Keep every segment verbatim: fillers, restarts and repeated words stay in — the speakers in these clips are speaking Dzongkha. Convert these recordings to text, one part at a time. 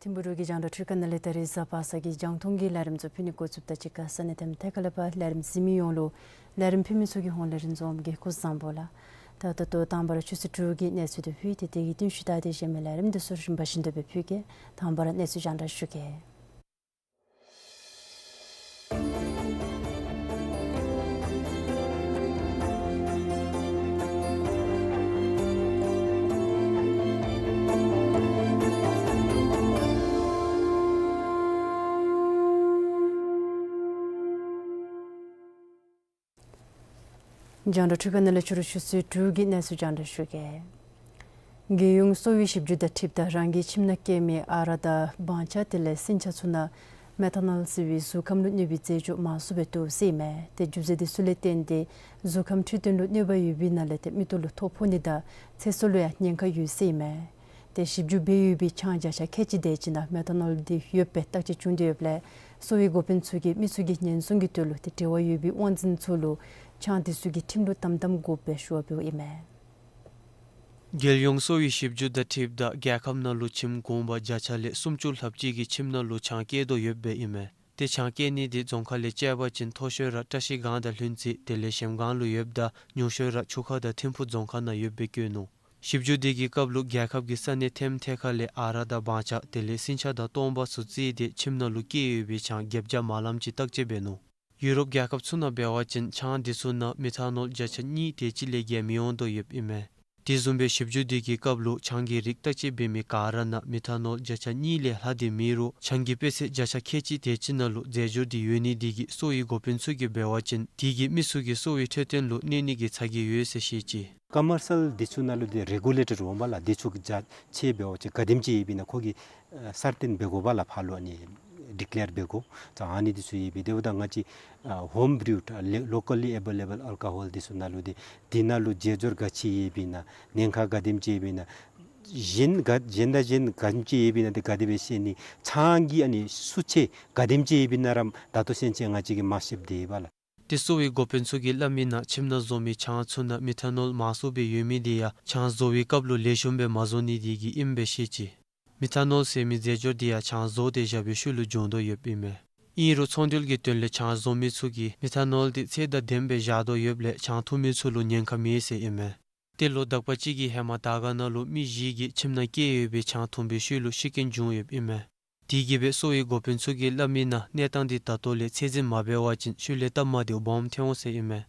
ཐིམ་ཕུག་འབྲུག་གི་རྒྱང་བསྒྲགས་འཕྲུལ་ཁང་ནང་ལས་ད་རིས་གཟའ་པ་སངས་ཀྱི་རྒྱང་མཐོང་གི་ལས་རིམ་ཚུ་ཕུལ་ནི་འགོ་བཙུགསཔ་ད་གཅིག་ཁར་ས་གནས་དེ་ཐད་ཀར་ལས་ཕར་ལས་རིམ་གཟིགས་མི་ཡོངས་ལུ་ལས་རིམ་ཕུལ་མི་ཚུ་གི་ཧོངས་ལས་རིན་འཛོམས་ཀྱིས་སྐུ་གཟུགས་བཟང་པོ་ལགས། ད་ད་ལྟོ་དང་པ་ར་ཆུ་ཚོད་དྲུག་གི་གནས་ཚུལ་དེ་ཕུལ་ཏེ་དེ་གི་རྟིང་ཤུལ་ད་དེ་གཞན་མི་ལས་རིམ་དེ་ཚུ་རིམ་པ་བཞིན་དུ་སྦེ་ཕུལ་གེ། དང་པ་ར་གནས་ཚུལ་རྒྱང་བསྒྲགས་ཞུ་གེ། རྒྱང་བསྒྲགས་འཕྲུལ་ཁང་ནང་ལས་ཕྱི་རུ་ཆུ་ཚོད་དྲུག་གི་གནས་ཚུལ་རྒྱང་བསྒྲགས་ཞུ་གེ། རྒྱལ་ཡོངས་གསོ་བའི་ཞིབ་འཇུག་དང་འཁྲིལཝ་ད་རང་གི་ཁྱིམ་ནང་སྐྱེ་མི་ཨ་རག་དང་སྦང་ཆ་དེ་ལས་སྲིན་ཆ་ཚུ་ནང་མེ་ཐ་ནོལ་ཟེར་བའི་གཟུགས་ཁམས་ལུ་གནོད་པའི་རྫས་སྦྱོར་མང་སུ་སྦེ་འདུག་ཟེར་ཨིན་མས། ཏེ་རྒྱུ་མཚན་དེ་ཚུ་ལས་བརྟེན་ཏེ་གཟུགས་ཁམས་འཕྲོད་བསྟེན་ལུ་གནོད་པ་ཡོད་པའི་ནང་ལས་ཏེ་མིག་ཏོ་ལུ་ཐོ་ཕོག་ནི་དང་ཚེ་སྲོག་ལུ་ཡང་ཉེན་ཁ་ཡོད་ཟེར་ཨིན་མས། ཏེ་ཞིབ་འཇུག་འབད་ཡོད་པའི་ཆང་བརྒྱ་ཆ་ཁལ་གཅིག་དེ་ཅིག་ནང་མེ་ཐ་ནོལ་དེ་ཡོདཔ་སྦེ་བརྟག་དཔྱད་བྱུང་སྟེ་ཡོདཔ་ལས་གསོ་བའི་འགོ་དཔོན་ཚུ་གིས་མི་ཚུ་གི་ཉེན་སྲུང་གི་དོན་ལུ་ཏེ་འབྲེལ་བ་ཡོད་པའི་དབང་འཛིན་ཚུ་ལུ་ཆང་དེ་ཚུ་གི་ཁྲིམས་ལུགས་དམ་དམ་དགོཔ་སྦེ་ཞུ་བ་འབདཝ་ཨིན་མས། རྒྱལ་ཡོངས་གསོ་བའི་ཞིབ་འཇུག་དང་འཁྲིལཝ་ད་རྒྱལ་ཁབ་ནང་ལུ་ཁྱིམ་གུང་པ་བརྒྱ་ཆ་ལས་སུམ་ཅུ་ལྷགཔ་ཅིག་གིས་ཁྱིམ་ནང་ལུ་ཆང་བསྐྱལ་དོ་ཡོདཔ་སྦེ་ཨིན་མས། ཏེ་ཆང་བསྐྱལ་ནི་དེ་རྫོང་ཁག་ལས་དཔྱད་པ་ཅིན་མཐོ་ཤོས་ར་བཀྲིས་སྒང་དང་ལྷུན་རྩེ་དེ་ལས་གཞལམ་སྒང་ལུ་ཡོདཔ་ད་ཉུང་ཤོས་ར་ཆུ་ཁ་དང་ཐིམ་ཕུག་རྫོང་ཁག་ནང་ཡོདཔ་སྦེ་བཀོད་ནུག། ཞིབ་འཇུག་དེ་གི་སྐབས་ལུ་རྒྱལ་ཁབ་ཀྱི་ས་གནས་ཐེམ་ཐེ་ཁ་ལས་ཨ་རག་དང་སྦང་ཆ་དེ་ལས་སྲིན་ཆ་དང་སྟོང་པ་ཚུ་བརྩིས་ཏེ་ཁྱིམ་ནང་ལུ་བསྐྱལ་ཡོད་པའི་ཆང་བརྒྱད་བརྒྱ་མ་ལམ་ཅིག་བརྟག་དཔྱད་འབད་ནུག། ཡུ་རོབ་རྒྱལ་ཁབ་ཚུ་ནང་འབད་བ་ཅིན་ཆང་དེ་ཚུ་ནང་མེ་ཐ་ནོལ་བརྒྱ་ཆ་གཉིས་དེ་ཅིག་ལས་བརྒལ་མི་འོང་དོ་ཡོདཔ་ཨིན་མས། དེ་བཟུམ་སྦེ་ཞིབ་འཇུག་དེ་གི་སྐབས་ལུ་ཆང་གི་རིགས་བརྟག་དཔྱད་འབད་མི་ག་ར་ནང་མེ་ཐ་ནོལ་བརྒྱ་ཆ་གཉིས་ལས་ལྷག་སྟེ་མེད་རུང་ཆང་གི་དཔེ་ཚད་བརྒྱ་ཆ་ཁལ་གཅིག་དེ་ཅིག་ནང་ལུ་རྫས་སྦྱོར་དེ་ཡོད་ནི་དེ་གིས་གསོ་བའི་འགོ་དཔོན་ཚུ་གིས་འབད་བ་ཅིན་དེ་གིས་མི་ཚུ་གི་གསོ་བའི་འཕྲོད་བསྟེན་ལུ་གནོད་ནི་གི་ཚ་གྱང་ཡོད་ཟེར་བཤད་ཅི། ཀོ་མར་སལ་དེ་ཚུ་ནང་ལུ་ཏེ་རེ་གུ་ལེ་ཊེཌ་འོང་པས་ལགས། དེ་ཚུ་གི་བརྒྱ་ཆ་འབད་བ་ཅིན་ག་དེམ་ཅིག་ཡོདཔ་ཨིན་ན་ཁོ་གིས་ཨ་སར་ཊེན་འབད་དགོ་པས་ལགས། ཕར་ལུ་ཨ་ནི་ཌི་ཀི་ལེར་འབད་དགོ། ད་ཨ་ནི་དེ་ཚུ་ཡོདཔ་ཨིན། དེ་འབདཝ་ད་ང་བཅས་ཨ་ཧོམ་བིརུཌ་ལོ་ཀ་ལི་ཨེ་བེ་ལེ་བཱལ་ཨལ་ཀོ་ཧོལ་དེ་ཚུ་ནང་ལུ་ཏེ་དེ་ནང་ལུ་རྫས་སྦྱོར་ག་ཅི་ཡོདཔ་ཨིན་ན་ཉེན་ཁ་ག་དེམ་ཅིག་ཡོདཔ་ཨིན་ན་གཞན་ག་གཞན་དང་གཞན་ག་དེམ་ཅིག་ཡོདཔ་ཨིན་ན་ཏེ་ག་དེ་སྦེ་ཤེས་ནི། ཆང་གི་ཨ་ནི་སུ་ཆེ་ག་དེམ་ཅིག་ཡོདཔ་ཨིན་ན་ར་ད་ལྟོ་ཚུན་ཚོད་ང་བཅས་ཀྱིས་མ་ཤེསཔ་དེ་ཨིན་པས་ལགས། ཏེ་གསོ་བའི་འགོ་དཔོན་ཚུ་གིས་སླབ་མི་ནང་ཁྱིམ་ནང་བཟོ་མི་ཆང་ཚུ་ནང་མེ་ཐ་ནོལ་མང་སུ་སྦེ་ཡོད་མི་དེ་ཡང་ཆང་བཟོ་བའི་སྐབས་ལུ་ལེགས་ཤོམ་སྦེ་མ་བཟོ་ནི་དེ་གིས་ཨིནམ་སྦེ་བཤད་ཅི། མེ་ཐ་ནོལ་ཟེར་མི་རྫས་སྦྱོར་དེ་ཡང་ཆང་བཟོ་སྟེ་བཞག་པའི་ཤུལ་ལུ་འབྱུང་དོ་ཡོདཔ་ཨིན་མས། ཨིན་རུང་ཚོང་འབྲེལ་གྱི་དོན་ལས་ཆང་བཟོ་མི་ཚུ་གིས་མེ་ཐ་ནོལ་དེ་ཚད་དང་ལྡནམ་སྦེ་བཞག་དོ་ཡོདཔ་ལས་ཆང་འཐུང་མི་ཚུ་ལུ་ཉེན་ཁ་མེད་ཟེར་ཨིན་མས། ཏེ་ལོ་དག་པ་ཅིག་གི་ཧེ་མ་དར་དཀར་ནང་ལུ་མི་བཞི་གིས་ཁྱིམ་ནང་བསྐྱལ་ཡོད་པའི་ཆང་འཐུང་པའི་ཤུལ་ལུ་ཤི་རྐྱེན་བྱུང་ཡོདཔ་ཨིན་མས། དེ་གིས་སྦེ་གསོ་བའི་འགོ་དཔོན་ཚུ་གིས་སླབ་མི་ནང་གནས་སྟངས་དེ་ད་ལྟོ་ལས་ཚད་འཛིན་མ་འབད་བ་ཅིན་ཤུལ་ལས་སྟབས་མ་བདེཝ་སྦོམ་ཐོན་འོང་ཟེར་ཨིན་མས།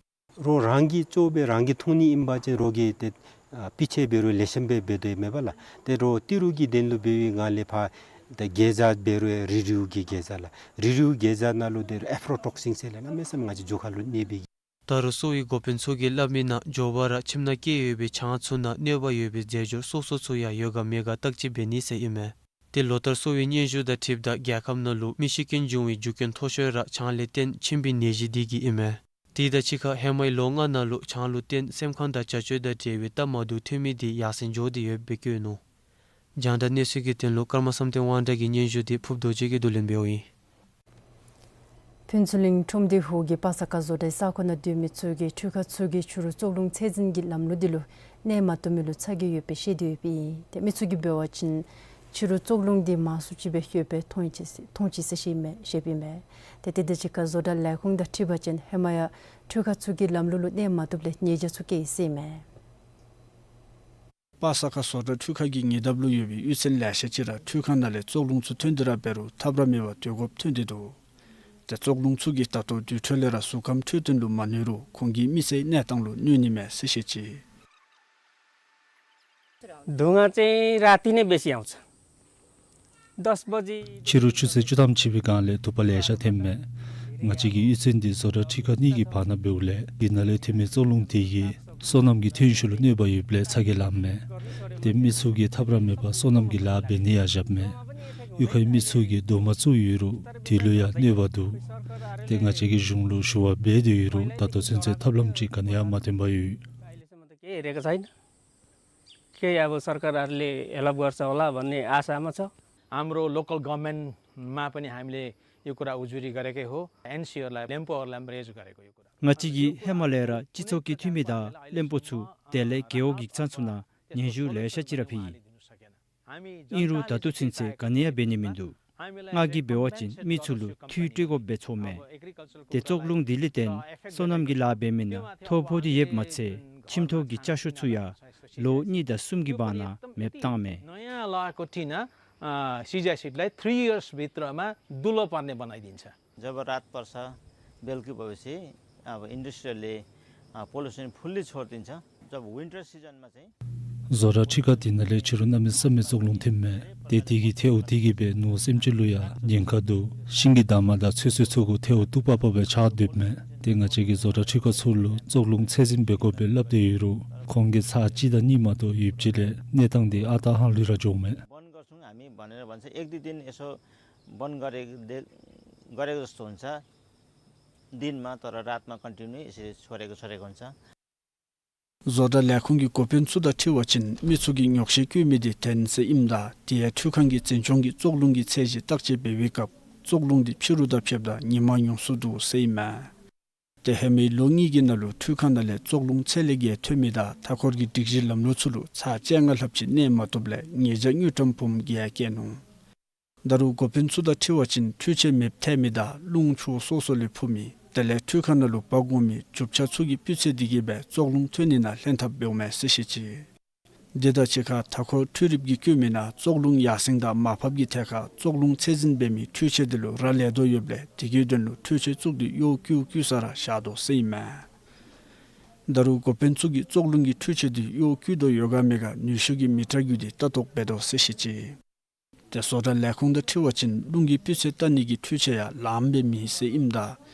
རོགས་རང་གིས་གཙོ་སྦེ་རང་གིས་འཐུང་ནི་ཨིན་པ་ཅིན་རོགས་ཀྱིས་ཏེ་ཨ་སྤུས་ཆ་འབད་རུང་ལེགས་ཤོམ་སྦེ་འབད་དོ་ཡོདཔ་མས་པ་ལགས། ཏེ་རོགས་ཏི་རུ་གི་དོན་ལུ་འབདཝ་ད་ལས་ཕར་ཏེ་གེ་ཛ་འབད་རུང་རི་རིའུ་གི་གེ་ཛ་ལགས། རི་རིའུ་གེ་ཛ་ནང་ལུ་ཏེ་ཨེཕ་ལོ་ཊོག་སིན་ཟེར་ལགས། གནམ་མེད་ས་མེད་ང་བཅས་མཇུག་ཁ་ལུ་གནོད་པའི་ད་རུང་གསོ་བའི་འགོ་དཔོན་ཚུ་གིས་སླབ་མི་ནང་མགྱོགས་པ་ར་ཁྱིམ་ནང་བསྐྱལ་ཡོད་པའི་ཆང་ཚུ་ནང་གནོད་པ་ཡོད་པའི་རྫས་སྦྱོར་སོ་སོ་ཚུ་ཡང་ཡོད་ག་མེད་ག་བརྟག་དཔྱད་འབད་ནི་ཟེར་ཨིན་མས། ཏེ་ལོ་ལྟར་གསོ་བའི་སྙན་ཞུ་དང་འཁྲིལཝ་ད་རྒྱལ་ཁབ་ནང་ལུ་མི་ཤི་རྐྱེན་བྱུང་བའི་རྒྱུ་རྐྱེན་མཐོ་ཤོས་ར་ཆང་ལས་བརྟེན་མཆིན་པའི་ནད་གཞི་དེ་གིས་ཨིན་མས། དེ་དང་གཅིག་ཁར་ཧེ་མའི་ལོ་ལྔ་ནང་ལུ་ཆང་ལུ་བརྟེན་སེམས་ཁམས་དང་བྱ་སྤྱོད་དང་འབྲེལ་བའི་སྟབས་མ་བདེཝ་ཐོན་མི་དེ་ཡར་སེང་འགྱོ་སྟེ་ཡོདཔ་སྦེ་བཀོད་ནུག། རྒྱང་བསྒྲགས་གནས་ཚུལ་གྱི་དོན་ལུ་ཀརྨ་བསམ་གཏན་དབང་གྲགས་ཀྱི་སྙན་ཞུ་དེ་ཕུརཔ་རྡོ་རྗེ་གིས་བསྡུ་ལེན་འབདཝ་ཨིན། ཕུན་ཚོགས་གླིང་ཁྲོམ་སྡེ་ཧོ་གིས་པ་ས་ཁ་བཟོ་གྲྭའི་ས་ཁོངས་ནང་སྡོད་མི་ཚུ་གིས་འཕྲུལ་ཁང་ཚུ་གིས་ཕྱི་རུ་བཙོག་རླུང་ཚད་འཛིན་གྱི་ལམ་ལུགས་དེ་ལུ་གནས་མ་བཏུབ་མི་ལུ་ཚ་གྱང་ཡོདཔ་སྦེ་བཤད་དེ་ཡོདཔ་ཨིན། ཏེ་མི་ཚུ་གིས་འབད་བ་ཅིན་ཕྱི་རུ་བཙོག་རླུང་དེ་མང་སུ་ཅིག་སྦེ་ཡོདཔ་སྦེ་མཐོང་ཅི་མཐོང་ཅི་ཟེར་བཤདཔ་ཨིན་མས། ཏེ་དེ་དང་གཅིག་ཁར་བཟོ་གྲྭ་ལས་ཁུངས་དང་འཁྲིལ་བ་ཅིན་ཧེ་མ་ཡང་འཕྲུལ་ཁང་ཚུ་གིས་ལམ་ལུགས་ལུ་གནས་མ་བཏུབ་ལས་ཉེས་བྱ་ཚུ་བཀལ་ཡི་ཟེར་ཨིན་མས། པ་ས་ཁ་བཟོ་གྲྭ་འཕྲུལ་ཁང་གི་ཉེ་འདབས་ལུ་ཡོད་པའི་གཡུས་ཚན་ལེ་ཤ་ཅིག་ར་འཕྲུལ་ཁང་ནང་ལས་བཙོག་རླུང་ཚུ་ཐོན་ཏེ་ར་འབད་རུང་ཐབས་ར་མེད་པར་སྡོད་དགོཔ་ཐོན་ཏེ་འདུག། ཏེ་བཙོག་རླུང་ཚུ་གིས་ད་ལྟོ་དུས་འཕྲོད་ལས་ར་གཟུགས་ཁམས་འཕྲོད་བསྟེན་ལུ་མ་གནོད་རུང་ཁོང་གི་མི་ཚེའི་གནས་སྟངས་ལུ་གནོད་ནི་མས་ཟེར་བཤད་ཅི། धुवाँ चाहिँ राति नै बेसी आउँछ। दस बजी ཕྱི་རུ་ཆུ་ཚོད་བཅུ་ཐམ་ཅིག་པའི་སྒང་ལས་དུ་པ་ལེ་ཤ་ཐོནམ་མས། ང་བཅས་ཀྱི་གཡུས་ཚན་འདི་བཟོ་གྲྭ་འཕྲུལ་ཁང་གཉིས་ཀྱི་བར་ན་འབདཝ་ལས་དེ་ནང་ལས་ཐོན་མི་བཙོག་རླུང་དེ་གིས་སོ་ནམ་གྱི་ཐོན་ཤུགས་ལུ་གནོད་པ་ཡོདཔ་ལས་ཚ་གྱང་ལངམ་མས། ཏེ་མི་ཚུ་གིས་ཐབས་ར་མེད་པར་སོ་ནམ་གྱི་ལཱ་འབད་ནི་ཡང་བཞགཔ་མས། གཡུས་ཁའི་མི་ཚུ་གིས་རྡོག་མ་བཙུགས་ཡོད་རུང་དེ་ལུ་ཡང་གནོད་པ་འདུག། ཏེ་ང་བཅས་ཀྱིས་གཞུང་ལུ་ཞུ་བ་འབད་དེ་ཡོད་རུང་ད་ལྟོ་ཚུན་ཚོད་ཐབས་ལམ་ཅིག་ག་ནི་ཡང་མ་ཐོན་པར་ཡོད། अहिलेसम्म त केही हेरेको छैन। केही अब सरकारहरूले हेल्प गर्छ होला भन्ने आशामा छ। हाम्रो लोकल गभर्नमेन्टमा पनि हामीले यो कुरा उजुरी गरेकै हो, एनसिओहरूलाई, लेम्पोहरूलाई पनि रेज गरेको यो कुरा। ང་བཅས་ཀྱིས་ཧེ་མ་ལས་ར་སྤྱི་ཚོགས་ཀྱི་འཐུས་མི་དང་བློན་པོ་ཚུ་དེ་ལས་རྒེད་འོག་གི་གཙང་ཚུ་ནང་སྙན་ཞུ་ལེ་ཤ་ཅིག་ར་ཕུལ་ཡི། ཨིན་རུང་ད་ལྟོ་ཚུན་ཚོད་ག་ནི་ཡང་འབད་ནི་མིན་འདུག། ང་གིས་འབད་བ་ཅིན་མི་ཚུ་ལུ་འཐུས་སྤྲོད་དགོཔ་སྦེ་ཚོརཝ་མས། ཏེ་བཙོག་རླུང་དེ་ལས་བརྟེན་སོ་ནམ་གྱི་ལཱ་འབད་མི་ནང་ཐོ་ཕོག་སྟེ་ཡོདཔ་མ་ཚད་ཁྱིམ་ཐོག་གི་ཅ་ཆས་ཚུ་ཡང་ལོ་གཉིས་དང་གསུམ་གྱི་བར་ན་མེདཔ་བཏངམ་མས། नयाँ लगाएको टिन, अ, सिजा सिडलाई थ्री इयर्सभित्रमा दुलो पर्ने बनाइदिन्छ। जब रात पर्छ, बेलुकी भएपछि अब इन्डस्ट्रीले, अ, पोल्युसन फुल्ली छोडिदिन्छ। जब विन्टर सिजनमा चाहिँ བཟོ་གྲྭ་འཕྲུལ་ཁང་དེ་ནང་ལས་ཕྱི་རུ་གནམ་མེད་ས་མེད་བཙོག་རླུང་ཐོནམ་མས། ཏེ་དེ་གིས་ཐལཝ་དེ་གིས་སྦེ་ནོར་སེམས་ཅན་ལུ་ཡང་ཉེན་ཁ་འདུག། ཤིང་གི་འདབ་མ་དང་ཚོད་བསྲེ་ཚུ་གུ་ཐལཝ་གཏུབ་པ་པ་སྦེ་ཆགས་སྡོདཔ་མས། ཏེ་ང་བཅས་ཀྱིས་བཟོ་གྲྭ་འཕྲུལ་ཁང་ཚུ་ལུ་བཙོག་རླུང་ཚད་འཛིན་འབད་དགོ་པའི་སླབ་སྟེ་ཡོད་རུང་ཁོང་གིས་ཚར་གཅིག་དང་གཉིས་མ་གཏོགས་ཡོདཔ་ཅིག་ལས་གནས་སྟངས་དེ་ཨ་རྟག་ཧང་ལུས་ར་འགྱོཝ་མས། बन्द गर्छौँ हामी भनेर भन्छ, एक दुई दिन यसो बन्द गरे-, दे-, गरेको जस्तो हुन्छ दिनमा, तर रातमा कन्टिन्यू यसरी छोडेको, छोडेको हुन्छ। བཟོ་གྲྭ་ལས་ཁུངས་ཀྱི་འགོ་དཔོན་ཚུ་དང་འཁྲིལ་བ་ཅིན་མི་ཚུ་གིས་ཉོགས་བཤད་བཀོད་མི་དེ་བདེན་ཟེར་ཨིནམ་ད་དེ་ཡང་འཕྲུལ་ཁང་གིས་འཛིན་སྐྱོང་གི་བཙོག་རླུང་གི་ཚད་གཞི་བརྟག་དཔྱད་འབད་བའི་སྐབས་བཙོག་རླུང་དེ་ཕྱི་རུ་དང་ཕྱདཔ་ད་ཉིན་མ་ཉུང་སུ་འདུག་ཟེར་ཨིན་མས། ཏེ་ཧེ་མའི་ལོ་གཉིས་ཀྱི་ནང་ལུ་འཕྲུལ་ཁང་ནང་ལས་བཙོག་རླུང་ཚད་ལས་བརྒལ་ཐོན་མི་དང་མཐའ་འཁོར་གྱི་སྒྲིག་གཞི་ལམ་ལུགས་ཚུ་ལུ་ཚར་བཅོ་ལྔ་ལྷགཔ་ཅིག་གནས་མ་བཏུབ་ལས་ཉེས་བྱ་དངུལ་ཀྲམ་འབུམ་བརྒྱད་བཀལ་ནུག། ད་རུང་འགོ་དཔོན་ཚུ་དང་འཁྲིལ་བ་ཅིན་འཕྲུལ་ཆས་མེདཔ་ཐལ་མི་དང་རླུང་ཕྱོགས་སོ་སོ་ལས་འཕུ་མི་དེ་ལས་འཕྲུལ་ཁང་ནང་ལུ་འབག་འོང་མི་རྒྱུ་ཆ་ཚུ་གི་སྤུས་ཚད་དེ་གིས་སྦེ་བཙོག་རླུང་ཐོན་ནི་ནང་ལྷན་ཐབས་འབདཝ་མས་ཟེར་བཤད་ཅི། དེ་དང་གཅིག་ཁར་མཐའ་འཁོར་འཕྲུལ་རིགཔ་གིས་བཀོད་མི་ནང་བཙོག་རླུང་ཡར་སེང་དང་མར་ཕབ་ཀྱི་ཐད་ཁར་བཙོག་རླུང་ཚད་འཛིན་འབད་མི་འཕྲུལ་ཆས་དེ་ལུ་རག་ལས་དོ་ཡོདཔ་ལས་དེ་གི་དོན་ལུ་འཕྲུལ་ཆས་བཙུགས་ཏེ་གཡོག་བཀོལ་བཀོལ་ས་ར་བཞག་དོ་ཟེར་ཨིན་མས། ད་རུང་འགོ་དཔོན་ཚུ་གིས་བཙོག་རླུང་གི་འཕྲུལ་ཆས་དེ་གཡོག་བཀོལ་དོ་ཡོད་ག་མེད་ག་ནུས་ཤུགས་ཀྱིས་མི་ཊར་བརྒྱུད་དེ་ལྟ་རྟོག་འབད་དོ་ཟེར་བཤད་ཅི། ཏེ་བཟོ་གྲྭ་ལས་ཁུངས་དང་འཁྲིལ་བ་ཅིན་རླུང་གི་སྤུས་ཚད་བལྟ་ནི་གི་འཕྲུལ་ཆས་ཡང་ལངམ་སྦེ་མེད་ཟེར་ཨིནམ་ད་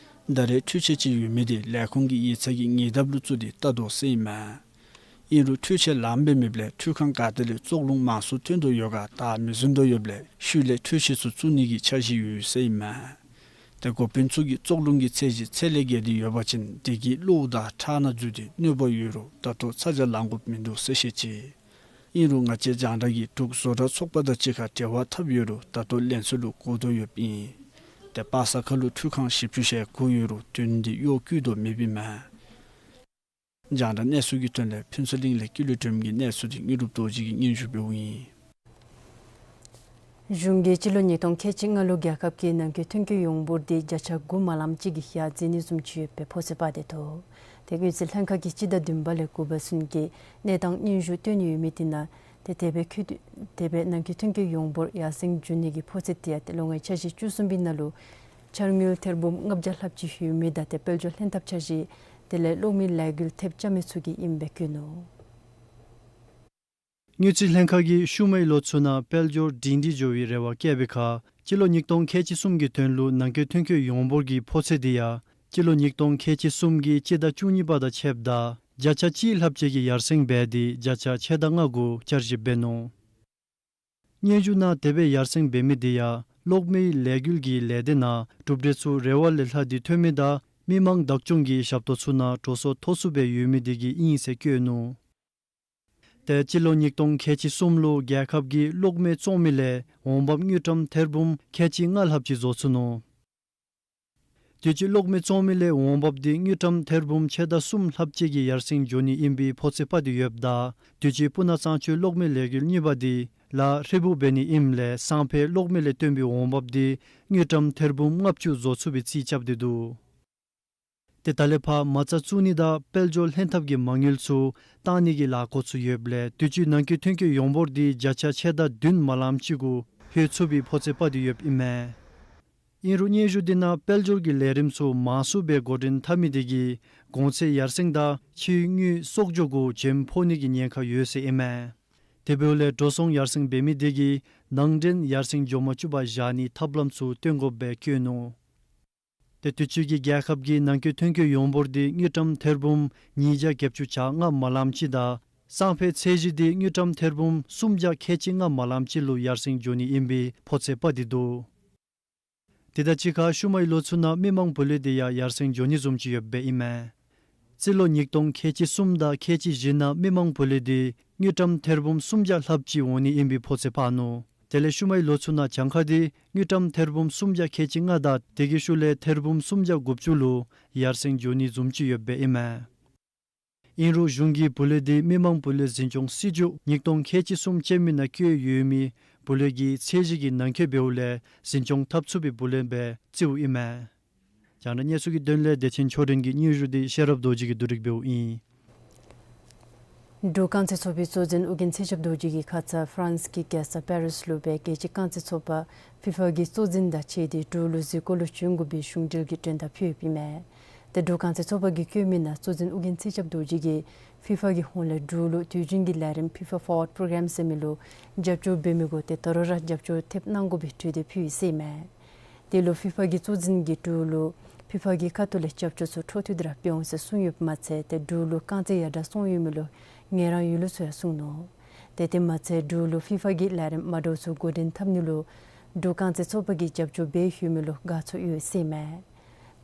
ད་རེས་འཕྲུལ་ཆས་ཅིག་ཡོད་མི་དེ་ལས་ཁུངས་ཀྱི་ཡིག་ཚང་གི་ཉེ་འདབས་ལུ་བཙུགས་ཏེ་ལྟ་དོ་ཟེར་ཨིན་མས། ཨིན་རུང་འཕྲུལ་ཆས་ལངམ་སྦེ་མེདཔ་ལས་འཕྲུལ་ཁང་ག་ཏེ་ལས་བཙོག་རླུང་མང་སུ་ཐོན་དོ་ཡོད་ག་བལྟ་མི་ཚུགས་དོ་ཡོདཔ་ལས་ཤུལ་ལས་འཕྲུལ་ཆས་ཚུ་བཙུགས་ནི་གི་འཆར་གཞི་ཡོད་ཟེར་ཨིན་མས། ཏེ་འགོ་དཔོན་ཚུ་གིས་བཙོག་རླུང་གི་ཚད་གཞི་ཚད་ལས་བརྒལ་ཏེ་ཡོད་པ་ཅིན་དེ་གིས་གློཝ་དང་ཁྲག་ནང་འཛུལ་ཏེ་གནོད་པ་ཡོད་རུང་ད་ལྟོ་ཚ་གྱང་ལང་དགོཔ་མིན་འདུག་ཟེར་བཤད་ཅི། ཨིན་རུང་ང་བཅས་རྒྱང་བསྒྲགས་ཀྱིས་འབྲུག་བཟོ་གྲྭ་ཚོགས་པ་དང་གཅིག་ཁར་འབྲེལ་བ་འཐབ་ཡོད་རུང་ད་ལྟོ་ལན་གསོ་ལུ་འགོར་དོ་ཡོདཔ་ཨིན། ཏེ་པ་ས་ཁ་ལུ་འཕྲུལ་ཁང་བཞི་བཅུ་ཞེ་དགུ་ཡོད་རུང་བདུན་དེ་གཡོག་བཀོལ་དོ་མེདཔ་ཨིན་མས། རྒྱང་བསྒྲགས་གནས་ཚུལ་གྱི་དོན་ལས་ཕུན་ཚོགས་གླིང་ལས་ཀུན་ལེགས་སྒྲོལམ་གྱི་གནས་ཚུལ་དེ་དངོས་གྲུབ་རྡོ་རྗེ་གིས་སྙན་ཞུ་འབདཝ་ཨིན། གཞུང་གིས་སྤྱི་ལོ་ཉིས་སྟོང་ཁལ་གཅིག་ལྔ་ལུ་རྒྱལ་ཁབ་ཀྱི་ནང་འཁོད་ཐོན་སྐྱེད་ཡོངས་འབོར་དེ་བརྒྱ་ཆ་དགུ་མ་ལངམ་ཅིག་གི་ཡར་འཛེགས་ནི་བཟུམ་ཅིག་ཡོདཔ་སྦེ་ཕོ་ཚོད་དཔག་སྟེ་འདུག། ཏེ་དངུལ་རྩིས་ལྷན་ཁག་གིས་སྤྱི་ཟླ་བདུན་པ་ལས་དགུ་པ་ཚུན་གྱི་གནས་སྟངས་སྙན་ཞུ་བཏོན་ཡོད་མི་དེ་ནང་ཏེ་དེ་སྦེ་ཁུ་དེ་སྦེ་ནང་འཁོད་ཐོན་སྐྱེད་ཡོངས་འབོར་ཡར་སེང་འགྱོ་ནི་གི་ཕོ་ཚོད་དེ་ཡང་ཏེ་ལོ་ལྔའི་འཆར་གཞི་བཅུ་གསུམ་པའི་ནང་ལུ་འཆར་དངུལ་ཐེར་འབུམ་ལྔ་བརྒྱ་ལྷགཔ་ཅིག་ཡོད་མི་དང་ཏེ་དཔལ་འབྱོར་ལྷན་ཐབས་འཆར་གཞི་དེ་ལས་གློག་མེའི་ལས་འགུལ་ཐེབས་རྐྱབ་མི་ཚུ་གི་ཨིནམ་སྦེ་བཀོད་ནུག། དངུལ་རྩིས་ལྷན་ཁག་གིས་ཤུལ་མའི་ལོ་ཚུ་ནང་དཔལ་འབྱོར་སྒྲིང་སྒྲི་འགྱོ་བའི་རེ་བ་བསྐྱེད་པའི་ཁར་སྤྱི་ལོ་ཉིས་སྟོང་ཁལ་གཅིག་གསུམ་གྱི་དོན་ལུ་ནང་འཁོད་ཐོན་སྐྱེད་ཡོངས་འབོར་གྱི་ཕོ་ཚོད་དེ་ཡང་སྤྱི་ལོ་ཉིས་སྟོང་ཁལ་གཅིག་གསུམ་གྱི་སྤྱི་ཟླ་བཅུ་གཉིས་པ་དང་ཕྱདཔ་ད་བརྒྱ་ཆ་གཅིག་ལྷགཔ་ཅིག་གི་ཡར་སེང་འབད་དེ་བརྒྱ་ཆ་ཕྱེད་དང་ལྔ་གུ་བསྐྱར་ཞིབ་འབད་ནུག། སྙན་ཞུ་ནང་དེ་སྦེ་ཡར་སེང་འབད་མི་དེ་ཡང་གློག་མེའི་ལས་འགུལ་གྱི་ལས་སྡེ་ནང་གྲུབ་འབྲས་ཚུ་རེ་བ་ལས་ལྷག་སྟེ་ཐོན་མི་དང་ མི་མང་བདག་སྐྱོང་གི་ཞབས་ཏོག་ཚུ་ནང་འགྲོ་སོང་མཐོ་སུ་སྦེ་ཡོད་མི་དེ་གིས་ཨིན་ཟེར་བཀོད་ནུག། ཏེ་སྤྱི་ལོ་ཉིས་སྟོང་ཁལ་གཅིག་གསུམ་ལུ་རྒྱལ་ཁབ་ཀྱིས་གློག་མེ་བཙོང་མི་ལས་འོང་འབབ་དངུལ་ཀྲམ་ཐེར་འབུམ་ཁལ་གཅིག་ལྔ་ལྷགཔ་ཅིག་བཟོ་ཚུགས་ནུག། དུས་ཅི་གློག་མེ་བཙོང་མི་ལས་འོང་འབབ་དེ་དངུལ་ཀྲམ་ཐེར་འབུམ་ཕྱེད་དང་གསུམ་ལྷགཔ་ཅིག་གི་ཡར་སེང་འགྱོ་ནི་ཨིན་པའི་ཕོ་ཚོད་དཔག་སྟེ་ཡོདཔ་ད་དུས་ཅི་སྤུ་ན་གཙང་ཆུའི་གློག་མེ་ལས་འགུལ་གཉིས་པ་དེ་ལཱ་ཧྲིལ་བུ་འབད་ནི་ཨིནམ་ལས་སང་ཕོད་གློག་མེ་ལས་བཏོན་པའི་འོང་འབབ་དེ་དངུལ་ཀྲམ་ཐེར་འབུམ་ལྔ་བཅུ་བཟོ་ཚུགས་པའི་རྩིས་རྐྱབ་སྟེ་འདུག། ཏེ་ད་ལས་ཕར་མ་རྩ་བཙུགས་ནི་དང་དཔལ་འབྱོར་ལྷན་ཐབས་ཀྱི་མ་དངུལ་ཚུ་བཏང་ནི་གི་ལཱ་འགོ་བཙུགས་ཡོདཔ་ལས་དུས་ཅི་ནང་འཁོད་ཐོན་སྐྱེད་ཡོངས་འབོར་དེ་བརྒྱ་ཆ་ཕྱེད་དང་བདུན་མ་ལངམ་ཅིག་གུ་ལྷོད་ཚུགས་པའི་ཕོ་ཚོད་དཔག་སྟེ་ཡོདཔ་ཨིན་མས། ཨིན་རུང་སྙན་ཞུ་དེ་ནང་དཔལ་འབྱོར་གྱི་ལས་རིམ་ཚུ་མང་སུ་སྦེ་འགོ་འདྲེན་འཐབ་མི་དེ་གིས་གོང་ཚད་ཡར་སེང་དང་ཕྱིའི་དངུལ་གསོག་འཇོག་གུ་བྱེམ་ཕོག་ནི་གི་ཉེན་ཁ་ཡོད་ཟེར་ཨིན་མས། དེ་འབདཝ་ལས་འགྲོ་སོང་ཡར་སེང་འབད་མི་དེ་གིས་ནང་འདྲེན་ཡར་སེང་འགྱོ་མ་བཅུག་པར་བཞག་ནིའི་ཐབས་ལམ་ཚུ་སྟོན་དགོཔ་སྦེ་བཀོད་ནུག། ཏེ་དུས་ཅི་གི་རྒྱལ་ཁབ་ཀྱི་ནང་འཁོད་ཐོན་སྐྱེད་ཡོངས་འབོར་དེ་དངུལ་ཀྲམ་ཐེར་འབུམ་ཉིས་བརྒྱ་བརྒྱད་ཅུ་གྱ་ལྔ་མ་ལངམ་ཅིག་དང་སང་ཕོད་ཚད་གཞི་དེ་དངུལ་ཀྲམ་ཐེར་འབུམ་སུམ་བརྒྱ་ཁལ་གཅིག་ལྔ་མ་ལངམ་ཅིག་ལུ་ཡར་སེང་འགྱོ་ནི་ཨིན་པའི་ཕོ་ཚོད་དཔག་སྟེ་འདུག། དེ་དང་གཅིག་ཁར་ཤུལ་མའི་ལོ་ཚུ་ནང་མི་མང་བུ་ལོན་དེ་ཡང་ཡར་སེང་འགྱོ་ནི་བཟུམ་ཅིག་ཡོདཔ་ཨིན་མས། རྩིས་ལོ་ཉིས་སྟོང་ཁལ་གཅིག་གསུམ་དང་ཁལ་གཅིག་བཞི་ནང་མི་མང་བུ་ལོན་དེ་དངུལ་ཀྲམ་ཐེར་འབུམ་སུམ་བརྒྱ་ལྷགཔ་ཅིག་འོང་ནི་ཨིན་པའི་ཕོ་ཚོད་དཔག་ནུག། དེ་ལས་ཤུལ་མའི་ལོ་ཚུ་ནང་གྱངས་ཁ་དེ་དངུལ་ཀྲམ་ཐེར་འབུམ་སུམ་བརྒྱ་ཁལ་གཅིག་ལྔ་དང་དེ་གི་ཤུལ་ལས་ཐེར་འབུམ་སུམ་བརྒྱ་དགུ་བཅུ་ལུ་ཡར་སེང་འགྱོ་ནི་བཟུམ་ཅིག་ཡོདཔ་ཨིན་མས། ཨིན་རུང་གཞུང་གིས་བུ་ལོན་དེ་མི་མང་བུ་ལོན་འཛིན་སྐྱོང་སྲིད་བྱུས་ཉིས་སྟོང་ཁལ་གཅིག་གསུམ་ཅན་མའི་ནང་བཀོད་ཡོད་མི་བུ་ལོན་གྱི་ཚད་གཞི་གི་ནང་འཁོད་འབདཝ་ལས་འཛིན་སྐྱོང་འཐབ་ཚུགས་པའི་བུ་ལོན་སྦེ་བརྩིཝ་ཨིན་མས། རྒྱང་བསྒྲགས་གནས་ཚུལ་གྱི་དོན་ལས་བདེ་ཆེན་ཆོས་སྒྲོན་གྱི་སྙན་ཞུ་དེ་ཤེས་རབ་རྡོ་རྗེ་གིས་བསྡུ་སྒྲིག་འབདཝ་ཨིན། འབྲུག་རྐང་རྩེད་ཚོགས་པའི་གཙོ་འཛིན་ཨོ་རྒྱན་ཚེ་ཞབས་རྡོ་རྗེ་གིས་ཁ་ཙ་ཧྥ་རན་སི་གི་རྒྱལ་ས་པེ་རི་སི་ལུ་སྦེ་རྒྱལ་སྤྱིའི་རྐང་རྩེད་ཚོགས་པ་ཕི་ཕ་གི་གཙོ་འཛིན་དང་གཅིག་ཁར་འབྲུག་ལུ་གཟིགས་སྐོར་ལུ་བྱོན་དགོ་པའི་གཞུང་འབྲེལ་གྱི་མགྲོན་བརྡ་ཕུལ་ཡོདཔ་ཨིན་མས། ཏེ་འབྲུག་རྐང་རྩེད་ཚོགས་པ་གིས་བཀོད་མི་ནང་གཙོ་འཛིན་ཨོ་རྒྱན་ཚེ་ཞབས་རྡོ་རྗེ་གིས་ཕི་ཕ་གི་ཧོངས་ལས་འབྲུག་ལུ་དུས་རྒྱུན་གྱི་ལས་རིམ་ཕི་ཕ་ཕོར་ཝརཌ་པོ་རོ་གརམ་ཟེར་མི་ལུ་རྒྱབ་སྐྱོར་འབད་མི་གུ་ཏེ་ད་རུང་ར་རྒྱབ་སྐྱོར་ཐེབས་གནང་དགོ་པའི་གྲོས་འདེབས་ཕུལ་ཡི་ཟེར་ཨིན་མས། དེ་ལུ་ཕི་ཕ་གི་གཙོ་འཛིན་གྱིས་འབྲུག་ལུ་ཕི་ཕ་གི་ཁ་ཐུག་ལས་རྒྱབ་སྐྱོར་ཚུ་འཕྲོ་མཐུད་དེ་ར་འབད་འོང་ཟེར་གསུངས་ཡོདཔ་མ་ཚད་ཏེ་འབྲུག་ལུ་རྐང་རྩེད་ཡར་དྲག་སོང་ཡོད་མི་ལུ་ངལ་རངས་ཡོད་ལུགས་ཚུ་ཡང་གསུངས་ནུག། ཏེ་དེ་མ་ཚད་འབྲུག་ལུ་ཕི་ཕ་གི་ལས་རིམ་མ་འདྲཝ་ཚུ་འགོ་འདྲེན་འཐབ་ནི་ལུ་འབྲུག་རྐང་རྩེད་ཚོགས་པ་གིས་རྒྱབ་སྐྱོར་འབད་ཡོད་མི་ལུ་དགའ་ཚོར་ཡོད་ཟེར་ཨིན་མས།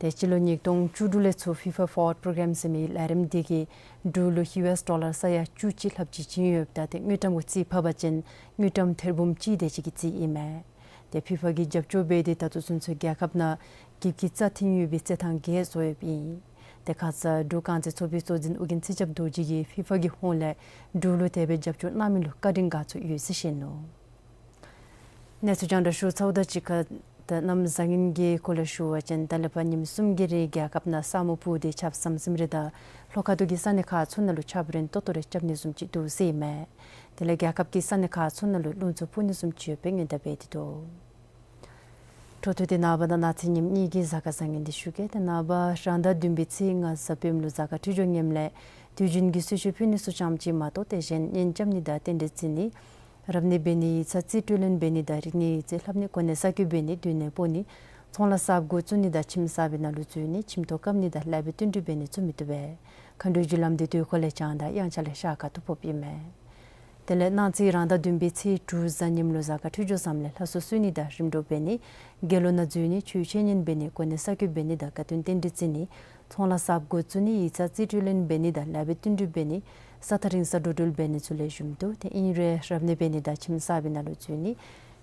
ཏེ་སྤྱི་ལོ་ཉིས་སྟོང་བཅུ་དྲུག་ལས་ཚུར་ཕི་ཕ་ཕོར་ཝརཌ་པོ་རོ་གརམ་ཟེར་མི་ལས་རིམ་དེ་གིས་འབྲུག་ལུ་ཡུ་ཨེསི་ཌོ་ལར་ས་ཡ་བཅུ་གཅིག་ལྷགཔ་ཅིག་བྱིན་ཡོདཔ་ད་ཏེ་དངུལ་ཀྲམ་གུ་རྩིས་ཕབ་པ་ཅིན་དངུལ་ཀྲམ་ཐེར་འབུམ་གཅིག་དེ་ཅིག་གི་རྩིས་ཨིན་མས། ཏེ་ཕི་ཕ་གིས་རྒྱབ་སྐྱོར་འབད་དེ་ད་ལྟོ་ཚུན་ཚོད་རྒྱལ་ཁབ་ནང་འགྱིབ་ཀྱི་རྩ་ཐིམ་ཡོད་པའི་རྩེད་ཐང་བརྒྱད་བཟོ་ཡོདཔ་ཨིན། ཏེ་ཁ་ཙ་འབྲུག་རྐང་རྩེད་ཚོགས་པའི་གཙོ་འཛིན་ཨོ་རྒྱན་ཚེ་ཞབས་རྡོ་རྗེ་གིས་ཕི་ཕ་གི་ཧོངས་ལས་འབྲུག་ལུ་དེ་སྦེ་རྒྱབ་སྐྱོར་གནང་མི་ལུ་བཀའ་དྲིན་དགའ་ཚོར་ཡོད་ཟེར་བཤད་ནུག། གནས་ཚུལ་རྒྱང་བསྒྲགས་ཞུ་ཚརཝ་དང་གཅིག་ཁར་ད་གནམ་བཟང་ངན་གྱི་སྐོར་ལས་ཞུ་བ་ཅིན་ད་ལས་ཕར་ཉིནམ་གསུམ་གྱི་རིང་རྒྱལ་ཁབ་ནང་ས་སྨུག་སྤུབས་ཏེ་ཆརཔ་ཟམ་ཟིམ་རེ་དང་ལྷོ་ཁ་ཐུག་གི་ས་གནས་ཁག་ཚུ་ནང་ལུ་ཆརཔ་རན་ཏོག་ཏོ་རེ་རྐྱབ་ནི་བཟུམ་ཅིག་འདུག་ཟེར་ཨིན་མས། དེ་ལས་རྒྱལ་ཁབ་ཀྱི་ས་གནས་ཁག་ཚུ་ནང་ལུ་རླུང་འཚུབ་འཕུ་ནི་བཟུམ་ཅིག་ཡོད་པའི་སྔོན་བརྡ་འབད་དེ་འདུག། འཕྲོ་མཐུད་དེ་ནངས་པ་དང་གནངས་ཚེ་ཉིནམ་གཉིས་ཀྱི་གཟའ་སྐར་བཟང་ངན་འདི་ཞུ་གེ། ཏེ་ནངས་པ་རང་ཟླ་བདུན་པའི་ཚེས་ལྔ་གཟའ་སྤེནམ་ལུ་གཟའ་སྐར་འཕྲོད་སྦྱོར་ངནམ་ལས་དུས་རྒྱུན་གྱི་གསོལ་མཆོད་ཕུལ་ནི་ཚུ་ཙམ་ཅིག་མ་གཏོགས་ཏེ་གཞན་གཉེན་རྐྱབ་ནི་དང་རྟེན་འབྲེལ་བརྩི་ནི་རབ་གནས་འབད་ནི་ཡིག་ཚང་རྩིས་སྤྲོད་ལེན་འབད་ནི་དང་རིག་གནས་ཡིག་རྩིས་ལྷབ་ནི་གོ་གནས་གསར་བསྐོ་འབད་ནི་སྡོད་གནས་སྤོ་ནི་ཚོང་ལཱ་གསརཔ་འགོ་བཙུགས་ནི་དང་ཁྱིམ་གསར་པའི་ནང་ལུ་འཛུལ་ནི་ཁྱིམ་ཐོག་བཀབ་ནི་དང་ལེགས་པའི་བསྟུན་གྲོས་འབད་ནི་ཚུ་མི་བཏུབ་པས། མཁའ་འགྲོའི་རྒྱུ་ལམ་འདི་དུས་འཁོར་ལས་བྱང་དང་དབྱངས་འཆར་ལས་ཤར་ཁ་ཐུག་ཕོགཔ་ཨིན་མས། དེ་ལས་གནངས་ཚེ་རང་ཟླ་བདུན་པའི་ཚེས་དྲུག་གཟའ་ཉིམ་ལུ་གཟའ་སྐར་འཕྲོད་སྦྱོར་བཟངམ་ལས་ལྷ་གསོལ་གསོལ་ནི་དང་རིམ་གྲོ་འབད་ནི་དགེ་སློང་ནང་འཛུལ་ནི་ཆོས་འཆད་ཉན་འབད་ནི་གོ་གནས་གསར་བསྐོ་འབད་ནི་དང་དགའ་སྟོན་རྟེན་འབྲེལ་བརྩི་ནི་ཚོང་ལཱ་གསརཔ་འགོ་བཙུགས་ནི་ཡིག་ཚང་རྩིས་སྤྲོད་ལེན་འབད་ནི་དང་ལེགས་པའི་བསྟུན་གྲོས་འབད་ནི་ས་ཐག་རིང་ས་འགྲོ་འགྲུལ་འབད་ནི་ཚུ་ལེགས་ཤོམ་འདུག། ཏེ་ཨིན་རུང་རབ་གནས་འབད་ནི་དང་ཁྱིམ་གསར་པའི་ནང་ལུ་འཛུལ་ནི་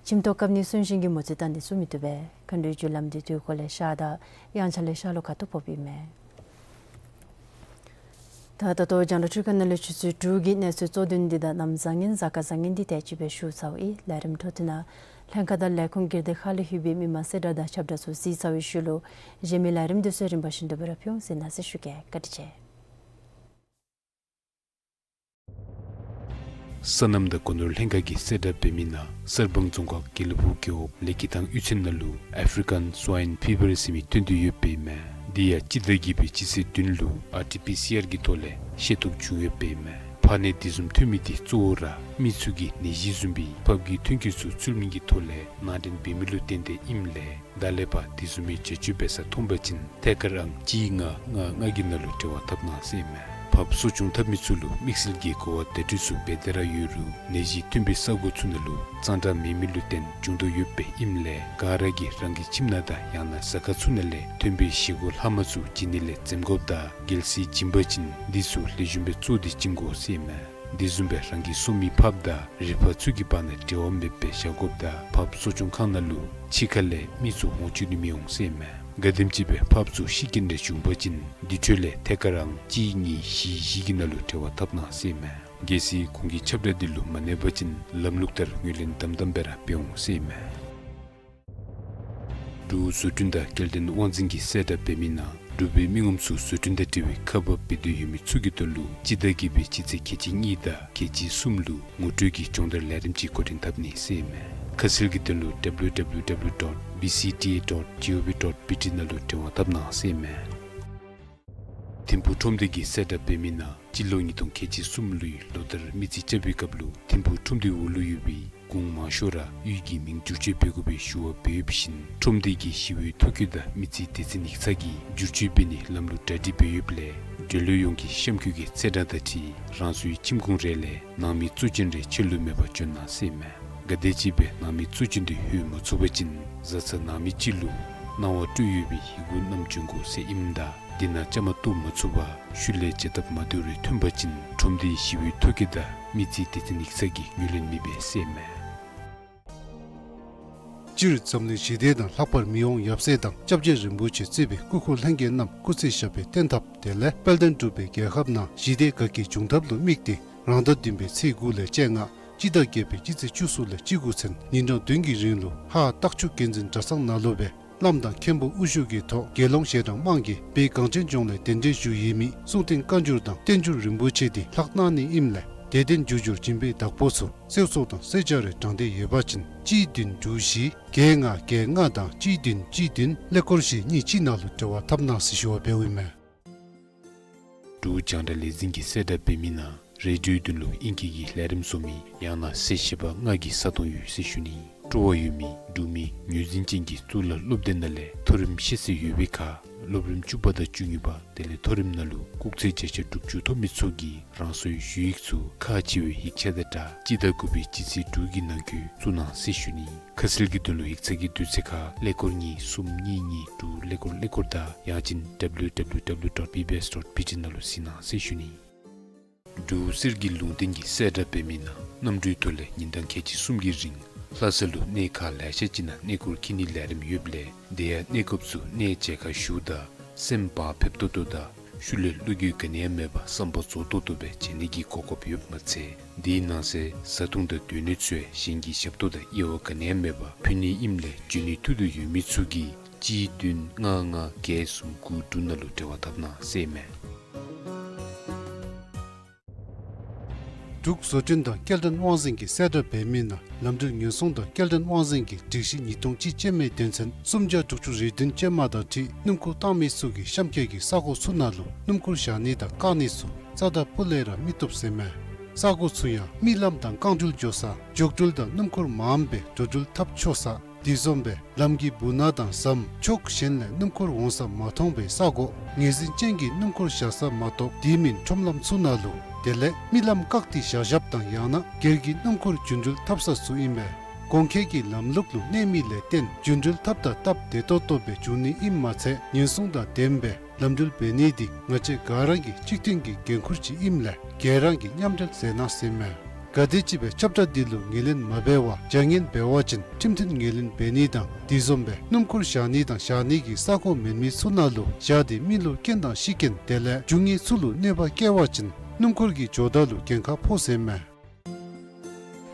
ཁྱིམ་ཐོག་བཀབ་ནི་གསོན་གཤིན་གྱི་མོ་རྩིས་བལྟ་ནི་ཚུ་མི་བཏུབ་པས། མཁའ་འགྲོའི་རྒྱུ་ལམ་འདི་དུས་འཁོར་ལས་ཤར་དང་དབྱངས་འཆར་ལས་ཤར་ལྷོ་ཁ་ཐུག་ཕོགཔ་ཨིན་མས། ད་ད་ལྟོ་རྒྱང་བསྒྲགས་འཕྲུལ་ཁང་ནང་ལས་ཆུ་ཚོད་དྲུག་གི་གནས་ཚུལ་གཙོ་དོན་འདི་དང་གནམ་བཟང་ངན་གཟའ་སྐར་བཟང་ངན་འདི་དེ་ཅིག་སྦེ་ཞུ་ཚརཝ་ཨིན། ལས་རིམ་འཕྲོ་མཐུད་ནང་ལྷན་ཁག་དང་ལས་ཁུངས་སྒེར་སྡེ་ཁག་ལས་ལྷོད་པའི་མི་མང་གསལ་བསྒྲགས་དང་ཁྱབ་བསྒྲགས་ཚུ་གཟིགས་ཚར་བའི་ཤུལ་ལུ་གཞན་མི་ལས་རིམ་འདི་ཚུ་རིམ་པ་བཞིན་དུ་སྦེ་ར་ཕུལ་འོང་ཟེར་གནང་ཟེར་ཞུ་གེ། བཀའ་དྲིན་ཆེ། སོ་ནམ་དང་སྒོ་ནོར་ལྷན་ཁག་གིས་གསལ་བསྒྲགས་འབད་མི་ནང་གསར་སྤང་རྫོང་ཁག་དགེ་ལེགས་ཕུག་རྒེད་འོག་ལེགས་སྐྱིད་ཐང་གཡུས་ཚན་ནང་ལུ་ཨེཕ་རི་ཀཱན་སྭའིན་ཕི་བར་ཟེར་མི་ཐོན་ཏེ་ཡོདཔ་ཨིན་མས། འདི་ཡང་སྤྱི་ཟླ་བརྒྱད་པའི་སྤྱི་ཚེས་བདུན་ལུ་ཨར་ཊི་པི་སི་ཨར་གྱི་ཐོག་ལས་ཤེས་རྟོགས་བྱུང་ཡོདཔ་ཨིན་མས། ཕག་ནད་འདི་བཟུམ་ཐོན་མི་འདི་གཙོ་བོ་ར་མི་ཚུ་གིས་ནད་གཞི་བཟུམ་སྦེ་ཕགཔ་གི་ཐོན་སྐྱེད་ཚུ་ཚུལ་མིན་གྱི་ཐོག་ལས་ནང་འདྲེན་འབད་མི་ལུ་བརྟེན་ཏེ་ཨིནམ་ལས་ད་ལས་ཕར་དེ་བཟུམ་མའི་བྱ་སྤྱོད་འབད་ས་མཐོང་པ་ཅིན་ཐད་ཀར་ཨང་གཅིག་ལྔ་ལྔ་ལྔ་གི་ནང་ལུ་འབྲེལ་བ་འཐབ་གནང་ཟེར་ཨིན་མས། བབས་གསོ་སྐྱོང་འཐབ་མི་ཚུ་ལུ་དམིགས་བསལ་གྱི་གོ་བ་བརྡ་སྤྲོད་ཚུ་འབད་དེ་ར་ཡོད་རུང་ནད་གཞི་ཐོན་པའི་ས་གོ་ཚུ་ནང་ལུ་གཙང་སྦྲ་མེད་མི་ལུ་བརྟེན་འབྱུང་དོ་ཡོདཔ་སྦེ་ཨིནམ་ལས་ག་ར་གིས་རང་གི་ཁྱིམ་ནང་དང་ཡང་ན་ཟ་ཁང་ཚུ་ནང་ལས་ཐོན་པའི་བཞེས་སྒོ་ལྷག་མ་ཚུ་བྱིན་ནི་ལས་འཛེམ་དགོཔ་དང་གལ་སྲིད་བྱིན་པ་ཅིན་འདི་ཚུ་ལེགས་ཤོམ་སྦེ་བཙོ་སྟེ་བྱིན་དགོ་ཟེར་ཨིན་མས། དེ་བཟུམ་སྦེ་རང་གི་སོ་མི་ཕགཔ་དང་རི་ཕག་ཚུ་གི་བར་ན་འབྲེལ་བ་མེདཔ་སྦེ་བཞག་དགོཔ་དང་བབས་གསོ་སྐྱོང་ཁང་ནང་ལུ་ཕྱི་ཁ་ལས་མི་ཚུ་འོང་བཅུག་ནི་མི་འོང་ཟེར་ཨིན་མས། ག་དེམ་ཅིག་སྦེ་ཕགཔ་ཚུ་ཤི་རྐྱེན་རེ་བྱུང་པ་ཅིན་དེ་འཕྲོ་ལས་ཐད་ཀར་རང་གཅིག་གཉིས་བཞི་བཞི་གི་ནང་ལུ་འབྲེལ་བ་འཐབ་གནང་ཟེར་ཨིན་མས། གལ་སྲིད་ཁོང་གི་ཁྱབ་བསྒྲགས་འདི་ལུ་མ་གནས་པ་ཅིན་ལམ་ལུགས་ལྟར་ངོས་ལེན་དམ་དམ་སྦེ་ར་འབད་འོང་ཟེར་ཨིན་མས། འབྲུག་བཟོ་སྐྲུན་དང་སྐྱེལ་འདྲེན་དབང་འཛིན་གྱིས་གསལ་བསྒྲགས་འབད་མི་ནང་འབྲུག་པའི་མི་ངོམ་ཚུ་བཟོ་སྐྲུན་དང་འབྲེལ་བའི་ཁ་འབབ་འབད་འདོད་ཡོད་མི་ཚུ་གི་དོན་ལུ་སྤྱི་ཟླ་བརྒྱད་པའི་སྤྱི་ཚེས་ཁལ་གཅིག་གཉིས་དང་ཁལ་གཅིག་གསུམ་ལུ་ངོ་སྤྲོད་ཀྱི་སྦྱོང་བརྡར་ལས་རིམ་ཅིག་འགོ་འདྲེན་འཐབ་ནི་ཟེར་ཨིན་མས། ཁ་གསལ་གྱི་དོན་ལུ་W W W dot B C T A dot G O V dot B T ནང་ལུ་འབྲེལ་བ་འཐབ་གནང་ཟེར་ཨིན་མས། ཐིམ་ཕུག་ཁྲོམ་སྡེ་གིས་གསལ་བསྒྲགས་འབད་མི་ནང་སྤྱི་ལོ་ཉིས་སྟོང་ཁལ་གཅིག་གསུམ་ལོའི་ལོ་ལྟར་མི་རྩིས་རྐྱབ་པའི་སྐབས་ལུ་ཐིམ་ཕུག་ཁྲོམ་སྡེའི་འོག་ལུ་ཡོད་པའི་གུང་མང་ཤོས་ར་གཡུས་ཀྱི་མིང་བསྒྱུར་བཅོས་འབད་དགོ་པའི་ཞུ་བ་འབད་ཡོདཔ་བཞིན་ཁྲོམ་སྡེ་གི་ཞི་བའི་ཐོ་བཀོད་དང་མི་རྩིས་སྡེ་ཚན་ཡིག་ཚང་གིས་བསྒྱུར་བཅོས་འབད་ནི་ལམ་ལུགས་གྲ་སྒྲིག་འབད་ཡོདཔ་ལས་འབྲེལ་ཡོད་ཡོངས་ཀྱིས་གཤམ་འཁོད་ཀྱི་ཚེས་གྲངས་དང་འཁྲིལ་རང་སོའི་ཁྱིམ་གུང་རེ་ལས་ནང་མི་གཙོ་ཅན་རེ་ཕྱི་ལུ་མེད་པར་བྱོན་གནང་ཟེར་ཨིན་མས། ག་དེམ་ཅིག་སྦེ་ནང་མི་གཙོ་ཅན་འདི་ལྷོད་མ་ཚུགས་པ་ཅིན་བཟའ་ཚང་ནང་མི་ཅིག་ལུ་གནང་བ་སྤྲོད་ཡོད་པའི་ཡི་གུ་བསྣམས་བྱོན་དགོ་ཟེར་ཨིནམ་ད་དེ་ནང་བཅའ་མར་གཏོགས་མ་ཚུགས་པར་ཤུལ་ལས་བྱ་ཐབས་མ་བདེཝ་རེ་ཐོན་པ་ཅིན་ཁྲོམ་སྡེའི་ཞི་བའི་ཐོ་བཀོད་དང་མི་རྩིས་སྡེ་ཚན་ཡིག་ཚང་གིས་ངོས་ལེན་མི་འབད་ཟེར་ཨིན་མས། སྤྱིར་འཛམ་གླིང་ཞི་བདེ་དང་ལྷག་པར་མི་དབང་ཡབ་སྲས་དང་སྐྱབས་རྗེ་རིན་པོ་ཆེ་གཙོས་པའི་སྐུ་འཁོར་ལྷན་རྒྱས་རྣམས་སྐུ་ཚེ་ཞབས་པད་བརྟན་ཐབས་དེ་ལས་དཔལ་ལྡན་འབྲུག་པའི་རྒྱལ་ཁབ་ནང་ཞི་བདེ་དགའ་སྐྱིད་འབྱུང་ཐབས་ལུ་དམིགས་ཏེ་རང་ཟླ་བདུན་པའི་ཚེས་དགུ་ལས་བཅོ་ལྔ་སྤྱི་ཟླ་བརྒྱད་པའི་སྤྱི་ཚེས་བཅུ་གསུམ་ལས་བཅུ་དགུ་ཚུན་ཉིན་གྲངས་བདུན་གྱི་རིང་ལུ་ཧཱ་སྟག་ཆུ་དགེ་འཛིན་གྲྭ་ཚང་ནང་ལུ་སྦེ་བླམ་དང་མཁན་པོ་དབུ་བཞུགས་ཀྱི་ཐོག་དགེ་སློང་ཞལ་གྲངས་མང་གིས་བོད་གངས་ཅན་ལྗོངས་ལས་གདན་འདྲེན་ཞུ་ཡོད་མི་གསུང་རྟེན་བཀའ་འགྱུར་དང་བསྟན་འགྱུར་རིན་པོ་ཆེ་འདི་ལྷག་གནང་ནི་ཨིནམ་ལས་དད་ལྡན་རྒྱུ་སྦྱོར་སྦྱིན་པའི་བདག་པོ་ཚུ་གསོལ་ཚོགས་དང་གསོལ་ཇ་རེ་དྲང་སྟེ་ཡོད་པ་ཅིན་གཅིག་བདུན་དྲུག་བཞི་བརྒྱད་ལྔ་བརྒྱད་ལྔ་དང་གཅིག་བདུན་གཅིག་བདུན་ཀླད་ཀོར་བཞི་གཉིས་གཅིག་ནང་ལུ་འབྲེལ་བ་འཐབ་གནང་ཟེར་ཞུ་བ་འབདཝ་ཨིན་མས། འབྲུག་རྒྱང་བསྒྲགས་ལས་འཛིན་གྱིས་གསལ་བསྒྲགས་འབད་མི་ནང་རེ་ཌིའོའི་དོན་ལུ་ཨིང་སྐད་ཀྱི་ལས་རིམ་བཟོ་མི་ཡང་ན་གསལ་བཤད་པ་ལྔ་གི་ས་སྟོང་ཡོད་ཟེར་ཞུ་ནི། སྤྲོ་བ་ཡོད་མི་འབྲུག་མི་ངོས་འཛིན་ཅན་གྱི་གཙུག་ལག་སློབ་སྡེ་ནང་ལས་མཐོ་རིམ་ཤེས་ཚད་ཡོད་པའི་ཁར་སློབ་རིམ་བཅུ་པ་དང་བཅུ་གཉིས་པ་དེ་ལས་མཐོ་རིམ་ནང་ལུ་སྐུགས་ཚད་བརྒྱ་ཆ་དྲུག་ཅུ་ཐོབ་མི་ཚུ་གིས་རང་སོའི་ཞུ་ཡིག་ཚུ་ཁག་ཆེ་བའི་ཡིག་ཆ་དང་སྦྲགས་སྤྱི་ཟླ་དགུ་པའི་སྤྱི་ཚེས་དྲུག་གི་ནང་འཁོད་བཙུགས་གནང་ཟེར་ཞུ་ནི། ཁ་གསལ་གྱི་དོན་ལུ་ཡིག་ཚང་གི་དུས་ཚོད་ཁར་ཀླད་ཀོར་གཉིས་གསུམ་གཉིས་གཉིས་དྲུག་ཀླད་ཀོར་ཀླད་ཀོར་དང་ཡང་ཅིན་W W W dot B B S dot B T ནང་ལུ་གཟིགས་གནང་ཟེར་ཞུ་ནི། འབྲུག་གསེར་གྱི་ལུང་བསྟན་གྱིས་གསལ་བསྒྲགས་འབད་མི་ནང་གནམ་གྲུའི་ཐོག་ལས་ཉིན་གྲངས་ཁལ་གཅིག་གསུམ་གྱི་རིང་ལྷ་ས་ལུ་གནས་ཁག་ལེ་ཤ་ཅིག་ནང་གནས་སྐོར་འཁྱིད་ནིའི་ལས་རིམ་ཡོདཔ་ལས་དེ་ཡང་གནས་སྐབས་སུ་གནས་མཇལ་ཁ་ཞུཝ་ད་སེམས་བག་ཕེབས་ཏོག་ཏོ་དང་ཤུལ་ལས་བློ་འགྱོད་ག་ནི་ཡང་མེད་པར་བསམ་པ་རྫོགས་ཏོག་ཏོ་སྦེ་མཇལ་ནི་གི་གོ་སྐབས་ཡོདཔ་མ་ཚད་དེའི་ནང་གསེས་བཟའ་འཐུང་དང་སྡོད་གནས་ཚུ་ཡང་གཞན་གྱི་ཞབས་ཏོག་དང་དབྱེ་བ་ག་ནི་ཡང་མེད་པར་ཕུལ་ནི་ཨིནམ་ལས་འབྱོན་ནི་ཐུགས་འདོད་ཡོད་མི་ཚུ་གིས་གཅིག་བདུན་ལྔ་ལྔ་བརྒྱད་གསུམ་དགུ་དྲུག་ནང་ལུ་འབྲེལ་བ་འཐབ་གནང་ཟེར་ཨིན་མས། འབྲུག་བཟོ་སྐྲུན་དང་སྐྱེལ་འདྲེན་དབང་འཛིན་གྱིས་གསལ་བསྒྲགས་འབད་མི་ནང་ལམ་འགྲུལ་ཉེན་སྲུང་དང་སྐྱེལ་འདྲེན་དབང་འཛིན་གྱི་སྒྲིག་གཞི་ཉིས་སྟོང་གཅིག་ཅན་མའི་དོན་ཚན་སུམ་བརྒྱ་དྲུག་ཅུ་རེ་བདུན་ཅན་མ་དང་འཁྲིལ་སྣུམ་འཁོར་བཏང་མི་ཚུ་གིས་གཤམ་འཁོད་ཀྱི་ས་གོ་ཚུ་ནང་ལུ་སྣུམ་འཁོར་བཞག་ནི་དང་བཀག་ནི་ཚུ་རྩ་དང་སྤུ་ལས་ར་མི་བཏུབ་ཟེར་ཨིན་མས། ས་གོ་ཚུ་ཡང་རྨི་ལམ་དང་རྐང་འགྲུལ་འགྱོ་ས་འགྱོ་འགྲུལ་དང་སྣུམ་འཁོར་མངམ་སྦེ་འགྲོ་འགྲུལ་འཐབ་ཆོག་ས་དེ་བཟུམ་སྦེ་ལམ་གྱི་སྦུག་ན་དང་ཟམ་ཕྱོགས་གཞན་ལས་སྣུམ་འཁོར་འོང་ས་མ་མཐོང་བའི་ས་གོ་ངོས་འཛིན་ཅན་གྱི་སྣུམ་འཁོར་བཞག་ས་མ་གཏོགས་དེ་མིན་ཁྲོམ་ལམ་ཚུ་ནང་ལུ་དེ་ལས་རྨི་ལམ་བཀག་སྟེ་བཞག་བཞགཔ་དང་ཡང་ན་སྒེར་གྱི་སྣུམ་འཁོར་རྒྱུ་འགྲུལ་འཐབ་ས་ཚུ་ཨིན་པས། གོང་འཁོད་ཀྱི་ལམ་ལུགས་ལུ་གནས་མི་ལས་བརྟེན་རྒྱུ་འགྲུལ་འཐབ་དང་འཐབ་བདེ་ཏོག་ཏོ་སྦེ་འབྱུང་ནི་ཨིནམ་མ་ཚད་ཉེན་སྲུང་དང་ལྡནམ་སྦེ་ལམ་འགྲུལ་འབད་ནི་འདི་ང་བཅས་ག་ར་གི་གཅིག་མཐུན་གྱི་འགན་ཁུར་ཅིག་ཨིནམ་ལས་ག་ར་གིས་མཉམ་འབྲེལ་མཛད་གནང་ཟེར་ཨིན་མས། ག་དེམ་ཅིག་སྦེ་ཁྱབ་བསྒྲགས་འདི་ལུ་ངོས་ལེན་མ་འབད་བར་བྱ་ངན་འབད་བ་ཅིན་ཁྲིམས་མཐུན་ངོས་ལེན་འབད་ནི་དང་དེ་བཟུམ་སྦེ་སྣུམ་འཁོར་བཞག་ནི་དང་བཞག་ནི་གི་ས་གོ་མེད་མི་ཚུ་ནང་ལུ་བཞག་སྟེ་མི་ལུ་རྐྱེན་དང་ཤི་རྐྱེན་དེ་ལས་རྒྱུ་དངོས་ཚུ་ལུ་གནོད་པ་བཀལ་བ་ཅིན་སྣུམ་འཁོར་གྱི་ཇོ་བདག་ལུ་འགན་ཁག་ཕོག་ཟེར་ཨིན་མས།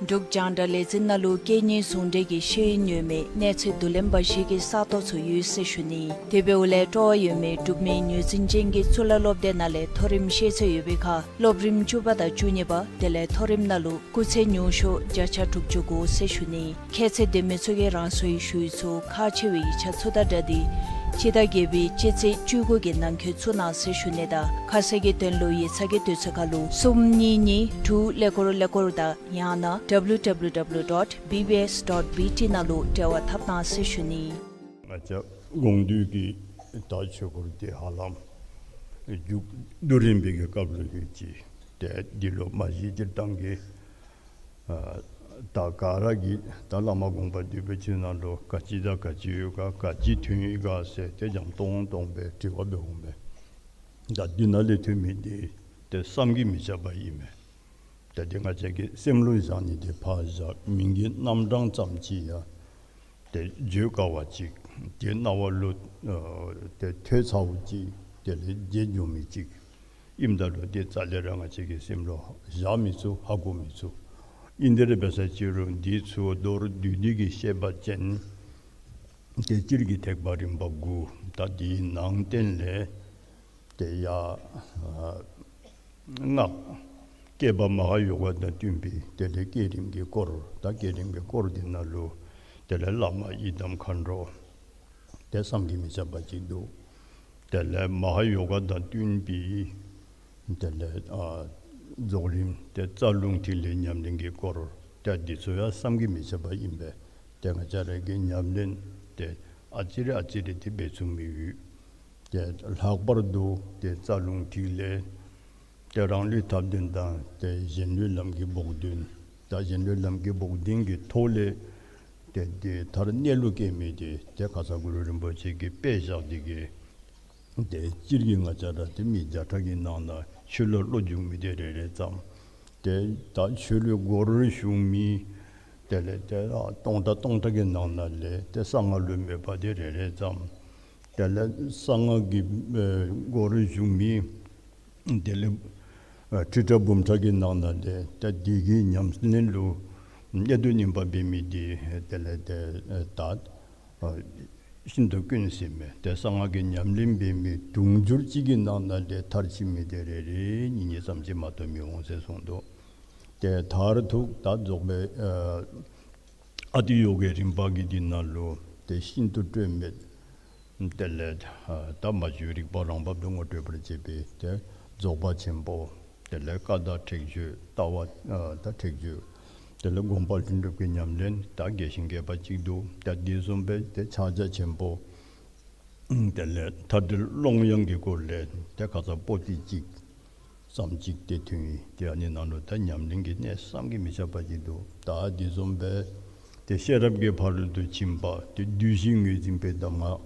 འབྲུག་རྒྱང་བསྒྲགས་ལས་འཛིན་ནང་ལུ་སྐད་གཉིས་ཟུང་འབྲེལ་གྱི་ཤེས་ཡོན་ཡོད་མི་གནས་ཚད་མདོ་ལེན་པ་ཞིག་གི་ས་སྟོང་ཚུ་ཡོད་ཟེར་ཞུ་ནི། དེ་འབདཝ་ལས་སྤྲོ་བ་ཡོད་མི་འབྲུག་མི་ངོས་འཛིན་ཅན་གྱི་གཙུག་ལག་སློབ་སྡེ་ནང་ལས་མཐོ་རིམ་ཤེས་ཚད་ཡོད་པའི་ཁར་སློབ་རིམ་བཅུ་པ་དང་བཅུ་གཉིས་པ་དེ་ལས་མཐོ་རིམ་ནང་ལུ་སྐུགས་ཚད་ཉུང་ཤོས་བརྒྱ་ཆ་དྲུག་ཅུ་དགུ་ཟེར་ཞུ་ནི། ཁྱད་ཚད་ལྡན་མི་ཚུ་གིས་རང་སོའི་ཞུ་ཡིག་ཚུ་ཁག་ཆེ་བའི་ཡིག་ཆ་ཚུ་དང་སྦྲགས་ཏེ་སྤྱི་ཟླ་བརྒྱད་པའི་སྤྱི་ཚེས་བཅུ་དགུ་གི་ནང་འཁོད་བཙུགས་གནང་ཟེར་ཞུ་ནི་དང་ཁ་གསལ་གྱི་དོན་ལུ་ཡིག་ཚང་གི་དུས་ཚོད་ཁར་ལུ་གསུམ་གཉིས་གཉིས་དྲུག་ཀླད་ཀོར་ཀླད་ཀོར་དང་ཡང་ན་W W W dot B B S dot B T ནང་ལུ་འབྲེལ་བ་འཐབ་གནང་ཟེར་ཞུ་ནི། ང་བཅས་དགོངས་འདུས་ཀྱི་ད་ཆོས་སྐོར་འདི་ཧ་ལམ་ མཇུག་བསྡུ་རན་པའི་གི་སྐབས་ལུ་ཡོད་ཅི། ཏེ་འདི་ལུ་མ་གཞི་སྤྱིར་བཏང་གི་ཨ་ད་ག་ར་གིས་ད་བླ་མ་དགོངས་པ་འདུས་པའི་ཕྱི་ནང་ལུ་ག་ཅི་དང་ག་ཅི་ཡོད་ག་ག་ཅི་ཐོན་ཡི་ག་ཟེར་ཏེ་འཇམ་ཏོང་ཏོ་སྦེ་དྲི་བ་འབད་འོང་མས། ད་འདི་ནང་ལས་ཐོན་མི་འདི་ཏེ་བསམ་གྱིས་མི་ཁྱབ་པ་ཨིན་མས། ད་འདི་ང་བཅས་ཀྱི་སེམས་ལུ་བཞག་ནི་འདི་ཕར་བཞག་མིང་གི་རྣམ་གྲངས་ཙམ་ཅིག་ཡང་ཏེ་བརྗོད་དཀའ་བ་ཅིག་ཏེ་རྣ་བ་ལུ་ཨ་ཏེ་ཐོས་ཚརཝ་ཅིག་དེ་ལས་བརྗེད་འགྱོ་མི་ཅིག་ཨིནམ་ད་ལུ་ཏེ་རྩ་ལས་ར་ང་བཅས་ཀྱི་སེམས་ལུ་བཞག་མི་ཚུགས། ཧ་གོ་མི་ཚུགས། ཨིན་དེ་ར་འབད་ས་ཅིག་རུང་འདི་ཚུ་མདོར་བསྡུས་ཏེ་གི་བཤད་པ་ཅིན་ཏེ་སྤྱིར་གྱི་ཐེག་པ་རིམ་པ་དགུ། ད་འདིའི་ནང་བསྟན་ལས་ཏེ་ཡ་ཨ་སྔགས་བསྐྱེད་པ་མ་ཧཱ་ཡོ་ག་དང་བསྟུན་པའི་དེ་ལས་བསྐྱེད་རིམ་གྱི་སྐོར། ད་བསྐྱེད་རིམ་གྱི་སྐོར་འདི་ནང་ལུ་དེ་ལས་བླ་མ་ཡི་དམ་མཁའ་འགྲོ་ཏེ་བསམ་གྱིས་མི་ཁྱབ་པ་ཅིག་འདུག། དེ་ལས་མ་ཧཱ་ཡོ་ག་དང་བསྟུན་པའི་དེ་ལས་ཨ་རྫོགས་རིམ་ཏེ་རྩ་རླུང་ཐིག་ལེ་ཉམས་ལེན་གྱི་སྐོར། ཏེ་འདི་ཚུ་ཡང་བསམ་གྱིས་མི་ཁྱབ་པ་ཨིན་པས། ཏེ་ང་བཅས་ར་གི་ཉམས་ལེན་ཏེ་ཨ་ཙི་རེ་ཨ་ཙི་རེ་ཏེ་འབད་ཚུགས་མི་ཡོད། ཏེ་ལྷག་པར་དུ་ཏེ་རྩ་རླུང་ཐིག་ལེ་ཏེ་རང་ལུས་ཐབས་ལྡན་དང་ཏེ་གཞན་ལུས་ལམ་གྱི་བོགས་འདོན། ད་གཞན་ལུས་ལམ་གྱི་བོགས་འདོན་གྱི་ཐོག་ལས་ཏེ་ཏེ་མཐར་གནས་ལུགས་སྐྱེ་མི་འདི་ཏེ་ཁ་ཙ་གུ་རུ་རིན་པོ་ཆེ་གིས་དཔེ་བཞག་སྟེ་གི་ཏེ་སྤྱིར་གྱི་ང་བཅས་ར་ཏེ་མི་བརྒྱ་ཕྲག་གི་ནང་ན་ཆོས་ལུ་བློ་འཇུག་མི་འདི་རེ་རེ་ཙམ། ཏེ་ད་ཆོས་ལུ་སྒོ་རུ་ཞུགས་མི་དེ་ལས་ཏེ་ཨ་སྟོང་ཕྲག་སྟོང་ཕྲག་གི་ནང་ན་ལས་ཏེ་གསང་སྔགས་ལུ་མོས་པ་འདི་རེ་རེ་ཙམ། དེ་ལས་གསང་སྔགས་ཀྱི་ཨེ་སྒོ་རུ་ཞུགས་མི་དེ་ལས་ཨ་ཁྲི་ཕྲག་འབུམ་ཕྲག་གི་ནང་ན་ལས་ཏེ་འདི་གི་ཉམས་ལེན་ལུ་གནད་དུ་བསྣུན་པ་འབད་མི་འདི་དེ་ལས་ཏེ་ཨེ་ད་ཨ་ཤིན་ཏུ་དཀོན་ཟེར་མས། ཏེ་གསང་སྔགས་ཀྱི་ཉམས་ལེན་འབད་མི་དུང་ཕྱུར་གཅིག་གི་ནང་ན་ལས་མཐར་ཕྱིན་མི་དེ་རེ་རེ་གཉིས་གཉིས་ཙམ་ཅིག་མ་གཏོགས་མི་འོང་ཟེར་གསུངས་འདུག། ཏེ་མཐར་ཐུག་ད་རྫོགས་པའི་ཨ་ཨ་ཏི་ཡོ་གའི་རིམ་པ་གི་འདི་ནང་ལུ་ཏེ་ཤིན་ཏུ་སྤྲོས་མེད། དེ་ལས་ཨ་ད་མ་བཅོས་རིག་པ་རང་བབས་སུ་ངོ་སྤྲོད་པར་བྱེད་པའི་ཏེ་རྫོགས་པ་ཆེན་པོ། དེ་ལས་བཀའ་དང་ཁྲེགས་ཆོད་ལྟ་བ་ཨ་ད་ཁྲེགས་ཆོད། དེ་ལས་སྒོམ་པ་ལྷུན་གྲུབ་ཀྱི་ཉམས་ལེན་ད་རྒྱས་ཤིང་རྒྱས་པ་ཅིག་འདུག། ད་འདི་བཟུམ་སྦེ་ཏེ་ཕྱག་རྒྱ་ཆེན་པོ། དེ་ལས་མཐའ་བྲལ་ཀློང་ཡངས་ཀྱི་སྐོར་ལས་ཏེ་ཁ་ཙ་པོ་ཏི་གཅིག་ཙམ་ཅིག་ཏེ་ཐོན་ཡི། ཏེ་ཨ་ནི་ནང་ལུ་ད་ཉམས་ལེན་གྱི་གནད་བསམ་གྱིས་མི་ཁྱབ་པ་ཅིག་འདུག། ད་འདི་བཟུམ་སྦེ་ཏེ་ཤེས་རབ་ཀྱི་ཕ་རོལ་ཏུ་ཕྱིན་པ་ཏེ་བདུད་བཞི་ངོས་འཛིན་པའི་གདམས་ངག་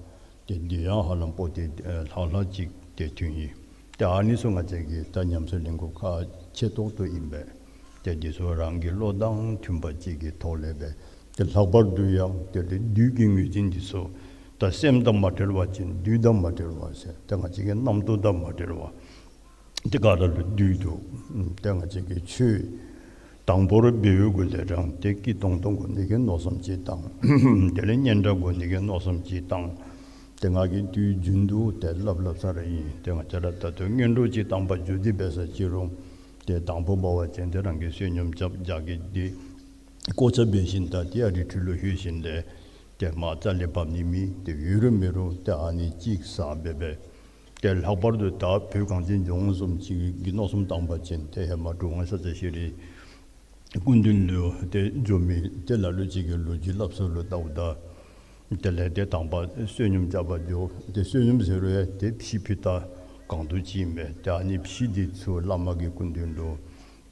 ཏེ་འདི་ཡང་ཧ་ལམ་པོ་ཏི་ཨེ་ལྷག་ལྷག་ཅིག་ཏེ་ཐོན་ཡི། ཏེ་ཨ་ནི་ཚུ་ང་བཅས་ཀྱིས་ད་ཉམས་སུ་ལེན་དགོཔ་ཁག་ཆེ་ཏོག་ཏོ་ཨིན་པས། ཏེ་འདི་ཚུ་རང་གི་བློ་དང་མཐུན་པ་ཅིག་གི་ཐོག་ལས་སྦེ་ཏེ་ལྷག་པར་དུ་ཡང་དེ་ལས་བདུད་ཀྱི་ངོས་འཛིན་འདི་ཚུ་ད་སེམས་དང་མ་བྲལ་བ་ཅིན་བདུད་དང་མ་བྲལ་བ་ཟེར་ཏེ་ང་བཅས་ཀྱི་རྣམ་རྟོག་དང་མ་བྲལ་བ། ཏེ་ག་ར་ལུ་བདུད་འདུག། ཏེ་ང་བཅས་ཀྱིས་ཆོས་དང་པོར་འབད་བའི་གུ་ལས་རང་ཏེ་སྐྱིད་ཏོང་ཏོ་དགོ་ནི་གི་མནོ་བསམ་ཅིག་བཏང་། དེ་ལས་སྙན་གྲགས་དགོ་ནི་གི་མནོ་བསམ་ཅིག་བཏང་། ཏེ་ང་གིས་དུས་རྒྱུན་དུ་ཏེ་སླབ་སླབ་ས་ར་ཨིན། ཏེ་ང་བཅས་ར་ད་ལྟོ་སྔོན་འགྲོ་ཅིག་བཏང་པར་འགྱོ་དེ་འབད་ས་ཅིག་རུང་ཏེ་དང་པོ་འབད་བ་ཅིན་ཏེ་རང་གིས་བསོད་སྙོམས་རྐྱབ་རྒྱག་གི་འདི་གོ་ཆ་འབད་ཞིནམ་ད་ཏེ་ཨ་རི་ཁྲོད་ལུ་ལྷོད་ཞིནམ་ལས་ཏེ་མར་རྩ་ལས་བབས་ནི་མེད། ཏེ་ཡོད་རུང་མེད་རུང་ཏེ་ཨ་ནི་ཅིག་ཟ་འབད་འབད། ཏེ་ལྷག་པར་དུ་ད་བོད་གངས་ཅན་ལྗོངས་བཟུམ་ཅིག་གི་མནོ་བསམ་བཏང་པ་ཅིན་ཏེ་ཧེ་མ་གྲུབ་དབང་ཤཱཀྱ་ཤྲཱི་སྐུ་མདུན་ལུ་ཏེ་འགྱོ་མི་ཏེ་ལ་ལུ་ཅིག་གིས་ལོ་རྒྱུས་སླབ་ས་ལུ་བལྟཝ་ད་དེ་ལས་ཏེ་དང་པ་བསོད་སྙོམས་རྐྱབ་པར་འགྱོ། ཏེ་བསོད་སྙོམས་ཟེར་རུང་ཡང་ཏེ་ཕྱེ་ཕུད་ད་གང་དུ་ཅིག་མས། ཏེ་ཨ་ནི་ཕྱེ་འདི་ཚུ་བླ་མ་གི་སྐུ་མདུན་ལུ་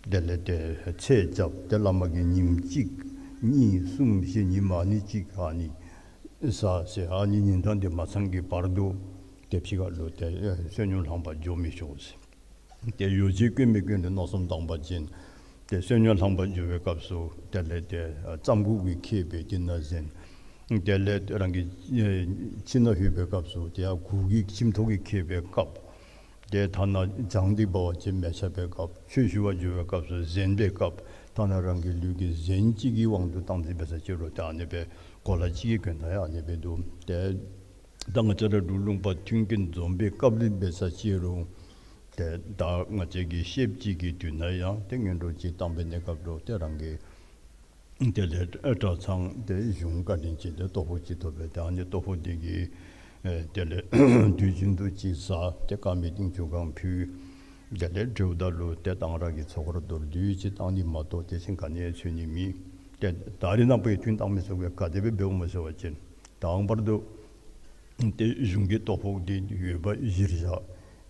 དེ་ལས་ཏེ་ཚད་རྐྱབ། ཏེ་བླ་མ་གིས་ཉིནམ་གཅིག་གཉིས་གསུམ་བཞི་ཉིནམ་ཨ་ནི་གཅིག་ཨ་ནི་ཟ་ཟེར་ཨ་ནི་ཉིན་གྲངས་འདི་མ་ཚང་གི་བར་དུ་ཏེ་ཕྱི་ཁ་ལུ་ཏེ་ཨེ་བསོད་སྙོམས་ལྷང་པར་འགྱོ་མི་ཆོག་ཟེར། ཏེ་ཡོ་བྱད་གྱོན་མི་གྱོན་ལུ་མནོ་བསམ་བཏང་པ་ཅིན་ཏེ་བསོད་སྙོམས་ལྷང་པར་འགྱོ་བའི་སྐབས་སུ་དེ་ལས་ཏེ་ཨ་རྩམ་ཁུག་གི་ཁེབས་སྦེ་དེ་ནང་གཟན། དེ་ལས་རང་གི་ཨེ་ཁྱིམ་ནང་ལྷོད་པའི་སྐབས་སུ་ཏེ་ཡར་གུར་གྱི་ཁྱིམ་ཐོག་གི་ཁེབས་སྦེ་བཀབ། ཏེ་ཐ་ན་གྱང་འདི་འབད་བ་ཅིན་མལ་ཆ་སྦེ་བཀབ། ཆོས་ཞུ་བར་འགྱོ་བའི་སྐབས་སུ་གཟན་སྦེ་བཀབ། ཐ་ན་རང་གི་ལུས་ཀྱི་གཟན་གཅིག་གི་དབང་དུ་བཏང་སྟེ་འབད་ས་ཅིག་རུང་ཏེ་ཨ་ནི་སྦེ་གོ་ལ་གཅིག་གི་གྱོན་ཐངས་ཡང་ཨ་ནི་སྦེ་འདུག། ཏེ་ད་ང་བཅས་ར་འབྲུག་ལུང་པ་མཐུན་རྐྱེན་འཛོམས་པའི་སྐབས་ལུ་འབད་ས་ཅིག་རུང་ཏེ་ད་ང་བཅས་ཀྱི་བཤདཔ་ཅིག་གི་དུས་ན་ཡང་ཏེ་སྔོན་འགྲོ་ཅིག་བཏང་པའི་གནས་སྐབས་ལུ་ཏེ་རང་གི་དེ་ལས་གྲྭ་ཚང་ཏེ་གཞུང་བཀའ་དྲིན་ཅན་ཏེ་ལྟོ་ཕོགས་ཅིག་ཐོབ་པས། ཏེ་ཨ་ནི་ལྟོ་ཕོགས་འདི་གིས་ཨེ་དེ་ལས་དུས་རྒྱུན་དུ་ཅིག་ཟ། ཏེ་དཀར་མེ་ཏིང་ཆུ་གང་ཕུལ། དེ་ལས་གྲོལཝ་ད་ལུ་ཏེ་གཏང་རག་གི་ཚོགས་ར་མདོར་བསྡུས་ཅིག་བཏང་ནི་མ་གཏོགས་དེ་བཞིན་ག་ནི་ཡང་འཚོལ་ནི་མེད། ཏེ་ད་རེས་ནངས་པ་ཡང་ཐུན་བཏང་མི་ཚུ་གིས་ག་དེ་སྦེ་འབདཝ་སྨོ་ཟེར་བ་ཅིན་དང་པར་དུ་ཏེ་གཞུང་གི་ལྟོ་ཕོགས་འདི་ཡོདཔ་གཞིར་བཞག།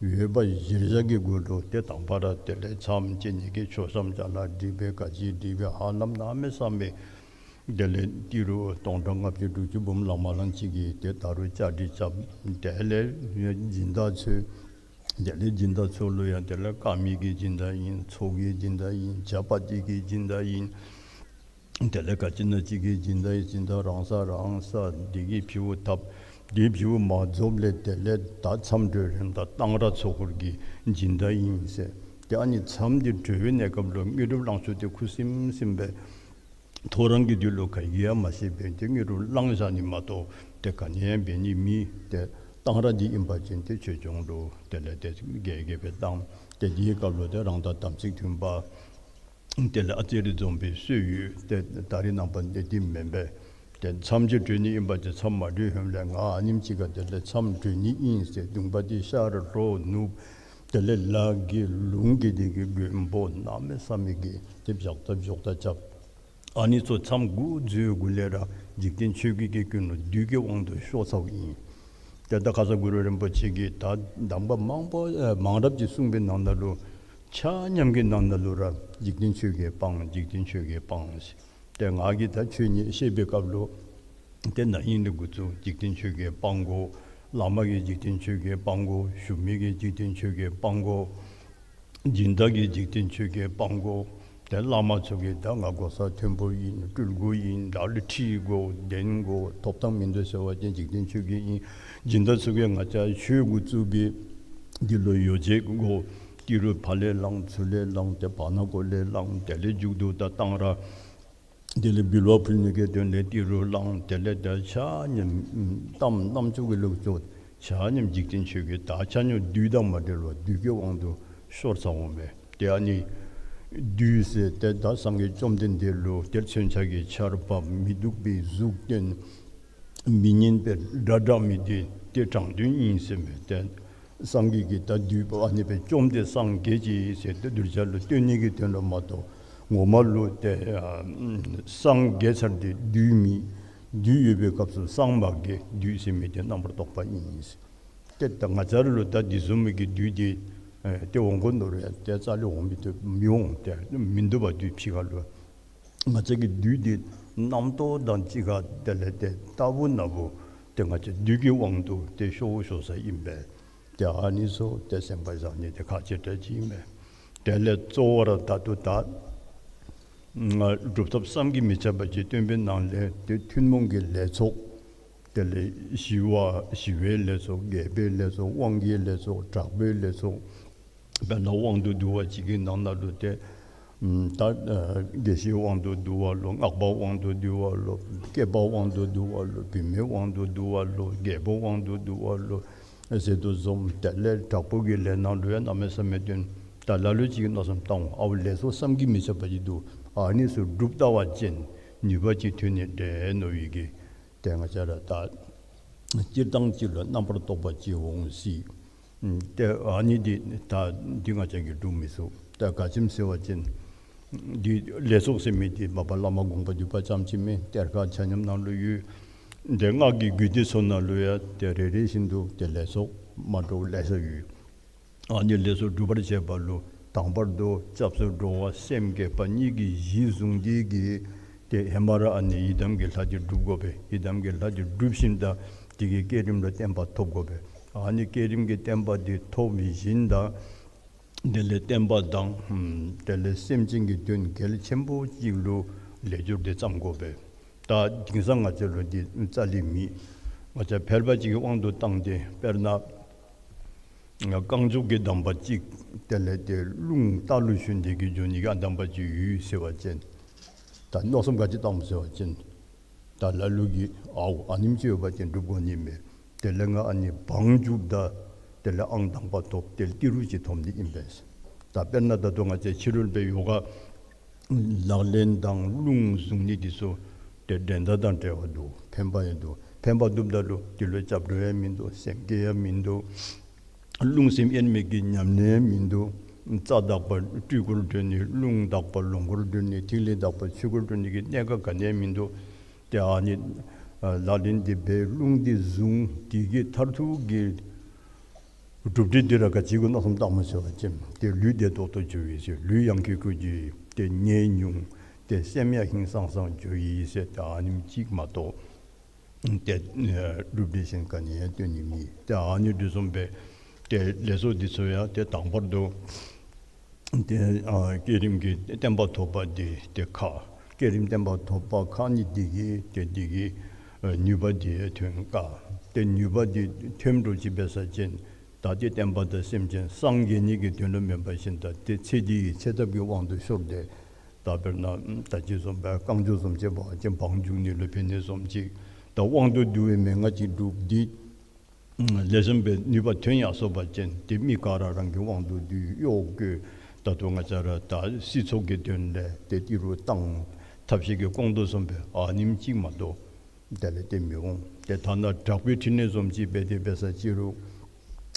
ཡོད་པ་གཞིར་བཞག་གི་སྒོ་ལུ་ཏེ་དང་པ་ར་དེ་ལས་མཚམས་བཅད་ནི་གི་མཆོད་བཤམ་ཅ་ལ་སྒྲིག་སྦེ་ག་ཅི་སྒྲིག་སྦེ་ཧ་ལམ་གནམ་མེད་ས་མེད་དེ་ལས་ཏི་རུ་སྟོང་ཕྲག་ལྔ་བཅུ་དྲུག་ཅུ་འབུམ་ལང་མ་ལང་ཅིག་གི་ཏེ་ད་རུང་བཅའ་སྒྲིག་རྐྱབ། དེ་ལས་སྦྱིན་བདག་ཚུ་དེ་ལས་སྦྱིན་བདག་ཚུ་ལུ་ཡང་དེ་ལས་དཀར་མེ་གི་སྦྱིན་བདག་ཨིན། ཚོགས་ཀྱི་སྦྱིན་བདག་ཨིན། ཇ་པ་ཏི་གི་སྦྱིན་བདག་ཨིན། དེ་ལས་ག་ཅི་ན་ཅིག་གི་སྦྱིན་བདག་ཨིན། སྦྱིན་བདག་རང་ས་རང་ས་དེ་གི་ཕྱི་བོ་ཐབ། དེ་ཕྱི་བོ་མ་རྫོགས་ལས་དེ་ལས་ད་མཚམས་གྲོལ་རནམ་ད་གཏང་རག་ཚོགས་འཁོར་གྱི་སྦྱིན་བདག་ཨིན་ཟེར། ཏེ་ཨ་ནི་མཚམས་འདི་གྲོལ་བའི་གནས་སྐབས་ལུ་དངོས་གྲུབ་བླང་ཆོག་དེ་ཁུ་སིམ་སིམ་སྦེ་ཐོ་རངས་ཀྱི་དུས་ལུ་ག་གིས་ཡང་མ་ཤེས་པས། ཏེ་དངོས་གྲུབ་བླང་བཞག་ནི་མ་གཏོགས་ཏེ་ག་ནི་ཡང་འབད་ནི་མེད། ཏེ་གཏང་རག་འདི་ཨིན་པ་ཅིན་ཏེ་ཆོས་སྐྱོང་ལུ་དེ་ལས་ཏེ་རྒྱས་རྒྱས་སྦེ་བཏང་། ཏེ་དེའི་སྐབས་ལུ་ཏེ་རང་དང་དམ་ཚིག་མཐུན་པ་དེ་ལས་ཨ་ཙི་རེ་འཛོམས་པའི་སྲོལ་ཡོད། ཏེ་ད་རེས་ནངས་པ་འདི་འདི་མེན་པས། ཏེ་མཚམས་ཅིག་གྲོལ་ནི་ཨིན་པ་ཅིན་མཚམས་མ་གྲོལ་ཧེ་མ་ལས་ང་ཨ་ནེམ་ཅིག་ཁར་དེ་ལས་མཚམས་གྲོལ་ནི་ཨིན་ཟེར་གདུང་པ་འདི་ཤར་ལྷོ་ནུབ་དེ་ལས་ལ་གི་ལུང་གི་དེ་གི་མགོན་པོ་གནམ་མེད་ས་མེད་ཀྱི་ཏེ་བཞག་ད་བཞག་ད་རྐྱབ། ཨ་ནི་ཚུ་མཚམས་འགོ་འཛུལ་འགོ་ལས་ར་འཇིག་རྟེན་ཆོས་བརྒྱད་ཀྱི་ཀུན་སློང་བདུད་ཀྱི་དབང་དུ་ཤོར་ཚརཝ་ཨིན། ཏེ་ད་ཁ་ཙ་གུ་རུ་རིན་པོ་ཆེ་གིས་ད་གདམས་པ་མང་པོ་ཨེ་མང་རབས་ཅིག་གསུངས་པའི་ནང་ན་ལུ་ཆ་མཉམ་གྱི་ནང་ན་ལུ་ར་འཇིག་རྟེན་ཆོས་བརྒྱད་སྤང་། འཇིག་རྟེན་ཆོས་བརྒྱད་སྤང་ཟེར། ཏེ་ང་གིས་ད་ཆོས་ཉིད་བཤད་པའི་སྐབས་ལུ་ཏེ་ན་ཧིང་ལས་འགོ་བཙུགས་འཇིག་རྟེན་ཆོས་བརྒྱད་སྤང་དགོ། བླ་མ་གིས་འཇིག་རྟེན་ཆོས་བརྒྱད་སྤང་དགོ། ཞུ་མི་གིས་འཇིག་རྟེན་ཆོས་བརྒྱད་སྤང་དགོ། སྦྱིན་བདག་གིས་འཇིག་རྟེན་ཆོས་བརྒྱད་སྤང་དགོ། ཏེ་བླ་མ་ཚུ་གིས་ད་ང་གོ་ས་མཐོན་པོ་ཨིན། སྤྲུལ་སྐུ་ཨིན། བདག་ལུ་ཁྲི་དགོ། གདན་དགོ། ཐོབ་ཐང་མིན་འདུག་ཟེར་བ་ཅིན་འཇིག་རྟེན་ཆོས་བརྒྱད་ཨིན། སྦྱིན་བདག་ཚུ་གིས་ང་བཅས་ཆོས་འགོ་བཙུགས་པའི་འདི་ལུ་ཡོ་བྱད་དགོ། ཏི་རུ་ཕར་ལས་བླངས་ཚུར་ལས་བླངས་ཏེ་བར་ན་གོ་ལས་བླངས་དེ་ལས་མཇུག་ཏུ་ད་གཏང་རག་དེ་ལས་འབུལ་བ་ཕུལ་ནི་གི་དོན་ལས་ཏི་རུ་བླངས། དེ་ལས་ད་ཆ་མཉམ་གཏམ་རྣམ་ཅོ་གི་ལོག་ཅོག་ཆ་མཉམ་འཇིག་རྟེན་ཆོས་བརྒྱད། ད་ཆ་མཉམ་བདུད་དང་མ་བྲལ་བར་བདུད་ཀྱི་དབང་དུ་ཤོར་ཚར་འོང་པས། ཏེ་ཨ་ནི་བདུད་ཟེར་ཏེ་ད་སངས་རྒྱས་བཅོམ་ལྡན་འདས་ལུ་ཏེ་མཚོན་ཆ་གི་ཆརཔ་མི་སྡུག་པའི་གཟུགས་སྟོན། མི་སྙན་པའི་སྒྲ་བསྒྲགས་མི་འདི་ཏེ་དྲང་དོན་ཨིན་ཟེར་མས། ཏེ་སངས་རྒྱས་ཀྱིས་ད་བདུད་པོ་ཨ་ནི་སྦེ་བཅོམ་སྟེ་སངས་རྒྱས་ཅི་ཟེར་ཏེ་གདུལ་བྱ་ལུ་སྟོན་ནི་གི་དོན་ལུ་མ་གཏོགས་ངོ་མ་ལུ་ཏེ་ཨ་སངས་རྒྱས་ཚར་ཏེ་བདུད་མེད། བདུད་ཡོད་པའི་སྐབས་སུ་སངས་མ་རྒྱས། བདུད་ཟེར་མི་འདི་རྣམ་པར་རྟོག་པ་ཨིན་ཟེར། ཏེ་ད་ང་བཅས་ར་ལུ་ད་འདི་བཟུམ་མའི་གི་བདུད་འདི་ཨེ་ཏེ་འོང་དགོ་མནོ་རུང་ཡང་ཏེ་རྩ་ལས་འོང་མི་བཏུབ། མི་འོང་། ཏེ་མིན་འདུག་པ་བདུད་ཕྱི་ཁ་ལུ། ང་བཅས་ཀྱི་བདུད་འདི་རྣམ་རྟོག་དང་གཅིག་ཁར་དེ་ལས་ཏེ་རྟག་བུ་ན་བུ་ཏེ་ང་བཅས་བདུད་ཀྱི་དབང་དུ་ཏེ་ཤོར་ཤོར་ས་ཨིན་པས། ཏེ་ཨ་ནི་ཚུ་ཏེ་སེམས་པ་བཟང་ནི་འདི་ཁག་ཆེ་དྲགས་ཅིག་ཨིན་པས། དེ་ལས་གཙོ་བོ་ར་ད་ལྟོ་ད་ང་སྒྲུབ་ཐབས་བསམ་གྱིས་མི་ཁྱབ་པ་ཅིག་སྟོན་པའི་ནང་ལས་ཏེ་ཐུན་མོང་གི་ལས་ཚོགས། དེ་ལས་ཞི་བ་ཞི་བའི་ལས་ཚོགས། རྒྱས་པའི་ལས་ཚོགས། དབང་གི་ལས་ཚོགས། དྲག་པོའི་ལས་ཚོགས། དཔེར་ན་དབང་དུ་བསྡུ་བ་ཅིག་གི་ནང་ན་ལུ་ཏེ་ཨམ་ད་ཨ་དགེ་བཤེས་དབང་དུ་བསྡུ་བ་ལོ། སྔགས་པ་དབང་དུ་བསྡུ་བ་ལོ། སྐྱེས་པ་དབང་དུ་བསྡུ་བ་ལོ། བུད་མེད་དབང་དུ་བསྡུ་བ་ལོ། རྒྱལ་པོ་དབང་དུ་བསྡུ་བ་ལོ་ཟེར་དོ་བཟུམ། དེ་ལས་དྲག་པོ་གི་ལས་ནང་ལུ་ཡང་གནམ་མེད་ས་མེད་སྟོན། ད་ལ་ལུ་ཅིག་གིས་མནོ་བསམ་བཏང་འོང་། ཨའུ་ལས་ཚོགས་བསམ་གྱིས་མི་ཁྱབ་པ་ཅིག་འདུག། ཨ་ནི་ཚུ་སྒྲུབ་ལྟ་བ་ཅིན་ནུས་པ་ཅིག་ཐོན་ནི་འདྲས་མནོ་བའི་གི་ཏེ་ང་བཅས་ར་ད་སྤྱིར་བཏང་ཅིག་ལུ་རྣམ་པར་རྟོག་པ་ཅིག་འོང་སྲིད། ཨམ་ཏེ་ཨ་ནི་འདི་ད་འདི་ང་བཅས་ཀྱིས་སྒྲུབ་མི་ཚུགས། ད་ག་ཅི་སྨོ་ཟེར་བ་ཅིན་འདི་ལས་ཚོགས་ཟེར་མི་འདི་མ་པ་བླ་མ་དགོངས་པ་འདུས་པ་ཙམ་ཅིག་མེན། གཏེར་ཁ་ཆ་མཉམ་ནང་ལུ་ཡོད། ཏེ་སྔགས་ཀྱི་རྒྱུད་སྡེ་ཚུ་ནང་ལུ་ཡང་ཏེ་རེ་རེ་བཞིན་དུ་ཏེ་ལས་ཚོགས་མ་འདྲཝ་ལེ་ཤ་ཡོད། ཨ་ནི་ལས་ཚོགས་སྒྲུབ་པར་བྱེད་པ་ལུ་དང་པར་དུ་སྐྱབས་སུ་འགྲོ་བ་སེམས་བསྐྱེད་པ་གཉིས་ཀྱི་གཞི་བཟུང་སྟེ་གིས་ཏེ་ཧེ་མ་ར་ཨ་ནི་ཡི་དམ་གྱི་ལྷ་འདི་སྒྲུབ་དགོ་པས། ཡི་དམ་གྱི་ལྷ་འདི་སྒྲུབ་ཞིནམ་ད་དེ་གི་བསྐྱེད་རིམ་ལུ་བརྟན་པ་ཐོབ་དགོ་པས། ཨ་ནི་བསྐྱེད་རིམ་གྱི་བརྟན་པ་འདི་ཐོབ་ཞིནམ་ད་དེ་ལས་བསྟན་པ་དང་ཨམ་དེ་ལས་སེམས་ཅན་གྱི་དོན་གལ་ཆེན་པོ་ཅིག་ལུ་ལས་སྦྱོར་འདི་བརྩམ་དགོ་པས། ད་དེང་སང་ང་བཅས་ལུ་འདི་རྩ་ལས་མེད། ང་བཅས་ཕལ་པ་ཅིག་གི་དབང་དུ་བཏང་སྟེ་དཔེར་ན་རྐང་མགྱོགས་ཀྱི་གདམས་པ་ཅིག་དེ་ལས་ཏེ་རླུང་རྟ་ལུ་ཞོན་ཏེ་གིས་འགྱོ་ནི་གི་ཨ་གདམས་པ་ཅིག་ཡོད་ཟེར་བ་ཅིན་ད་མནོ་བསམ་ག་ཅི་བཏངམ་ཟེར་བ་ཅིན་ད་ལ་ལུ་གིས་ཨའུ་ཨ་ནེམ་ཅིག་ཡོད་པ་ཅིན་སྒྲུབ་དགོ་ནི་མས། དེ་ལས་ང་ཨ་ནི་བང་རྒྱུགཔ་ད་དེ་ལས་ཨང་དང་པ་ཐོབ། དེ་ལས་ཏི་རུ་ཅིག་ཐོབ་ནི་ཨིན་པས། ད་དཔེར་ན་ད་ལྟོ་ང་བཅས་ཕྱི་རོལ་པའི་ཡོ་ག་ལག་ལེན་དང་རླུང་བཟུང་ནི་འདི་ཚུ་ཏེ་འགྲན་ཟླ་དང་བྲལ་བ་འདུག། ཕན་པ་ཡང་འདུག། ཕན་པ་འདུགཔ་ད་ལུ་འདི་ལུ་སྐྱབས་འགྲོ་ཡང་མིན་འདུག། སེམས་བསྐྱེད་ཡང་མིན་འདུག། རླུང་སེམས་དབྱེར་མེད་ཀྱི་ཉམས་ལེན་ཡང་མིན་འདུག། རྩ་དག་པ་སྤྲུལ་སྐུར་འགྲོ་ནི། རླུང་དག་པ་ལོངས་སྐུར་འགྲོ་ནི། ཐིག་ལེ་དག་པ་ཆོས་སྐུར་འགྲོ་ནི་གི་གནད་འགག་ག་ནི་ཡང་མིན་འདུག། ཏེ་ཨ་ནི་ཨ་ལག་ལེན་འདི་འབད་རླུང་འདི་བཟུང་འདི་གི་མཐར་ཐུག་གི་ གྲུབ་འབྲས་འདི་ར་ག་ཅི་གུ་གནམ་མེད་ས་མེད་བཏང་མི་ཚུགས་པ་ཅིན་ཏེ་ལུས་བདེ་ཏོག་ཏོ་འགྱོ་ཡི་ཟེར། ལུས་ཡང་ཁེ་ཁེ་འགྱོ་ཡི། ཏེ་ནད་ཉུང་། ཏེ་སེམས་ཡང་ཧིང་སངས་སངས་འགྱོ་ཡི་ཟེར། ཏེ་ཨ་ནེམ་ཅིག་མ་གཏོགས་ཏེ་ཨ་གྲུབ་འབྲས་གཞན་ག་ནི་ཡང་སྟོན་ནི་མེད། ཏེ་ཨ་ནི་འདི་བཟུམ་སྦེ་ཏེ་ལས་ཚོགས་འདི་ཚུ་ཡང་ཏེ་དང་པར་དུ་ཏེ་ཨ་བསྐྱེད་རིམ་གྱི་བརྟན་པ་ཐོབ་པ་འདི་ཏེ་ཁག། བསྐྱེད་རིམ་བརྟན་པ་ཐོབ་པ་ཁག་ནི་འདི་གིས་ཏེ་འདི་གི་ཨ་ནུས་པ་འདི་ཐོན་དཀའ། ཏེ་ནུས་པ་འདི་ཐོན་འགྱོ་ཅི་འབད་ས་ཅིན་ད་ཏེ་བསྟན་པ་དང་སེམས་ཅན་སངས་རྒྱས་ནི་གི་དོན་ལུ་མེན་པར་ཞིནམ་ད་ཏེ་ཚེ་འདི་གི་ཚེ་ཐབས་ཀྱི་དབང་དུ་ཤོར་ཏེ། ད་དཔེར་ན་ད་ཅི་བཟུམ་སྦེ་རྐང་མགྱོགས་བཟུམ་ཅིག་འབད་བ་ཅིན་བང་རྒྱུག་ནི་ལུ་ཕན་ནི་བཟུམ་ཅིག། ད་དབང་དུ་བསྡུ་བའི་མན་ངག་ཅིག་སྒྲུབ་སྟེ་ལེགས་ཤོམ་སྦེ་ནུས་པ་ཐོན་ཡར་སོང་པ་ཅིན་ཏེ་མི་ག་ར་རང་གི་དབང་དུ་བསྡུ་གཡོག་བཀོལ། ད་ལྟོ་ང་བཅས་ར་ད་སྲིད་ཚོགས་ཀྱི་དོན་ལས་ཏེ་ཏི་རུ་བཏང་ཐབས་ཤེས་ཀྱིས་སྐོང་དོ་བཟུམ་སྦེ་ཨ་ནེམ་ཅིག་མ་གཏོགས་དེ་ལས་ཏེ་མི་འོང་། ཏེ་ཐ་ན་དྲག་པོའི་ཕྲིན་ལས་བཟུམ་ཅིག་འབད་དེ་འབད་ས་ཅི་རུང་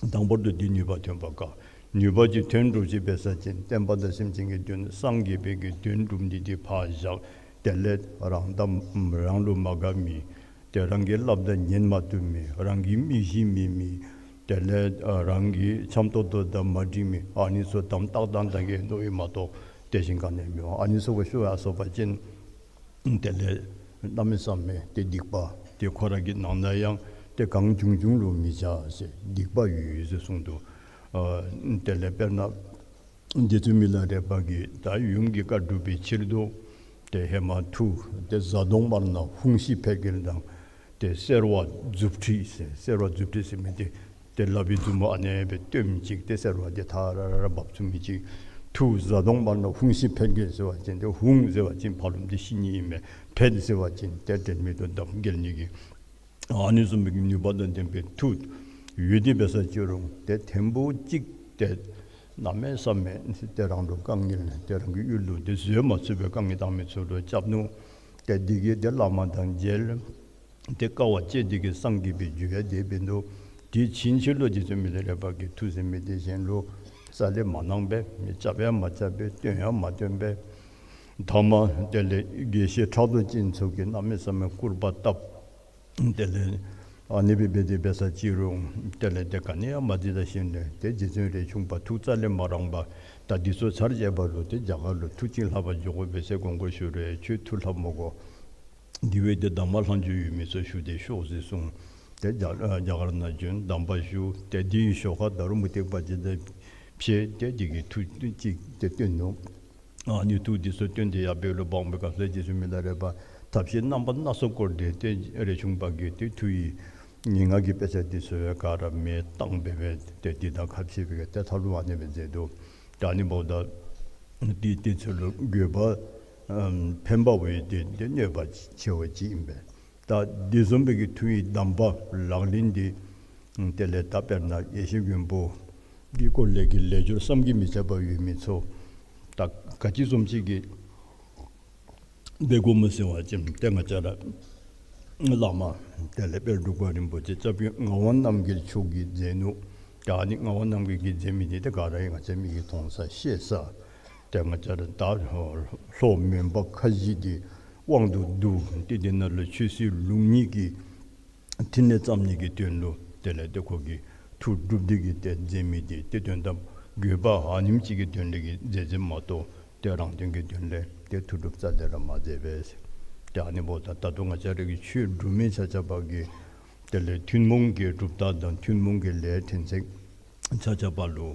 དང་པོ་དུ་འདི་ནུས་པ་ཐོན་པ་དཀའ། ནུས་པ་ཅིག་ཐོན་འགྱོ་ཅི་འབད་ས་ཅིན་བསྟན་པ་དང་སེམས་ཅན་གྱི་དོན་སངས་རྒྱས་པའི་གི་དོན་སྒྲུབ་ནི་འདི་ཕར་བཞག། དེ་ལས་རང་དང་རང་ལུ་མ་དགའ་མི་ཏེ་རང་གི་སླབ་དང་ཉན་མ་བཏུབ་མི་རང་གི་མི་གཞི་མེད་མི་དེ་ལས་ཨ་རང་གི་འཆམ་ཏོག་ཏོ་དང་མ་འགྲིག་མི་ཨ་ནི་ཚུ་དམ་ཏག་ཏག་ད་གེ་མནོ་ཡི་མ་གཏོགས་དེ་བཞིན་ག་ནི་མི་འོང་། ཨ་ནི་ཚུ་གུ་ཤོར་ཡར་སོང་པ་ཅིན་དེ་ལས་གནམ་མེད་ས་མེད་ཏེ་སྡིག་པ་ཏེ་ཁོ་ར་གི་ནང་ན་ཡང་ཏེ་གང་བྱུང་བྱུང་ལུ་མི་བྱ་ཟེར་སྡིག་པ་ཡོད་ཡོད་ཟེར་གསུངས་འདུག། ཨ་དེ་ལས་དཔེར་ན་རྗེ་བཙུན་མི་ལ་རས་པ་གིས་ད་ཡུམ་གྱི་བཀའ་སྒྲུབ་པའི་ཕྱིར་དུ་ཏེ་ཧེ་མ་མཐུ་ཏེ་གཟའ་གདོང་དམར་ནག་ཧཱུྃ་ཤི་ཕཊ་འགྱེལ་དང་ཏེ་སེར་བ་མཛུབ་ཁྲིད་ཟེར། སེར་བ་མཛུབ་ཁྲིད་ཟེར་མི་འདི་ཏེ་ལག་པའི་མཛུབ་མོ་ཨ་ནེ་སྦེ་སྟོནམ་ཅིག་ཏེ་སེར་བ་འདི་ཐ་ར་ར་འབབ་ཚུགས་མི་ཅིག། མཐུ་གཟའ་གདོང་དམར་ནག་ཧཱུྃ་ཤི་ཕཊ་འགྱེལ་ཟེར་བ་ཅིན་ཏེ་ཧཱུྃ་ཟེར་བ་ཅིན་ཕ་རོལ་ཏེ་ཤི་ནི་ཨིན་མས། ཕཊ་ཟེར་བ་ཅིན་ཏེ་དྲན་མེད་དུ་བརྡབ་འགྱེལ་ནི་གི་ཨ་ནི་བཟུམ་མའི་ནུས་པ་དང་ལྡན་པའི་མཐུ་ཡོད་དེ་འབད་ས་ཅི་རུང་ཏེ་ཐེངས་པོ་གཅིག་ཏེ་གནམ་མེད་ས་མེད་ཏེ་རང་ལུ་དཀའ་ངལ་ཏེ་རང་གི་ཡུལ་ལུ་ཏེ་བཟོད་མ་ཚུགས་པའི་དཀའ་ངལ་བཏང་མི་ཚུ་ལུ་སྐྱབས་ནུག། ཏེ་འདི་གིས་ཏེ་བླ་མ་དང་མཇལ། ཏེ་དཀའ་བ་སྤྱད་དེ་གིས་སངས་རྒྱས་པའི་རྒྱུ་ཡང་དེ་འབད་ནུག། དེ་ཕྱིན་ཆད་ལུ་རྗེ་བཙུན་མི་ལ་རས་པ་གིས་མཐུ་ཟེར་མི་དེ་གཞན་ལུ་རྩ་ལས་མ་གནང་པས། མི་རྐྱབ་ཡང་མ་རྐྱབ་པས། སྟོན་ཡང་མ་སྟོན་པས། ཐ་མ་དེ་ལས་དགེ་བཤེས་ཕྲག་དོག་ཅན་ཚུ་གིས་གནམ་མེད་ས་མེད་སྐུར་པ་བཏབ། དེ་ལས་ཨ་ནི་སྦེ་འབད་དེ་འབད་ས་ཅི་རུང་དེ་ལས་ཏེ་ག་ནི་ཡང་མ་མཛད་ད་ཞིནམ་ལས་ཏེ་རྗེ་བཙུན་རས་ཆུང་པ་ཐུགས་རྩ་ལས་མ་རངས་པར་ད་འདི་ཚུ་ཚར་བཅད་པ་ལུ་ཏེ་རྒྱ་གར་ལུ་མཐུ་ཅིག་ལྷབ་པར་འགྱོ་དགོ་པས་ཟེར་དགོངས་སྐོར་ཞུ་རུང་ཁྱོད་མཐུ་ལྷབ་མི་དགོ། འདི་བས་ཏེ་གདམས་པ་ལྷག་འཇུག་ཡོད་མི་ཚུ་ཞུ་སྟེ་ཤོག་ཟེར་གསུངས། ཏེ་རྒྱ་རྒྱ་གར་ནང་བྱོན་གདམས་པ་ཞུ། ཏེ་དེའི་ཞོར་ཁར་ད་རུང་མུ་སྟེགས་པ་ཅིག་དང་ཕྱད་དེ་དེ་གིས་མཐུ་ཅིག་ཏེ་སྟོན་ནུག། ཨ་ནི་མཐུ་འདི་ཚུ་སྟོན་ཏེ་ཡར་འབད་རུང་འབག་པའི་སྐབས་སུ་རྗེ་བཙུན་མི་ལ་རས་པ་ཐབས་ཤེས་རྣམ་པ་སྣ་ཚོགས་བསྐོར་ཏེ་ཏེ་རས་ཆུང་པ་གིས་ཏེ་མཐུ་ཡི་ངན་སྔགས་ཀྱི་དཔེ་ཆ་འདི་ཚུ་ཡང་ག་ར་མེ་བཏང་འབད་སྦེ་ཏེ་འདི་དང་ཁ་ཕྱེ་སྦེ་ཏེ་མཐའ་ལུ་ཨ་ནེ་སྦེ་མཛད་འདུག། ད་ཨ་ནི་འབདཝ་ད་འདི་དེ་ཚུ་ལུ་དགོས་པ་ཨམ་ཕན་པ་བས་ཏེ་ཏེ་གནོད་པ་ཆེ་བ་ཅིག་ཨིན་པས། ད་འདི་བཟུམ་སྦེ་གི་མཐུ་ཡི་གདམས་པ་ལག་ལེན་འདི་དེ་ལས་ད་དཔེར་ན་ཡེ་ཤེས་མགོན་པོ་གི་སྐོར་ལས་ཀྱི་ལས་སྦྱོར་བསམ་གྱིས་མི་ཁྱབ་པ་ཡོད་མི་ཚུ་ད་ག་ཅི་བཟུམ་ཅིག་གིས་འབད་དགོཔ་སྨོ་ཟེར་བ་ཅིན་ཏེ་ང་བཅས་ར་བླ་མ་དེ་ལས་དཔལ་འབྲུག་པ་རིན་པོ་ཆེ་སྐྱབས་རྗེ་ངག་དབང་རྣམ་རྒྱལ་མཆོག་གིས་མཛད་ནུག། ད་ཨ་ནི་ངག་དབང་རྣམ་རྒྱལ་གྱིས་མཛད་མི་འདི་ཏེ་ག་ར་ཡང་ང་བཅས་མིག་གིས་མཐོང་ས་ཤེས་ས། ཏེ་ང་བཅས་ར་ད་ལྷོ་མོན་པ་ཁ་བཞི་འདི་དབང་དུ་བསྡུ་སྟེ་འདི་ནང་ལུ་ཆོས་སྲིད་ལུགས་གཉིས་ཀྱི་ཕྲིན་ལས་བརྩམ་ནི་གི་དོན་ལུ་དེ་ལས་ཏེ་ཁོ་གིས་མཐུ་སྒྲུབ་སྟེ་གིས་ཏེ་མཛད་མི་འདི་ཏེ་དོན་དམ་དགོས་པ་ཨ་ནེམ་ཅིག་གི་དོན་ལས་ཀྱི་མཛད་མཛདཔ་མ་གཏོགས་ཏེ་རང་དོན་གྱི་དོན་ལས་ཏེ་མཐུ་སྒྲུབ་རྩ་ལས་ར་མ་མཛད་པས། ཏེ་ཨ་ནི་འབདཝ་ད་ད་ལྟོ་ང་བཅས་ར་གི་ཆོས་སྒྲུབ་མི་ཆ་ཁྱབ་ཀྱིས་དེ་ལས་ཐུན་མོང་གི་གྲུབ་རྟགས་དང་ཐུན་མོང་གི་ལས་ཕྲན་ཚེགས་ཆ་ཁྱབ་ལུ་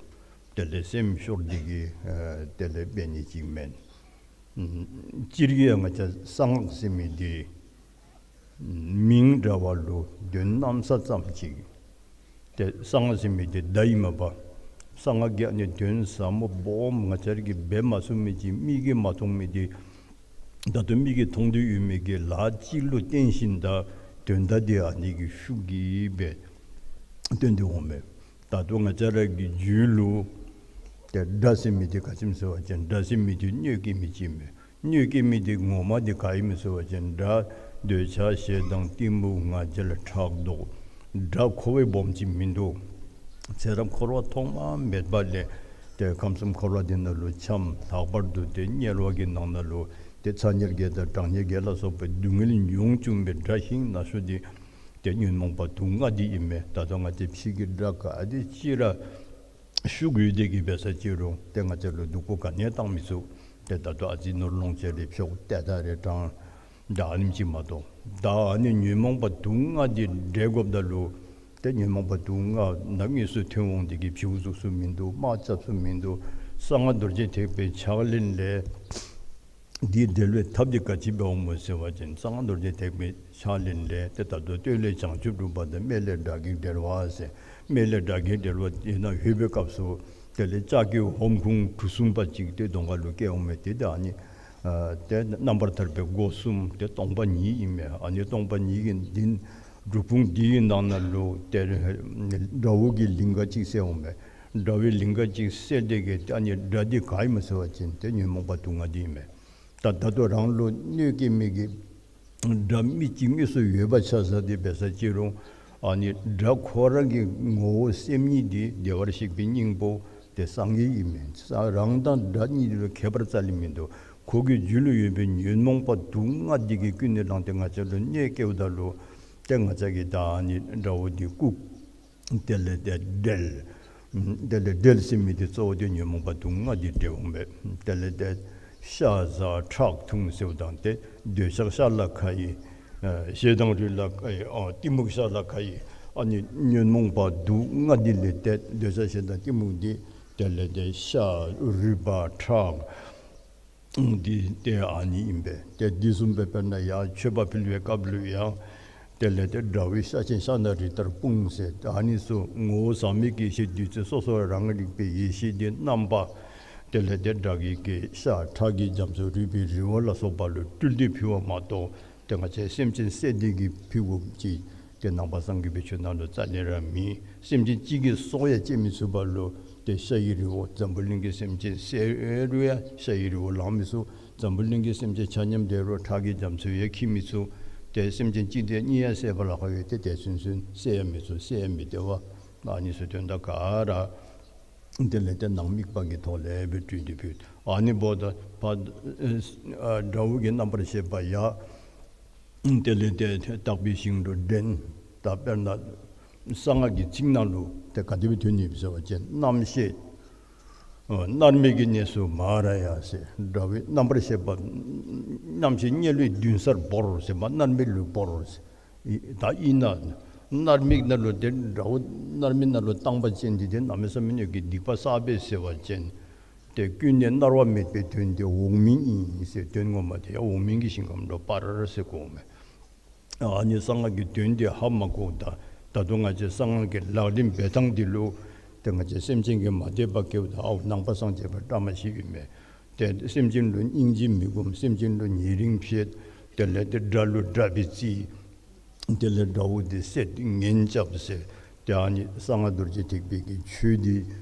དེ་ལས་སེམས་ཤོར་ཏེ་གིས་ཨ་དེ་ལས་འབད་ནི་ཅིག་མེན། ཨམ་སྤྱིར་གྱིས་ཡང་ང་བཅས་གསང་སྔགས་ཟེར་མི་འདི་མིང་འདྲ་བ་ལུ་དོན་གནམ་ས་ཙམ་ཅིག། ཏེ་གསང་སྔགས་ཟེར་མི་འདི་བརྡ་ཨིན་མས་པ། གསང་སྔགས་ཀྱི་ཨ་ནི་དོན་ཟབ་མོ་སྦོམ་ང་བཅས་ར་གིས་འབད་མ་ཚུགས་མི་ཅིག་མིག་གིས་མ་མཐོང་མི་འདི་ད་ལྟོ་མིག་གིས་མཐོང་སྟེ་ཡོད་མི་གི་ལཱ་ཅིག་ལུ་བརྟེན་ཞིནམ་ད་དོན་དག་འདི་ཨ་ནི་གི་ཤུགས་ཀྱིས་སྦེ་སྟོན་ཏེ་འོང་མས། ད་ལྟོ་ང་བཅས་ར་གི་རྒྱུད་ལུ་ཏེ་དགྲ་ཟེར་མི་འདི་ག་ཅི་སྨོ་ཟེར་བ་ཅིན་དགྲ་ཟེར་མི་འདི་གནོད་སྐྱེལ་མི་ཅིག་མས། གནོད་སྐྱེལ་མི་འདི་ངོ་མ་འདི་ག་ཨིན་མས་ཟེར་བ་ཅིན་དགྲ་འདོད་ཆགས་ཞེ་སྡང་གཏི་མུག་ང་རྒྱལ་ཕྲག་དོག། དགྲ་ཁོ་བ་སྦོམ་ཅིག་མིན་འདུག། ཚེ་རབས་འཁོར་བ་ཐོག་མ་མེད་པ་ལས་ཏེ་ཁམས་གསུམ་འཁོར་བ་འདི་ནང་ལུ་འཁྱམས། ལྷག་པར་དུ་ཏེ་དམྱལ་བ་གི་ནང་ན་ལུ་ཏེ་ཚ་དམྱལ་བརྒྱད་དང་གྲང་དམྱལ་བརྒྱད་ལ་སོགས་པའི་སྡུག་བསྔལ་མྱོང་བཅུག་པའི་དགྲ་ཞིང་ན་ཤོ་འདི་ ཏེ་ཉོན་མོངས་པ་དུག་ལྔ་འདི་ཨིན་མས། ད་ལྟོ་ང་བཅས་ཕྱི་གི་དགྲ་ག་དེ་ཅིག་ར་ཤུགས་ཡོད་དེ་གིས་འབད་ས་ཅིག་རུང་ཏེ་ང་བཅས་ལུ་སྡུག་པོ་ག་ནི་ཡང་བཏང་མི་ཚུགས། ཏེ་ད་ལྟོ་ཨ་ཙི་ནོར་ལོངས་སྤྱོད་རེ་ཕྱོགས་ཏེ་ད་རེ་དྲང་ད་ཨ་ནེམ་ཅིག་མ་གཏོགས། ད་ཨ་ནི་ཉོན་མོངས་པ་དུག་ལྔ་འདི་འབྲལ་དགོཔ་ད་ལུ་ཏེ་ཉོན་མོངས་པ་དུག་ལྔ་ནང་དངོས་སུ་ཐོན་འོང་དེ་གིས་བྱིའུ་བཙུགས་སུ་མིན་འདུག། དམག་རྐྱབ་སུ་མིན་འདུག། གསང་སྔགས་རྡོ་རྗེ་ཐེག་པའི་ཕྱག་ལེན་ལས་འདི་འབྲལ་བའི་ཐབས་འདི་ག་ཅི་འབདཝ་སྨོ་ཟེར་བ་ཅིན་གསང་སྔགས་རྡོ་རྗེ་ཐེག་པའི་ཕྱག་ལེན་ལས་ཏེ་ད་ལྟོ་སྟོད་ལས་བྱང་ཆུབ་སྒྲུབ་པ་དང་སྨད་ལས་དགྲ་བགེགས་བསྒྲལ་བ་ཟེར། སྨད་ལས་དགྲ་བགེགས་བསྒྲལ་བ་ཨིན་ན་ལྷོད་པའི་སྐབས་སུ་དེ་ལས་ལྕགས་ཀྱི་ཧོམ་ཁུང་གྲུ་གསུམ་པ་ཅིག་ཏེ་གདོང་ཁ་ལུ་བཀལ་འོང་མས། ཏེ་ད་ཨ་ནི་ཨ་ཏེ་རྣམ་པར་ཐར་པའི་སྒོ་གསུམ་ཏེ་སྟོང་པ་ཉིད་ཨིན་མས། ཨ་ནི་སྟོང་པ་ཉིད་ཀྱི་འདི་སྒྲུབ་ཁུང་འདི་གི་ནང་ན་ལུ་ཏེ་དགྲ་བོ་གི་ལིང་ག་ཅིག་གསལ་འོང་མས། དགྲ་བོའི་ལིང་ག་ཅིག་གསལ་དེ་གིས་ཏེ་ཨ་ནི་དགྲ་འདི་ག་ཨིན་མས་ཟེར་བ་ཅིན་ཏེ་ཉོན་མོངས་པ་དུག་ལྔ་འདི་ཨིན་མས། ད་ད་ལྟོ་རང་ལུ་གནོད་སྐྱེལ་མི་གི་དགྲ་མི་ཅིག་དངོས་སུ་ཡོད་པ་ཆ་བཞག་སྟེ་འབད་ས་ཅིག་རུང་ཨ་ནི་དགྲ་ཁོ་ར་གི་ངོ་བོ་སེམས་ཉིད་འདི་བདེ་བར་གཤེགས་པའི་སྙིང་པོ་ཏེ་སངས་རྒྱས་ཨིན་མས། ས་རང་དང་དགྲ་གཉིས་ལུ་ཁྱད་པར་རྩ་ལས་མིན་འདུག། ཁོ་གི་རྒྱུད་ལུ་ཡོད་པའི་ཉོན་མོངས་པ་དུག་ལྔ་འདི་གིས་ཀུན་ནས་བསླངས་ཏེ་ང་བཅས་ལུ་གནོད་སྐྱེལཝ་ད་ལུ་ཏེ་ང་བཅས་ཀྱིས་ད་ཨ་ནི་དགྲ་བོ་འདི་བཀུག། དེ་ལས་ཏེ་བསྒྲལ། དེ་ལས་བསྒྲལ་ཟེར་མི་འདི་གཙོ་བོ་འདི་ཉོན་མོངས་པ་དུག་ལྔ་འདི་བསྒྲལ་འོང་པས། དེ་ལས་ཏེ་ཤ་ཟ་ཁྲག་འཐུང་ཟེརཝ་ད་ཏེ་འདོད་ཆགས་ཤ་ལ་ཁ་ཡི། ཨ་ཞེ་སྡང་རུས་ལ་ཁ་ཡི། ཨ་གཏི་མུག་ཤ་ལ་ཁ་ཡི། ཨ་ནི་ཉོན་མོངས་པ་དུག་ལྔ་འདི་ལས་ཏེ་འདོད་ཆགས་ཞེ་སྡང་གཏི་མུག་འདི་དེ་ལས་ཏེ་ཤ་རུས་པ་ཁྲག་འདི་ཏེ་ཨ་ནི་ཨིན་པས། ཏེ་འདི་བཟུམ་སྦེ་དཔེར་ན་ཡང་མཆོད་པ་ཕུལ་བའི་སྐབས་ལུ་ཡང་དེ་ལས་ཏེ་དགྲ་བོའི་ཤ་ཆེན་ཤ་ནག་རི་ལྟར་སྤུངས་ཟེར། ཨ་ནི་ཚུ་ངོ་བོ་ཟག་མེད་ཀྱི་ཡེ་ཤེས་བདུད་རྩི་སོ་སོ་རང་རིག་པའི་ཡེ་ཤེས་འདི་རྣམ་པ་དེ་ལས་ཏེ་དགྲ་བགེགས་ཀྱི་ཤ་ཁྲག་གི་རྒྱ་མཚོ་རུས་པའི་རི་བོ་ལ་སོགས་པ་ལུ་སྤྲུལ་ཏེ་ཕུལ་བ་མ་གཏོགས་ཏེ་ང་བཅས་སེམས་ཅན་བསད་དེ་གིས་ཕུལ་དགོཔ་ཅིག་ཏེ་ནང་པ་སངས་རྒྱས་པའི་ཆོས་ནང་ལུ་རྩ་ལས་ར་མེད། སེམས་ཅན་གཅིག་གི་སྲོག་ཡང་བཅད་མི་ཚུགས་པ་ལུ་ཏེ་ཤ་ཡི་རི་བོ་འཛམ་བུ་གླིང་གི་སེམས་ཅན་བསད་རུང་ཡང་ཤ་ཡི་རི་བོ་ལང་མི་ཚུགས། འཛམ་བུ་གླིང་གི་སེམས་ཅན་ཆ་མཉམ་བསད་རུང་ཁྲག་གི་རྒྱ་མཚོ་ཡང་འཁྱིལ་མི་ཚུགས། ཏེ་སེམས་ཅན་གཅིག་དང་གཉིས་ཡང་བསད་པ་ལཱ་ཁག་ཡོད། ཏེ་དེ་ཚུན་ཚོད་བསད་ཡང་མི་ཚུགས། བསད་ཡང་མི་བདེ་བ། ཨ་ནི་ཚུ་དོན་དག་ག་ར་དེ་ལས་ཏེ་ནང་དམིགས་པ་གི་ཐོག་ལས་སྦེ་སྤྲུལ་ཏེ་ཕུལ། ཨ་ནི་འབདཝ་ད་ཕར་ཨ་དགྲ་བོ་གི་རྣམ་པར་ཤེས་པ་ཡང་དེ་ལས་ཏེ་དག་པའི་ཞིང་དུ་འདྲེན། ད་དཔེར་ན་གསང་སྔགས་ཀྱི་ཚིག་ནང་ལུ་ཏེ་ག་དེ་སྦེ་ཐོན་ནུག་ཟེར་བ་ཅིན་རྣམ་ཤེས་ཨ་མནར་མེད་ཀྱི་གནས་སུ་མ་ར་ཡ་ཟེར། དགྲ་བོའི་རྣམ་པར་ཤེས་པ་རྣམ་ཤེས་དམྱལ་བའི་མདུན་སར་བོར་ཟེར་མ་མནར་མེད་ལུ་བོར་ཟེར། ད་ཨིན་ན་མནར་མེད་ནང་ལུ་ཏེ་དགྲ་བོ་མནར་མེད་ནང་ལུ་བཏང་པ་ཅིན་འདི་ཏེ་གནམ་མེད་ས་མེད་ཀྱི་སྡིག་པ་བསགས་པས་ཟེར་བ་ཅིན་ཏེ་ཀུན་ནས་མནར་བ་མེད་པའི་དོན་དེ་འོག་མིན་ཨིན་ཟེར། དོན་ངོ་མ་དེ་ཡང་འོག་མིན་གྱི་ཞིང་ཁམས་ལུ་སྤར་ཟེར་གོཝ་མས། ཨ་ནི་གསང་སྔགས་ཀྱི་དོན་དེ་ཧ་མ་གོཝ་ད་ད་དུང་ང་བཅས་གསང་སྔགས་ཀྱི་ལག་ལེན་འབད་ཐངས་འདི་ལུ་ཏེ་ང་བཅས་སེམས་ཅན་གྱིས་མ་དད་པ་སྐྱེཝ་ད་ཨའོ་ནང་པ་སངས་རྒྱས་པ་བཀྲ་མ་ཤིས་ཨིན་མས། ཏེ་སེམས་ཅན་ལུ་སྙིང་རྗེ་མི་སྒོམ། སེམས་ཅན་ལུ་ཉེ་རིང་བྱེད། དེ་ལས་ཏེ་དགྲ་ལུ་དགྲ་སྦེ་བརྩི། དེ་ལས་དགྲ་བོ་འདི་བསད་ངན་རྐྱབ་ཟེར། ཏེ་ཨ་ནི་གསང་སྔགས་རྡོ་རྗེ་ཐེག་པའི་གི་ཆོས་འདི་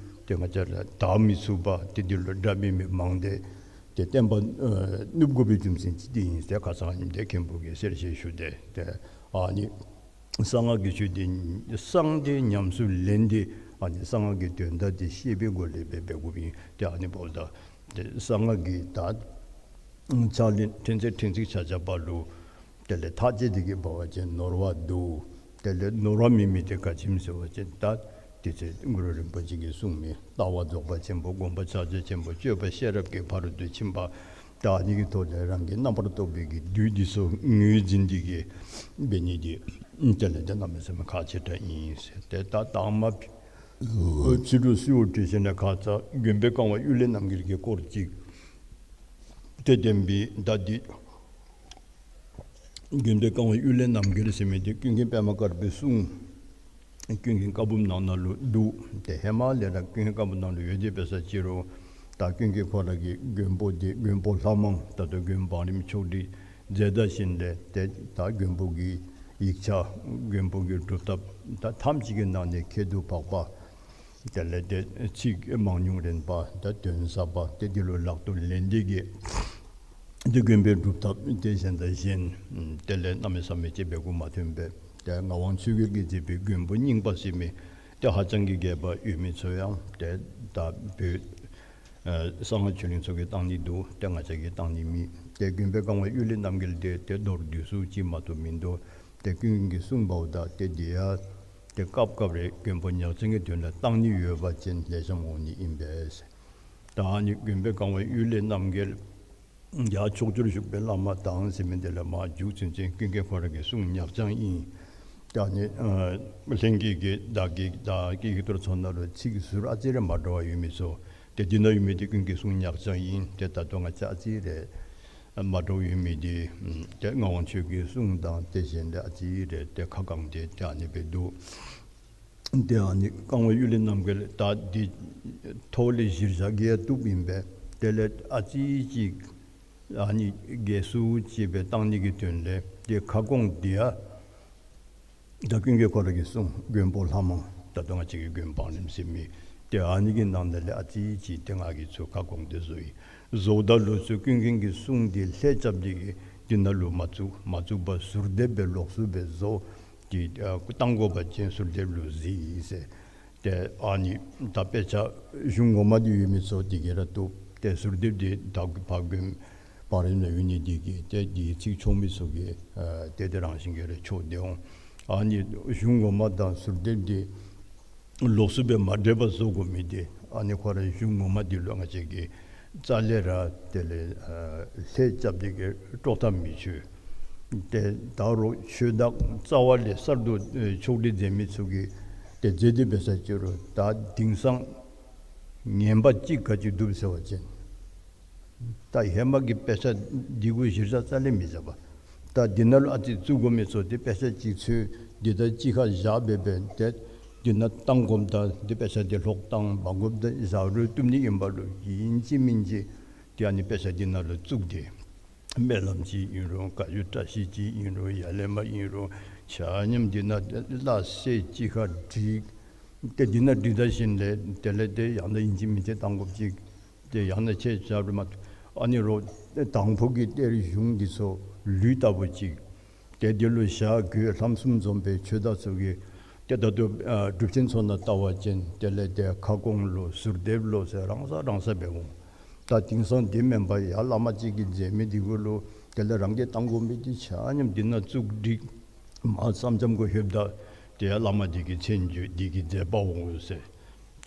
ཏེ་ང་བཅས་ལུ་དག་མི་ཚུགས་པ་ཏེ་འདི་ལུ་དགྲ་འབད་མི་མང་སྟེ་ཏེ་བསྟན་པ་ཨ་ནུབ་དགོ་པའི་རྒྱུ་མཚན་ཅིག་འདི་ཨིན་ཟེར་ཁ་ཙ་ཉིནམ་ཏེ་མཁན་པོ་གིས་གསལ་བཤད་ཞུ་སྟེ། ཏེ་ཨ་ནི་གསང་སྔགས་ཀྱི་ཆོས་འདི་གསང་སྟེ་ཉམས་སུ་ལེན་ཏེ་ཨ་ནི་གསང་སྔགས་ཀྱི་དོན་དག་འདི་ཤེས་པའི་སྒོ་ལས་འབད་འབད་དགོཔ་ཨིན། ཏེ་ཨ་ནི་འབདཝ་ད་ཏེ་གསང་སྔགས་ཀྱི་ད་ཕྱག་ལེན་ཕྲན་ཚེགས་ཕྲན་ཚེགས་ཆ་ཁྱབ་པ་ལུ་དེ་ལས་ཐག་བཅད་དེ་གིས་འབད་བ་ཅིན་ནོར་བ་འདུག། དེ་ལས་ནོར་བ་མེད་མི་དེ་ག་ཅི་སྨོ་ཟེར་བ་ཅིན་ད་དེ་ཚེ་གུ་རུ་རིན་པོ་ཆེ་གིས་གསུངས་མི་ལྟ་བ་རྫོགས་པ་ཆེན་པོ། སྒོམ་པ་ཕྱག་རྒྱ་ཆེན་པོ། སྤྱོད་པ་ཤེས་རབ་ཀྱི་ཕ་རོལ་ཏུ་ཕྱིན་པ། ད་ཨ་ནི་གི་ཐོག་ལས་རང་གི་རྣམ་པར་རྟོག་པའི་གི་བདུད་འདི་ཚུ་ངོས་འཛིན་དེ་གིས་འབད་ནི་འདི་དེ་ལས་ཏེ་གནམ་མེད་ས་མེད་ཁག་ཆེ་དྲགས་ཨིན་ཟེར། ཏེ་ད་དང་པ་ཕྱི་རུ་གསོལཝ་བཏབ་ཞིནམ་ལས་ཁ་ཙ་མགོན་པོའི་བཀའ་དབང་གཡུལ་ལས་རྣམ་རྒྱལ་གྱི་སྐོར་ཅིག་ཏེ་བསྟན་པའི་ད་འདི་མགོན་པོའི་བཀའ་དབང་གཡུལ་ལས་རྣམ་རྒྱལ་ཟེར་མི་འདི་ཀུན་མཁྱེན་པདྨ་དཀར་པོའི་གསུང་ཀུན་མཁྱེན་བཀའ་འབུམ་ནང་ན་ལུ་འདུག། ཏེ་ཧེ་མ་ལས་ར་ཀུན་མཁྱེན་བཀའ་འབུམ་ནང་ལུ་ཡོད་དེ་འབད་ས་ཅིག་རུང་ད་ཀུན་མཁྱེན་ཁོ་ར་གིས་མགོན་པོ་འདི་མགོན་པོ་ལྷ་མང་ད་ལྟོ་མགོན་བང་རིམ་ཆོག་སྒྲིག་མཛད་ད་ཞིནམ་ལས་ཏེ་ད་མགོན་པོ་གི་ཡིག་ཆ་མགོན་པོ་གི་སྒྲུབ་ཐབས་ད་ཐམས་ཅད་ཀྱི་ནང་ནས་ཁྱད་དུ་འཕགས་པ། དེ་ལས་ཏེ་ཚིག་མང་ཉུང་རན་པ་ད་དོན་ཟབ་པ་ཏེ་འདི་ལུ་ལག་ཏུ་ལེན་ཏེ་གིས་ཏེ་མགོན་པོའི་སྒྲུབ་ཐབས་ཏེ་གཞན་དང་གཞན་དེ་ལས་གནམ་མེད་ས་མེད་ཅིག་འབད་དགོཔ་མ་ཐོན་པས། ཏེ་ངག་དབང་ཆོས་རྒྱལ་གྱིས་མཛད་པའི་མགོན་པོ་རྙིང་པ་ཟེར་མི་ཏེ་ཧ་ཅང་གི་རྒྱས་པ་ཡོད་མི་ཚུ་ཡང་ཏེ་ད་བོད་ཨ་གསང་སྔགས་ཆོས་གླིང་ཚུ་གིས་བཏང་ནི་འདུག། ཏེ་ང་བཅས་ཀྱིས་བཏང་ནི་མེད། ཏེ་མགོན་པོའི་བཀའ་དབང་གཡུལ་ལས་རྣམ་རྒྱལ་འདི་ཏེ་མདོར་བསྡུས་སུ་ཅིག་མ་གཏོགས་མིན་འདུག། ཏེ་ཀུན་མཁྱེན་གྱིས་གསུངས་པ་ད་ཏེ་འདི་ཡང་ཏེ་སྐབས་སྐབས་རེ་མགོན་པོ་ཉག་རྐྱང་གི་དོན་ལུ་བཏང་ནི་ཡོད་པ་ཅིན་ལེགས་ཤོམ་འོང་ནི་ཨིན་པས། ད་ཨ་ནི་མགོན་པོ་གང་བ་གཡུལ་ལས་རྣམ་རྒྱལ་ཡང་ཕྱོགས་བཅུར་བཞུགས་པའི་བླ་མ་དང་ཟེར་མི་འདི་ལས་མར་མཇུག་ཚུན་ཚོད་ཀུན་མཁྱེན་ཁོ་ར་གི་གསུང་ཉག་རྐྱང་ཨིན། ད་ཨ་ནི་ཨ་ལྷན་རྒྱས་ཀྱིས་བདག་གི་བདག་གི་ཡིག་ཐོར་ཚུ་ནང་ལུ་ཚིག་ཟུར་ཨ་ཙི་རེ་མ་འདྲཝ་ཡོད་མི་ཚུ་ཏེ་འདི་ནང་ཡོད་མི་འདི་ཀུན་མཁྱེན་གསུང་ཉག་རྐྱང་ཨིན། ཏེ་ད་ལྟོ་ང་བཅས་ཨ་ཙི་རེ་མ་འདྲཝ་ཡོད་མི་འདི་ཏེ་ངག་དབང་ཆོས་ཀྱི་གསུང་དང་ཏེ་གཞན་ལས་ཨ་ཙི་རེ་ཏེ་ཁ་བསྐངས་ཏེ་ཏེ་ཨ་ནི་སྦེ་འདུག། ཏེ་ཨ་ནི་གང་བ་གཡུལ་ལས་རྣམ་རྒྱལ་ད་འདི་ཐོག་ལས་གཞིར་བཞག་གི་ཡང་བཏུབ་ཨིན་པས། དེ་ལས་ཨ་ཙི་ཅིག་ཨ་ནི་རྒྱས་སུ་ཅིག་སྦེ་བཏང་ནི་གི་དོན་ལས་ཏེ་ཁ་སྐོང་འདི་ཡང་ད་ཀུན་མཁྱེན་ཁོ་ར་གིས་གསུངས། མགོན་པོ་ལྷ་མང་ད་ལྟོ་ང་བཅས་ཀྱི་མགོན་པོ་བང་རིམ་ཟེར་མི་ཏེ་ཨ་ནི་གི་ནང་ན་ལས་ཨ་ཙི་ཅིག་ཏེ་ང་གིས་ཚུར་ཁ་སྐོང་སྟེ་བཟོ་ཡི། བཟོཝ་ད་ལུ་ཚུར་ཀུན་མཁྱེན་གྱིས་གསུངས་ཏེ་ལྷད་རྐྱབ་སྟེ་གིས་འདི་ནང་ལུ་མ་བཙུགས། མ་བཙུགས་པར་ཟུར་འདེབས་སྦེ་ལོགས་སུ་སྦེ་བཟོ་སྟེ་ཨ་བཏང་དགོ་པ་ཅིན་ཟུར་འདེབས་ལུ་གཟིགས་ཟེར། ཏེ་ཨ་ནི་ད་དཔེ་ཆ་གཞུང་ངོ་མ་འདི་ཡོད་མི་ཚུ་འདི་གིས་ར་བཏུབ། ཏེ་ཟུར་འདེབས་འདི་ད་ཕར་མགོན་པོ་བང་རིམ་ལུ་ཡོད་ནི་འདི་གིས་ཏེ་འདི་ཚིག་ཆོག་མི་ཚུ་གིས་ཨ་ཏེ་དེ་རང་བཞིན་གྱིས་ར་ཆོག་སྟེ་འོང་། ཨ་ནི་གཞུང་ངོ་མ་དང་ཟུར་འདེབས་འདི་ལོགས་སུ་སྦེ་མ་འདྲེས་པར་བཟོ་དགོ་མི་འདི་ཨ་ནི་ཁོ་ར་གཞུང་ངོ་མ་འདི་ལུ་ང་བཅས་ཀྱིས་རྩ་ལས་ར་དེ་ལས་ཨ་ལྷད་རྐྱབ་སྟེ་གིས་དཀྲོག་ཐབས་མི་ཆོག། ཏེ་ད་རུང་ཆོས་བདག་རྩ་བ་ལས་གསར་དུ་ཨེ་ཕྱོགས་སྒྲིག་མཛད་མི་ཚུ་གིས་ཏེ་མཛད་དེ་འབད་ས་ཅིག་རུང་ད་དེང་སང་ངན་པ་ཅིག་ག་ཅི་འདུག་ཟེར་བ་ཅིན་ད་ཧེ་མ་གི་དཔེ་ཆ་འདི་གུ་གཞིར་བཞག་རྩ་ལས་མི་བཞག་པས། ད་འདི་ནང་ལུ་ཨ་ཙི་བཙུགས་དགོ་མི་ཚུ་འདི་དཔེ་ཆ་ཅིག་འཚོལ་འདི་ད་གཅིག་ཁར་བཞག་སྦེ་འབད་དེ་འདི་ནང་བཏང་དགོཔ་ད་འདི་དཔེ་ཆ་འདི་ལྷོག་བཏང་མ་དགོཔ་ད་བཞག་རུང་བཏུབ་ནི་ཨིན་པ་ལུ་ཨིན་ཅི་མིན་ཅི་ཏེ་ཨ་ནི་དཔེ་ཆ་འདི་ནང་ལུ་བཙུགས་ཏེ་སྨོན་ལམ་ཅིག་ཨིན་རུང་བཀའ་བརྒྱུད་བཀྲ་ཤིས་ཅིག་ཨིན་རུང་ཡ་ལས་མ་ཨིན་རུང་ཆ་མཉམ་འདི་ནང་སླ་བསྲེ་གཅིག་ཁར་བསྒྲིགས། ཏེ་འདི་ནང་བསྒྲིགས་ད་ཞིནམ་ལས་དེ་ལས་ཏེ་ཡང་ན་ཨིན་ཅི་མིན་ཅི་བཏང་དགོཔ་ཅིག་ཏེ་ཡང་ན་ཆེ་ཆ་རུང་མ་ཨ་ནི་རོགས་དང་ཕུ་གི་གཏེར་གཞུང་འདི་ཚུ་ལུད་ལྟ་བུ་ཅིག་ཏེ་འདི་ལུ་ཞྭ་གོས་ལྷམ་གསུམ་འཛོམས་པའི་ཆོས་བདག་ཚུ་གིས་ཏེ་ད་ལྟོ་ཨ་སྒྲུབ་ཆེན་ཚུ་ནང་བལྟ་བ་ཅིན་དེ་ལས་ཏེ་ཁ་སྐོང་ལོ་ཟུར་འདེབས་ལོ་ཟེར་རང་ས་རང་ས་འབད་འོང་། ད་དེང་སང་འདི་མེན་པར་ཡར་བླ་མ་ཅིག་གིས་མཛད་མི་འདི་གུ་ལུ་དེ་ལས་རང་གིས་བཏང་དགོ་མི་འདི་ཆ་མཉམ་འདི་ནང་བཙུགས་བསྒྲིགས། མར་སེམས་ཙམ་གུ་ལྷོདཔ་ད་ཏེ་ཡར་བླ་མ་འདི་གི་མཚན་བརྗོད་འདི་གི་མཛད་པ་འོང་ཟེར།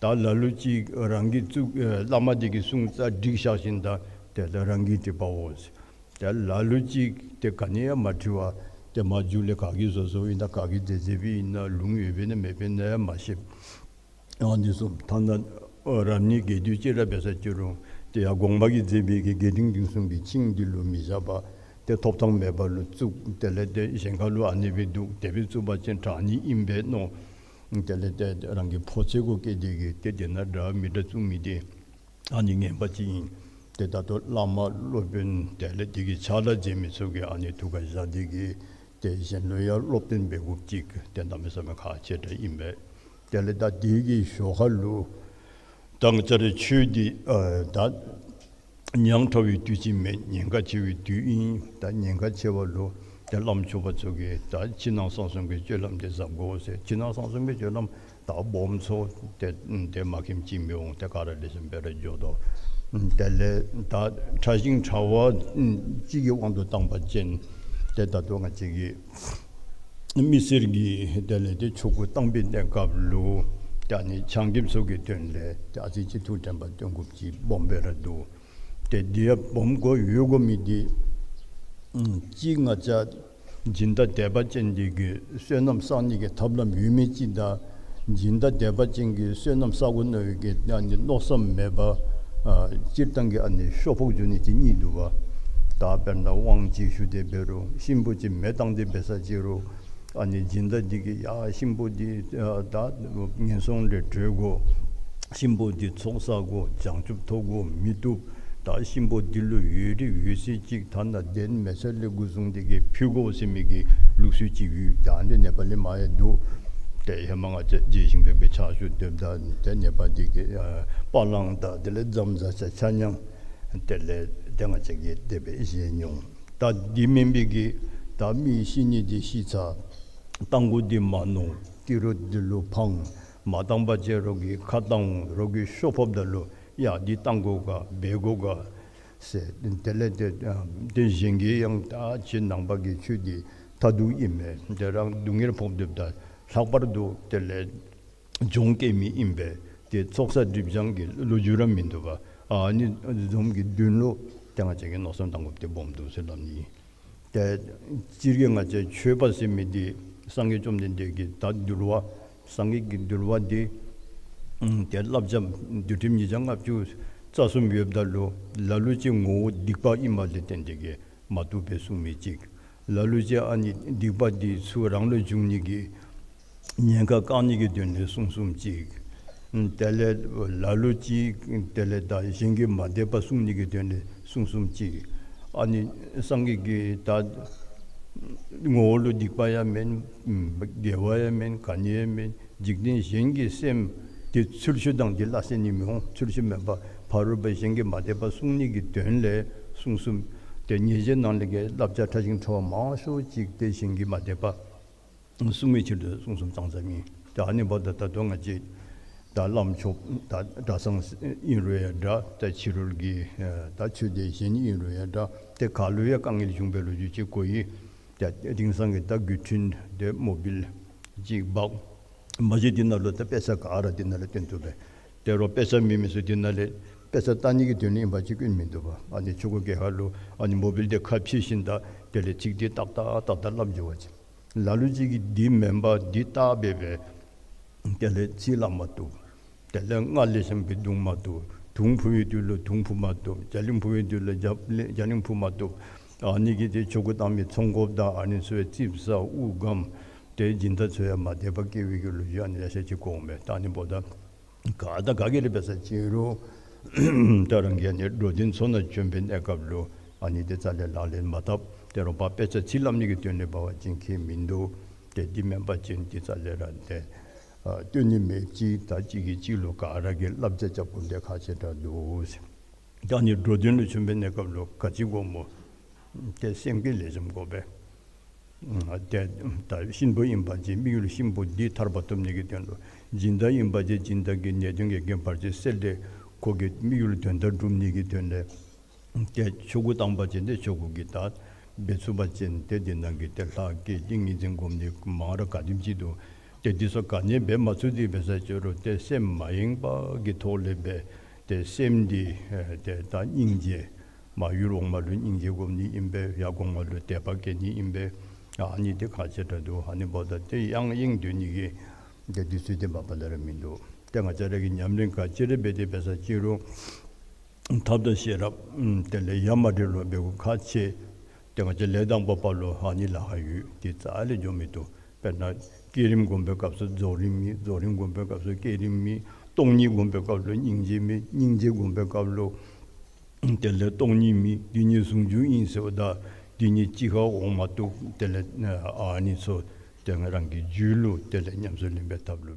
ད་ལ་ལུ་ཅིག་རང་གིས་བཙུགས་ཨེ་བླ་མ་འདི་གིས་གསུངས་རྩ་བསྒྲིགས་བཞག་ཞིནམ་ད་དེ་ལས་རང་གིས་བྲིས་པའོ་ཟེར། ཏེ་ལ་ལུ་ཅིག་ཏེ་ག་ནི་ཡང་མ་བྲི་བར་ཏེ་མར་མཇུག་ལས་ག་གིས་བཟོ་བཟོཝ་ཨིན་ན་ག་གིས་མཛད་མཛདཔ་ཨིན་ན་ལུང་ཡོདཔ་ཨིན་ན་མེདཔ་ཨིན་ན་ཡང་མ་ཤེས། ཨ་ནི་ཚུ་ཐ་ན་རབ་གནས་རྒྱས་བསྡུས་ཅིག་ར་འབད་ས་ཅིག་རུང་ཏེ་ཡར་དགོངས་པ་གིས་མཛད་པའི་གི་རྒྱས་འབྲིང་བསྡུས་གསུམ་གྱི་ཆིངས་འདི་ལུ་མི་བཞག་པར་ཏེ་ཐོབ་ཐངས་མེད་པ་ལུ་བཙུགས། དེ་ལས་ཏེ་གཞན་ཁ་ལུ་ཨ་ནི་སྦེ་འདུག། དེ་སྦེ་བཙུགས་པ་ཅིན་དྲག་ནི་ཨིན་པས་མནོ། དེ་ལས་ཏེ་རང་གི་ཕོ་ཚོད་གུ་བཀལ་ཏེ་གིས་ཏེ་དེ་ནང་འདྲ་མི་འདྲ་བཙུགས་མི་འདི་ཨ་ནི་ངན་པ་ཅིག་ཨིན། ཏེ་ད་ལྟོ་བླ་མ་སློབ་དཔོན་དེ་ལས་དེ་གི་ཕྱག་ལཱ་མཛད་མི་ཚུ་གིས་ཨ་ནི་ཐུགས་ཁར་བཞག་སྟེ་གིས་ཏེ་གཞན་ལུ་ཡང་སློབ་སྟོན་འབད་དགོཔ་ཅིག་ཏེ་གནམ་མེད་ས་མེད་ཁག་ཆེ་དྲགས་ཨིན་པས། དེ་ལས་ད་དེ་གི་ཞོར་ཁ་ལུ་ད་ང་བཅས་རའི་ཆོས་འདི་ཨ་ད་ཉག་ཕྲ་བའི་དུས་ཅིག་མེན། ཉེན་ཁ་ཆེ་བའི་དུས་ཨིན། ད་ཉེན་ཁ་ཆེ་བ་ལུ་ཏེ་བླམ་ཆོསཔ་ཚུ་གིས་ད་ཕྱི་ནང་གསང་གསུམ་གྱི་སྤྱོད་ལམ་འདི་གཟབ་དགོ་ཟེར། ཕྱི་ནང་གསང་གསུམ་གྱི་སྤྱོད་ལམ་ད་སྦོམ་ཚུ་ཏེ་ཏེ་མ་མཁྱེནམ་ཅིག་མི་འོང་། ཏེ་ག་ར་ལེགས་ཤོམ་སྦེ་ར་འགྱོ་དོ། དེ་ལས་ད་ཕྲ་ཞིང་ཕྲ་བ་ཅིག་གི་དབང་དུ་བཏང་པ་ཅིན་ཏེ་ད་ལྟོ་ང་བཅས་ཀྱི་མི་སེར་གྱི་དེ་ལས་ཏེ་ཆོ་ག་བཏང་པའི་གནས་སྐབས་ལུ་ཏེ་ཨ་ནི་ཆང་རྐྱབ་ཚུ་གི་དོན་ལས་ཏེ་ཨ་ཙི་ཅིག་ཐུགས་དྲན་པ་བཏོན་དགོཔ་ཅིག་སྦོམ་སྦེ་ར་འདུག། ཏེ་འདི་ཡང་སྦོམ་དགོ་ཡོད་དགོ་མི་འདི་ཨམ་གཅིག་ང་བཅས་སྦྱིན་བདག་དད་པ་ཅན་འདི་གིས་བསོད་ནམས་བསག་ནི་གི་ཐབས་ལམ་ཡོད་མི་ཅིག་དང་སྦྱིན་བདག་དད་པ་ཅན་གྱིས་བསོད་ནམས་བསག་དགོ་མནོ་བའི་གི་ཨ་ནི་མནོ་བསམ་མེད་པར་ཨ་སྤྱིར་བཏང་གི་ཨ་ནི་ཤོ་ཕོག་འགྱོ་ནི་ཅིག་གཉིས་འདུག་པ། ད་དཔེར་ན་དབང་ཅིག་ཞུ་སྟེ་འབད་རུང་གཤིན་པོ་ཅིག་མེ་བཏང་སྟེ་འབད་ས་ཅིག་རུང་ཨ་ནི་སྦྱིན་བདག་འདི་གིས་ཡ་གཤིན་པོ་འདི་ཨ་ད་ངན་སོང་ལས་གྲོལ་དགོ། གཤིན་པོ་འདི་ཚོགས་བསགས་དགོ། བྱང་ཆུབ་ཐོབ་དགོ་མི་བཏུབ། ད་གཤིན་པོ་འདི་ལུ་འོས་རིགས་འོས་ཚད་ཅིག་ཐ་ན་གདན་མལ་ཆ་ལས་འགོ་བཟུང་སྟེ་གིས་ཕུལ་དགོ་ཟེར་མི་གི་ལུགས་སྲོལ་ཅིག་ཡོད། ད་འདི་ནེ་པ་ལི་མ་ཡང་འདུག། ཏེ་ཧེ་མ་ང་བཅས་རྗེ་ཞིང་སྡེ་པའི་ཕྱག་ཞུ་སྡོདཔ་ད་ཏེ་ནེ་པ་འདི་གི་ཨ་པ་ལང་དང་དེ་ལས་ཛམ་བཟའ་ཆ་ཆ་མཉམ་དེ་ལས་ཏེ་ང་བཅས་ཀྱིས་དེ་སྦེ་བཞེས་མྱོང་། ད་འདི་མེན་པའི་གི་ད་མི་ཤི་ནི་འདི་ཤི་ཚར། རྟ་མགོ་འདི་མ་ནོར། ཏི་རུ་འདི་ལུ་འཕང་། མ་བཏང་པ་ཅིན་རོགས་ཀྱིས་ཁ་བཏང་འོང་། རོགས་ཀྱིས་ཤོ་ཕོགཔ་ད་ལུ་ཡ་འདི་བཏང་དགོ་ག་འབད་དགོ་ག་ཟེར། དེ་ལས་ཏེ་ཏེ་གཞན་གྱིས་ཡང་ད་ཁྱེད་ནང་པ་གི་ཆོས་འདི་ མཐའ་སྡུག་ཨིན་མས། དེ་རང་སྡུག་བསྔལ་ཕོག་སྡོདཔ་ད་ལྷག་པར་དུ་དེ་ལས་གྱོང་བཀལ་མི་ཨིན་པས། དེ་ཚོགས་བསགས་སྒྲིབ་སྦྱང་གི་ལོ་རྒྱུས་ར་མིན་འདུག་པ། ཨ་ནི་བཟུམ་གྱི་དོན་ལུ་ཏེ་ང་བཅས་ཀྱིས་མནོ་བསམ་བཏང་དགོཔ་དེ་སྦོམ་འདུག་ཟེར་སླབ་ནི། ཏེ་སྤྱིར་གྱིས་ང་བཅས་ཆོས་པ་ཟེར་མི་འདི་སངས་རྒྱས་བཅོམ་ལྡན་འདས་ཀྱི་ད་འདུལ་བ་སངས་རྒྱས་ཀྱི་འདུལ་བ་འདི་ཨམ་ཏེ་བསླབ་བྱ་འདུལ་ཁྲིམས་ཉིས་བརྒྱ་ལྔ་བཅུ་རྩ་གསུམ་ཡོདཔ་ད་ལུ་ལ་ལུ་ཅིག་ངོ་བོ་སྡིག་པ་ཨིནམ་ལས་བརྟེན་ཏེ་གིས་མ་བཏུབ་པའི་གསུང་མི་ཅིག། ལ་ལུ་ཅིག་ཨ་ནི་སྡིག་པ་འདི་ཚུ་རང་ལུ་འབྱུང་ནི་གི་ཉེན་ཁ་བཀག་ནི་གི་དོན་ལས་གསུང་གསུངམ་ཅིག། དེ་ལས་ལ་ལུ་ཅིག་དེ་ལས་ད་གཞན་གྱིས་མ་དད་པ་གསུང་ནི་གི་དོན་ལས་གསུང་གསུངམ་ཅིག། ཨ་ནི་སངས་རྒྱས་ཀྱིས་ད་ངོ་བོ་ལུ་སྡིག་པ་ཡང་མེན། དགེ་བ་ཡང་མེན། ག་ནི་ཡང་མེན། འཇིག་རྟེན་གཞན་གྱི་སེམས་དེ་ཚུལ་འཆོས་དང་དེ་སླ་བསྲེ་ནི་མི་འོང་། ཚུལ་འཆོས་མེན་པར་ཕ་རོལ་པོ་གཞན་གྱིས་མ་དད་པ་གསུང་ནི་གི་དོན་ལས་གསུང་གསུངམ། ཏེ་ཉེས་བྱས་ནང་ལས་ཀྱི་བསླབ་བྱ་ཕྲ་ཞིང་ཕྲ་བ་མང་ཤོས་ཅིག་ཏེ་གཞན་གྱིས་མ་དད་པ་གསུང་བའི་ཕྱིར་དུ་གསུང་གསུངམ་ཙང་ཙང་ཨིན། ཏེ་ཨ་ནི་འབདཝ་ད་ད་ལྟོ་ང་བཅས་ད་བླམ་ཆོསཔ་ད་གྲྭ་ཚང་ཨིན་རུང་ཡང་འདྲ། ད་ཕྱི་རོལ་གྱི་ད་ཆོས་སྡེ་གཞན་ཨིན་རུང་ཡང་འདྲ། ཏེ་ག་ལུ་ཡང་དཀའ་ངལ་བྱུང་བའི་ལོ་རྒྱུས་ཅིག་གོ་ཡི། ཏེ་དེང་སང་གི་ད་བརྒྱུད་འཕྲིན་དེ་མོ་བཱའིལ་ཅིག་འབག་མ་གཞི་དེ་ནང་ལུ་ད་དཔེ་ཆ་ག་ར་དེ་ནང་ལུ་སྟོན་བཏུབ་པས། དེ་རུང་དཔེ་ཆ་མེད་མི་ཚུ་དེ་ནང་ལས་དཔེ་ཆ་ལྟ་ནི་གི་དོན་ལས་ཨིན་པ་ཅིན་སྐྱོན་མིན་འདུག་པ། ཨ་ནི་ཆོ་ག་གི་ཁར་ལུ་ཨ་ནི་མོ་བཱའིལ་དེ་ཁ་ཕྱེ་ཞིནམ་ད་དེ་ལས་ཚིག་དེ་ཏག་ཏག་ཏག་ཏག་སླབ་འགྱོ་བ་ཅིན། ལ་ལུ་ཅིག་གིས་འདི་མེན་པར་འདི་བལྟ་སྦེ་སྦེ་དེ་ལས་ཚིག་སླབ་མ་བཏུབ། དེ་ལས་སྔགས་ལེགས་ཤོམ་སྦེ་རྡུང་མ་བཏུབ། དུང་ཕུ་བའི་དུས་ལུ་དུང་ཕུ་མ་བཏུབ། རྒྱ་གླིང་ཕུ་བའི་དུས་ལུ་རྒྱ་གླིང་ཕུ་མ་བཏུབ། ཨ་ནི་གིས་ཏེ་ཆོ་ག་བཏང་མི་ཚོང་དཔོན་དང་ཨ་ནི་ཚུ་ཡང་ཙིགཔ་ཟ་དབུགས་སྒམ། ཏེ་སྦྱིན་བདག་ཚུ་ཡང་མ་དད་པ་སྐྱེ་བའི་གི་ལོ་རྒྱུས་ཨ་ནི་ལེ་ཤ་ཅིག་གོ་འོང་པས། ད་ཨ་ནི་འབདཝ་ད་ག་དང་ག་གིས་ར་འབད་ས་ཅིན་རུང་ད་རང་གིས་ཨ་ནི་འགྲོ་དོན་ཚུ་ནང་བྱོན་པའི་གནས་སྐབས་ལུ་ཨ་ནི་དེ་རྩ་ལས་ལག་ལེན་མ་འཐབ། དེ་རུང་པ་དཔེ་ཆ་ཚིག་སླབ་ནི་གི་དོན་ལས་འབད་བ་ཅིན་ཁྱད་མིན་འདུག། ཏེ་འདི་མེན་པ་ཅིན་དེ་རྩ་ལས་ར་ཏེ་ཨ་སྟོན་ནི་མེདཔ་ཅིག། ད་གཅིག་གིས་གཅིག་ལུ་ག་ར་གིས་བསླབ་བྱ་རྐྱབ་དགོཔ་དེ་ཁག་ཆེ་དྲགས་འདུག་ཟེར། ད་ཨ་ནི་འགྲོ་དོན་ལུ་བྱོན་པའི་གནས་སྐབས་ལུ་ག་ཅི་དགོཔ་སྨོ། ཏེ་སེམས་བསྐྱེད་ལེགས་ཤོམ་དགོ་པས། ཨ་ཏེ་ད་གཤིན་པོ་ཨིན་པ་ཅིན་དམིགས་ཡུལ་གཤིན་པོ་འདི་ཐར་པ་ཐོབ་ནི་གི་དོན་ལུ། སྦྱིན་བདག་ཨིན་པ་ཅིན་སྦྱིན་བདག་གི་ནད་གདོན་གྱི་རྐྱེན་བར་ཆད་སེལ་ཏེ་ཁོ་གི་དམིགས་ཡུལ་དོན་དག་སྒྲུབ་ནི་གི་དོན་ལས། ཏེ་ཆོ་ག་བཏང་པ་ཅིན་ཏེ་ཆོ་ག་གི་ད་འབད་ཚུགས་པ་ཅིན་ཏེ་དེ་ནང་གི་ཏེ་ལྷ་བསྐྱེད་ཏིང་ངེ་འཛིན་སྒོམ་ནི་མང་ར་ག་དེམ་ཅིག་འདུག། ཏེ་འདི་ཚུ་ག་ནི་འབད་མ་ཚུགས་ཏེ་འབད་ས་ཅིན་རུང་ཏེ་སེམས་མ་ཡེངས་པ་གི་ཐོག་ལས་འབད་དེ་སེམས་འདི་ཨེ་ཏེ་ད་སྙིང་རྗེ་མར་ཡུལ་འོག་མ་ལུ་སྙིང་རྗེ་སྒོམ་ནི་ཨིན་པས། ཡར་གོང་མ་ལུ་དད་པ་བསྐྱེད་ནི་ཨིན་པས། ཨ་ནི་དེ་ཁག་ཆེ་དྲགས་འདུག། ཨ་ནི་འབདཝ་ད་ཏེ་ཡང་ཡེངས་སྡོད་ནི་གི་ཏེ་དུས་ཚོད་དེ་མ་པ་ལས་ར་མིན་འདུག། ཏེ་ང་བཅས་ར་གིས་ཉམས་ལེན་ག་ཅི་ར་འབད་དེ་འབད་ས་ཅིན་རུང་ཐབས་དང་ཤེས་རབ་ཨམ་དེ་ལས་ཡ་མ་བྲལ་བར་འབད་དགོཔ་ཁག་ཆེ། ཏེ་ང་བཅས་ལས་དང་པོ་པ་ལུ་ཨ་ནི་ལཱ་ཁག་ཡོད། དེ་རྩ་ལས་འགྱོ་མི་བཏུབ། དཔེར་ན་བསྐྱེད་རིམ་སྒོམ་པའི་སྐབས་སུ་རྫོགས་རིམ་མེད། རྫོགས་རིམ་སྒོམ་པའི་སྐབས་སུ་བསྐྱེད་རིམ་མེད། སྟོང་ཉིད་སྒོམ་པའི་སྐབས་ལུ་སྙིང་རྗེ་མེད། སྙིང་རྗེ་སྒོམ་པའི་སྐབས་ལུ་དེ་ལས་སྟོང་ཉིད་མེད། འདི་ཉིད་ཟུང་འཇུག་ཨིན་ཟེརཝ་ད་འདི་ཉིད་གཅིག་ཁར་འོང་མ་བཏུབ། དེ་ལས་ཨ་ནི་ཚུ་ཏེ་ང་རང་གི་རྒྱུད་ལུ་དེ་ལས་ཉམས་སུ་ལེན་པའི་ཐབས་ལུ།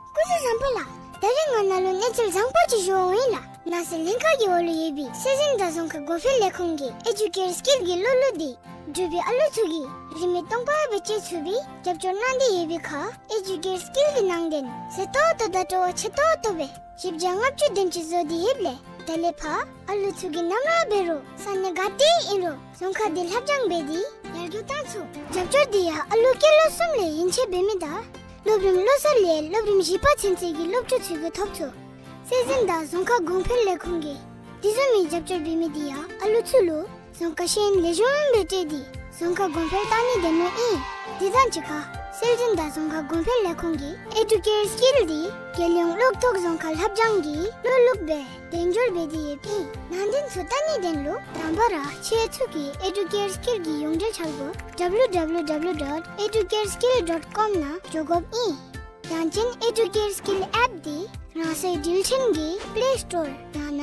སྐུ་གཟུགས་བཟང་པོ་ལགས། ད་རིས་ང་ནཱ་ལུ་གནས་ཚུལ་བཟང་པོ་ཅིག་ཞུ་འོང་ཡི་ལགས། ནང་སྲིད་ལྷན་ཁག་གི་འོག་ལུ་ཡོད་པའི་སྲོལ་འཛིན་དང་རྫོང་ཁ་གོང་འཕེལ་ལས་ཁུངས་ཀྱི་ཨེ་ཌུ་ཀེར་སི་ཀིལ་གྱི་སློབ་ལུགས་འདི་འབྲུག་པའི་ཨ་ལུ་ཚུ་གིས་རིན་མེད་སྟོང་པ་སྦེ་སྤྱོད་ཚུགས་པའི་རྒྱབ་སྐྱོར་གནང་སྟེ་ཡོད་པའི་ཁར་ཨེ་ཌུ་ཀེར་སི་ཀིལ་གྱི་ནང་དོན་ཟད་ཏོག་ཏོ་དང་སྤྲོ་བ་ཆེ་ཏོག་ཏོ་སྦེ་བཞི་བརྒྱ་ལྔ་བཅུ་དོན་གཅིག་བཟོ་སྟེ་ཡོདཔ་ལས་ད་ལས་ཕར་ཨ་ལུ་ཚུ་གིས་ནམ་ར་འབད་རུང་ས་གནས་ག་ཏེ་ཨིན་རུང་རྫོང་ཁ་འདི་ལྷབ་སྦྱང་འབད་དེ་ཡར་རྒྱས་གཏང་ཚུགས། རྒྱབ་སྐྱོར་འདི་ཡང་ཨ་ལུ་སྐྱེས་ལོ་གསུམ་ལས་ཡན་ཆད་འབད་མི་དང་སློབ་རིམ་བློ་གསར་ལས་སློབ་རིམ་བཞི་པ་ཚུན་ཚོད་ཀྱི་སློབ་ཕྲུག་ཚུ་གིས་ཐོབ་ཚུགས། སྲོལ་འཛིན་དང་རྫོང་ཁ་གོང་འཕེལ་ལས་ཁུངས་ཀྱིས་དེ་བཟུམ་མའི་རྒྱབ་སྐྱོར་འབད་མི་འདི་ཡང་ཨ་ལུ་ཚུ་ལུ་རྫོང་ཁ་ཤེས་ཡོན་ལེགས་ཤོམ་སྦེ་སྤྲོད་དེ་རྫོང་ཁ་གོང་འཕེལ་གཏང་ནི་དེ་མོ་ཨིན། དེ་དང་གཅིག་ཁར་སྲོལ་འཛིན་དང་རྫོང་ཁ་གོང་འཕེལ་ལས་ཁུངས་ཀྱིས་ཨེ་ཌུ་ཀེར་སི་ཀིལ་འདི་རྒྱལ་ཡོངས་གློག་ཐོག་རྫོང་ཁ་ལྷབ་སྦྱང་གི་སློབ་ལུགས་སྦེ་དལ་འབྱོར་འབད་དེ་ཡོདཔ་ཨིན། ནང་དོན་ཚུ་བལྟ་ནིའི་དོན་ལུ་དང་པ་ར་ཁྱེད་ཚུ་གིས་ཨེ་ཌུ་ཀེར་སི་ཀིལ་གྱི་ཡོངས་འབྲེལ་ཆག་སྒོ་ཌབ་ལིའུ་ཌབ་ལིའུ་ཌབ་ལིའུ་ཌོཊ་ཨེ་ཌུ་ཀེར་སི་ཀིལ་ཌོཊ་ཀོམ་ནང་འགྱོ་དགོཔ་ཨིན། ཡང་ཅིན་ཨེ་ཌུ་ཀེར་སི་ཀིལ་ཨེཔ་འདི་རང་སོའི་འགྲུལ་འཕྲིན་གྱི་པླེ་སི་ཊོར་ཡང་ན་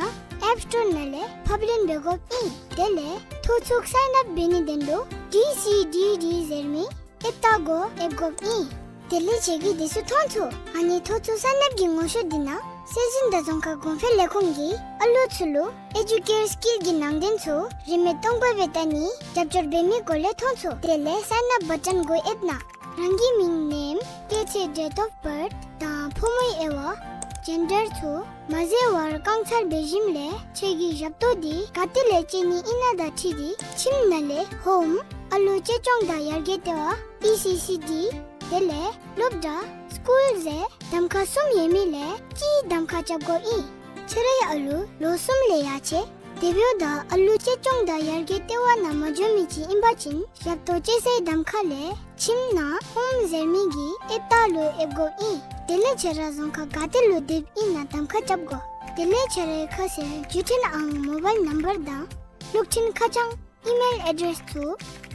ཨེཔ་སི་ཊོར་ནང་ལས་ཕབ་ལེན་འབད་དགོཔ་ཨིན། དེ་ལས་ཐོ་ཚུགས་སའིན་ཨཔ་འབད་ནིའི་དོན་ལུ་ཌི་སི་ཌི་ཌི་ཟེར་མི་ཨེཔ་ལྟ་སྒོ་ཨེབ་དགོཔ་ཨིན། དེ་ལས་ཁྱེད་ཀྱིས་དེ་ཚུ་མཐོང་ཚུགས། ཨ་ནི་ཐོ་ཚུགས་སའིན་ཨཔ་གི་ངོ་ཤེས་འདི་ནང་སྲོལ་འཛིན་དང་རྫོང་ཁ་གོང་འཕེལ་ལས་ཁུངས་ཀྱིས་ཨ་ལུ་ཚུ་ལུ་ཨེ་ཌུ་ཀེར་སི་ཀིལ་གྱི་ནང་དོན་ཚུ་རིན་མེད་སྟོང་པ་སྦེ་བལྟ་ནི་རྒྱབ་སྐྱོར་འབད་མི་སྒོ་ལས་མཐོང་ཚུགས། དེ་ལས་སའིན་ཨཔ་བ་ཊོན་སྒོ་ཨེབ་ནང་རང་གི་མིང་ནེམ་སྐྱེས་ཚེས་ཌེཊ་ཨོཕ་བརཐ་དང་ཕོ་མོའི་དབྱེ་བ་ཇེན་ཌར་ཚུ་མ་ཟེར་བར་བཀང་ཚར་བའི་ཞིནམ་ལས་ཁྱེད་ཀྱི་ཞབས་ཏོག་འདི་ག་ཏེ་ལས་སྤྱོད་ནི་ཨིན་ན་དང་འཁྲིལ་ཏེ་ཁྱིམ་ནང་ལས་ཧོམ་ ཨ་ལུ་གཅེས་སྐྱོང་དང་ཡར་རྒྱས་ལྟེ་བ་ཨི་སི་སི་ཌི། དེ་ལས་སློབ་གྲྭ་སི་ཀུལ་ཟེར་གདམ་ཁ་གསུམ་ཡོད་མི་ལས་གཅིག་གདམ་ཁ་རྐྱབ་དགོཔ་ཨིན། ཁྱེད་རའི་ཨ་ལུ་ལོ་གསུམ་ལས་ཡར་ཆེ། དེ་འབདཝ་ད་ཨ་ལུ་གཅེས་སྐྱོང་དང་ཡར་རྒྱས་ལྟེ་བ་ནང་མ་འགྱོ་མི་ཅིག་ཨིན་པ་ཅིན་ཞབས་ཏོག་ཅོ་སའི་གདམ་ཁ་ལས་ཁྱིམ་ནང་ཧོམ་ཟེར་མི་གི་ཨེབ་རྟ་ལུ་ཨེབ་དགོཔ་ཨིན། དེ་ལས་ཁྱེད་ར་རྫོང་ཁག་ག་ཏེ་ལུ་སྡོདཔ་ཨིན་ན་གདམ་ཁ་རྐྱབ་དགོ། དེ་ལས་ཁྱེད་རའི་ཁ་གསལ་བརྒྱུད་འཕྲིན་ཨང་མོ་བཱའིལ་ནམ་བར་དང་གློག་འཕྲིན་ཁ་བྱང་ཨི་མེལ་ཨེ་ཌེསི་ཚུ་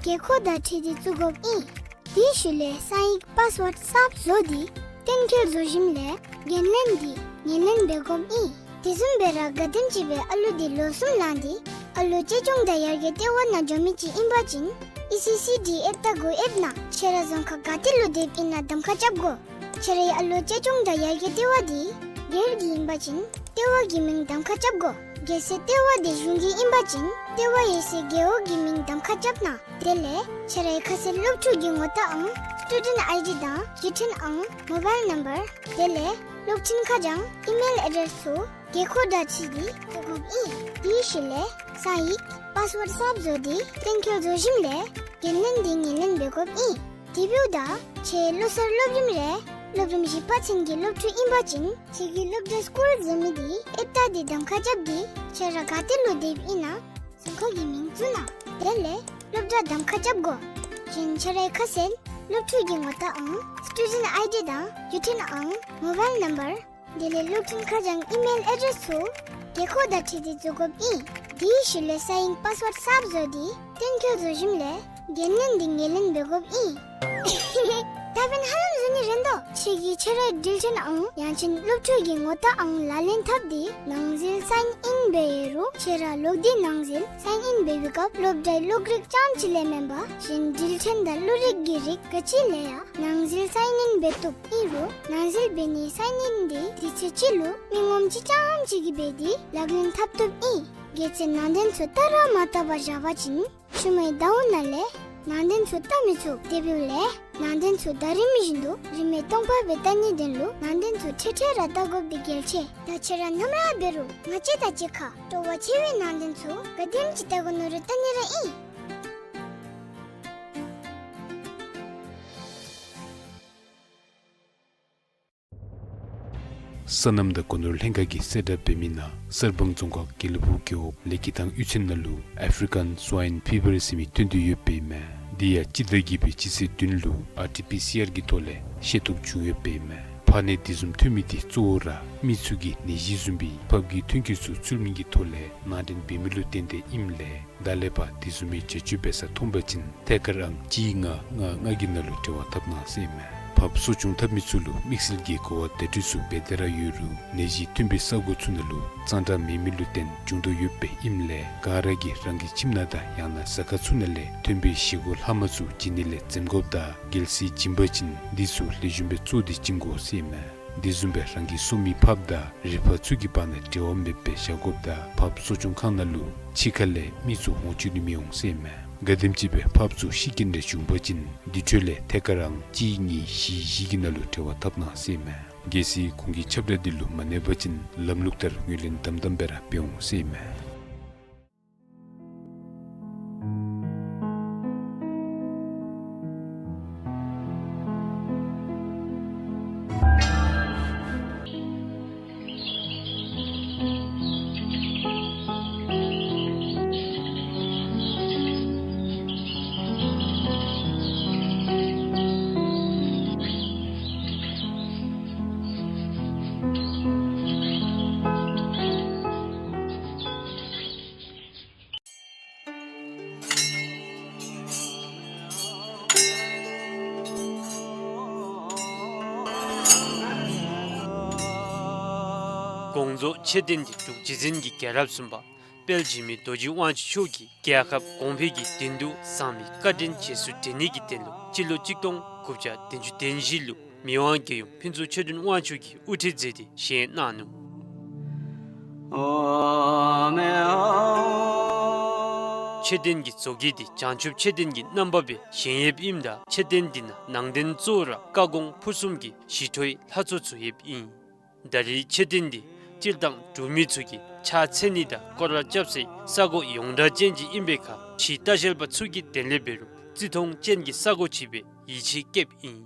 དགོས་མཁོ་དང་འཁྲིལ་ཏེ་བཙུགས་དགོཔ་ཨིན། དེའི་ཤུལ་ལས་གསང་ཡིག་པཱསི་ཝརཌ་གསརཔ་བཟོ་སྟེ་གཏན་འཁེལ་བཟོ་ཞིནམ་ལས་འགན་ལེན་འདི་ངོས་ལེན་འབད་དགོཔ་ཨིན། དེ་བཟུམ་སྦེ་ར་ག་དེམ་ཅིག་སྦེ་ཨ་ལུ་འདི་ལོ་གསུམ་ལང་སྟེ་ཨ་ལུ་གཅེས་སྐྱོང་དང་ཡར་རྒྱས་ལྟེ་བ་ནང་འགྱོ་མི་ཅིག་ཨིན་པ་ཅིན་ཨི་སི་སི་ཌི་ཨེབ་རྟ་གུ་ཨེབ་ནང་ཁྱེད་ར་རྫོང་ཁག་ག་ཏེ་ལུ་སྡོདཔ་ཨིན་ན་གདམ་ཁ་རྐྱབ་དགོ། ཁྱེད་རའི་ཨ་ལུ་གཅེས་སྐྱོང་དང་ཡར་རྒྱས་ལྟེ་བ་འདི་སྒེར་གྱི་ཨིན་པ་ཅིན་ལྟེ་བ་གི་མིང་གདམ་ཁ་རྐྱབ་དགོ། གལ་སྲིད་ལྟེ་བ་འདི་གཞུང་གི་ཨིན་པ་ཅིན་ལྟེ་བ་ཡོད་སའི་རྒེད་འོག་གི་མིང་གདམ་ཁ་རྐྱབ་གནང་། དེ་ལས་ཁྱེད་རའི་ཁ་གསལ་སློབ་ཕྲུག་གི་ངོ་རྟགས་ཨང་སི་ཊུ་ཌེནཊ་ཨའི་ཌི་དང་བརྒྱུད་འཕྲིན་ཨང་མོ་བཱའིལ་ནམ་བར་དེ་ལས་གློག་འཕྲིན་ཁ་བྱང་ཨི་མེལ་ཨེ་ཌེསི་ཚུ་དགོས་མཁོ་དང་འཁྲིལ་ཏེ་བཙུགས་དགོཔ་ཨིན། དེའི་ཤུལ་ལས་གསང་ཡིག་པཱསི་ཝརཌ་གསརཔ་བཟོ་སྟེ་གཏན་འཁེལ་བཟོ་ཞིནམ་ལས་འགན་ལེན་འདི་ངོས་ལེན་འབད་དགོཔ་ཨིན། དེ་འབདཝ་ད་ཁྱེད་ལོ་གསར་སློབ་རིམ་རེ་སློབ་རིམ་བཞི་པ་ཚུན་གྱི་སློབ་ཕྲུག་ཨིན་པ་ཅིན་ཁྱེད་ཀྱི་སློབ་གྲྭ་སི་ཀུལ་ཟེར་མི་འདི་ཨེབ་རྟ་འདི་གདམ་ཁ་རྐྱབ་སྟེ་ཁྱེད་ར་ག་ཏེ་ལུ་སྡོདཔ་ཨིན་ན་རྫོང་ཁག་གི་མིང་བཙུགས་གནང་། དེ་ལས་སློབ་གྲྭ་གདམ་ཁ་རྐྱབ་དགོ། གཞན་ཁྱེད་རའི་ཁ་གསལ་སློབ་ཕྲུག་གི་ངོ་རྟགས་ཨང་སི་ཊུ་ཌེནཊ་ཨའི་ཌི་དང་བརྒྱུད་འཕྲིན་ཨང་མོ་བཱའིལ་ནམ་བར་དེ་ལས་གློག་འཕྲིན་ཁ་བྱང་ཨི་མེལ་ཨེ་ཌེསི་ཚུ་དགོས་མཁོ་དང་འཁྲིལ་ཏེ་བཙུགས་དགོཔ་ཨིན། དེའི་ཤུལ་ལས་གསང་ཡིག་པཱསི་ཝརཌ་གསརཔ་བཟོ་སྟེ་གཏན་འཁེལ་བཟོ་ཞིནམ་ལས་འགན་ལེན་འདི་ངོས་ལེན་འབད་དགོཔ་ཨིན། ད་འབདན་ཧ་ལམ་བཟོ་ནི་རན་དོ། ཁྱེད་ཀྱིས་ཁྱེད་རའི་འགྲུལ་འཕྲིན་ཨང་ཡང་ཅིན་སློབ་ཕྲུག་གི་ངོ་རྟགས་ཨང་ལག་ལེན་འཐབ་སྟེ་ནང་འཛུལ་སའིན་ཨིན་འབད་ཡོད་རུང་ཁྱེད་ར་ལོག་སྟེ་ནང་འཛུལ་སའིན་ཨིན་འབད་བའི་སྐབས་སློབ་གྲྭའི་གློག་རིག་རྐྱངམ་ཅིག་ལས་མེན་པར་གཞན་འགྲུལ་འཕྲིན་དང་གློག་རིག་གི་རིགས་ག་ཅི་ལས་ཡང་ནང་འཛུལ་སའིན་ཨིན་འབད་བཏུབ་ཨིན་རུང་ནང་འཛུལ་འབད་ནིའི་སའིན་ཨིན་འདི་དུས་ཚོད་ཅིག་ལུ་མི་ངོམ་ཅིག་རྐྱངམ་ཅིག་གིས་འབད་དེ་ལག་ལེན་འཐབ་བཏུབ་ཨིན། གལ་སྲིད་ནང་དོན་ཚུ་ལྟ་ར་མ་ལྟ་བར་བཞག་པ་ཅིན་ཤུལ་མའི་ཟླཝ་ནང་ལས་ནང་དོན་ཚུ་ལྟ་མི་ཚུགས། དེ་འབདཝ་ལས་ནང་དོན་ཚུ་ད་རིས་མི་བཞིན་དུ་རིན་མེད་སྟོང་པ་སྦེ་ལྟ་ནིའི་དོན་ལུ་ནང་དོན་ཚུ་འཕྲལ་འཕྲལ་ར་ལྟ་དགོཔ་འདི་གལ་ཆེ། ད་ཁྱེད་ར་ནམ་ར་འབད་རུང་ང་བཅས་དང་གཅིག་ཁར་སྤྲོ་བ་ཆེ་བའི་ནང་དོན་ཚུ་ག་དེམ་ཅིག་ལྟ་དགོ་མནོ་རུང་ལྟ་ནི་ར་ཨིན། སོ་ནམ་དང་སྒོ་ནོར་ལྷན་ཁག་གིས་གསལ་བསྒྲགས་འབད་མི་ནང་གསར་སྤང་རྫོང་ཁག་དགེ་ལེགས་ཕུག་རྒེད་འོག་ལེགས་སྐྱིད་ཐང་གཡུས་ཚན་ནང་ལུ་ཨེཕ་རི་ཀཱན་སུ་ཝའིན་ཕི་བར་ཟེར་མི་ཐོན་ཏེ་ཡོདཔ་ཨིན་མས། འདི་ཡང་སྤྱི་ཟླ་བརྒྱད་པའི་སྤྱི་ཚེས་བདུན་ལུ་ཨར་ཊི་པི་སི་ཨར་གི་ཐོག་ལས་ཤེས་རྟོགས་བྱུང་ཡོདཔ་ཨིན་མས། ཕག་ནད་འདི་བཟུམ་ཐོན་མི་འདི་གཙོ་བོ་ར་མི་ཚུ་གིས་ནད་གཞི་བཟུམ་སྦེ་ཕགཔ་གི་ཐོན་སྐྱེད་ཚུ་ཚུལ་མིན་གྱི་ཐོག་ལས་ནང་འདྲེན་འབད་མི་ལུ་བརྟེན་ཏེ་ཨིནམ་ལས་ད་ལས་ཕར་དེ་བཟུམ་མའི་བྱ་སྤྱོད་འབད་ས་མཐོང་པ་ཅིན་ཐད་ཀར་ཨང་གཅིག་ལྔ་ལྔ་ལྔ་གི་ནང་ལུ་འབྲེལ་བ་འཐབ་གནང་ཟེར་ཨིན་མས། ཕགཔ་གསོ་སྐྱོང་འཐབ་མི་ཚུ་ལུ་དམིགས་བསལ་གྱི་གོ་བ་བརྡ་སྤྲོད་ཚུ་འབད་དེ་ར་ཡོད་རུང་ནད་གཞི་ཐོན་པའི་ས་གོ་ཚུ་ནང་ལུ་གཙང་སྦྲ་མེད་མི་ལུ་བརྟེན་འབྱུང་དོ་ཡོདཔ་ཨིནམ་ལས་ག་ར་གིས་རང་གི་ཁྱིམ་ནང་དང་ཡང་ན་ཟ་ཁང་ཚུ་ནང་ལས་ཐོན་པའི་བཞེས་སྒོ་ལྷག་མ་ཚུ་བྱིན་ནི་ལས་འཛེམ་དགོཔ་དང་གལ་སྲིད་བྱིན་པ་ཅིན་འདི་ཚུ་ལེགས་ཤོམ་སྦེ་བཙོ་སྟེ་བྱིན་དགོ་ཟེར་ཨིན་མས། དེ་བཟུམ་སྦེ་རང་གི་གསོ་མི་ཕགཔ་དང་རི་ཕག་ཚུ་གི་བར་ན་འབྲེལ་བ་མེདཔ་སྦེ་བཞག་དགོཔ་དང་ཕགཔ་གསོ་སྐྱོང་ཁང་ནང་ལུ་ཕྱི་ཁ་ལས་མི་ཚུ་འོང་བཅུག་ནི་མི་འོང་ཟེར་ཨིན་མས། ག་དེམ་ཅིག་སྦེ་ཕགཔ་ཚུ་ཤི་རྐྱེན་རེ་བྱུང་པ་ཅིན་དེ་འཕྲོ་ལས་ཐད་ཀར་ཨང་གཅིག་གཉིས་བཞི་བཞི་གི་ནང་ལུ་འབྲེལ་བ་འཐབ་གནང་ཟེར་ཨིན་མས། གལ་སྲིད་ཁོང་གི་ཁྱབ་བསྒྲགས་འདི་ལུ་མ་གནས་པ་ཅིན་ལམ་ལུགས་ལྟར་ངོས་ལེན་དམ་དམ་སྦེ་ར་འབད་འོང་ཟེར་ཨིན་མས། དགོངས་རྫོགས་མཆོད་རྟེན་གྱི་འབྲུག་རྗེ་བཙུན་གྱི་རྒྱལ་རབས་གསུམ་པ་དཔལ་འཇིགས་མེད་རྡོ་རྗེ་དབང་ཕྱུག་མཆོག་གིས་རྒྱལ་ཁབ་གོང་འཕེལ་གྱི་དོན་དུ་བསམ་མི་བཀའ་དྲིན་རྗེས་སུ་དྲན་ནི་གི་དོན་ལུ་སྤྱི་ལོ་གཅིག་སྟོང་དགུ་བརྒྱ་བདུན་ཅུ་དོན་བཞི་ལུ་མི་དབང་རྒྱལ་ཡུམ་ཕུན་ཚོགས་ཆོས་སྒྲོན་དབང་ཕྱུག་གིས་དབུ་ཁྲིད་མཛད་དེ་བཞེངས་གནང་ནུག། མཆོད་རྟེན་གྱི་བཟོ་བཀོད་འདི་བྱང་ཆུབ་མཆོད་རྟེན་གྱི་རྣམ་པ་སྦེ་བཞེངས་ཡོདཔ་ཨིནམ་ད་མཆོད་རྟེན་འདི་ནང་ནང་རྟེན་གཙོ་བོ་ར་བཀའ་དགོངས་ཕུར་གསུམ་གྱི་ཞི་ཁྲོའི་ལྷ་ཚོགས་ཚུ་ཡོདཔ་ཨིན། ད་རེས་མཆོད་རྟེན་འདི་སྤྱིར་བཏང་འབྲུག་མི་ཚུ་གིས་ཕྱག་འཚལ་ནི་དང་སྐོར་ར་རྐྱབ་སའི་ས་གོ་ཡོངས་གྲགས་ཅན་ཅིག་ཨིན་པའི་ཁར་ཕྱིའི་ལྟ་བཤལ་པ་ཚུ་གིས་དེ་ལས་འབད་རུང་ བརྩི་མཐོང་ཅན་གྱི་ས་སྒོ་ཅིག་སྦེ་ཡིད་ཆེས་བསྐྱེདཔ་ཨིན།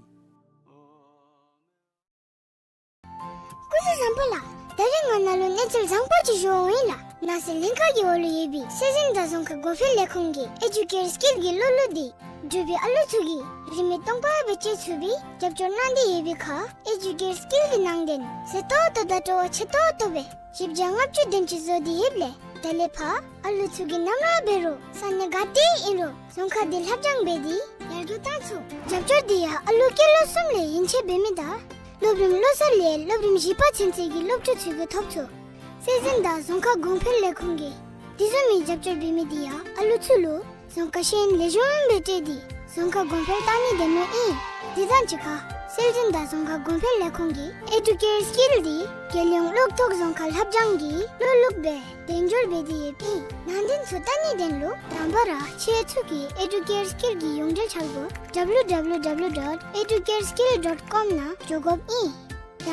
སྐུ་གཟུགས་བཟང་པོ་ལགས། ད་རིས་ང་ནཱ་ལུ་གནས་ཚུལ་བཟང་པོ་ཅིག་ཞུ་འོང་ཡི་ལགས། ནང་སྲིད་ལྷན་ཁག་གི་འོག་ལུ་ཡོད་པའི་སྲོལ་འཛིན་དང་རྫོང་ཁ་གོང་འཕེལ་ལས་ཁུངས་ཀྱིས་ཨེ་ཇུ་ཀེར་སི་ཀིལ་གྱི་སློབ་ལུགས་འདི་འབྲུག་པའི་ཨ་ལུ་ཚུ་གིས་རིན་མེད་སྟོང་པ་སྦེ་སྤྱོད་ཚུགས་པའི་རྒྱབ་སྐྱོར་གནང་སྟེ་ཡོད་པའི་ཁར་ཨེ་ཇུ་ཀེར་སི་ཀིལ་གྱི་ནང་དོན་ཟད་ཏོག་ཏོ་དང་སྤྲོ་བ་ཆེ་ཏོག་ཏོ་སྦེ་བཞི་བརྒྱ་ལྔ་བཅུ་དེམ་ཅིག་བཟོ་སྟེ་ཡོདཔ་ལས་ད་ལས་ཕར་ཨ་ལུ་ཚུ་གིས་ནམ་ར་འབད་རུང་ས་གནས་ག་ཏེ་ཨིན་རུང་རྫོང་ཁ་འདི་ལྷབ་སྦྱང་འབད་དེ་ཡར་རྒྱས་བཏང་ཚུགས། རྒྱབ་སྐྱོར་འདི་ཡང་ཨ་ལུ་སྐྱེས་ལོ་གསུམ་ལས་ཡན་ཆད་འབད་མི་དང་སློབ་རིམ་ལོ་གསར་ལས་སློབ་རིམ་བཞི་པ་ཚུན་ཚོད་ཀྱི་སློབ་ཕྲུག་ཚུ་གིས་ཐོབ་ཚུགས། སྲོལ་འཛིན་དང་རྫོང་ཁ་གོང་འཕེལ་ལས་ཁུངས་ཀྱིས་དེ་བཟུམ་མའི་རྒྱབ་སྐྱོར་འབད་མི་འདི་ཡང་ཨ་ལུ་ཚུ་ལུ་རྫོང་ཁ་ཤེས་ཡོན་ལེགས་ཤོམ་སྦེ་སྤྲོད་དེ་རྫོང་ཁ་གོང་འཕེལ་བཏང་ནི་དེ་མོ་ཨིན། དེ་དང་གཅིག་ཁར་སྲོལ་འཛིན་དང་རྫོང་ཁ་གོང་འཕེལ་ལས་ཁུངས་ཀྱིས་ཨེ་ཇུ་ཀེར་སི་ཀིལ་འདི་རྒྱལ་ཡོངས་གློག་ཐོག་རྫོང་ཁ་ལྷབ་སྦྱང་གི་སློབ་ལུགས་སྦེ་གདན་འཇོག་འབད་དེ་ཡོདཔ་ཨིན། ནང་དོན་ཚུ་བལྟ་ནི་དོན་ལུ་དང་པ་ར་ཁྱེད་ཚུ་གིས་ཨེ་ཇུ་ཀེར་སི་ཀིལ་གྱི་ཡོངས་འབྲེལ་འཆར་སྒོ་W W W dot educareskill dot com ནང་འགྱོ་དགོཔ་ཨིན།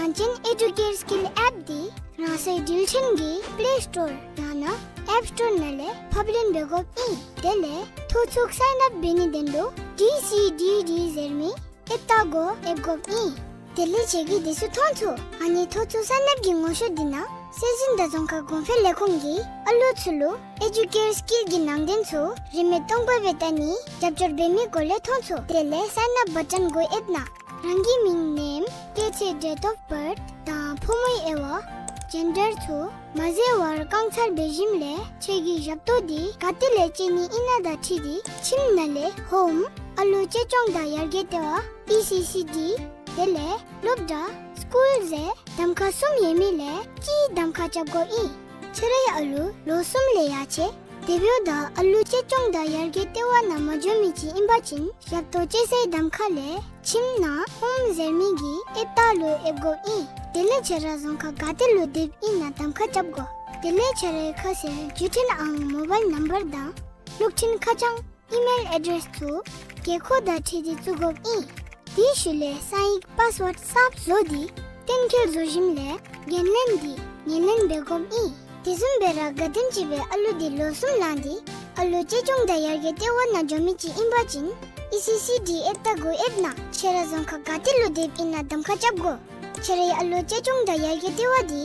ཡང་ཅིན་ཨེ་ཇུ་ཀེར་སི་ཀིལ་ཨེཔ་འདི་རང་སོའི་འགྲུལ་འཕྲིན་གྱི་པླེ་སི་ཊོར་ཡང་ན་ཨེཔ་སི་ཊོར་ནང་ལས་ཕབ་ལེན་འབད་དགོཔ་ཨིན། དེ་ལས་ཐོ་ཚུགས་སའིན་ཨཔ་འབད་ནི་དོན་ལུ་ཌི་སི་ཌི་ཌི་ཟེར་མི་ཨེཔ་རྟགས་གུ་ཡེབ་དགོཔ་ཨིན། དེ་ལས་ཁྱེད་ཀྱིས་དེ་ཚུ་མཐོང་ཚུགས། ཨ་ནི་ཐོ་ཚུགས་སའིན་ཨཔ་གི་ངོ་ཤོག་འདི་ནང་སྲོལ་འཛིན་དང་རྫོང་ཁ་གོང་འཕེལ་ལས་ཁུངས་ཀྱིས་ཨ་ལུ་ཚུ་ལུ་ཨེ་ཇུ་ཀེར་སི་ཀིལ་གྱི་ནང་དོན་ཚུ་རིན་མེད་སྟོང་པ་སྦེ་བལྟ་ནི་རྒྱབ་སྐྱོར་འབད་མི་སྒོ་ལས་མཐོང་ཚུགས། དེ་ལས་སའིན་ཨཔ་བ་ཊོན་གུ་ཡེབ་ན་རང་གི་མིང་ནེམ་སྐྱེས་ཚེས་ཌེཊ་ཨོཕ་བརཐ་དང་ཕོ་མོའི་དབྱེ་བ་ཇེན་ཌར་ཚུ་མ་བཟོ་བར་རྐང་ཚར་འབད་ཞིནམ་ལས་ཁྱེད་ཀྱི་ཞབས་ཏོག་འདི་ག་ཏེ་ལས་སྤྱོད་ནི་ཨིན་ན་དང་འཁྲིལ་ཏེ་ཁྱིམ་ནང་ལས་ཧོམ་ཨ་ལུ་གཅེས་སྐྱོང་དང་ཡར་རྒྱས་ལྟེ་བ་ཨི་སི་སི་ཌི་དེ་ལས་སློབ་གྲྭ་སི་ཀུལ་ཟེར་གདམ་ཁ་གསུམ་ཡོད་མི་ལས་གཅིག་གདམ་ཁ་རྐྱབ་དགོཔ་ཨིན། ཁྱེད་རའི་ཨ་ལུ་ལོ་གསུམ་ལས་ཡར་ཆེ་དེ་འབདཝ་ད་ཨ་ལུ་གཅེས་སྐྱོང་དང་ཡར་རྒྱས་ལྟེ་བ་ནང་མ་འགྱོ་མི་ཅིག་ཨིན་པ་ཅིན་ཞབས་ཏོག་སྤྱོད་སའི་གདམ་ཁ་ལས་ཁྱིམ་ནང་ཧོམ་ཟེར་མི་གི་ཨེཔ་རྟགས་ལུ་ཡེབ་དགོཔ་ཨིན། དེ་ལས་ཁྱེད་ར་རྫོང་ཁ་ག་ཏེ་ལུ་སྡོདཔ་ཨིན་ན་གདམ་ཁ་རྐྱབ་དགོ། དེ་ལས་ཁྱེད་རའི་ཁ་གསལ་བརྒྱུད་འཕྲིན་ཨང་མོ་བཱའིལ་ནམ་བར་དང་གློག་འཕྲིན་ཁ་བྱང་ཨི་མེལ་ཨེ་ཌེསི་ཚུ་དགོས་མཁོ་དང་འཁྲིལ་ཏེ་བཙུགས་དགོཔ་ཨིན། དེའི་ཤུལ་ལས་གསང་ཡིག་པཱསི་ཝརཌ་གསརཔ་བཟོ་སྟེ་གཏན་འཁེལ་བཟོ་ཞིནམ་ལས་འགན་ལེན་འདི་ངོས་ལེན་འབད་དགོཔ་ཨིན། དེ་བཟུམ་སྦེ་ར་ག་དེམ་ཅིག་སྦེ་ཨ་ལུ་འདི་ལོ་གསུམ་ལང་སྟེ་ཨ་ལུ་གཅེས་སྐྱོང་དང་ཡར་རྒྱས་ལྟེ་བ་ནང་འགྱོ་མི་ཅིག་ཨིན་པ་ཅིན་ཨི་སི་སི་ཌི་ཨེཔ་རྟགས་གུ་ཡེབ་ན་ཁྱེད་ར་རྫོང་ཁ་ག་ཏེ་ལུ་སྡོདཔ་ཨིན་ན་གདམ་ཁ་རྐྱབ་དགོ། ཁྱེད་རའི་ཨ་ལུ་གཅེས་སྐྱོང་དང་ཡར་རྒྱས་ལྟེ་བ་འདི་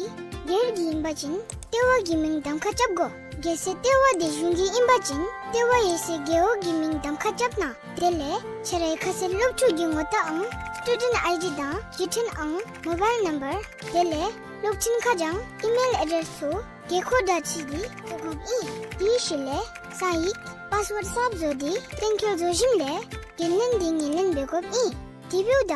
སྒེར་གྱི་ཨིན་པ་ཅིན་ལྟེ་བ་གི་མིང་གདམ་ཁ་རྐྱབ་དགོ། གལ་སྲིད་ལྟེ་བ་འདི་གཞུང་གི་ཨིན་པ་ཅིན་ལྟེ་བ་ཡོད་སའི་རྒེད་འོག་གི་མིང་གདམ་ཁ་རྐྱབ་གནང་། དེ་ལས་ཁྱེད་རའི་ཁ་གསལ་སློབ་ཕྲུག་གི་ངོ་རྟགས་ཨང་སི་ཊུ་ཌེནཊ་ཨའི་ཌི་དང་བརྒྱུད་འཕྲིན་ཨང་མོ་བཱའིལ་ནམ་བར་དེ་ལས་གློག་འཕྲིན་ཁ་བྱང་ཨི་མེལ་ཨེ་ཌེསི་ཚུ་དགོས་མཁོ་དང་འཁྲིལ་ཏེ་བཙུགས་དགོཔ་ཨིན། དེའི་ཤུལ་ལས་གསང་ཡིག་པཱསི་ཝརཌ་གསརཔ་བཟོ་སྟེ་གཏན་འཁེལ་བཟོ་ཞིནམ་ལས་འགན་ལེན་འདི་ངོས་ལེན་འབད་དགོཔ་ཨིན། དེ་འབདཝ་ད་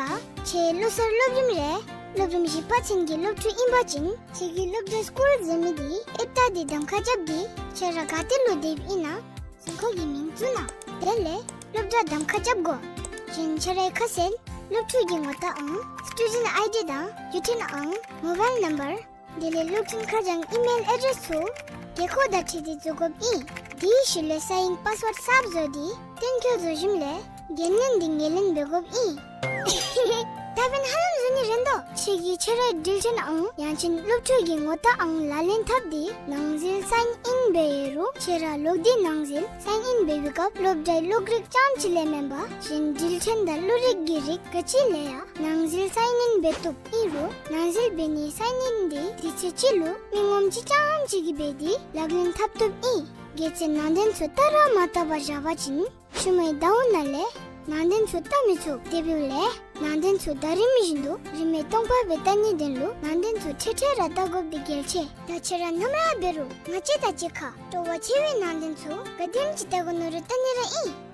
ཁྱེད་ལོ་གསར་སློབ་རིམ་རེ་སློབ་རིམ་བཞི་པ་ཚུན་གྱི་སློབ་ཕྲུག་ཨིན་པ་ཅིན་ཁྱེད་ཀྱི་སློབ་གྲྭ་སི་ཀུལ་ཟེར་མི་འདི་ཨེཔ་རྟགས་འདི་གདམ་ཁ་རྐྱབ་སྟེ་ཁྱེད་ར་ག་ཏེ་ལུ་སྡོདཔ་ཨིན་ན་རྫོང་ཁ་གི་མིང་བཙུགས་གནང་། དེ་ལས་སློབ་གྲྭ་གདམ་ཁ་རྐྱབ་དགོ། གཞན་ཁྱེད་རའི་ཁ་གསལ་སློབ་ཕྲུག་གི་ངོ་རྟགས་ཨང་སི་ཊུ་ཌེནཊ་ཨའི་ཌི་དང་བརྒྱུད་འཕྲིན་ཨང་མོ་བཱའིལ་ནམ་བར་དེ་ལས་གློག་འཕྲིན་ཁ་བྱང་ཨི་མེལ་ཨེ་ཌེསི་ཚུ་དགོས་མཁོ་དང་འཁྲིལ་ཏེ་བཙུགས་དགོཔ་ཨིན། དེའི་ཤུལ་ལས་གསང་ཡིག་པཱསི་ཝརཌ་གསརཔ་བཟོ་སྟེ་གཏན་འཁེལ་བཟོ་ཞིནམ་ལས་འགན་ལེན་འདི་ངོས་ལེན་འབད་དགོཔ་ཨིན། ད་འབདན་ཧ་ལམ་བཟོ་ནི་རན་དོ། ཁྱེད་ཀྱིས་ཁྱེད་རའི་འགྲུལ་འཕྲིན་ཨང་ཡང་ཅིན་སློབ་ཕྲུག་གི་ངོ་རྟགས་ཨང་ལག་ལེན་འཐབ་སྟེ་ནང་འཛུལ་སའིན་ཨིན་འབད་ཡོད་རུང་ཁྱེད་ར་ལོག་སྟེ་ནང་འཛུལ་སའིན་ཨིན་འབད་བའི་སྐབས་སློབ་གྲྭའི་གློག་རིག་རྐྱངམ་ཅིག་ལས་མེན་པར་གཞན་འགྲུལ་འཕྲིན་དང་གློག་རིག་གི་རིགས་ག་ཅི་ལས་ཡང་ནང་འཛུལ་སའིན་ཨིན་འབད་བཏུབ་ཨིན་རུང་ནང་འཛུལ་འབད་ནིའི་སའིན་ཨིན་འདི་དུས་ཚོད་ཅིག་ལུ་མི་ངོམ་ཅིག་རྐྱངམ་ཅིག་གིས་འབད་དེ་ལག་ལེན་འཐབ་བཏུབ་ཨིན། གལ་སྲིད་ནང་དོན་ཚུ་བལྟ་ར་མ་བལྟ་བར་བཞག་པ་ཅིན་ཤུལ་མའི་ཟླཝ་ནང་ལས་ནང་དོན་ཚུ་བལྟ་མི་ཚུགས། དེ་འབདཝ་ལས་ནང་དོན་ཚུ་ད་རིས་མི་བཞིན་དུ་རིན་མེད་སྟོང་པ་སྦེ་བལྟ་ནིའི་དོན་ལུ་ནང་དོན་ཚུ་འཕྲལ་འཕྲལ་ར་བལྟ་དགོཔ་འདི་གལ་ཆེ། ད་ཁྱེད་ར་ནམ་ར་འབད་རུང་ང་བཅས་དང་གཅིག་ཁར་སྤྲོ་བ་ཆེ་བའི་ནང་དོན་ཚུ་ག་དེམ་ཅིག་བལྟ་དགོ་མནོ་རུང་བལྟ་ནི་ར་ཨིན།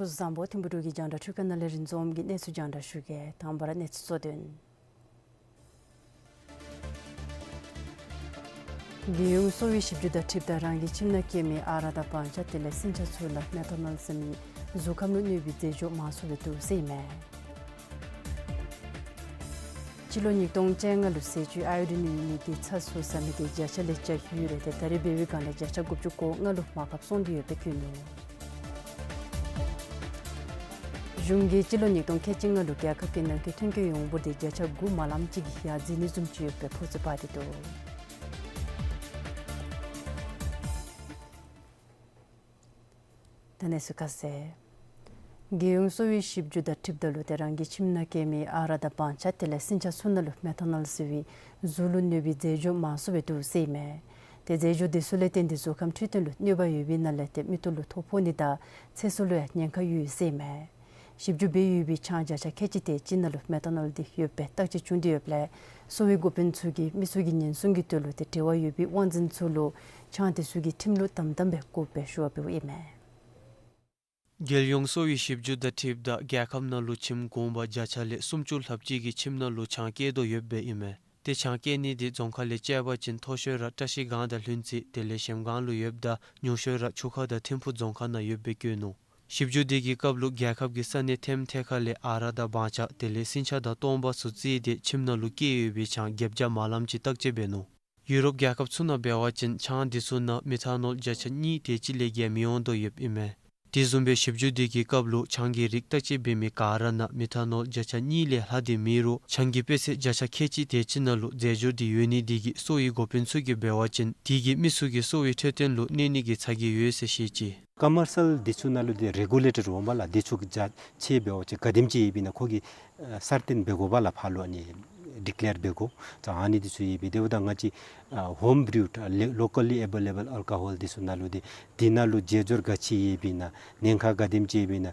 སྐུ་གཟུགས་བཟང་པོ། ཐིམ་ཕུ་འབྲུག་གི་རྒྱང་བསྒྲགས་འཕྲུལ་ཁང་ནང་ལས་རིན་འཛོམས་ཀྱིས་གནས་ཚུལ་རྒྱང་བསྒྲགས་ཞུ་གེ། དང་པ་ར་གནས་ཚུལ་གཙོ་དོན། རྒྱལ་ཡོངས་གསོ་བའི་ཞིབ་འཇུག་དང་འཁྲིལཝ་ད་རང་གི་ཁྱིམ་ནང་སྐྱེ་མི་ཨ་རག་དང་སྤང་ཆ་དེ་ལས་སྲིན་བྱ་ཚུ་ལུ་མེ་ཐོ་ནོལ་ཟེར་མི་ གཟུགས་ཁམས་ལུ་གནོད་པའི་རྫས་སྦྱོར་མང་སུ་སྦེ་འདུག་ཟེར་ཨིན་མས། སྤྱི་ལོ་ཉིས་སྟོང་བཅོ་ལྔ་ལུ་ཟས་བཅུད་ཨའི་ཡོ་ཌིན་ཡོད་ནི་འདི་ཚ་ཚུ་ཟ་མི་འདི་བརྒྱ་ཆ་ལས་བརྒྱ་ཡོད་རུང་ཏེ་ད་རེས་འབད་བའི་སྒང་ལས་བརྒྱ་ཆ་དགུ་བཅུ་གོ་ལྔ་ལུ་མར་ཕབ་སོང་སྟེ་ཡོདཔ་སྦེ་བཀོད་ནུག། གཞུང་གིས་སྤྱི་ལོ་ཉིས་སྟོང་ཁལ་གཅིག་ལྔ་ལུ་རྒྱལ་ཁབ་ཀྱི་ནང་འཁོད་ཐོན་སྐྱེད་ཡོངས་འབོར་འདི་བརྒྱ་ཆ་དགུ་མ་ལམ་ཅིག་གིས་ཡར་འཛེགས་ནི་བཟུམ་ཅིག་ཡོདཔ་སྦེ་ཕོ་ཚོད་དཔག་སྟེ་འདུག། ད་གནས་ཚུལ་ཁ་གསལ། རྒྱལ་ཡོངས་གསོ་བའི་ཞིབ་འཇུག་དང་འཁྲིལཝ་ད་ལུ་ཏེ་རང་གི་ཁྱིམ་ནང་སྐྱེ་མི་ཨ་རག་དང་བང་ཆ་དེ་ལས་སྲིན་བྱ་ཚུ་ནང་ལུ་མེ་ཐ་ནོལ་ཟེར་བའི་གཟུགས་ལུ་གནོད་པའི་རྫས་སྦྱོར་མང་སུ་སྦེ་འདུག་ཟེར་ཨིན་མས། ཏེ་རྫས་སྦྱོར་དེ་ཚུ་ལས་བརྟེན་ཏེ་གཟུགས་ཁམས་འཕྲོད་བསྟེན་ལུ་གནོད་པ་ཡོད་པའི་ནང་ལས་ཏེ་མིག་ཏོ་ལུ་ཐོ་ཕོག་ནི་དང་ཚེ་སྲོག་ལུ་ཡང་ཉེན་ཁ་ཡོད་ཟེར་ཨིན་མས། ཞིབ་འཇུག་འབད་ཡོད་པའི་ཆང་བརྒྱ་ཆ་ཁལ་གཅིག་དེ་ཅིག་ནང་ལུ་མེ་ཐ་ནོལ་འདི་ཡོདཔ་སྦེ་བརྟག་དཔྱད་བྱུང་སྟེ་ཡོདཔ་ལས་གསོ་བའི་འགོ་དཔོན་ཚུ་གིས་མི་ཚུ་གི་ཉེན་སྲུང་གི་དོན་ལུ་ཏེ་འབྲེལ་བ་ཡོད་པའི་དབང་འཛིན་ཚུ་ལུ་ཆང་དེ་ཚུ་གི་ཁྲིམས་ལུགས་དམ་དམ་སྦེ་བཀོད་སྦེ་ཞུ་བ་འབདཝ་ཨིན་མས། རྒྱལ་ཡོངས་གསོ་བའི་ཞིབ་འཇུག་དང་འཁྲིལཝ་ད་རྒྱལ་ཁབ་ནང་ལུ་ཁྱིམ་གུང་པ་བརྒྱ་ཆ་ལས་སུམ་ཅུ་ལྷགཔ་ཅིག་གིས་ཁྱིམ་ནང་ལུ་ཆང་བསྐྱལ་དོ་ཡོདཔ་སྦེ་ཨིན་མས། ཏེ་ཆང་བསྐྱལ་ནི་འདི་རྫོང་ཁག་ལས་དཔྱད་པ་ཅིན་མཐོ་ཤོས་ར་བཀྲིས་སྒང་དང་ལྷུན་རྩེ་དེ་ལས་གཞལམ་སྒང་ལུ་ཡོདཔ་ད་ཉུང་ཤོས་ར་ཆུ་ཁ་དང་ཐིམ་ཕུག་རྫོང་ཁག་ནང་ཡོདཔ་སྦེ་བཀོད་ནུག། ཞིབ་འཇུག་དེ་གི་སྐབས་ལུ་རྒྱལ་ཁབ་ཀྱི་ས་གནས་ཐེམ་ཐེ་ཁ་ལས་ཨ་རག་དང་བང་ཆ་དེ་ལས་སྲིན་བྱ་དང་སྟོང་པ་ཚུ་བརྩིས་ཏེ་ཁྱིམ་ནང་ལུ་བསྐྱལ་ཡོད་པའི་ཆང་བརྒྱད་བརྒྱ་མ་ལམ་ཅིག་བརྟག་དཔྱད་འབད་ནུག། ཡུ་རོབ་རྒྱལ་ཁབ་ཚུ་ནང་འབད་བ་ཅིན་ཆང་དེ་ཚུ་ནང་མེ་ཐ་ནོལ་བརྒྱ་ཆ་གཉིས་དེ་ཅིག་ལས་བརྒལ་མི་འོང་དོ་ཡོདཔ་ཨིན་མས། དེ་བཟུམ་སྦེ་ཞིབ་འཇུག་དེ་གི་སྐབས་ལུ་ཆང་གི་རིགས་བརྟག་དཔྱད་འབད་མི་ག་ར་ནང་མེ་ཐ་ནོལ་བརྒྱ་ཆ་གཉིས་ལས་ལྷག་སྟེ་མེད་རུང་ཆང་གི་དཔེ་ཚད་བརྒྱ་ཆ་ཁལ་གཅིག་དེ་ཅིག་ནང་ལུ་རྫས་སྦྱོར་དེ་ཡོད་ནི་དེ་གིས་གསོ་བའི་འགོ་དཔོན་ཚུ་གིས་འབད་བ་ཅིན་དེ་གིས་མི་ཚུ་གི་གསོ་བའི་འཕྲོད་བསྟེན་ལུ་གནོད་ནི་གི་ཚ་གྱང་ཡོད་ཟེར་བཤད་ཅི། ཀོ་མར་ཤལ་འདི་ཚུ་ནང་ལུ་འདི་རེ་གུ་ལེ་ཊེཌ་འོང་པ་ལགས། འདི་ཚུ་གི་རྒྱ་ཆེ་འབད་བ་ཅིན་ག་དེམ་ཅིག་ཡོདཔ་ཨིན་ན་ཁོ་གིས་ཨ་གསར་བཏོན་འབད་དགོ་པ་ལགས། ཕར་ལུ་ཨ་ནི་ཌི་ཀི་ལེར་འབད་དགོ། ད་ཨ་ནི་འདི་ཚུ་ཡོདཔ་ཨིན། དེ་འབདཝ་ད་ང་བཅས་ཨ་ཧོམ་བིརུཌ་ལོ་ཀལ་ལི་ཨེ་བེ་ལེ་བཱལ་ཨལ་ཀོ་ཧོལ་འདི་ཚུ་ནང་ལུ་འདི་འདི་ནང་ལུ་རྫས་སྦྱོར་ག་ཅི་ཡོདཔ་ཨིན་ན་ཉེན་ཁ་ག་དེམ་ཅིག་ཡོདཔ་ཨིན་ན་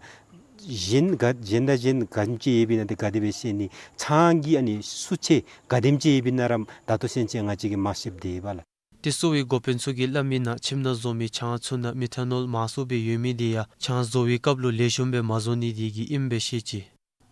གཞན་ག་གཞན་དང་གཞན་ག་དེམ་ཅིག་ཡོདཔ་ཨིན་ན་འདི་ག་དེ་སྦེ་ཤེས་ནི། ཆང་གི་ཨ་ནི་སུ་ཆེ་ག་དེམ་ཅིག་ཡོདཔ་ཨིན་ན་རམ་ད་ལྟོ་ཚུན་ཚོད་ང་བཅས་ཀྱིས་མ་ཤེསཔ་འདི་ཨིན་པ་ལགས། ཏེ་གསོ་བའི་འགོ་དཔོན་ཚུ་གིས་སླབ་མི་ནང་ཁྱིམ་ནང་བཟོ་མི་ཆང་ཚུ་ནང་མེ་ཐ་ནོལ་མང་སུ་སྦེ་ཡོད་མི་འདི་ཡང་ཆང་བཟོ་བའི་སྐབས་ལུ་ལེགས་ཤོམ་སྦེ་མ་བཟོ་ནི་དེ་གིས་ཨིནམ་སྦེ་བཤད་ཅི།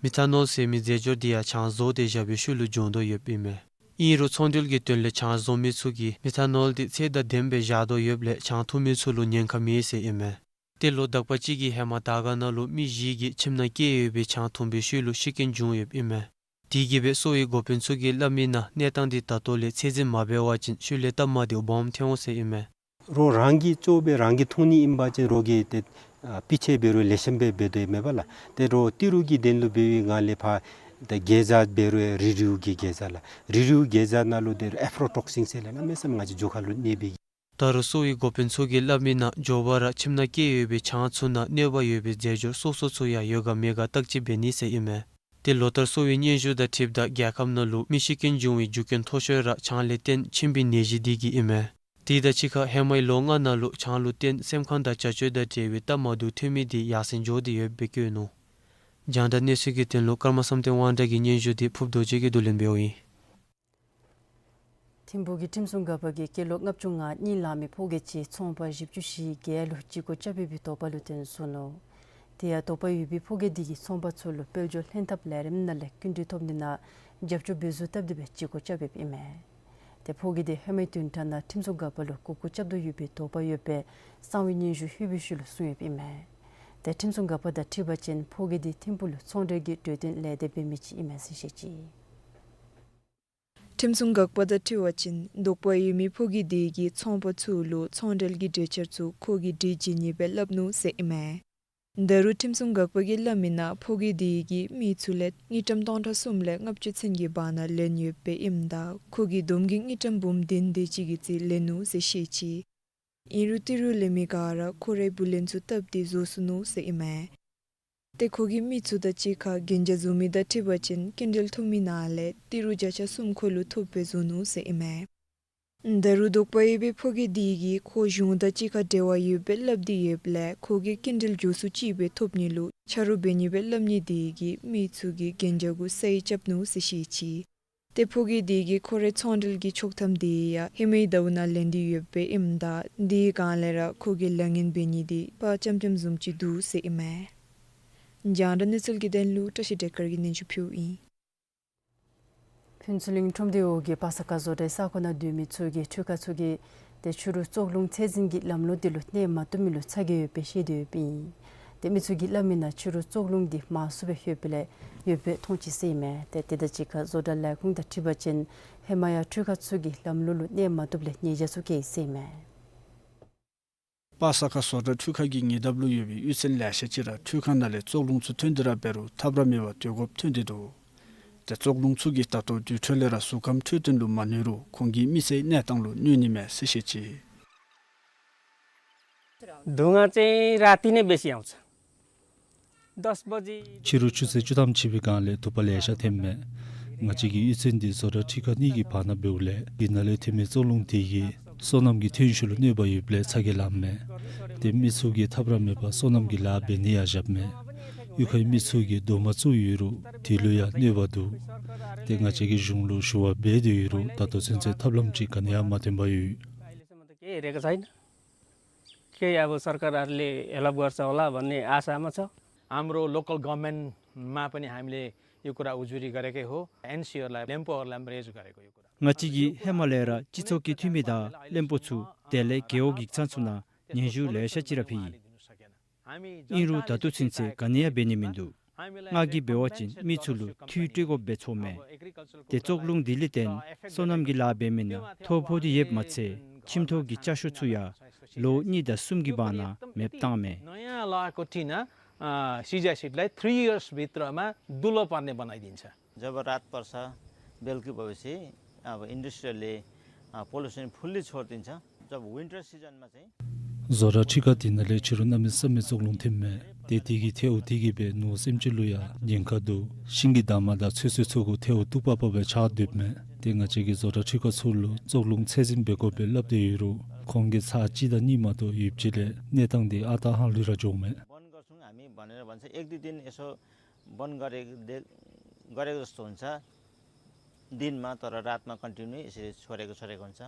མེ་ཐ་ནོལ་ཟེར་མི་རྫས་སྦྱོར་འདི་ཡང་ཆང་བཟོ་སྟེ་བཞག་པའི་ཤུལ་ལུ་བྱུང་དོ་ཡོདཔ་ཨིན་མས། ཨིན་རུང་ཚོང་འབྲེལ་གྱི་དོན་ལས་ཆང་བཟོ་མི་ཚུ་གིས་མེ་ཐ་ནོལ་འདི་ཚད་དང་ལྡནམ་སྦེ་བཞག་དོ་ཡོདཔ་ལས་ཆང་འཐུང་མི་ཚུ་ལུ་ཉེན་ཁ་མེད་ཟེར་ཨིན་མས། ཏེ་ལོ་དག་པ་ཅིག་གི་ཧེ་མ་དར་དཀར་ནང་ལུ་མི་བཞི་གིས་ཁྱིམ་ནང་བསྐྱལ་ཡོད་པའི་ཆང་འཐུང་པའི་ཤུལ་ལུ་ཤི་རྐྱེན་བྱུང་ཡོདཔ་ཨིན་མས། དེ་གིས་སྦེ་གསོ་བའི་འགོ་དཔོན་ཚུ་གིས་སླབ་མི་ནང་གནས་སྟངས་འདི་ད་ལྟོ་ལས་ཚད་འཛིན་མ་འབད་བ་ཅིན་ཤུལ་ལས་སྟབས་མ་བདེཝ་སྦོམ་ཐོན་འོང་ཟེར་ཨིན་མས། རོགས་རང་གིས་གཙོ་སྦེ་རང་གིས་འཐུང་ནི་ཨིན་པ་ཅིན་རོགས་ཀྱིས་ཏེ་ཨ་སྤུས་ཚད་འབད་རུང་ལེགས་ཤོམ་སྦེ་འབད་དོ་ཡོདཔ་མས་པ་ལགས། ཏེ་རོགས་ཏི་རུ་གི་དོན་ལུ་འབད་བའི་སྒང་ལས་ཕར་ཏེ་གེ་ཛ་འབད་རུང་རི་རིའུ་གི་གེ་ཛ་ལགས། རི་རིའུ་གེ་ཛ་ནང་ལུ་ཏེ་ཨེཕ་ལོ་ཊོག་སིན་ཟེར་ལགས། གནམ་མེད་ས་མེད་ང་བཅས་རྒྱུ་ཁ་ལུ་གནས་པའི་ད་རུང་གསོ་བའི་འགོ་དཔོན་ཚུ་གིས་སླབ་མི་ནང་མགྱོགས་པ་ར་ཁྱིམ་ནང་བསྐྱལ་ཡོད་པའི་ཆང་ཚུ་ནང་གནོད་པ་ཡོད་པའི་རྫས་སྦྱོར་སོ་སོ་ཚུ་ཡང་ཡོད་ག་མེད་ག་བརྟག་དཔྱད་འབད་ནི་ཟེར་ཨིན་མས། ཏེ་ལོ་ལྟར་གསོ་བའི་སྙན་ཞུ་དང་འཁྲིལཝ་ད་རྒྱལ་ཁབ་ནང་ལུ་མི་ཤི་རྐྱེན་བྱུང་བའི་རྒྱུ་རྐྱེན་མཐོ་ཤོས་ར་ཆང་ལས་བརྟེན་མཁྱེན་པའི་ནད་གཞི་འདི་གིས་ཨིན་མས། དེ་དང་གཅིག་ཁར་ཧེ་མའི་ལོ་ལྔ་ནང་ལུ་ཆང་ལུ་བརྟེན་སེམས་ཁམས་དང་བྱ་སྤྱོད་དང་འབྲེལ་བའི་སྟབས་མ་བདེཝ་ཐོན་མི་འདི་ཡར་སེང་འགྱོ་སྟེ་ཡོདཔ་སྦེ་བཀོད་ནུག། རྒྱང་བསྒྲགས་གནས་ཚུལ་གྱི་དོན་ལུ་ཀརྨ་བསམ་གཏན་དབང་གྲགས་ཀྱི་སྙན་ཞུ་འདི་ཕུརཔ་རྡོ་རྗེ་གིས་བསྡུ་ལེན་འབདཝ་ཨིན། ཐིམ་ཕུག་གི་ཁྲིམས་སྲུང་འགག་པ་གིས་སྐྱེས་ལོ་ལྔ་བཅུ་ང་གཉིས་ལང་མི་ཕོ་སྐྱེས་ཅིག་ཚོང་པ་བཞི་བཅུ་ཞེ་བརྒྱད་ལུ་བྱེད་སྒོ་རྐྱབ་ཡོད་པའི་དོགས་པ་ལུ་བརྟེན་བཟུང་ནུག། དེ་ཡང་དོགས་པ་ཡོད་པའི་ཕོ་སྐྱེས་དེ་གིས་ཚོང་པ་ཚུ་ལུ་དཔལ་འབྱོར་ལྷན་ཐབས་ལས་རིམ་ནང་ལས་སྐྱིན་འགྲུལ་ཐོབ་ནི་ནང་རྒྱབ་སྐྱོར་འབད་ཚུགས་སྟབས་བདེ་སྦེ་བྱེད་སྒོ་རྐྱབ་ཡོདཔ་ཨིན་མས། ཏེ་ཕོ་སྐྱེས་དེ་ཧེ་མའི་བདུན་ཕྲག་ནང་ཁྲིམས་སྲུང་འགག་པ་ལུ་གུག་གུག་རྐྱབ་དོ་ཡོད་པའི་དོགས་པ་ཡོདཔ་སྦེ་གསང་བའི་སྙན་ཞུ་ལྷོད་པའི་ཤུལ་ལུ་གསུངས་ཡོདཔ་ཨིན་མས། ཏེ་ཁྲིམས་སྲུང་འགག་པ་དང་འཁྲིལ་བ་ཅིན་ཕོ་སྐྱེས་དེ་ཐིམ་ཕུག་ལུ་ཚོང་འབྲེལ་གྱི་གྲོས་དོན་ལས་དེ་འབད་མི་ཅིག་ཨིན་མས་ཟེར་བཤད་ཅི། ཁྲིམས་སྲུང་འགག་པ་དང་འཁྲིལ་བ་ཅིན་དོགས་པ་ཡོད་མི་ཕོ་སྐྱེས་དེ་གིས་ཚོང་པ་ཚུ་ལུ་ཚོང་འབྲེལ་གྱི་གྲོས་འཆར་ཚུ་ཁོ་གིས་འགྲིག་བྱིན་ནི་སྦེ་སླབ་ནུག་ཟེར་ཨིན་མས། ད་རུང་ཁྲིམས་སྲུང་འགག་པ་གིས་སླབ་མི་ནང་ཕོ་སྐྱེས་དེ་གིས་མི་ཚུ་ལས་དངུལ་ཀྲམ་སྟོང་ཕྲག་གསུམ་ལས་ལྔ་བཅུ་ཚུན་གྱི་བར་ན་ལེན་ཡོདཔ་ཨིནམ་ད་ཁོ་གིས་བསྡོམས་ཀྱིས་དངུལ་ཀྲམ་འབུམ་བདུན་དེ་ཅིག་གི་རྩིས་ལེན་ནུག་ཟེར་བཤད་ཅི། ཨིན་རུང་ཏི་རུ་ལེན་མི་ག་ར་ཁོ་རའི་བུ་ལོན་ཚུ་བཏབ་སྟེ་བཟོ་ཚུགས་ནུག་ཟེར་ཨིན་མས། ཏེ་ཁོ་གིས་མི་ཚུ་དང་གཅིག་ཁར་གན་རྒྱ་བཟོ་མི་དང་འཁྲིལ་བ་ཅིན་སྐྱིན་འགྲུལ་ཐོབ་མི་ནང་ལས་ཏི་རུ་བརྒྱ་ཆ་གསུམ་ཁོ་ལུ་ཐོབ་སྦེ་བཟོ་ནུག་ཟེར་ཨིན་མས། ད་རུང་དོགས་པ་ཡོད་པའི་ཕོ་སྐྱེས་དེ་གིས་ཁོ་གཞུང་དང་གཅིག་ཁར་འབྲེལ་བ་ཡོདཔ་སྦེ་སླབ་སྟེ་ཡོདཔ་ལས་ཁོ་གིས་སྐྱིན་འགྲུལ་མགྱོགས་སུ་ཅིག་སྦེ་ཐོབ་ནི་ལུ་ཆ་རོགས་འབད་ནི་སྦེ་སླབ་ནི་དེ་གིས་མི་ཚུ་གིས་གན་རྒྱ་གུ་ས་ཡིག་རྐྱབ་ནུག་ཟེར་བཤད་ཅི། ཏེ་ཕོ་སྐྱེས་དེ་གིས་ཁོ་རའི་ཚོང་འབྲེལ་གྱི་ཆོག་ཐམ་དེ་ཡང་ཧེ་མའི་ཟླཝ་ནང་ལེན་ཏེ་ཡོདཔ་ཨིནམ་ད་དེའི་སྒང་ལས་ར་ཁོ་གིས་ལཱ་ངན་འབད་ནི་དེ་དཔའ་ཙམ་ཙམ་བཟུམ་ཅིག་འདུག་ཟེར་ཨིན་མས། རྒྱང་བསྒྲགས་གནས་ཚུལ་གྱི་དོན་ལུ་བཀྲ་ཤིས་བདེ་དཀར་གྱིས་སྙན་ཞུ་ཕུལཝ་ཨིན། ཕུན་ཚོགས་གླིང་ཁྲོམ་སྡེའི་འོག་གི་པ་ས་ཀ་བཟོ་གྲྭའི་ས་ཁོངས་ནང་སྡོད་མི་ཚུ་གིས་འཕྲུལ་ཁང་ཚུ་གིས་ཏེ་ཕྱི་རུ་བཙོག་རླུང་ཚད་འཛིན་གྱི་ལམ་ལུགས་དེ་ལུ་གནས་མ་བཏུབ་མི་ལུ་ཚ་གྱང་ཡོདཔ་སྦེ་བཤད་དེ་ཡོདཔ་ཨིན། ཏེ་མི་ཚུ་གིས་སླབ་མི་ནང་ཕྱི་རུ་བཙོག་རླུང་འདི་མང་སུ་སྦེ་ཡོདཔ་ལས་ཡོདཔ་སྦེ་མཐོང་ཅི་ཟེར་ཨིན་མས། ཏེ་དེ་དང་གཅིག་ཁར་བཟོ་གྲྭ་ལས་ཁུངས་དང་འཁྲིལ་བ་ཅིན་ཧེ་མ་ཡང་འཕྲུལ་ཁང་ཚུ་གིས་ལམ་ལུགས་ལུ་གནས་མ་བཏུབ་ལས་ཉེས་བྱ་ཚུ་བཀལ་ཡི་ཟེར་ཨིན་མས། པ་ས་ཁ་བཟོ་གྲྭ་འཕྲུལ་ཁང་གི་ཉེ་འདབས་ལུ་ཡོད་པའི་གཡུས་ཚན་ལེ་ཤ་ཅིག་ར་འཕྲུལ་ཁང་ནང་ལས་བཙོག་རླུང་ཚུ་ཐོན་ཏེ་ར་འབད་རུང་ཐབས་ར་མེད་པར་སྡོད་དགོཔ་ཐོན་ཏེ་འདུག། ཏེ་བཙོག་རླུང་ཚུ་གིས་ད་ལྟོ་དུས་འཕྲོད་ལས་ར་གཟུགས་ཁམས་འཕྲོད་བསྟེན་ལུ་མ་གནོད་རུང་ཁོང་གི་མི་ཚེའི་གནས་སྟངས་ལུ་གནོད་ནི་མས་ཟེར་བཤད་ཅི། धुवाँ चाहिँ राति नै बेसी आउँछ। दस बजी ཕྱི་རུ་ཆུ་ཚོད་བཅུ་ཐམ་ཕྱིན་པའི་སྒང་ལས་དུ་པ་ལེ་ཤ་ཐོནམ་མས། ང་བཅས་ཀྱི་གཡུས་ཚན་འདི་བཟོ་གྲྭ་འཕྲུལ་ཁང་གཉིས་ཀྱི་བར་ན་འབདཝ་ལས་དེ་ནང་ལས་ཐོན་མི་བཙོག་རླུང་དེ་གིས་སོ་ནམ་གྱི་ཐོན་ཤུགས་ལུ་གནོད་པ་ཡོདཔ་ལས་ཚ་གྱང་ལངམ་མས། ཏེ་མི་ཚུ་གིས་ཐབས་ར་མེད་པར་སོ་ནམ་གྱི་ལཱ་འབད་ནི་ཡང་བཞགཔ་མས། གཡུས་ཁའི་མི་ཚུ་གིས་རྡོག་མ་བཙུགས་ཡོད་རུང་དེ་ལུ་ཡང་གནོད་པ་འདུག། ཏེ་ང་བཅས་ཀྱིས་གཞུང་ལུ་ཞུ་བ་འབད་དེ་ཡོད་རུང་ད་ལྟོ་ཚུན་ཚོད་ཐབས་ལམ་ཅིག་ག་ནི་ཡང་མ་ཐོན་པར་ཡོད། केही अब सरकारहरूले हेल्प गर्छ होला भन्ने आशामा छ। हाम्रो लोकल गभर्नमेन्टमा पनि हामीले यो कुरा उजुरी गरेकै हो, एनसिओहरूलाई, लिम्बूहरूलाई पनि रेज गरेको यो कुरा। ང་བཅས་ཀྱིས་ཧེ་མ་ལས་ར་སྤྱི་ཚོགས་ཀྱི་འཐུས་མི་དང་བློན་པོ་ཚུ་དེ་ལས་རྒེད་འོག་གི་ཚང་ཚུ་ནང་སྙན་ཞུ་ལེ་ཤ་ཅིག་ར་ཕུལ་ཡི། ཨིན་རུང་ད་ལྟོ་ཚུན་ཚོད་ག་ནི་ཡང་འབད་ནི་མིན་འདུག། ང་གིས་འབད་བ་ཅིན་མི་ཚུ་ལུ་འཐུས་སྤྲོད་དགོཔ་སྦེ་ཚོརཝ་མས། ཏེ་བཙོག་རླུང་འདི་ལས་བརྟེན་སོ་ནམ་གྱི་ལཱ་འབད་མི་ནང་ཐོ་ཕོག་སྟེ་ཡོདཔ་མ་ཚད་ཁྱིམ་ཐོག་གི་ཅ་ཆས་ཚུ་ཡང་ལོ་གཉིས་དང་གསུམ་གྱི་བར་ན་མེདཔ་བཏངམ་མས། नयाँ लगाएको टिन, अ, सिजासिटलाई थ्री इयर्सभित्रमा दुलो पर्ने बनाइदिन्छ। जब रात पर्छ, बेलुकी भएपछि अब इन्डस्ट्रीले, अ, पोल्युसन फुल्ली छोडिदिन्छ। जब विन्टर सिजनमा चाहिँ བཟོ་གྲྭ་འཕྲུལ་ཁང་དེ་ནང་ལས་ཕྱི་རུ་གནམ་མེད་ས་མེད་བཙོག་རླུང་ཐོནམ་མས། ཏེ་དེ་གིས་ཐལཝ་དེ་གིས་སྦེ་ནོར་སེམས་ཅན་ལུ་ཡང་ཉེན་ཁ་འདུག། ཤིང་གི་འདབ་མ་དང་ཚོད་བསྲེ་ཚུ་གུ་ཐལཝ་གཏུག་པ་པ་སྦེ་ཆགས་སྡོདཔ་མས། ཏེ་ང་བཅས་ཀྱིས་བཟོ་གྲྭ་འཕྲུལ་ཁང་ཚུ་ལུ་བཙོག་རླུང་ཚད་འཛིན་འབད་དགོ་པའི་སླབ་སྟེ་ཡོད་རུང་ཁོང་གིས་ཚར་གཅིག་དང་གཉིས་མ་གཏོགས་ཡོདཔ་ཅིག་ལས་གནས་སྟངས་དེ་ཨ་རྟག་ཧང་ལུས་ར་འགྱོཝ་མས། बन्द गर्छौँ हामी भनेर भन्छ, एक दुई दिन यसो बन्द गरे-, दे-, गरेको जस्तो हुन्छ। दिनमा तर रातमा कन्टिन्यू यसरी छोडेको, छोडेको हुन्छ।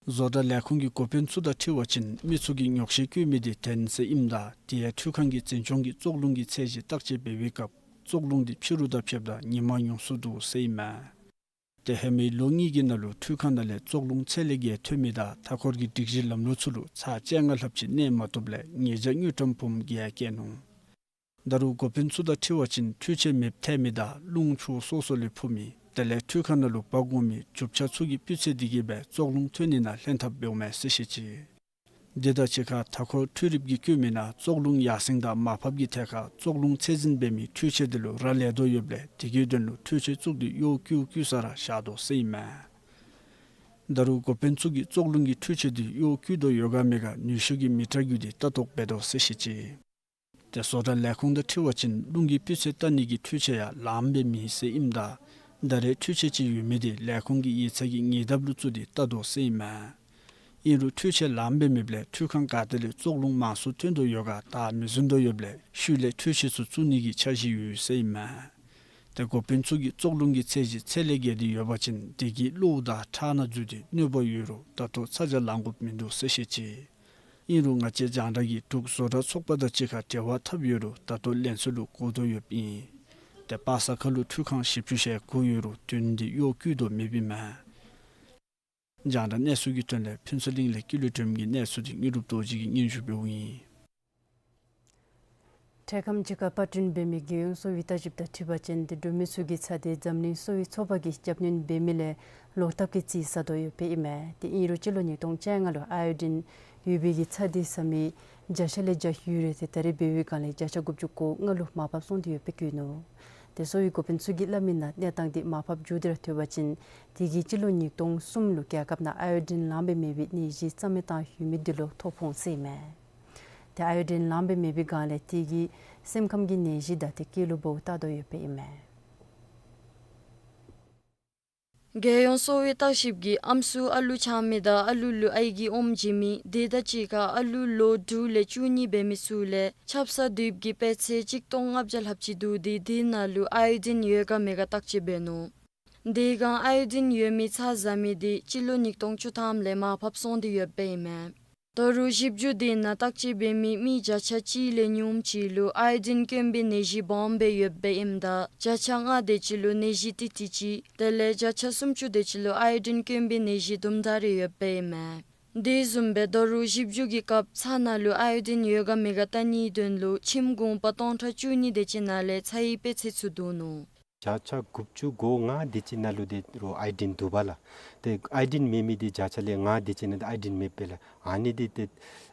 བཟོ་གྲྭ་ལས་ཁུངས་ཀྱི་འགོ་དཔོན་ཚུ་དང་འཁྲིལ་བ་ཅིན་མི་ཚུ་གིས་ཉོགས་བཤད་བཀོད་མི་དེ་བདེན་ཟེར་ཨིནམ་ད་དེ་ཡང་འཕྲུལ་ཁང་གིས་འཛིན་སྐྱོང་གིས་བཙོག་རླུང་གི་ཚད་གཞི་བརྟག་དཔྱད་འབད་བའི་སྐབས་བཙོག་རླུང་དེ་ཕྱི་རུ་དང་ཕྱདཔ་ད་ཉིན་མ་ཉུང་སུ་འདུག་ཟེར་ཨིན་མས། ཏེ་ཧེ་མའི་ལོ་གཉིས་ཀྱི་ནང་ལུ་འཕྲུལ་ཁང་ནང་ལས་བཙོག་རླུང་ཚད་ལས་བརྒལ་ཐོན་མི་དང་མཐའ་འཁོར་གྱི་སྒྲིག་གཞི་ལམ་ལུགས་ཚུ་ལུ་ཚར་བཅོ་ལྔ་ལྷགཔ་ཅིག་གནས་མ་བཏུབ་ལས་ཉེས་བྱ་དངུལ་ཀྲམ་འབུམ་བརྒྱད་བཀལ་ནུག། ད་རུང་འགོ་དཔོན་ཚུ་དང་འཁྲིལ་བ་ཅིན་འཕྲུལ་ཆས་མེདཔ་ཐལ་མི་དང་རླུང་ཆུ་སོ་སོ་ལས་འཕུ་མི་དེ་ལས་འཕྲུལ་ཁང་ནང་ལུ་འབག་འོང་མི་རྒྱུ་ཆ་ཚུ་གི་སྤུས་ཚད་དེ་གིས་སྦེ་བཙོག་རླུང་ཐོན་ནི་ནང་ལྷན་ཐབས་འབདཝ་མས་ཟེར་བཤད་ཅི། དེ་དང་གཅིག་ཁར་མཐའ་འཁོར་འཕྲུལ་རིགཔ་གིས་བཀོད་མི་ནང་བཙོག་རླུང་ཡར་སེང་དང་མར་ཕབ་ཀྱི་ཐད་ཁར་བཙོག་རླུང་ཚད་འཛིན་འབད་མི་འཕྲུལ་ཆས་དེ་ལུ་རག་ལས་དོ་ཡོདཔ་ལས་དེ་གི་དོན་ལུ་འཕྲུལ་ཆས་བཙུགས་ཏེ་གཡོག་བཀོལ་བཀོལ་ས་ར་བཞག་དོ་ཟེར་ཨིན་མས། ད་རུང་འགོ་དཔོན་ཚུ་གིས་བཙོག་རླུང་གི་འཕྲུལ་ཆས་དེ་གཡོག་བཀོལ་དོ་ཡོད་ག་མེད་ག་ནུས་ཤུགས་ཀྱི་མི་ཊར་བརྒྱུད་དེ་ལྟ་རྟོག་འབད་དོ་ཟེར་བཤད་ཅི། ཏེ་བཟོ་གྲྭ་ལས་ཁུངས་དང་འཁྲིལ་བ་ཅིན་རླུང་གི་སྤུས་ཚད་བལྟ་ནི་གི་འཕྲུལ་ཆས་ཡང་ལངམ་སྦེ་མེད་ཟེར་ཨིནམ་ད་ད་རེས་འཕྲུལ་ཆས་ཅིག་ཡོད་མི་དེ་ལས་ཁུངས་ཀྱི་ཡིག་ཚང་གི་ཉེ་འདབས་ལུ་བཙུགས་ཏེ་ལྟ་དོ་ཟེར་ཨིན་མས། ཨིན་རུང་འཕྲུལ་ཆས་ལངམ་སྦེ་མེདཔ་ལས་འཕྲུལ་ཁང་ག་ཏེ་ལས་བཙོག་རླུང་མང་སུ་ཐོན་དོ་ཡོད་ག་བདའ་མི་ཟུན་དོ་ཡོདཔ་ལས་ཤུལ་ལས་འཕྲུལ་ཆས་ཚུ་བཙུགས་ནི་གི་འཆར་གཞི་ཡོད་ཟེར་ཨིན་མས། ཏེ་འགོ་དཔོན་ཚུ་གིས་བཙོག་རླུང་གི་ཚད་གཞི་ཚད་ལས་བརྒལ་ཏེ་ཡོད་པ་ཅིན་དེ་གིས་གློཝ་དང་ཁྲག་ནང་འཛུལ་ཏེ་གནོད་པ་ཡོད་རུང་ད་ལྟོ་ཚ་གྱང་ལང་དགོཔ་མིན་འདུག་ཟེར་བཤད་ཅི། ཨིན་རུང་ང་བཅས་རྒྱང་བསྒྲགས་ཀྱིས་འབྲུག་བཟོ་གྲྭ་ཚོགས་པ་དང་གཅིག་ཁར་འབྲེལ་བ་འཐབ་ཡོད་རུང་ད་ལྟོ་ལན་གསོ་ལུ་འགོར་དོ་ཡོདཔ་ཨིན། ཏེ་པ་ས་ཁ་ལུ་འཕྲུལ་ཁང་བཞི་བཅུ་ཞེ་དགུ་ཡོད་རུང་བདུན་དེ་གཡོག་བཀོལ་དོ་མེདཔ་ཨིན་མས། རྒྱང་བསྒྲགས་གནས་ཚུལ་གྱི་དོན་ལས་ཕུན་ཚོགས་གླིང་ལས་ཀུན་ལེགས་སྒྲོལམ་གྱི་གནས་ཚུལ་དེ་དངོས་གྲུབ་རྡོ་རྗེ་གིས་སྙན་ཞུ་འབདཝ་ཨིན། འཕྲལ་ཁམས་ཅིག་ཁར་པར་སྐྲུན་འབད་མི་རྒྱལ་ཡོངས་གསོ་བའི་བརྟག་ཞིབ་དང་འཁྲིལ་བ་ཅིན་ཏེ་འབྲུག་མི་ཚུ་གིས་ཚྭ་དེ་འཛམ་གླིང་གསོ་བའི་ཚོགས་པ་གིས་རྒྱབ་སྣོན་འབད་མི་ལས་ལོག་ལྟབ་ཀྱིས་རྩིས་ཟ་དོ་ཡོདཔ་ཨིན་མས། ཏེ་ཨིན་རུང་སྤྱི་ལོ་ཉིས་སྟོང་བཅོ་ལྔ་ལུ་ཨའི་ཡོ་ཌིན་ཡོད་པའི་གི་ཚྭ་དེ་ཟ་མི་བརྒྱ་ཆ་ལས་བརྒྱ་ཡོད་རུང་ཏེ་ད་རེས་འབད་བའི་སྒང་ལས་བརྒྱ་ཆ་དགུ་བཅུ་གོ་ལྔ་ལུ་མར་ཕབ་སོང་སྟེ་ཡོདཔ་སྦེ་བཀོད་ནུག། ཏེ་གསོ་བའི་འགོ་དཔོན་ཚུ་གིས་སླབ་མི་ནང་གནས་སྟངས་དེ་མར་ཕབ་འགྱོ་སྟེ་ར་ཐོན་པ་ཅིན་དེ་གིས་སྤྱི་ལོ་ཉིས་སྟོང་གསུམ་ལུ་རྒྱལ་ཁབ་ནང་ཨའི་ཡོ་ཌིན་ལངམ་སྦེ་མེད་པའི་ནད་གཞི་རྩ་མེད་བཏང་ཡོད་མི་དེ་ལུ་ཐོ་ཕོག་ཟེར་ཨིན་མས། ཏེ་ཨའི་ཡོ་ཌིན་ལངམ་སྦེ་མེད་པའི་སྒང་ལས་དེ་གིས་སེམས་ཁམས་ཀྱི་ནད་གཞི་དང་ཏེ་སྐྱེ་ལུ་འབོ་བཏང་དོ་ཡོདཔ་ཨིན་མས། རྒྱལ་ཡོངས་གསོ་བའི་བརྟག་ཞིབ་ཀྱིས་ཨམ་སྲུ་ཨ་ལུ་ཆགས་མི་དང་ཨ་ལུ་ལུ་ཨའི་གི་ཨོམ་བྱིན་མི་དེ་དང་གཅིག་ཁར་ཨ་ལུ་ལོ་དྲུག་ལས་བཅུ་གཉིས་འབད་མི་ཚུ་ལས་ཆབ་གསང་དུག་གི་དཔེ་ཚད་གཅིག་སྟོང་ལྔ་བརྒྱ་ལྷགཔ་ཅིག་འདུག་སྟེ་དེ་ནང་ལུ་ཨའི་ཡོ་ཌིན་ཡོད་ག་མེད་ག་བརྟག་དཔྱད་འབད་ནུག། དེ་སྒང་ཨའི་ཡོ་ཌིན་ཡོད་མི་ཚྭ་ཟ་མི་དེ་སྤྱི་ལོ་ཉིས་སྟོང་བཅུ་ཐམ་ལས་མར་ཕབ་སོང་སྟེ་ཡོདཔ་ཨིན་མས། ད་རུང་ཞིབ་འཇུག་དེ་ནང་བརྟག་དཔྱད་འབད་མི་མི་བརྒྱ་ཆ་གཅིག་ལས་ཉུངམ་ཅིག་ལུ་ཨའི་ཡོ་ཌིན་དཀོན་པའི་ནད་གཞི་སྦོམ་སྦེ་ཡོདཔ་ཨིནམ་ད་བརྒྱ་ཆ་ལྔ་དེ་ཅིག་ལུ་ནད་གཞི་ཏིག་ཏིག་ཅིག་དེ་ལས་བརྒྱ་ཆ་སུམ་ཅུ་དེ་ཅིག་ལུ་ཨའི་ཡོ་ཌིན་དཀོན་པའི་ནད་གཞི་དུམ་གྲ་རེ་ཡོདཔ་ཨིན་མས། དེ་བཟུམ་སྦེ་ད་རུང་ཞིབ་འཇུག་གི་སྐབས་ཚྭ་ནང་ལུ་ཨའི་ཡོ་ཌིན་ཡོད་ག་མེད་ག་བལྟ་ནིའི་དོན་ལུ་ཁྱིམ་གུང་པ་སྟོང་ཕྲག་བཅུ་གཉིས་དེ་ཅིག་ནང་ལས་ཚྭའི་དཔེ་ཚད་ཚུ་བསྡུ་ནུག། བརྒྱ་ཆ་དགུ་བཅུ་གོ་ལྔ་དེ་ཅིག་ནང་ལུ་དེ་རུང་ཨའི་ཡོ་ཌིན་འདུག་པ་ལགས། ཏེ་ཨའི་ཡོ་ཌིན་མེད་མི་དེ་བརྒྱ་ཆ་ལས་ལྔ་དེ་ཅིག་ནང་ཨའི་ཡོ་ཌིན་མེདཔ་སྦེ་ལགས། ཨ་ནི་དེ་ཏེ་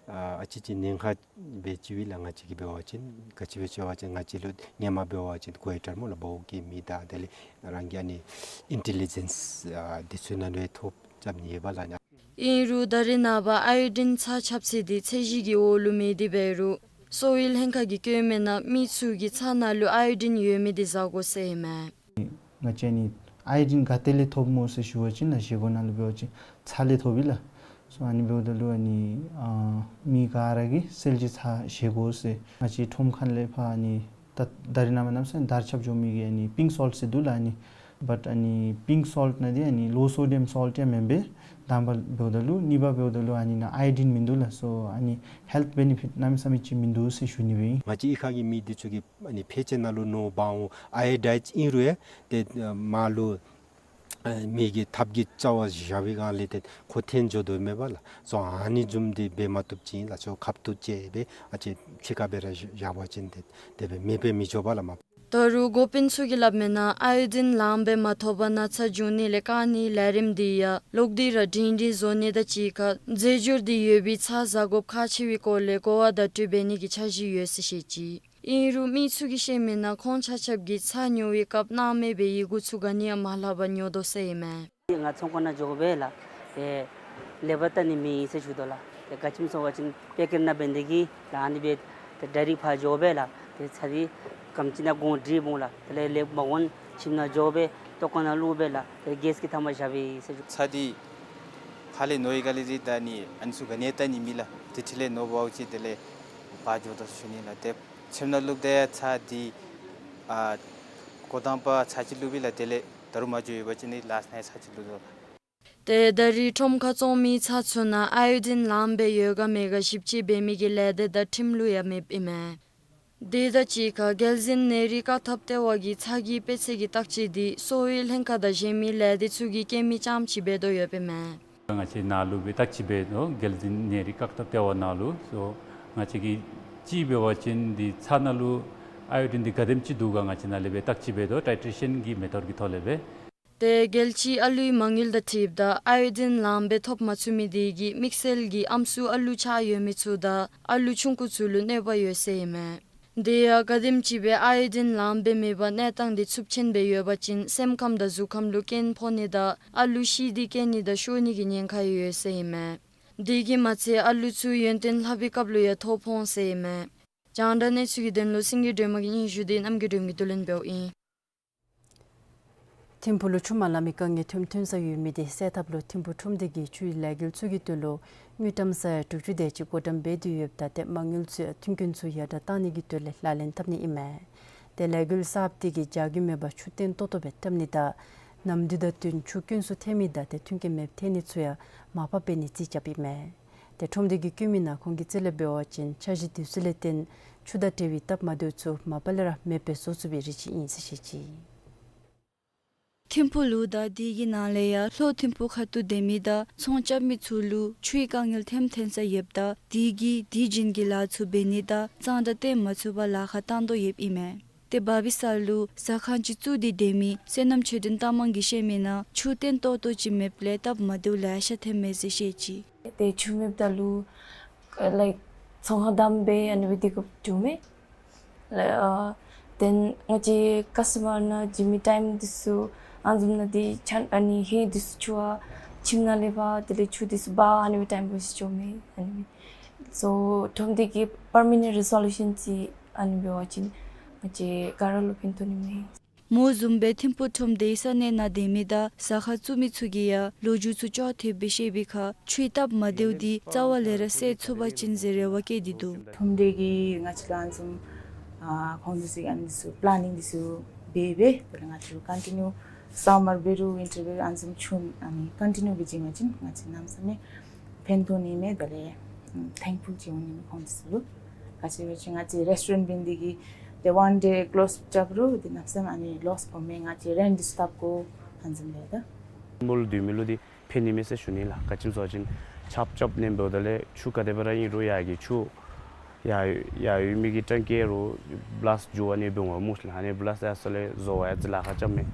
ཨ་ཨ་ཙི་ཅིག་ཉེན་ཁ་སྦེ་ཅིག་སྦེ་ལགས། ང་བཅས་ཀྱིས་འབད་བ་ཅིན་ག་ཅི་སྦེ་ཟེར་བ་ཅིན་ང་བཅས་ལུ་སྔོན་མ་འབད་བ་ཅིན་ཀོ་ཝར་ཊར་སྨོ་ལགས་འབོ་བའི་མི་དང་དེ་ལས་རང་གི་ཨ་ནི་ཨིན་ཊེ་ལི་ཇེནསི་ཨ་དེ་ཚུ་ནང་ལུ་ཐོ་རྐྱབ་ནི་ཡོད་པ་ལགས། ཨིན་རུང་ད་རེས་ནངས་པ་ཨའི་ཡོ་ཌིན་ཚྭ་ཁྱབ་ཚད་འདི་ཚད་གཞི་གི་འོག་ལུ་མེད་དེ་འབད་རུང་གསོ་བའི་ལྷན་ཁག་གིས་བཀོད་མི་ནང་མི་ཚུ་གིས་ཚྭ་ནང་ལུ་ཨའི་ཡོ་ཌིན་ཡོད་མི་དེ་བཟའ་དགོ་ཟེར་ཨིན་མས། ང་བཅས་ཨ་ནི་ཨའི་ཡོ་ཌིན་ག་ཏེ་ལས་ཐོབ་སྨོ་ཟེར་ཞུ་བ་ཅིན་ལགས་བཞེས་སྒོ་ནང་ལུ་འབད་བ་ཅིན་ཚྭ་ལས་ཐོབ་ཨིན་ལགས། སོ་ཨ་ནི་འབདཝ་ད་ལུ་ཨ་ནི་ཨ་མི་ག་ར་གིས་གསལ་བྱེད་ཚྭ་བཞེས་དགོ་ཟེར་ང་བཅས་ཁྲོམ་ཁ་ལས་ཕར་ཨ་ནི་ད་ད་རེས་ནངས་པ་གནམ་མེད་ས་མེད་དར་ཁྱབ་འགྱོ་མི་གི་ཨ་ནི་པིངཀ་སོལཊ་ཟེར་འདུག་ལགས། ཨ་ནི་བཊ་ཨ་ནི་པིངཀ་སོལཊ་ནང་འདི་ཨ་ནི་ལོ་སོ་ཌི་ཡམ་སོལཊ་ཡང་མེན་པས། དང་པ་འབདཝ་ད་ལུ་གཉིས་པ་འབདཝ་ད་ལུ་ཨ་ནི་ནང་ཨའི་ཡོ་ཌིན་མིན་འདུག་ལགས། སོ་ཨ་ནི་ཧེལཐ་བེ་ནི་ཕིཊ་གནམ་མེད་ས་མེད་ཅིག་མིན་འདུག་ཟེར་ཞུ་ནི་སྦེ་ཨིན། ང་བཅས་གཡུས་ཁ་གི་མི་འདི་ཚུ་གིས་ཨ་ནི་ཕལ་ཆེར་ནང་ལུ་ནོར་འབག་འོང་། ཨའི་ཡོ་ཌའིཛ་ཨིན་རུང་ཡང་ཏེ་མར་ལུ་ཨ་མེ་གི་ཐབ་ཀྱི་རྩ་བར་བཞག་པའི་སྒང་ལས་ཏེ་ཁོ་འཐོན་འགྱོ་དོ་མས་པ་ལགས། སོ་ཨ་ནི་བཟུམ་འདི་འབད་མ་བཏུབ་ཅིག་ལགས། སོ་ཁབ་ཏུ་བཅད་སྦེ་ཨ་ཙི་ཕྱི་ཁར་སྦེ་ར་བཞག་པ་ཅིན་ཏེ་དེ་སྦེ་མེདཔ་སྦེ་མི་འགྱོ་བས་ལགས་མ། ད་རུང་འགོ་དཔོན་ཚུ་གིས་སླབ་མི་ནང་ཨའི་ཡོ་ཌིན་ལངམ་སྦེ་མ་ཐོབ་པར་ན་ཚ་འབྱུང་ནི་ལས་བཀག་ནིའི་ལས་རིམ་འདི་ཡང་ལོག་སྟེ་ར་སྒྲིང་སྒྲིང་བཟོ་ནི་དང་གཅིག་ཁར་རྫས་སྦྱོར་འདི་ཡོད་པའི་ཚྭ་བཟའ་དགོཔ་ཁག་ཆེ་བའི་སྐོར་ལས་གོ་བ་བརྡ་སྤྲོད་འབད་ནི་གི་འཆར་གཞི་ཡོད་ཟེར་བཤད་ཅི། ཨིན་རུང་མི་ཚུ་གིས་བཤད་མི་ནང་ཁོང་ཆ་ཁྱབ་ཀྱིས་ཚྭ་ཉོ་བའི་སྐབས་སྣང་མེད་པའི་ཡི་གུ་ཚུ་ག་ནི་ཡང་མ་ལྷག་པར་ཉོ་དོ་ཟེར་ཨིན་མས། ང་ཚོང་ཁང་ནང་འགྱོ་དགོ་པས་ལགས། ཏེ་ལེབ་བར་བལྟ་ནི་མེད་ཟེར་ཞུ་དོ་ལགས། ཏེ་ག་ཅི་སྨོ་ཟེར་བ་ཅིན་པེ་ཀེཊ་ནང་འབད་ནི་དེ་གིས་ལགས་ཨ་ནི་སྦེ་ཏེ་ཌའི་རེཀཊ་ཕར་འགྱོ་དགོ་པས་ལགས། ཏེ་ཚྭ་འདི་ག་དེམ་ཅིག་ནང་གོང་འདྲིས་འོང་ལགས། དེ་ལས་ལེབ་མ་གོན་ཁྱིམ་ནང་འགྱོ་སྦེ་ལྟོ་ཁང་ནང་བླུག་པས་ལགས། ཏེ་གེསཊ་གི་མཐའ་མར་བཞག་པས་ཟེར་ཞུ། ཚྭ་འདི་ཕར་ལས་ནོར་བའི་སྒང་ལས་འདི་ད་ནི་ཨ་ནི་ཚུ་ག་ནི་ཡང་བལྟ་ནི་མེད་ལགས། ཏེ་ཕྱི་ལས་ནོར་འབག་འོང་ཅི། དེ་ལས་ཕར་འགྱོ་དོ་ཟེར་ཞུ་ནི་ལགས། ཏེ་ཁྱིམ་ནང་བླུགཔ་ད་ཡང་ཚྭ་འདི་ཨ་འགོ་དང་པ་ཚར་གཅིག་བླུགས་པས་ལགས། དེ་ལས་ད་རུང་མ་འགྱོ་ཡོད་པ་ཅིན་ནི་ལཱསཊ་ནང་ཡང་ཚར་གཅིག་བླུག་དོ་ལགས། ཏེ་ད་རེས་ཁྲོམ་ཁར་བཙོང་མི་ཚྭ་ཚུ་ནང་ཨའི་ཡོ་ཌིན་ལངམ་སྦེ་ཡོད་ག་མེད་ག་ཞིབ་དཔྱད་འབད་མི་གི་ལས་སྡེ་དང་ཁྲིམས་ལུགས་ཡང་མེདཔ་ཨིན་མས། དེ་དང་གཅིག་ཁར་རྒྱལ་འཛིན་ནད་རིགས་བཀག་ཐབས་ལྟེ་བ་གིས་ཚྭ་གི་དཔེ་ཚད་ཀྱི་བརྟག་དཔྱད་འདི་གསོ་བའི་ལྷན་ཁག་དང་གཞན་མི་ལས་སྡེ་ཚུ་གིས་སྐྱེལ་མི་རྐྱངམ་ཅིག་འབད་དོ་ཡོདཔ་ཨིན་མས། ང་བཅས་ནཱ་ལུ་སྦེ་བརྟག་དཔྱད་འབད་དོ། རྒྱལ་འཛིན་ནད་རིགས་བཀག་ཐབས་ལྟེ་བ་ནང་ལུ། སོ་ང་བཅས་ཀྱིས་ཅིག་འབད་བ་ཅིན་འདི་ཚྭ་ནང་ལུ་ཨའི་ཡོ་ཌིན་འདི་ག་དེམ་ཅིག་འདུག་ག་ང་བཅས་ནཱ་ལས་སྦེ་བརྟག་དཔྱད་འབད་དོ། ཊའི་ཊེ་རེ་ཤཱན་གྱི་མེ་ཐོཌ་ཀྱི་ཐོག་ལས་སྦེ། ཏེ་རྒྱལ་སྤྱིའི་ཨ་ལུའི་མ་དངུལ་དང་འཁྲིལཝ་ད་ཨའི་ཡོ་ཌིན་ལངམ་སྦེ་ཐོབ་མ་ཚུགས་མི་དེ་གིས་དམིགས་བསལ་གྱིས་ཨམ་སྲུ་ཨ་ལུ་ཆགས་ཡོད་མི་ཚུ་དང་ཨ་ལུ་ཆུང་ཀུ་ཚུ་ལུ་གནོད་པ་ཡོད་ཟེར་ཨིན་མས། དེ་ཡང་ག་དེམ་ཅིག་སྦེ་ཨའི་ཡོ་ཌིན་ལངམ་སྦེ་མེད་པར་གནས་སྟངས་དེ་ཚབས་ཆེན་སྦེ་ཡོད་པ་ཅིན་སེམས་ཁམས་དང་གཟུགས་ཁམས་ལུ་རྐྱེན་ཕོག་ནི་དང་ཨ་ལུ་ཤི་སྟེ་སྐྱེ་ནི་དང་ཤོར་ནི་གི་ཉེན་ཁ་ཡང་ཡོད་ཟེར་ཨིན་མས། དེ་གིས་མ་ཚད་ཨ་ལུ་ཚུ་ཡོན་ཏན་ལྷབ་པའི་སྐབས་ལུ་ཡང་ཐོ་ཕོག་འོང་ཟེར་ཨིན་མས། རྒྱང་བསྒྲགས་གནས་ཚུལ་གྱི་དོན་ལུ་སེང་གེ་སྒྲོལ་མ་གི་སྙན་ཞུ་དེ་རྣམ་རྒྱལ་སྒྲོལ་མ་གིས་བསྡུ་ལེན་འབདཝ་ཨིན། ཐིམ་ཕུག་ལུ་ཆུ་མ་ལང་མི་དཀའ་ངལ་ཐོན་ཐོན་ས་ཡོད་མི་དེ་སེལ་ཐབས་ལུ་ཐིམ་ཕུག་ཁྲོམ་སྡེ་གིས་ཆུའི་ལས་འགུལ་ཚུ་གི་དོན་ལུ་དངུལ་ཀྲམ་ས་ཡ་དྲུག་ཅུ་དེ་ཅིག་བགོ་བཀྲམ་འབད་དེ་ཡོདཔ་ད་ཏེ་མ་དངུལ་ཚུ་ཡང་མཐུན་རྐྱེན་ཚུ་ཡར་དྲག་གཏང་ནི་གི་དོན་ལས་ལག་ལེན་འཐབ་ནི་ཨིན་མས། ཏེ་ལས་འགུལ་གསརཔ་དེ་གིས་རྒྱ་རྒྱུ་མེད་པར་ཆུ་བརྟན་ཏོག་ཏོ་སྦེ་བཀྲམ་ནི་དང་ནམ་དུས་དང་བསྟུན་ཆུ་དཀོན་སུ་ཐལ་མི་དང་ཏེ་མཐུན་རྐྱེན་མེདཔ་ཐལ་ནི་ཚུ་ཡང་མར་ཕབ་འབད་ནི་རྩིས་རྐྱབ་ཨིན་མས། ཏེ་ཁྲོམ་སྡེ་གིས་བཀོད་མི་ནང་ཁོང་གིས་རྩིས་ལས་འབད་བ་ཅིན་འཆར་གཞི་དེ་ཚུ་ལས་བརྟེན་ཆུ་དང་འབྲེལ་བའི་སྟབས་མ་བདེཝ་ཚུ་མ་པ་ལས་ར་མེདཔ་སྦེ་བཟོ་ཚུགས་པའི་རེ་ཆེ་ཨིན་ཟེར་བཤད་ཅི། ཐིམ་ཕུག་ལུ་དང་དེ་གི་ནང་ལས་ཡང་ལྷོ་ཐིམ་ཕུག་ཁ་ཐུག་སྡོད་མི་དང་ཚོང་རྐྱབ་མི་ཚུ་ལུ་ཆུའི་དཀའ་ངལ་ཐོན་ཐོན་ས་ཡོདཔ་ད་དེ་གིས་དུས་རྒྱུན་གྱི་ལཱ་ཚུ་འབད་ནི་དང་གཙང་སྦྲ་བཏོན་མ་ཚུགས་པར་ལཱ་ཁག་བཏང་དོ་ཡོདཔ་ཨིན་མས། ཏེ་བར་བའི་ས་ལུ་ཟ་ཁང་ཅིག་བཙུགས་ཏེ་སྡོད་མི་བསོད་ནམས་ཆོས་སྒྲོན་རྟ་མང་གིས་བཤད་མི་ནང་ཆུ་བརྟན་ཏོག་ཏོ་ཅིག་མེདཔ་ལས་སྟབས་མ་བདེཝ་ལེ་ཤ་ཐོན་མས་ཟེར་བཤད་ཅི། ཏེ་ཆུ་མེདཔ་ད་ལུ་ལའིཀ་ཚོང་ཁང་བསྡམ་སྦེ་ཨ་ནི་སྦེ་སྡོད་དགོཔ་བྱུང་མས། ལ་ཨ་དེན་ང་བཅས་ཀཱསི་ཊོམར་ནང་འགྱོ་མི་ཊའིམ་འདི་ཚུ་ཨ་ནི་བཟུམ་ནང་འདི་ཆ་ཨ་ནི་ཧེ་འདི་ཚུ་ཆུ་ཨ་ཁྱིམ་ནང་ལས་ཕར་དེ་ལས་ཆུ་འདི་ཚུ་འབག་ཨ་ནི་སྦེ་ཊའིམ་ཝེསཊ་འགྱོ་མས། ཨ་ནི་སོ་ཁྲོམ་སྡེ་གིས་པར་མ་ནེནཊ་རི་སོ་ལུ་ཤཱན་ཅིག་ཨ་ནི་འབད་བ་ཅིན་ང་བཅས་ག་ར་ལུ་ཕན་ཐོགས་ནི་མས། མོ་བཟུམ་སྦེ་ཐིམ་ཕུག་ཁྲོམ་སྡེའི་ས་གནས་ནང་སྡོད་མི་དང་ཟ་ཁང་བཙུགས་མི་ཚུ་གིས་ཡང་ལོ་རྒྱུས་ཚུ་ཅོག་འཐདཔ་སྦེ་བཤད་པའི་ཁར་ཆུའི་སྟབས་མ་བདེཝ་འདི་རྩ་བ་ལས་ར་སེལ་ཚུགས་པ་ཅིན་ཟེར་རེ་བ་བསྐྱེད་དེ་འདུག། ཁྲོམ་སྡེ་གིས་ང་བཅས་ལུ་ཨ་ནི་བཟུམ་ཨ་ཁོང་འདི་ཚུ་གིས་ཨ་ནི་འདི་ཚུ་པི་ལེ་ནིང་འདི་ཚུ་འབད་སྦེ་དེ་ལས་ང་བཅས་ལུ་ཀོན་ཊི་ནིའུ་སམ་མར་འབད་རུང་ཝིན་ཊར་འབད་རུང་ཨ་ནི་བཟུམ་ཆུ་ཨ་ནི་ཀོན་ཊི་ནིའུ་སྦེ་བྱིན་པ་ཅིན་ང་བཅས་གནམ་མེད་ས་མེད་ཕན་ཐོགས་ནི་མས། དེ་ལས་ཐེང་ཕུལ་ཅིག་འོང་ནི་མས་ཁོང་འདི་ཚུ་ལུ། ག་ཅི་སྦེ་ཅིན་ང་བཅས་རེསི་ཊོ་རེནཊ་འབད་ནི་དེ་གིས་ཏེ་ཝན་ཌེ་ཀི་ལོསི་རྐྱབ་རུང་ཏེ་གནམ་མེད་ས་མེད་ཨ་ནི་ལོསི་ཕོག་མས། ང་བཅས་རེནཊ་འདི་ཚུ་བཏབ་དགོ་ཨ་ནི་བཟུམ་ལས་ད་མོ་ལུ་སྡོད་མི་ལུ་འདི་ཕན་ནི་མས་ཟེར་ཞུ་ནི་ལགས། ག་ཅི་སྨོ་ཟེར་བ་ཅིན་ ཆརཔ་རྐྱབ་ནི་འབདཝ་ད་ལས་ཆུ་ག་དེ་སྦེ་ར་ཨིན་རུང་ཡར་གྱི་ཆུ་ཡར་ཡར་ཡོད་མི་གི་ཊེང་ཀི་རུ་བླཱསཊ་འགྱོ་བ་ནི་འབད་འོང་སྨོ་ལགས། ཨ་ནི་བླཱསཊ་ཡར་སོང་ལས་བཟོ་བ་ཡང་ཅིག་ལཱ་ཁག་རྐྱབ་མས།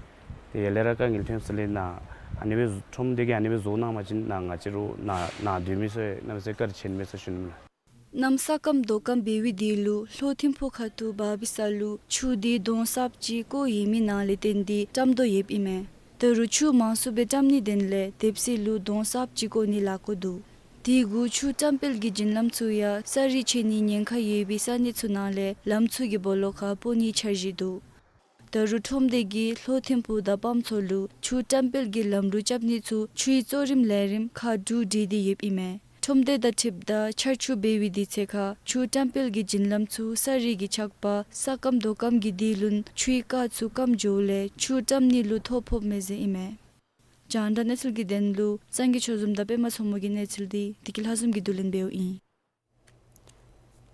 ཏེ་ཡར་ལས་ར་དཀའ་ངལ་ཐོན་སོང་ལས་ནཱ་ཨ་ནི་སྦེ་ཁྲོམ་སྡེ་གིས་ཨ་ནི་སྦེ་བཟོ་གནང་པ་ཅིན་ནཱ་ང་བཅས་རུང་ནཱ་ནཱ་སྡོད་མི་ཚུ་གནམ་མེད་ས་མེད་བཀའ་དྲིན་ཆེ་ནི་མས་ཟེར་ཞུ་ནི་ལགས། གནམ་ས་སྐམ་རྡོ་སྐམ་འབད་བའི་དུས་ལུ་ལྷོ་ཐིམ་ཕུག་ཁ་ཐུག་བར་བི་ས་ལུ་ཆུ་དེ་དོང་གསརཔ་ཅིག་བརྐོ་ཡོད་མི་ནང་ལས་བརྟེན་ཏེ་བཀྲམ་དོ་ཡོདཔ་ཨིན་མས། ད་རུང་ཆུ་མང་སུ་སྦེ་བཀྲམ་ནི་དོན་ལས་དེབ་སི་ལུ་དོང་གསརཔ་ཅིག་བརྐོ་ནི་ལཱ་འགོ་འདུག། དེ་གུ་ཆུ་བཀྲམ་སྤེལ་གྱི་བྱིན་ལམ་ཚུ་ཡང་ས་རི་ཆད་ནི་ཉེན་ཁ་ཡོད་པའི་ས་གནས་ཚུ་ནང་ལས་ལམ་ཚུ་གི་སྦོ་ལོགས་ཁར་སྤོ་ནིའི་འཆར་གཞི་འདུག། ད་རུང་ཁྲོམ་སྡེ་གིས་ལྷོ་ཐིམ་ཕུག་དང་སྤམ་མཚོ་ལུ་ཆུ་བཀྲམ་སྤེལ་གྱི་ལམ་རུ་རྐྱབ་ནི་ཚུ་ཆུའི་གཙོ་རིམ་ལས་རིམ་ཁག་དྲུག་བསྒྲིགས་ཏེ་ཡོདཔ་ཨིན་མས། ཁྲོམ་སྡེ་དང་འཁྲིལཝ་ད་ཆར་ཆུ་འབད་བའི་དུས་ཚོད་ཁར་ཆུ་བཀྲམ་སྤེལ་གྱི་བྱིན་ལམ་ཚུ་ས་རི་གི་ཆག་པ་ས་སྐམ་རྡོ་སྐམ་གྱི་དུས་ལུ་ཆུའི་རྐ་ཚུ་སྐམ་འགྱོཝ་ལས་ཆུ་བཀྲམ་ནི་ལུ་ཐོ་ཕོགཔ་མས་ཟེར་ཨིན་མས། རྒྱང་བསྒྲགས་གནས་ཚུལ་གྱི་དོན་ལུ་སངས་རྒྱས་ཆོས་འཛོམས་དང་པདྨ་མཚོ་མོ་གི་གནས་ཚུལ་འདི་བདེ་སྐྱིད་ལྷ་འཛོམས་ཀྱིས་བསྡུ་ལེན་འབདཝ་ཨིན།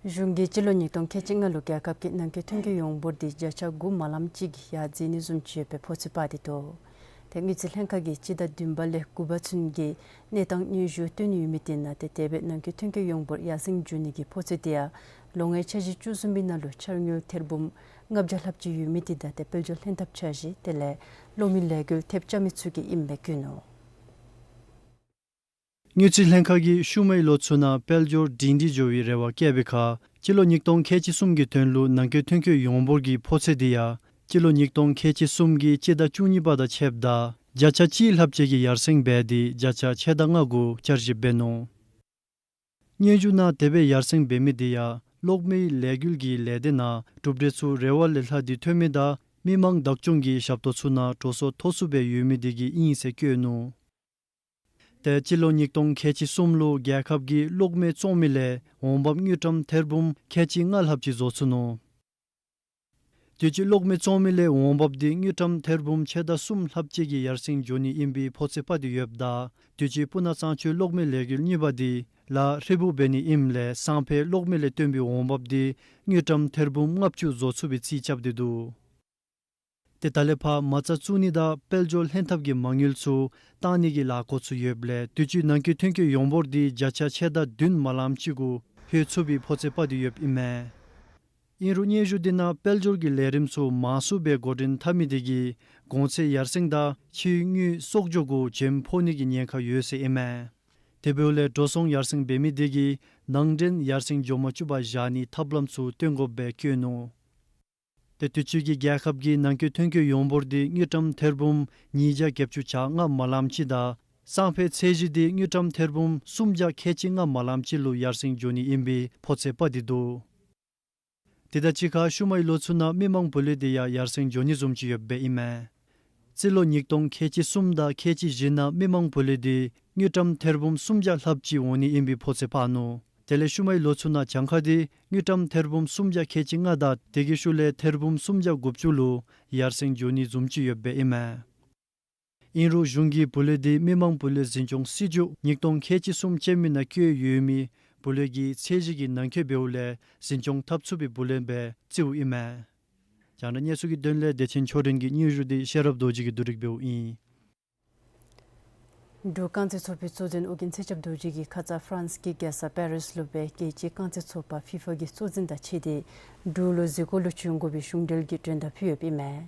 གཞུང་གིས་སྤྱི་ལོ་ཉིས་སྟོང་ཁལ་གཅིག་ལྔ་ལུ་རྒྱལ་ཁབ་ཀྱི་ནང་འཁོད་ཐོན་སྐྱེད་ཡོངས་འབོར་འདི་བརྒྱ་ཆ་དགུ་མ་ལངམ་ཅིག་གིས་ཡར་འཛེགས་ནི་བཟུམ་ཅིག་ཡོད་པའི་ཕོ་ཚོད་དཔག་སྟེ་འདུག། ཏེ་དངུལ་རྩིས་ལྷན་ཁག་གིས་སྤྱི་ཟླ་བདུན་པ་ལས་དགུ་པ་ཚུན་གྱི་གནས་སྟངས་སྙན་ཞུ་བཏོན་ཡོད་མི་དེ་ནང་ཏེ་དེ་སྦེ་ནང་འཁོད་ཐོན་སྐྱེད་ཡོངས་འབོར་ཡར་སེང་འགྱོ་ནི་གི་ཕོ་ཚོད་དེ་ཡང་ལོ་ལྔའི་འཆར་གཞི་བཅུ་གསུམ་པའི་ནང་ལུ་འཆར་དངུལ་ཐེར་འབུམ་ལྔ་བརྒྱ་ལྷགཔ་ཅིག་ཡོད་མི་དེ་དང་ཏེ་དཔལ་འབྱོར་ལྷན་ཐབས་འཆར་གཞི་དེ་ལས་གློག་མེ་ལས་འགུལ་ཐེབས་རྐྱབ་མི་ཚུ་གི་ཨིནམ་སྦེ་བཀོད་ནུག། དངུལ་རྩིས་ལྷན་ཁག་གིས་ཤུལ་མའི་ལོ་ཚུ་ནང་དཔལ་འབྱོར་སྒྲིང་སྒྲི་འགྱོ་བའི་རེ་བ་བསྐྱེད་པའི་ཁར་སྤྱི་ལོ་ཉིས་སྟོང་ཁལ་གཅིག་གསུམ་གྱི་དོན་ལུ་ནང་འཁོད་ཐོན་སྐྱེད་ཡོངས་འབོར་གྱི་ཕོ་ཚོད་དེ་ཡང་སྤྱི་ལོ་ཉིས་སྟོང་ཁལ་གཅིག་གསུམ་གྱི་སྤྱི་ཟླ་བཅུ་གཉིས་པ་དང་ཕྱདཔ་ད་བརྒྱ་ཆ་གཅིག་ལྷགཔ་ཅིག་གིས་ཡར་སེང་འབད་དེ་བརྒྱ་ཆ་ཕྱེད་དང་ལྔ་གུ་བསྐྱར་ཞིབ་འབད་ནུག། སྙན་ཞུ་ནང་དེ་སྦེ་ཡར་སེང་འབད་མི་དེ་ཡང་གློག་མེའི་ལས་འགུལ་གྱི་ལས་སྡེ་ནང་གྲུབ་འབྲས་ཚུ་རེ་བ་ལས་ལྷག་སྟེ་ཐོན་མི་དང་མི་མང་བདག་སྐྱོང་གི་ཞབས་ཏོག་ཚུ་ནང་འགྲོ་སོང་མཐོ་སུ་སྦེ་ཡོད་མི་དེ་གིས་ཨིན་ཟེར་བཀོད་ནུག། ཏེ་སྤྱི་ལོ་ཉིས་སྟོང་ཁལ་གཅིག་གསུམ་ལུ་རྒྱལ་ཁབ་ཀྱིས་གློག་མེ་བཙོང་མི་ལས་འོང་འབབ་དངུལ་ཀྲམ་ཐེར་འབུམ་ཁལ་གཅིག་ལྔ་ལྷགཔ་ཅིག་བཟོ་ཚུགས་ནུག། དུས་ཅི་གློག་མེ་བཙོང་མི་ལས་འོང་འབབ་དེ་དངུལ་ཀྲམ་ཐེར་འབུམ་ཕྱེད་དང་གསུམ་ལྷགཔ་ཅིག་གིས་ཡར་སེང་འགྱོ་ནི་ཨིན་པའི་ཕོ་ཚོད་དཔག་སྟེ་ཡོདཔ་ད་དུས་ཅི་སྤུ་ན་གཙང་ཆུའི་གློག་མེ་ལས་འགུལ་གཉིས་པ་དེ་ལཱ་ཧྲིལ་བུ་འབད་ནི་ཨིནམ་ལས་སང་ཕོད་གློག་མེ་ལས་བཏོན་པའི་འོང་འབབ་དེ་དངུལ་ཀྲམ་ཐེར་འབུམ་ལྔ་བཅུ་བཟོ་ཚུགས་པའི་རྩིས་རྐྱབ་སྟེ་འདུག། ཏེ་ད་ལས་ཕར་མ་རྩ་བཙུགས་ནི་དང་དཔལ་འབྱོར་ལྷན་ཐབས་ཀྱི་མ་དངུལ་ཚུ་བཏང་ནི་གི་ལཱ་འགོ་བཙུགས་ཡོདཔ་ལས་དུས་ཅི་ནང་འཁོད་ཐོན་སྐྱེད་ཡོངས་འབོར་དེ་བརྒྱ་ཆ་ཕྱེད་དང་བདུན་མ་ལངམ་ཅིག་གུ་ལྷོད་ཚུགས་པའི་ཕོ་ཚོད་དཔག་སྟེ་ཡོདཔ་ཨིན་མས། ཨིན་རུང་སྙན་ཞུ་དེ་ནང་དཔལ་འབྱོར་གྱི་ལས་རིམ་ཚུ་མང་སུ་སྦེ་འགོ་འདྲེན་འཐབ་མི་དེ་གིས་གོང་ཚད་ཡར་སེང་དང་ཕྱིའི་དངུལ་གསོག་འཇོག་གུ་བྱེམ་ཕོག་ནི་གི་ཉེན་ཁ་ཡོད་ཟེར་ཨིན་མས། དེ་འབདཝ་ལས་འགྲོ་སོང་ཡར་སེང་འབད་མི་དེ་གིས་ནང་འདྲེན་ཡར་སེང་འགྱོ་མ་བཅུག་པར་བཞག་ནིའི་ཐབས་ལམ་ཚུ་སྟོན་དགོཔ་སྦེ་བཀོད་ནུག། ཏེ་དུས་ཅི་གི་རྒྱལ་ཁབ་ཀྱི་ནང་འཁོད་ཐོན་སྐྱེད་ཡོངས་འབོར་དེ་དངུལ་ཀྲམ་ཐེར་འབུམ་ཉིས་བརྒྱ་བརྒྱད་ཅུ་གྱ་ལྔ་མ་ལངམ་ཅིག་དང་སང་ཕོད་ཚད་གཞི་དེ་དངུལ་ཀྲམ་ཐེར་འབུམ་སུམ་བརྒྱ་ཁལ་གཅིག་ལྔ་མ་ལངམ་ཅིག་ལུ་ཡར་སེང་འགྱོ་ནི་ཨིན་པའི་ཕོ་ཚོད་དཔག་སྟེ་འདུག། དེ་དང་གཅིག་ཁར་ཤུལ་མའི་ལོ་ཚུ་ནང་མི་མང་བུ་ལོན་དེ་ཡང་ཡར་སེང་འགྱོ་ནི་བཟུམ་ཅིག་ཡོདཔ་སྦེ་ཨིན་མས། རྩིས་ལོ་ཉིས་སྟོང་ཁལ་གཅིག་གསུམ་དང་ཁལ་གཅིག་བཞི་ནང་མི་མང་བུ་ལོན་དེ་དངུལ་ཀྲམ་ཐེར་འབུམ་སུམ་བརྒྱ་ལྷགཔ་ཅིག་འོང་ནི་ཨིན་པའི་ཕོ་ཚོད་དཔག་ནུག། དེ་ལས་ཤུལ་མའི་ལོ་ཚུ་ནང་གྱངས་ཁ་དེ་དངུལ་ཀྲམ་ཐེར་འབུམ་སུམ་བརྒྱ་ཁལ་གཅིག་ལྔ་དང་དེ་གི་ཤུལ་ལས་ཐེར་འབུམ་སུམ་བརྒྱ་དགུ་བཅུ་ལུ་ཡར་སེང་འགྱོ་ནི་བཟུམ་ཅིག་ཡོདཔ་སྦེ་ཨིན་མས། ཨིན་རུང་གཞུང་གིས་བུ་ལོན་དེ་མི་མང་བུ་ལོན་འཛིན་སྐྱོང་སྲིད་བྱུས་ཉིས་སྟོང་ཁལ་གཅིག་གསུམ་ཅན་མའི་ནང་བཀོད་ཡོད་མི་བུ་ལོན་གྱི་ཚད་གཞི་གི་ནང་འཁོད་འབདཝ་ལས་འཛིན་སྐྱོང་འཐབ་ཚུགས་པའི་བུ་ལོན་སྦེ་བརྩིཝ་ཨིན་མས། རྒྱང་བསྒྲགས་གནས་ཚུལ་གྱི་དོན་ལས་བདེ་ཆེན་ཆོས་སྒྲོན་གྱི་སྙན་ཞུ་དེ་ཤེས་རབ་རྡོ་རྗེ་གིས་བསྡུ་སྒྲིག་འབདཝ་ཨིན། འབྲུག་རྐང་རྩེད་ཚོགས་པའི་གཙོ་འཛིན་ཨོ་རྒྱན་ཚེ་ཞབས་རྡོ་རྗེ་གིས་ཁ་ཙ་ཧྥ་རན་སི་གི་རྒྱལ་ས་པེ་རིས་ལུ་སྦེ་རྒྱལ་སྤྱིའི་རྐང་རྩེད་ཚོགས་པ་ཕི་ཕ་གི་གཙོ་འཛིན་དང་གཅིག་ཁར་འབྲུག་ལུ་གཟིགས་སྐོར་ལུ་བྱོན་དགོ་པའི་གཞུང་འབྲེལ་གྱི་མགྲོན་བརྡ་ཕུལ་ཡོདཔ་ཨིན་མས།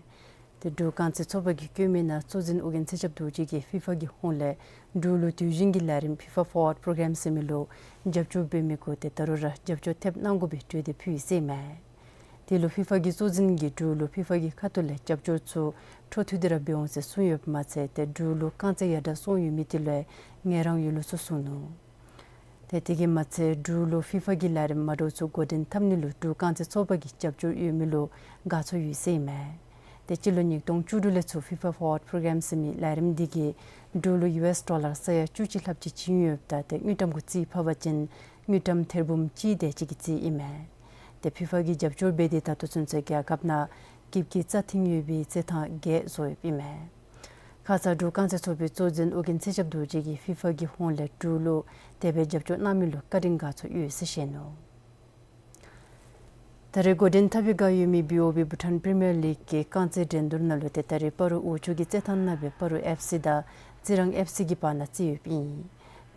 ཏེ་འབྲུག་རྐང་རྩེད་ཚོགས་པ་གིས་བཀོད་མི་ནང་གཙོ་འཛིན་ཨོ་རྒྱན་ཚེ་ཞབས་རྡོ་རྗེ་གིས་ཕི་ཕ་གི་ཧོངས་ལས་འབྲུག་ལུ་དུས་རྒྱུན་གྱི་ལས་རིམ་ཕི་ཕ་ཕོར་ཝརཌ་པོརོ་གརམ་ཟེར་མི་ལུ་རྒྱབ་སྐྱོར་འབད་མི་གུ་ཏེ་ད་རུང་ར་རྒྱབ་སྐྱོར་ཐེབས་གནང་དགོ་པའི་གྲོས་འདེབས་ཕུལ་ཡི་ཟེར་ཨིན་མས། དེ་ལུ་ཕི་ཕ་གི་གཙོ་འཛིན་གྱིས་འབྲུག་ལུ་ཕི་ཕ་གི་ཁ་ཐུག་ལས་རྒྱབ་སྐྱོར་ཚུ་འཕྲོ་མཐུད་དེ་ར་འབད་འོང་ཟེར་གསུངས་ཡོདཔ་མ་ཚད་ཏེ་འབྲུག་ལུ་རྐང་རྩེད་ཡར་དྲག་སོང་ཡོད་མི་དེ་ལུ་ཡང་ངལ་རངས་ཡོད་ལུགས་ཚུ་གསུངས་ནུག། ཏེ་དེ་གིས་མ་ཚད་འབྲུག་ལུ་ཕི་ཕ་གི་ལས་རིམ་མ་འདྲཝ་ཚུ་འགོ་འདྲེན་འཐབ་ནི་ལུ་འབྲུག་རྐང་རྩེད་ཚོགས་པ་གིས་རྒྱབ་སྐྱོར་ཡོད་མི་ལུ་དགའ་ཚོར་ཡོད་ཟེར་ཨིན་མས། ཏེ་སྤྱི་ལོ་ཉིས་སྟོང་བཅུ་དྲུག་ལས་ཚུར་ཕི་ཕ་ཕོར་ཝརཌ་པོརོ་གརམ་ཟེར་མི་ལས་རིམ་འདི་གིས་འབྲུག་ལུ་ཡུ་ཨེསི་ཌོ་ལར་ས་ཡ་བཅུ་གཅིག་ལྷགཔ་ཅིག་བྱིན་ཡོདཔ་ད་ཏེ་དངུལ་ཀྲམ་གུ་རྩིས་ཕབ་པ་ཅིན་དངུལ་ཀྲམ་ཐེར་འབུམ་གཅིག་དེ་ཅིག་གི་རྩིས་ཨིན་མས། ཏེ་ཕི་ཕ་གིས་རྒྱབ་སྐྱོར་འབད་དེ་ད་ལྟོ་ཚུན་ཚོད་རྒྱལ་ཁབ་ནང་ཀིབ་ཀྱི་རྩ་ཐིམ་ཡོད་པའི་རྩེད་ཐང་བརྒྱད་བཟོ་ཡོདཔ་ཨིན་མས། ཁ་ཙ་འབྲུག་རྐང་རྩེད་ཚོགས་པའི་གཙོ་འཛིན་ཨོ་རྒྱན་ཚེ་ཞབས་རྡོ་རྗེ་གིས་ཕི་ཕ་གི་ཧོངས་ལས་འབྲུག་ལུ་དེ་སྦེ་རྒྱབ་སྐྱོར་གནང་མི་ལུ་བཀའ་དྲིན་དགའ་ཚོར་ཡོད་ཟེར་བཤད་ནུག། ད་རེས་འགོ་འདྲེན་འཐབ་པའི་བསྒང་ཡོད་མི་བི་ཨོ་བི་བྷུ་ཊཱན་པི་རི་མི་ཡར་ལིག་གི་རྐང་རྩེད་འགྲན་བསྡུར་ནང་ལུ་ཏེ་ད་རེས་སྤ་རོ་འོག་ཆོས་ཀྱི་རྩེད་ཐང་ནང་སྦེ་སྤ་རོ་ཨེཕ་སི་དང་རྩི་རང་ཨེཕ་སི་གི་བར་ན་རྩེད་ཡོདཔ་ཨིན།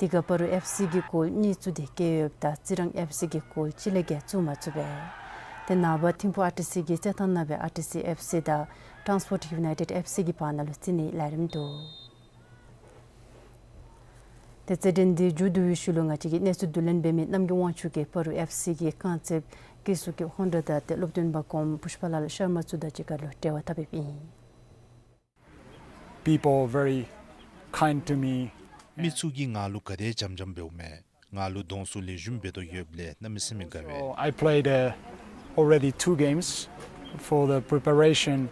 དེ་ཁར་སྤ་རོ་ཨེཕ་སི་གིས་གོལ་གཉིས་བཙུགས་ཏེ་བཀལ་ཡོདཔ་ད་རྩི་རང་ཨེཕ་སི་གིས་གོལ་གཅིག་ལས་བརྒལ་བཙུགས་མ་ཚུགས་པས། དེ་ནངས་པ་ཐིམ་ཕུ་ཨར་ཊི་སི་གི་རྩེད་ཐང་ནང་སྦེ་ཨར་ཊི་སི་ཨེཕ་སི་དང་ཊཱན་སི་པོརཊ་ཡུ་ནའི་ཊེཌ་ཨེཕ་སི་གི་བར་ན་ལུ་རྩེད་ནིའི་ལས་རིམ་འདུག། དེ་རྩེད་འགྲན་འདི་མཇུག་བསྡུ་བའི་ཤུལ་ལུ་ང་བཅས་ཀྱིས་གནས་ཚུལ་བསྡུ་ལེན་འབད་མི་རྣམ་རྒྱལ་དབང་ཕྱུག་གིས་སྤ་རོ་ཨེཕ་སི་གི་རྐང་རྩེདཔ་ཀི་སུ་ཀི་ཧོན་ཌ་དང་དེ་སློབ་སྟོན་པ་གོངམ་པུཤ་པ་ལཱལ་ཤར་མ་ཚུ་དང་གཅིག་ཁར་ལུ་འབྲེལ་བ་འཐབ་ཡོདཔ་ཨིན། People very kind to me. མི་ཚུ་གིས་ང་ལུ་ག་དེ་བྱམས་བྱམས་འབདཝ་མས། ང་ལུ་གདོང་བསུ་ལེགས་ཤོམ་འབད་དོ་ཡོདཔ་ལས་གནམ་མེད་ས་མེད་དགའ་བས། So I played, uh, already two games for the preparation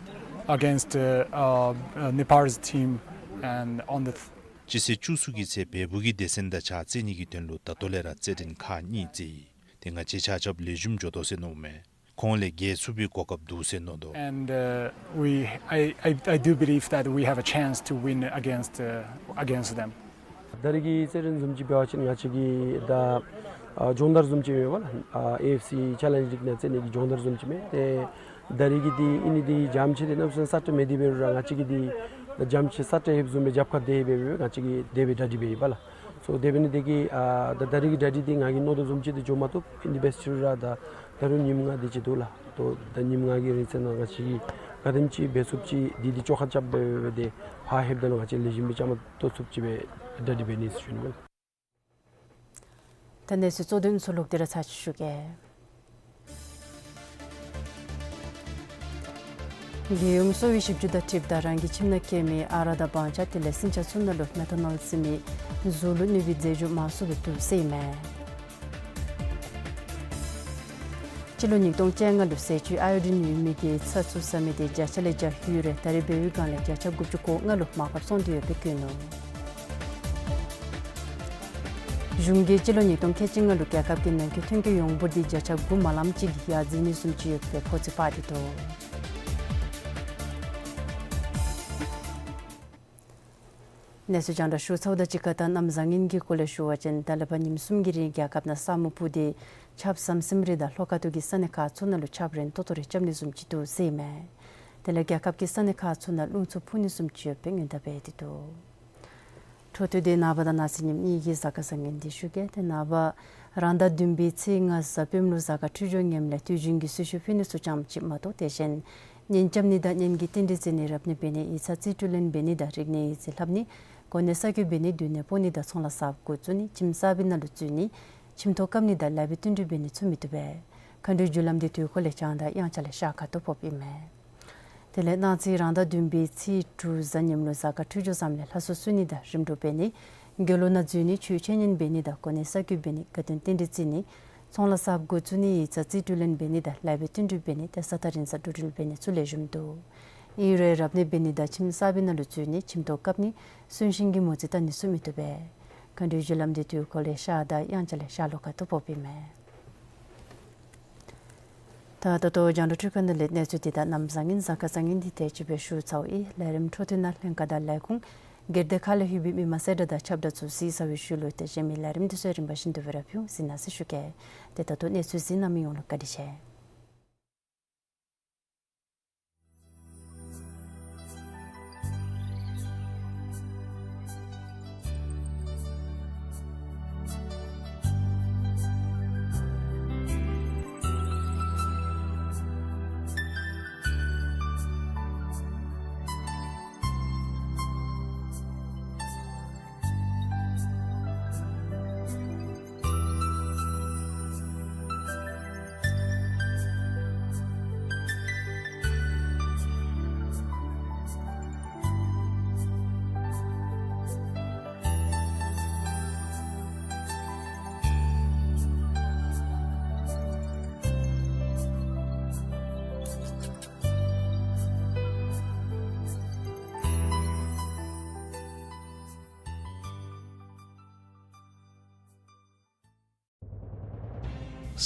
against, uh, uh, uh, Nepal's team and on the th- སྤྱི་ཚེས་བཅུ་གསུམ་གྱི་ཚེ་བལ་པོ་གི་སྡེ་ཚན་དང་གཅིག་ཁར་རྩེད་ནི་གི་དོན་ལུ་ད་ལྟོ་ལས་ར་རྩེད་འགྲན་ཁག་གཉིས་རྩེ་ཡི། དེ་ང་བཅས་ཆ་ཁྱབ་ལེགས་ཤོམ་འགྱོ་དོ་ཟེར་མནོཝ་མས། ཁོང་ལས་རྒྱལ་ཚུགས་པའི་གོ་སྐབས་འདུག་ཟེར་མནོ་དོ། And, uh, we, I, I, I do believe that we have a chance to win against, uh, against them. ད་རེས་ཀྱི་རྩེད་འགྲན་བཟུམ་ཅིག་འབད་བ་ཅིན་ང་བཅས་ཀྱི་ད་ཨ་སྦྱོང་བརྡར་བཟུམ་ཅིག་ཨིན་པས་ལགས། ཨ་ཨེ་ཨེཕ་སི་ཆེ་ལེནཇ་ལིག་ནང་རྩེད་ནི་གི་སྦྱོང་བརྡར་བཟུམ་ཅིག་མས། ཏེ་ད་རེས་ཀྱི་འདི་ཨིན་ནི་འདི་འཇམ་ཅིག་ཏེ་གནམ་མེད་ས་མེད་ས་སྟབས་མེད། དེ་འབད་རུང་ར་ང་བཅས་ཀྱིས་འདི་འཇམ་ཅིག་ས་སྟབས་ཡོདཔ་བཟུམ་སྦེ་རྒྱབ་ཁར་སྡོད་སྦེ་ང་བཅས་ཀྱིས་དེ་སྦེ་གྲ་སྒྲིག་འབད་ཡི་པས་ལགས། སོ་དེ་འབད་ནི་དེ་གིས་ཨ་ད་ད་རེས་ཀྱི་གྲ་སྒྲིག་འདི་ང་གིས་མནོ་དོ་བཟུམ་ཅིག་ཏེ་འགྱོ་མ་བཏུབ། ཨིན་དེ་འབད་རུང་ར་ད་ད་རུང་ཉིནམ་ལྔ་དེ་ཅིག་འདུག་ལགས། ཏེ་ད་ཉིནམ་ལྔ་གི་རིང་ཚད་ནང་ང་བཅས་ཀྱིས་ག་དེམ་ཅིག་འབད་ཚུགསཔ་ཅིག་འདི་འདི་བཅོ་ཁ་རྐྱབ་སྦེ་འབད་དེ་ཕར་ལྷོདཔ་ད་ལུ་ང་བཅས་ལེགས་ཤོམ་སྦེ་བཅའ་མར་གཏོགས་ཚུགསཔ་ཅིག་སྦེ་གྲ་སྒྲིག་འབད་ནི་ཟེར་ཞུ་ནི་ལགས། ད་གནས་ཚུལ་གཙོ་དོན་ཚུ་ལོག་སྟེ་ར་ཚར་ཅིག་ཞུ་གེ། རྒྱལ་ཡོངས་གསོ་བའི་ཞིབ་འཇུག་དང་འཁྲིལཝ་ད་རང་གི་ཁྱིམ་ནང་སྐྱེ་མི་ཨ་རག་དང་སྦང་ཆ་དེ་ལས་སྲིན་བྱ་ཚུ་ནང་ལུ་མེ་ཐ་ནོལ་ཟེར་མི་གཟུགས་ལུ་གནོད་པའི་རྫས་འཇུ་མང་སུ་སྦེ་འདུག་ཟེར་ཨིན་མས། སྤྱི་ལོ་ཉིས་སྟོང་བཅོ་ལྔ་ལུ་ཟས་བཅུད་ཨའི་ཡོ་ཌིན་ཡོད་མི་གི་ཚྭ་ཚུ་ཟ་མི་དེ་བརྒྱ་ཆ་ལས་བརྒྱ་ལྷོད་རུང་ད་རེས་འབད་བའི་སྒང་ལས་བརྒྱ་ཆ་དགུ་བཅུ་གོ་ལྔ་ལུ་མར་ཕབ་སོང་སྟེ་ཡོདཔ་སྦེ་བཀོད་ནུག། གཞུང་གིས་སྤྱི་ལོ་ཉིས་སྟོང་ཁལ་གཅིག་ལྔ་ལུ་རྒྱལ་ཁབ་ཀྱི་ནང་འཁོད་ཐོན་སྐྱེད་ཡོངས་འབོར་འདི་བརྒྱ་ཆ་དགུ་མ་ལངམ་ཅིག་གིས་ཡར་འཛེགས་ནི་བཟུམ་ཅིག་ཡོདཔ་སྦེ་ཕོ་ཚོད་དཔག་སྟེ་འདུག། གནས་ཚུལ་རྒྱང་བསྒྲགས་ཞུ་ཚརཝ་དང་གཅིག་ཁར་ད་གནམ་བཟང་ངན་གྱི་སྐོར་ལས་ཞུ་བ་ཅིན་ད་ལས་ཕར་ཉིནམ་གསུམ་གྱི་རིང་རྒྱལ་ཁབ་ནང་ས་སྨུག་སྤུབས་ཏེ་ཆརཔ་ཟམ་ཟིམ་རེ་དང་ལྷོ་ཁ་ཐུག་གི་ས་གནས་ཁག་ཚུ་ནང་ལུ་ཆརཔ་རན་ཏོག་ཏོ་རེ་རྐྱབ་ནི་བཟུམ་ཅིག་འདུག་ཟེར་ཨིན་མས། དེ་ལས་རྒྱལ་ཁབ་ཀྱི་ས་གནས་ཁག་ཚུ་ནང་རླུང་འཚུབ་འཕུ་ནི་བཟུམ་ཅིག་ཡོདཔ་སྦེ་སྔོན་བརྡ་འབད་དེ་འདུག། འཕྲོ་མཐུད་དེ་ནངས་པ་དང་གནངས་ཚེ་ཉིནམ་གཉིས་ཀྱི་གཟའ་སྐར་བཟང་ངན་འདི་ཞུ་གེ། ཏེ་ནངས་པ་རང་ཟླ་བདུན་པའི་ཚེས་ལྔ་གཟའ་སྤེནམ་ལུ་གཟའ་སྐར་འཕྲོད་སྦྱོར་ངནམ་ལས་དུས་རྒྱུན་གྱི་གསོལ་མཆོད་ཕུལ་ནི་ཚུ་ཙམ་ཅིག་མ་གཏོགས་དེ་བཞིན་གཉེན་རྐྱབ་ནི་དང་གཉེན་གྱི་རྟེན་འབྲེལ་བརྩི་ནི་རབ་གནས་འབད་ནི་ཡིག་ཚང་རྩིས་སྤྲོད་ལེན་འབད་ནི་དང་རིག་གནས་ཡིག་རྩིས་ལྷབ་ནི་གོ་གནས་གསར་བསྐོ་འབད་ནི་སྡོད་གནས་སྤོ་ནི་དང་ཚོང་ལཱ་གསརཔ་འགོ་བཙུགས་ནི་ཁྱིམ་གསར་པའི་ནང་ལུ་འཛུལ་ནི་ཁྱིམ་ཐོག་བཀབ་ནི་དང་ལཱ་འབད་བསྟུན་གྲོས་འབད་ནི་ཚུ་མི་བཏུབ་པས། མཁའ་འགྲོའི་རྒྱུ་ལམ་འདི་དུས་འཁོར་ལས་བྱང་དང་དབྱངས་འཆར་ལས་ཤར་ཁ་ཐུག་ཕོགཔ་ཨིན་མས། དེ་ལས་གནངས་ཚེ་རང་ཟླ་བདུན་པའི་ཚེས་དྲུག་གཟའ་ཉིམ་ལུ་གཟའ་སྐར་འཕྲོད་སྦྱོར་བཟངམ་ལས་ལྷ་གསོལ་གསོལ་ནི་དང་རིམ་གྲོ་འབད་ནི་དགེ་སློང་ནང་འཛུལ་ནི་ཆོས་འཆད་ཉན་འབད་ནི་དང་གོ་གནས་གསར་བསྐོ་འབད་ནི་དགའ་སྟོན་རྟེན་འབྲེལ་བརྩི་ནི་ཚོང་ལཱ་གསརཔ་འགོ་བཙུགས་ནི་ཡིག་ཚང་རྩིས་སྤྲོད་ལེན་འབད་ནི་དང་ལཱ་འབད་བསྟུན་གྲོས་འབད་ནི་ཏེ་ས་ཐག་རིང་སར་འགྲོ་འགྲུལ་འབད་ནི་ཚུ་ལེགས་ཤོམ་འདུག། ཨིན་རུང་རབ་གནས་འབད་ནི་དང་ཁྱིམ་གསར་པའི་ནང་ལུ་འཛུལ་ནི་ཁྱིམ་ཐོག་བཀབ་ནི་གསོན་གཤིན་གྱི་མོ་རྩིས་བལྟ་ནི་ཚུ་མི་བཏུབ་པས། མཁའ་འགྲོའི་རྒྱུ་ལམ་འདི་དུས་འཁོར་ལས་ཤར་དང་དབྱངས་འཆར་ལས་ཤར་ལྷོ་ཁ་ཐུག་ཕོགཔ་ཨིན་མས། ད་ད་ལྟོ་རྒྱང་བསྒྲགས་འཕྲུལ་ཁང་ནང་ལས་གནས་ཚུལ་འདི་དང་གནམ་བཟང་ངན་གཟའ་སྐར་བཟང་ངན་འདི་དེ་ཅིག་སྦེ་ཞུ་ཚརཝ་ཨིན། ལས་རིམ་འཕྲོ་མཐུད་ནང་ལྷན་ཁག་དང་ལས་ཁུངས་སྒེར་སྡེ་ཁག་ལས་ལྷོད་པའི་མི་མང་གསལ་བསྒྲགས་དང་ཁྱབ་བསྒྲགས་ཚུ་གཟིགས་ཚར་བའི་ཤུལ་ལུ་དེ་བཞིན་མི་ལས་རིམ་འདི་ཚུ་རིམ་པ་བཞིན་དུ་སྦེ་ར་ཕུལ་གཟིགས་གནང་ཟེར་ཞུ་གེ། ཏེ་ད་ལྟོ་གནས་ཚུལ་གཟིགས་གནང་མི་ཡོངས་ལུ་བཀའ་དྲིན་ཆེ།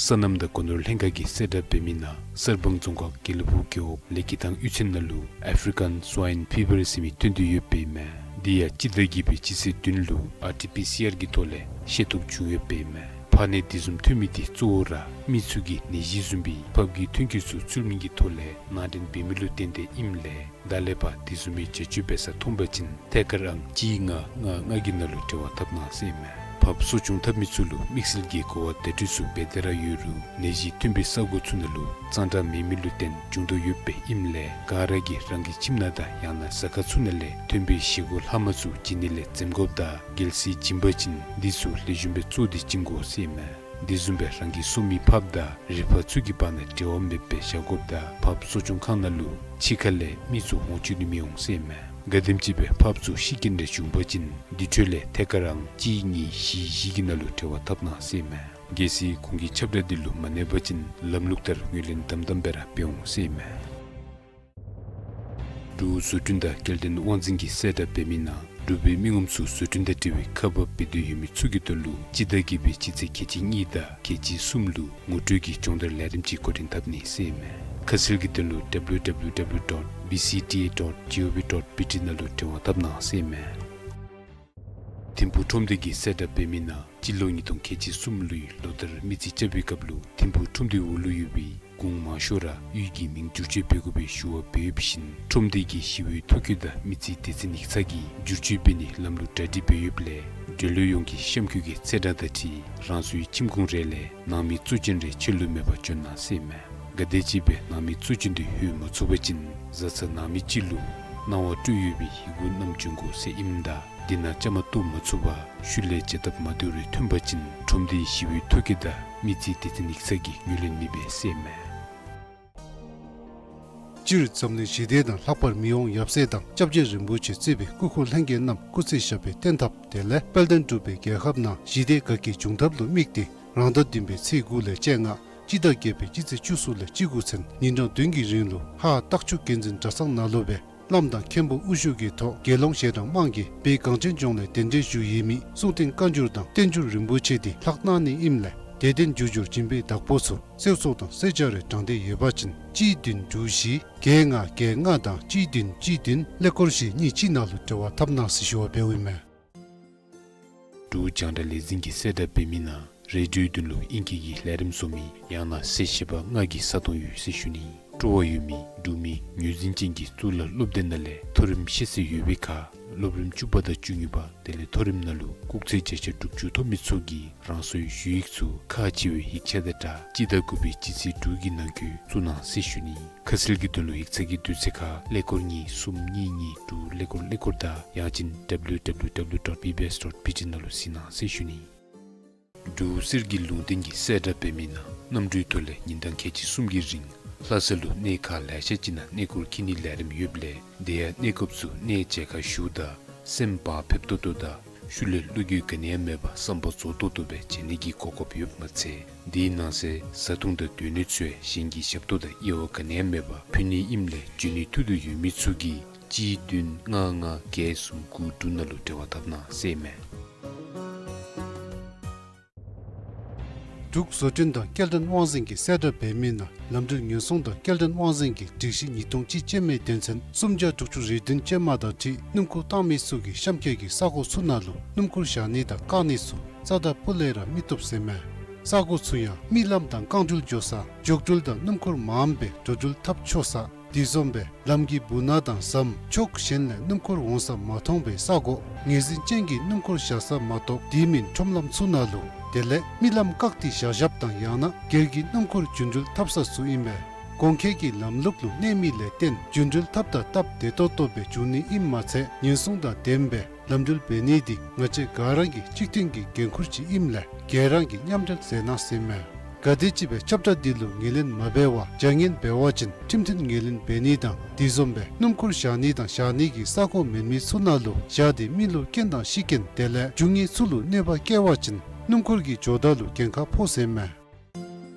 སོ་ནམ་དང་སྒོ་ནོར་ལྷན་ཁག་གིས་གསལ་བསྒྲགས་འབད་མི་ནང་གསར་སྤང་རྫོང་ཁག་དགེ་ལེགས་ཕུག་རྒེད་འོག་ལེགས་སྐྱིད་ཐང་གཡུས་ཚན་ནང་ལུ་ཨཕ་རི་ཀཱན་སྭའིན་ཕི་བར་ཟེར་མི་ཐོན་ཏེ་ཡོདཔ་ཨིན་མས། དེ་ཡང་སྤྱི་ཟླ་བརྒྱད་པའི་སྤྱི་ཚེས་བདུན་ལུ་ཨར་ཊི་པི་སི་ཨར་གྱི་ཐོག་ལས་ཤེས་རྟོགས་བྱུང་ཡོདཔ་ཨིན་མས། ཕག་ནད་དེ་བཟུམ་ཐོན་མི་དེ་གཙོ་བོ་ར་མི་ཚུ་གིས་ནད་གཞི་བཟུམ་སྦེ་ཕགཔ་གི་ཐོན་སྐྱེད་ཚུ་ཚུལ་མིན་གྱི་ཐོག་ལས་ནང་འདྲེན་འབད་མི་ལུ་བརྟེན་ཏེ་ཨིནམ་ལས་ད་ལས་ཕར་དེ་བཟུམ་མའི་བྱ་སྤྱོད་འབད་ས་མཐོང་པ་ཅིན་ཐད་ཀར་ཨང་གཅིག་ལྔ་ལྔ་ལྔ་གི་ནང་ལུ་འབྲེལ་བ་འཐབ་གནང་ཟེར་ཨིན་མས། ཕར་གསོ་སྐྱོང་འཐབ་མི་ཚུ་ལུ་དམིགས་བསལ་གྱི་གོ་བ་བརྡ་སྤྲོད་ཚུ་འབད་དེ་ར་ཡོད་རུང་ནད་གཞི་ཐོན་པའི་ས་གོ་ཚུ་ནང་ལུ་གཙང་སྦྲ་མེད་མི་ལུ་བརྟེན་འབྱུང་དོ་ཡོདཔ་ཨིནམ་ལས་ག་ར་གིས་རང་གི་ཁྱིམ་ནང་དང་ཡང་ན་ཟ་ཁང་ཚུ་ནང་ལས་ཐོན་པའི་བཞེས་སྒོ་ལྷག་མ་ཚུ་བྱིན་ནི་ལས་འཛེམ་དགོཔ་དང་གལ་སྲིད་བྱིན་པ་ཅིན་འདི་ཚུ་ལེགས་ཤོམ་སྦེ་བཙོ་སྟེ་བྱིན་དགོ་ཟེར་ཨིན་མས། དེ་བཟུམ་སྦེ་རང་གི་སོ་མི་ཕགཔ་དང་རི་ཕག་ཚུ་གི་བར་ན་འབྲེལ་བ་མེདཔ་སྦེ་བཞག་དགོཔ་དང་ཕར་གསོ་སྐྱོང་ཁང་ནང་ལུ་ཕྱི་ཁ་ལས་མི་ཚུ་འོང་བཅུག་ནི་མི་འོང་ཟེར་ཨིན་མས། ག་དེམ་ཅིག་སྦེ་ཕགཔ་ཚུ་ཤི་རྐྱེན་རེ་བྱུང་པ་ཅིན་དེ་འཕྲོ་ལས་ཐད་ཀར་རང་གཅིག་གཉིས་བཞི་བཞི་གི་ནང་ལུ་འབྲེལ་བ་འཐབ་གནང་ཟེར་ཨིན་མས། གལ་སྲིད་ཁོང་གི་ཁྱབ་བསྒྲགས་འདི་ལུ་མ་གནས་པ་ཅིན་ལམ་ལུགས་ལྟར་ངོས་ལེན་དམ་དམ་སྦེ་ར་འབད་འོང་ཟེར་ཨིན་མས། འབྲུག་བཟོ་སྐྲུན་དང་སྐྱེལ་འདྲེན་དབང་འཛིན་གྱིས་གསལ་བསྒྲགས་འབད་མི་ནང་འབྲུག་པའི་མི་ངོམ་ཚུ་བཟོ་སྐྲུན་དང་འབྲེལ་བའི་ཁ་པར་འབད་འདོད་ཡོད་མི་ཚུ་གི་དོན་ལུ་སྤྱི་ཟླ་བརྒྱད་པའི་སྤྱི་ཚེས་ཁལ་གཅིག་གཉིས་དང་ཁལ་གཅིག་གསུམ་ལུ་ངོ་སྤྲོད་ཀྱི་སྦྱོང་བརྡར་ལས་རིམ་ཅིག་འགོ་འདྲེན་འཐབ་ནི་ཟེར་ཨིན་མས། ཁ་གསལ་གྱི་དོན་ལུ་W W W dot B C T A dot G O V dot B T ནང་ལུ་འབྲེལ་བ་འཐབ་གནང་ཟེར་ཨིན་མས། ཐིམ་ཕུག་ཁྲོམ་སྡེ་གིས་གསལ་བསྒྲགས་འབད་མི་ནང་སྤྱི་ལོ་ཉིས་སྟོང་ཁལ་གཅིག་གསུམ་ལོའི་ལོ་ལྟར་མི་རྩིས་རྐྱབ་པའི་སྐབས་ལུ་ཐིམ་ཕུག་ཁྲོམ་སྡེའི་འོག་ལུ་ཡོད་པའི་གུང་མང་ཤོས་ར་གཡུས་ཀྱི་མིང་བསྒྱུར་བཅོས་འབད་དགོ་པའི་ཞུ་བ་འབད་ཡོདཔ་བཞིན་ཁྲོམ་སྡེ་གི་ཞི་བའི་ཐོ་བཀོད་དང་མི་རྩིས་སྡེ་ཚན་ཡིག་ཚང་གིས་བསྒྱུར་བཅོས་འབད་ནིའི་ལམ་ལུགས་གྲ་སྒྲིག་འབད་ཡོདཔ་ལས་འབྲེལ་ཡོད་ཡོངས་ཀྱིས་གཤམ་འཁོད་ཀྱི་ཚེས་གྲངས་དང་འཁྲིལ་རང་སོའི་ཁྱིམ་གུང་རེ་ལས་ནང་མི་གཙོ་ཅན་རེ་ཕྱི་ལུ་མེད་པར་བྱོན་གནང་ཟེར་ཨིན་མས། ག་དེམ་ཅིག་སྦེ་ནང་མི་གཙོ་ཅན་འདི་ལྷོད་མ་ཚུགས་པ་ཅིན་བཟའ་ཚང་ནང་མི་ཅིག་ལུ་གནང་བ་སྤྲོད་ཡོད་པའི་ཡི་གུ་བསྣམས་བྱོན་དགོ་ཟེར་ཨིནམ་ད་དེ་ནང་བཅའ་མར་གཏོགས་མ་ཚུགས་པར་ཤུལ་ལས་བྱ་སྟབས་མ་བདེཝ་རེ་ཐོན་པ་ཅིན་ཁྲོམ་སྡེའི་ཞི་བའི་ཐོ་བཀོད་དང་མི་རྩིས་སྡེ་ཚན་ཡིག་ཚང་གིས་ངོས་ལེན་མི་འབད་ཟེར་ཨིན་མས། སྤྱིར་འཛམ་གླིང་ཞི་བདེ་དང་ལྷག་པར་མི་དབང་ཡབ་སྲས་དང་སྐྱབས་རྗེ་རིན་པོ་ཆེ་གཙོས་པའི་སྐུ་འཁོར་ལྷན་རྒྱས་རྣམས་སྐུ་ཚེ་ཞབས་པད་བརྟན་ཐབས་དེ་ལས་དཔལ་ལྡན་འབྲུག་པའི་རྒྱལ་ཁབ་ནང་ཞི་བདེ་དགའ་སྐྱིད་འབྱུང་ཐབས་ལུ་དམིགས་ཏེ་རང་ཟླ་བདུན་པའི་ཚེས་དགུ་ལས་བཅོ་ལྔ་སྤྱི་ཟླ་བརྒྱད་པའི་སྤྱི་ཚེས་བཅུ་གསུམ་ལས་བཅུ་དགུ་ཚུན་ཉིན་གྲངས་བདུན་གྱི་རིང་ལུ་ཧཱ་སྟག་ཆུ་དགེ་འཛིན་གྲྭ་ཚང་ནང་ལུ་སྦེ་བླམ་དང་མཁན་པོ་དབུ་བཞུགས་ཀྱི་ཐོག་དགེ་སློང་ཞལ་གྲངས་མང་གིས་བོད་གངས་ཅན་ལྗོངས་ལས་གདན་འདྲེན་ཞུ་ཡོད་མི་གསུང་རྟེན་བཀའ་འགྱུར་དང་བསྟན་འགྱུར་རིན་པོ་ཆེ་འདི་ལྷག་གནང་ནི་ཨིནམ་ལས་དད་ལྡན་རྒྱུ་འབྱོར་སྦྱིན་པའི་བདག་པོ་ཚུ་གསོལ་ཚོགས་དང་གསོལ་ཇ་རེ་དྲང་སྟེ་ཡོད་པ་ཅིན་གཅིག་བདུན་དྲུག་བཞི་བརྒྱད་ལྔ་བརྒྱད་ལྔ་དང་གཅིག་བདུན་གཅིག་བདུན་ཀླད་ཀོར་བཞི་གཉིས་གཅིག་ནང་ལུ་འབྲེལ་བ་འཐབ་གནང་ཟེར་ཞུ་བ་འབདཝ་ཨིན་མས། འབྲུག་རྒྱང་བསྒྲགས་ལས་འཛིན་གྱིས་གསལ་བསྒྲགས་འབད་མི་ནང་རེ་ཌིའོའི་དོན་ལུ་ཨིང་སྐད་ཀྱི་ལས་རིམ་བཟོ་མི་ཡང་ན་གསལ་བཤད་པ་ལྔ་གི་ས་སྟོང་ཡོད་ཟེར་ཞུ་ནི། སྤྲོ་བ་ཡོད་མི་འབྲུག་མི་ངོས་འཛིན་ཅན་གྱི་གཙུག་ལག་སློབ་སྡེ་ནང་ལས་མཐོ་རིམ་ཤེས་ཚད་ཡོད་པའི་ཁར་སློབ་རིམ་བཅུ་པ་དང་བཅུ་གཉིས་པ་དེ་ལས་མཐོ་རིམ་ནང་ལུ་སྐུགས་ཚད་བརྒྱ་ཆ་དྲུག་ཅུ་ཐོབ་མི་ཚུ་གིས་རང་སོའི་ཞུ་ཡིག་ཚུ་ཁག་ཆེ་བའི་ཡིག་ཆ་དང་སྦྲགས་སྤྱི་ཟླ་དགུ་པའི་སྤྱི་ཚེས་དྲུག་གི་ནང་འཁོད་བཙུགས་གནང་ཟེར་ཞུ་ནི། ཁ་གསལ་གྱི་དོན་ལུ་ཡིག་ཚང་གི་དུས་ཚོད་ཁར་ཀླད་ཀོར་གཉིས་གསུམ་གཉིས་གཉིས་དྲུག་ཀླད་ཀོར་ཀླད་ཀོར་དང་ཡང་ཅིན་W W W dot B B S dot B T ནང་ལུ་གཟིགས་གནང་ཟེར་ཞུ་ནི། འབྲུག་གསེར་གྱི་ལུང་བསྟན་གྱིས་གསལ་བསྒྲགས་འབད་མི་ནང་གནམ་གྲུའི་ཐོག་ལས་ཉིན་གྲངས་ཁལ་གཅིག་གསུམ་གྱི་རིང་ལྷ་ས་ལུ་གནས་ཁག་ལེ་ཤ་ཅིག་ནང་གནས་སྐོར་འཁྱིད་ནིའི་ལས་རིམ་ཡོདཔ་ལས་དེ་ཡང་གནས་སྐབས་སུ་གནས་མཇལ་ཁ་ཞུཝ་ད་སེམས་བག་ཕེབས་ཏོག་ཏོ་དང་ཤུལ་ལས་བློ་འགྱོད་ག་ནི་ཡང་མེད་པར་བསམ་པ་རྫོགས་ཏོག་ཏོ་སྦེ་མཇལ་ནི་གི་གོ་སྐབས་ཡོདཔ་མ་ཚད་དེའི་ནང་གསེས་བཟའ་འཐུང་དང་སྡོད་གནས་ཚུ་ཡང་གཞན་གྱི་ཞབས་ཏོག་དང་དབྱེ་བ་ག་ནི་ཡང་མེད་པར་ཕུལ་ནི་ཨིནམ་ལས་འབྱོན་ནིའི་ཐུགས་འདོད་ཡོད་མི་ཚུ་གིས་གཅིག་བདུན་ལྔ་ལྔ་བརྒྱད་གསུམ་དགུ་དྲུག་ནང་ལུ་འབྲེལ་བ་འཐབ་གནང་ཟེར་ཨིན་མས། འབྲུག་བཟོ་སྐྲུན་དང་སྐྱེལ་འདྲེན་དབང་འཛིན་གྱིས་གསལ་བསྒྲགས་འབད་མི་ནང་ལམ་འགྲུལ་ཉེན་སྲུང་དང་སྐྱེལ་འདྲེན་དབང་འཛིན་གྱི་སྒྲིག་གཞི་ཉིས་སྟོང་གཅིག་ཅན་མའི་དོན་ཚན་སུམ་བརྒྱ་དྲུག་ཅུ་རེ་བདུན་ཅན་མ་དང་འཁྲིལ་སྣུམ་འཁོར་བཏང་མི་ཚུ་གིས་གཤམ་འཁོད་ཀྱི་ས་གོ་ཚུ་ནང་ལུ་སྣུམ་འཁོར་བཞག་ནི་དང་བཀག་ནི་ཚུ་རྩ་དང་སྤུ་ལས་ར་མི་བཏུབ་ཟེར་ཨིན་མས། ས་གོ་ཚུ་ཡང་རྨི་ལམ་དང་རྐང་འགྲུལ་འགྱོ་ས་འགྱོ་འགྲུལ་དང་སྣུམ་འཁོར་མངམ་སྦེ་འགྲོ་འགྲུལ་འཐབ་ཆོག་ས་དེ་བཟུམ་སྦེ་ལམ་གྱི་སྦུག་ན་དང་ཟམ་ཕྱོགས་གཞན་ལས་སྣུམ་འཁོར་འོང་ས་མ་མཐོང་བའི་ས་གོ་ངོས་འཛིན་ཅན་གྱི་སྣུམ་འཁོར་བཞག་ས་མ་གཏོགས་དེ་མིན་ཁྲོམ་ལམ་ཚུ་ནང་ལུ་དེ་ལས་རྨི་ལམ་བཀག་སྟེ་བཞག་བཞགཔ་དང་ཡང་ན་སྒེར་གྱི་སྣུམ་འཁོར་རྒྱུ་འགྲུལ་འཐབ་ས་ཚུ་ཨིན་པས། གོང་འཁོད་ཀྱི་ལམ་ལུགས་ལུ་གནས་མི་ལས་བརྟེན་རྒྱུ་འགྲུལ་འཐབ་དང་སྟབས་བདེ་ཏོག་ཏོ་སྦེ་འགྱོ་ནི་ཨིནམ་མ་ཚད་ཉེན་སྲུང་དང་ལྡནམ་སྦེ་ལམ་འགྲུལ་འབད་ནི་འདི་ང་བཅས་ག་ར་གི་གཅིག་མཐུན་གྱི་འགན་ཁུར་ཅིག་ཨིནམ་ལས་ག་ར་གིས་མཉམ་འབྲེལ་མཛད་གནང་ཟེར་ཨིན་མས། ག་དེམ་ཅིག་སྦེ་ཁྱབ་བསྒྲགས་འདི་ལུ་ངོས་ལེན་མ་འབད་བར་བྱ་ངན་འབད་བ་ཅིན་ཁྲིམས་མཐུན་ངོས་ལེན་འབད་ནི་དང་དེ་བཟུམ་སྦེ་སྣུམ་འཁོར་བཞག་ནི་དང་བཞག་ནི་གི་ས་གོ་མེད་མི་ཚུ་ནང་ལུ་བཞག་སྟེ་མི་ལུ་རྐྱེན་དང་ཤི་རྐྱེན་དེ་ལས་རྒྱུ་དངོས་ཚུ་ལུ་གནོད་པ་བསྐྱལ་བ་ཅིན་སྣུམ་འཁོར་གྱི་ཇོ་བདག་ལུ་འགན་ཁག་ཕོག་ཟེར་ཨིན་མས།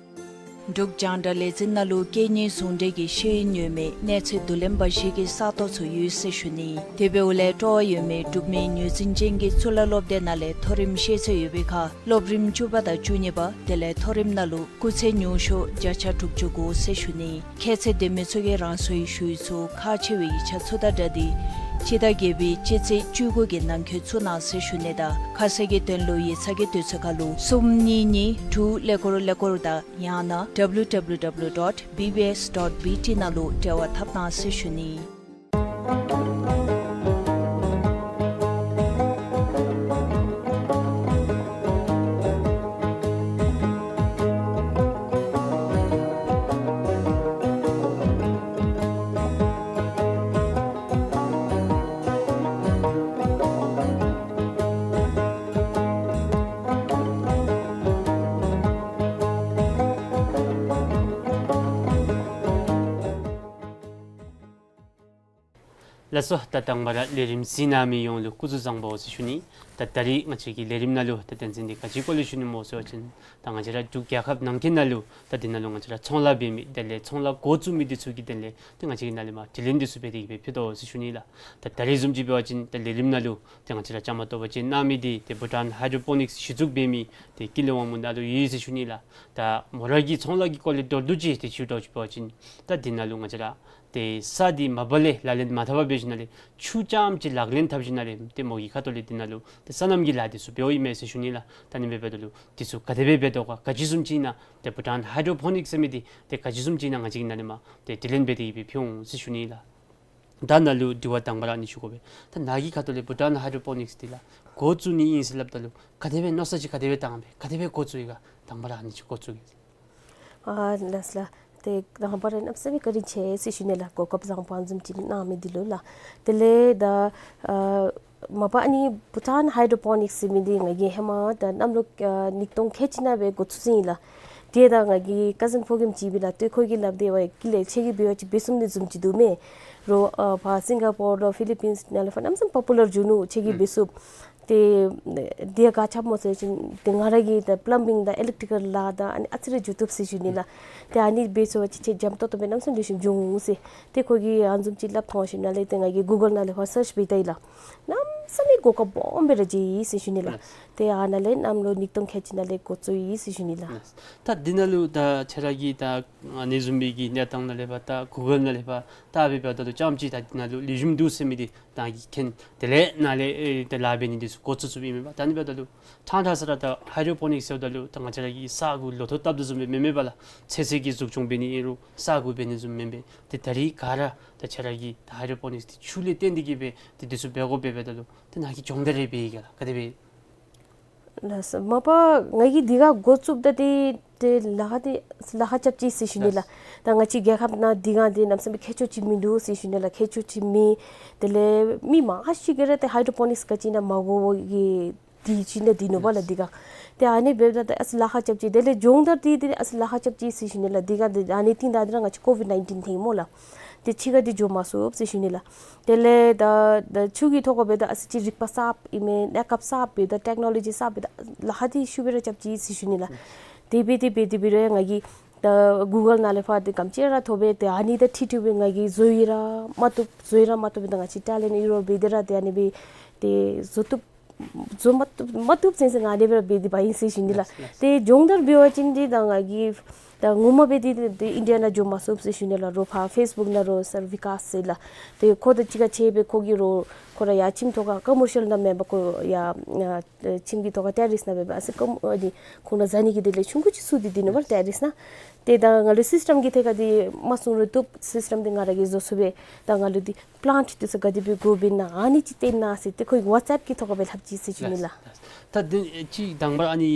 འབྲུག་རྒྱང་བསྒྲགས་ལས་འཛིན་ནང་ལུ་སྐད་གཉིས་ཟུང་འབྲེལ་གྱི་ཤེས་ཡོན་ཡོད་མི་གནས་ཚད་བསྡུ་ལེན་པ་ཞིག་གི་ས་སྟོང་ཚུ་ཡོད་ཟེར་ཞུ་ནི། དེ་འབདཝ་ལས་སྤྲོ་བ་ཡོད་མི་འབྲུག་མི་ངོས་འཛིན་ཅན་གྱི་གཙུག་ལག་སློབ་སྡེ་ནང་ལས་མཐོ་རིམ་ཤེས་ཚད་ཡོད་པའི་ཁར་སློབ་རིམ་བཅུ་པ་དང་བཅུ་གཉིས་པ་དེ་ལས་མཐོ་རིམ་ནང་ལུ་སྐུགས་ཚད་ཉུང་ཤོས་བརྒྱ་ཆ་དྲུག་ཅུ་དགུ་ཟེར་ཞུ་ནི། ཁྱད་ཚད་ལྡན་མི་ཚུ་གིས་རང་སོའི་ཞུ་ཡིག་ཚུ་ཁག་ཆེ་བའི་ཡིག་ཆ་ཚུ་དང་སྦྲགས་ཏེ་སྤྱི་ཟླ་བརྒྱད་པའི་སྤྱི་ཚེས་བཅུ་དགུ་གི་ནང་འཁོད་བཙུགས་གནང་ཟེར་ཞུ་ནི་དང་ཁ་གསལ་གྱི་དོན་ལུ་ཡིག་ཚང་གི་དུས་ཚོད་ཁར་ལུ་གསུམ་གཉིས་གཉིས་དྲུག་ཀླད་ཀོར་ཀླད་ཀོར་དང་ཡང་ན་W W W dot B B S dot B T ནང་ལུ་འབྲེལ་བ་འཐབ་གནང་ཟེར་ཞུ་ནི། ལགས་སོ། ད་དང་པ་ར་ལས་རིམ་གཟིགས་གནང་མི་ཡོངས་ལུ་སྐུ་གཟུགས་བཟང་པོ་ཟེར་ཞུ་ནི། ད་ད་རིས་ང་བཅས་ཀྱི་ལས་རིམ་ནང་ལུ་ད་དོན་ཚན་འདི་ག་ཅི་སྐོར་ལས་ཞུ་ནི་སྨོ་ཟེར་བ་ཅིན་ད་ང་བཅས་ར་འབྲུག་རྒྱལ་ཁབ་ནང་འཁོད་ནང་ལུ་ད་འདི་ནང་ལུ་ང་བཅས་ར་ཚོང་ལཱ་འབད་མི་དེ་ལས་ཚོང་ལཱ་འགོ་བཙུགས་མི་འདི་ཚུ་གི་དོན་ལས་ཏེ་ང་བཅས་ཀྱི་ནང་ལས་མར་དྲི་ལན་འདི་ཚུ་འབད་དེ་གི་སྦེ་ཕུལ་དོ་ཟེར་ཞུ་ནི་ལགས། ད་ད་རིས་བཟུམ་ཅིག་འབད་བ་ཅིན་ད་ལས་རིམ་ནང་ལུ་ཏེ་ང་བཅས་ར་བཅའ་མར་གཏོགས་པ་ཅིན་གནང་མི་འདི་ཏེ་བྷུ་ཊཱན་ཧའི་ཌྲོ་པོ་ནིཀསི་གཞི་བཙུགས་འབད་མི་ཏེ་ཀུན་ལེགས་དབང་མོ་ནཱ་ལུ་ཡོད་ཟེར་ཞུ་ནི་ལགས། ད་མོ་ར་གི་ཚོང་ལཱ་གི་སྐོར་ལས་མདོར་བསྡུས་ཅིག་ཏེ་ཞུ་དོ་ཅིག་འབད་བ་ཅིན་ད་འདི་ནང་ལུ་ང་བཅས་ར་ཏེ་ས་འདི་མ་པ་ལས་ལག་ལེན་མ་འཐབ་པར་འབད་ཞིནམ་ལས་ཆུ་རྐྱངམ་ཅིག་ལག་ལེན་འཐབ་ཞིནམ་ལས་ཏེ་མོ་གི་ཁ་ཐུག་ལས་འདི་ནང་ལུ་ཏེ་སོ་ནམ་གྱི་ལཱ་འདི་ཚུ་འབདཝ་ཨིན་མས་ཟེར་ཞུ་ནི་ལགས། ད་ཨ་ནི་འབདཝ་ད་ལུ་འདི་ཚུ་ག་དེ་སྦེ་འབད་དོ་ག་ག་ཅི་བཟུམ་ཅིག་ཨིན་ན་ཏེ་བྷུ་ཊཱན་ཧའི་ཌྲོ་པོ་ནིཀསི་ཟེར་མི་འདི་ཏེ་ག་ཅི་བཟུམ་ཅིག་ཨིན་ན་ང་བཅས་ཀྱི་ནང་ལས་མར་ཏེ་དྲི་ལན་འབད་དེ་གི་སྦེ་ཕུལ་འོང་ཟེར་ཞུ་ནི་ལགས། ད་ནཱ་ལུ་དྲི་བ་དང་པ་ར་ཨ་ནི་ཞུ་དགོ་པས། ད་ནཱ་གི་ཁ་ཐུག་ལས་བྷུ་ཊཱན་ཧའི་ཌྲོ་པོ་ནིཀསི་འདི་ལགས་འགོ་བཙུགས་ནི་ཨིན་ཟེར་སླབ་ད་ལུ་ག་དེ་སྦེ་མནོ་བསམ་ཅིག་ག་དེ་སྦེ་བཏང་སྦེ་ག་དེ་སྦེ་འགོ་བཙུགས་ཡི་ག་དང་པ་ར་ཨ་ནི་ཅིག་འགོ་བཙུགས་ཡི། ཨ་ལགས་ལགས། ཏེ་དང་པ་ར་གནམ་མེད་ས་མེད་བཀའ་དྲིན་ཆེ་ཟེར་ཞུ་ནི་ལགས། གོ་སྐབས་བཟང་པོ་བཟུམ་ཅིག་གནང་མི་འདི་ལུ་ལགས། དེ་ལས་ད་ཨ་མ་པ་ཨ་ནི་བྷུ་ཊཱན་ཧའི་ཌྲོ་པོ་ནིཀསི་ཟེར་མི་འདི་ང་གིས་ཧེ་མ་ད་གནམ་ལོ་ཨ་ཉིས་སྟོང་ཁལ་གཅིག་ནང་སྦེ་འགོ་བཙུགས་ཡི་ལགས། ཏེ་ད་ང་གི་ཀ་ཟིན་ཕོ་རྒནམ་ཅིག་ཨིན་པས་ལགས། ཏེ་ཁོ་གིས་སླབ་སྟེ་ཝའི་ཀུན་ལེགས་ཁྱོད་ཀྱིས་འབད་བ་ཅིན་འབད་ཚུགས་ནི་བཟུམ་ཅིག་འདུག་མས། རོགས་ཨ་ཕར་སིང་ག་པོར་ལུ་ཕི་ལི་པིནསི་ནང་ལས་ཕར་གནམ་མེད་ས་མེད་པོ་པུ་ལར་འགྱོ་ནུག། ཁྱོད་ཀྱིས་འབད་ཚུགས། ཏེ་འདི་ག་ཅི་སྨོ་ཟེར་བ་ཅིན་ཏེ་ང་ར་གིས་ད་པི་ལམ་བིང་དང་ཨི་ལེག་ཊི་ཀལ་ལཱ་དང་ཨ་ནི་ཨ་ཙི་རེ་འགྱོ་བཏུབ་ཟེར་ཞུ་ནི་ལགས། ཏེ་ཨ་ནི་འབད་ཚུགས་པ་ཅིན་ཁྱོད་འཇམ་ཏོང་ཏོ་སྦེ་གནམ་མེད་ས་མེད་ལེགས་ཤོམ་འགྱོ་འོང་ཟེར། ཏེ་ཁོ་གིས་ཨ་ནི་བཟུམ་ཅིག་སླབ་ཐོན་ཞིནམ་ལས་ཏེ་ང་གིས་གུ་གཱལ་ནང་ལས་ཕར་སརཆ་འབད་བལྟ་ཡི་ལགས། གནམ་མེད་ས་མེད་གོ་སྐབས་སྦོམ་སྦེ་ར་མཇལ་ཡི་ཟེར་ཞུ་ནི་ལགས། ལགས། ཏེ་ཨ་ནཱ་ལས་གནམ་ལོ་ཉིས་སྟོང་ཁལ་གཅིག་ནང་ལས་འགོ་བཙུགས་ཡི་ཟེར་ཞུ་ནི་ལགས། ལགས། ད་འདི་ནང་ལུ་ད་ཁྱོད་ར་གིས་ད་ཨ་ནི་བཟུམ་སྦེ་གི་གནས་སྟངས་ནང་ལས་ཕར་ད་གུ་གཱལ་ནང་ལས་ཕར་བལྟ་སྦེ་འབདཝ་ད་ལུ་རྐྱངམ་ཅིག་ད་འདི་ནང་ལུ་ལེགས་ཤོམ་འདུག་ཟེར་མི་འདི་ད་གིས་མཁྱེན། དེ་ལས་ནཱ་ལས་ཨེ་ད་ལཱ་འབད་ནི་འདི་ཚུ་འགོ་བཙུགས་བཙུགསཔ་ཨིན་མས་པ། ད་ཨ་ནི་འབདཝ་ད་ལུ་ཕྲང་ཕྲང་ས་ར་ད་ཧའི་ཌྲོ་པོ་ནིཀསི་ཟེརཝ་ད་ལུ་ད་ང་བཅས་ར་གི་ས་གུ་ལོ་ཐོག་བཏབ་དོ་བཟུམ་སྦེ་མེན་མས་པ་ལགས། ཚོད་བསྲེ་གི་འཛུགས་སྐྱོང་འབད་ནི་ཨིན་རུང་ས་གུ་འབད་ནི་བཟུམ་མེན་པས། ཏེ་ད་རིས་ག་ར་ད་ཁྱོད་ར་གིས་ད་ཧའི་ཌྲོ་པོ་ནིཀསི་འདི་ཆུ་ལས་བརྟེན་ཏེ་གི་སྦེ་ཏེ་འདི་ཚུ་འབད་དགོཔ་འབད་འབདཝ་ད་ལུ་ཏེ་ནཱ་གིས་སྦྱོང་བརྡར་རེ་འབད་ཡི་ག་ལགས། ག་དེ་སྦེ། ལགས་སོ། མ་པ་ང་གིས་འདི་ག་འགོ་བཙུགསཔ་ད་ཏེ་ཏེ་ལཱ་ཁག་འདི་ལཱ་ཁག་རྐྱབ་ཅི་ཟེར་ཞུ་ནི་ལགས། ད་ང་བཅས་རྒྱལ་ཁབ་ནང་འདི་ག་འདི་གནམ་མེད་ས་མེད་མཁས་མཆོག་ཅིག་མིན་འདུག་ཟེར་ཞུ་ནི་ལགས། མཁས་མཆོག་ཅིག་མེད། དེ་ལས་མི་མང་ཤོས་ཀྱིས་ར་ཏེ་ཧའི་ཌྲོ་པོ་ནིཀསི་ག་ཅི་ཨིན་ན་མ་གོ་བའི་གི་འདི་ཅིག་ནང་འདི་ནུག་པ་ལགས་འདི་ག། ཏེ་ཨ་ནི་འབདཝ་ད་ཏེ་ཨ་ཙི་ལཱ་ཁག་རྐྱབ་ཅི། དེ་ལས་སྦྱོང་བརྡར་འདི་ཏེ་ཨ་ཙི་ལཱ་ཁག་རྐྱབ་ཅི་ཟེར་ཞུ་ནི་ལགས། འདི་ག་འདི་ཨ་ནི་རྟིང་བདའ་འདི་ར་ང་བཅས་ཀོ་ཝིཌ་ནའིན་ཊིན་ཐོན་ཡི་སྨོ་ལགས། ཏེ་ཕྱི་ཁར་འདི་འགྱོ་མ་ཚུགས་ཟེར་ཞུ་ནི་ལགས། དེ་ལས་ད་ད་ཆུ་གི་ཐོག་ཁར་འབདཝ་ད་ཨ་ཙི་ཅིག་རིག་པ་གསརཔ་ཨིན་མས། གནས་སྐབས་གསརཔ་འབདཝ་ད་ཊེཀ་ནོ་ལོ་ཇི་གསརཔ་འབདཝ་ད་ལཱ་ཁག་འདི་ཤུགས་སྦེ་ར་རྐྱབ་ཅི་ཟེར་ཞུ་ནི་ལགས། དེ་སྦེ་དེ་སྦེ་དེ་སྦེ་ར་ང་གིས་ད་གུ་གཱལ་ནང་ལས་ཕར་ཏེ་ག་དེམ་ཅིག་ར་ཐོབ་སྦེ་ཏེ་ཨ་ནི་དང་འཁྲིལ་འཁྲིལ་སྦེ་ང་གིས་བཟོ་ཡི་ར་མ་བཏུབ་བཟོ་ཡི་ར་མ་བཏུབ་སྦེ་ད་ང་བཅས་ཊེ་ལེནཊ་ཨི་རོཌ་འབད་དེ་ར་ཏེ་ཨ་ནི་སྦེ་ཏེ་བཟོ་བཏུབ་བཟོ་མ་བཏུབ་མ་བཏུབ་ཟེར་ཟེར་ང་ཨ་ནི་སྦེ་ར་འབད་དེ་འབག་ཡི་ཟེར་ཞུ་ནི་ལགས། ལགས་ལགས། ཏེ་སྦྱོང་བརྡར་འབད་བ་ཅིན་འདི་ད་ང་གིས་ད་ངོ་མ་སྦེ་འདི་འདི་ཨིན་ཌི་ཡ་ནང་འགྱོ་མ་ཚུགས་ཟེར་ཞུ་ནི་ལགས། རོགས་ཕར་ཕེསི་བུཀ་ནང་རོགས་སར་བི་ཀཱས་ཟེར་ལགས། ཏེ་ཁོ་དང་གཅིག་ཁར་ཕྱད་སྦེ་ཁོ་གིས་རོགས་ཁོ་ར་ཡར་ཁྱིམ་ཐོག་ཁར་ཀོ་མར་ཤལ་ནང་མེན་པར་ཁོ་ཡར་ཨ་ཁྱིམ་གྱི་ཐོག་ཁར་ཊེ་རེསི་ནང་འབད་བ་ཨ་ཙི་ཀོ་ཨ་ནི་ཁོང་ར་བཟའ་ནི་གི་དེ་ལས་ཆུང་ཀུ་ཅིག་བཙུགས་ཏེ་འདི་ནུག་པ་ཊེ་རེསི་ནང་། ཏེ་ད་ང་ལུ་སིསི་ཊེམ་གྱི་ཐད་ཁར་འདི་མ་གསུང་རུང་བཏུབ། སིསི་ཊེམ་འདི་ང་ར་གིས་བཟོ་ཚུགས་པས། ད་ང་ལུ་འདི་པི་ལཱནཊ་འདི་ཚུ་ག་དེ་སྦེ་དགོཔ་ཨིན་ན་ཨ་ནི་ཅིག་སྟོན་གནང་ཟེར་ཏེ་ཁོ་གིས་ཝཊས་ཨེཔ་གི་ཐོག་ཁར་སྦེ་ལྷབ་ཅི་ཟེར་ཞུ་ནི་ལགས། ལགས། ད་འདི་ཅིག་དང་པ་ར་ཨ་ནི་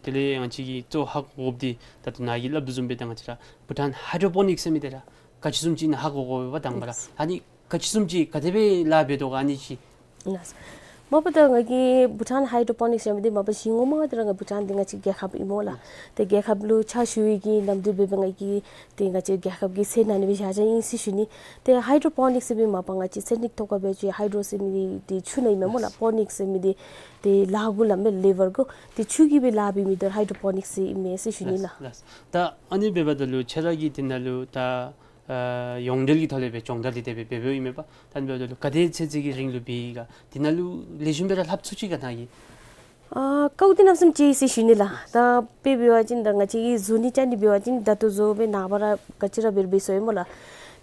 དེ་ལས་ང་བཅས་ཀྱིས་གཙོ་ཧ་གོ་དགོཔ་འདི་ད་ལྟོ་ནཱ་གིས་སླབ་དོ་བཟུམ་སྦེ་ད་ང་བཅས་ར་བྷུ་ཊཱན་ཧའི་ཌྲོ་པོ་ནིཀསི་ཟེར་མི་འདི་ར་ག་ཅི་བཟུམ་ཅིག་ཨིན་ན་ཧ་གོ་དགོ་པས་དང་པ་ར། ལགས། ཨ་ནི་ག་ཅི་བཟུམ་ཅིག་ག་དེ་སྦེ་ལཱ་འབད་དོ་ག་ཨ་ནི་ཅིག། ལགས། མ་པ་ད་ང་གིས་བྷུ་ཊཱན་ཧའི་ཌྲོ་པོ་ནིཀསི་ཟེར་མི་འདི་མ་པ་གཞི་ངོ་མ་འདི་ར་ང་བྷུ་ཊཱན་འདི་ང་བཅས་རྒྱལ་ཁབ་ཨིན་སྨོ་ལགས། ལགས། ཏེ་རྒྱལ་ཁབ་ལུ་ཕྱག་ཞུ་བའི་གི་ནམ་དུས་འབད་བ་ང་གིས་ཏེ་ང་བཅས་རྒྱལ་ཁབ་ཀྱི་ཚལ་ནང་ནི་སྦེ་བཞག་བཞགཔ་ཨིན་ཟེར་ཞུ་ནི། ཏེ་ཧའི་ཌྲོ་པོ་ནིཀསི་ཟེར་མི་མ་པ་ང་བཅས་ཚན་རིག་ཐོག་ཁར་འབད་བ་ཅིན་ཧའི་ཌྲོ་ཟེར་མི་འདི་ཆུ་ནང་ཨིན་མས་སྨོ་ལགས། པོ་ནིཀསི་ཟེར་མི་འདི་ཏེ་ལཱ་གུ་ལམ་སྦེ་ལེ་བར་གུ་ཏེ་ཆུ་གིས་སྦེ་ལཱ་འབད་མི་འདི་ཧའི་ཌྲོ་པོ་ནིཀསི་ཟེར་ཨིན་མས་ཟེར་ཞུ་ནི་ལགས། ལགས། ད་ཨ་ནི་འབདཝ་ད་ལུ་ཁྱོད་ར་གིས་འདི་ནང་ལུ་ད་ཨ་ཡོངས་འབྲེལ་གྱི་ཐོག་ལས་སྦེ་སྦྱོང་བརྡར་འདི་དེ་སྦེ་འབད་འབདཝ་ཨིན་མས་པ། ད་ཨ་ནི་འབདཝ་ད་ལུ་ག་དེ་ཚད་ཚད་ཀྱི་རིང་ལུ་འབད་ཡི་ག། འདི་ནང་ལུ་ལེགས་ཤོམ་སྦེ་ར་ལྷབ་ཚུགས་ཅི་ག་ནཱ་གིས། ཨ་དཀའཝ་འདི་གནམ་མེད་ས་མེད་ཆེ་ཟེར་ཞུ་ནི་ལགས། ད་དཔེ་འབད་བ་ཅིན་ད་ང་བཅས་ཀྱིས་བཟོ་ནི་རྐྱབ་ནི་འབད་བ་ཅིན་ད་ལྟོ་བཟོ་སྦེ་ནངས་པ་ར་ག་ཅི་ར་འབད་རུང་འབད་ཚུགས་ཡི་སྨོ་ལགས།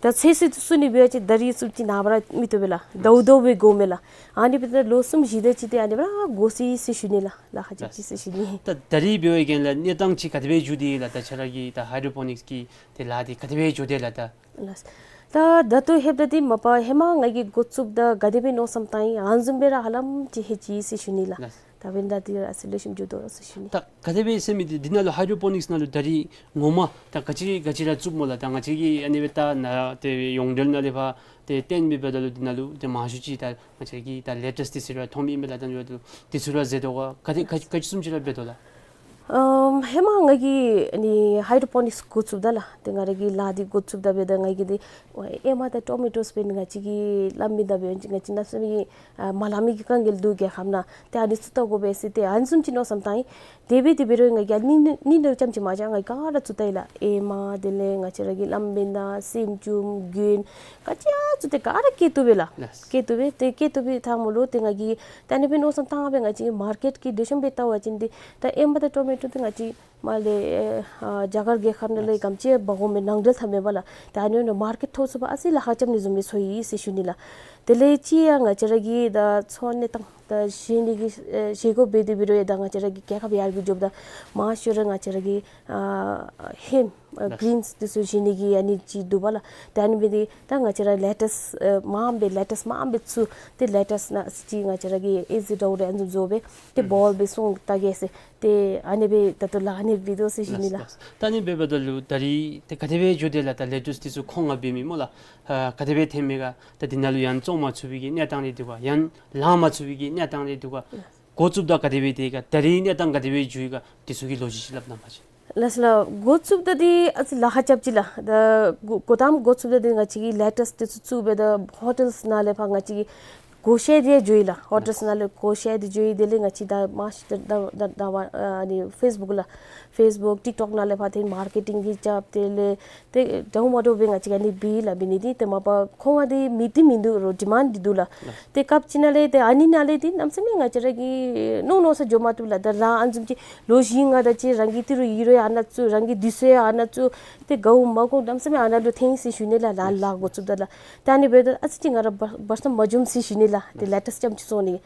ད་ཚོད་བསྲེ་བཙུགས་ནི་འབད་བ་ཅིན་ད་རིས་བཙུགས་ཅི་ནངས་པ་ར་མི་བཏུབ་པས་ལགས། ཟླཝ་ཟླཝ་སྦེ་དགོ་མས་ལགས། ཨ་ནི་འབདཝ་ད་ལོ་གསུམ་བཞི་དེ་ཅིག་ཏེ་ཨ་ནི་སྦེ་ར་འགོར་སོ་ཡི་ཟེར་ཞུ་ནི་ལགས། ལཱ་ཁག་རྐྱབ་ཅི་ཟེར་ཞུ་ནི། ད་ད་རིས་འབད་བའི་གི་ལཱ་གནས་སྟངས་ཅིག་ག་དེ་སྦེ་འགྱོ་དེས་ལགས། ད་ཁྱོད་ར་གི་ད་ཧའི་ཌྲོ་པོ་ནིཀསི་གི་ཏེ་ལཱ་འདི་ག་དེ་སྦེ་འགྱོ་དེས་ལགས་ད། ལགས། ད་ད་ལྟོ་ལྷོདཔ་ད་འདི་མ་པ་ཧེ་མ་ང་གིས་འགོ་བཙུགསཔ་ད་ག་དེ་སྦེ་མནོ་བསམ་བཏང་ཡི་ཨ་ནི་བཟུམ་སྦེ་ར་ཧ་ལམ་ཅིག་ལྷོད་ཅི་ཟེར་ཞུ་ནི་ལགས། ལགས། ད་འབདན་ད་འདི་ར་ཨ་ཙི་ལེགས་ཤོམ་འགྱོ་དོ་ཟེར་ཞུ་ནི། ད་ག་དེ་སྦེ་ཟེར་མི་འདི་འདི་ནང་ལུ་ཧའི་ཌྲོ་པོ་ནིཀསི་ནང་ལུ་ད་རིས་ངོ་མ་ད་ག་ཅི་ག་ཅི་ར་བཙུགསཔ་སྨོ་ལགས། ད་ང་བཅས་ཀྱིས་ཨ་ནི་སྦེ་ད་ནཱ་ཏེ་ཡོངས་འབྲེལ་ནང་ལས་ཕར་ཏེ་སྟོན་མི་འབདཝ་ད་ལུ་འདི་ནང་ལུ་ཏེ་མང་ཤོས་ཅིག་ད་ང་བཅས་ཀྱིས་ད་ལེ་ཊསི་འདི་ཚུ་ར་མཐོང་མི་ཨིན་པས་ལགས། ད་འབདཝ་ད་ལུ་འདི་ཚུ་ར་མཛད་དོ་ག་ག་དེ་ག་ག་ཅི་བཟུམ་ཅིག་ར་འབད་དོ་ལགས། ཨམ་ཧེ་མ་ང་གིས་ཨ་ནི་ཧའི་ཌོ་པོ་ནིགསི་འགོ་བཙུགསཔ་ད་ལགས། ཏེ་ང་ར་གིས་ལཱ་འདི་འགོ་བཙུགསཔ་ད་འབདཝ་ད་ང་གིས་འདི་ཨེ་མ་དང་ཊོ་མེ་ཊོསི་འབད་ནི་ང་བཅས་ཀྱིས་ལངམ་ཨིན་ད་འབདཝ་ད་ང་བཅས་གནམ་མེད་ས་མེད་ཨ་མ་ལང་མི་གི་དཀའ་ངལ་འདུག། རྒྱལ་ཁབ་ནང་ཏེ་ཨ་ནི་ཚུ་བལྟ་དགོ་པས་ཟེར་ཏེ་ཨ་ནི་བཟུམ་ཅིག་མནོ་བསམ་བཏང་ཡི། དེ་འབད་དེ་འབད་རུང་ང་གིས་ཨ་ནི་ནི་ནི་ལུ་རྐྱངམ་ཅིག་མ་བཞག། ང་གིས་ག་ར་ཚུ་བལྟ་ཡི་ལགས། ཨེ་མ་དེ་ལས་ང་བཅས་ར་གི་ལངམ་འབདན་སེམ་ཅུམ་གྱོན་ག་ཅི་ཡང་ཚུ་ཏེ་ག་ར་བཀལ་བཏུབ་པས་ལགས། ལགས། བཀལ་བཏུབ་པས། ཏེ་བཀལ་བཏུབ་པའི་ཐ་མ་ལུ་ཏེ་ང་གིས་ད་ཨ་ནི་སྦེ་མནོ་བསམ་བཏང་སྦེ་ང་བཅས་ཀྱིས་མར་ཀེཊ་ཀྱི་ལེགས་ཤོམ་སྦེ་བལྟ་བ་ཅིན་འདི་ད་ཨེ་མ་དང་ཊོ་མེ་ཊོ་འདི་ང་བཅས་མར་ལས་ཨ་རྒྱ་གར་རྒྱལ་ཁབ་ནང་ལས་ག་དེམ་ཅིག་འབག་འོང་མས། ནང་འདྲེན་འཐབ་མས་པ་ལགས། ད་ཨ་ནི་ནང་མར་ཀེཊ་ཐོབ་ཚུགས་པར་ཨ་ཙི་ལཱ་ཁག་རྐྱབ་ནི་བཟུམ་སྦེ་ཚོར་ཡི་ཟེར་ཞུ་ནི་ལགས། དེ་ལས་ཅིག་ཡང་ང་བཅས་ར་གི་ད་འཚོ་གནས་སྟངས་ད་བཞེས་ནི་གི་ཨེ་བཞེས་སྒོ་འབད་དེ་འབད་རུང་ཡང་ད་ང་བཅས་ར་གི་རྒྱལ་ཁབ་ཡར་རྒྱས་འགྱོཝ་ད་མང་ཤོས་ར་ང་བཅས་ར་གི་ཨ་ཧེམ་ཨ་ལགས། གི་རིནསི་འདི་ཚུ་བཞེས་ནི་གི་ཨ་ནི་ཅིག་འདུག་པ་ལགས། ད་ཨ་ནི་འབད་དེ་ད་ང་བཅས་ར་ལེ་ཊསི་ཨེ་མངམ་སྦེ་ལེ་ཊསི་མངམ་སྦེ་ཚུ་ཏེ་ལེ་ཊསི་ནང་ཅིག་ང་བཅས་ར་གིས་ཨེ་ཟི་ཌོ་རེ་ཨ་ནི་བཟུམ་བཟོ་སྦེ་ཏེ་ཨུམ་བོལ་སྦེ་སོང་བལྟ་གེ་ཟེར། ཏེ་ཨ་ནི་སྦེ་ད་ལྟོ་ལཱ་ཨ་ནི་སྦེ་འབད་དོ་ཟེར་ཞུ་ནི་ལགས། ལགས། ད་ཨ་ནི་འབདཝ་ད་ལུ་ད་རིས་ཏེ་ག་དེ་སྦེ་འགྱོ་དེས་ལགས། ད་ལེ་ཊསི་འདི་ཚུ་ཁོང་ང་འབད་མི་སྨོ་ལགས། ཨ་ག་དེ་སྦེ་འཐོན་མས་ག། ད་འདི་ནང་ལུ་ཡང་བཙོང་མ་ཚུགས་པའི་གི་གནས་སྟངས་རེ་འདུག་ག། ཡང་ལང་མ་ཚུགས་པའི་གི་གནས་སྟངས་རེ་འདུག་ག། འགོ་བཙུགསཔ་ད་ག་དེ་སྦེ་དེ་ག་ད་རིས་གནས་སྟངས་ག་དེ་སྦེ་འགྱོ་ཡི་ག། འདི་ཚུ་གི་ལོ་རྒྱུས་ཅིག་སླབ་གནང་བ་ཅིན། ལགས་སོ་ལགས། འགོ་བཙུགསཔ་ད་འདི་ཨ་ཙི་ལཱ་ཁག་རྐྱབ་ཅི་ལགས། ད་འགོ་འགོ་དང་པ་འགོ་བཙུགསཔ་ད་འདི་ང་བཅས་ཀྱིས་ལེ་ཊསི་འདི་ཚུ་བཙུགས་སྦེ་ད་ཧོ་ཊེལ་ནང་ལས་ཕར་ང་བཅས་ཀྱིས་བགོ་བཤའ་འདི་འགྱོ་ཡི་ལགས། ཧོ་ཊེལ་ནང་ལས་བགོ་བཤའ་འདི་འགྱོ་ཡི། དེ་ལས་ང་བཅས་ད་མང་ཤོས་ད་ད་ད་ད་བ་ཨ་ནི་ཕེསི་བུཀ་ལགས། ཕེསི་བུཀ་ཊིཀ་ཊོཀ་ནང་ལས་ཕར་ཏེ་མར་ཀེ་ཊིང་གི་རྐྱབ། དེ་ལས་ཏེ་འདྲཝ་མ་འདྲཝ་སྦེ་ང་བཅས་ཀྱིས་ཨ་ནི་འབད་ཡི་ལགས། འབད་ནི་འདི་ཏེ་མ་པ་ཁོང་ང་འདི་མི་འདི་མིན་འདུག་རུང་ཌི་མཱནཌ་འདི་འདུག་ལགས། ཏེ་སྐབས་ཅིག་ནང་ལས་ཏེ་ཨ་ནི་ནང་ལས་ཏེ་གནམ་མེད་ས་མེད་ང་བཅས་ར་གིས་མནོ་མནོ་ས་འགྱོ་མ་བཏུབ་ལགས། ད་རང་ཨ་ནི་བཟུམ་ཅིག་ལོ་བཞི་ལྔ་དེ་ཅིག་རང་གི་ཏི་རུ་ཡི་རུ་ཡང་ཨ་ནཱ་བཙུགས། རང་གི་དུས་ཚོད་ཡང་ཨ་ནཱ་བཙུགས། ཏེ་དགའཝ་མ་དགའཝ་གནམ་མེད་ས་མེད་ཨ་ནཱ་ལུ་འཐོན་ཡི་ཟེར་ཞུ་ནི་ལགས། ལཱ་ལཱ་འགོ་བཙུགསཔ་ད་ལགས། ཏེ་ཨ་ནི་འབདཝ་ད་ཨ་ཙི་ཅིག་ང་ར་བར་བར་མཚམས་མ་འཛོམས་ཟེར་ཞུ་ནི་ལགས། ཏེ་ལེ་ཊསི་རྐྱངམ་ཅིག་བཙོང་ནི།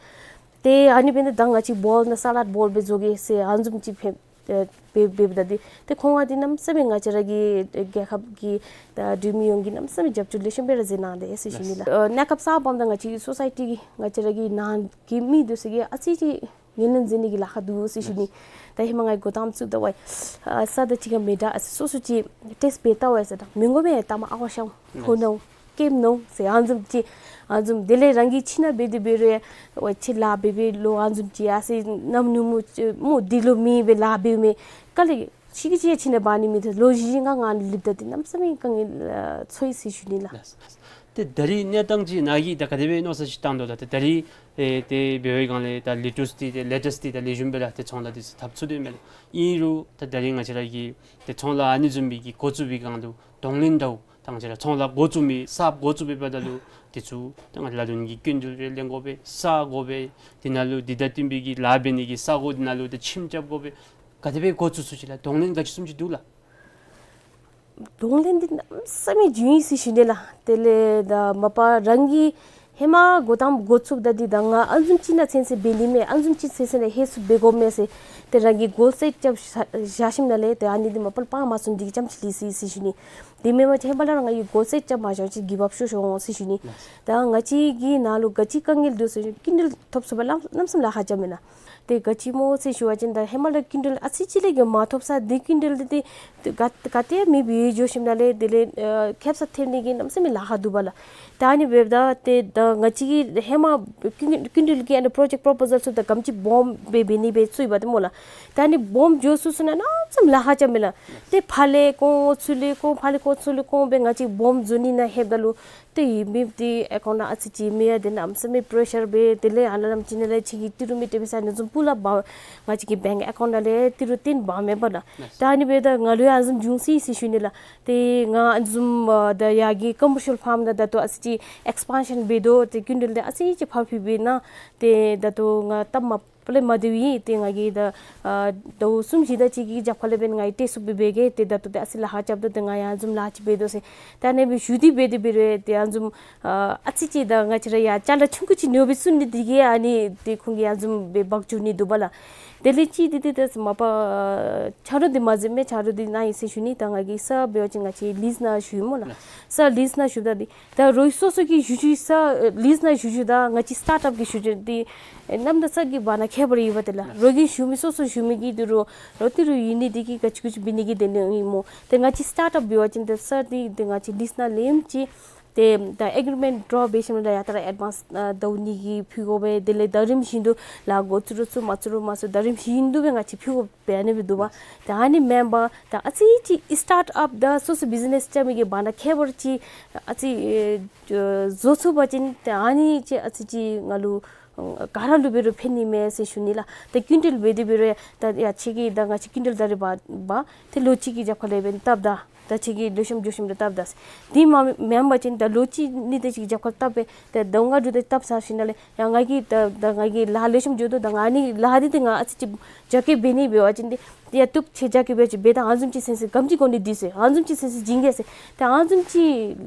ཏེ་ཨ་ནི་འབདཝ་ད་ད་ང་བཅས་བོལ་ནང་སཱ་ལཌ་བོལ་སྦེ་བཟོ་གེ་ཟེར་ཨ་ནི་བཟུམ་ཅིག་འབད་འབད་འབད་འབདཝ་ད་འདི་ཏེ་ཁོང་ང་འདི་གནམ་མེད་ས་མེད་ང་བཅས་ར་གི་རྒྱལ་ཁབ་ཀྱི་ད་འབྲུག་མི་ཡོངས་ཀྱིས་གནམ་མེད་ས་མེད་རྒྱབ་སྐྱོར་ལེགས་ཤོམ་སྦེ་ར་མཛད་གནང་དེས་ཟེར་ཞུ་ནི་ལགས། ཨ་གནས་སྐབས་གསརཔ་འབདཝ་ད་ང་བཅས་ཀྱི་སོ་སའི་ཊི་གི་ང་བཅས་ར་གི་ནང་གི་མི་འདི་ཚུ་གིས་ཨ་ཙི་ཅིག་ངོས་ལེན་མཛད་ནི་གི་ལཱ་ཁག་འདུག་ཟེར་ཞུ་ནི། ད་ཧེ་མ་ང་འགོ་དང་པ་བཙུགསཔ་ད་ཝའི་ཨ་ས་དང་གཅིག་ཁར་མི་འདྲ་ཨ་ཙི་སོ་སོ་ཅིག་ཊེསཊ་འབད་བལྟ་ཝའི་ས་ད་མི་དགོ་མི་ད་མ་ཨ་ཝ་ཤམ་ཕོ་ནོ་ཀེམ་ནོ་ཟེར་ཨ་ནི་བཟུམ་ཅིག་ཨ་ནི་བཟུམ། དེ་ལས་རང་གིས་ཁྱིམ་ནང་འབད་དེ་འབད་རུང་ཝའི་ཁྱིམ་ལཱ་འབད་འབད་ལོ་ཨ་ནི་བཟུམ་ཅིག་ཨ་ཙི་ནམ་ནུབ་མོ་ཅིག་མོ་འདི་ལུ་མི་འབད་ལཱ་འབདཝ་མས། ག་ལས་ཤི་གི་ཅིག་ཁྱིམ་ནང་འབག་ནི་མེད། ད་ལོ་བཞི་ལྔ་ང་ལུ་ལུསཔ་ད་འདི་གནམ་མེད་ས་མེད་དཀའ་ངལ་ཨ་ཚོར་ཡི་ཟེར་ཞུ་ནི་ལགས། ལགས་སོ། ཏེ་ད་རིས་གནས་སྟངས་ཅིག་ནཱ་གིས་ད་ག་དེ་སྦེ་མནོ་བསམ་ཅིག་བཏང་དོ་ལགས། ཏེ་ད་རིས་ཨེ་ཏེ་འབད་བའི་སྒང་ལས་ད་ལེ་ཊུསི་འདི་ཏེ་ལེ་ཊུསི་འདི་ད་ལེགས་ཤོམ་སྦེ་ར་ཏེ་ཚོང་ལཱ་འདི་ཚུ་འཐབ་ཚུགས་དོ་མས་ལགས། ཨིན་རུང་ད་ད་རིས་ང་བཅས་ར་གིས་ཏེ་ཚོང་ལཱ་ཨ་ནི་བཟུམ་མའི་གི་འགོ་བཙུགས་པའི་སྒང་ལུ་གདོང་ལེན་འདྲཝ་ད་ང་བཅས་ར་ཚོང་ལཱ་འགོ་བཙུགས་མི་གསརཔ་འགོ་བཙུགས་པའི་བར་ན་ལུ་འདི་ཚུ་ད་ང་བཅས་ལ་ལུ་ནི་གི་སྐྱིན་འགྲུལ་རེ་ལེན་དགོ་པས། ས་དགོ་པས། འདི་ནང་ལུ་འདི་དང་བསྟུན་པའི་གི་ལཱ་འབད་ནི་གི་ས་གོ་འདི་ནང་ལུ་ད་ཁྱིམ་རྐྱབ་དགོ་པས། ག་དེ་སྦེ་འགོ་བཙུགས་ཚུགས་ཅི་ལགས། གདོང་ལེན་ག་ཅི་བཟུམ་ཅིག་འདུག་ལགས། གདོང་ལེན་འདི་གནམ་མེད་ས་མེད་བྱུང་ཡི་ཟེར་ཞུ་ནི་ལགས། དེ་ལས་ད་མ་པ་རང་གིས་ཧེ་མ་འགོ་དང་པ་འགོ་བཙུགསཔ་ད་འདི་ད་ང་ཨ་ནི་བཟུམ་ཅིག་ནང་ཚུན་ཚོད་འབད་ནི་མས། ཨ་ནི་བཟུམ་ཅིག་ཚུན་ཚོད་ནང་ཧེ་སུ་འབད་དགོ་མས་ཟེར་ཏེ་རང་གིས་གོལ་སེཊ་རྐྱབ་བཞག་བཞག་ཞིནམ་ལས་ཏེ་ཨ་ནི་འདི་མ་པ་ལུ་སྤང་མ་ཚུགས་འདི་གི་རྐྱངམ་ཅིག་ལུས་སོ་ཡི་ཟེར་ཞུ་ནི། དེ་མེན་པར་ཧེ་མ་ལས་ར་ང་གིས་གོལ་སེཊ་རྐྱབ་མ་བཞག་ཅིག་གིབ་ཨཔ་ཤོར་ཤོར་འོང་ཟེར་ཞུ་ནི། ལགས། ད་ང་བཅས་ཀྱི་ནང་ལུ་ག་ཅི་དཀའ་ངལ་འདུག་ཟེར་ཞུ་སྐྱིན་འགྲུལ་ཐོབ་ཚུགས་པར་གནམ་མེད་ས་མེད་ལཱ་ཁག་རྐྱབ་མེན་ན། ཏེ་ག་ཅི་སྨོ་ཟེར་ཞུ་བ་ཅིན་ད་ཧེ་མ་ལས་སྐྱིན་འགྲུལ་ཨ་ཙི་ཅིག་ལས་ཀྱང་མ་ཐོབ་ས་འདི་སྐྱིན་འགྲུལ་འདི་ཏེ་ག་ག་ཏེ་མེདཔ་སྦེ་འགྱོ་ཞིནམ་ལས་དེ་ལས་ཨ་ཁེབ་ས་ཐོན་ནི་གི་གནམ་མེད་ས་མེད་ལཱ་ཁག་འདུག་པ་ལགས། ད་ཨ་ནི་འབདཝ་ད་ཏེ་ད་ང་བཅས་ཀྱིས་ཧེ་མ་སྐྱིན་སྐྱིན་འགྲུལ་གྱི་ཨ་ནི་པྲོ་ཇེཀཊ་པོ་པོ་ཟལ་ཚུ་དང་ག་དེམ་ཅིག་སྦོམ་སྦེ་འབད་ནི་སྦེ་ཚུད་པ་ཏེ་སྨོ་ལགས། ད་ཨ་ནི་སྦོམ་འགྱོ་ཚུན་ཚོད་ནང་གནམ་མེད་ས་མེད་ལཱ་ཁག་རྐྱབ་མས་ལགས། ཏེ་ཕར་ལས་བཀོ་ཚུར་ལས་བཀོ་ཕར་ལས་བཀོ་ཚུར་ལས་བཀོ་སྦེ་ང་བཅས་སྦོམ་བཟོ་ནི་ནང་ལྷོདཔ་ད་ལུ་ཏེ་ཡོད་མི་འདི་ཨེ་ཀའུནཊ་ནང་ཨ་ཙི་ཅིག་མེད་ཡ། ཏེ་གནམ་མེད་ས་མེད་པྲེ་ཤར་འབད། དེ་ལས་ཨ་ནཱ་ལམ་ཅིག་ནང་ལས་ཁྱེད་ཀྱི་ཏི་རུ་མི་སྤྲོད་པའི་ས་ནི་བཟུམ་སྤུ་ལ་འབག། ང་བཅས་ཀྱི་བེངཀ་ཨེ་ཀའུནཊ་ནང་ལས་ཏི་རུ་བཏོན་འབག་མེད་པ་ལགས། ད་ཨ་ནི་འབདཝ་ད་ང་ལུ་ཡང་ཨ་ནི་བཟུམ་བྱུང་སོ་ཡི་ཟེར་ཞུ་ནི་ལགས། ཏེ་ང་ཨ་ནི་བཟུམ་ཨ་ད་ཡར་གྱི་ཀོ་མར་ཤལ་ཕཱམ་ནང་ད་ལྟོ་ཨ་ཙི་ཅིག་ཨེགསི་པཱན་ཤཱན་འབད་དོ། ཏེ་སྐྱིན་འགྲུལ་འདི་ཨ་ཙི་ཅིག་ཕར་འགྱངས་འབད་ནི་ཏེ་ད་ལྟོ་ང་སྟབས་མ་པ་ལས་མ་བདེཝ་ཨིན། ཏེ་ང་གིས་ད་ཨ་ཟླཝ་གསུམ་བཞི་དེ་ཅིག་གི་རྒྱབ་ཁ་ལས་འབདན་ང་གིས་ཏེ་ཚུ་འབད་འབད་གེ། ཏེ་ད་ལྟོ་ཏེ་ཨ་ཙི་ལཱ་ཁག་རྐྱབ་དོ། ཏེ་ང་ཡང་ཨ་ནི་བཟུམ་ལཱ་ཅིག་འབད་དོ་ཟེར། ད་ཨ་ནི་སྦེ་ཞུ་སྟེ་འབད་དེ་འབད་རུང་ཏེ་ཨ་ནི་བཟུམ་ཨ་ཨ་ཙི་ཅིག་ད་ང་བཅས་ར་ཡང་ཅ་ལ་ཆུང་ཀུ་ཅིག་ཉོ་སྦེ་བཙུགས་ནི་འདི་གིས་ཨ་ནི་ཏེ་ཁོང་གིས་ཨ་ནི་བཟུམ་སྦེ་འབག་འགྱོ་ནི་འདུག་པ་ལགས། དེ་ལས་ཅིག་འདི་ཏེ་ད་མ་པ་ཨ་ཆ་རོགས་འདི་མ་ཟད་མི་ཆ་རོགས་འདི་གནང་ཡི་ཟེར་ཞུ་ནི། ད་ང་གིས་ས་འབད་བ་ཅིན་ང་བཅས་ལིསི་ནང་ཞུ་ཡི་སྨོ་ལགས། ལགས། ས་ལིསི་ནང་ཞུཝ་ད་འདི་ད་རོགས་སོ་སོ་གི་ཞུ་ཞུ་ས་ཨེ་ལིསི་ནང་ཞུ་ཞུཝ་ད་ང་བཅས་སི་ཊཱརཊ་ཨཔ་གི་ཞུ་ཞུ་འདི་ཨེ་གནམ་དང་ས་གི་བར་ན་ཁྱད་པར་ཡོདཔ་ཏེ་ལགས། རོགས་ཀྱིས་ཞུ་མི་སོ་སོ་ཞུ་མི་གི་འདི་རོགས་རོགས་ཏི་རུ་ཡོད་ནི་འདི་གིས་ག་ཅི་གུ་ཅི་འབད་ནི་གི་དེ་ནི་ཨིན་སྨོ། ཏེ་ང་བཅས་སི་ཊཱརཊ་ཨཔ་འབད་བ་ཅིན་ཏེ་ས་འདི་ཏེ་ང་བཅས་ལིསི་ནང་ལེནམ་ཅིག་ ཏེ་ད་ཨེག་རི་མེནཊ་ཌོ་ར་འབད་ཞིནམ་ལས་ཡ་ད་ར་ཨེཌ་ཝཱནསི་ཨ་ཟླཝ་གཉིས་ཀྱི་ཕུལ་དགོ་པས། དེ་ལས་ད་རིམ་བཞིན་དུ་ལཱ་འགོ་བཙུགས་རུང་བཙུགས་མ་བཙུགས་རུང་མ་བཙུགས་ད་རིམ་བཞིན་དུ་སྦེ་ང་བཅས་ཕུལ་དགོ་པས། ཨ་ནི་སྦེ་འདུག་པ། ཏེ་ཨ་ནི་མེན་པར་ད་ཨ་ཙི་ཅིག་སི་ཊཱཊ་ཨཔ་དང་སོ་སོ་བིཛི་ནེསི་རྐྱབ་མི་གི་བར་ན་ཁྱད་པར་ཅིག་ཨ་ཙི་ཨེ་བཟོ་ཚུགས་པ་ཅིན་ཏེ་ཨ་ནི་ཅིག་ཨ་ཙི་ཅིག་ང་ལུ་ཨ་ག་ར་ལུ་འབད་རུང་ཕན་ནི་མས་ཟེར་ཞུ་ནི་ལགས། ཏེ་ཀུན་ཊལ་འབད་དེ་འབད་རུང་ཡ་ད་ཡ་ཁྱོད་ཀྱིས་ད་ང་བཅས་ཀུན་ཊལ་ད་རེས་འབག་འབག་ཏེ་ལོ་གཅིག་གི་རྒྱབ་ཁ་ལས་འབདན་བཏབ་ད། ད་ཁྱོད་ཀྱིས་ལེགས་ཤོམ་འགྱོ་ཞིནམ་ལས་བཏབ་ད་ཟེར། དེ་མ་མེན་པ་ཅིན་ད་ལོ་གཅིག་གཉིས་དེ་ཅིག་རྒྱབ་ཁར་བཏབ་པས། ད་ཟླཝ་ལྔ་དྲུག་དེ་བཏབ་ཚར་ཞིནམ་ལས་ཡ་ང་གིས་ད་ད་ང་གིས་ལཱ་ལེགས་ཤོམ་འགྱོ་དོ། ད་ང་ནི་ལཱ་འདི་ཏེ་ང་ཨ་ཙི་ཅིག་རྒྱ་སྐྱེད་འབད་ནི་འབད་བ་ཅིན་ཏེ་ཏེ་ཡ་བཏུབ། ཁྱོད་རྒྱ་སྐྱེད་འབད་ཅིག་འབད་ད་ཨ་ནི་བཟུམ་ཅིག་སེམས་སི་སྒམ་ཅིག་གོ་ནི་འདི་ཟེར། ཨ་ནི་བཟུམ་ཅིག་སེམས་སི་བྱིན་གེ་ཟེར། ཏེ་ཨ་ནི་བཟུམ་ཅིག་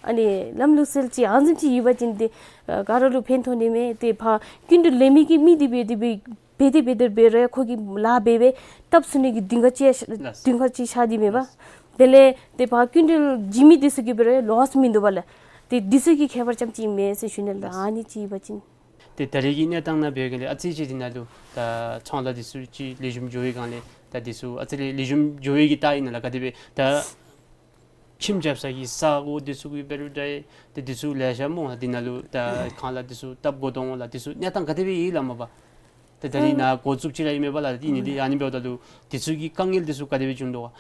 ཨ་ནི་ལམ་ལུགས་སྲོལ་ཅིག་ཨ་ནི་བཟུམ་ཅིག་ཡོད་པ་ཅིན་ཏེ་ཨ་ག་ར་ལུ་ཕན་ཐོགས་ནི་མས། ཏེ་ཕར་ཀུན་ཊལ་ལེན་མི་གི་མི་འདི་འབད་དེ་འབད་འབད་དེ་འབད་དེ་འབད་རུང་ཁོ་གིས་ལཱ་འབད་འབད་བཏབ་ཚུགས་ནི་གི་གདེང་ཁ་ཅིག་ལགས། གདེང་ཁ་ཅིག་ཤར་ནི་མས་པ། ལགས། དེ་ལས་ཏེ་ཕར་ཀུན་ཊལ་བྱིན་མི་འདི་ཚུ་གིས་འབད་རུང་ལོསི་མིན་འདུག་པ་ལགས། ཏེ་འདི་ཚུ་གི་ཁྱད་པར་ཙམ་ཅིག་མས་ཟེར་ཞུ་ནི་ལགས། ལགས། ཨ་ནི་ཅིག་ཡོད་པ་ཅིན། ཏེ་ད་རེས་ཀྱི་གནས་སྟངས་ནང་འབད་བའི་སྒང་ལས་ཨ་ཙི་ཅིག་འདི་ནང་ལུ་ད་ཚོང་ལཱ་འདི་ཚུ་ཅིག་ལེགས་ཤོམ་འགྱོ་བའི་སྒང་ལས་ད་འདི་ཚུ་ཨ་ཙི་རེ་ལེགས་ཤོམ་འགྱོ་བའི་གི་རྟགས་ཨིན་ན་ལགས། ག་དེ་སྦེ་ད་ཁྱིམ་རྐྱབ་ས་གི་ས་གོ་འདི་ཚུ་གི་འབད་རུང་འདྲ་ཏེ་འདི་ཚུ་ལེ་ཤ་སྨོ་ལགས། འདི་ནང་ལུ་ད་ཁང་གླ་འདི་ཚུ་བཏབ་དགོ་དོ་འོང་ལགས། འདི་ཚུ་གནས་སྟངས་ག་དེ་སྦེ་ཨིན་ལགས་མ་པ། ད་ད་རིས་ནཱ་འགོ་བཙུགས་ཅི་ར་ཨིན་མས་པ་ལགས། ཨིན་ནི་འདི་ཨ་ནི་འབདཝ་ད་ལུ་འདི་ཚུ་གི་དཀའ་ངལ་འདི་ཚུ་ག་དེ་སྦེ་བྱུང་དོ་ག།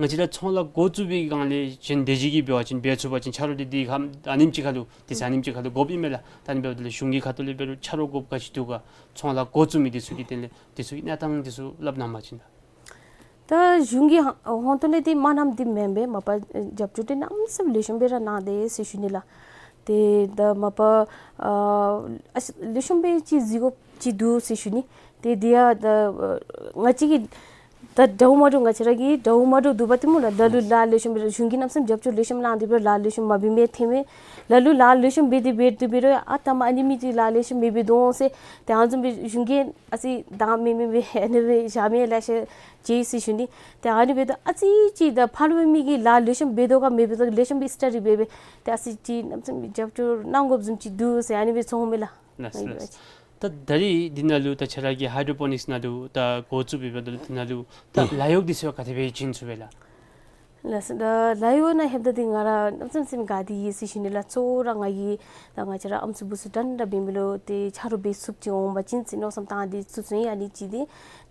ང་བཅས་ར་ཚོང་ལཱ་འགོ་བཙུགས་པའི་སྒང་ལས་གཞན་དེ་ཅིག་གིས་འབད་བ་ཅིན་འབད་ཚུགས་པ་ཅིན་ཆ་རོགས་འདི་འདི་ཁ་ཨ་ནེམ་ཅིག་ཁར་ལུ་འདི་ཚུ་ཨ་ནེམ་ཅིག་ཁར་ལུ་དགོཔ་ཨིན་མས་ལགས། ད་ཨ་ནི་འབདཝ་ད་ལུ་གཞུང་གི་ཁ་ཐུག་ལས་འབད་རུང་ཆ་རོགས་དགོཔ་ག་ཅི་འདུག་ག། ཚོང་ལཱ་འགོ་བཙུགས་མི་འདི་ཚུ་གི་དོན་ལས་འདི་ཚུ་གི་གནས་སྟངས་འདི་ཚུ་སླབ་གནང་པ་ཅིན་ད། ད་གཞུང་གི་ཧ་ཧོང་ཏོ་ལས་འདི་མ་གནངམ་འདི་མེན་པས། མ་པ་རྒྱབ་སྐྱོར་འདི་གནམ་མེད་ས་མེད་ལེགས་ཤོམ་སྦེ་ར་གནང་དེས་ཟེར་ཞུ་ནི་ལགས། ཏེ་ད་མ་པ་ཨ་ཨ་ལེགས་ཤོམ་སྦེ་ཅིག་གཟིགས་དགོཔ་ཅིག་འདུག་ཟེར་ཞུ་ནི། ཏེ་འདི་ཡང་ད་ང་བཅས་ཀྱིས་ད་འདྲཝ་མ་འདྲཝ་ང་བཅས་ར་གི་འདྲཝ་མ་འདྲཝ་འདུག་པ་ཏེ་སྨོ་ལགས། ལ་ལུ་ལཱ་ལེགས་ཤོམ་སྦེ་གཞུང་གིས་གནམ་མེད་ས་མེད་རྒྱབ་སྐྱོར་ལེགས་ཤོམ་གནང་སྟེ་འབད་རུང་ལཱ་ལེགས་ཤོམ་མ་འབད་མི་ཐོན་མས། ལ་ལུ་ལཱ་ལེགས་ཤོམ་འབད་དེ་འབད་དེ་འབད་རུང་ཨ་ད་མ་ཨ་ནི་མི་འདི་ལཱ་ལེགས་ཤོམ་མི་འབད་དོ་འོང་ཟེར་ཏེ་ཨ་ནི་བཟུམ་སྦེ་གཞུང་གིས་ཨ་ཙི་དང་མི་མི་མི་ཨ་ནི་སྦེ་བཞག་མི་ལེ་ཤ་ཅིག་ཟེར་ཞུ་ནི། ཏེ་ཨ་ནི་འབདཝ་ད་ཨ་ཙི་ཅིག་ད་ཕར་ལུ་མི་གིས་ལཱ་ལེགས་ཤོམ་འབད་དོ་ག་མི་འབད་དོ་ག་ལེགས་ཤོམ་སྦེ་སི་ཊ་ཌི་འབད་འབད་ཏེ་ཨ་ཙི་ཅིག་གནམ་མེད་ས་མེད་རྒྱབ་སྐྱོར་གནང་དགོཔ་བཟུམ་ཅིག་འདུག་ཟེར་ཨ་ནི་སྦེ་ཚོར་མས་ལགས། ལགས་ལགས། ད་ད་རིས་འདི་ནང་ལུ་ད་ཁྱོད་ར་གི་ཧའི་ཌྲོ་པོ་ནིགསི་ནང་ལུ་ད་འགོ་བཙུགས་འབདཝ་ད་ལུ་འདི་ནང་ལུ་ད་ལཱ་གཡོག་འདི་ཚུ་ག་དེ་སྦེ་བྱིན་ཚུགས་པས་ལགས། ལགས་སོ། ད་ལཱ་གཡོག་ནང་ལྷོདཔ་ད་འདི་ང་ར་གནམ་མེད་ས་མེད་དགའ་སྟེ་ཡོད་ཟེར་ཞུ་ནི་ལགས། གཙོ་བོ་ར་ང་གིས་ད་ང་བཅས་ར་ཨམ་སྲུ་བུ་སྲུ་འདྲན་འདྲ་འབད་མི་ལུ་ཏེ་ཆ་རོགས་འབད་ཚུགསཔ་ཅིག་འོང་པ་ཅིན་ཟེར་མནོ་བསམ་བཏང་སྟེ་བཙུགས་བཙུགསཔ་ཨིན། ཨ་ནི་གཅིག་འདི་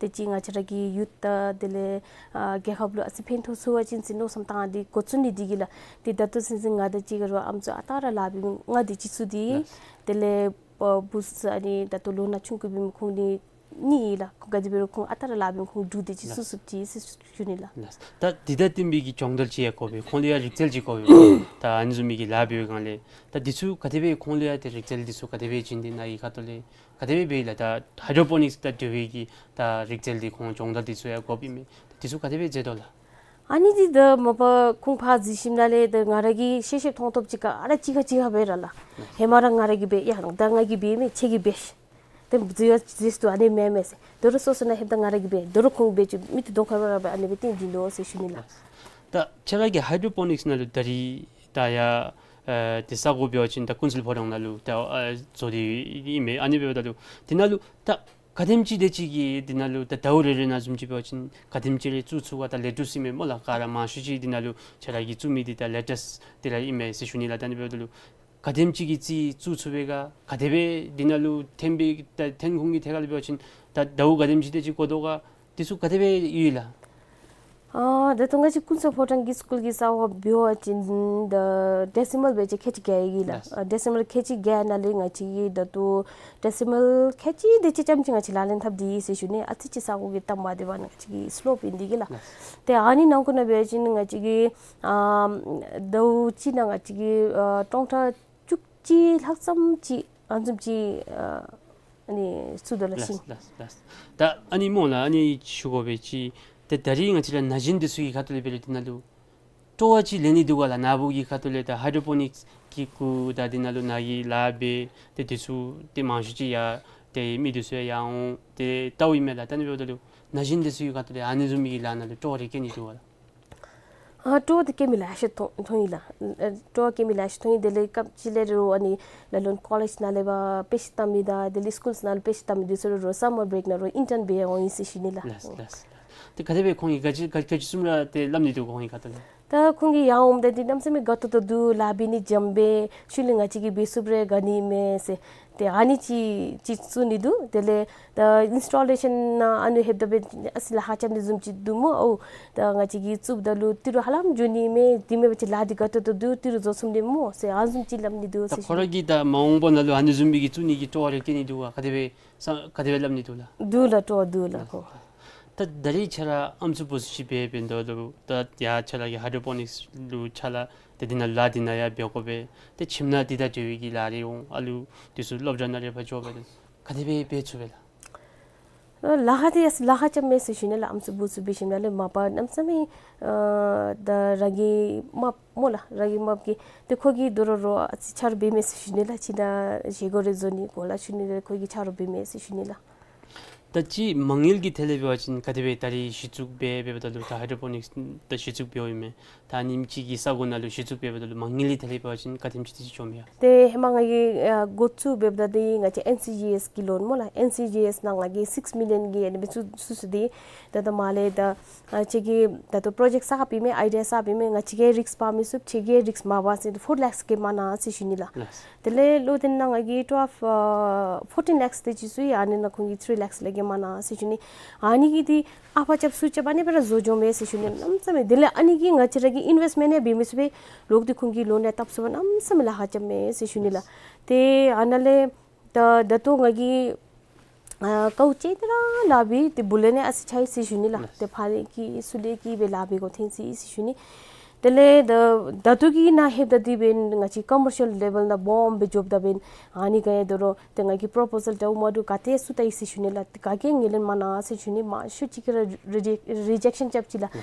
ཏེ་གཅིག་ང་བཅས་ར་གི་ཡུཐ་དང་དེ་ལས་ཨ་རྒྱལ་ཁབ་ལུ་ཨ་ཙི་ཕན་ཐོགས་ཚུགས་པ་ཅིན་ཟེར་མནོ་བསམ་བཏང་སྟེ་འགོ་བཙུགས་ནི་འདི་གིས་ལགས། ཏེ་ད་ལྟོ་ཚུན་ཚོད་ང་དང་གཅིག་ཁར་ཨམ་སྲུ་ཨ་རྟག་ར་ལཱ་འབད་མི་ལྔ་དེ་ཅིག་ཚུད་དེ་ལགས། དེ་ལས་ཨ་བུ་སྲུ་ཨ་ནི་ད་ལྟོ་ལོ་ན་ཆུང་ཀུ་འབད་མི་ཁོང་ནི་གཉིས་ཨིན་ལགས། ཁོང་ག་དེ་འབད་རུང་ཁོང་ཨ་རྟག་ར་ལཱ་འབད་མི་ཁོང་དྲུག་དེ་ཅིག་ཚུད་ཚུགསཔ་ཅིག་ཟེར་ཞུ་ནི་ལགས། ལགས། ད་འདི་དང་བསྟུན་པའི་གི་སྦྱོང་བརྡར་ཅིག་ཡང་དགོ་པས། ཁོང་ལུ་ཡང་རིག་རྩལ་ཅིག་དགོ་པས། ད་ཨ་ནི་བཟུམ་མའི་གི་ལཱ་འབད་བའི་སྒང་ལས་ད་འདི་ཚུ་ག་དེ་སྦེ་ཁོང་ལུ་ཡང་ཏེ་རིག་རྩལ་འདི་ཚུ་ག་དེ་སྦེ་བྱིན་ཏེ་ནཱ་གི་ཁ་ཐུག་ལས་ག་དེ་སྦེ་འབད་ཡི་ལགས། ད་ཧའི་ཌྲོ་པོ་ནིགསི་དང་འབྲེལ་བའི་གི་ད་རིག་རྩལ་འདི་ཁོང་སྦྱོང་བརྡར་འདི་ཚུ་ཡང་དགོཔ་ཨིན་མས། ད་འདི་ཚུ་ག་དེ་སྦེ་མཛད་དོ་ལགས། ཨ་ནི་འདི་ད་མ་པ་ཁོང་ཕར་གཟིགས་ཞིནམ་ལས་ད་ང་ར་གིས་ཤེས་ཤེསཔ་མཐོང་ཐོབ་ཅིག་ག་ར་གཅིག་ཁར་གཅིག་ཁར་འབད་ར་ལགས། ཧེ་མ་ར་ང་ར་གིས་འབད་ཡ་ད་ང་གིས་འབད་མི་ཁྱོད་ཀྱིས་འབད་ཤིག། ཏེ་འཛོལ་ཡ་འཛོལ་སོ་ཨ་ནི་མེན་མས་ཟེར། དོ་རུང་སོ་སོ་ནང་ལྷོདཔ་ད་ང་ར་གིས་འབད། དོ་རུང་ཁོང་འབད་བཅུག། མི་འདི་གདོང་ཁར་འབད་ར་འབད་ཨ་ནི་སྦེ་སྟོན་བྱིན་དོ་ཟེར་ཞུ་ནི་ལགས། ད་ཁྱོད་ར་གི་ཧའི་ཌྲོ་པོ་ནིགསི་ནང་ལུ་ད་རིས་ད་ཡ་ཨ་ཏེ་ས་གོ་འབད་བ་ཅིན་ད་ཀུན་གསལ་ཕོ་བྲང་ནང་ལུ་ད་ཨ་བཟོ་སྟེ་ཨིན་མས། ཨ་ནི་འབདཝ་ད་ལུ་འདི་ནང་ལུ་ད་ག་དེམ་ཅིག་དེ་ཅིག་གིས་འདི་ནང་ལུ་ད་ཟླཝ་རེ་རེ་ནང་བཟུམ་ཅིག་འབད་བ་ཅིན་ག་དེམ་ཅིག་རེ་བཙུགས་ཚུགས་ག། ད་ལེ་ཊུསི་ཨིན་མས་སྨོ་ལགས། ག་ར་མང་ཤོས་ཅིག་འདི་ནང་ལུ་ཁྱོད་ར་གིས་བཙུགས་མི་འདི་ད་ལེ་ཊུསི་འདི་ར་ཨིན་མས་ཟེར་ཞུ་ནི་ལགས། ད་ཨ་ནི་འབདཝ་ད་ལུ་ག་དེམ་ཅིག་གི་རྩིས་བཙུགས་ཚུགས་པས་ག། ག་དེ་སྦེ་འདི་ནང་ལུ་ཐོན་པའི་ད་ཐོན་ཁུངས་ཀྱི་ཐད་ཁར་ལུ་འབད་བ་ཅིན་ད་ཟླཝ་ག་དེམ་ཅིག་དེ་ཅིག་དགོ་དོ་ག། འདི་ཚུ་ག་དེ་སྦེ་ཡོད་ལགས། ཨ་ད་ལྟོ་ང་བཅས་ཀུན་གསལ་ཕོ་བྲང་གི་སི་ཀུལ་གྱི་ས་གོ་འབད་བ་ཅིན་ད་ཌེ་སི་མཱལ་འབད་བ་ཅིན་ཁལ་གཅིག་བརྒྱད་ཡོད་ལགས། ལགས། ཨ་ཌེ་སི་མཱལ་ཁལ་གཅིག་བརྒྱད་ནང་ལས་ང་བཅས་ཀྱིས་ད་ལྟོ་ཌེ་སི་མཱལ་ཁལ་གཅིག་དེ་ཅིག་ཙམ་ཅིག་ང་བཅས་ལག་ལེན་འཐབ་སྟེ་ཡོད་ཟེར་ཞུ་ནི། ཨ་ཙི་ཅིག་ས་གོ་གི་གཏའ་མ་བདེ་བར་ང་བཅས་ཀྱི་སི་ལོབ་ཨིན་འདི་གིས་ལགས། ལགས། ཏེ་ཨ་ནི་ནང་ཁུལ་ནང་འབད་བ་ཅིན་ང་བཅས་ཀྱིས་ཨ་ཟླཝ་གཅིག་ནང་ང་བཅས་ཀྱིས་ཨ་སྟོང་ཕྲག་བཅུ་གཅིག་ལྷག་ཙམ་ཅིག་ཨ་ནི་བཟུམ་ཅིག་ཨ་ཨ་ནི་བཙུགས་དོ་ལགས། ལགས་ཤིང་། ལགས་ལགས། ད་ཨ་ནི་སྨོ་ལགས། ཨ་ནི་ཞུ་དགོ་པའི་ཅིག་ཏེ་ད་རིས་ང་བཅས་ར་ན་གཞོན་འདི་ཚུ་གི་ཁ་ཐུག་ལས་འབད་རུང་འདི་ནང་ལུ་སྤྲོ་བ་ཅིག་ལེན་ནི་འདུག་ག་ལགས། ནཱ་བུ་གི་ཁ་ཐུག་ལས་ད་ཧའི་ཌྲོ་པོ་ནིགསི་གི་གུ་ད་འདི་ནང་ལུ་ནཱ་གིས་ལཱ་འབད་ཏེ་འདི་ཚུ་ཏེ་མང་ཤོས་ཅིག་ཡང་ཏེ་མི་འདི་ཚུ་ཡང་ཡར་འོང་ཏེ་ལྟཝ་ཨིན་མས་ལགས། ད་ཨ་ནི་འབདཝ་ད་ལུ་ན་གཞོན་འདི་ཚུ་གི་ཁ་ཐུག་ལས་ཨ་ནི་བཟུམ་མའི་གི་ལཱ་ནང་ལུ་སྤྲོ་བ་རེ་སྐྱེ་ནི་འདུག་ག་ལགས། ཨ་སྤྲོ་བ་དེ་སྐྱེ་མི་ལེ་ཤ་མཐོང་མཐོང་ཡི་ལགས། ཨ་སྤྲོ་བ་སྐྱེ་མི་ལེ་ཤ་མཐོང་ཡི། དེ་ལས་སྐབས་ཅིག་ལས་རུང་ཨ་ནི་ལ་ལུ་ཀོ་ལེཇ་ནང་ལས་ཕར་དཔེ་ཆ་ལྟ་མི་དང་དེ་ལས་སི་ཀུལ་ནང་ལུ་དཔེ་ཆ་ལྟ་མི་འདི་ཚུ་རུང་སམ་མར་བི་རེཀ་ནང་རུང་ཨིན་ཊརན་འབད་འོང་ཡི་ཟེར་ཞུ་ནི་ལགས། ལགས་ལགས། ཏེ་ག་དེ་སྦེ་ཁོང་གིས་ག་ཅི་ག་ག་ཅི་བཟུམ་ར་ཏེ་སླབ་ནི་འདུག་ག་ཁོང་གི་ཁ་ཐུག་ལས། ད་ཁོང་གིས་ཡར་འོངམ་ད་འདི་གནམ་མེད་ས་མེད་དགའ་ཏོག་ཏོ་འདུག། ལཱ་འབད་ནི་འཇམ་པས། ཤུལ་ལས་ང་བཅས་ཀྱིས་འབད་ཚུགས་པས་ག་ནི་མེད་ཟེར། ཏེ་ཨ་ནི་ཅིག་ཅིག་བཙུགས་ནི་འདུག། དེ་ལས་ད་ཨིནསི་ཊོ་ལེ་ཤཱན་ནང་ཨ་ནི་ལྷོདཔ་ད་འབད་ཨ་ཙི་ལཱ་ཁག་རྐྱབ་ནི་བཟུམ་ཅིག་འདུག་སྨོ། ཨོ་ད་ང་བཅས་ཀྱིས་བཙུགསཔ་ད་ལུ་ཏི་རུ་ཧ་ལམ་འགྱོ་ནི་མས། དེ་མེན་པ་ཅིན་ལཱ་འདི་དགའ་ཏོག་ཏོ་འདུག། ཏི་རུ་རྫོགས་སོང་ནི་སྨོ་ཟེར་ཨ་ནི་བཟུམ་ཅིག་སླབ་ནི་འདུག་ཟེར་ཞུ་ནི། ད་ཁོ་ར་གིས་ད་མ་འོངས་པ་ནང་ལུ་ཨ་ནི་བཟུམ་སྦེ་གི་བཙུགས་ནི་གི་སྤྲོ་བ་རེ་བསྐྱེད་ནི་འདུག་ག། ག་དེ་སྦེ་ས་ག་དེ་སྦེ་སླབ་ནི་འདུག་ལགས། འདུག་ལགས། སྤྲོ་བ་འདུག་ལགས་ཁོ། ད་ད་རིས་ཁྱོད་ར་ཨམ་སྲུ་བུ་ཚུ་ཅིག་འབད་འབདཝ་ད་ལུ་ད་ཡར་ཁྱོད་ར་གི་ཧའི་ཌྲོ་པོ་ནིཀསི་ལུ་ཕྱག་ལཱ་ཏེ་འདི་ནང་ལཱ་འདི་ནང་ཡང་འབད་དགོ་པས། ཏེ་ཁྱིམ་ནང་འདི་དང་འབྲེལ་བའི་གི་ལཱ་རེ་འོང་། ཨ་ལུ་འདི་ཚུ་སློབ་གྲྭ་ནང་རེ་ཕར་འགྱོ་བས། ག་དེ་སྦེ་འབད་ཚུགས་པས་ལགས། ཨ་ལཱ་ཁག་འདི་ཡང་ལཱ་ཁག་རྐྱབ་མས་ཟེར་ཞུ་ནི་ལགས། ཨམ་སྲུ་བུ་ཚུ་འབད་ཞིནམ་ལས་མ་པ་གནམ་མེད་ས་མེད་ཨ་ད་རང་གི་རྨགཔ་སྨོ་ལགས། རང་གི་རྨགཔ་གིས་ཏེ་ཁོ་གིས་དོ་རུང་རོགས་ཨ་ཙི་ཆ་རོགས་འབད་མས་ཟེར་ཞུ་ནི་ལགས། ཅིག་ད་བཞེས་སྒོ་རེ་བཟོ་ནི་གོ་ལ་ཞུ་ནི་ལགས། ཁོ་གིས་ཆ་རོགས་འབད་མས་ཟེར་ཞུ་ནི་ལགས། ད་ཅི་མ་དངུལ་གྱི་ཐད་ལས་འབད་བ་ཅིན་ག་དེ་སྦེ་ད་རིས་གཞི་བཙུགས་འབད་འབདཝ་ད་ལུ་ད་ཧའི་ཌྲོ་པོ་ནིཀསི་ད་གཞི་བཙུགས་འབདཝ་ཨིན་མས། ད་ཨ་ནེམ་ཅིག་གི་ས་གོ་ནང་ལུ་གཞི་བཙུགས་འབད་འབདཝ་ད་ལུ་མ་དངུལ་གྱི་ཐད་ལས་འབད་བ་ཅིན་ག་དེམ་ཅིག་ཏེ་ཅིག་འགྱོཝ་མས་ཡ། ཏེ་ཧེ་མ་ང་གིས་ཨ་འགོ་བཙུགས་འབདཝ་ད་འདི་ང་བཅས་ཨེན་སི་ཇི་ཨེསི་གི་ལོན་སྨོ་ལགས། ཨེན་སི་ཇི་ཨེསི་ནང་ང་གིས་སིཀསི་མི་ལི་ཡོན་གྱི་ཨ་ནི་སྦེ་བཙུགས་བཙུགས་སོ་འདི། ད་ལྟོ་མ་ལས་ད་ཨ་ཁྱོད་ཀྱིས་ད་ལྟོ་པྲོ་ཇེཀཊ་གསརཔ་ཨིན་མས། ཨའི་ཌི་ཡ་གསརཔ་ཨིན་མས། ང་བཅས་ཀྱིས་རིསཀ་འབག་མི་ཚུགས། ཁྱོད་ཀྱིས་རིསཀ་མ་འབག་ཟེར་ཏེ་ཕོར་ལེཀསི་གི་མ་གནང་ཟེར་ཞུ་ནི་ལགས། ལགས། དེ་ལས་ལོ་དེ་ནང་ང་གིས་ཊུ་ཝེལབ་ཨ་ཕོར་ཊིན་ལེཀསི་དེ་ཅིག་བཙུགས་ཡི། ཨ་ནི་ནང་ཁོང་གིས་ཐིརི་ལེཀསི་ལས་བརྒལ་མ་གནང་ཟེར་ཞུ་ནི། ཨ་ནི་གིས་འདི་ཨ་ཕར་རྐྱབ་ཚུར་རྐྱབ་ཨ་ནི་སྦེ་ར་བཟོ་འགྱོཝ་མས་ཟེར་ཞུ་ནི། གནམ་མེད་ས་མེད་དེ་ལས་ཨ་ནི་གིས་ང་བཅས་ར་གི་ཨིན་ཝེསཊ་མེནཊ་ཡང་འབད་མི་ཚུགས་པས། ལོག་སྟེ་ཁོང་གི་ལོན་ཡང་བཏབ་ཚུགས་པར་གནམ་མེད་ས་མེད་ལཱ་ཁག་རྐྱབ་མས་ཟེར་ཞུ་ནི་ལགས། ཏེ་ཨ་ནཱ་ལས་ད་ད་ལྟོ་ང་གིས་ཨ་དཀའཝ་སྤྱད་དེ་ར་ལཱ་འབད་ཏེ་བུ་ལོན་ཡང་ཨ་ཙི་ཆགས་ཡི་ཟེར་ཞུ་ནི་ལགས། ཏེ་ཕར་ལས་ཀྱི་ཚུར་ལས་ཀྱི་སྦེ་ལཱ་འབད་དགོཔ་ཐོན་ཅི་ཟེར་ཞུ་ནི། དེ་ལས་ད་ད་ལྟོ་གི་ནང་ལྷོདཔ་ད་འདི་འབདན་ང་བཅས་ཀོ་མར་ཤལ་ལེ་བཱལ་ནང་སྦོམ་སྦེ་འགྱོཝ་ད་འབདན་ཨ་ནི་ག་ཡང་དོ་རུང་ཏེ་ང་གིས་པྲོ་པོ་ཟལ་འདྲཝ་མ་འདྲཝ་ག་ཏེ་བཙུགས་ད་ཡི་ཟེར་ཞུ་ནི་ལགས། ག་གིས་ཡང་ངོས་ལེན་མ་གནང་ཟེར་ཞུ་ནི། མང་ཤོས་ཅིག་གིས་ར་རི་ཇེཀ་རི་ཇེཀ་ཤཱན་རྐྱབ་ཅི་ལགས།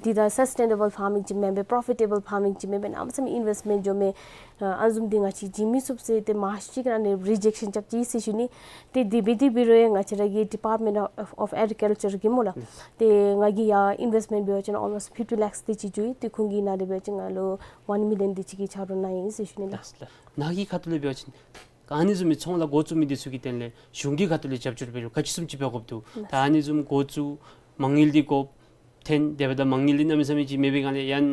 འདི་ད་སཱས་ཊེ་ནེ་བཱལ་ཕཱར་མིང་ཅིག་མེན་པས། པྲོ་ཕི་ཊེ་བཱལ་ཕཱར་མིང་ཅིག་མེན་པས། གནམ་མེད་ས་མེད་ཨིན་ཝེསཊ་མེནཊ་འགྱོཝ་མས། ཨ་ཨ་ནི་བཟུམ་འདི་ང་བཅས་བྱིན་མི་ཚུགས་ཟེར་ཏེ་མང་ཤོས་ཅིག་གིས་ཨ་ནི་རི་ཇེཀ་ཤཱན་རྐྱབ་ཅི་ཟེར་ཞུ་ནི། ཏེ་དེ་འབད་དེ་འབད་རུང་ཡང་ང་བཅས་ར་གི་ཌི་པཱརཊ་མེནཊ་ཨོཕ་ཨོཕ་ཨེག་རི་ཀལ་ཅར་གིས་སྨོ་ལགས། ཏེ་ང་གིས་ཡར་ཨིན་ཝེསཊ་མེནཊ་འབད་བ་ཅིན་ཨོལ་མོསཊ་ཕིཕ་ཊི་ལེཀསི་དེ་ཅིག་འགྱོ་ཡི། ཏེ་ཁོང་གིས་ནཱ་ལས་འབད་བ་ཅིན་ང་ལུ་ཝན་མི་ལི་ཡོན་དེ་ཅིག་གི་ཆ་རོགས་གནང་ཡི་ཟེར་ཞུ་ནི་ལགས། ལགས་ལགས། ནཱ་གི་ཁ་ཐུག་ལས་འབད་བ་ཅིན་ཨ་ནི་བཟུམ་མའི་ཚོང་ལཱ་འགོ་བཙུགས་མི་འདི་ཚུ་གི་དོན་ལས་གཞུང་གི་ཁ་ཐུག་ལས་རྒྱབ་སྐྱོར་འབད་རུང་ག་ཅི་བཟུམ་ཅིག་འབད་དགོཔ་འདུག། ད་ཨ་ནི་བཟུམ་འགོ་བཙུགས་མ་དངུལ་འདི་དགོཔ་ཐོན་དེ་འབདཝ་ད་མ་དངུལ་འདི་གནམ་མེད་ས་མེད་ཅིག་མེད་པའི་སྒང་ལས་ཡང་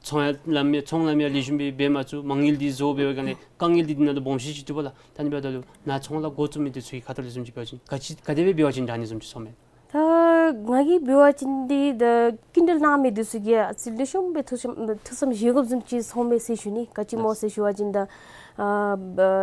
ཚོང་ལམ་ཡང་ཚོང་ལམ་ཡང་ལེགས་ཤོམ་སྦེ་འབད་མ་ཚུགས། མ་དངུལ་འདི་བཟོ་འབད་བའི་སྒང་ལས་དཀའ་ངལ་འདི་འདི་ནང་ལུ་སྦོམ་ཤོས་ཅིག་འདུག་པ་ལགས། ད་ཨ་ནི་འབདཝ་ད་ལུ་ནཱ་ཚོང་ལཱ་འགོ་བཙུགས་མི་འདི་ཚུ་གི་ཁ་ཐུག་ལས་བཟུམ་ཅིག་འབད་བ་ཅིན་ག་ཅི་ག་དེ་སྦེ་འབད་བ་ཅིན་དྲག་ནི་བཟུམ་ཅིག་ཚོརཝ་མས། ད་ང་གིས་འབད་བ་ཅིན་འདི་ད་སྐྱིན་འགྲུལ་གནང་མི་འདི་ཚུ་གིས་ཨ་ཙི་ལེགས་ཤོམ་སྦེ་ཐུགས་བསམ་ཐུགས་བསམ་བཞེས་དགོཔ་བཟུམ་ཅིག་ཚོརཝ་མས་ཟེར་ཞུ་ནི། ག་ཅི་སྨོ་ཟེར་ཞུ་བ་ཅིན་ད་ཨ་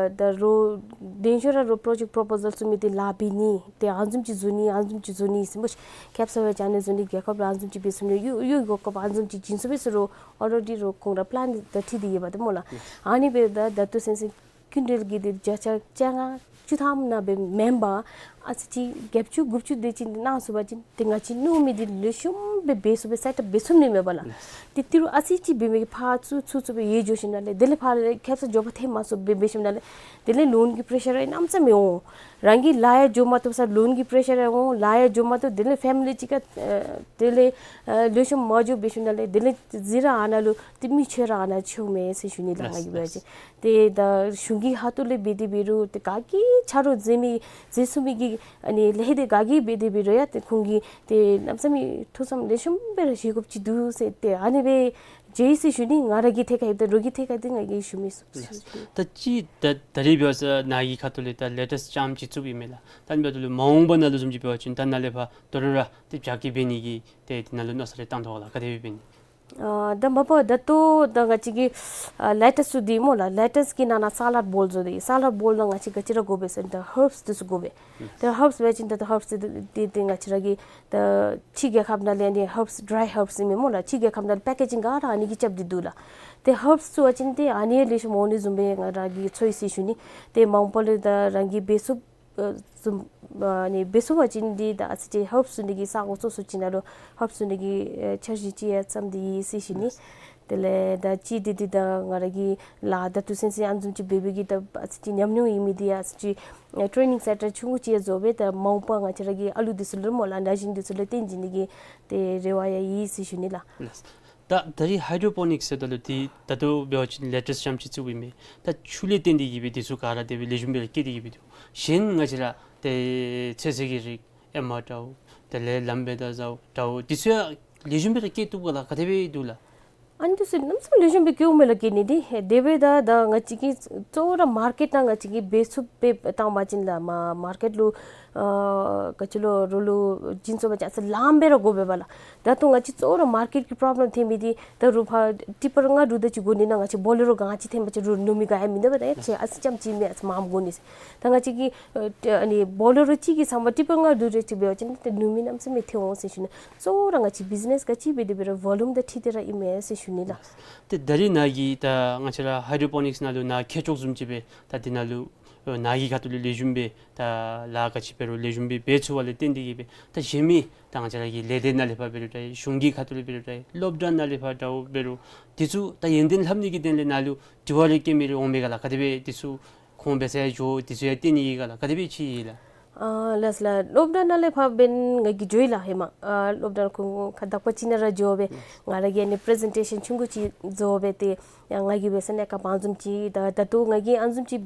ད་རུང་དེ་ཤུལ་ར་རོགས་པྲོ་ཇེཀཊ་པྲོ་པོ་ཟལ་བཙུགས་མི་འདི་ལཱ་འབད་ནི་ཏེ་ཨ་ནི་བཟུམ་ཅིག་བཟོ་ནི་ཨ་ནི་བཟུམ་ཅིག་བཟོ་ནི་ཟེར་སྨོ། ཁེབ་ས་སྦེ་ཅིག་ཨ་ནི་བཟོ་ནི། རྒྱལ་ཁབ་ལུ་ཨ་ནི་བཟུམ་ཅིག་འབད་ཚུགས་ནི། གཡུས་གཡུས་སྒོ་སྐབས་ཨ་ནི་བཟུམ་ཅིག་བྱིན་ཚུགས་པས་ཟེར་རུང་ཨོ་རེ་ཌི་རོགས་ཁོང་ར་པི་ལེན་འདི་ད་འཁྲིད་དེ་ཡོདཔ་འདི་སྨོ་ལགས། ཨ་ནི་འབདཝ་ད་ད་ལྟོ་ཚུན་ཚོད་སྐྱིན་འགྲུལ་གྱི་འདི་བརྒྱ་ཆ་བཅོ་ལྔ་བཅུ་ཐམ་ནང་སྦེ་མེན་པར་ཨ་ཙི་ཅིག་བརྒྱད་ཅུ་དགུ་བཅུ་དེ་ཅིག་གནང་ཚུགས་པ་ཅིན་ཏེ་ང་བཅས་མནོ་མི་འདི་ལེགས་ཤོམ་སྦེ་འབད་ཚུགས་པས། སེཊ་ཨཔ་འབད་ཚུགས་ནི་མས་པ་ལགས། ཏེ་ཏི་རུ་ཨ་ཙི་ཅིག་འབད་མི་གིས་ཕར་ཚུར་ཚུར་ཚུར་སྦེ་ཡར་འགྱོ་ཞིནམ་ལས་དེ་ལས་ཕར་ལས་ཁེབ་ས་མགྱོགས་པ་ཐོན་མ་ཚུགས་པར་འབད་ཞིནམ་ལས་དེ་ལས་ལོན་གྱི་པེ་རེ་ཤར་ར་གནམ་མེད་ས་མེད་འོང་། རང་གི་ལཱ་ཡང་འགྱོ་མ་བཏུབ་ས་ལོན་གྱི་པེ་རེ་ཤར་ར་འོང་། ལཱ་ཡང་འགྱོ་མ་བཏུབ། དེ་ལས་ཕེ་མི་ལི་ཅིག་ཁར་ཨ་དེ་ལས་ཨ་ལེགས་ཤོམ་མ་འགྱོ་འབད་ཞིནམ་ལས་དེ་ལས་ཟེར་ར་ཨ་ནཱ་ལུ་ཏེ་མི་ཆོས་ར་ཨ་ནཱ་ཆོས་མས་ཟེར་ཞུ་ནི་ལགས། ང་གིས་འབད་བ་ཅིན་ཏེ་ད་གཞུང་གི་ཁ་ཐུག་ལས་འབད་དེ་འབད་རུང་ཏེ་ག་གིས་ཆ་རོགས་མཛད་མི་མཛད་ཚུགས་མི་གི་ཨ་ནི་ལས་འདི་ག་གིས་འབད་དེ་འབད་རུང་ཡང་ཏེ་ཁོང་གིས་ཏེ་གནམ་མེད་ས་མེད་ཐུགས་བསམ་ལེགས་ཤོམ་སྦེ་ར་བཞེས་དགོཔ་ཅིག་འདུག་ཟེར་ཏེ་ཨ་ནི་སྦེ་མཇལ་ཡི་ཟེར་ཞུ་ནི། ང་ར་གི་ཐད་ཁར་ཡོདཔ་ད་རོགས་ཀྱི་ཐད་ཁར་འདི་ང་གིས་ཞུ་མི་ཚུགས་ཟེར་ཞུ་ནི། ད་ཅི་ད་ད་རིས་འབད་བ་ཅིན་ནཱ་གི་ཁ་ཐུག་ལས་ད་ལེ་ཊེསི་ལྕམ་ཅིག་བཙུགས་ཡི་མས་ལགས། ད་ཨ་ནི་འབདཝ་ད་ལུ་མ་འོངས་པ་ནང་ལུ་བཟུམ་ཅིག་འབད་བ་ཅིན་ད་ནཱ་ལས་ཕར་དོ་རུང་ར་ཏེ་རྒྱ་སྐྱེད་འབད་ནི་གི་ཏེ་དེ་ནང་ལུ་མནོ་བསམ་རེ་བཏང་དོ་ག་ལགས། ག་དེ་སྦེ་འབད་ནི། ཨ་ད་མ་པ་ད་ལྟོ་ད་ང་བཅས་ཀྱི་ཨ་ལེ་ཊེསི་ཚུ་འདི་སྨོ་ལགས། ལེ་ཊེསི་གི་ནང་ན་སཱ་ལཌ་བོལ་བཟོ་སྟེ། སཱ་ལཌ་བོལ་ནང་ང་བཅས་ག་ཅི་ར་དགོ་པས་ཟེར་ན་ད་ཧརབསི་འདི་ཚུ་དགོ་པས། ད་ཧརབསི་འབད་བ་ཅིན་ད་ད་ཧརབསི་འདི་འདི་ང་བཅས་ར་གི་ད་ཕྱི་རྒྱལ་ཁབ་ནང་ལས་ཨ་ནི་ཧརབསི་ཌི་རའི་ཧརབསི་ཨིན་མས་སྨོ་ལགས། ཕྱི་རྒྱལ་ཁབ་ནང་ལས་པེ་ཀེ་ཇིང་ག་ར་ཨ་ནི་གིས་རྐྱབ་སྟེ་འདུག་ལགས། ཏེ་ཧརབསི་བཙུགས་པ་ཅིན་ཏེ་ཨ་ནི་ལེགས་ཤོམ་འོང་ནི་བཟུམ་སྦེ་ང་ར་གིས་ཚོར་ཡི་ཟེར་ཞུ་ནི། ཏེ་མ་འོངས་པ་ལུ་ད་རང་གིས་འབད་ཚུགས་ཨ་བཟུམ་ཨ་ནི་འབད་ཚུགས་པ་ཅིན་འདི་ད་ཨ་ཙི་ཅིག་ཧརབསི་བཙུགས་ནི་གི་ས་གོ་སོ་སོ་ཅིག་ནང་ལུ་ཧརབསི་བཙུགས་ནི་གི་ཨེ་འཆར་གཞི་ཅིག་ཡང་བརྩམས་ཏེ་ཡོད་ཟེར་ཞུ་ནི། དེ་ལས་ད་ཅི་འདི་འདི་ད་ང་ར་གི་ལཱ་ད་ལྟོ་ཚུན་ཚོད་ཨ་ནི་བཟུམ་ཅིག་འབད་བའི་གི་ད་ཨ་ཙི་ཅིག་ཉམས་མྱོང་ཡོད་མི་འདི་ཨ་ཙི་ཅིག་ཨེ་ཊེ་ནིང་སེན་ཊར་ཆུང་ཀུ་ཅིག་ཡང་བཟོ་སྦེ་ད་མ་འོངས་པ་ང་བཅས་ར་གི་ཨ་ལུ་འདི་ཚུ་ལུ་སྨོ་ལགས་ན་གཞོན་འདི་ཚུ་ལུ་སྟོན་བྱིན་ནི་གི་ཏེ་རེ་བ་ཡང་ཡོད་ཟེར་ཞུ་ནི་ལགས། ད་ད་རིས་ཧའི་ཌྲོ་པོ་ནིཀསི་ཟེརཝ་ད་ལུ་འདི་ད་ལྟོ་འབད་བ་ཅིན་ལེ་ཊེསི་ལྕམ་ཅིག་བཙུགས་ཡི་མས། ད་ཆུ་ལས་བརྟེན་ཏེ་གི་སྦེ་འདི་ཚུ་ག་ར་དེ་སྦེ་ལེགས་ཤོམ་སྦེ་ར་སྐྱེད་དེ་གི་སྦེ་འདུག། གཞན་ང་བཅས་ར་ཏེ་ཚོད་བསྲེ་གི་རིགས་ཨེ་མ་འདྲཝ་དེ་ལས་ལམ་བེ་ད་ཟཝ་འདྲཝ་འདི་ཚུ་ཡང་ ལེགས་ཤོམ་སྦེ་ར་སྐྱེ་བཏུབ་ག་ལགས། ག་དེ་སྦེ་འདུག་ལགས། ཨ་ནི་འདི་ཚུ་གནམ་མེད་ས་མེད་ལེགས་ཤོམ་སྦེ་སྐྱེཝ་མས་ལགས། སྐྱེ་ནི་འདི་དེ་སྦེ་ད་ད་ང་བཅས་ཀྱིས་གཙོ་བོ་ར་མར་ཀེཊ་ནང་ང་བཅས་ཀྱིས་འབད་ཚུགསཔ་སྦེ་བཏང་པ་ཅིན་ལགས། མ་མར་ཀེཊ་ལུ་ཨ་ག་ཅི་ལོ་རོགས་ལུ་བྱིན་ཚུགས་པ་ཅིན་ཨ་ཙི་ལངམ་སྦེ་ར་དགོ་པས་ལགས། ད་ལྟོ་ང་བཅས་གཙོ་བོ་ར་མར་ཀེཊ་ཀྱི་པྲོབ་ལེམ་ཐོན་མི་འདི་ད་རུང་ཕར་ཊི་པར་ལྔ་དྲུག་དེ་ཅིག་དགོ་ནི་ནང་ང་བཅས་བོ་ལེ་རོ་ག་ཅི་ཐོན་པ་ཅིན་རུང་ནུབ་མི་ག་ཡང་མིན་འདུག་པས། ད་ཡ་ཁྱེད་ཨ་ཙི་རྐྱངམ་ཅིག་མེན་ཨ་ཙི་མངམ་དགོ་ནི་ཟེར། ད་ང་བཅས་ཀྱིས་ཨ་ནི་བོ་ལེ་རོ་གཅིག་གི་ཚབ་མ་ཊི་པར་ལྔ་དྲུག་དེ་ཅིག་འབད་བ་ཅིན་ཏེ་ནུབ་མི་གནམ་མེད་ས་མེད་ཐོན་འོང་ཟེར་ཞུ་ནི། གཙོ་བོ་ར་ང་བཅས་བིཛ་ནེས་ག་ཅི་འབད་དེ་འབད་རུང་བོ་ལུམ་དང་འཁྲིལ་ཏེ་ར་ཨིན་མས་ཟེར་ཞུ་ནི་ལགས། ཏེ་ད་རིས་ནཱ་གི་ད་ང་བཅས་ར་ཧའི་ཌྲོ་པོ་ནིཀསི་ནང་ལུ་ནཱ་མཁས་མཆོག་བཟུམ་ཅིག་སྦེ་ད་འདི་ནང་ལུ་ཨོ་ནཱ་གི་ཁ་ཐུག་ལས་ལེགས་ཤོམ་སྦེ་ད་ལཱ་ག་ཅི་འབད་རུང་ལེགས་ཤོམ་སྦེ་འབད་ཚུགས་པ་ལས་བརྟེན་ཏེ་གིས་སྦེ་ད་གཞན་མི་ད་ང་བཅས་ར་གི་ལས་སྡེ་ནང་ལས་ཕར་འབད་རུང་འདྲ་གཞུང་གི་ཁ་ཐུག་ལས་འབད་རུང་འདྲ་སློབ་གྲྭ་ནང་ལས་ཕར་འདྲཝ་འབད་རུང་འདི་ཚུ་ད་ཡོན་ཏན་ལྷབ་ནི་གི་དོན་ལས་ནཱ་ལུ་དྲི་བ་རེ་བཀོད་མི་རེ་འོང་མས་ག་ལགས། ག་དེ་སྦེ་འདི་ཚུ་ཁོང་འབད་ས་ཡང་འགྱོ་འདི་ཚུ་ཡང་བལྟ་ནི་ཨིན་ག་ལགས། ག་དེ་སྦེ་ཅིག་ཨིན་ལགས། ཨ་ལགས་ལགས། སློབ་གྲྭ་ནང་ལས་ཕར་འབདན་ང་གིས་འགྱོ་ཡི་ལགས། ཧེ་མ་ཨ་སློབ་གྲྭ་ཁོང་ཁ་དག་པ་ཅིག་ནང་ར་འགྱོ་སྦེ་ང་ར་གིས་ཨ་ནི་པི་རི་ཛེན་ཊེ་ཤཱན་ཆུང་ཀུ་ཅིག་བཟོ་སྦེ་ཏེ་ཡང་ང་གིས་འབད་ས་གནས་སྐབས་ཨ་ནི་བཟུམ་ཅིག་ད་ད་ལྟོ་ང་གིས་ཨ་ནི་བཟུམ་ཅིག་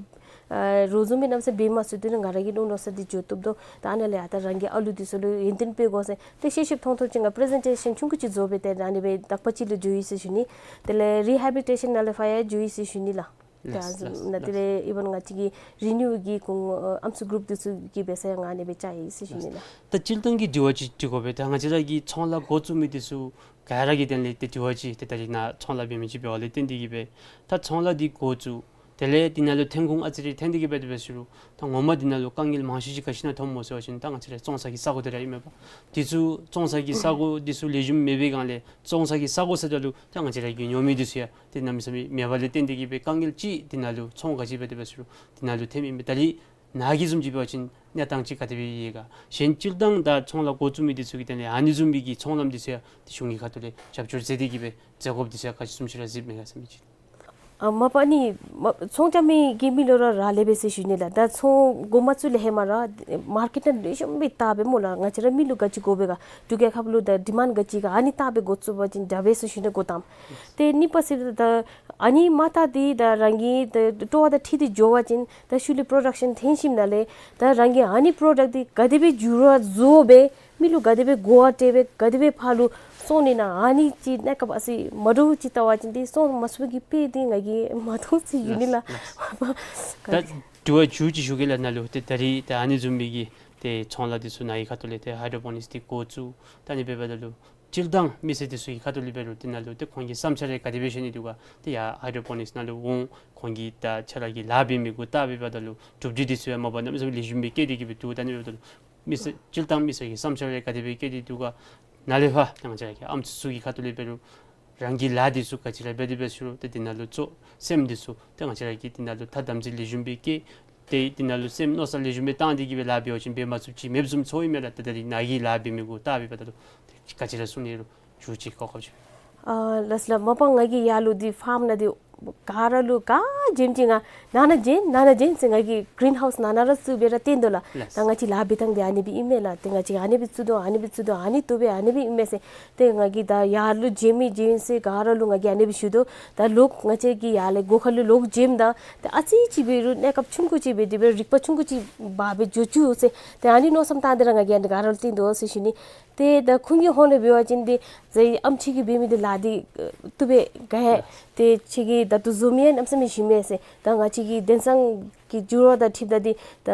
ཨ་རོགས་བཟུམ་སྦེ་གནམ་མེད་ས་མེད་འབད་མ་ཚུགས། དེ་ནི་ང་ར་གིས་མནོ་མནོ་ས་འདི་འགྱོ་བཏུབ་དོ། ད་ཨ་ནཱ་ལས་ཨ་ད་རང་གི་ཨ་ལུ་འདི་ཚུ་ལུ་ཡོན་ཏན་སྤེལ་དགོ་ཟེར་ཏེ་ཤེས་ཤེསཔ་མཐོང་མཐོངམ་ཅིག་ང་པི་རི་ཛེན་ཊེ་ཤཱན་ཆུང་ཀུ་ཅིག་བཟོ་སྦེ་ཏེ་ཨ་ནི་སྦེ་དག་པ་ཅིག་ལུ་འགྱོ་ཡི་ཟེར་ཞུ་ནི། དེ་ལས་རི་ཧེ་བི་ལི་ཊེ་ཤཱན་ནང་ལས་ཕར་ཡང་འགྱོ་ཡི་ཟེར་ཞུ་ནི་ལགས། ལགས་ལགས་ད་ལགས། དེ་ལས་ཨི་བཱན་ང་བཅས་ཀྱི་རི་ནིའུ་གི་ཁོང་ཨམ་སྲུ་གུ་རུབ་འདི་ཚུ་གིས་འབད་ས་ཡང་ཨ་ནི་སྦེ་བཅར་ཡི་ཟེར་ཞུ་ནི་ལགས། ད་སྤྱིར་བཏང་གི་དྲི་བ་ཅིག་དྲི་དགོ་པས། ད་ང་བཅས་ར་གི་ཚོང་ལཱ་འགོ་བཙུགས་མི་འདི་ཚུ་ག་ར་གི་དོན་ལས་ཏེ་དྲི་བ་ཅིག་ཏེ་ད་རིས་ནཱ་ཚོང་ལཱ་འབད་མི་ཅིག་འབདཝ་ལས་བརྟེན་ཏེ་གིས་སྦེ་ད་ཚོང་ལཱ་འདི་འགོ་བཙུགས་དེ་ལས་འདི་ནང་ལུ་ཐོན་ཁུངས་ཨ་ཙི་རེ་ཐོན་ཏེ་གིས་སྦེ་དེ་སྦེ་ཟེར་རུང་ད་ངོ་མ་འདི་ནང་ལུ་དཀའ་ངལ་མང་ཤོས་ཅིག་ག་ཅི་ནང་ཐོནམ་སྨོ་ཟེར་བ་ཅིན་ད་ང་བཅས་ར་བཙོང་ས་གི་ས་གོ་དེ་ར་ཨིན་མས་པ། འདི་ཚུ་བཙོང་ས་གི་ས་གོ་འདི་ཚུ་ལེགས་ཤོམ་མེད་པའི་སྒང་ལས་བཙོང་ས་གི་ས་གོ་ཟེརཝ་ད་ལུ་ད་ང་བཅས་ར་གི་ཉོ་མི་འདི་ཚུ་ཡང་ཏེ་གནམ་མེད་ས་མེད་མེད་པ་ལས་བརྟེན་ཏེ་གིས་སྦེ་དཀའ་ངལ་ཅིག་འདི་ནང་ལུ་ཚོང་ག་ཅི་འབད་དེ་སྦེ་ཟེར་རུང་འདི་ནང་ལུ་ཐོནམ་ཨིན་པས། ད་རིས་ནཱ་གི་བཟུམ་ཅིག་འབད་བ་ཅིན་གནས་སྟངས་ཅིག་ག་དེ་སྦེ་ཡོད་ག། གཞན་སྤྱིར་བཏང་ད་ཚོང་ལཱ་འགོ་བཙུགས་མི་འདི་ཚུ་གི་དོན་ལས་ཨ་ནི་བཟུམ་མའི་གི་ཚོང་ལམ་འདི་ཚུ་ཡང་ཏེ་གཞུང་གི་ཁ་ཐུག་ལས་རྒྱབ་སྐྱོར་མཛད་དེ་གིས་སྦེ་མཛད་དགོཔ་འདི་ཚུ་ཡང་ག་ཅི་བཟུམ་ཅིག་ར་གཟིགསཔ་མས་ག་ཟེར་མི་ཅིག། ཨ་མ་པ་ནི་མ་ཚོང་རྐྱབ་མི་གི་མི་ལུ་ར་རག་ལས་པས་ཟེར་ཞུ་ནི་ལགས། ད་ཚོང་འགོ་མ་བཙུགས་ལས་ཧེ་མ་ར་མར་ཀེཊ་ནང་ལེགས་ཤོམ་སྦེ་བལྟ་སྦེ་སྨོ་ལགས། ང་བཅས་ར་མི་ལུ་ག་ཅི་དགོ་པས་ག་འབྲུག་རྒྱལ་ཁབ་ལུ་ད་ཌི་མཱནཌ་ག་ཅི་ག་ཨ་ནི་བལྟ་སྦེ་འགོ་བཙུགས་པ་ཅིན་དྲག་པས་ཟེར་ཞུ་ནི། འགོ་དང་ཏེ་གཉིས་པ་ཟེར་ད་ཨ་ནི་མ་བལྟ་སྟེ་ད་རང་གི་ད་སྤྲོ་བ་དང་འཁྲིལ་ཏེ་འགྱོ་བ་ཅིན་ད་ཤུལ་ལས་པྲོ་ཌག་ཤཱན་ཐོན་ཞིནམ་ལས་ད་རང་གིས་ཨ་ནི་པྲོ་ཌག་འདི་ག་དེ་སྦེ་འགྱུར་བ་བཟོ་སྦེ་མི་ལུ་ག་དེ་སྦེ་གོ་བ་སྤྲོད་སྦེ་ག་དེ་སྦེ་ཕར་ལུ་སོང་ནི་ན་ཨ་ནི་ཅིག་གནས་སྐབས་ཨ་ཙི་མ་འདྲཝ་ཅིག་བལྟ་བ་ཅིན་ཏེ་སོང་མ་ཚུགས་པའི་གི་དཔེ་འདི་ང་གིས་མ་མཐོང་ཟེར་ཞུ་ནི་ལགས། ལགས་ལགས། ད་དྲི་བ་མཇུག་ཅིག་ཞུ་གེ་ལགས། ནཱ་ལུ་ཏེ་ད་རིས་ད་ཨ་ནི་བཟུམ་མའི་གི་ཏེ་ཚོང་ལཱ་འདི་ཚུ་ནཱ་གི་ཁ་ཐུག་ལས་ཏེ་ཧའི་ཌྲོ་པོ་ནིཀསི་འདི་འགོ་བཙུགས་ད་ཨ་ནི་འབདཝ་ད་ལུ་སྤྱིར་བཏང་མི་སེར་འདི་ཚུ་གི་ཁ་ཐུག་ལས་འབད་རུང་འདི་ནང་ལུ་ཏེ་ཁོང་གི་བསམ་འཆར་རེ་ག་དེ་སྦེ་བཤད་ནི་འདུག་ག། ཏེ་ཡར་ཧའི་ཌྲོ་པོ་ནིཀསི་ནང་ལུ་འོང་ཁོང་གིས་ད་ཁྱོད་ར་གི་ལཱ་འབད་མི་གུ་བལྟ་འབདཝ་ད་ལུ་གྲུབ་འབྲས་འདི་ཚུ་ཡང་མ་པ་གནམ་མེད་ས་མེད་ལེགས་ཤོམ་སྦེ་བསྐྱེད་དེ་གིས་སྦེ་འདུག། ད་ཨ་ནི་འབདཝ་ད་ལུ་མི་སེར་སྤྱིར་བཏང་མི་སེར་གྱི་བསམ་འཆར་རེ་ག་དེ་སྦེ་བསྐྱེད་དེ་འདུག་ག། ནཱ་ལས་ཕར་ད་ང་བཅས་ར་གི་ཨམ་སྲུ་ཚུ་གི་ཁ་ཐུག་ལས་འབད་རུང་རང་གི་ལཱ་འདི་ཚུ་ག་ཅི་ར་འབད་དེ་འབད་ཟེར་རུང་ཏེ་འདི་ནང་ལུ་གཙོ་སེམས་འདི་ཚུ་ཏེ་ང་བཅས་ར་གིས་འདི་ནང་ལུ་ཐ་དམ་ཚིག་ལེགས་ཤོམ་སྦེ་བསྐྱེད་དེ་འདི་ནང་ལུ་སེམས་མནོ་བསམ་ལེགས་ཤོམ་སྦེ་བཏང་སྟེ་གིས་སྦེ་ལཱ་འབད་བ་ཅིན་འབད་མ་ཚུགསཔ་ཅིག་མེདཔ་བཟུམ་ཚོརཝ་ཨིན་མས་ལགས། ཏེ་ད་རིས་ནཱ་གི་ལཱ་འབད་མི་གུ་བལྟ་འབདཝ་ད་ལུ་ཏེ་ག་ཅི་ར་གསུང་ནི་རུང་མཇུག་ཅིག་གོ་སྐབས་ཅིག། ཨ་ལགས་ལགས། མ་པ་ང་གིས་ཡར་ལུ་འདི་ཕཱརམ་ནང་འདི་ག་ར་ལུ་ག་བྱོནམ་ཅིག་ང་ནང་ན་བྱོན་ནང་ན་བྱོན་ཟེར་ང་གིས་གི་རིན་ཧའུསི་ནང་ན་ར་བཙུགས་སྦེ་ར་སྟོན་དོ་ལགས། ལགས། ད་ང་བཅས་ལཱ་འབད་ཐངས་འདི་ཨ་ནི་སྦེ་ཨིན་མས་ལགས། ཏེ་ང་བཅས་ཨ་ནི་སྦེ་བཙུགས་དོ་ཨ་ནི་སྦེ་བཙུགས་དོ་ཨ་ནི་བཏུབ་པས་ཨ་ནི་སྦེ་ཨིན་མས་ཟེར། ཏེ་ང་གིས་ད་ཡར་ལུ་བྱོན་མི་བྱོན་ཟེར་ག་ར་ལུ་ང་གིས་ཨ་ནི་སྦེ་ཞུ་དོ། ད་ལོག་ང་བཅས་ཀྱིས་ཡར་ལས་སྒོ་ཁ་ལུ་ལོག་བྱོནམ་ད་ཏེ་ཨ་ཙི་ཅིག་འབད་རུང་གནས་སྐབས་ཆུང་ཀུ་ཅིག་འབད་དེ་འབད་རིག་པ་ཆུང་ཀུ་ཅིག་འབག་སྦེ་འགྱོ་བཅུག་ཟེར། ཏེ་ཨ་ནི་མནོ་བསམ་བཏང་སྟེ་ར་ང་གིས་ཨ་ནི་ག་ར་ལུ་སྟོན་དོ་ཟེར་ཞུ་ནི། ཏེ་ད་ཁོང་གི་ཧོངས་ལས་འབད་བ་ཅིན་ཏེ་ཟེར་ཨམ་ཁྱོད་ཀྱིས་འབད་མི་འདི་ལཱ་འདི་བཏུབ་པས་ག་ཡ། ཏེ་ཁྱོད་ཀྱིས་ད་ལྟོ་བཟོ་མི་ཡང་གནམ་མེད་ས་མེད་ཞིམ་མས་ཟེར། ད་ང་བཅས་ཀྱི་དེང་སང་གི་འགྱུར་བ་དང་འཁྲིལཝ་ད་འདི་ད་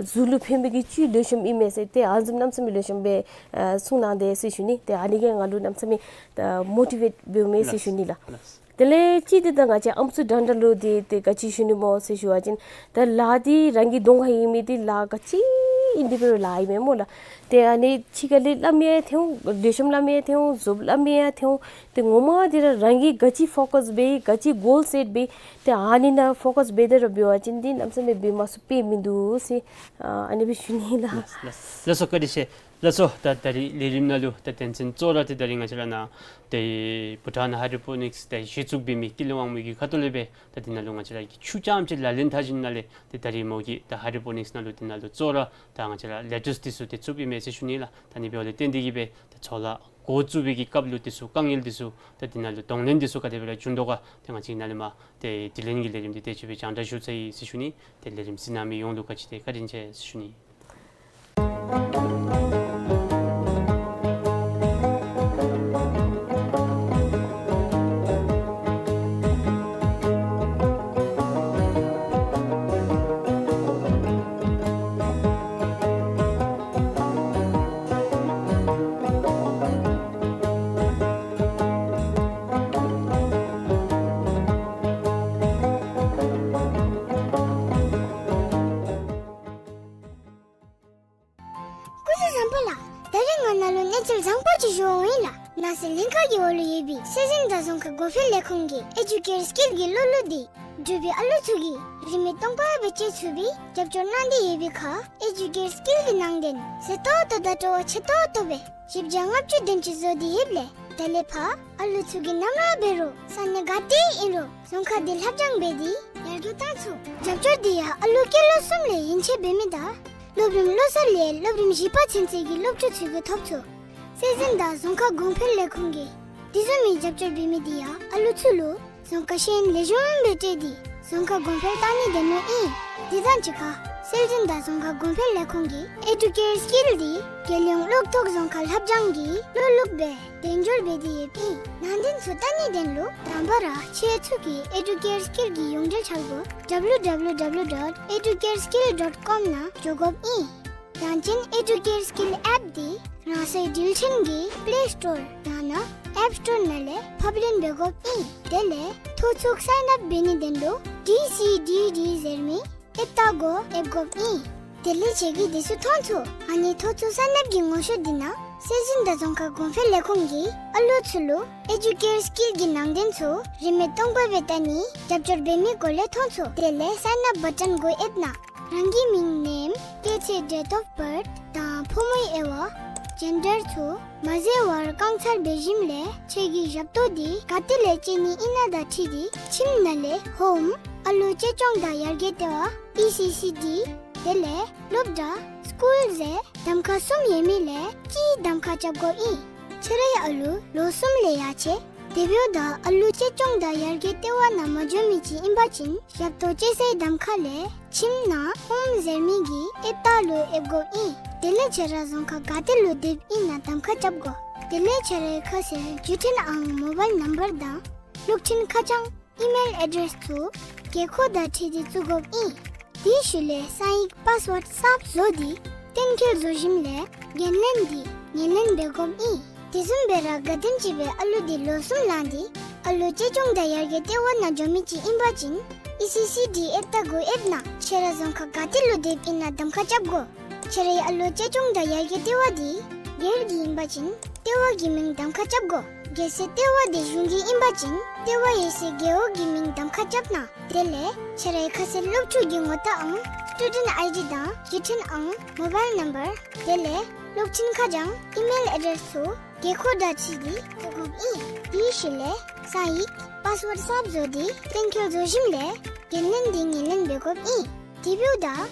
གཟུགས་ལུ་ཕན་པའི་གི་བཅུད་ལེགས་ཤོམ་ཨིན་མས་ཟེར། ཏེ་ཨ་ནི་བཟུམ་གནམ་མེད་ས་མེད་ལེགས་ཤོམ་སྦེ་ཨ་གསུངས་གནང་དེས་ཟེར་ཞུ་ནི། ཏེ་ཨ་ནི་གིས་ང་ལུ་གནམ་མེད་ས་མེད་ད་མོ་ཊི་ཝེཊ་འབདཝ་མས་ཟེར་ཞུ་ནི་ལགས། ལགས། དེ་ལས་གཅིག་འདི་ད་ང་བཅས་ཨམ་སྲུ་འདྲ་འདྲ་ལུ་འདི་ཏེ་ག་ཅི་ཞུ་ནི་སྨོ་ཟེར་ཞུ་བ་ཅིན་ད་ལཱ་འདི་རང་གི་གདོང་ཁར་ཡོད་མི་འདི་ལཱ་ག་ཅི་ཨིན་དེ་འབད་རུང་ལཱ་ཨིན་མས་སྨོ་ལགས། ཏེ་ཨ་ནི་ཕྱི་ཁ་ལས་སླབ་མི་ཡང་ཐོན་འོང་ལེགས་ཤོམ་སླབ་མི་ཡང་ཐོན་འོང་རྫོབ་སླབ་མི་ཡང་ཐོན་འོང་། ཏེ་ངོ་མ་འདི་ར་རང་གིས་ག་ཅི་ཕོ་ཀཱས་འབད་ག་ཅི་གོལ་སེཊ་འབད་ཏེ་ཨ་ནི་ནང་ཕོ་ཀཱས་འབད་དེ་ར་འབད་བ་ཅིན་འདི་གནམ་མེད་ས་མེད་འབད་མ་ཚུགས་དཔེ་མིན་འདུག་ཟེར་ཨ་ནི་སྦེ་ཞུ་ནི་ལགས། ལགས་སོ་བཀའ་དྲིན་ཆེ། ལགས་སོ། ད་ད་རིས་ལས་རིམ་ནང་ལུ་ད་དོན་ཚན་གཙོ་བོ་ར་ཏེ་ད་རིས་ང་བཅས་ར་ནཱ་ཏེ་བྷུ་ཊཱན་ཧའི་ཌྲོ་པོ་ནིཀསི་ཏེ་གཞི་བཙུགས་འབད་མི་ཀུན་ལེགས་དབང་མོ་གི་ཁ་ཐུག་ལས་སྦེ་ད་འདི་ནང་ལུ་ང་བཅས་ར་གིས་ཆུ་རྐྱངམ་ཅིག་ལག་ལེན་འཐབ་ཞིནམ་ལས་ཏེ་ད་རིས་མོ་གིས་ད་ཧའི་ཌྲོ་པོ་ནིཀསི་ནང་ལུ་འདི་ནང་ལུ་གཙོ་བོ་ར་ད་ང་བཅས་ར་ལེ་ཊུསི་འདི་ཚུ་ཏེ་བཙུགསཔ་ཨིན་མས་ཟེར་ཞུ་ནི་ལགས། ད་ཨ་ནི་འབདཝ་ལས་བརྟེན་ཏེ་གིས་སྦེ་ད་ཚོང་ལཱ་འགོ་བཙུགས་པའི་གི་སྐབས་ལུ་འདི་ཚུ་དཀའ་ངལ་འདི་ཚུ་ད་འདི་ནང་ལུ་གདོང་ལེན་འདི་ཚུ་ག་དེ་སྦེ་ར་བྱུང་དོ་ག་ཏེ་ང་བཅས་ནཱ་ལས་མར་ཏེ་དྲི་ལན་གྱི་ལས་རིམ་འདི་དེ་ཅིག་སྦེ་སྦྱང་བརྡར་ཞུ་ཚར་ཡི་ཟེར་ཞུ་ནི། ཏེ་ལས་རིམ་གཟིགས་གནང་མི་ཡོངས་ལུ་ག་ཅི་ཏེ་བཀའ་དྲིན་ཆེ་ཟེར་ཞུ་ནི། ཞུ་འོང་ཡི་ལགས། ནང་སྲིད་ལྷན་ཁག་གི་འོག་ལུ་ཡོད་པའི་སྲོལ་འཛིན་དང་རྫོང་ཁ་གོང་འཕེལ་ལས་ཁུངས་ཀྱི་ཨེ་ཌུ་ཀེར་སི་ཀིལ་གྱི་བློ་ལུ་འདི་འབྲུག་པའི་ཨ་ལུ་ཚུ་གིས་རིན་མེད་སྟོང་པ་སྦེ་སྤྱོད་ཚུགས་པའི་རྒྱབ་སྐྱོར་གནང་སྟེ་ཡོད་པའི་ཁར་ཨེ་ཌུ་ཀེར་སི་ཀིལ་གྱི་ནང་དོན་ཟད་ཏོག་ཏོ་དང་སྤྲོ་བ་ཆེ་ཏོག་ཏོ་སྦེ་བཞི་བརྒྱ་ལྔ་བཅུ་དེམ་ཅིག་བཟོ་སྟེ་ཡོདཔ་ལས་ད་ལས་ཕར་ཨ་ལུ་ཚུ་གིས་ནམ་ར་འབད་རུང་ས་གནས་ག་ཏེ་ཨིན་རུང་རྫོང་ཁ་འདི་ལྷབ་སྦྱང་འབད་དེ་ཡར་རྒྱས་བཏང་ཚུགས། རྒྱབ་སྐྱོར་འདི་ཡང་ཨ་ལུ་སྐྱེས་ལོ་གསུམ་ལས་ཡན་ཆད་འབད་མི་དང་སློབ་རིམ་ལོ་གསར་ལས་སློབ་རིམ་བཞི་པ་ཚུན་ཚོད་ཀྱི་སློབ་ཕྲུག་ཚུ་གིས་ཐོབ་ཚུགས། སྲོལ་འཛིན་དང་རྫོང་ཁ་གོང་འཕེལ་ལས་ཁུངས་ཀྱིས་དེ་བཟུམ་མའི་རྒྱབ་སྐྱོར་འབད་མི་འདི་ཡང་ཨ་ལུ་ཚུ་ལུ་རྫོང་ཁ་ཤེས་ཡོན་ལེགས་ཤོམ་སྦེ་སྤྲོད་དེ་རྫོང་ཁ་གོང་འཕེལ་བཏང་ནི་དོན་ལུ་ཨིན། དེ་དང་གཅིག་ཁར་སྲོལ་འཛིན་དང་རྫོང་ཁ་གོང་འཕེལ་ལས་ཁུངས་ཀྱིས་ཨེ་ཌུ་ཀེར་སི་ཀིལ་འདི་རྒྱལ་ཡོངས་གློག་ཐོག་རྫོང་ཁ་ལྷབ་སྦྱང་གི་བློ་ལུགས་སྦེ་དོན་འཁྱོལ་འབད་དེ་ཡོདཔ་ཨིན། ནང་དོན་ཚུ་བལྟ་ནི་དོན་ལུ་དང་པ་ར་ཁྱེད་ཚུ་གིས་ཨེ་ཌུ་ཀེར་སི་ཀིལ་གྱི་ཡོངས་འབྲེལ་འཆར་སྒོ་ཌབ་ལུ་ཌབ་ལུ་ཌབ་ལུ་ཌོཊ་ཨེ་ཌུ་ཀེར་སི་ཀིལ་ཌོཊ་ཀོམ་ནང་འགྱོ་དགོཔ་ཨིན། ཡང་ཅིན་ཨེ་ཌུ་ཀེར་སི་ཀིལ་ཨེཔ་འདི་རང་སོའི་འགྲུལ་འཕྲིན་གྱི་པླེ་སི་ཊོར་ཡང་ན་ཨེཔ་སི་ཊོར་ནང་ལས་ཕབ་ལེན་འབད་དགོཔ་ཨིན། དེ་ལས་ཐོ་ཚུགས་སའིན་ཨཔ་འབད་ནི་དོན་ལུ་ཌི་སི་ཌི་ཌི་ཟེར་མི་ཨེཔ་རྟ་གུ་ཡེབ་དགོཔ་ཨིན། དེ་ལས་ཁྱེད་ཀྱིས་དེ་ཚུ་མཐོང་ཚུགས། ཨ་ནི་ཐོ་ཚུགས་སའིན་ཨཔ་གི་ངོ་ཤེས་འདི་ནང་སྲོལ་འཛིན་དང་རྫོང་ཁ་གོང་འཕེལ་ལས་ཁུངས་ཀྱིས་ཨ་ལུ་ཚུ་ལུ་ཨེ་ཌུ་ཀེར་སི་ཀིལ་གྱི་ནང་དོན་ཚུ་རིན་མེད་སྟོང་པ་སྦེ་བལྟ་ནི་རྒྱབ་སྐྱོར་འབད་མི་སྐོར་ལས་མཐོང་ཚུགས། དེ་ལས་སའིན་ཨཔ་བ་ཊོན་གུ་ཡེབ་གནང་། རང་གི་མིང་ནེམ་སྐྱེས་ཚེས་ཌེཊ་ཨོཕ་བརཐ་དང་ཕོ་མོའི་དབྱེ་བ་ཇེན་ཌར་ཚུ་མ་ཟད་པར་བཀང་ཚར་བའི་ཞིནམ་ལས་ཁྱེད་ཀྱིས་ཞབས་ཏོག་འདི་ག་ཏེ་ལས་སྤྱོད་ནི་ཨིན་ན་དང་འཁྲིལ་ཏེ་ཁྱིམ་ནང་ལས་ཧོམ་ཨ་ལུ་གཅེས་སྐྱོང་དང་ཡར་རྒྱས་ལྟེ་བ་ཨི་སི་སི་ཌི་དེ་ལས་སློབ་གྲྭ་སི་ཀུལ་ཟེར་གདམ་ཁ་གསུམ་ཡོད་མི་ལས་གཅིག་གདམ་ཁ་རྐྱབ་དགོཔ་ཨིན། ཁྱེད་རའི་ཨ་ལུ་ལོ་གསུམ་ལས་ཡར་ཆེ་དེ་འབདཝ་ད་ཨ་ལུ་གཅེས་སྐྱོང་དང་ཡར་རྒྱས་ལྟེ་བ་ནང་མ་འགྱོ་མི་ཅིག་ཨིན་པ་ཅིན་ཞབས་ཏོག་སྤྱོད་སའི་གདམ་ཁ་ལས་ཁྱིམ་ནང་ཧོམ་ཟེར་མི་གི་ཨེཔ་རྟ་ལུ་ཡེབ་དགོཔ་ཨིན། དེ་ལས་ཁྱེད་ར་རྫོང་ཁ་ག་ཏེ་ལུ་སྡོདཔ་ཨིན་ན་གདམ་ཁ་རྐྱབ་དགོ། དེ་ལས་ཁྱེད་རའི་ཁ་གསལ་བརྒྱུད་འཕྲིན་ཨང་མོ་བཱའིལ་ནམ་བར་དང་གློག་འཕྲིན་ཁ་བྱང་ཨི་མེལ་ཨེ་ཌེསི་ཚུ་དགོས་མཁོ་དང་འཁྲིལ་ཏེ་བཙུགས་དགོཔ་ཨིན། དེའི་ཤུལ་ལས་གསང་ཡིག་པཱསི་ཝརཌ་གསརཔ་བཟོ་སྟེ་གཏན་འཁེལ་བཟོ་ཞིནམ་ལས་འགན་ལེན་འདི་ངོས་ལེན་འབད་དགོཔ་ཨིན། དེ་བཟུམ་སྦེ་ར་ག་དེམ་ཅིག་སྦེ་ཨ་ལུ་འདི་ལོ་གསུམ་ལང་སྟེ་ཨ་ལུ་གཅེས་སྐྱོང་དང་ཡར་རྒྱས་ལྟེ་བ་ནང་འགྱོ་མི་ཅིག་ཨིན་པ་ཅིན་ཨི་སི་སི་ཌི་ཨེཔ་རྟ་གུ་ཡེབ་གནང་། ཁྱེད་ར་རྫོང་ཁ་ག་ཏེ་ལུ་སྡོདཔ་ཨིན་ན་གདམ་ཁ་རྐྱབ་དགོ། ཁྱེད་རའི་ཨ་ལུ་གཅེས་སྐྱོང་དང་ཡར་རྒྱས་ལྟེ་བ་འདི་སྒེར་གྱི་ཨིན་པ་ཅིན་ལྟེ་བ་གི་མིང་གདམ་ཁ་རྐྱབ་དགོ། གལ་སྲིད་ལྟེ་བ་འདི་གཞུང་གི་ཨིན་པ་ཅིན་ལྟེ་བ་ཡོད་སའི་རྒེད་འོག་གི་མིང་གདམ་ཁ་རྐྱབ་གནང་། དེ་ལས་ཁྱེད་རའི་ཁ་གསལ་སློབ་ཕྲུག་གི་ངོ་རྟགས་ཨང་སི་ཊུ་ཌེནཊ་ཨའི་ཌི་དང་བརྒྱུད་འཕྲིན་ཨང་མོ་བཱའིལ་ནམ་བར་དེ་ལས་གློག་འཕྲིན་ཁ་བྱང་ཨི་མེལ་ཨེ་ཌེསི་ཚུ་དགོས་མཁོ་དང་འཁྲིལ་ཏེ་བཙུགས་དགོཔ་ཨིན། དེའི་ཤུལ་ལས་གསང་ཡིག་པཱསི་ཝརཌ་གསརཔ་བཟོ་སྟེ་གཏན་འཁེལ་བཟོ་ཞིནམ་ལས་འགན་ལེན་འདི་ངོས་ལེན་འབད་དགོཔ་ཨིན། དེ་འབདཝ་ད་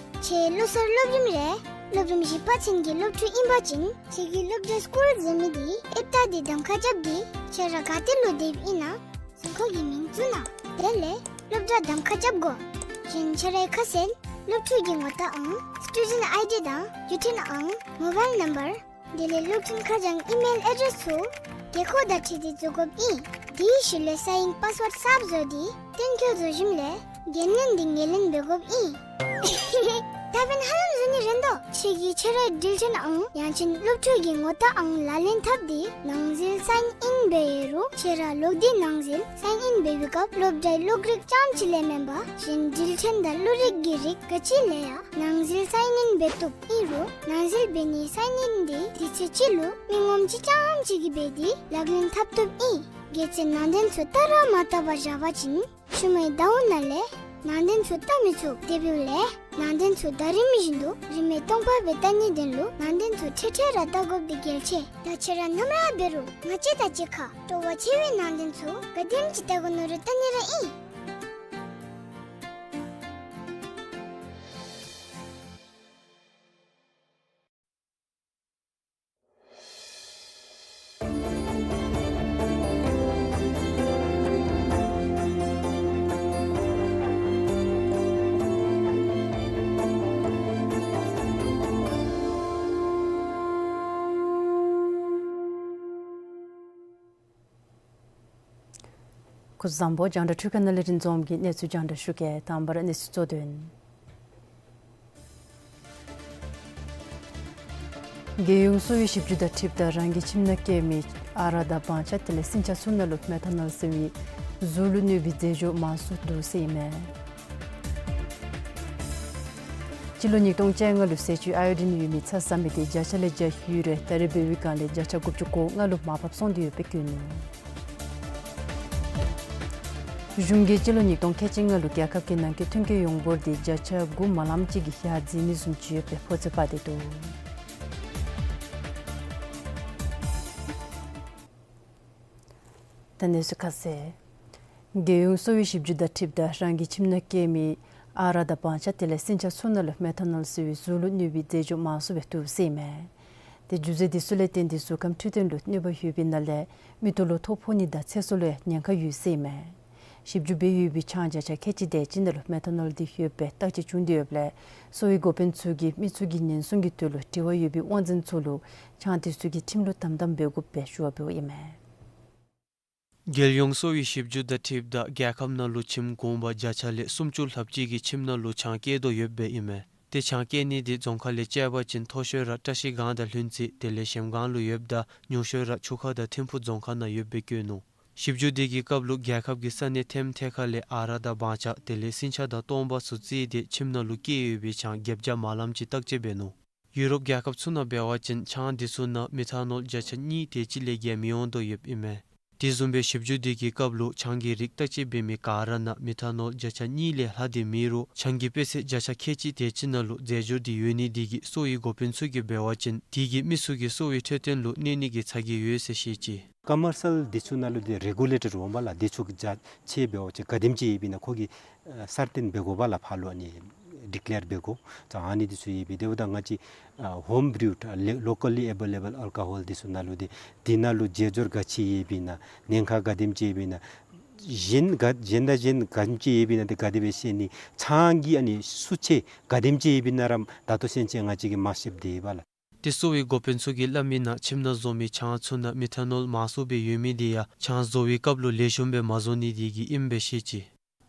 ཁྱེད་ལོ་གསར་སློབ་རིམ་རེ་སློབ་རིམ་བཞི་པ་ཚུན་གྱི་སློབ་ཕྲུག་ཨིན་པ་ཅིན་ཁྱེད་ཀྱི་སློབ་གྲྭ་སི་ཀུལ་ཟེར་མི་འདི་ཨེཔ་རྟ་འདི་གདམ་ཁ་རྐྱབ་སྟེ་ཁྱེད་ར་ག་ཏེ་ལུ་སྡོདཔ་ཨིན་ན་རྫོང་ཁ་གི་མིང་བཙུགས་གནང་། དེ་ལས་སློབ་གྲྭ་གདམ་ཁ་རྐྱབ་དགོ། གཞན་ཁྱེད་རའི་ཁ་གསལ་སློབ་ཕྲུག་གི་ངོ་རྟགས་ཨང་སི་ཊུ་ཌེནཊ་ཨའི་ཌི་དང་བརྒྱུད་འཕྲིན་ཨང་མོ་བཱའིལ་ནམ་བར་དེ་ལས་གློག་འཕྲིན་ཁ་བྱང་ཨི་མེལ་ཨེ་ཌེསི་ཚུ་དགོས་མཁོ་དང་འཁྲིལ་ཏེ་བཙུགས་དགོཔ་ཨིན། དེའི་ཤུལ་ལས་གསང་ཡིག་པཱསི་ཝརཌ་གསརཔ་བཟོ་སྟེ་གཏན་འཁེལ་བཟོ་ཞིནམ་ལས་འགན་ལེན་འདི་ངོས་ལེན་འབད་དགོཔ་ཨིན། ད་འབདན་ཧ་ལམ་བཟོ་ནི་རན་དོ། ཁྱེད་ཀྱིས་ཁྱེད་རའི་འགྲུལ་འཕྲིན་ཨང་ཡང་ཅིན་སློབ་ཕྲུག་གི་ངོ་རྟགས་ཨང་ལག་ལེན་འཐབ་སྟེ་ནང་འཛུལ་སའིན་ཨིན་འབད་ཡོད་རུང་ཁྱེད་ར་ལོག་སྟེ་ནང་འཛུལ་སའིན་ཨིན་འབད་བའི་སྐབས་སློབ་གྲྭའི་གློག་རིག་རྐྱངམ་ཅིག་ལས་མེན་པར་གཞན་འགྲུལ་འཕྲིན་དང་གློག་རིག་གི་རིགས་ག་ཅི་ལས་ཡང་ནང་འཛུལ་སའིན་ཨིན་འབད་བཏུབ། ཨིན་རུང་ནང་འཛུལ་འབད་ནིའི་སའིན་ཨིན་འདི་དུས་ཚོད་ཅིག་ལུ་མི་ངོམ་ཅིག་རྐྱངམ་ཅིག་གིས་འབད་དེ་ལག་ལེན་འཐབ་བཏུབ་ཨིན། གལ་སྲིད་ནང་དོན་ཚུ་བལྟ་ར་མ་བལྟ་བར་བཞག་པ་ཅིན་ཤུལ་མའི་ཟླཝ་ནང་ལས་ནང་དོན་ཚུ་བལྟ་མི་ཚུགས། དེ་འབདཝ་ལས་ནང་དོན་ཚུ་ཟླ་རིམ་བཞིན་དུ་རིན་མེད་སྟོང་པ་སྦེ་བལྟ་ནིའི་དོན་ལུ་ནང་དོན་ཚུ་འཕྲལ་འཕྲལ་ར་བལྟ་དགོཔ་འདི་གལ་ཆེ། ད་ཁྱེད་ར་ནམ་ར་འབད་རུང་ང་བཅས་དང་གཅིག་ཁར་སྤྲོ་བ་ཆེ་བའི་ནང་དོན་ཚུ་ག་དེམ་ཅིག་བལྟ་དགོ་མནོ་རུང་བལྟ་ནི་ར་ཨིན། སྐུ་གཟུགས་བཟང་པོ། རྒྱང་བསྒྲགས་འཕྲུལ་ཁང་ནང་ལས་རིན་འཛོམས་ཀྱིས་གནས་ཚུལ་རྒྱང་བསྒྲགས་ཞུ་གེ། དང་པ་ར་གནས་ཚུལ་གཙོ་དོན། རྒྱལ་ཡོངས་གསོ་བའི་ཞིབ་འཇུག་དང་འཁྲིལཝ་ད་རང་གི་ཁྱིམ་ནང་སྐྱེ་མི་ཨ་རག་དང་སྤང་ཆ་དེ་ལས་སྲིན་བྱ་ཚུ་ནང་ལུ་མེ་ཐ་ནོལ་ཟེར་བའི་གཟུགས་ལུ་གནོད་པའི་རྫས་སྦྱོར་མང་སུ་འདུག་ཟེར་ཨིན་མས། སྤྱི་ལོ་ཉིས་སྟོང་བཅོ་ལྔ་ལུ་ཟས་བཅུད་ཨའི་ཡོ་ཌིན་ཡོད་མི་ཚྭ་ཟ་མི་དེ་བརྒྱ་ཆ་ལས་བརྒྱ་ཡོད་རུང་ད་རེས་འབད་བའི་སྒང་ལས་བརྒྱ་ཆ་དགུ་བཅུ་གོ་ལྔ་ལུ་མར་ཕབ་སོང་སྟེ་ཡོདཔ་སྦེ་བཀོད་ནུག། གཞུང་གིས་སྤྱི་ལོ་ཉིས་སྟོང་ཁལ་གཅིག་ལྔ་ལུ་རྒྱལ་ཁབ་ཀྱི་ནང་འཁོད་ཐོན་སྐྱེད་ཡོངས་འབོར་དེ་བརྒྱ་ཆ་དགུ་མ་ལངམ་ཅིག་གི་ཡར་འཛེགས་ནི་བཟུམ་ཅིག་ཡོདཔ་སྦེ་ཕོ་ཚོད་དཔག་སྟེ་འདུག། ད་གནས་ཚུལ་ཁ་གསལ། རྒྱལ་ཡོངས་གསོ་བའི་ཞིབ་འཇུག་དང་འཁྲིལཝ་ད་རང་གི་ཁྱིམ་ནང་སྐྱེ་མི་ཨ་རག་དང་བང་ཆ་དེ་ལས་སྲིན་བྱ་ཚུ་ནང་ལུ་མེ་ཐ་ནོལ་ཟེར་བའི་གཟུགས་ལུ་གནོད་པའི་རྫས་སྦྱོར་མང་སུ་སྦེ་ཐོབ་ཟེར་ཨིན་མས། དེ་འཇུ་རྫས་དེ་ཚུ་ལས་བརྟེན་ཏེ་གཟུགས་ཁམས་འཕྲོད་བསྟེན་ལུ་གནོད་པ་ཡོད་པའི་ནང་ལས་མིག་ཏོ་ལུ་ཐོ་ཕོག་ནི་དང་ཚེ་སྲོག་ལུ་ཡང་ཉེན་ཁ་ཡོད་ཟེར་ཨིན་མས། ཞིབ་འཇུག་འབད་ཡོད་པའི་ཆང་བརྒྱ་ཆ་ཁལ་གཅིག་དེ་ཅིག་ནང་ལུ་མེ་ཐ་ནོལ་དེ་ཡོདཔ་སྦེ་བརྟག་དཔྱད་བྱུང་སྟེ་ཡོདཔ་ལས་གསོ་བའི་འགོ་དཔོན་ཚུ་གིས་མི་ཚུ་གི་ཉེན་སྲུང་གི་དོན་ལུ་འབྲེལ་བ་ཡོད་པའི་དབང་འཛིན་ཚུ་ལུ་ཆང་དེ་ཚུ་གི་ཁྲིམས་ལུ་དམ་དམ་འབད་དགོཔ་སྦེ་ཞུ་བ་འབདཝ་ཨིན་མས། རྒྱལ་ཡོངས་གསོ་བའི་ཞིབ་འཇུག་དང་འཁྲིལཝ་ད་རྒྱལ་ཁབ་ནང་ལུ་ཁྱིམ་གུང་པ་བརྒྱ་ཆ་ལས་སུམ་ཅུ་ལྷགཔ་ཅིག་གིས་ཁྱིམ་ནང་ལུ་ཆང་བསྐྱལ་དོ་ཡོདཔ་སྦེ་ཨིན་མས། དེ་ཆང་བསྐྱལ་ནི་དེ་རྫོང་ཁག་ལས་དཔྱད་པ་ཅིན་མཐོ་ཤོས་ར་བཀྲ་ཤིས་སྒང་དང་ལྷུན་རྩེ་དེ་ལས་གཞལམ་སྒང་ལུ་ཡོདཔ་ད་ཉུང་ཤོས་ར་ཆུ་ཁ་དང་ཐིམ་ཕུག་རྫོང་ཁག་ནང་ཡོདཔ་སྦེ་བཀོད་ནུག། ཞིབ་འཇུག་དེ་གི་སྐབས་ལུ་རྒྱལ་ཁབ་ཀྱི་ས་གནས་ཐེམ་ཐེ་ཁ་ལས་ཨ་རག་དང་བང་ཆ་དེ་ལས་སྲིན་བྱ་དང་སྟོང་པ་ཚུ་བརྩིས་ཏེ་ཁྱིམ་ནང་ལུ་བསྐྱལ་ཡོད་པའི་ཆང་བརྒྱད་བརྒྱ་མ་ལངམ་ཅིག་བརྟག་དཔྱད་འབད་ནུག། ཡུ་རོབ་རྒྱལ་ཁབ་ཚུ་ནང་འབད་བ་ཅིན་ཆང་དེ་ཚུ་ནང་མེ་ཐ་ནོལ་བརྒྱ་ཆ་གཉིས་དེ་ཅིག་ལས་བརྒལ་མི་འོང་དོ་ཡོདཔ་ཨིན་མས། དེ་བཟུམ་སྦེ་ཞིབ་འཇུག་དེ་གི་སྐབས་ལུ་ཆང་གི་རིགས་བརྟག་དཔྱད་འབད་མི་ག་ར་ནང་མེ་ཐ་ནོལ་བརྒྱ་ཆ་གཉིས་ལས་ལྷག་སྟེ་མེད་རུང་ཆང་གི་དཔེ་ཚད་བརྒྱ་ཆ་ཁལ་གཅིག་དེ་ཅིག་ནང་ལུ་རྫས་སྦྱོར་དེ་ཡོད་ནི་དེ་གིས་གསོ་བའི་འགོ་དཔོན་ཚུ་གིས་འབད་བ་ཅིན་དེ་གིས་མི་ཚུ་གི་གསོ་བའི་འཕྲོད་བསྟེན་ལུ་གནོད་ནི་གི་ཚ་གྱང་ཡོད་ཟེར་བཤད་ཅི། ཀ་མར་སི་ཡལ་དེ་ཚུ་ནང་ལུ་དེ་རེ་གུ་ལེ་ཊེཌ་འོང་པས་ལགས། དེ་ཚུ་གི་རྒྱ་ཆེ་འབད་བ་ཅིན་ག་དེམ་ཅིག་ཡོདཔ་ཨིན་ན་ཁོ་གིས་ཨ་གསར་བཏོན་འབད་དགོ་པས་ལགས། ཕར་ལུ་ཨ་ནི་ཌི་ཀི་ལེར་འབད་དགོ། ད་ཨ་ནི་དེ་ཚུ་ཡོདཔ་ཨིན། དེ་འབདཝ་ད་ང་བཅས་ཨ་ཧོམ་བིརུཌ་ལོ་ཀལ་ལི་ཨེ་བེ་ལེ་བཱལ་ཨལ་ཀོ་ཧོལ་དེ་ཚུ་ནང་ལུ་དེ་དེ་ནང་ལུ་རྫས་སྦྱོར་ག་ཅི་ཡོདཔ་ཨིན་ན་ཉེན་ཁ་ག་དེམ་ཅིག་ཡོདཔ་ཨིན་ན་གཞན་ག་གཞན་དང་གཞན་ག་དེམ་ཅིག་ཡོདཔ་ཨིན་ན་དེ་ག་དེ་སྦེ་ཤེས་ནི། ཆང་གི་ཨ་ནི་སུ་ཆེ་ག་དེམ་ཅིག་ཡོདཔ་ཨིན་ན་ར་ད་ལྟོ་ཚུན་ཚོད་ང་བཅས་ཀྱིས་མ་ཤེསཔ་དེ་ཨིན་པས་ལགས། དེ་གསོ་བའི་འགོ་དཔོན་ཚུ་གིས་སླབ་མི་ནང་ཁྱིམ་ནང་བཟོ་མི་ཆང་ཚུ་ནང་མེ་ཐ་ནོལ་མང་སུ་སྦེ་ཡོད་མི་དེ་ཡང་ཆང་བཟོ་བའི་སྐབས་ལུ་ལེགས་ཤོམ་སྦེ་མ་བཟོ་ནི་དེ་གིས་ཨིནམ་སྦེ་བཤད་ཅི།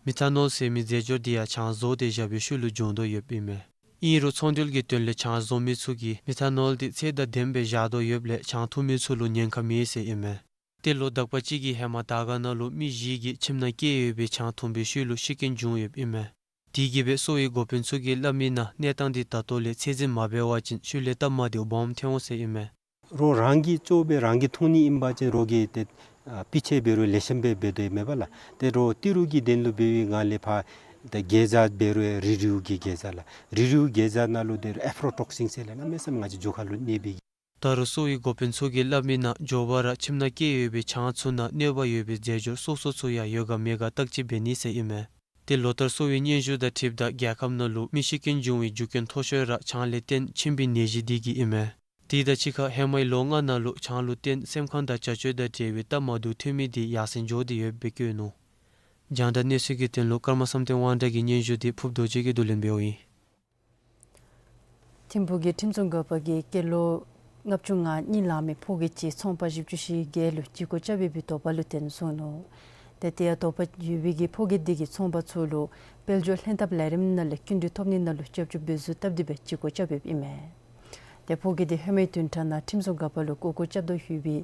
མེ་ཐ་ནོལ་ཟེར་མི་རྫས་སྦྱོར་དེ་ཡང་ཆང་བཟོ་སྟེ་བཞག་པའི་ཤུལ་ལུ་འབྱུང་དོ་ཡོདཔ་ཨིན་མས། ཨིན་རུང་ཚོང་འབྲེལ་གྱི་དོན་ལས་ཆང་བཟོ་མི་ཚུ་གིས་མེ་ཐ་ནོལ་དེ་ཚད་དང་ལྡནམ་སྦེ་བཞག་དོ་ཡོདཔ་ལས་ཆང་འཐུང་མི་ཚུ་ལུ་ཉེན་ཁ་མེད་ཟེར་ཨིན་མས། ཏེ་ལོ་དག་པ་ཅིག་གི་ཧེ་མ་དར་དཀར་ནང་ལུ་མི་བཞི་གིས་ཁྱིམ་ནང་བསྐྱལ་ཡོད་པའི་ཆང་འཐུང་པའི་ཤུལ་ལུ་ཤི་རྐྱེན་བྱུང་ཡོདཔ་ཨིན་མས། དེ་གིས་སྦེ་གསོ་བའི་འགོ་དཔོན་ཚུ་གིས་སླབ་མི་ནང་གནས་སྟངས་དེ་ད་ལྟོ་ལས་ཚད་འཛིན་མ་འབད་བ་ཅིན་ཤུལ་ལས་སྟབས་མ་བདེཝ་སྦོམ་ཐོན་འོང་ཟེར་ཨིན་མས། རོགས་རང་གིས་གཙོ་སྦེ་རང་གིས་འཐུང་ནི་ཨིན་པ་ཅིན་རོགས་ཀྱིས་ཏེ་ཨ་སྤུས་ཚད་འབད་རུང་ལེགས་ཤོམ་སྦེ་འབད་དོ་མེན་པས་ལགས། ཏེ་རོགས་ཏི་རུ་གི་དོན་ལུ་འབད་བའི་སྒང་ལས་ཕར་ཏེ་གེ་ཛ་འབད་རུང་རི་རིའུ་གི་གེ་ཛ་ལགས། རི་རིའུ་གེ་ཛ་ནང་ལུ་ཏེ་ཨེཕ་ལོ་ཊོག་སིན་ཟེར་ལགས། གནམ་མེད་ས་མེད་ང་བཅས་རྒྱུ་ཁ་ལུ་གནོད་པའི། ད་རུང་གསོ་བའི་འགོ་དཔོན་ཚུ་གིས་སླབ་མི་ནང་མགྱོགས་པ་ར་ཁྱིམ་ནང་བསྐྱལ་ཡོད་པའི་ཆང་ཚུ་ནང་གནོད་པ་ཡོད་པའི་རྫས་སྦྱོར་སོ་སོ་ཚུ་ཡང་ཡོད་ག་མེད་ག་བརྟག་དཔྱད་འབད་ནི་ཟེར་ཨིན་མས། ཏེ་ལོ་ལྟར་གསོ་བའི་སྙན་ཞུ་དང་འཁྲིལཝ་ད་རྒྱལ་ཁབ་ནང་ལུ་མི་ཤི་རྐྱེན་བྱུང་བའི་རྒྱུ་རྐྱེན་མཐོ་ཤོས་ར་ཆང་ལས་བརྟེན་མཆིན་པའི་ནད་གཞི་དེ་གིས་ཨིན་མས། དེ་དང་གཅིག་ཁར་ཧེ་མའི་ལོ་ལྔ་ནང་ལུ་ཆང་ལུ་བརྟེན་སེམས་ཁམས་དང་བྱ་སྤྱོད་དང་འབྲེལ་བའི་སྟབས་མ་བདེཝ་ཐོན་མི་དེ་ཡར་སེང་འགྱོ་སྟེ་ཡོདཔ་སྦེ་བཀོད་ནུག། རྒྱང་བསྒྲགས་གནས་ཚུལ་གྱི་དོན་ལུ་ཀརྨ་བསམ་གཏན་དབང་གྲགས་ཀྱི་སྙན་ཞུ་དེ་ཕུབ་རྡོ་རྗེ་གིས་བསྡུ་ལེན་འབདཝ་ཨིན། ཐིམ་ཕུག་གི་ཁྲིམས་སྲུང་འགག་པ་གིས་སྐྱེས་ལོ་ལྔ་བཅུ་ང་གཉིས་ལང་མི་ཕོ་སྐྱེས་ཅིག་ཚོང་པ་བཞི་བཅུ་ཞེ་བརྒྱད་ལུ་བྱེད་སྒོ་རྐྱབ་ཡོད་པའི་དོགས་པ་ལུ་བརྟེན་བཟུང་ནུག། ཏེ་དེ་ཡང་དོགས་པ་ཡོད་པའི་གི་ཕོ་སྐྱེས་དེ་གིས་ཚོང་པ་ཚུ་ལུ་དཔལ་འབྱོར་ལྷན་ཐབས་ལས་རིམ་ནང་ལས་སྐྱིན་འགྲུལ་ཐོབ་ནི་ནང་ལུ་སྐྱབས་བཅོལ་འབད་ཚུགས་སྟབས་བདེ་སྦེ་བྱེད་སྒོ་རྐྱབ་ཡོདཔ་ཨིན་མས། ཏེ་ཕོ་སྐྱེས་དེ་ཧེ་མའི་བདུན་ཕྲག་ནང་ཁྲིམས་སྲུང་འགག་པ་ལུ་བཀོད་སྒྲིག་རྐྱབ་དོ་ཡོད་པའི་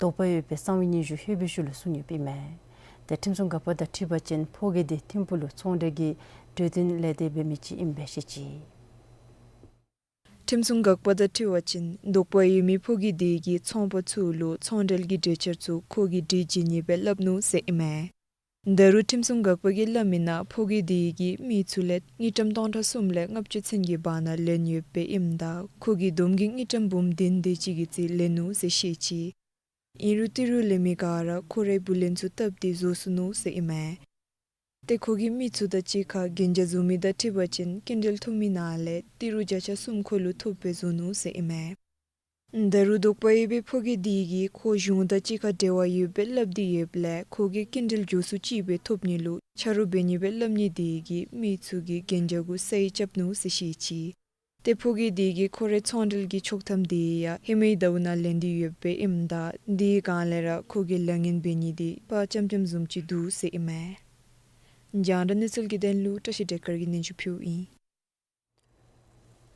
དོགས་པ་ཡོད་པའི་གསང་བའི་སྙན་ཞུ་ལྷོད་པའི་ཤུལ་ལུ་བཟུང་ཡོདཔ་ཨིན་མས། ཏེ་ཁྲིམས་སྲུང་འགག་པ་དང་འཁྲིལ་བ་ཅིན་ཕོ་སྐྱེས་དེ་ཐིམ་ཕུག་ལུ་ཚོང་འབྲེལ་གྱི་གྲོས་བསྟུན་ལས་སྡེ་འབད་མི་ཅིག་ཨིནམ་སྦེ་བཤད་ཅི། ཁྲིམས་སྲུང་འགག་པ་དང་འཁྲིལ་བ་ཅིན་དོགས་པ་ཡོད་མི་ཕོ་སྐྱེས་དེ་གིས་ཚོང་པ་ཚུ་ལུ་ཚོང་འབྲེལ་གྱི་གྲོས་འཆར་ཚུ་ཁོ་གིས་སྒྲིག་བྱིན་ནི་སྦེ་སླབ་ནུག་ཟེར་ཨིན་མས། ད་རུང་ཁྲིམས་སྲུང་འགག་པ་གིས་སླབ་མི་ནང་ཕོ་སྐྱེས་དེ་གིས་མི་ཚུ་ལས་དངུལ་ཀྲམ་སྟོང་ཕྲག་གསུམ་ལས་ལྔ་བཅུ་ཚུན་གྱི་བར་ན་ལེན་ཡོདཔ་ཨིནམ་ད་ཁོ་གིས་བསྡོམས་ཀྱིས་དངུལ་ཀྲམ་འབུམ་བདུན་དེ་ཅིག་གི་རྩིས་ལེན་ནུག་ཟེར་བཤད་ཅི། ཨིན་རུང་ཏི་རུ་ལེན་མི་ག་ར་ཁོ་རའི་བུ་ལོན་ཚུ་སྟབས་བདེ་བཟོ་ཚུགས་ནུག་ཟེར་ཨིན་མས། ཏེ་ཁོ་གིས་མི་ཚུ་དང་གཅིག་ཁར་གན་རྒྱ་བཟོ་མི་དང་འཁྲིལ་བ་ཅིན་སྐྱིན་འགྲུལ་ཐོབ་མི་ནང་ལས་ཏི་རུ་བརྒྱ་ཆ་གསུམ་ཁོ་ལུ་ཐོབ་སྦེ་བཟོ་ནུག་ཟེར་ཨིན་མས། ད་རུང་དོགས་པ་ཡོད་པའི་ཕོ་སྐྱེས་དེ་གིས་ཁོ་གཞུང་དང་གཅིག་ཁར་འབྲེལ་བ་ཡོདཔ་སྦེ་སླབ་སྟེ་ཡོདཔ་ལས་ཁོ་གིས་སྐྱིན་འགྲུལ་མགྱོགས་སུ་ཅིག་སྦེ་ཐོབ་ནི་ལུ་ཆ་རོགས་འབད་ནི་སྦེ་སླབ་ནི་དེ་གིས་མི་ཚུ་གིས་གན་རྒྱ་གུ་ས་ཡིག་རྐྱབ་ནུག་ཟེར་བཤད་ཅི། ཏེ་ཕོ་སྐྱེས་དེ་གིས་ཁོ་རའི་ཚོང་འབྲེལ་གྱི་ཆོག་ཐམ་དེ་ཡང་ཧེ་མའི་ཟླཝ་ནང་ལེན་ཏེ་ཡོདཔ་ཨིནམ་ད་དེའི་སྒང་ལས་ར་ཁོ་གིས་ལཱ་ངན་འབད་ནི་དེ་དཔའ་ཙམ་ཙམ་བཟུམ་ཅིག་འདུག་ཟེར་ཨིན་མས། རྒྱང་བསྒྲགས་གནས་ཚུལ་གྱི་དོན་ལུ་བཀྲ་ཤིས་བདེ་སྐར་གྱིས་སྙན་ཞུ་ཕུལཝ་ཨིན།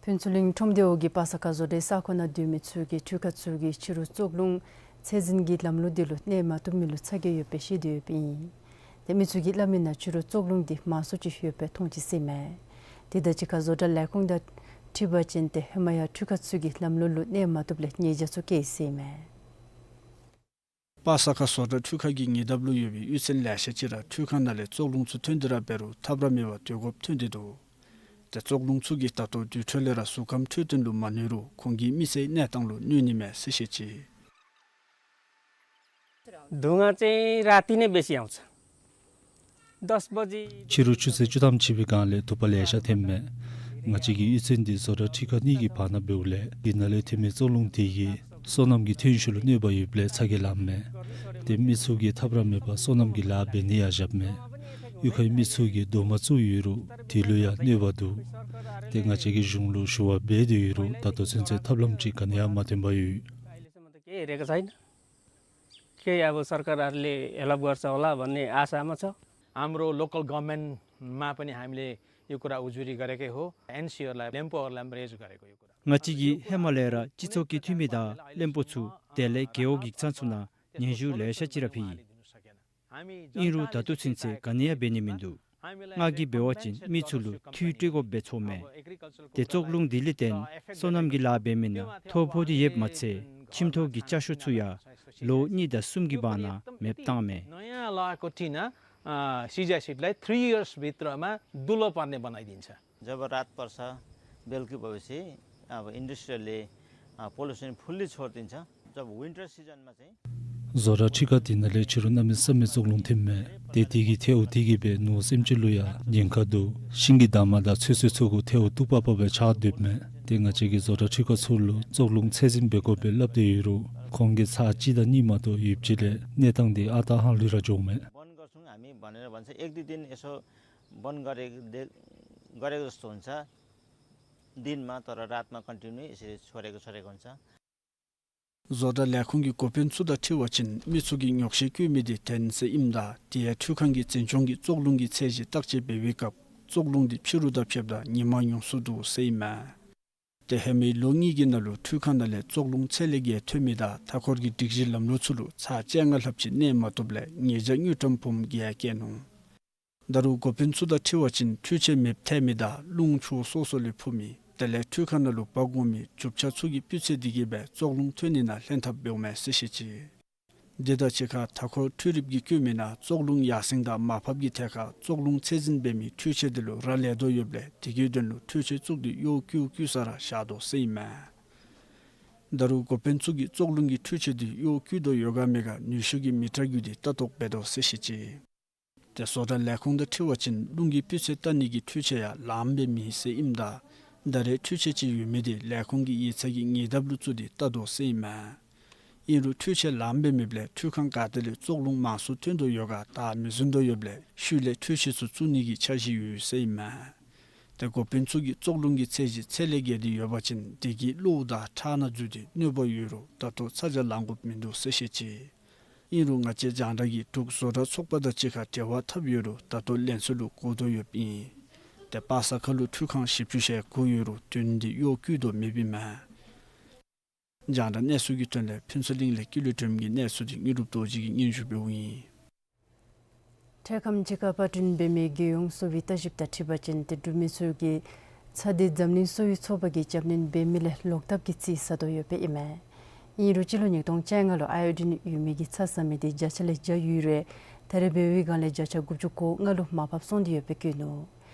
ཕུན་ཚོགས་གླིང་ཁྲོམ་སྡེ་འོག་གི་པ་ས་ཁ་བཟོ་གྲྭའི་ས་ཁོངས་ནང་སྡོད་མི་ཚུ་གིས་འཕྲུལ་ཁང་ཚུ་གི་ཕྱི་རུ་བཙོག་རླུང་ཚད་འཛིན་གྱི་ལམ་ལུགས་དེ་ལུ་གནས་མ་བཏུབ་མི་ལུ་ཚ་གྱང་ཡོདཔ་སྦེ་བཤད་དེ་ཡོདཔ་ཨིན། ཏེ་མི་ཚུ་གིས་སླབ་མི་ནང་ཕྱི་རུ་བཙོག་རླུང་དེ་མང་སུ་ཅིག་ཡོདཔ་སྦེ་མཐོང་ཅི་ཟེར་ཨིན་མས། དེ་དང་གཅིག་ཁར་བཟོ་གྲྭ་ལས་ཁུངས་དང་འཁྲིལ་བ་ཅིན་ཏེ་ཧེ་མ་ཡང་འཕྲུལ་ཁང་ཚུ་གིས་ལམ་ལུགས་ལུ་གནས་མ་བཏུབ་ལས་ཉེས་བྱ་ཚུ་བཀལ་ཡི་ཟེར་ཨིན་མས། པ་ས་ཁ་བཟོ་གྲྭ་འཕྲུལ་ཁང་གི་ཉེ་འདབས་ལུ་ཡོད་པའི་གཡུས་ཚན་ལེ་ཤ་ཅིག་ར་འཕྲུལ་ཁང་ནང་ལས་བཙོག་རླུང་ཚུ་ཐོན་ཏེ་ར་འབད་རུང་ཐབས་ར་མེད་པར་སྡོད་དགོཔ་ཐོན་ཏེ་འདུག། ཏེ་བཙོག་རླུང་ཚུ་གིས་ད་ལྟོ་དུས་ཐོག་ལས་ར་གཟུགས་ཁམས་འཕྲོད་བསྟེན་ལུ་མ་གནོད་རུང་ཁོང་གི་མི་ཚེའི་གནས་སྟངས་ལུ་གནོད་ནི་མས་ཟེར་བཤད་ཅི། धुवाँ चाहिँ राति नै बेसी आउँछ। दस बजी ཕྱི་རུ་ཆུ་ཚོད་བཅུ་ཐམ་ཅིག་པའི་སྒང་ལས་དུ་པ་ལེ་ཤ་ཐོནམ་མས། ང་བཅས་ཀྱི་གཡུས་ཚན་འདི་བཟོ་གྲྭ་འཕྲུལ་ཁང་གཉིས་ཀྱི་བར་ན་འབདཝ་ལས་དེ་ནང་ལས་ཐོན་མི་བཙོག་རླུང་དེ་གིས་སོ་ནམ་གྱི་ཐོན་ཤུགས་ལུ་གནོད་པ་ཡོདཔ་ལས་ཚ་གྱང་ལངམ་མས། ཏེ་མི་ཚུ་གིས་ཐབས་ར་མེད་པར་སོ་ནམ་གྱི་ལཱ་འབད་ནི་ཡང་བཞགཔ་མས། གཡུས་ཁའི་མི་ཚུ་གིས་རྡོག་མ་བཙུགས་ཡོད་རུང་དེ་ལུ་ཡང་གནོད་པ་འདུག། ཏེ་ང་བཅས་ཀྱིས་གཞུང་ལུ་ཞུ་བ་འབད་དེ་ཡོད་རུང་ད་ལྟོ་ཚུན་ཚོད་ཐབས་ལམ་ཅིག་ག་ནི་ཡང་མ་ཐོན་པར་ཡོད། अहिलेसम्म त केही हेरेको छैन। केही अब सरकारहरूले हेल्प गर्छ होला भन्ने आशामा छ। हाम्रो लोकल गभर्नमेन्टमा पनि हामीले यो कुरा उजुरी गरेकै हो। एनसीहरूलाई, लिम्बूहरूलाई पनि रेज गरेको यो कुरा। ང་བཅས་ཀྱིས་ཧེ་མ་ལས་ར་སྤྱི་ཚོགས་ཀྱི་འཐུས་མི་དང་བློན་པོ་ཚུ་དེ་ལས་རྒེད་འོག་གི་ཚང་ཚུ་ནང་སྙན་ཞུ་ལེ་ཤ་ཅིག་ར་ཕུལ་ཡི། ཨིན་རུང་ད་ལྟོ་ཚུན་ཚོད་ག་ནི་ཡང་འབད་ནི་མིན་འདུག། ང་གིས་འབད་བ་ཅིན་མི་ཚུ་ལུ་འཐུས་སྤྲོད་དགོཔ་སྦེ་ཚོརཝ་མས། ཏེ་བཙོག་རླུང་དེ་ལས་བརྟེན་སོ་ནམ་གྱི་ལཱ་འབད་མི་ནང་ཐོ་ཕོག་སྟེ་ཡོདཔ་མ་ཚད་ཁྱིམ་ཐོག་གི་ཅ་ཤོག་ཚུ་ཡང་ལོ་གཉིས་དང་གསུམ་གྱི་བར་ན་མེདཔ་བཏངམ་མས། नयाँ लगाएको टिन, अ, सिजा सिडलाई थ्री इयर्सभित्रमा धुलो पर्ने बनाइदिन्छ। जब रात पर्छ, बेलुकी भएपछि अब इन्डस्ट्रीले, अ, पोल्युसन फुल्ली छोडिदिन्छ। जब विन्टर सिजनमा चाहिँ བཟོ་གྲྭ་འཕྲུལ་ཁང་དེ་ནང་ལས་ཕྱི་རུ་གནམ་མེད་ས་མེད་བཙོག་རླུང་ཐོནམ་མས། ཏེ་དེ་གིས་ཐལཝ་དེ་གིས་སྦེ་ནོར་སེམས་ཅན་ལུ་ཡང་ཉེན་ཁ་འདུག། ཤིང་གི་འདབ་མ་དང་ཚོད་བསྲེ་ཚུ་གུ་ཐལཝ་གཏུབ་པ་པ་སྦེ་ཆགས་སྡོདཔ་མས། ཏེ་ང་བཅས་ཀྱིས་བཟོ་གྲྭ་འཕྲུལ་ཁང་ཚུ་ལུ་བཙོག་རླུང་ཚད་འཛིན་འབད་དགོ་པའི་སླབ་སྟེ་ཡོད་རུང་ཁོང་གིས་ཚར་གཅིག་དང་གཉིས་མ་གཏོགས་ཡུདཔ་ཅིག་ལས་གནས་སྟངས་དེ་ཨ་རྟག་ཧང་ལུས་ར་འགྱོཝ་མས། बन्द गर्छौँ हामी भनेर भन्छ। एक दुई दिन यसो बन्द गरे-, दे-, गरेको जस्तो हुन्छ दिनमा, तर रातमा कन्टिन्यू यसरी छोडेको, छोडेको हुन्छ। བཟོ་གྲྭ་ལས་ཁུངས་ཀྱི་འགོ་དཔོན་ཚུ་དང་འཁྲིལ་བ་ཅིན་མི་ཚུ་གིས་ཉོགས་བཤད་བཀོད་མི་དེ་བདེན་ཟེར་ཨིནམ་ད་དེ་ཡང་འཕྲུལ་ཁང་གིས་འཛིན་སྐྱོང་གིས་བཙོག་རླུང་གི་ཚད་གཞི་བརྟག་དཔྱད་འབད་བའི་སྐབས་བཙོག་རླུང་དེ་ཕྱི་རུ་དང་ཕྱདཔ་ད་ཉིན་མ་ཉུང་སུ་འདུག་ཟེར་ཨིན་མས། ཏེ་ཧེ་མའི་ལོ་གཉིས་ཀྱི་ནང་ལུ་འཕྲུལ་ཁང་ནང་ལས་བཙོག་རླུང་ཚད་ལས་བརྒལ་ཐོན་མི་དང་མཐའ་འཁོར་གྱི་སྒྲིག་གཞི་ལམ་ལུགས་ཚུ་ལུ་ཚར་བཅོ་ལྔ་ལྷགཔ་ཅིག་གནས་མ་བཏུབ་ལས་ཉེས་བྱ་དངུལ་ཀྲམ་འབུམ་བརྒྱད་བཀལ་ནུག། ད་རུང་འགོ་དཔོན་ཚུ་དང་འཁྲིལ་བ་ཅིན་འཕྲུལ་ཆས་མེདཔ་ཐལ་མི་དང་རླུང་ཕྱོགས་སོ་སོ་ལས་འཕུ་མི་དེ་ལས་འཕྲུལ་ཁང་ནང་ལུ་འབག་འོང་མི་རྒྱུ་ཆ་ཚུ་གི་སྤུས་ཚད་དེ་གིས་སྦེ་བཙོག་རླུང་ཐོན་ནི་ནང་ལྷན་ཐབས་འབདཝ་མས་ཟེར་བཤད་ཅི། དེ་དང་གཅིག་ཁར་མཐའ་འཁོར་འཕྲུལ་རིགཔ་གིས་བཀོད་མི་ནང་བཙོག་རླུང་ཡར་སེང་དང་མར་ཕབ་ཀྱི་ཐད་ཁར་བཙོག་རླུང་ཚད་འཛིན་འབད་མི་འཕྲུལ་ཆས་དེ་ལུ་རག་ལས་དོ་ཡོདཔ་ལས་དེ་གི་དོན་ལུ་འཕྲུལ་ཆས་བཙུགས་ཏེ་གཡོག་བཀོལ་བཀོལ་ས་ར་བཞག་དོ་ཟེར་ཨིན་མས། ད་རུང་འགོ་དཔོན་ཚུ་གིས་བཙོག་རླུང་གི་འཕྲུལ་ཆས་དེ་གཡོག་བཀོལ་དོ་ཡོད་ག་མེད་ག་ནུས་ཤུགས་ཀྱི་མི་ཊར་བརྒྱུད་དེ་ལྟ་རྟོག་འབད་དོ་ཟེར་བཤད་ཅི། ཏེ་བཟོ་གྲྭ་ལས་ཁུངས་དང་འཁྲིལ་བ་ཅིན་རླུང་གི་སྤུས་ཚད་བལྟ་ནི་གི་འཕྲུལ་ཆས་ཡང་ལངམ་སྦེ་མེད་ཟེར་ཨིནམ་ད་ད་རེས་འཕྲུལ་ཆས་ཅིག་ཡོད་མི་དེ་ལས་ཁུངས་ཀྱི་ཡིག་ཚང་གི་ཉེ་འདབས་ལུ་བཙུགས་ཏེ་ལྟ་དོ་ཟེར་ཨིན་མས། ཨིན་རུང་འཕྲུལ་ཆས་ལངམ་སྦེ་མེདཔ་ལས་འཕྲུལ་ཁང་ག་ཏེ་ལས་བཙོག་རླུང་མང་སུ་ཐོན་དོ་ཡོད་ག་བདའ་མི་ཟུན་དོ་ཡོདཔ་ལས་ཤུལ་ལས་འཕྲུལ་ཆས་ཚུ་བཙུགས་ནི་གི་འཆར་གཞི་ཡོད་ཟེར་ཨིན་མས། ཏེ་འགོ་དཔོན་ཚུ་གིས་བཙོག་རླུང་གི་ཚད་གཞི་ཚད་ལས་བརྒལ་ཏེ་ཡོད་པ་ཅིན་དེ་གིས་གློཝ་དང་ཁྲག་ནང་འཛུལ་ཏེ་གནོད་པ་ཡོད་རུང་ད་ལྟོ་ཚ་གྱང་ལང་དགོཔ་མིན་འདུག་ཟེར་བཤད་ཅི། ཨིན་རུང་ང་བཅས་རྒྱང་བསྒྲགས་ཀྱིས་འབྲུག་བཟོ་གྲྭ་ཚོགས་པ་དང་གཅིག་ཁར་འབྲེལ་བ་འཐབ་ཡོད་རུང་ད་ལྟོ་ལན་གསོ་ལུ་འགོར་དོ་ཡོདཔ་ཨིན། ཏེ་པ་ས་ཁ་ལུ་འཕྲུལ་ཁང་བཞི་བཅུ་ཞེ་དགུ་ཡོད་རུང་བདུན་དེ་གཡོག་བཀོལ་དོ་མེདཔ་ཨིན་མས། རྒྱང་བསྒྲགས་གནས་ཚུལ་གྱི་དོན་ལས་ཕུན་ཚོགས་གླིང་ལས་ཀུན་ལེགས་སྒྲོལ་མ་གི་གནས་ཚུལ་དེ་དངོས་གྲུབ་རྡོ་རྗེ་གིས་སྙན་ཞུ་འབདཝ་ཨིན། འཕྲལ་ཁམས་དཔྱིད་ཀ་པར་སྐྲུན་འབད་མི་རྒྱལ་ཡོངས་གསོ་བའི་ལྟ་ཞིབ་དང་འཁྲིལ་བ་ཅིན་ཏེ་འབྲུག་མི་ཚུ་གིས་ཚ་འདི་འཛམ་གླིང་གསོ་བའི་ཚོགས་པ་གིས་རྒྱབ་སྣོན་འབད་མི་ལས་ལོག་ལྟབ་ཀྱིས་རྩིས་ཟ་དོ་ཡོདཔ་ཨིན་མས། ཨིན་རུང་སྤྱི་ལོ་ཉིས་སྟོང་བཅོ་ལྔ་ལུ་ཨའི་ཡོ་ཌིན་ཡོད་མི་གི་ཚ་ཟ་མི་དེ་བརྒྱ་ཆ་ལས་བརྒྱ་ཡོད་རུང་ད་རེས་འབད་བའི་སྒང་ལས་བརྒྱ་ཆ་དགུ་བཅུ་གོ་ལྔ་ལུ་མར་ཕབ་སོང་སྟེ་ཡོདཔ་སྦེ་བཀོད་ནུག།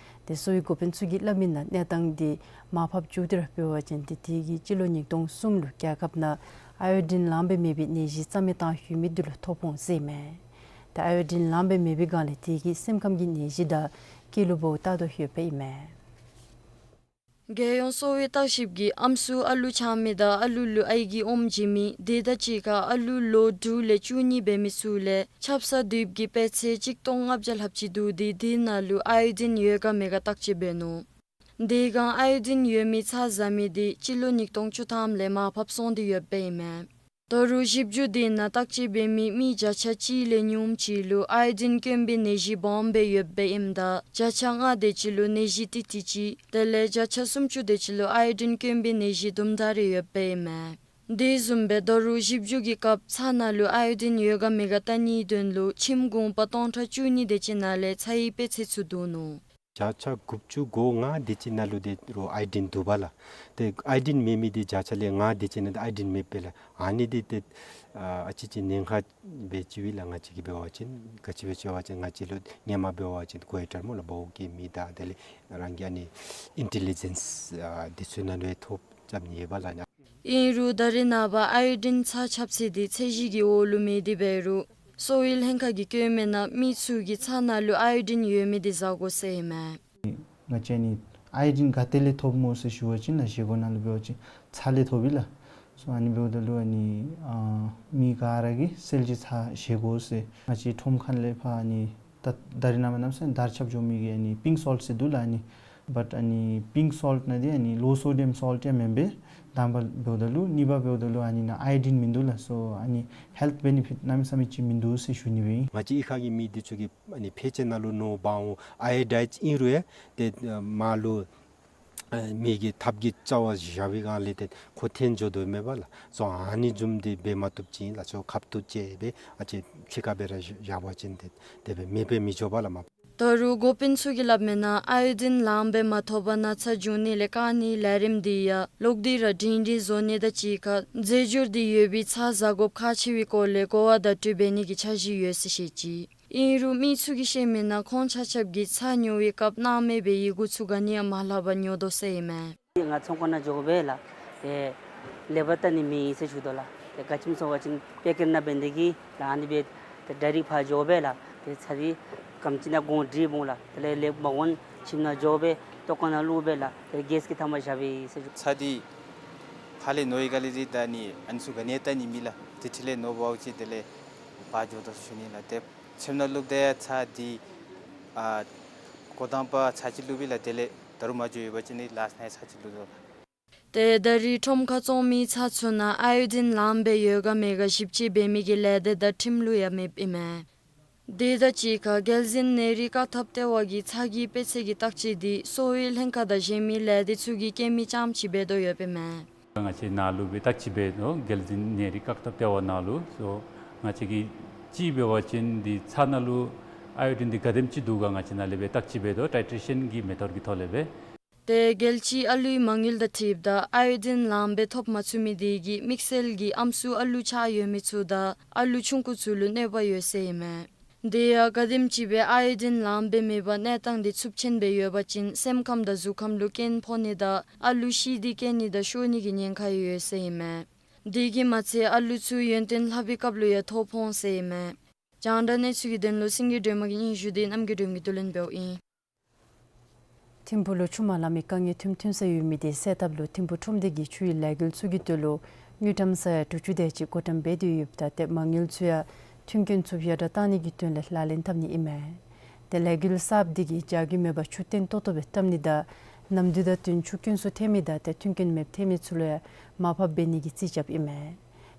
ཏེ་གསོ་བའི་འགོ་དཔོན་ཚུ་གིས་སླབ་མི་ནང་གནས་སྟངས་དེ་མར་ཕབ་འགྱོ་སྟེ་ར་འབད་བ་ཅིན་ཏེ་དེ་གིས་སྤྱི་ལོ་ཉིས་སྟོང་གསུམ་ལུ་རྒྱལ་ཁབ་ནང་ཨའི་ཡོ་ཌིན་ལངམ་སྦེ་མེད་པའི་ནད་གཞི་རྩ་མེད་བཏང་ཡོད་མི་དེ་ལུ་ཐོ་ཕོག་འོང་ཟེར་ཨིན་མས། ཏེ་ཨའི་ཡོ་ཌིན་ལངམ་སྦེ་མེད་པའི་སྒང་ལས་དེ་གིས་སེམས་ཁམས་ཀྱི་ནད་གཞི་དང་སྐྱེ་ལུ་བོ་བཏགས་དོ་ཡོདཔ་ཨིན་མས། རྒྱལ་ཡོངས་གསོ་བའི་ལྟ་ཞིབ་ཀྱིས་ཨམ་སྲུ་ཨ་ལུ་ཆགས་མི་དང་ཨ་ལུ་ལུ་ཨའི་གི་ཨོམ་བྱིན་མི་དེ་དང་གཅིག་ཁར་ཨ་ལུ་ལོ་དྲུག་ལས་བཅུ་གཉིས་འབད་མི་ཚུ་ལས་ཆབ་གསང་དུས་ཀྱི་དཔེ་ཚད་གཅིག་སྟོང་ལྔ་བརྒྱ་ལྷགཔ་ཅིག་བསྡུ་སྟེ་དེ་ནང་ལུ་ཨའི་ཡོ་ཌིན་ཡོད་ག་མེད་ག་བརྟག་དཔྱད་འབད་ནུག། དེ་སྒང་ཨའི་ཡོ་ཌིན་ཡོད་མི་ཚ་ཟ་མི་དེ་སྤྱི་ལོ་ཉིས་སྟོང་བཅུ་ཐམ་ལས་མར་ཕབ་སོང་སྟེ་ཡོདཔ་ཨིན་མས། ད་རུང་ཞིབ་འཇུག་དེ་ནང་བརྟག་དཔྱད་འབད་མི་མི་བརྒྱ་ཆ་གཅིག་ལས་ཉུངམ་ཅིག་ལུ་ཨའི་ཡོ་ཌིན་དཀོན་པའི་ནད་གཞི་སྦོམ་སྦེ་ཡོདཔ་ཨིནམ་ད་བརྒྱ་ཆ་ལྔ་དེ་ཅིག་ལུ་ནད་གཞི་ཏིག་ཏིག་ཅིག་དེ་ལས་བརྒྱ་ཆ་སུམ་ཅུ་དེ་ཅིག་ལུ་ཨའི་ཡོ་ཌིན་དཀོན་པའི་ནད་གཞི་དུམ་གྲ་རེ་ཡོདཔ་ཨིན་མས། དེ་བཟུམ་སྦེ་ད་རུང་ཞིབ་འཇུག་གི་སྐབས་ཚྭ་ནང་ལུ་ཨའི་ཡོ་ཌིན་ཡོད་ག་མེད་ག་བལྟ་ནིའི་དོན་ལུ་ཁྱིམ་གུང་པ་སྟོང་ཕྲག་བཅུ་གཉིས་དེ་ཅིག་ནང་ལས་ཚྭའི་དཔེ་ཚད་ཚུ་བསྡུ་ནུག། བརྒྱ་ཆ་དགུ་བཅུ་གོ་ལྔ་དེ་ཅིག་ནང་ལུ་དེ་རུང་ཨའི་ཌིན་འདུག་པ་ལགས། ཏེ་ཨའི་ཌིན་མེད་མི་དེ་བརྒྱ་ཆ་ལས་ལྔ་དེ་ཅིག་ནང་ཨའི་ཌིན་མེདཔ་ལགས། ཨ་ནི་དེ་ཏེ་ཨ་ཨ་ཙི་ཅིག་ཉེན་ཁ་སྦེ་ཅིག་ཡོད་ལགས། ང་བཅས་ཀྱིས་འབད་བ་ཅིན་ག་ཅི་སྦེ་ཟེར་བ་ཅིན་ང་བཅས་ལུ་ཧེ་མ་འབད་བ་ཅིན་ཀོ་ཡེ་ཊར་སྨོ་ལགས་འབོ་བའི་མི་དང་དེ་ལས་རང་གི་ཨ་ནི་ཨིན་ཊེ་ལི་ཇེནསི་ཨ་དེ་ཚུ་ནང་ལུ་ཡང་ཐོ་རྐྱབ་ནི་ཡོད་པ་ལགས། ཨིན་རུང་ད་རེས་ནངས་པ་ཨའི་ཌིན་ཚར་རྐྱབ་ས་དེ་ཚད་གཞི་གི་འོག་ལུ་མེད་དེ་འབད་རུང་གསོ་བའི་ལྷན་ཁག་གིས་བཀོད་མི་ནང་མི་ཚུ་གིས་ཚྭ་ནང་ལུ་ཨའི་ཌིན་ཡོད་མི་དེ་བཟའ་དགོ་ཟེར་ཨིན་མས། ང་བཅས་ནི་ཨའི་ཌིན་ག་ཏེ་ལས་ཐོབ་སྨོ་ཟེར་ཞུ་བ་ཅིན་ལགས་བཞེས་སྒོ་ནང་ལུ་འབད་བ་ཅིན་ཚྭ་ལས་ཐོབ་ཨིན་ལགས། སོ་ཨ་ནི་འབདཝ་ད་ལུ་ཨ་ནི་ཨ་མི་ག་ར་གིས་གསལ་བྱེད་ཚྭ་བཞེས་དགོ་ཟེར། ང་བཅས་ཁྲོམ་ཁ་ལས་ཕར་ཨ་ནི་ད་ད་རེས་ནངས་པ་གནམ་མེད་ས་མེད་དར་ཁྱབ་འགྱོ་མི་གི་ཨ་ནི་པིངཀ་སོལཊ་ཟེར་འདུག་ལགས། ཨ་ནི་བཊ་ཨ་ནི་པིངཀ་སོལཊ་ནང་འདི་ཨ་ནི་ལོ་སོ་ཌི་ཡམ་སོལཊ་ཡང་མེན་པས། དང་པ་འབདཝ་ད་ལུ། གཉིས་པ་འབདཝ་ད་ལུ་ཨ་ནི་ནང་ཨའི་ཌིན་མིན་འདུག་ལགས། སོ་ཨ་ནི་ཧེལཐ་བེ་ནི་ཕིཊ་གནམ་མེད་ས་མེད་ཅིག་མིན་འདུག་ཟེར་ཞུ་ནི་སྦེ་ཨིན། ང་བཅས་གཡུས་ཁ་གི་མི་འདི་ཚུ་གིས་ཨ་ནི་ཕལ་ཆེར་ནང་ལུ་ནོར་འབག་འོང་། ཨའི་ཌའི་ཨིན་རུང་ཡང་ཏེ་མར་ལུ་ཨ་མི་གི་ཐབ་ཀྱི་རྩ་བར་བཞག་པའི་སྒང་ལས་ཏེ་ཁོ་འཐོན་འགྱོ་དོ་མས་པ་ལགས། སོ་ཨ་ནི་བཟུམ་དེ་འབད་མ་བཏུབ་ཅིག་ལགས། སོ་ཁབ་ཏུ་བཅད་སྦེ་ཨ་ཙི་ཕྱི་ཁར་སྦེ་ར་བཞག་པ་ཅིན་ཏེ་དེ་སྦེ་མེདཔ་སྦེ་མི་འགྱོ་བས་ལགས་མ། ད་རུང་འགོ་དཔོན་ཚུ་གིས་སླབ་མི་ནང་ཨའི་ཌིན་ལངམ་སྦེ་མ་ཐོབ་པར་ན་ཚ་འབྱུང་ནི་ལས་བཀག་ནིའི་ལས་རིམ་དེ་ཡང་ལོག་སྟེ་ར་སྒྲིང་སྒྲིང་བཟོ་ནི་དང་གཅིག་ཁར་རྫས་སྦྱོར་དེ་ཡོད་པའི་ཚྭ་བཟའ་དགོཔ་ཁག་ཆེ་བའི་སྐོར་ལས་གོ་བ་བརྡ་སྤྲོད་འབད་ནི་གི་འཆར་གཞི་ཡོད་ཟེར་བཤད་ཅི། ཨིན་རུང་མི་ཚུ་གིས་བཤད་མི་ནང་ཁོང་ཆ་ཁྱབ་ཀྱིས་ཚྭ་ཉོ་བའི་སྐབས་སྣང་མེད་སྦེ་ཡི་གུ་ཚུ་ག་ནི་ཡང་མ་ལྷག་པར་ཉོ་དོ་ཟེར་ཨིན་མས། ང་ཚོང་ཁང་ནང་འགྱོ་སྦེ་ལགས་ཏེ་ལེ་བར་བལྟ་ནི་མེད་ཟེར་ཞུ་དོ་ལགས། ཏེ་ག་ཅི་སྨོ་ཟེར་བ་ཅིན་པེ་ཀེཊ་ནང་འབད་ནི་དེ་གིས་ལགས་ཨ་ནི་སྦེ་ཏེ་ཌའི་རེཀཊ་ཕར་འགྱོ་སྦེ་ལགས་ཏེ་ཚྭ་འདི་ག་དེམ་ཅིག་ནང་གོང་འདྲིས་འོང་ལགས། དེ་ལས་ལེགས་མ་འོང་ཁྱིམ་ནང་འགྱོ་སྦེ་ལྟོ་ཁང་ནང་བླུག་སྦེ་ལགས་ཏེ་གེསཊ་ཀྱི་ཐང་པ་བཞག་པས་ཟེར་ཞུ། ཚྭ་འདི་ཕར་ལས་ནོར་བའི་སྒང་ལས་འདི་ད་ནི་ཨ་ནི་ཚུ་ག་ནི་ཡང་བལྟ་ནི་མེད་ལགས། ཏེ་ཕྱི་ལས་ནོར་འབག་འོང་ཅི། དེ་ལས་ཕར་འགྱོ་དོ་ཟེར་ཞུ་ནི་ལགས། ཏེ་ཁྱིམ་ནང་བླུགཔ་ད་ཡང་ཚྭ་འདི་ཨ་འགོ་དང་པ་ཚྭ་ཅིག་བླུགས་པས་ལགས། དེ་ལས་ད་རུང་མ་འགྱོ་ཡོད་པ་ཅིན་ནི་ལཱསཊ་ནང་ཡང་ཚྭ་ཅིག་བླུགས་དོ་ལགས། ཏེ་ད་རེས་ཁྲོམ་ཁར་བཙོང་མི་ཚྭ་ཚུ་ནང་ཨའི་ཌིན་ལངམ་སྦེ་ཡོད་ག་མེད་ག་ཞིབ་དཔྱད་འབད་མི་གི་ལས་སྡེ་དང་ཁྲིམས་ལུགས་ཡང་མེདཔ་ཨིན་མས། དེ་དང་གཅིག་ཁར་རྒྱལ་འཛིན་ནད་རིགས་བཀག་ཐབས་ལྟེ་བ་གིས་ཚྭ་གི་དཔེ་ཚད་ཀྱི་བརྟག་དཔྱད་དེ་གསོ་བའི་ལྷན་ཁག་དང་གཞན་མི་ལས་སྡེ་ཚུ་གིས་སྐྱེལ་མི་རྐྱངམ་ཅིག་འབད་དོ་ཡོདཔ་ཨིན་མས། ང་བཅས་ནཱ་ལུ་སྦེ་བརྟག་དཔྱད་འབད་དོ། རྒྱལ་འཛིན་ནད་རིགས་བཀག་ཐབས་ལྟེ་བ་ནང་ལུ། སོ་ང་བཅས་ཀྱིས་ཅིག་འབད་བ་ཅིན་འདི་ཚྭ་ནང་ལུ་ཨའི་ཌིན་འདི་ག་དེམ་ཅིག་འདུག་ག་ང་བཅས་ནཱ་ལས་སྦེ་བརྟག་དཔྱད་འབད་དོ། ཊའི་ཊེ་རེ་ཤཱན་གྱི་མེ་ཐོཌ་ཀྱི་ཐོག་ལས་སྦེ། ཏེ་རྒྱལ་སྤྱིའི་ཨ་ལུའི་མ་དངུལ་དང་འཁྲིལཝ་ད་ཨའི་ཌིན་ལངམ་སྦེ་ཐོབ་མ་ཚུགས་མི་དེ་གིས་དམིགས་བསལ་གྱིས་ཨམ་སྲུ་ཨ་ལུ་ཆགས་ཡོད་མི་ཚུ་དང་ཨ་ལུ་ཆུང་ཀུ་ཚུ་ལུ་གནོད་པ་ཡོད་ཟེར་ཨིན་མས། དེ་ཡང་ག་དེམ་ཅིག་སྦེ་ཨའི་ཌིན་ལངམ་སྦེ་མེད་པར་གནས་སྟངས་དེ་ཚབས་ཆེན་སྦེ་ཡོད་པ་ཅིན་སེམས་ཁམས་དང་གཟུགས་ཁམས་ལུ་རྐྱེན་ཕོག་ནི་དང་ཨ་ལུ་ཤི་སྟེ་སྐྱེ་ནི་དང་ཤོར་ནི་གི་ཉེན་ཁ་ཡོད་ཟེར་ཨིན་མས། དེ་གིས་མ་ཚད་ཨ་ལུ་ཚུ་ཡོན་ཏན་ལྷབ་པའི་སྐབས་ལུ་ཡང་ཐོ་ཕོག་འོང་ཟེར་ཨིན་མས། རྒྱང་བསྒྲགས་གནས་ཚུལ་གྱི་དོན་ལུ་སེང་གེ་སྒྲོལ་མ་གི་སྙན་ཞུ་དེ་རྣམ་རྒྱལ་སྒྲོལ་མ་གིས་བསྡུ་ལེན་འབདཝ་ཨིན། ཐིམ་ཕུག་ལུ་ཆུ་མ་ལང་མི་དཀའ་ངལ་ཐོན་ཐོན་ས་ཡོད་མི་དེ་སེལ་ཐབས་ལུ་ཐིམ་ཕུག་ཁྲོམ་སྡེ་གིས་ཆུའི་ལས་འགུལ་ཚུ་གི་དོན་ལུ་དངུལ་ཀྲམ་ས་ཡ་དྲུག་ཅུ་དེ་ཅིག་བགོ་བཀྲམ་འབད་དེ་ཡོདཔ་ད་ཏེ་མ་དངུལ་ཚུ་ཡང་མཐུན་རྐྱེན་ཚུ་ཡར་དྲག་གཏང་ནི་གི་དོན་ལས་ལག་ལེན་འཐབ་ནི་ཨིན་མས། ཏེ་ལས་འགུལ་གསརཔ་དེ་གིས་རྒྱགས་ཀྱི་མེད་པར་ཆུ་བརྟན་ཏོག་ཏོ་སྦེ་བཏབ་ནི་དང་ནམ་དུས་དང་བསྟུན་ཆུ་དཀོན་སུ་ཐོན་མི་དང་ཏེ་མཐུན་རྐྱེན་མེདཔ་ཐོན་མི་ཚུ་ལུ་ཡང་མར་ཕབ་འབད་ནི་གི་རྩིས་རྐྱབ་ཨིན་མས།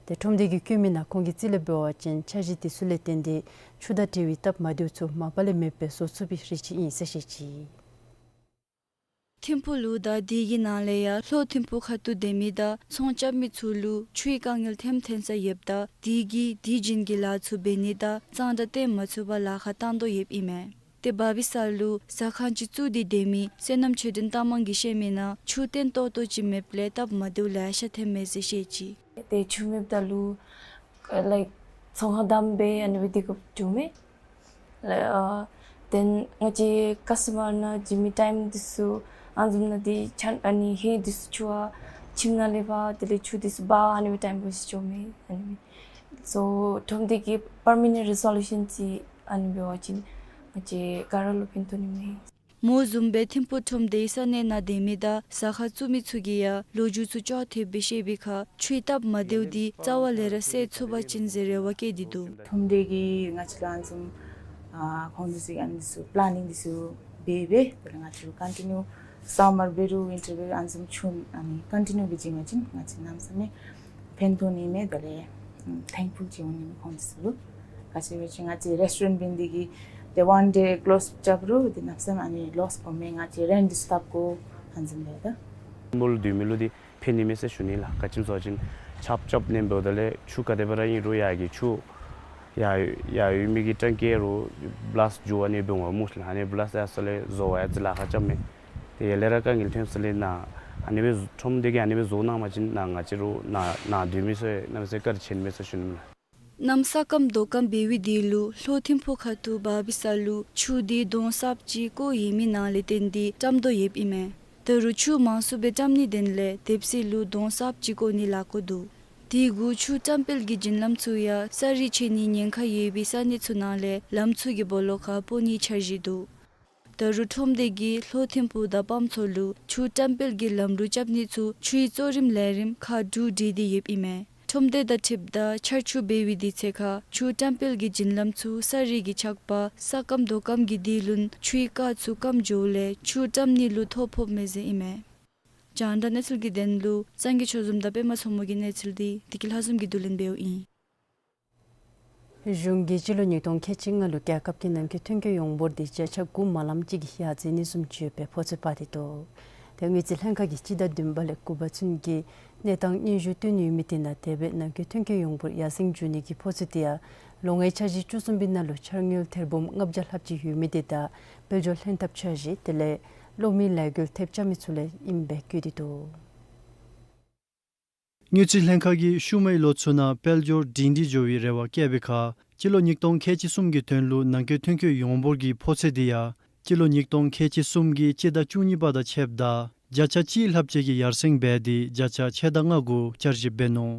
ཏེ་ཁྲོམ་སྡེ་གིས་བཀོད་མི་ནང་ཁོང་གིས་རྩིས་ལས་འབད་བ་ཅིན་འཆར་གཞི་དེ་ཚུ་ལས་བརྟེན་ཏེ་ཆུ་དང་འབྲེལ་བའི་སྟབས་མ་བདེཝ་ཚུ་མ་པ་ལས་མེདཔ་སྦེ་བཟོ་ཚུགས་པའི་རེ་ཆེ་ཨིན་ཟེར་བཤད་ཅི། ཐིམ་ཕུག་ལུ་དང་དེ་གི་ནང་ལས་ཡང་ལྷོ་ཐིམ་ཕུག་ཁ་ཐུག་སྡོད་མི་དང་ཚོང་རྐྱབ་མི་ཚུ་ལུ་ཆུའི་དཀའ་ངལ་ཐོན་ཐོན་ས་ཡོདཔ་ད་དེ་གིས་དུས་རྒྱུན་གྱི་ལཱ་ཚུ་འབད་ནི་དང་གཙང་སྦྲ་བརྟན་མ་ཚུགས་པར་ལཱ་ཁག་བཏང་དོ་ཡོདཔ་ཨིན་མས། ཏེ་བར་པའི་ས་ལུ་ཟ་ཁང་ཅིག་བཙུགས་ཏེ་སྡོད་མི་བསོད་ནམས་ཆོས་སྒྲོན་རྟ་མང་གིས་བཤད་མི་ནང་ཆུ་བརྟན་ཏོག་ཏོ་ཅིག་མེདཔ་ལས་སྟབས་མ་བདེཝ་ལེ་ཤ་ཐོན་མས་ཟེར་བཤད་ཅི། ཏེ་ཆུ་མེདཔ་ད་ལུ་ལའིཀ་ཚོང་ཁང་བསྡམས་སྦེ་ཨ་ནི་སྦེ་སྡོད་དགོཔ་བྱུང་མས། ལའིཀ་ཨ་དེན་ང་བཅས་ཀཱསི་མར་ནང་འགྱོ་མི་ཊའིམ་འདི་ཚུ་ཨ་ནི་བཟུམ་ནང་འདི་ཆ་ཨ་ནི་ཧེ་འདི་ཚུ་ཆུ་ཨ་ཁྱིམ་ནང་ལས་ཕར་དེ་ལས་ཆུ་འདི་ཚུ་འབག་ཨ་ནི་སྦེ་ཊའིམ་པཱས་འགྱོ་མས། ཨ་ནི་སོ་ཁྲོམ་སྡེ་གི་པར་མ་ནེནཊ་རི་སོ་ལུ་ཤཱན་ཅིག་ཨ་ནི་འབད་བ་ཅིན་ང་བཅས་ག་ར་ལུ་ཕན་ཐོགས་ནི་མས། མོ་བཟུམ་སྦེ་ཐིམ་ཕུག་ཁྲོམ་སྡེའི་ས་གནས་ནང་སྡོད་མི་དང་ཟ་ཁང་བཙུགས་མི་ཚུ་གིས་ཡང་ལོ་རྒྱུས་ཚུ་ཅོག་འཐདཔ་སྦེ་བཤད་པའི་ཁར་ཆུའི་སྟབས་མ་བདེཝ་འདི་རྩ་བ་ལས་ར་སེལ་ཚུགས་པ་ཅིན་ཟེར་རེ་བ་བསྐྱེད་དེ་འདུག། ཁྲོམ་སྡེ་གིས་ང་བཅས་ལུ་ཨ་ནི་བཟུམ་ཨ་ཁོང་འདི་ཚུ་ཨ་ནི་ཚུ་པི་ལེ་ནིང་འདི་ཚུ་འབད་སྦེ་དེ་ལས་ང་བཅས་ལུ་ཀོན་ཊི་ནིའུ་སམ་མར་འབད་རུང་ཝིན་ཊར་འབད་རུང་ཨ་ནི་བཟུམ་ཆུ་ཨ་ནི་ཀོན་ཊི་ནིའུ་སྦེ་བྱིན་པ་ཅིན་ང་བཅས་གནམ་མེད་ས་མེད་ཕན་ཐོགས་ནི་མས། དེ་ལས་ཐེང་ཕུལ་ཅིག་འོང་ནི་མས་ཁོང་འདི་ཚུ་ལུ། ག་ཅི་སྦེ་ཅིག་ང་བཅས་རེསི་ཊོ་རེནཊ་འབད་ནི་དེ་གིས་ཏེ་ཝན་ཌེ་ཀི་ལོསི་རྐྱབ་རུང་ཏེ་གནམ་མེད་ས་མེད་ཨ་ནི་ལོསི་ཕོག་མས། ང་བཅས་རེནཊ་འདི་ཚུ་བཏབ་དགོ་ཨ་ནི་བཟུམ་སྦེ་ད་མོ་ལུ་སྡོད་མི་ལུ་འདི་ཕན་ནི་མས་ཟེར་ཞུ་ནི་ལགས། ག་ཅི་སྨོ་ཟེར་བ་ཅིན་ཆརཔ་རྐྱབ་ནེམ་འབདཝ་ད་ལས་ཆུ་ག་དེ་སྦེ་ར་ཨིན་རུང་ཡར་གྱི་ཆུ་ ཡར་ཡར་ཡོད་མི་གི་ཊེང་ཀི་རུ་བླཱསཊ་འགྱོ་ཨ་ནི་འབད་འོང་སྨོ་ལགས། ཨ་ནི་བླཱསཊ་ཡར་སོང་ལས་བཟོ་བ་ཡང་ཅིག་ལཱ་ཁག་རྐྱབ་མས། ཏེ་ཡར་ལས་ར་དཀའ་ངལ་ཐོན་སོང་ལས་ནཱ་ཨ་ནི་སྦེ་ཁྲོམ་སྡེ་གིས་ཨ་ནི་སྦེ་བཟོ་གནང་པ་ཅིན་ནཱ་ང་བཅས་རུ་ནཱ་ནཱ་སྡོད་མི་ཚུ་གནམ་མེད་ས་མེད་བཀའ་དྲིན་ཆེ་ནི་མས་ཟེར་ཞུ་ནི་ལགས། གནམ་ས་སྐམ་རྡོ་སྐམ་འབད་བའི་དུས་ལུ་ལྷོ་ཐིམ་ཕུག་ཁ་ཐུག་འབག་པའི་ས་ལུ་ཆུ་དེ་དོང་གསརཔ་ཅིག་བརྐོ་ཡོད་མི་ནང་ལས་བརྟེན་ཏེ་བཀྲམ་དོ་ཡོདཔ་ཨིན་མས། ད་རུང་ཆུ་མང་སུ་སྦེ་བཀྲམ་ནིའི་དོན་ལས་དེབ་སི་ལུ་དོང་གསརཔ་ཅིག་བརྐོ་ནི་ལཱ་འགོ་འདུག། དེ་གུ་ཆུ་བཀྲམ་སྤེལ་གྱི་བྱིན་ལམ་ཚུ་ཡང་ས་རི་ཆད་ནིའི་ཉེན་ཁ་ཡོད་པའི་ས་གནས་ཚུ་ནང་ལས་ལམ་ཚུ་གི་སྦོ་ལོགས་ཁར་སྤོ་ནིའི་འཆར་གཞི་འདུག། ད་རུང་ཁྲོམ་སྡེ་གིས་ལྷོ་ཐིམ་ཕུག་དང་སྤམ་མཚོ་ལུ་ཆུ་བཀྲམ་སྤེལ་གྱི་ལམ་རུ་རྐྱབ་ནི་ཚུ་ཆུའི་གཙོ་རིམ་ལས་རིམ་ཁག་དྲུག་སྒྲིག་སྟེ་ཡོདཔ་ཨིན་མས། ཁྲོམ་སྡེ་དང་འཁྲིལཝ་ད་ཆར་ཆུ་འབད་བའི་དུས་ཚོད་ཁར་ཆུ་བཀྲམ་སྤེལ་གྱི་བྱིན་ལམ་ཚུ་ས་རི་གི་ཆག་པ་ས་སྐམ་རྡོ་སྐམ་གྱི་དུས་ལུ་ཆུའི་རྐ་ཚུ་སྐམ་འགྱོཝ་ལས་ཆུ་བཀྲམ་ནི་ལུ་ཐོ་ཕོགཔ་མས་ཟེར་ཨིན་མས། རྒྱང་བསྒྲགས་གནས་ཚུལ་གྱི་དོན་ལུ་སངས་རྒྱས་ཆོས་འཛོམས་དང་པདྨ་མཚོ་མོ་གི་གནས་ཚུལ་འདི་བདེ་སྐྱིད་ལྷ་འཛོམས་ཀྱིས་བསྡུ་ལེན་འབདཝ་ཨིན། གཞུང་གིས་སྤྱི་ལོ་ཉིས་སྟོང་ཁལ་གཅིག་ལྔ་ལུ་རྒྱལ་ཁབ་ཀྱི་ནང་འཁོད་ཐོན་སྐྱེད་ཡོངས་འབོར་འདི་བརྒྱ་ཆ་དགུ་མ་ལངམ་ཅིག་གིས་ཡར་འཛེགས་ནི་བཟུམ་ཅིག་ཡོད་པའི་ཕོ་ཚོད་ཕབ་སྟེ་འདུག། ཏེ་དངུལ་རྩིས་ལྷན་ཁག་གིས་སྤྱི་ཟླ་བདུན་པ་ལས་དགུ་པ་ཚུན་གྱི་གནས་སྟངས་སྙན་ཞུ་བཏོན་ཡོད་མི་དེ་ནང་དེ་སྦེ་ནང་འཁོད་ཐོན་སྐྱེད་ཡོངས་འབོར་ཡར་སེང་འགྱོ་ནི་གི་ཕོ་ཚོད་དེ་ཡང་ལོ་ལྔའི་འཆར་གཞི་བཅུ་གསུམ་པའི་ནང་ལུ་འཆར་དངུལ་ཐེར་འབུམ་ལྔ་བརྒྱ་ལྷགཔ་ཅིག་ཡོད་མི་དེ་དང་དཔལ་འབྱོར་ལྷན་ཐབས་འཆར་གཞི་དེ་ལས་གློག་མེའི་ལས་འགུལ་ཐེབས་རྐྱབ་མི་ཚུ་ལས་ཨིནམ་སྦེ་བཀོད་དེ་འདུག། དངུལ་རྩིས་ལྷན་ཁག་གིས་ཤུལ་མའི་ལོ་ཚུ་ནང་དཔལ་འབྱོར་སྒྲིང་སྒྲི་འགྱོ་བའི་རེ་བ་བསྐྱེད་པའི་ཁར་སྤྱི་ལོ་ཉིས་སྟོང་ཁལ་གཅིག་གསུམ་གྱི་དོན་ལུ་ནང་འཁོད་ཐོན་སྐྱེད་ཡོངས་འབོར་གྱི་ཕོ་ཚོད་དེ་ཡང་སྤྱི་ལོ་ཉིས་སྟོང་ཁལ་གཅིག་གསུམ་གྱི་སྤྱི་ཟླ་བཅུ་གཉིས་པ་དང་ཕྱདཔ་ད་བརྒྱ་ཆ་གཅིག་ལྷགཔ་ཅིག་གིས་ཡར་སེང་འབད་དེ་བརྒྱ་ཆ་ཕྱེད་དང་ལྔ་གུ་བསྐྱར་ཞིབ་འབད་ནུག།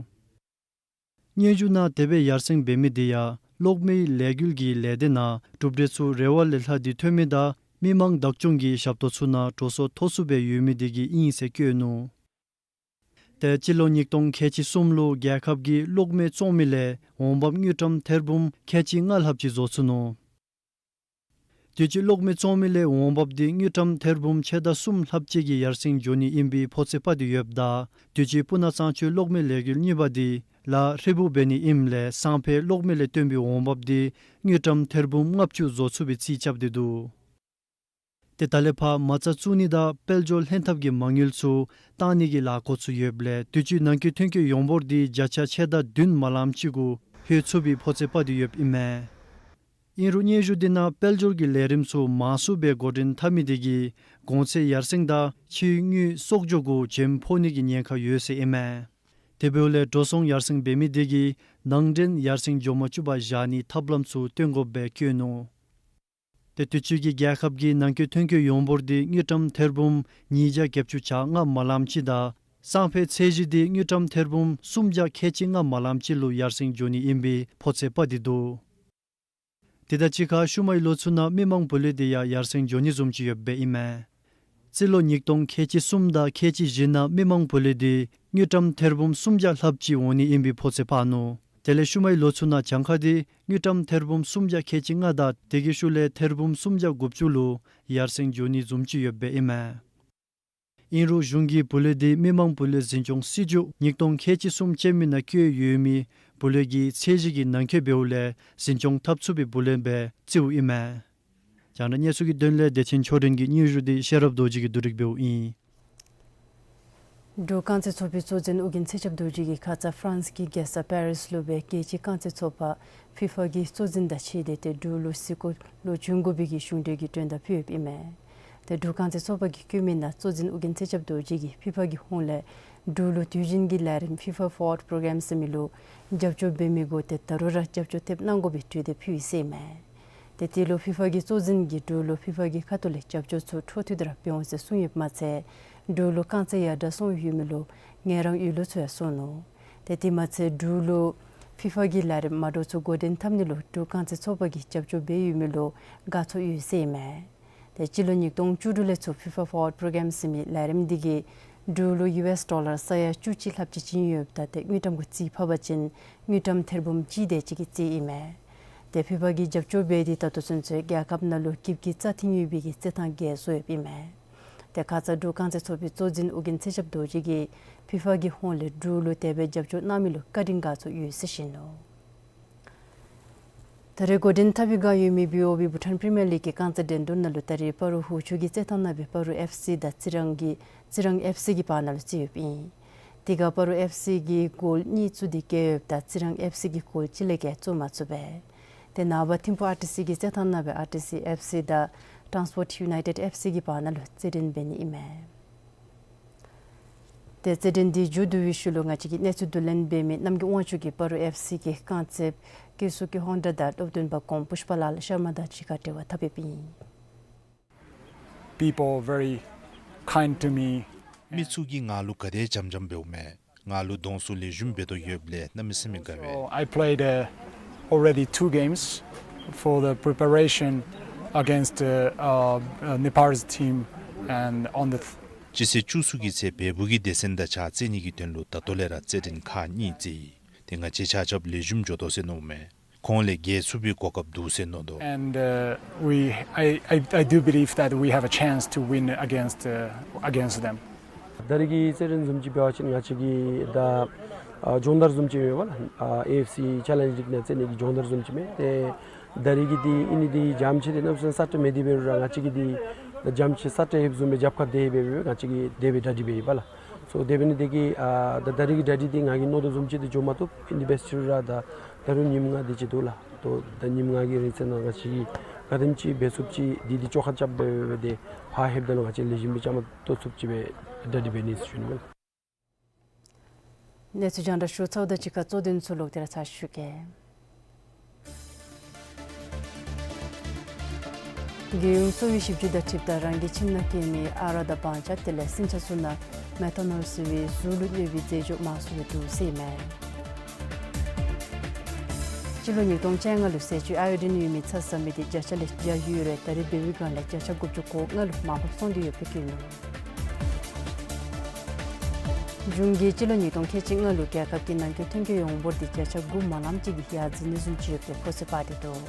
སྙན་ཞུ་ནང་དེ་སྦེ་ཡར་སེང་འབད་མི་དེ་ཡང་གློག་མེའི་ལས་འགུལ་གྱི་ལས་སྡེ་ནང་གྲུབ་འབྲས་ཚུ་རེ་བ་ལས་ལྷག་སྟེ་ཐོན་མི་དང་མི་མང་བདག་སྐྱོང་གི་ཞབས་ཏོག་ཚུ་ནང་འགྲོ་སོང་མཐོ་སུ་སྦེ་ཡོད་མི་དེ་གིས་ཨིན་ཟེར་བཀོད་ནུག། ཏེ་སྤྱི་ལོ་ཉིས་སྟོང་ཁལ་གཅིག་གསུམ་ལུ་རྒྱལ་ཁབ་ཀྱིས་གློག་མེ་བཙོང་མི་ལས་འོང་འབབ་དངུལ་ཀྲམ་ཐེར་འབུམ་ཁལ་གཅིག་ལྔ་ལྷགཔ་ཅིག་བཟོ་ཚུགས་ནུག། དུས་ཅི་གློག་མེ་བཙོང་མི་ལས་འོང་འབབ་དེ་དངུལ་ཀྲམ་ཐེར་འབུམ་ཕྱེད་དང་གསུམ་ལྷགཔ་ཅིག་གིས་ཡར་སེང་འགྱོ་ནི་ཨིན་པའི་ཕོ་ཚོད་ཕབ་སྟེ་ཡོདཔ་ད་དུས་ཅི་སྤུ་ན་གཙང་ཆུའི་གློག་མེ་ལས་འགུལ་གཉིས་པ་དེ་ལཱ་ཧྲིལ་བུ་འབད་ནི་ཨིནམ་ལས་སང་ཕོད་གློག་མེ་ལས་བཏོན་པའི་འོང་འབབ་དེ་དངུལ་ཀྲམ་ཐེར་འབུམ་ལྔ་བཅུ་བཟོ་ཚུགས་པའི་རྩིས་རྐྱབ་སྟེ་འདུག། ཏེ་ད་ལས་ཕར་མ་རྩ་བཙུགས་ནི་དང་དཔལ་འབྱོར་ལྷན་ཐབས་ཀྱི་མ་དངུལ་ཚུ་བཏང་ནི་གི་ལཱ་འགོ་བཙུགས་ཡོདཔ་ལས་དུས་ཅི་ནང་འཁོད་ཐོན་སྐྱེད་ཡོངས་འབོར་དེ་བརྒྱ་ཆ་ཕྱེད་དང་བདུན་མ་ལངམ་ཅིག་གུ་ལྷོད་ཚུགས་པའི་ཕོ་ཚོད་ཕབ་སྟེ་ཡོདཔ་ཨིན་མས། ཨིན་རུང་སྙན་ཞུ་དེ་ནང་དཔལ་འབྱོར་གྱི་ལས་རིམ་ཚུ་མང་སུ་སྦེ་འགོ་འདྲེན་འཐབ་མི་དེ་གིས་གོང་ཚད་ཡར་སེང་དང་ཕྱིའི་དངུལ་གསོག་འཇོག་གུ་བྱེམ་ཕོག་ནི་གི་ཉེན་ཁ་ཡོད་ཟེར་ཨིན་མས། དེ་འབདཝ་ལས་འགྲོ་སོང་ཡར་སེང་འབད་མི་དེ་གིས་ནང་འདྲེན་ཡར་སེང་འགྱོ་མ་བཅུག་པར་བཞག་ནིའི་ཐབས་ལམ་ཚུ་སྟོན་དགོཔ་སྦེ་བཀོད་ནུག། ཏེ་དུས་ཅི་གི་རྒྱལ་ཁབ་ཀྱི་ནང་འཁོད་ཐོན་སྐྱེད་ཡོངས་འབོར་དེ་དངུལ་ཀྲམ་ཐེར་འབུམ་ཉིས་བརྒྱ་བརྒྱད་ཅུ་གྱ་ལྔ་མ་ལངམ་ཅིག་དང་སང་ཕོད་ཚད་གཞི་དེ་དངུལ་ཀྲམ་ཐེར་འབུམ་སུམ་བརྒྱ་ཁལ་གཅིག་ལྔ་མ་ལངམ་ཅིག་ལུ་ཡར་སེང་འགྱོ་ནི་ཨིན་པའི་ཕོ་ཚོད་ཕབ་སྟེ་འདུག། དེ་དང་གཅིག་ཁར་ཤུལ་མའི་ལོ་ཚུ་ནང་མི་མང་བུ་ལོན་དེ་ཡང་ཡར་སེང་འགྱོ་ནི་བཟུམ་ཅིག་ཡོདཔ་ཨིན་མས། རྩིས་ལོ་ཉིས་སྟོང་ཁལ་གཅིག་གསུམ་དང་ཁལ་གཅིག་བཞི་ནང་མི་མང་བུ་ལོན་དེ་དངུལ་ཀྲམ་ཐེར་འབུམ་སུམ་བརྒྱ་ལྷགཔ་ཅིག་འོང་ནི་ཨིན་པའི་ཕོ་ཚོད་ཕབ་ནུག། དེ་ལས་ཤུལ་མའི་ལོ་ཚུ་ནང་གྱངས་ཁ་དེ་དངུལ་ཀྲམ་ཐེར་འབུམ་སུམ་བརྒྱ་ཁལ་གཅིག་ལྔ་དང་དེ་གི་ཤུལ་ལས་ཐེར་འབུམ་སུམ་བརྒྱ་དགུ་བཅུ་ལུ་ཡར་སེང་འགྱོ་ནི་བཟུམ་ཅིག་ཡོདཔ་ཨིན་མས། ཨིན་རུང་གཞུང་གིས་བུ་ལོན་དེ་མི་མང་བུ་ལོན་འཛིན་སྐྱོང་སྲིད་བྱུས་ཉིས་སྟོང་ཁལ་གཅིག་གསུམ་ཅན་མའི་ནང་བཀོད་ཡོད་མི་བུ་ལོན་གྱི་ཚད་གཞི་གི་ནང་འཁོད་འབདཝ་ལས་འཛིན་སྐྱོང་འཐབ་ཚུགས་པའི་བུ་ལོན་སྦེ་བརྩིཝ་ཨིན་མས། རྒྱང་བསྒྲགས་གནས་ཚུལ་གྱི་དོན་ལས་བདེ་ཆེན་ཆོས་སྒྲོན་གྱི་སྙན་ཞུ་དེ་ཤེས་རབ་རྡོ་རྗེ་གིས་བསྡུ་སྒྲིག་འབདཝ་ཨིན། འབྲུག་རྐང་རྩེད་ཚོགས་པའི་གཙོ་འཛིན་ཨོ་རྒྱན་ཚེ་ཞབས་རྡོ་རྗེ་གིས་ཁ་ཙ་ཧྥ་རན་སི་གི་རྒྱལ་ས་པེ་རིས་ལུ་སྦེ་རྒྱལ་སྤྱིའི་རྐང་རྩེད་ཚོགས་པ་ཕི་ཕ་གི་གཙོ་འཛིན་དང་ཕྱད་དེ་ཏེ་འབྲུག་ལུ་གཟིགས་སྐོར་ལུ་བྱོན་དགོ་པའི་གི་གཞུང་འབྲེལ་གྱི་མགྲོན་བརྡ་ཕུལ་ཡོདཔ་ཨིན་མས། ཏེ་འབྲུག་རྐང་རྩེད་ཚོགས་པ་གིས་བཀོད་མི་ནང་གཙོ་འཛིན་ཨོ་རྒྱན་ཚེ་ཞབས་རྡོ་རྗེ་གིས་ཕི་ཕ་གི་ཧོངས་ལས་འབྲུག་ལུ་དུས་རྒྱུན་གྱི་ལས་རིམ་ཕི་ཕ་ཕོར་ཝརཌ་པོ་རོ་གརམ་ཟེར་མི་ལུ་རྒྱབ་སྐྱོར་འབད་མི་གུ་ཏེ་ད་རུང་ར་རྒྱབ་སྐྱོར་ཐེབས་གནང་དགོ་པའི་གྲོས་འདེབས་ཕུལ་ཡི་ཟེར་ཨིན་མས། ཏེ་དེ་ལུ་ཕི་ཕ་གི་གཙོ་འཛིན་གྱིས་འབྲུག་ལུ་ཕི་ཕ་གི་ཁ་ཐུག་ལས་རྒྱབ་སྐྱོར་ཚུ་འཕྲོ་མཐུད་དེ་ར་འབད་འོང་ཟེར་གསུངས་ཡོདཔ་མ་ཚད་འབྲུག་ལུ་རྐང་རྩེད་ཡར་དྲག་སོང་ཡོད་མི་ལུ་ངལ་རངས་ཡོད་ལུགས་ཚུ་ཡང་གསུངས་ནུག། ཏེ་དེ་མ་ཚད་འབྲུག་ལུ་ཕི་ཕ་གི་ལས་རིམ་མ་འདྲཝ་ཚུ་འགོ་འདྲེན་འཐབ་ནི་ལུ་འབྲུག་རྐང་རྩེད་ཚོགས་པ་གིས་རྒྱབ་སྐྱོར་འབད་ཡོད་མི་ལུ་དགའ་ཚོར་ཡོད་ཟེར་ཨིན་མས། ཏེ་སྤྱི་ལོ་ཉིས་སྟོང་བཅུ་དྲུག་ལས་ཚུར་ཕི་ཕ་ཕོར་ཝརཌ་པོ་རོ་གརམ་ཟེར་མི་ལས་རིམ་འདི་གིས་འབྲུག་ལུ་ཡུ་ཨེསི་ཌོ་ལར་ས་ཡ་བཅུ་གཅིག་ལྷགཔ་ཅིག་བྱིན་ཡོདཔ་ད་ཏེ་དངུལ་ཀྲམ་གུ་རྩིས་ཕབ་པ་ཅིན་དངུལ་ཀྲམ་ཐེར་འབུམ་གཅིག་དེ་ཅིག་གི་རྩིས་ཨིན་མས། ཏེ་ཕི་ཕ་གིས་རྒྱབ་སྐྱོར་འབད་དེ་ད་ལྟོ་ཚུན་ཚོད་རྒྱལ་ཁབ་ནང་ལུ་སྐྱིདཔ་གི་རྩ་ཐིམ་ཡོད་པའི་གི་རྩེད་ཐང་བརྒྱད་བཟོ་ཡོདཔ་ཨིན་མས། ཏེ་ཁ་ཙ་འབྲུག་རྐང་རྩེད་ཚོགས་པའི་གཙོ་འཛིན་ཨོ་རྒྱན་ཚེ་ཞབས་རྡོ་རྗེ་གིས་ཕི་ཕ་གི་ཧོངས་ལས་འབྲུག་ལུ་དེ་སྦེ་རྒྱབ་སྐྱོར་གནང་མི་ལུ་བཀའ་དྲིན་དགའ་ཚོར་ཡོད་ཟེར་བཤད་ནུག། ད་རེས་འགོ་འདྲེན་འཐབ་པའི་བསྒང་ཡོད་མི་བི་ཨོ་བི་བྷུ་ཊཱན་པི་རི་མི་ཡར་ལིག་གི་རྐང་རྩེད་འགྲན་བསྡུར་ནང་ལུ་ད་རེས་སྤ་རོ་ཧུ་ཆུ་གི་རྩེད་ཐང་ནང་སྦེ་སྤ་རོ་ཨེཕ་སི་དང་རྩི་རང་གི་རྩི་རང་ཨེཕ་སི་གི་བར་ན་ལུ་རྩེད་ཡོདཔ་ཨིན། དེ་ཁར་སྤ་རོ་ཨེཕ་སི་གིས་གོལ་གཉིས་བཙུགས་ཏེ་རྒྱལ་ཡོདཔ་ད་རྩི་རང་ཨེཕ་སི་གིས་གོལ་གཅིག་ལས་བརྒལ་བཙུགས་མ་ཚུགས་པས། ཏེ་ནངས་པ་ཐིམ་ཕུ་ཨར་ཊི་སི་གི་རྩེད་ཐང་ནང་སྦེ་ཨར་ཊི་སི་ཨེཕ་སི་དང་ཊཱན་སི་པོརཊ་ཡུ་ནའི་ཊེཌ་ཨེཕ་སི་གི་བར་ན་ལུ་རྩེད་འགྲན་འབད་ནི་ཨིན་མས། ཏེ་རྩེད་འགྲན་འདི་མཇུག་བསྡུ་བའི་ཤུལ་ལུ་ང་བཅས་ཀྱི་གནས་ཚུལ་བསྡུ་ལེན་འབད་མི་རྣམ་རྒྱལ་དབང་ཕྱུག་གིས་སྤ་རོ་ཨེཕ་སི་གི་རྐང་རྩེདཔ་ཀེ་སུ་ཀེ་ཧོན་ཌ་དང་སློབ་སྟོན་པ་ཀོང་པུཥྤ་ལཱལ་ཤར་མ་དང་གཅིག་ཁར་འབྲེལ་བ་འཐབ་འབདཝ་ཨིན། People very kind to me. མི་ཚུ་གིས་ང་ལུ་ག་དེ་བྱམས་བྱམས་འབདཝ་མས། ང་ལུ་གདོང་བསུ་ལེགས་ཤོམ་འབད་དོ་ཡོདཔ་ལས་གནམ་མེད་ས་མེད་དགའ་བས། So I played, uh, already two games for the preparation against, uh, uh, uh, Nepal's team and on the th- སྤྱི་ཚེས་བཅུ་གསུམ་གྱི་ཚེ་བལ་པོ་གི་སྡེ་ཚན་དང་གཅིག་ཁར་རྩེད་ནི་གི་དོན་ལུ་ད་ལྟོ་ལས་ར་རྩེད་འགྲན་ཁག་གཉིས་རྩེད་ཡི། ཏེ་ང་བཅས་ཆ་ཁྱབ་ལེགས་ཤོམ་འགྱོ་དོ་ཟེར་མནོཝ་མས། ཁོང་ལས་རྒྱལ་ཚུགས་པའི་གོ་སྐབས་འདུག་ཟེར་མནོ་དོ། And, uh, we, I, I, I do believe that we have a chance to win against, uh, against them. ད་རིས་ཀྱི་རྩེད་འགྲན་བཟུམ་ཅིག་འབད་བ་ཅིན་ང་བཅས་ཀྱི་ད་ཨ་སྦྱོང་བརྡར་བཟུམ་ཅིག་ཨིན་པས་ལགས། ཨ་ཨེ་ཨེཕ་སི་ཆེ་ལེནཇ་ལིག་ནང་རྩེད་ནི་གི་སྦྱོང་བརྡར་བཟུམ་ཅིག་མས། ཏེ་ད་རིས་ཀྱི་འདི་ཨིན་ནི་འདི་རྒྱ་ཆེ་འདི་གནམ་མེད་ས་མེད་སྦེ་འདི་འབད་རུང་ར་ང་བཅས་ཀྱི་འདི་ད་རྒྱ་ཆེ་ས་ཁྲ་ཡོདཔ་བཟུམ་སྦེ་རྒྱབ་ཁར་སྡོད་སྦེ་སྦེ་ང་བཅས་ཀྱིས་དེ་སྦེ་གྲ་སྒྲིག་འབད་ཡི་པས་ལགས། སོ་དེ་འབད་ནི་དེ་གིས་ཨ་ད་ད་རིས་ཀྱི་གྲ་སྒྲིག་འདི་ང་གིས་མནོ་དོ་བཟུམ་ཅིག་འདི་འགྱོ་མ་བཏུབ། ཨིན་ཏེ་འབད་རུང་ར་ད་ད་རུང་ཉིནམ་ལྔ་དེ་ཅིག་འདུག་ལགས། ད་ད་ཉིནམ་ལྔ་གི་རིང་ཚུན་ནང་ང་བཅས་ཀྱིས་ག་དེམ་ཅིག་འབད་ཚུགསཔ་ཅིག་འདི་འདི་བཅོ་ཁ་རྐྱབ་སྦེ་སྦེ་དེ་ཕར་ལྷོདཔ་ད་ལུ་ང་བཅས་ལེགས་ཤོམ་སྦེ་བཅའ་མར་གཏོགས་ཚུགསཔ་ཅིག་སྦེ་གྲ་སྒྲིག་འབད་ནི་ཟེར་ཞུ་ནི་ཨིན་ལགས། གནས་ཚུལ་རྒྱང་བསྒྲགས་ཞུ་ཚརཝ་དང་གཅིག་ཁར་གཙོ་དོན་ཚུ་ལོག་སྟེ་ར་ཚར་ཞུ་གེ། རྒྱལ་ཡོངས་གསོ་བའི་ཞིབ་འཇུག་དང་འཁྲིལཝ་ད་རང་གི་ཁྱིམ་ནང་སྐྱེ་མི་ཨ་རག་དང་སྦང་ཆ་དེ་ལས་སྲིན་བྱ་ཚུ་ནང་མེ་ཐ་ནོལ་ཟེར་བའི་གཟུགས་ལུ་གནོད་པའི་རྫས་སྦྱོར་མང་སུ་ཡོད་འདུག་ཟེར་ཨིན་མས། སྤྱི་ལོ་ཉིས་སྟོང་བཅོ་ལྔ་ལུ་ཟས་བཅུད་ཨའི་ཨོ་ཌིན་ཡོད་མི་ཚྭ་ཟ་མི་དེ་བརྒྱ་ཆ་ལས་བརྒྱ་ཡོད་རུང་ད་རིས་འབད་བའི་སྒང་ལས་བརྒྱ་ཆ་དགུ་བཅུ་གོ་ལྔ་ལུ་མར་ཕབ་སོང་སྟེ་ཡོདཔ་སྦེ་བཀོད་ནུག། གཞུང་གིས་སྤྱི་ལོ་ཉིས་སྟོང་ཁལ་གཅིག་ལྔ་ལུ་རྒྱལ་ཁབ་ཀྱི་ནང་འཁོད་ཐོན་སྐྱེད་ཡོངས་འབོར་དེ་བརྒྱ་ཆ་དགུ་མ་ལངམ་ཅིག་གིས་ཡར་འཛེགས་ནི་བཟུམ་ཅིག་ཡོདཔ་སྦེ་ཕོ་སི་པར་ཏི་འདུག།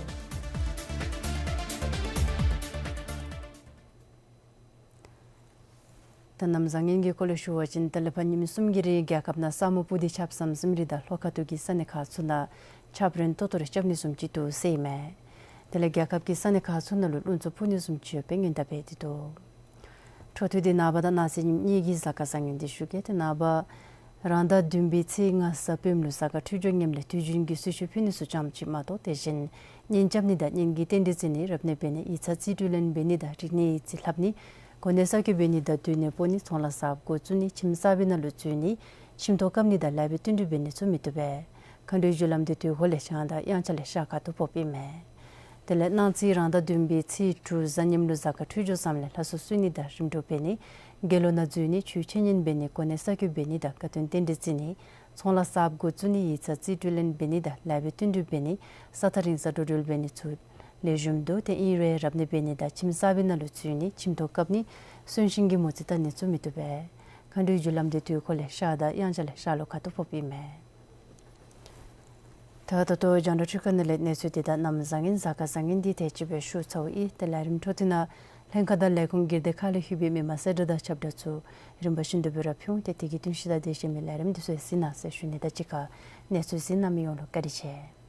ད་གནམ་བཟང་ངན་གྱི་སྐོར་ལས་ཞུ་བ་ཅིན་ད་ལས་ཕར་ཉིནམ་གསུམ་གྱི་རིང་རྒྱལ་ཁབ་ནང་ས་སྨུག་སྤུབས་ཏེ་ཆརཔ་ཟམ་ཟིམ་རེ་དང་ལྷོ་ཁ་ཐུག་གི་ས་གནས་ཁག་ཚུ་ནང་ཆརཔ་རན་ཏོག་ཏོ་རེ་རྐྱབ་ནི་བཟུམ་ཅིག་འདུག་ཟེར་ཨིན་མས། དེ་ལས་རྒྱལ་ཁབ་ཀྱི་ས་གནས་ཁག་ཚུ་ནང་ལུ་རླུང་འཚུབ་འཕུ་ནི་བཟུམ་ཅིག་ཡོདཔ་སྦེ་སྔོན་བརྡ་འབད་དེ་འདུག། འཕྲོ་མཐུད་དེ་ནངས་པ་དང་གནངས་ཚེ་ཉིནམ་གཉིས་ཀྱི་གཟའ་སྐར་བཟང་ངན་འདི་ཞུ་གེ། ཏེ་ནངས་པ་རང་ཟླ་བདུན་པའི་ཚེས་ལྔ་གཟའ་སྤེནམ་ལུ་གཟའ་སྐར་འཕྲོད་སྦྱོར་ངནམ་ལས་དུས་རྒྱུན་གྱི་གསོལ་མཆོད་ཕུལ་ནི་ཚུ་ཙམ་ཅིག་མ་གཏོགས། དེ་བཞིན་གཉེན་རྐྱབ་ནི་དང་གཉེན་གྱི་རྟེན་འབྲེལ་བརྩི་ནི་རབ་གནས་འབད་ནི་ཡིག་ཚང་རྩིས་སྤྲོད་ལེན་འབད་ནི་དང་རིག་གནས་ཡིག་རྩིས་ལྷབ་ནི་གོ་གནས་གསར་བསྐོ་འབད་ནི་དང་སྡོད་གནས་སྤོ་ནི་ཚོང་ལཱ་གསརཔ་འགོ་བཙུགས་ནི་ཁྱིམ་གསར་པའི་ནང་ལུ་འཛུལ་ནི་ཁྱིམ་ཐོག་བཀབ་ནི་དང་ལཱ་འབད་བསྟུན་གྲོས་འབད་ནི་ཚུ་མི་བཏུབ་པས། མཁའ་འགྲོའི་རྒྱུ་ལམ་འདི་དུས་འཁོར་ལས་ཤར་དང་དབྱངས་འཆར་ལས་ཤར་ཁ་ཐུག་ཕོགཔ་ཨིན་མས། དེ་ལས་གནངས་ཚེ་རང་ཟླ་བདུན་པའི་ཚེས་དྲུག་གཟའ་ཉིམ་ལུ་གཟའ་སྐར་འཕྲོད་སྦྱོར་བཟངམ་ལས་ལྷ་གསོལ་གསོལ་ནི་དང་རིམ་གྲོ་འབད་ནི་དགེ་སློང་ནང་འཛུལ་ནི་ཆོས་འཆད་ཉན་འབད་ནི་གོ་གནས་གསར་བསྐོ་འབད་ནི་དང་དགའ་སྟོན་རྟེན་འབྲེལ་བརྩི་ནི་ཚོང་ལཱ་གསརཔ་འགོ་བཙུགས་ནི་ཡིག་ཚང་རྩིས་སྤྲོད་ལེན་འབད་ནི་དང་ལཱ་འབད་བསྟུན་གྲོས་འབད་ནི་ས་ཐག་རིང་ས་འགྲོ་འགྲུལ་འབད་ནི་ཚུ་ལེགས་ཤོམ་འདུག། ཏེ་ཨིན་རུང་རབ་གནས་འབད་ནི་དང་ཁྱིམ་གསར་པའི་ནང་ལུ་འཛུལ་ནི་ཁྱིམ་ཐོག་བཀབ་ནི་གསོན་གཤིན་གྱི་མོ་རྩིས་བལྟ་ནི་ཚུ་མི་བཏུབ་པས། མཁའ་འགྲོའི་རྒྱུ་ལམ་འདི་དུས་འཁོར་ལས་ཤར་དང་དབྱངས་འཆར་ལས་ཤར་ལྷོ་ཁ་ཐུག་ཕོགཔ་ཨིན་མས། ད་ད་ལྟོ་རྒྱང་བསྒྲགས་འཕྲུལ་ཁང་ནང་ལས་གནས་ཚུལ་འདི་དང་གནམ་བཟང་ངན་གཟའ་སྐར་བཟང་ངན་འདི་དེ་ཅིག་སྦེ་ཞུ་ཚརཝ་ཨིན། ཏེ་ལས་རིམ་འཕྲོ་མཐུད་ནང་ལྷན་ཁག་དང་ལས་ཁུངས་སྒེར་སྡེ་ཁག་ལས་ལྷོད་པའི་མི་མང་གསལ་བསྒྲགས་དང་ཁྱབ་བསྒྲགས་ཚུ་རིམ་པ་བཞིན་དུ་སྦེ་ར་ཕུལ་འོང་། ཏེ་དེ་གི་དོན་ཤེས་དང་དེ་ཤེས་མི་ལས་རིམ་འདི་ཚུ་གཟིགས་གནང་ཟེར་ཞུ་ནི་དང་གཅིག་ཁར་གནས་ཚུལ་གཟིགས་གནང་མི་ཡོངས་ལུ་བཀའ་དྲིན་ཆེ།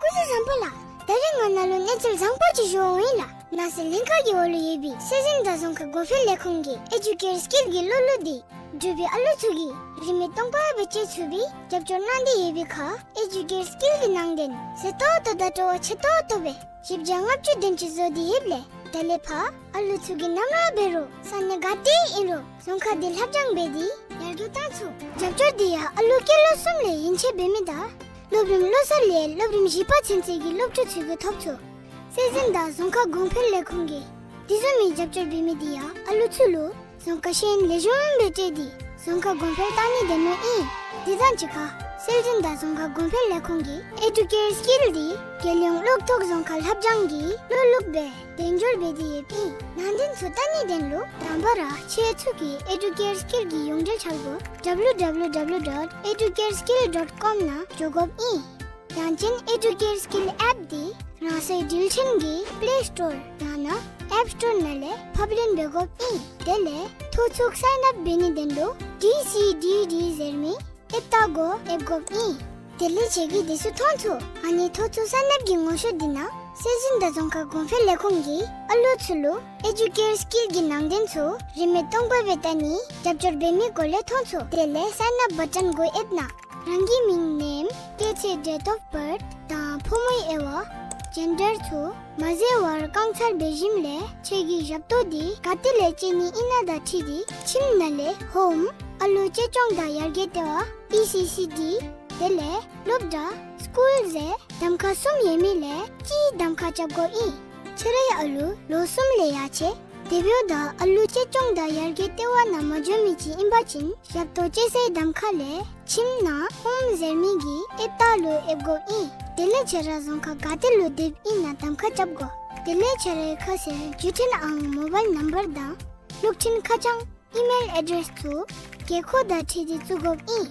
སྐུ་གཟུགས་བཟང་པོ་ལགས། ད་རིས་ང་ནཱ་ལུ་གནས་ཚུལ་བཟང་པོ་ཅིག་ཞུ་འོང་ཡི་ལགས། ནང་སྲིད་ལྷན་ཁག་གི་འོག་ལུ་ཡོད་པའི་སྲོལ་འཛིན་དང་རྫོང་ཁ་གོང་འཕེལ་ལས་ཁུངས་ཀྱི་ཨེ་ཌུ་ཀེར་སི་ཀིལ་གྱི་བློ་ལུ་འདི་འབྲུག་པའི་ཨ་ལུ་ཚུ་གིས་རིན་མེད་སྟོང་པ་སྦེ་སྤྱོད་ཚུགས་པའི་རྒྱབ་སྐྱོར་གནང་སྟེ་ཡོད་པའི་ཁར་ཨེ་ཌུ་ཀེར་སི་ཀིལ་གྱི་ནང་དོན་ཟད་ཏོག་ཏོ་དང་བྲོ་བ་ཆེ་ཏོག་ཏོ་སྦེ་བཞི་བརྒྱ་ལྔ་བཅུ་དེམ་ཅིག་བཟོ་སྟེ་ཡོདཔ་ལས་ད་ལས་ཕར་ཨ་ལུ་ཚུ་གིས་ནམ་ར་འབད་རུང་ས་གནས་ག་ཏེ་ཨིན་རུང་རྫོང་ཁ་འདི་ལྷབ་སྦྱང་འབད་དེ་ཡར་རྒྱས་བཏང་ཚུགས། རྒྱབ་སྐྱོར་འདི་ཡང་ཨ་ལུ་སྐྱེས་ལོ་གསུམ་ལས་ཡན་ཆད་འབད་མི་དང་སློབ་རིམ་བློ་གསར་ལས་སློབ་རིམ་བཞི་པ་ཚུན་ཚོད་ཀྱི་སློབ་ཕྲུག་ཚུ་གིས་ཐོབ་ཚུགས། སྲོལ་འཛིན་དང་རྫོང་ཁ་གོང་འཕེལ་ལས་ཁུངས་ཀྱིས་ དེ་བཟུམ་མའི་རྒྱབ་སྐྱོར་འབད་མི་དེ་ཡང་ཨ་ལུ་ཚུ་ལུ་རྫོང་ཁ་ཤེས་ཡོན་ལེགས་ཤོམ་སྦེ་སྤྲོད་དེ་རྫོང་ཁར་གོང་འཕེལ་བཏང་ནི་དེ་ནོ་ཨིན། དེ་དང་གཅིག་ཁར་སྲོལ་འཛིན་དང་རྫོང་ཁ་གོང་འཕེལ་ལས་ཁུངས་ཀྱི་ཨེ་ཌུ་ཀེར་སི་ཀིལ་འདི་རྒྱལ་ཡོངས་གློག་ཐོག་རྫོང་ཁ་ལྷབ་སྦྱང་གི་བློ་ལུགས་སྦེ་དན་འབྱོར་འབད་དེ་ཡོདཔ་ཨིན། ནང་དོན་ཚུ་བལྟ་ནི་དེ་ལུ་དང་པ་ར་ཁྱེད་ཚུ་གིས་ཨེ་ཌུ་ཀེར་སི་ཀིལ་གྱི་ཡོངས་འབྲེལ་འཆར་སྒོ་W W W dot educareskill dot com ནང་འགྱོ་དགོཔ་ཨིན། ཡང་ཅིན་ཨེ་ཌུ་ཀེར་སི་ཀིལ་ཨེཔ་འདི་རང་སོའི་འགྲུལ་འཕྲིན་གྱི་པླེ་སི་ཊོར་ཡང་ན་ཨེཔ་སི་ཊོར་ནང་ལས་ཕབ་ལེན་འབད་དགོཔ་ཨིན། དེ་ལས་ཐོ་ཚུགས་སའིན་ཨཔ་འབད་ནི་དེ་ལུ་ཌི་སི་ཌི་ཌི་ཟེར་མི་ཨེཔ་ཏ་གུ་ཡེབ་དགོཔ་ཨིན། དེ་ལས་ཁྱེད་ཀྱིས་དེ་ཚུ་མཐོང་ཚུགས། ཨ་ནི་ཐོ་ཚུགས་སའིན་ཨཔ་གི་ངོ་ཤོག་འདི་ནང་སྲོལ་འཛིན་དང་རྫོང་ཁ་གོང་འཕེལ་ལས་ཁུངས་ཀྱིས་ཨ་ལུ་ཚུ་ལུ་ཨེ་ཌུ་ཀེར་སི་ཀིལ་གྱི་ནང་དོན་ཚུ་རིན་མེད་སྟོང་པ་སྦེ་བལྟ་ནི་རྒྱབ་སྐྱོར་འབད་མི་སྐོར་ལས་མཐོང་ཚུགས། དེ་ལས་སའིན་ཨཔ་བ་ཊོན་གུ་ཡེབ་ན་རང་གི་མིང་ནེམ་སྐྱེས་ཚེས་ཌེཊ་ཨོཕ་བཱརཐ་དང་ཕོ་མོའི་དབྱེ་བ་ཇེན་ཌར་ཚུ་མ་བཟོ་བར་རྐང་ཚར་འབད་ཞིནམ་ལས་ཁྱེད་ཀྱི་ཞབས་ཏོག་འདི་ག་ཏེ་ལས་སྤྱོད་ནི་ཨིན་ན་དང་འཁྲིལ་ཏེ་ཁྱིམ་ནང་ལས་ཧོམ་ཨ་ལུ་གཅེས་སྐྱོང་དང་ཡར་རྒྱས་ལྟེ་བ་ཨི་སི་སི་ཌི་དེ་ལས་སློབ་གྲྭ་སི་ཀུལ་ཟེར་གདམ་ཁ་གསུམ་ཡོད་མི་ལས་གཅིག་གདམ་ཁ་རྐྱབ་དགོཔ་ཨིན། ཁྱེད་རའི་ཨ་ལུ་ལོ་གསུམ་ལས་ཡར་ཆེ་དེ་འབདཝ་ད་ཨ་ལུ་གཅེས་སྐྱོང་དང་ཡར་རྒྱས་ལྟེ་བ་ནང་མ་འགྱོ་མི་ཅིག་ཨིན་པ་ཅིན་ཞབས་ཏོག་སྤྱོད་སའི་གདམ་ཁ་ལས་ཁྱིམ་ནང་ཧོམ་ཟེར་མི་གི་ཨེཔ་ཏ་ལུ་ཡེབ་དགོཔ་ཨིན། དེ་ལས་ཁྱེད་ར་རྫོང་ཁ་ག་ཏེ་ལུ་སྡོདཔ་ཨིན་ན་གདམ་ཁ་རྐྱབ་དགོ། དེ་ལས་ཁྱེད་རའི་ཁ་གསལ་བརྒྱུད་འཕྲིན་ཨང་མོ་བཱའིལ་ནམ་བར་དང་གློག་འཕྲིན་ཁ་བྱང་ཨི་མེལ་ཨེ་ཌེསི་ཚུ་དགོས་མཁོ་དང་འཁྲིལ་ཏེ་བཙུགས་དགོཔ་ཨིན།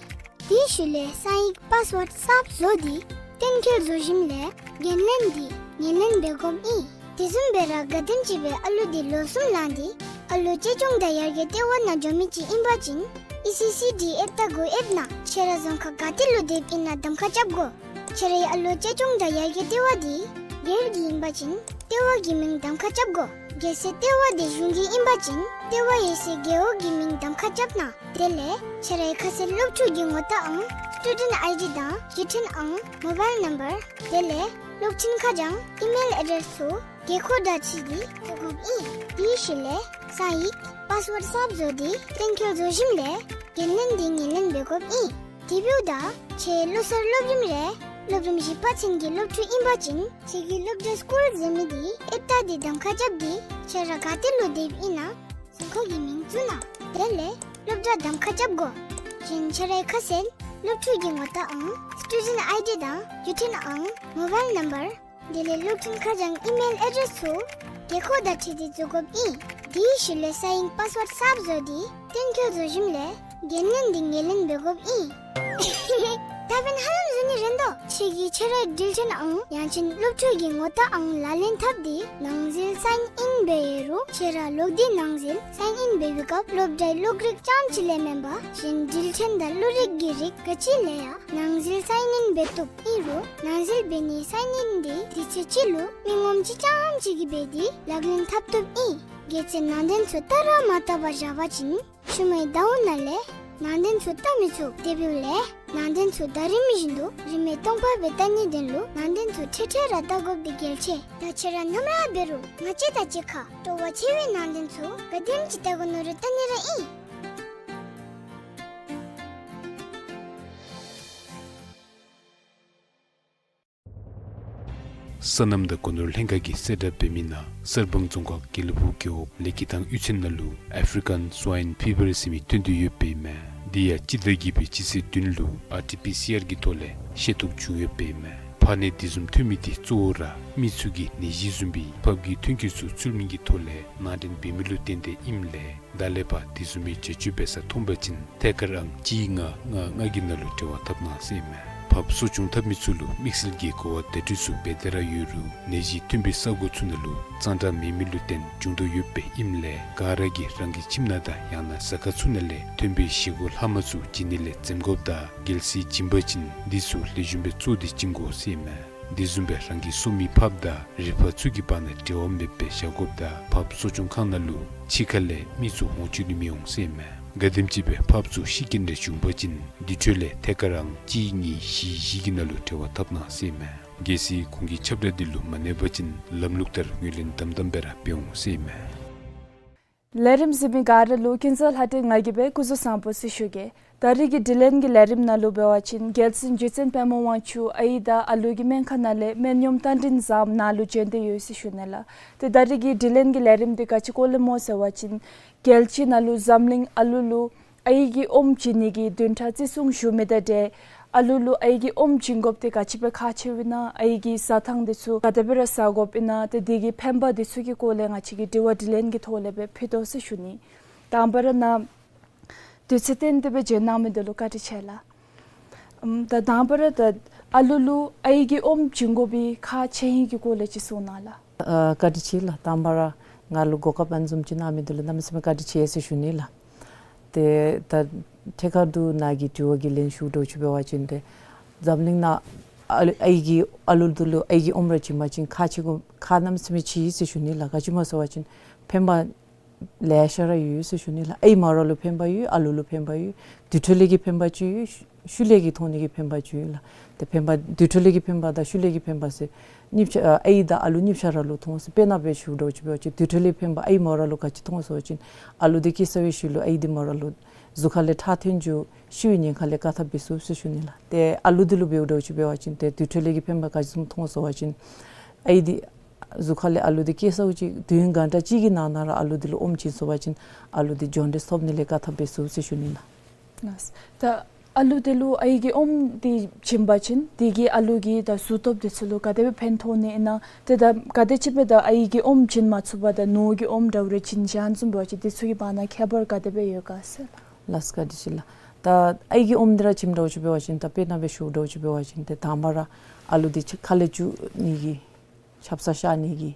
དེའི་ཤུལ་ལས་གསང་ཡིག་པཱསི་ཝརཌ་གསརཔ་བཟོ་སྟེ་གཏན་འཁེལ་བཟོ་ཞིནམ་ལས་འགན་ལེན་འདི་ངོས་ལེན་འབད་དགོཔ་ཨིན། དེ་བཟུམ་སྦེ་ར་ག་དེམ་ཅིག་སྦེ་ཨ་ལུ་འདི་ལོ་གསུམ་ལང་སྟེ་ཨ་ལུ་གཅེས་སྐྱོང་དང་ཡར་རྒྱས་ལྟེ་བ་ནང་འགྱོ་མི་ཅིག་ཨིན་པ་ཅིན་ཨི་སི་སི་ཌི་ཨེཔ་ཏ་གུ་ཡེབ་ན་ཁྱེད་ར་རྫོང་ཁ་ག་ཏེ་ལུ་སྡོདཔ་ཨིན་ན་གདམ་ཁ་རྐྱབ་དགོ། ཁྱེད་རའི་ཨ་ལུ་གཅེས་སྐྱོང་དང་ཡར་རྒྱས་ལྟེ་བ་འདི་སྒེར་གྱི་ཨིན་པ་ཅིན་ལྟེ་བ་གི་མིང་གདམ་ཁ་རྐྱབ་དགོ། གལ་སྲིད་ལྟེ་བ་འདི་གཞུང་གི་ཨིན་པ་ཅིན་ལྟེ་བ་ཡོད་སའི་རྒེད་འོག་གི་མིང་གདམ་ཁ་རྐྱབ་གནང་། དེ་ལས་ཁྱེད་རའི་ཁ་གསལ་སློབ་ཕྲུག་གི་ངོ་རྟགས་ཨང་སི་ཊུ་ཌེནཊ་ཨའི་ཌི་དང་བརྒྱུད་འཕྲིན་ཨང་མོ་བཱའིལ་ནམ་བར་དེ་ལས་གློག་འཕྲིན་ཁ་བྱང་ཨི་མེལ་ཨེ་ཌེསི་ཚུ་དགོས་མཁོ་དང་འཁྲིལ་ཏེ་བཙུགས་དགོཔ་ཨིན། དེའི་ཤུལ་ལས་གསང་ཡིག་པཱསི་ཝརཌ་གསརཔ་བཟོ་སྟེ་གཏན་འཁེལ་བཟོ་ཞིནམ་ལས་འགན་ལེན་འདི་ངོས་ལེན་འབད་དགོཔ་ཨིན། དེ་འབདཝ་ད་ཁྱེད་ལོ་གསར་སློབ་རིམ་རེ་སློབ་རིམ་བཞི་པ་ཚུན་གྱི་སློབ་ཕྲུག་ཨིན་པ་ཅིན་ཁྱེད་ཀྱི་སློབ་གྲྭ་སི་ཀུལ་ཟེར་མི་འདི་ཨེཔ་ཏ་འདི་གདམ་ཁ་རྐྱབ་སྟེ་ཁྱེད་ར་ག་ཏེ་ལུ་སྡོདཔ་ཨིན་ན་རྫོང་ཁ་གི་མིང་བཙུགས་གནང་། དེ་ལས་སློབ་གྲྭ་གདམ་ཁ་རྐྱབ་དགོ། གཞན་ཁྱེད་རའི་ཁ་གསལ་སློབ་ཕྲུག་གི་ངོ་རྟགས་ཨང་སི་ཊུ་ཌེནཊ་ཨའི་ཌི་དང་བརྒྱུད་འཕྲིན་ཨང་མོ་བཱའིལ་ནམ་བར་དེ་ལས་གློག་འཕྲིན་ཁ་བྱང་ཨི་མེལ་ཨེ་ཌེསི་ཚུ་དགོས་མཁོ་དང་འཁྲིལ་ཏེ་བཙུགས་དགོཔ་ཨིན། དེའི་ཤུལ་ལས་གསང་ཡིག་པཱསི་ཝརཌ་གསརཔ་བཟོ་སྟེ་གཏན་འཁེལ་བཟོ་ཞིནམ་ལས་འགན་ལེན་འདི་ངོས་ལེན་འབད་དགོཔ་ཨིན། ད་འབདན་ཧ་ལམ་བཟོ་ནི་རན་དོ། ཁྱེད་ཀྱིས་ཁྱེད་རའི་འགྲུལ་འཕྲིན་ཨང་ཡང་ཅིན་སློབ་ཕྲུག་གི་ངོ་རྟགས་ཨང་ལག་ལེན་འཐབ་སྟེ་ནང་འཛུལ་སའིན་ཨིན་འབད་རུང་ཁྱེད་ར་ལོག་སྟེ་ནང་འཛུལ་སའིན་ཨིན་འབད་བའི་སྐབས་སློབ་གྲྭའི་གློག་རིག་རྐྱངམ་ཅིག་ལས་མེན་པར་གཞན་འགྲུལ་འཕྲིན་དང་གློག་རིག་གི་རིགས་ག་ཅི་ལས་ཡང་ནང་འཛུལ་སའིན་ཨིན་འབད་བཏུབ། ཨིན་རུང་ནང་འཛུལ་འབད་ནིའི་སའིན་ཨིན་འདི་དུས་ཚོད་གཅིག་ལུ་མི་ངོམ་གཅིག་རྐྱངམ་ཅིག་གིས་འབད་དེ་ལག་ལེན་འཐབ་བཏུབ་ཨིན། གལ་སྲིད་ནང་དོན་ཚུ་བལྟ་ར་མ་བལྟ་བར་བཞག་པ་ཅིན་ཤུལ་མའི་ཟླཝ་ནང་ལས་ནང་དོན་ཚུ་བལྟ་མི་ཚུགས། དེ་འབདཝ་ལས་ནང་དོན་ཚུ་ཟླ་རིམ་བཞིན་དུ་རིན་མེད་སྟོང་པ་སྦེ་བལྟ་ནིའི་དོན་ལུ་ནང་དོན་ཚུ་འཕྲལ་འཕྲལ་ར་བལྟ་དགོཔ་འདི་གལ་ཆེ། ད་ཁྱེད་ར་ནམ་ར་འབད་རུང་ང་བཅས་དང་གཅིག་ཁར་སྤྲོ་བ་ཆེ་བའི་ནང་དོན་ཚུ་ག་དེམ་ཅིག་བལྟ་དགོ་མནོ་རུང་བལྟ་ནི་ར་ཨིན། སོ་ནམ་དང་སྒོ་ནོར་ལྷན་ཁག་གིས་གསལ་བསྒྲགས་འབད་མི་ནང་གསར་སྤང་རྫོང་ཁག་དགེ་ལེགས་ཕུག་རྒེད་འོག་ལེགས་སྐྱིད་ཐང་གཡུས་ཚན་ནང་ལུ་ཨེཕ་རི་ཀཱན་སུ་ཝའིན་ཕི་བར་ཟེར་མི་ཐོན་ཏེ་ཡོདཔ་ཨིན་མས། འདི་ཡང་སྤྱི་ཟླ་བརྒྱད་པའི་སྤྱི་ཚེས་བདུན་ལུ་ཨར་ཊི་པི་སི་ཨར་གྱི་ཐོག་ལས་ཤེས་རྟོགས་བྱུང་ཡོདཔ་ཨིན་མས། ཕག་ནད་འདི་བཟུམ་ཐོན་མི་འདི་གཙོ་བོ་ར་མི་ཚུ་གིས་ནད་གཞི་བཟུམ་སྦེ་ཕགཔ་གི་ཐོན་སྐྱེད་ཚུ་ཚུལ་མིན་གྱི་ཐོག་ལས་ནང་འདྲེན་འབད་མི་ལུ་བརྟེན་ཏེ་ཨིནམ་ལས་ད་ལས་ཕར་དེ་བཟུམ་མའི་བྱ་སྤྱོད་འབད་ས་མཐོང་པ་ཅིན་ཐད་ཀར་ཨང་གཅིག་ལྔ་ལྔ་ལྔ་གི་ནང་ལུ་འབྲེལ་བ་འཐབ་གནང་ཟེར་ཨིན་མས། ཕགཔ་གསོ་སྐྱོང་འཐབ་མི་ཚུ་ལུ་དམིགས་བསལ་གྱི་གོ་བ་བརྡ་སྤྲོད་ཚུ་འབད་དེ་ར་ཡོད་རུང་ནད་གཞི་ཐོན་པའི་ས་གོ་ཚུ་ནང་ལུ་གཙང་སྦྲ་མེད་མི་ལུ་བརྟེན་འབྱུང་དོ་ཡོདཔ་ཨིནམ་ལས་ག་ར་གིས་རང་གི་ཁྱིམ་ནང་དང་ཡང་ན་ཟ་ཁང་ཚུ་ནང་ལས་ཐོན་པའི་བཞེས་སྒོ་ལྷག་མ་ཚུ་བྱིན་ནི་ལས་འཛེམ་དགོཔ་དང་གལ་སྲིད་བྱིན་པ་ཅིན་འདི་ཚུ་ལེགས་ཤོམ་སྦེ་བཙོ་སྟེ་བྱིན་དགོ་ཟེར་ཨིན་མས། དེ་བཟུམ་སྦེ་རང་གི་གསོ་མི་ཕགཔ་དང་རི་ཕག་ཚུ་གི་བར་ན་འབྲེལ་བ་མེདཔ་སྦེ་བཞག་དགོཔ་དང་ཕགཔ་གསོ་སྐྱོང་ཁང་ནང་ལུ་ཕྱི་ཁ་ལས་མི་ཚུ་འོང་བཅུག་ནི་མི་འོང་ཟེར་ཨིན་མས། ག་དེམ་ཅིག་སྦེ་ཕགཔ་ཚུ་ཤི་རྐྱེན་རེ་བྱུང་པ་ཅིན་དེ་འཕྲོ་ལས་ཐད་ཀར་ཨང་གཅིག་གཉིས་བཞི་བཞི་གི་ནང་ལུ་འབྲེལ་བ་འཐབ་གནང་ཟེར་ཨིན་མས། གལ་སྲིད་ཁོང་གི་ཁྱབ་བསྒྲགས་འདི་ལུ་མ་གནས་པ་ཅིན་ལམ་ལུགས་ལྟར་ངོས་ལེན་དམ་དམ་སྦེ་ར་འབད་འོང་ཟེར་ཨིན་མས། ལས་རིམ་གཟིགས་མི་ག་ར་ལུ་ཀུན་བཟང་ལྷ་སྒྲོན་ང་གིས་སྦེ་སྐུ་གཟུགས་བཟང་པོ་ཟེར་ཞུ་གེ། ད་རིས་ཀྱི་དྲི་ལན་གྱི་ལས་རིམ་ནང་ལུ་འབད་བ་ཅིན་རྒྱལ་བཙུན་རྗེ་བཙུན་པདྨ་དབང་ཕྱུག་ཨའི་དང་ཨ་ལུ་གི་སྨན་ཁང་ནང་ལས་སྨན་གཡོགམོ་རྟ་མགྲིན་བཟངམོ་ནཱ་ལུ་བྱོན་ཏེ་ཡོད་ཟེར་ཞུ་ནི་ལགས། ཏེ་ད་རིས་ཀྱི་དྲི་ལན་གྱི་ལས་རིམ་འདི་ག་ཅི་སྐོར་ལས་སྨོ་ཟེར་བ་ཅིན་རྒྱལ་སྤྱི་ནང་ལུ་འཛམ་གླིང་ཨ་ལུ་ལུ་ཨའི་གི་ཨོམ་བྱིན་ནི་གི་བདུན་ཕྲག་བརྩི་སྲུང་ཞུ་མི་དང་འབྲེལ་ཨ་ལུ་ལུ་ཨའི་གི་ཨོམ་བྱིན་དགོཔ་འདི་ག་ཅི་སྦེ་ཁག་ཆེཝ་ཨིན་ན། ཨའི་གི་བཟའ་ཐངས་འདི་ཚུ་ག་དེ་སྦེ་ར་བཟའ་དགོཔ་ཨིན་ན། ཏེ་འདི་གི་ཕན་པ་འདི་ཚུ་གི་སྐོར་ལས་ང་བཅས་ཀྱིས་དྲི་བ་དྲི་ལན་གྱི་ཐོག་ལས་སྦེ་ཕུལ་དོ་ཟེར་ཞུ་ནི། དང་པ་ར་ནཱ་དུས་ཚོད་བཏོན་ཏེ་སྦེ་བྱོན་གནང་མི་འདི་ལུ་བཀའ་དྲིན་ཆེ་ལགས། ཨམ་ད་དང་པ་ར་ད་ཨ་ལུ་ལུ་ཨའི་གི་ཨོམ་བྱིན་དགོ་པའི་ཁག་ཆེ་ཧིང་གི་སྐོར་ལས་ཅིག་གསུང་གནང་ལགས། ཨ་བཀའ་དྲིན་ཆེ་ལགས། དང་པ་ར་ང་ལུ་གོ་སྐབས་ཨ་ནི་བཟུམ་ཅིག་གནང་མི་འདི་ལུ་གནམ་མེད་ས་མེད་བཀའ་དྲིན་ཆེ་ཟེར་ཞུ་ནི་ལགས། ཏེ་ད་ཐད་ཀར་དུ་ནཱ་གི་དྲི་བ་གི་ལན་ཞུ་དོ་ཅིག་འབད་བ་ཅིན་ཏེ་འཛམ་གླིང་ནང་ཨ་ལུ་ཨའི་གི་ཨ་ལུ་འདི་ལུ་ཨའི་གི་ཨོམ་ར་བྱིན་པ་ཅིན་ཁག་ཆེ་དགོ་ཁག་གནམ་མེད་ས་མེད་ཆེ་ཟེར་ཞུ་ནི་ལགས། ག་ཅི་སྨོ་ཟེར་བ་ཅིན་ཕན་པ་ལེ་ཤ་ར་ཡོད་ཟེར་ཞུ་ནི་ལགས། ཨའི་མོ་ར་ལུ་ཕན་པ་ཡོད། ཨ་ལུ་ལུ་ཕན་པ་ཡོད། དུར་ཁྲོད་ལས་ཀྱི་ཕན་པ་ཅིག་ཡོད། ཤུལ་ལས་ཀྱི་ཐོན་ནི་གི་ཕན་པ་ཅིག་ཡོད་ལགས། ཏེ་ཕན་པ་དུར་ཁྲོད་ལས་ཀྱི་ཕན་པ་དང་ཤུལ་ལས་ཀྱི་ཕན་པ་ཟེར་གཉིས་ཆ་ཨ་ཨའི་དང་ཨ་ལུ་གཉིས་ཆ་ར་ལུ་མཐོང་ཟེར། དཔེར་ན་སྦེ་ཞུ་དོ་ཅིག་འབད་བ་ཅིན་དུར་ཁྲོད་ལས་ཕན་པ་ཨའི་མོ་ར་ལུ་ག་ཅི་མཐོང་ཟེར་བ་ཅིན་ཨ་ལུ་འདི་སྐྱེས་ཚར་བའི་ཤུལ་ལུ་ཨའི་འདི་མོ་ར་ལུ་གཟུགས་ཁ་ལས་ཁྲག་ཐོན་འགྱོ། ཤི་བའི་ཉེན་ཁ་ལས་བཀག་ཐབས་འབད་ཚུགས་ཟེར་ཞུ་ནི་ལགས། ཏེ་ཨ་ལུ་འདི་ལུ་འབདཝ་འདྲཝ་ཅིག་འབད་བ་ཅིན་ཏེ་དུར་ཁྲོད་ལས་ཀྱི་ཕན་པ་ག་ཅི་བཟུམ་མཐོང་ཟེར་བ་ཅིན་ཨའི་འདི་གཟུགས་ཁ་ལས་ཨ་ལུ་འདི་སྐྱེས་ཚརཝ་ཅིག་དུས་ཡུན་གང་དྲག་ཅིག་གི་ནང་ན་ར་ཨ་ལུ་འདི་ལུ་ཨོམ་བྱིན་ཟེར་བ་ཅིན་ཨ་ལུ་འདི་ཇོན་ཌིས་ཐོབ་ནི་ལས་བཀག་ཐབས་འབད་ཚུགས་ཟེར་ཞུ་ནི་ལགས། ལགས། ད་ཨ་ལུ་འདི་ལུ་ཨའི་གི་ཨོམ་འདི་བྱིན་པ་ཅིན་དེ་གིས་ཨ་ལུ་གི་ད་གཟུགས་སྟོབས་འདི་ཚུ་ལུ་ག་དེ་སྦེ་ཕན་ཐོགས་ནི་ཨིན་ན། ཏེ་ད་ག་དེམ་ཅིག་སྦེ་ད་ཨའི་གི་ཨོམ་བྱིན་མ་ཚུགས་པར་ད་ནོར་གྱི་ཨོམ་འདྲཝ་རེ་བྱིན་བཞག་བཟུམ་འབད་བ་ཅིན་འདི་ཚུ་གི་བར་ན་ཁྱད་པར་ག་དེ་སྦེ་ཡོད་ག་ཟེར། ལགས་བཀའ་དྲིན་ཆེ་ལགས། ད་ཨའི་གི་ཨོམ་འདི་ར་བྱིནམ་འདྲཝ་ཅིག་འབད་བ་ཅིན་ད་དཔེར་ན་སྦེ་ཞུ་འདྲཝ་ཅིག་འབད་བ་ཅིན་ཏེ་དང་པ་ར་ཨ་ལུ་འདི་ཁ་ལས་བཅུག་ནི་གི་ཆབ་གསང་བཤལ་ནི་གི་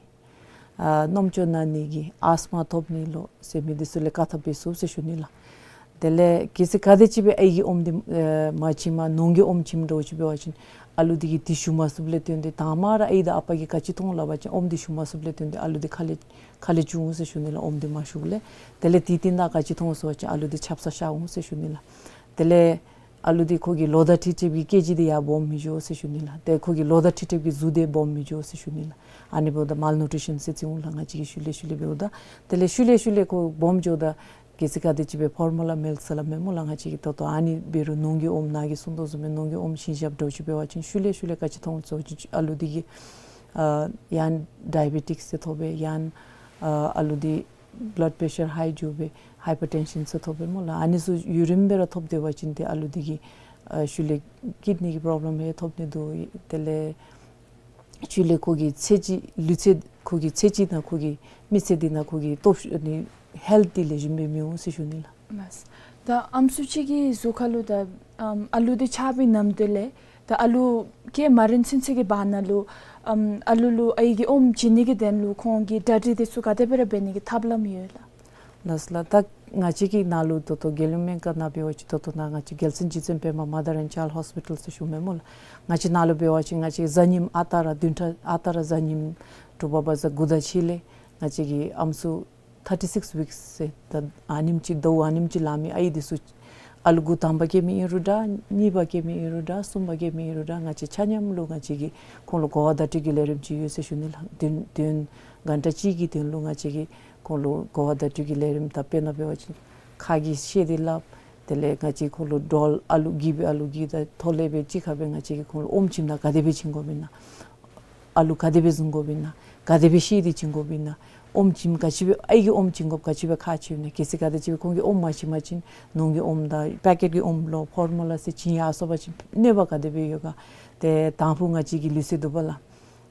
ཨ་རྣམ་ཅོ་ན་ནི་གི་ཨས་མ་ཐོབ་ནི་ལོ་ཟེར་མི་འདི་ཚུ་ལས་བཀག་ཐབས་འབད་ཚུགས་ཟེར་ཞུ་ནི་ལགས། དེ་ལས་གལ་སྲིད་ག་དེམ་ཅིག་སྦེ་ཨའི་གི་ཨོམ་འདི་ཨེ་མ་བྱིནམ་ནོར་གྱི་ཨོམ་བྱིནམ་འདྲཝ་ཅིག་འབད་བ་ཅིན་ཨ་ལུ་འདི་གིས་འདི་ཞུ་མ་ཚུགསཔ་ལས་བརྟེན་ཏེ་དང་པ་ར་ཨའི་དང་ཨ་པ་གིས་ག་ཅི་མཐོང་སླབ་པ་ཅིན་ཨོམ་འདི་ཞུ་མ་ཚུགསཔ་ལས་བརྟེན་ཏེ་ཨ་ལུ་འདི་ཁ་ལས་ཁ་ལས་བཅུག་འོང་ཟེར་ཞུ་ནི་ལགས། ཨོམ་འདི་མ་ཞུཝ་ལས། དེ་ལས་དེའི་རྟིང་བདའ་ག་ཅི་མཐོང་ཟེར་བ་ཅིན་ཨ་ལུ་འདི་ཆབ་གསང་བཤལ་འོང་ཟེར་ཞུ་ནི་ལགས། དེ་ལས་ཨ་ལུ་འདི་ཁོ་གི་ལོ་ཟླ་ཁྲི་ཁྲི་གི་ཀེ་ཇི་འདི་ཡང་སྦོམ་མི་འགྱོ་ཟེར་ཞུ་ནི་ལགས། ཏེ་ཁོ་གི་ལོ་ཟླ་ཁྲི་ཁྲི་གི་གཟུགས་འདི་སྦོམ་མི་འགྱོ་ཟེར་ཞུ་ནི་ལགས། ཨ་ནི་འབདཝ་ད་མཱལ་ནུ་ཊི་ཤཱན་ཟེར་རྩིཝ་ལགས། ང་བཅས་ཀྱིས་ཤུལ་ལས་ཤུལ་ལས་འབདཝ་ད། དེ་ལས་ཤུལ་ལས་ཤུལ་ལས་ཁོ་སྦོམ་འགྱོཝ་ད་གལ་སྲིད་ག་དེམ་ཅིག་སྦེ་ཕོར་མུ་ལ་མིལཀ་ཟེར་སླབ་མས་སྨོ་ལགས། ང་བཅས་ཀྱིས་ད་ལྟོ་ཨ་ནི་འབད་རུང་ནོར་གྱི་ཨོམ་ནཱ་གིས་གསུངས་དོ་བཟུམ་སྦེ་ནོར་གྱི་ཨོམ་བྱིན་བཞགཔ་འདྲཝ་ཅིག་འབད་བ་ཅིན་ཤུལ་ལས་ཤུལ་ལས་ག་ཅི་མཐོང་ཟེར་བ་ཅིན་ཨ་ལུ་འདི་གིས་ཨ་ཡང་ཌའི་བེ་ཊིཀ་ཟེར་ཐོབ་པས། ཡང་ཨ་ཨ་ལུ་འདི་བླཌ་པེ་ཤར་ཧའི་འགྱོ་སྦེ་ཧའི་པར་ཊེན་ཤཱན་ཟེར་ཐོབ་པས་སྨོ་ལགས། ཨ་ནི་ཚུ་ཡུན་རིངམོ་སྦེ་ར་ཐོབ་སྡོད་པ་ཅིན་ཏེ་ཨ་ལུ་འདི་གིས་ཨ་ཤུལ་ལས་ཀིཌ་ནི་གི་པོརོབ་ལེམ་ཡང་ཐོབ་ནི་འདུག། དེ་ལས་ཤུལ་ལས་ཁོ་གི་ཚེ་གཅིག་ལུས་ཚེ་ཁོ་གི་ཚེ་གཅིག་ནང་ཁོ་གི་མི་ཚེ་འདི་ནང་ཁོ་གི་སྟོབས་ཤུགས་ནི་ཧེལཐ་འདི་ལེགས་ཤོམ་སྦེ་མི་འོང་ཟེར་ཞུ་ནི་ལགས། ལགས། ད་ཨམ་སྲུ་ཅིག་གི་གཟུགས་ཁ་ལུ་ད་ཨམ་ཨ་ལུ་འདི་ཆགས་པའི་ནམ་དུས་ལས་ད་ཨ་ལུ་སྐྱེས་མ་རན་ཚུན་ཚོད་ཀྱི་བར་ན་ལུ་ཨམ་ཨ་ལུ་ལུ་ཨའི་གི་ཨོམ་བྱིན་ནི་གི་དོན་ལུ་ཁོང་གི་གྲ་སྒྲིག་འདི་ཚུ་ག་དེ་སྦེ་ར་འབད་ནི་གི་ཐབས་ལམ་ཡོད་ལགས། ལགས་ལགས། ད་ང་བཅས་ཀྱི་ནཱ་ལུ་ད་ལྟོ་རྒྱལ་ཡོངས་སྨན་ཁང་ནང་འབད་བ་ཅིན་ད་ལྟོ་ནཱ་ང་བཅས་རྒྱལ་བཙུན་རྗེ་བཙུན་པདྨ་མ་དར་ཨེནཌ་ཅའིལཌ་ཧོསི་པི་ཊལ་ཟེར་ཞུཝ་མས་སྨོ་ལགས། ང་བཅས་ནཱ་ལུ་འབད་བ་ཅིན་ང་བཅས་གཟའ་ཉིམ་ཨ་རྟག་ར་བདུན་ཕྲག་ཨ་རྟག་ར་གཟའ་ཉིམ་དྲོ་པ་བ་ཛ་དགུ་དང་ཕྱེད་ལས་ང་བཅས་ཀྱི་ཨམ་སྲུ་ཐར་ཊི་སིགས་ཝིཀསི་ཟེར་ད་ཨ་ནེམ་ཅིག་ཟླཝ་ཨ་ནེམ་ཅིག་ལང་མི་ཨའི་འདི་ཚུ་ཨ་ལུ་འགོ་དང་པ་སྐྱེ་མི་ཨིན་རུང་འདྲ། གཉིས་པ་སྐྱེ་མི་ཨིན་རུང་འདྲ། གསུམ་པ་སྐྱེ་མི་ཨིན་རུང་འདྲ། ང་བཅས་ཆ་མཉམ་ལུ་ང་བཅས་ཀྱིས་ཁོང་ལུ་གོ་བ་བརྡ་སྤྲོད་ཀྱི་ལས་རིམ་ཅིག་ཡོད་ཟེར་ཞུ་ནི་ལགས། བདུན་བདུན་གང་དྲག་ཅིག་གི་དོན་ལུ་ང་བཅས་ཀྱིས་ཁོང་ལུ་གོ་བ་བརྡ་སྤྲོད་ཀྱི་ལས་རིམ་ད་དཔེར་ན་འབད་བ་ཅིན་ཁ་གི་བཤད་འདི་སླབ། དེ་ལས་ང་བཅས་ཁོང་ལུ་ཌོལ་ཨ་ལུ་གི་སྦེ་ཨ་ལུ་གི་ད་ཐོག་ལས་སྦེ་གཅིག་ཁར་སྦེ་ང་བཅས་ཀྱིས་ཁོང་ལུ་ཨོམ་བྱིནམ་ད་ག་དེ་སྦེ་བྱིན་དགོཔ་ཨིན་ན། ཨ་ལུ་ག་དེ་སྦེ་བཟུང་དགོཔ་ཨིན་ན། ག་དེ་སྦེ་བཤད་དེ་བྱིན་དགོཔ་ཨིན་ན། ཨོམ་བྱིནམ་ག་ཅི་སྦེ་ཨའི་གི་ཨོམ་བྱིན་དགོཔ་ག་ཅི་སྦེ་ཁག་ཆེཝ་ཨིན་ན། གལ་སྲིད་ག་དེམ་ཅིག་སྦེ་ཁོང་གིས་ཨོམ་མ་བྱིན་པ་ཅིན་ནོར་གྱི་ཨོམ་དང་པེ་ཀེཊ་ཀྱི་ཨོམ་ལོ་ཕོར་མུ་ལ་ཟེར་བྱིན་ཡར་སོང་པ་ཅིན་གནོད་པ་ག་དེ་སྦེ་ཡོད་ག། ཏེ་དང་ཕུ་ང་བཅས་ཀྱི་ལུས་རྩལ་འདུག་པ་ལགས།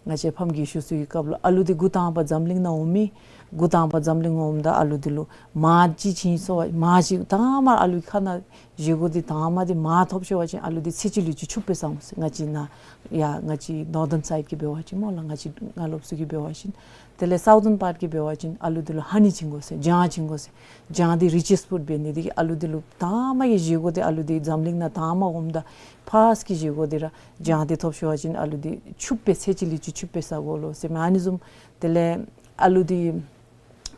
ང་བཅས་ཕམ་རྒས་ཤོས་ཚུ་གི་སྐབས་ལུ་ཨ་ལུ་འདི་འགོ་དང་པ་འཛམ་གླིང་ནང་འོང་མི་འགོ་དང་པ་འཛམ་གླིང་འོངམ་ད་ཨ་ལུ་འདི་ལུ་མར་ཅིག་བྱིན་སོང་པ་མར་ཅིག་དང་པ་ཨ་ལུའི་ཁ་ནང་བཞེས་སྒོ་འདི་དང་པ་འདི་མར་ཐོབ་ཤོར་བ་ཅིན་ཨ་ལུ་འདི་ཚེ་གཅིག་ལུས་གཅིག་ཕྱུགཔ་སྦེ་བཟང་འོང་ཟེར། ང་བཅས་ནཱ་ཡ་ང་བཅས་ནོར་དརན་སའིཌ་ཀྱི་འབད་བ་ཅིན་སྨོ་ལགས། ང་བཅས་ང་ལོགཔ་ཚུ་གི་འབད་བ་ཅིན། དེ་ལས་སའུ་དརན་པཱརཊ་ཀྱི་འབད་བ་ཅིན་ཨ་ལུ་འདི་ལུ་ཧ་ནི་བྱིན་དགོ་ཟེར། སྦྱང་བྱིན་དགོ་ཟེར། སྦྱང་འདི་རི་ཆེསཊ་ཕུཌ་འབད་ནི་འདི་གིས་ཨ་ལུ་འདི་ལུ་དང་པ་གི་བཞེས་སྒོ་འདི་ཨ་ལུ་འདི་འཛམ་གླིང་ནང་དང་པ་འོངམ་ད་ཕརསཊ་གི་བཞེས་སྒོ་འདི་ར་སྦྱང་འདི་ཐོབ་ཤོར་བ་ཅིན་ཨ་ལུ་འདི་ཕྱུགཔ་སྦེ་ཚེ་གཅིག་ལུས་གཅིག་ཕྱུགཔ་སྦེ་བཟའ་དགོ་ལོ་ཟེར་མི་ཨ་ནི་བཟུམ། དེ་ལས་ཨ་ལུ་འདི་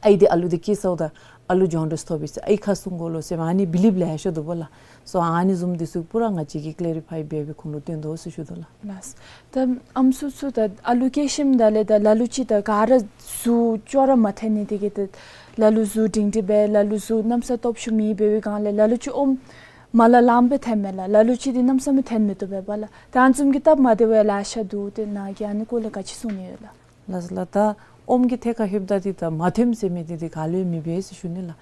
ཨའི་འདི་ཨ་ལུ་འདི་སྐྱེས་སོངམ་ད་ ཨ་ལུ་ཇོན་ཌིས་ཐོབ་པས་ཟེར་ཨའི་ཁ་སྲུང་དགོ་ལོ་ཟེར་མི་ཨ་ནི་བི་ལིབ་ལེ་ཤ་འདུག་པ་ལགས། སོ་ཨ་ནི་བཟུམ་འདི་ཚུ་པུ་ར་ང་བཅས་ཀྱིས་ཀེ་ལེ་རི་ཕའི་འབད་འབད་ཁོང་ལུ་སྟོན་དོ་ཟེར་ཞུ་དོ་ལགས། ལགས། ད་ཨམ་སྲུ་ཚུ་ད་ཨ་ལུ་སྐྱེ་ཞིནམ་ད་ལས་ད་ལ་ལུ་ཅིག་ད་ག་ར་གཟུགས་ཅོག་ར་མ་འཐོན་ནི་དེ་གིས་ད་ལ་ལུ་གཟུགས་སྒྲིང་སྒྲི་འབད་ལ་ལུ་གཟུགས་གནམ་ས་སྟོབས་ཤུགས་མེད་འབད་བའི་སྒང་ལས་ལ་ལུ་ཅིག་ཨོམ་མ་ལ་ལངམ་སྦེ་འཐོནམ་མས་ལགས། ལ་ལུ་ཅིག་འདི་གནམ་ས་མེད་འཐོན་མི་བཏུབ་པས་པ་ལགས། ད་ཨ་ནི་བཟུམ་གྱི་སྟབས་མ་བདེཝ་ལེ་ཤ་འདུག། ཏེ་ནཱ་གིས་ཨ་ནི་སྐོར་ལས་ག་ཅི་གསུང་ནི་ཡོད་ལགས། ལགས་ལགས། ད་ཨོམ་གྱི་ཐད་ཁར་ལྷོདཔ་ད་འདི་ད་མ་འཐོནམ་ཟེར་མི་འདི་འདི་ག་ལུ་ཡང་མེད་པས་ཟེར་ཞུ་ནི་ལགས།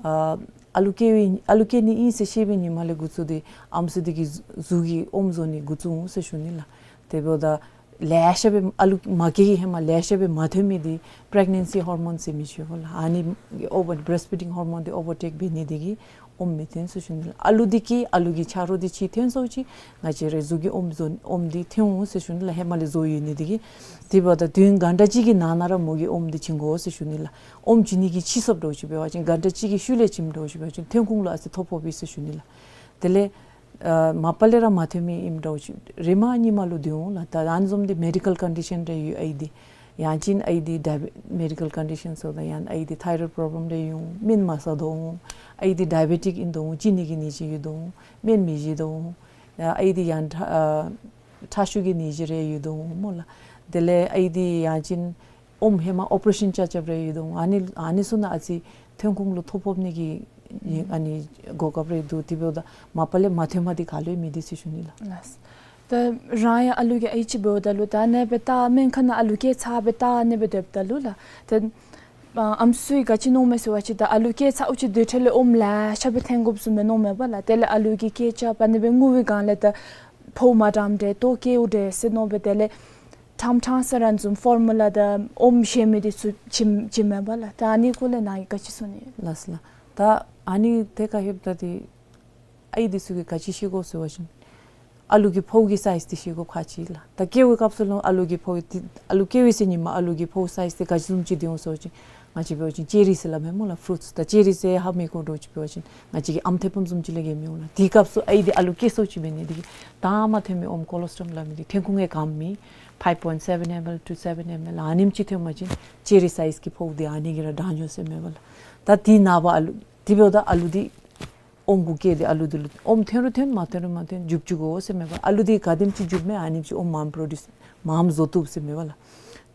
ཨ་ཨ་ལུ་སྐྱེ་བའི་ཨ་ལུ་སྐྱེ་ནི་ཨིན་ཟེར་ཤེས་པའི་ཉིནམ་ལས་འགོ་བཙུགས་ཏེ་ཨམ་སྲུ་འདི་གི་གཟུགས་ཀྱི་ཨོམ་བཟོ་ནི་འགོ་བཙུགས་འོང་ཟེར་ཞུ་ནི་ལགས། དེ་འབདཝ་ད་ལེ་ཤ་སྦེ་ཨ་ལུ་མ་སྐྱེ་གི་ཧེ་མ་ལེ་ཤ་སྦེ་མ་འཐོན་མི་འདི་པྲེག་ནེན་སི་ཧོར་མོན་ཟེར་མི་ཅིག་ཡོད་པ་ལགས། ཨ་ནི་ཨོ་བར་བི་རེསཊ་ཕི་ཌིང་ཧོར་མོན་འདི་ཨོ་བར་ཊེཀ་འབད་ནི་འདི་གིས་ཨོམ་མི་འཐོན་ཟེར་ཞུ་ནི་ལགས། ཨ་ལུ་འདི་སྐྱེ་ཨ་ལུ་གི་ཆ་རོགས་འདི་ཅིག་འཐོན་སོང་ཅི་ང་བཅས་རའི་གཟུགས་ཀྱི་ཨོམ་བཟོ་ཨོམ་འདི་འཐོན་འོང་ཟེར་ཞུ་ནི་ལགས། ཧེ་མ་ལས་བཟོ་ཡོད་ནི་འདི་གིས། དེ་འབདཝ་ད་དུས་ཡུན་གྷན་ཊ་གཅིག་གི་ནང་ན་ར་མོ་གི་ཨོམ་འདི་བྱིན་དགོ་ཟེར་ཞུ་ནི་ལགས། ཨོམ་བྱིན་ནི་གི་ཕྱི་སོཔ་འདྲཝ་ཅིག་འབད་བ་ཅིན་གྷན་ཊ་གཅིག་གི་ཤུལ་ལས་བྱིནམ་འདྲཝ་ཅིག་འབད་བ་ཅིན་ཐོན་ཁུངས་ལུ་ཨ་ཙི་ཐོ་ཕོག་པས་ཟེར་ཞུ་ནི་ལགས། དེ་ལས་ཨ་མ་པ་ལས་ར་མ་འཐོན་མི་ཨིནམ་འདྲཝ་ཅིག་རེ་མ་ཉིནམ་ལུ་འདི་འོང་ལགས། ད་ཨ་ནི་བཟུམ་འདི་མེ་ཌི་ཀལ་ཀོན་ཌི་ཤཱན་རེ་ཡོད་ཨའི་འདི། ཡང་ཅིན་ཨའི་འདི་ཌའི་བེ་མེ་ཌི་ཀལ་ཀོན་ཌི་ཤཱན་ཟེརཝ་ད་ཡང་ཨའི་འདི་ཐའི་རོའིཌ་པོརོབ་ལེམ་རེ་ཡོད་འོང་། སྨན་མ་ཟ་དོ་འོང་། ཨའི་འདི་ཌའི་བེ་ཊིཀ་ཨིན་དོ་འོང་། ཅི་ནི་གི་ནད་གཞི་ཡོད་དོ་འོང་། སྨན་མི་བཞེས་དོ་འོང་། ཡང་ཨའི་འདི་ཡང་ཁྲག་ཨ་ཁྲག་ཤུགས་ཀྱི་ནད་གཞི་རེ་ཡོད་དོ་འོང་སྨོ་ལགས། དེ་ལས་ཨའི་འདི་ཡང་ཅིན་ཨོམ་ཧེ་མ་ཨོ་པ་རེ་ཤཱན་རྐྱབ་རྐྱབ་རེ་ཡོད་དོ་འོང་། ཨ་ནི་ཨ་ནི་ཚུ་ནང་ཨ་ཙི་ཐོན་ཁུངས་ལུ་ཐོ་ཕོག་ནི་གི་ཨ་ནི་གོ་སྐབས་རེ་འདུག། དེ་འབདཝ་ད་མ་པ་ལས་མ་འཐོན་མི་འདི་ག་ལུ་ཡང་མེད་དེ་ཟེར་ཞུ་ནི་ལགས། ལགས། ད་རང་ཡང་ཨ་ལུ་གི་ཨའི་ཅིག་འབདཝ་ད་ལུ་ད་ནཱ་སྦེ་ད་སྨན་ཁང་ནང་ཨ་ལུ་སྐྱེ་ཚར་སྦེ་ད་ནཱ་སྦེ་སྡོདཔ་ད་ལུ་ལགས། ད་ཨམ་སྲུ་གིས་ག་ཅི་མནོཝ་མས་ཟེར་བ་ཅིན་ད་ཨ་ལུ་སྐྱེ་ཚརཝ་ཅིག་དེ་འཕྲོ་ལས་ཨོམ་ལེ་ཤ་སྦེ་འཐོན་དགོཔ་བཟུམ་སྦེ་མནོཝ་མས་པ་ལགས། དེ་ལས་ཨ་ལུ་གི་སྐེ་ཅ་པ་ནི་སྦེ་ངུ་བའི་སྒང་ལས་ད་ཕོཝ་མ་འགྲངམ་འདྲས་ལྟོ་སྐྱེཝ་འདྲས་ཟེར་མནོ་སྦེ་དེ་ལས་ཕྲང་ཕྲང་ས་ར་ཨ་ནི་བཟུམ་ཕོར་མུ་ལ་དང་ཨོམ་བཞེས་མི་འདི་ཚུ་བྱིན་བྱིནམ་མས་པ་ལགས། ད་ཨ་ནི་སྐོར་ལས་ནཱ་གིས་ག་ཅི་གསུང་ནི་ཡོད། ལགས་ལགས། ད་ཨ་ནི་ཐད་ཁར་ལྷོདཔ་ད་འདི་ཨའི་འདི་ཚུ་གིས་ག་ཅི་ཤེས་དགོ་ཟེར་བ་ཅིན་ཨ་ལུ་གི་ཕོཝ་གི་སའིཛ་འདི་ཤེས་དགོཔ་ཁག་ཆེ་ལགས། ད་སྐྱེ་བའི་སྐབས་སུ་ལུ་ཨ་ལུ་གི་ཕོཝ་འདི་ཨ་ལུ་སྐྱེ་བའི་ཚེ་ཉིནམ་ཨ་ལུ་གི་ཕོཝ་སའིཛ་འདི་ག་ཅི་བཟུམ་ཅིག་འདི་འོང་ཟེར་བ་ཅིན་ང་བཅས་འབད་བ་ཅིན་ཅེ་རི་ཟེར་སླབ་མས་སྨོ་ལགས། ཕུ་རུཊསི། ད་ཅེ་རི་ཟེར་ཧ་མི་གོ་འདྲཝ་ཅིག་འབད་བ་ཅིན་ང་བཅས་ཀྱི་ཨམ་ཐེ་པམ་བཟུམ་ཅིག་ལས་བརྒལ་མི་འོང་ལགས། དེའི་སྐབས་སུ་ཨའི་འདི་ཨ་ལུ་སྐྱེ་སོ་ཅིག་འབད་ནི་འདི་གིས་དང་པ་འཐོན་མི་ཨོམ་ཀོ་ལོ་སི་ཊོམ་སླབ་མི་འདི་ཐོན་ཁུངས་ཡང་གམ་མེད། ཕའིབ་པོའིནཊ་སེ་བེན་ཨེམ་ཨེལ་ཊུ་སེ་བེན་ཨེམ་ཨེལ་ཨ་ནེམ་ཅིག་འཐོན་པ་ཅིན་ཅེ་རི་སའིཛ་གི་ཕོཝ་འདི་ཨ་ནི་གིས་ར་འགྲང་འགྱོ་ཟེར་མས་པ་ལགས། ད་དེ་ནངས་པ་ཨ་ལུ་དེ་འབདཝ་ད་ཨ་ལུ་འདི་ཨོམ་གུ་སྐྱེས་ཏེ་ཨ་ལུ་འདི་ལུ་ཨོམ་འཐོན་རུང་འཐོན་མ་འཐོན་རུང་མ་འཐོན་འཇུག་བཅུག་དགོ་ཟེར་མས་པ། ཨ་ལུ་འདི་ག་དེམ་ཅིག་འཇུག་མི་ཨ་ནེམ་ཅིག་ཨོམ་མངམ་པྲོ་ཌིའུསི་མངམ་བཟོ་བཏུབ་ཟེར་མས་པ་ལགས།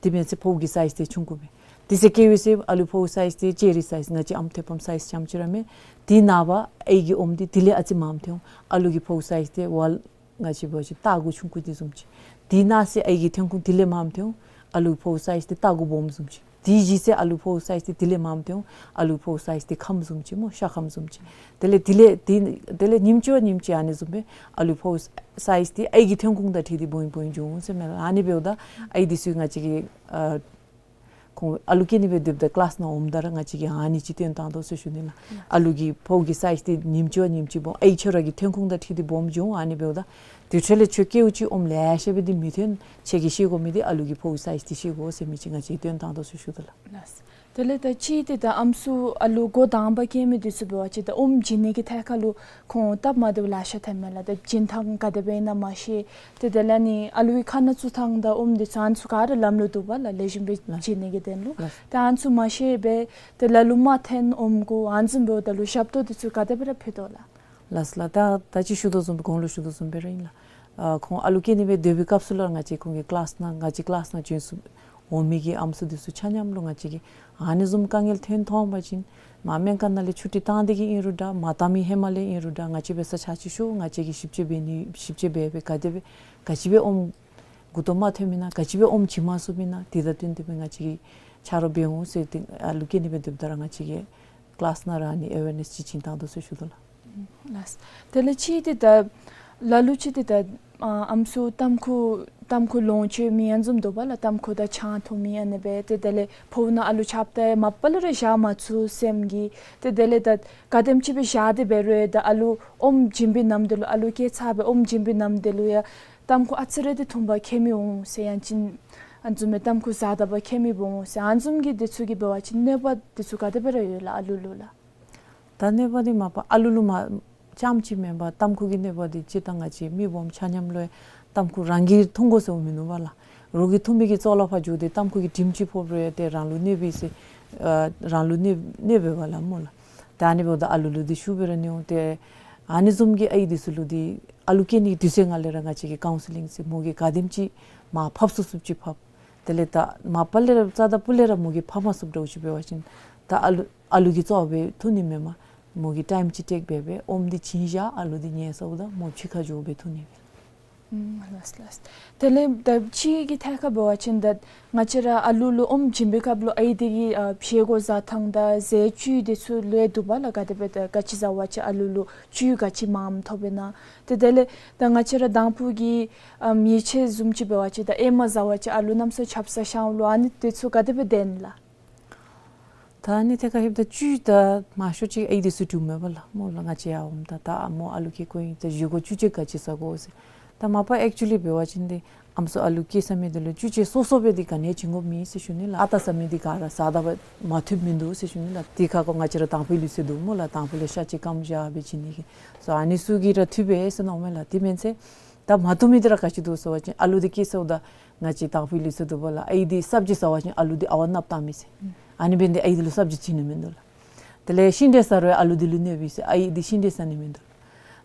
དེ་འབད་ཚེ་ཕོཝ་གི་སའིཛ་འདི་ཆུང་ཀུ་མས། དེ་ཚེ་སྐྱེ་བའི་ཚེ་ཨ་ལུ་ཕོཝ་སའིཛ་འདི་ཅེ་རི་སའིཛ་ང་བཅས་ཨམ་ཐེ་པམ་སའིཛ་ཙམ་ཅིག་ར་མས། དེ་ནངས་པ་ཨའི་གི་ཨོམ་འདི་དེ་ལས་ཨ་ཙི་མངམ་འཐོན་འོང་། ཨ་ལུ་གི་ཕོཝ་སའིཛ་འདི་ཝལ་ང་བཅས་འབད་བ་ཅིན་རྟ་གུ་ཆུང་ཀུ་འདི་བཟུམ་ཅིག། དེ་ནང་ཚེ་ཨའི་གི་ཐོན་ཁུངས་དེ་ལས་མངམ་འཐོན་འོང་། ཨ་ལུ་ཕོཝ་སའིཛ་འདི་རྟ་གུ་སྦོམ་བཟུམ་ཅིག། དེ་གཞེས་ཚེ་ཨ་ལུ་ཕོཝ་སའིཛ་འདི་དེ་ལས་མངམ་འཐོན་འོང་། ཨ་ལུ་ཕོཝ་སའིཛ་འདི་ཁམ་བཟུམ་ཅིག་སྨོ། ཤ་ཁམ་བཟུམ་ཅིག། དེ་ལས་དེ་ལས་དེ་དེ་ལས་ཉིནམ་གཅིག་བ་ཉིནམ་གཅིག་ཨ་ནི་བཟུམ་སྦེ་ཨ་ལུ་ཕོཝ་སའིཛ་འདི་ཨའི་གི་ཐོན་ཁུངས་དང་འཁྲིལ་ཏེ་སྦོམ་སྦོམ་འགྱོ་འོང་ཟེར་མས་ལགས། ཨ་ནི་འབདཝ་ད་ཨའི་འདི་ཚུ་ང་བཅས་ཀྱི་ཨ་ཁོང་ཨ་ལུ་སྐྱེ་ནི་སྦེ་སྡོདཔ་ད་ཀི་ལཱསི་ནང་འོངམ་ད་ར་ང་བཅས་ཀྱིས་ཨ་ནི་ཅིག་སྟོན་བཏང་དོ་ཟེར་ཞུ་ནི་ལགས། ཨ་ལུ་གི་ཕོཝ་གི་སའིཛ་འདི་ཉིནམ་གཅིག་བ་ཉིནམ་གཅིག་སྦོམ་ཨའི་ཁྱོད་ར་གི་ཐོན་ཁུངས་དང་འཁྲིལ་ཏེ་སྦོམ་འགྱོ་འོང་། ཨ་ནི་འབདཝ་ད་དེ་འཕྲོ་ལས་ཁྱོད་སྐྱེཝ་ཅིག་ཨོམ་ལེ་ཤ་སྦེ་འདི་མི་འཐོན། ཁྱོད་ཀྱིས་ཤེས་དགོ་མི་འདི་ཨ་ལུ་གི་ཕོཝ་སའིཛ་འདི་ཤེས་དགོ་ཟེར་མི་ཅིག་ང་བཅས་ཀྱིས་སྟོན་བཏང་དོ་ཟེར་ཞུ་དོ་ལགས། ལགས། དེ་ལས་ད་ཅི་འདི་ད་ཨམ་སྲུ་ཨ་ལུ་འགོ་དང་པ་སྐྱེ་མི་འདི་ཚུ་འབད་བ་ཅིན་ད་ཨོམ་བྱིན་ནི་གི་ཐད་ཁར་ལུ་ཁོང་སྟབས་མ་བདེཝ་ལེ་ཤ་ཐོནམ་མས་ལགས། ད་བྱིན་ཐངས་ག་དེ་སྦེ་ཨིན་ན་མ་ཤེས། ཏེ་དེ་ལས་ནི་ཨ་ལུའི་ཁ་ནང་བཙུགས་ཐངས་དང་ཨོམ་འདི་ཚུ་ཨ་ནི་ཚུ་ག་ར་ལམ་ལུགས་འདུག་པ་ལགས། ལེགས་ཤོམ་སྦེ་ལགས། བྱིན་ནི་གི་དོན་ལུ། ལགས། ད་ཨ་ནི་ཚུ་མ་ཤེས་པར་ཏེ་ལ་ལུ་མ་འཐོན་ཨོམ་གུ་ཨ་ནི་བཟུམ་འབདཝ་ད་ལུ་ཞབས་ཏོག་འདི་ཚུ་ག་དེ་སྦེ་ར་ཕུལ་དོ་ལགས། ལགས་ལགས། ད་ད་ཅི་ཞུ་དོ་བཟུམ་གོང་ལུ་ཞུ་དོ་བཟུམ་སྦེ་ར་ཨིན་ལགས། ཨ་ཁོང་ཨ་ལུ་སྐྱེ་ནི་སྦེ་སྡོད་པའི་སྐབས་སུ་ལུ་ང་བཅས་ཁོང་གི་ཀི་ལཱསི་ནང་ང་བཅས་ཀི་ལཱསི་ནང་བྱོན་སོང་འོང་མི་གི་ཨམ་སྲུ་འདི་ཚུ་ཆ་མཉམ་ལུ་ང་བཅས་ཀྱིས་ཨ་ནི་བཟུམ་དཀའ་ངལ་ཐོན་ཐོན་པ་ཅིན་མར་སྨན་ཁང་ནང་ལས་ཆུ་ཊི་བཏང་སྟེ་གི་ཨིན་རུང་འདྲ། མ་བཏང་མི་ཧེ་མ་ལས་ཨིན་རུང་འདྲ། ང་བཅས་འབད་སར་ཕྱག་ཕྱིད་ཞུ། ང་བཅས་ཀྱིས་ཞིབ་དཔྱད་འབད་ནི་ཞིབ་དཔྱད་འབད་འབད་ག་དེ་སྦེ་ག་ཅི་སྦེ་ཨོམ་མགུ་ཏོ་མ་འཐོནམ་ཨིན་ན། ག་ཅི་སྦེ་ཨོམ་བྱིན་མ་ཚུགསཔ་ཨིན་ན། དེ་དང་བསྟུན་ཏེ་སྦེ་ང་བཅས་ཀྱིས་ཆ་རོགས་འབད་འོང་ཟེར་ཏེ་ཨ་ལུ་སྐྱེ་ནི་སྦེ་སྡོདཔ་ད་ར་ང་བཅས་ཀྱིས་ཀི་ལཱསི་ནང་ར་ཨ་ནི་ཨེ་ཝེར་ནེསི་ཅིག་བྱིན་བཏང་དོ་ཟེར་ཞུ་དོ་ལགས། ལགས། དེ་ལས་ཅིག་འདི་ད་ལ་ལུ་ཅིག་འདི་ད་ཨ་ཨམ་སྲུ་ཏམ་ཁུ་ཏམ་ཁུ་ལོངས་སྤྱོད་མི་ཨ་ནི་བཟུམ་འདུག་པ་ལགས། ཏམ་ཁུ་དང་ཆང་འཐུང་མི་ཨ་ནི་སྦེ་ཏེ་དེ་ལས་ཕོཝ་ནང་ཨ་ལུ་རྐྱབ་སྟེ་མ་པ་ལས་ར་བཞག་མ་ཚུགས་སེམས་ཀྱིས། ཏེ་དེ་ལས་ད་ག་དེམ་ཅིག་སྦེ་བཞག་སྟེ་འབད་རུང་ད་ཨ་ལུ་ཨོམ་བྱིན་པའི་ནམ་དུས་ལུ་ཨ་ལུ་སྐྱེ་ཚར་སྦེ་ཨོམ་བྱིན་པའི་ནམ་དུས་ལུ་ཡང་ཏམ་ཁུ་ཨ་ཙི་རེ་འདི་འཐུང་པ་ཁྱད་མེད་འོང་ཟེར། ཡང་ཅིན་ཨ་ནི་བཟུམ་སྦེ་ཏམ་ཁུ་ཟ་ད་པ་ཁྱད་མེད་འོང་ཟེར། ཨ་ནི་བཟུམ་གྱི་འདི་ཚུ་གིས་འབད་བ་ཅིན་གནོད་པ་འདི་ཚུ་ག་དེ་སྦེ་ར་ཡོད་ལགས་ཨ་ལུ་ལུ་ལགས། ད་གནོད་པ་འདི་མ་པ་ཨ་ལུ་ལུ་མ་རྐྱངམ་ཅིག་མེན་པར་ཏམ་ཁུ་གི་གནོད་པ་འདི་སྤྱིར་བཏང་ང་བཅས་མི་སྦོམ་ཆ་མཉམ་ལུ་ཡང་ཏམ་ཁུ་རང་གིས་འཐུང་དགོ་ཟེར་མིན་འདུག་པ་ལགས། རོགས་ཀྱིས་འཐུང་མི་གི་ཙོག་ལུ་ཕར་འགྱོ་སྟེ་ཏམ་ཁུ་གི་དྲིམ་ཅིག་ཕོག་རུང་ཡང་ཏེ་རང་ལུ་གནོད་པས་ཟེར་ཨ་རང་ལུ་གནོད་གནོད་པས་པ་ལགས་སྨོ་ལགས། ད་ཨ་ནི་འབདཝ་ད་ཨ་ལུ་ལུ་འདི་ཤུགས་སྦེ་ར་ནི་འོང་། ཏེ་ཨ་ནི་བཟུམ་གྱི་ཨའི་འདི་ཚུ་ལུ་འདི་ཨ་ལུ་སྐྱེ་ནི་དུས་ཚོད་ནང་ལས་ར་ང་བཅས་ཀྱིས་ཀའུན་སི་ལིང་ཟེར་མོ་གིས་ག་དེམ་ཅིག་མར་ཕབ་ཚུགས་ཚུགསཔ་ཅིག་ཕབ། དེ་ལས་ད་མ་པ་ལས་ར་རྩ་དང་པོ་ལས་ར་མོ་གིས་ཕབ་མ་ཚུགསཔ་འདྲཝ་ཅིག་འབད་བ་ཅིན་ད་ཨ་ལུ་ཨ་ལུ་གིས་གཙོ་བོ་སྦེ་འཐུ་ནི་མེན་མས། མོ་གིས་ཊའིམ་ཅིག་ཊེཀ་འབད་སྦེ་ཨོམ་འདི་བྱིན་བཞག། ཨ་ལུ་འདི་ཉལ་སོངམ་ད་མོ་ཕྱི་ཁར་འགྱོ་སྦེ་འཐུ་ནི་མས། ཨུམ་ལགས་ལགས། དེ་ལས་ད་ཅིག་གི་ཐད་ཁར་འབད་བ་ཅིན་ད་ང་བཅས་ར་ཨ་ལུ་ལུ་ཨོམ་བྱིན་པའི་སྐབས་ལུ་ཨའི་འདི་གིས་ཨ་བཞེས་སྒོ་བཟའ་ཐངས་དང་ཟས་བཅུད་འདི་ཚུ་ལུ་ཡང་འདུག་པ་ལགས། ག་དེ་སྦེ་ད་ག་ཅི་བཟའ་བ་ཅིན་ཨ་ལུ་ལུ་བཅུད་ག་ཅི་མངམ་ཐོབ་པས་ན། ཏེ་དེ་ལས་ད་ང་བཅས་ར་དང་ཕུ་གི་ཨམ་ཡིད་ཆེས་བཟུམ་ཅིག་འབད་བ་ཅིན་ད་ཨེ་མ་བཟའ་བ་ཅིན་ཨ་ལུ་གནམ་མེད་ས་མེད་ཆབ་གསང་ཤང་ལོ། ཨ་ནི་འདི་ཚུ་ག་དེ་སྦེ་བདེན་ལགས། ད་ཨ་ནི་ཐད་ཁར་ལྷོདཔ་ད་བཅུད་ད་མང་ཤོས་ཅིག་ཨའི་འདི་ཚུ་དྲིཝ་མས་པ་ལགས། མོ་ལུ་ང་བཅས་ཡར་འོངམ་ད་ད་མོ་ཨ་ལུ་སྐྱེ་དགོ་ཡི། ད་བཞེས་སྒོ་བཅུད་ཅིག་ག་ཅི་བཟའ་དགོ་ཟེར། ད་མ་པ་ཨེཀ་ཅུ་ལི་འབད་བ་ཅིན་འདི་ཨམ་སྲུ་ཨ་ལུ་སྐྱེ་ས་མི་འདི་ལུ་བཅུད་ཅིག་སོ་སོ་སྦེ་འདི་ག་ནི་བྱིན་དགོཔ་མེད་ཟེར་ཞུ་ནི་ལགས། ཨ་རྟག་བཟའ་མི་འདི་ག་ར་བཟའ་ད་པ་མ་བཏུབ་མིན་འདུག་ཟེར་ཞུ་ནི་ལགས། དེ་ཁར་ཁོ་ང་བཅས་ར་དང་ཕུའི་ལུགས་སྲོལ་འདུག་སྨོ་ལགས། དང་ཕུ་ལས་ཤ་ཅིག་སྐམ་བཞག་སྦེ་བྱིན་ནི་གི། སོ་ཨ་ནི་ཚུ་གིས་ར་བཏུབ་པས་ཟེར་མནོཝ་མས་ལགས། དེ་མེན་ཟེར། ད་མ་བཏུབ་མི་འདི་ར་ག་ཅི་འདུག་ཟེར་བ་ཅིན་ཨ་ལུ་འདི་སྐྱེ་སོངམ་ད་ང་བཅས་དང་ཕུའི་ལུགས་སྲོལ་འདུག་པ་ལགས། ཨའི་འདི་སབ་ཇི་བཟའ་བ་ཅིན་ཨ་ལུ་འདི་ཨ་ཝ་ནབ་བཏང་མི་ཟེར། ཨ་ནི་འབད་ནི་འདི་ཨའི་འདི་ལུ་སབ་ཇི་བྱིན་ནི་མིན་འདུག་ལགས། དེ་ལས་ཤིང་འབྲས་ཟ་རུང་ཨ་ལུ་འདི་ལུ་གནོད་པས་ཟེར། ཨའི་འདི་ཤིང་འབྲས་ཟ་ནི་མིན་འདུག།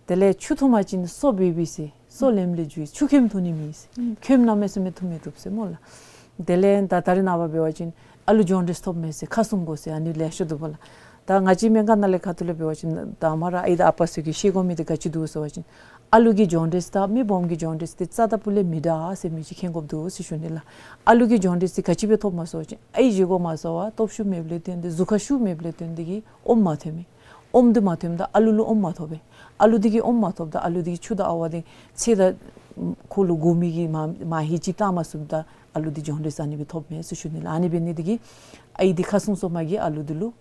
དེ་ལས་ཆུ་འཐུང་པ་ཅིན་སོ་འབལ་བས་ཟེར། སོ་ལེམ་ལེ་འགྱུར། ཆུ་ཁོལམ་འཐུང་ནི་མེད་ཟེར། ཁོལམ་གནམ་མེད་ས་མེད་འཐུང་མི་བཏུབ་ཟེར་སྨོ་ལགས། དེ་ལས་ད་ད་རེས་ནངས་པ་འབད་བ་ཅིན་ཨ་ལུ་ཇོན་ཌིས་ཐོབ་མས་ཟེར་ཁ་སྲུང་དགོ་ཟེར་ཨ་ནི་ལེ་ཤ་འདུག་པ་ལགས། ད་ང་བཅས་སྨན་ཁང་ནང་ལས་ཁ་ཐུག་ལས་འབད་བ་ཅིན་དང་པ་ར་ཨའི་དང་ཨ་པ་ཚུ་གིས་ཤེས་དགོ་མི་འདི་ག་ཅི་འདུག་ཟེར་བ་ཅིན་ཨ་ལུ་གི་ཇོན་ཌིས་དང་མི་སྦོམ་གྱི་ཇོན་ཌིས་འདི་རྩ་དང་ཕུ་ལས་མི་འདྲ་ཟེར་མི་ཅིག་མཁྱེན་དགོཔ་འདུག་ཟེར་ཞུ་ནི་ལགས། ཨ་ལུ་གི་ཇོན་ཌིས་འདི་ག་ཅི་སྦེ་ཐོབ་མས་ཟེར་བ་ཅིན་ཨའི་བཞེས་སྒོ་མ་བཟའ་བར་སྟོབས་ཤུགས་མེདཔ་ལས་བརྟེན་ཏེ་གཟུགས་ཁར་ཤུགས་མེདཔ་ལས་བརྟེན་ཏེ་གིས་ཨོམ་མ་ཐོནམ་མས། ཨོམ་འདི་མ་ཐོནམ་ད་ཨ་ལུ་ལུ་ཨོམ་མ་ཐོབ་པས། ཨ་ལུ་འདི་གིས་ཨོམ་མ་ཐོབ་ད་ཨ་ལུ་འདི་གིས་ཆུ་དང་ཨ་ཝ་འདི་ཚེ་ད་ཁོ་ལུ་དགོ་མི་གི་མ་མ་ཧེ་ཅིག་བཏང་མ་ཚུགསཔ་ད་ཨ་ལུ་འདི་ཇོན་ཌིས་ཨ་ནི་སྦེ་ཐོབ་མས་ཟེར་ཞུ་ནི་ལགས། ཨ་ནི་འབད་ནི་འདི་གིས་ཨའི་འདི་ཁ་སྲུང་སོངམ་གིས་ཨ་ལུ་འདི་ལུ་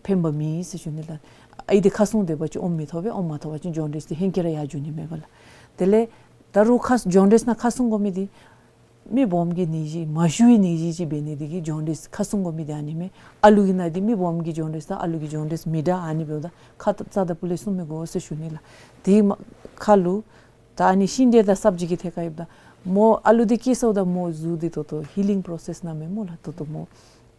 ཕན་པ་མེད་ཟེར་ཞུ་ནི་ལགས། ཨའི་འདི་ཁ་སྲུང་སྡོད་པ་ཅིན་ཨོམ་མི་ཐོབ་པས། ཨོམ་མ་ཐོབ་པ་ཅིན་ཇོན་ཌིས་འདི་ཧེང་སྐལ་ར་ཡར་འགྱོ་ནི་མས་པ་ལགས། དེ་ལས་ད་རུང་ཁ་ཇོན་ཌིས་ནང་ཁ་སྲུང་དགོ་མི་འདི་མི་སྦོམ་གྱི་ནད་གཞི་མ་ཞུ་བའི་ནད་གཞི་ཅིག་འབད་ནི་འདི་གིས་ཇོན་ཌིས་ཁ་སྲུང་དགོ་མི་འདི་ཨ་ནི་མས། ཨ་ལུ་གི་ནང་འདི་མི་སྦོམ་གྱི་ཇོན་ཌིས་དང་ཨ་ལུ་གི་ཇོན་ཌིས་མི་འདྲ། ཨ་ནི་འབདཝ་ད་ཁ་ད་རྩ་དང་ཕུ་ལས་སྲུང་མི་དགོ་ཟེར་ཞུ་ནི་ལགས། དེ་མ་ཁ་ལུ་ད་ཨ་ནི་ཤིང་འབྲས་དང་སབ་ཇི་གི་ཐད་ཁར་ལྷོདཔ་ད་མོ་ཨ་ལུ་འདི་སྐྱེ་སོངམ་ད་མོ་གཟུགས་འདི་ད་ལྟོ་ཧི་ལིང་པྲོ་སེསི་ནང་མས་སྨོ་ལགས། ད་ལྟོ་མོ་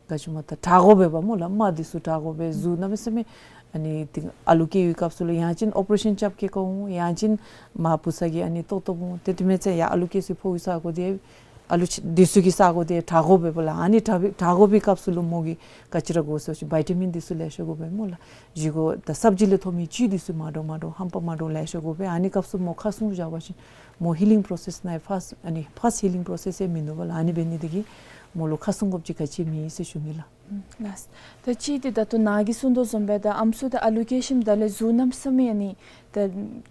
ག་ཅི་སྨོ་ད་དྲག་དགོ་པས་པ་སྨོ་ལགས། རྨ་འདི་ཚུ་དྲག་དགོ་པས། གཟུགས་གནམ་མེད་ས་མེད་ཨ་ནི་འདི་ཨ་ལུ་སྐྱེ་བའི་སྐབས་སུ་ལུ་ཡང་ཅིན་ཨོ་པ་རེ་ཤཱན་རྐྱབ་སྐྱེ་དགོ་འོང་། ཡང་ཅིན་མ་བུ་ཚ་གིས་ཨ་ནི་བཏོག་བཏོགཔ་འོང་། ཏེ་དེ་མེན་ཚེ་ཡར་ཨ་ལུ་སྐྱེ་སའི་ཕོཝ་གི་ས་གོ་འདི་ཨ་ལུ་ཅིག་འདི་ཚུ་གི་ས་གོ་འདི་དྲག་དགོ་པས་པ་ལགས། ཨ་ནི་དྲག་པའི་དྲག་དགོ་པའི་སྐབས་སུ་ལུ་མོ་གིས་ག་ཅི་ར་དགོ་ཟེར་བ་ཅིན་བི་ཊ་མིན་འདི་ཚུ་ལེ་ཤ་དགོ་པས་སྨོ་ལགས། བཞེས་སྒོ་དང་སབ་ཇི་ལས་ཐོབ་མི་བཅུད་འདི་ཚུ་མ་འདྲཝ་མ་འདྲཝ་ཧམ་པ་མ་འདྲཝ་ལེ་ཤ་དགོ་པས། ཨ་ནི་སྐབས་སུ་མོ་ཁ་སྲུང་བཞག་པ་ཅིན་མོ་ཧི་ལིང་པྲོ་སེསི་ནང་ཕཱསི་ཨ་ནི་ཕཱསི་ཧི་ལིང་པྲོ་སེསི་ཡང་མིན་འདུག་པ་ལགས། ཨ་ནི་འབད་ནི་འདི་གིས་མོ་ལུ་ཁ་སྲུང་དགོཔ་ཅིག་ག་ཅི་མེད་ཟེར་ཞུ་ནི་ལགས། ཨུམ་ལགས། ད་ཅིག་འདི་ད་ལྟོ་ནཱ་གིས་གསུངས་དོ་བཟུམ་སྦེ་ད་ཨམ་སྲུ་དང་ཨ་ལུ་སྐྱེ་ཞིནམ་ད་ལས་གཟུགས་གནམ་མེད་ས་མེད་ཨ་ནི་ད་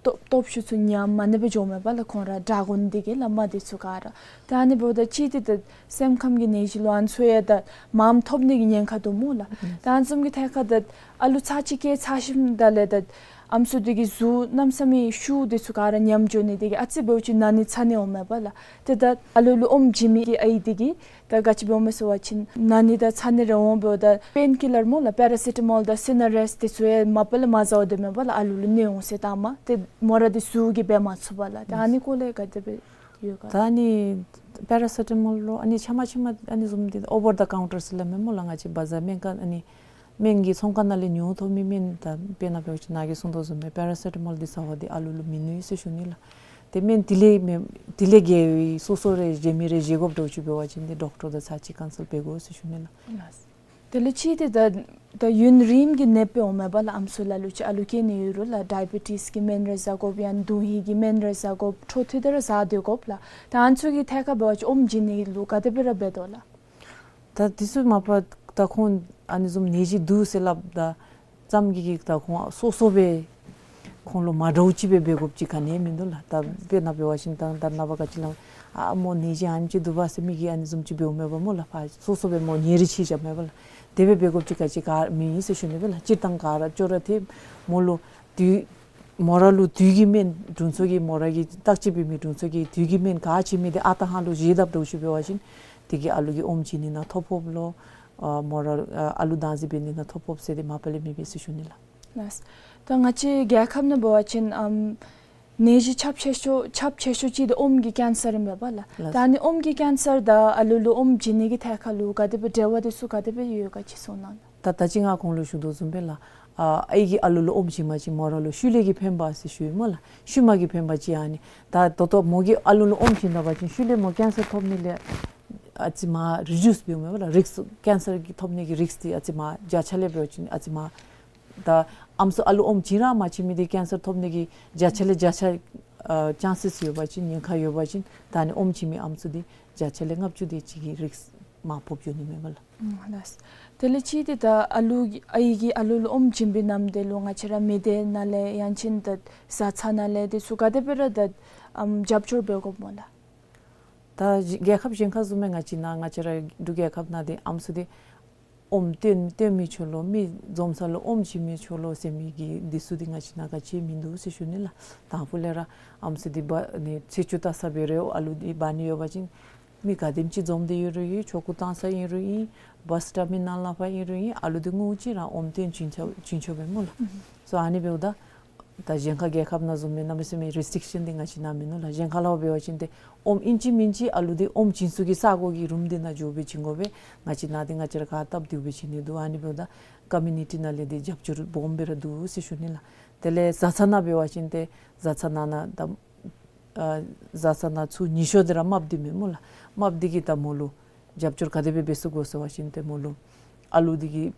སྟོབས་སྟོབས་ཤུགས་ཚུ་ཉམས། ཨ་ནི་སྦེ་འགྱོཝ་མས་པ་ལགས། ཁོང་ར་དྲག་དགོ་ནི་འདི་གིས་ལགས། རྨ་འདི་ཚུ་ག་ར། ད་ཨ་ནི་འབདཝ་ད་ཅིག་འདི་ད་སེམས་ཁམས་ཀྱི་ནད་གཞི་ལོ་ཨ་ནི་ཚུ་ཡང་ད་མངམ་ཐོབ་ནི་གི་ཉེན་ཁ་འདུག་སྨོ་ལགས། ད་ཨ་ནི་བཟུམ་གྱི་ཐད་ཁར་ད་ཨ་ལུ་ཚར་གཅིག་སྐྱེ་ཚར་ཞིནམ་ད་ལས་ད་ཨམ་སྲུ་འདི་གི་གཟུགས་གནམ་མེད་ས་མེད་ཤུགས་འདི་ཚུ་ག་ར་ཉམས་འགྱོ་ནི་འདི་གིས་ཨ་ཙི་འབདཝ་ཅིག་ན་ནི་ཚ་ནི་འོང་མས་པ་ལགས། ཏེ་ད་ཨ་ལུ་ལུ་ཨོམ་བྱིན་མི་གི་ཨའི་འདི་གིས་ད་ག་ཅི་འབདཝ་མས་ཟེར་བ་ཅིན་ན་ནི་དང་ཚ་ནི་རེ་འོང་འབདཝ་ད་པེན་ཀི་ལར་སྨོ་ལགས། པེ་ར་སི་ཊ་མོལ་དང་སི་ནར་ཨེསི་འདི་ཚུ་ཡང་མ་པ་ལས་མ་བཟའཝ་སྡོདཔ་མས་པ་ལགས། ཨ་ལུ་ལུ་ནད་འོང་ཟེར་བཏངམ་ཏེ་མོ་ར་འདི་གཟུགས་ཀྱིས་འབད་མ་ཚུགས་པ་ལགས། ད་ཨ་ནི་སྐོར་ལས་ག་དེ་སྦེ་ཡོད་ག། ད་ཨ་ནི་པེ་ར་སི་ཊ་མོལ་ལོ་ཨ་ནི་ཆ་མ་ཆ་མ་ཨ་ནི་བཟུམ་འདི་ཨོ་བར་ད་ཀའུན་ཊར་ཟེར་སླབ་མས་སྨོ་ལགས། ང་བཅས་བ་ཛར་སྨན་ཁང་ཨ་ནི་སྨན་གྱི་ཚོང་ཁང་ནང་ལས་ཉོ་ཐོབ་མི་སྨན་ད་དཔེར་ན་འབད་བ་ཅིན་ནཱ་གིས་གསུངས་དོ་བཟུམ་སྦེ་པེ་ར་སི་ཊ་མོལ་འདི་ཟ་བ་འདི་ཨ་ལུ་ལུ་མི་གནོད་ཟེར་ཞུ་ནི་ལགས། ཏེ་སྨན་དེ་ལས་མེན་དེ་ལས་བརྒལ་བའི་སོ་སོ་རེ་བཞེས་མི་རེ་བཞེས་དགོཔ་འདྲཝ་ཅིག་འབད་བ་ཅིན་འདི་ཌོག་ཊར་དང་ཚར་གཅིག་ཀཱན་སཱལཊ་འབད་དགོ་ཟེར་ཞུ་ནི་ལགས། ལགས། དེ་ལས་ཅིག་འདི་ད་ད་ཡུན་རིངམོ་གི་ནད་པ་འོང་མས་པ་ལགས། ཨམ་སྲུ་ལ་ལུ་ཅིག་ཨ་ལུ་སྐྱེ་ནི་ཡོད་རུང་ལགས། ཌའི་བི་ཊིས་ཀྱི་སྨན་རེ་ཟ་དགོཔ་ཡང་མདུང་ཧིང་གི་སྨན་རེ་ཟ་དགོཔ་འཕྲོ་མཐུད་དེ་ར་ཟ་སྡོད་དགོཔ་ལགས། ད་ཨ་ནི་ཚུ་གི་ཐད་ཁར་འབད་བ་ཅིན་ཨོམ་བྱིན་ནི་ལུ་ག་དེ་སྦེ་ར་འབད་དོ་ལགས། ད་འདི་ཚུ་མ་པ་ད་ཁོང་ཨ་ནི་བཟུམ་ནད་གཞི་འདུག་ཟེར་སླབ་ད་ཙམ་གྱིས་ཀྱིས་ད་ཁོང་སོ་སོ་སྦེ་ཁོང་ལུ་མ་འདྲཝ་ཅིག་སྦེ་འབད་དགོཔ་ཅིག་ག་ནི་ཡང་མིན་འདུག་ལགས། ད་དཔེར་ན་འབད་བ་ཅིན་ད་ད་ནངས་པ་ག་ཅི་ལགས། ཨ་མོ་ནད་གཞི་ཨ་ནེམ་ཅིག་འདུག་པ་ཟེར་མི་གིས་ཨ་ནི་བཟུམ་ཅིག་འབདཝ་མས་པ་སྨོ་ལགས། ཕར་སོ་སོ་སྦེ་མོ་ཉེ་རིང་ཕྱེ་བཞགཔ་མས་པ་ལགས། དེ་སྦེ་འབད་དགོཔ་ཅིག་ག་ཅི་ག་མེད་ཟེར་ཞུ་ནི་སྦེ་ལགས། སྤྱིར་བཏང་ག་ར་ཅོག་ར་འཐདཔ་མོ་ལུ་དུས་མོ་ར་ལུ་དུས་ཀྱི་སྨན་དྲུང་འཚོ་གིས་མོ་ར་གི་བརྟག་དཔྱད་འབད་མི་དྲུང་འཚོ་གིས་དུས་ཀྱི་སྨན་ག་བྱིན་མི་འདི་ཨ་རྟག་ཧ་ལུགས་བཞེས་དཔ་འདྲཝ་ཅིག་འབད་བ་ཅིན་དེ་གིས་ཨ་ལུ་གིས་ཨོམ་བྱིན་ནི་ནང་ཐོ་ཕོགཔ་ལོ། ཨ་མོ་ར་ཨ་ལུ་བདག་འཛིན་འབད་ནི་ནང་ཐོ་ཕོགཔ་ཟེར་འདི་མ་པ་ལས་མེད་པས་ཟེར་ཞུ་ནི་ལགས། ལགས། ད་ང་བཅས་རྒྱལ་ཁབ་ནང་འབད་བ་ཅིན་ཨམ་ནད་གཞི་ཁྱབ་ཆེ་ཤོས་ཁྱབ་ཆེ་ཤོས་ཅིག་འདི་ཨོམ་གྱི་ཀེན་སར་ཨིན་པས་པ་ལགས། ལགས། ད་ཨ་ནི་ཨོམ་གྱི་ཀེན་སར་དང་ཨ་ལུ་ལུ་ཨོམ་བྱིན་ནི་གི་ཐད་ཁར་ལུ་ག་དེ་སྦེ་འབྲེལ་བ་འདི་ཚུ་ག་དེ་སྦེ་ཡོད་ག་ཅིག་གསུང་གནང་། ད་ད་ཅི་ང་གོང་ལུ་ཞུ་དོ་བཟུམ་སྦེ་ལགས། ཨ་ཨའི་གི་ཨ་ལུ་ལུ་ཨོམ་བྱིན་པ་ཅིན་མོ་ར་ལུ་ཤུལ་ལས་ཀྱི་ཕན་པ་ཟེར་ཞུ་ཡི་སྨོ་ལགས། ཤུལ་མ་གི་ཕན་པ་ཅིག་ཨ་ནི། ད་ད་ལྟོ་མོ་གིས་ཨ་ལུ་ལུ་ཨོམ་བྱིན་ད་པ་ཅིན་ཤུལ་ལས་མོ་ཀེན་སར་ཐོབ་ནི་ལས་ཨ་ཙི་མར་རི་ཌིའུསི་འབདཝ་མས་པ་ལགས། རིསཀ་ཀེན་སར་གྱི་ཐོབ་ནི་གི་རིསཀ་འདི་ཨ་ཙི་མར་བརྒྱ་ཆ་ལས་འབད་བ་ཅིན་ཨ་ཙི་མར། ད་ཨམ་སྲུ་ཨ་ལུ་ཨོམ་བྱིན་ར་མ་བྱིན་མི་འདི་ཀེན་སར་ཐོབ་ནི་གི་བརྒྱ་ཆ་ལས་བརྒྱ་ཆ་ཨ་ཅན་སེས་ཡོད་པ་ཅིན་ཉེན་ཁ་ཡོད་པ་ཅིན་ད་ཨ་ནི་ཨོམ་བྱིན་མི་ཨམ་སྲུ་འདི་བརྒྱ་ཆ་ལས་ལྔ་བཅུ་དེ་ཅིག་གི་རིསཀ་མར་ཕོག་འགྱོ་ནི་མས་པ་ལགས། ཨུམ་ལགས། དེ་ལས་གཅིག་འདི་ད་ཨ་ལུ་ཨའི་གིས་ཨ་ལུ་ལུ་ཨོམ་བྱིན་པའི་ནམ་དེ་ལུ་ང་བཅས་ར་མི་སྡེ་ནང་ལས་ཡང་ཅིན་ད་བཟའ་ཚང་ནང་ལས་དེ་ཚུ་ག་དེ་སྦེ་ར་ད་ཨམ་རྒྱབ་སྐྱོར་འབད་དགོཔ་སྨོ་ལགས། ད་རྒྱལ་ཁབ་གཞན་ཁར་བཟུམ་སྦེ་ང་བཅས་ནཱ་ང་བཅས་ར་འབྲུག་རྒྱལ་ཁབ་ནང་འདི་ཨམ་སྲུ་འདི་ཨོམ་སྟོན་སྟོན་མི་ཆོག་ལོ་མི་འཛོམས་ས་ལུ་ཨོམ་བྱིན་མི་ཆོག་ལོ་ཟེར་མི་གི་འདི་ཚུ་འདི་ང་བཅས་ནཱ་ག་ཅི་མིན་འདུག་ཟེར་ཞུ་ནི་ལགས། དང་ཕུ་ལས་ར་ཨམ་སྲུ་འདི་འབག་ནི་ཚེས་བཅུ་དང་ས་སྦེ་རེ་ཨ་ལུ་འདི་འབག་ནི་ཡོད་པ་ཅིན་མི་ག་དེམ་ཅིག་འཛོམས་ཏེ་ཡོད་རུང་ཨིན། ཆོ་ག་གཏང་ས་ཨིན་རུང་ཨིན། བཱས་ཊར་མིན་ནཱལ་ལས་ཕར་ཨིན་རུང་ཨིན། ཨ་ལུ་འདི་ངོ་ཅིག་ར་ཨོམ་སྟོན་བྱིན་ཆོག་བྱིན་ཆོག་པས་སྨོ་ལགས། སོ་ཨ་ནི་འབདཝ་ད་ད་གཞན་ཁ་རྒྱལ་ཁབ་ནང་བཟུམ་སྦེ་གནམ་མེད་ས་མེད་རི་སི་ཊིག་ཤཱན་འདི་ང་བཅས་ནཱ་མིན་ནུག་ལགས། གཞན་ཁ་ལུ་འབད་བ་ཅིན་ཏེ་ཨོམ་ཨིན་ཅི་མིན་ཅི་ཨ་ལུ་འདི་ཨོམ་བྱིན་ས་གི་ས་གོ་གི་རུམ་འདི་ནང་འགྱོ་སྦེ་བྱིན་དགོ་པས། ང་བཅས་ནཱ་འདི་ང་བཅས་ར་ག་སྟབས་བདེཝ་སྦེ་བྱིན་ནི་འདུག། ཨ་ནི་འབདཝ་ད་ཀོ་མིའུ་ནི་ཊི་ནང་ལས་འདི་རྒྱབ་སྐྱོར་སྦོམ་སྦེ་ར་འདུག་ཟེར་ཞུ་ནི་ལགས། དེ་ལས་བཟའ་ཚང་ནང་འབད་བ་ཅིན་ཏེ་བཟའ་ཚང་ནང་ནང་ད་ཨ་བཟའ་ཚང་ནང་ཚུ་ཉིད་ཤོ་འདི་ར་མ་པ་འདི་མས་སྨོ་ལགས། མ་པ་འདི་གིས་ད་མོ་ལུ་རྒྱབ་སྐྱོར་ག་དེ་སྦེ་འབད་ཚུགས་དགོ་ཟེར་བ་ཅིན་ཏེ་མོ་ལུ་ཨ་ལུ་འདི་གི་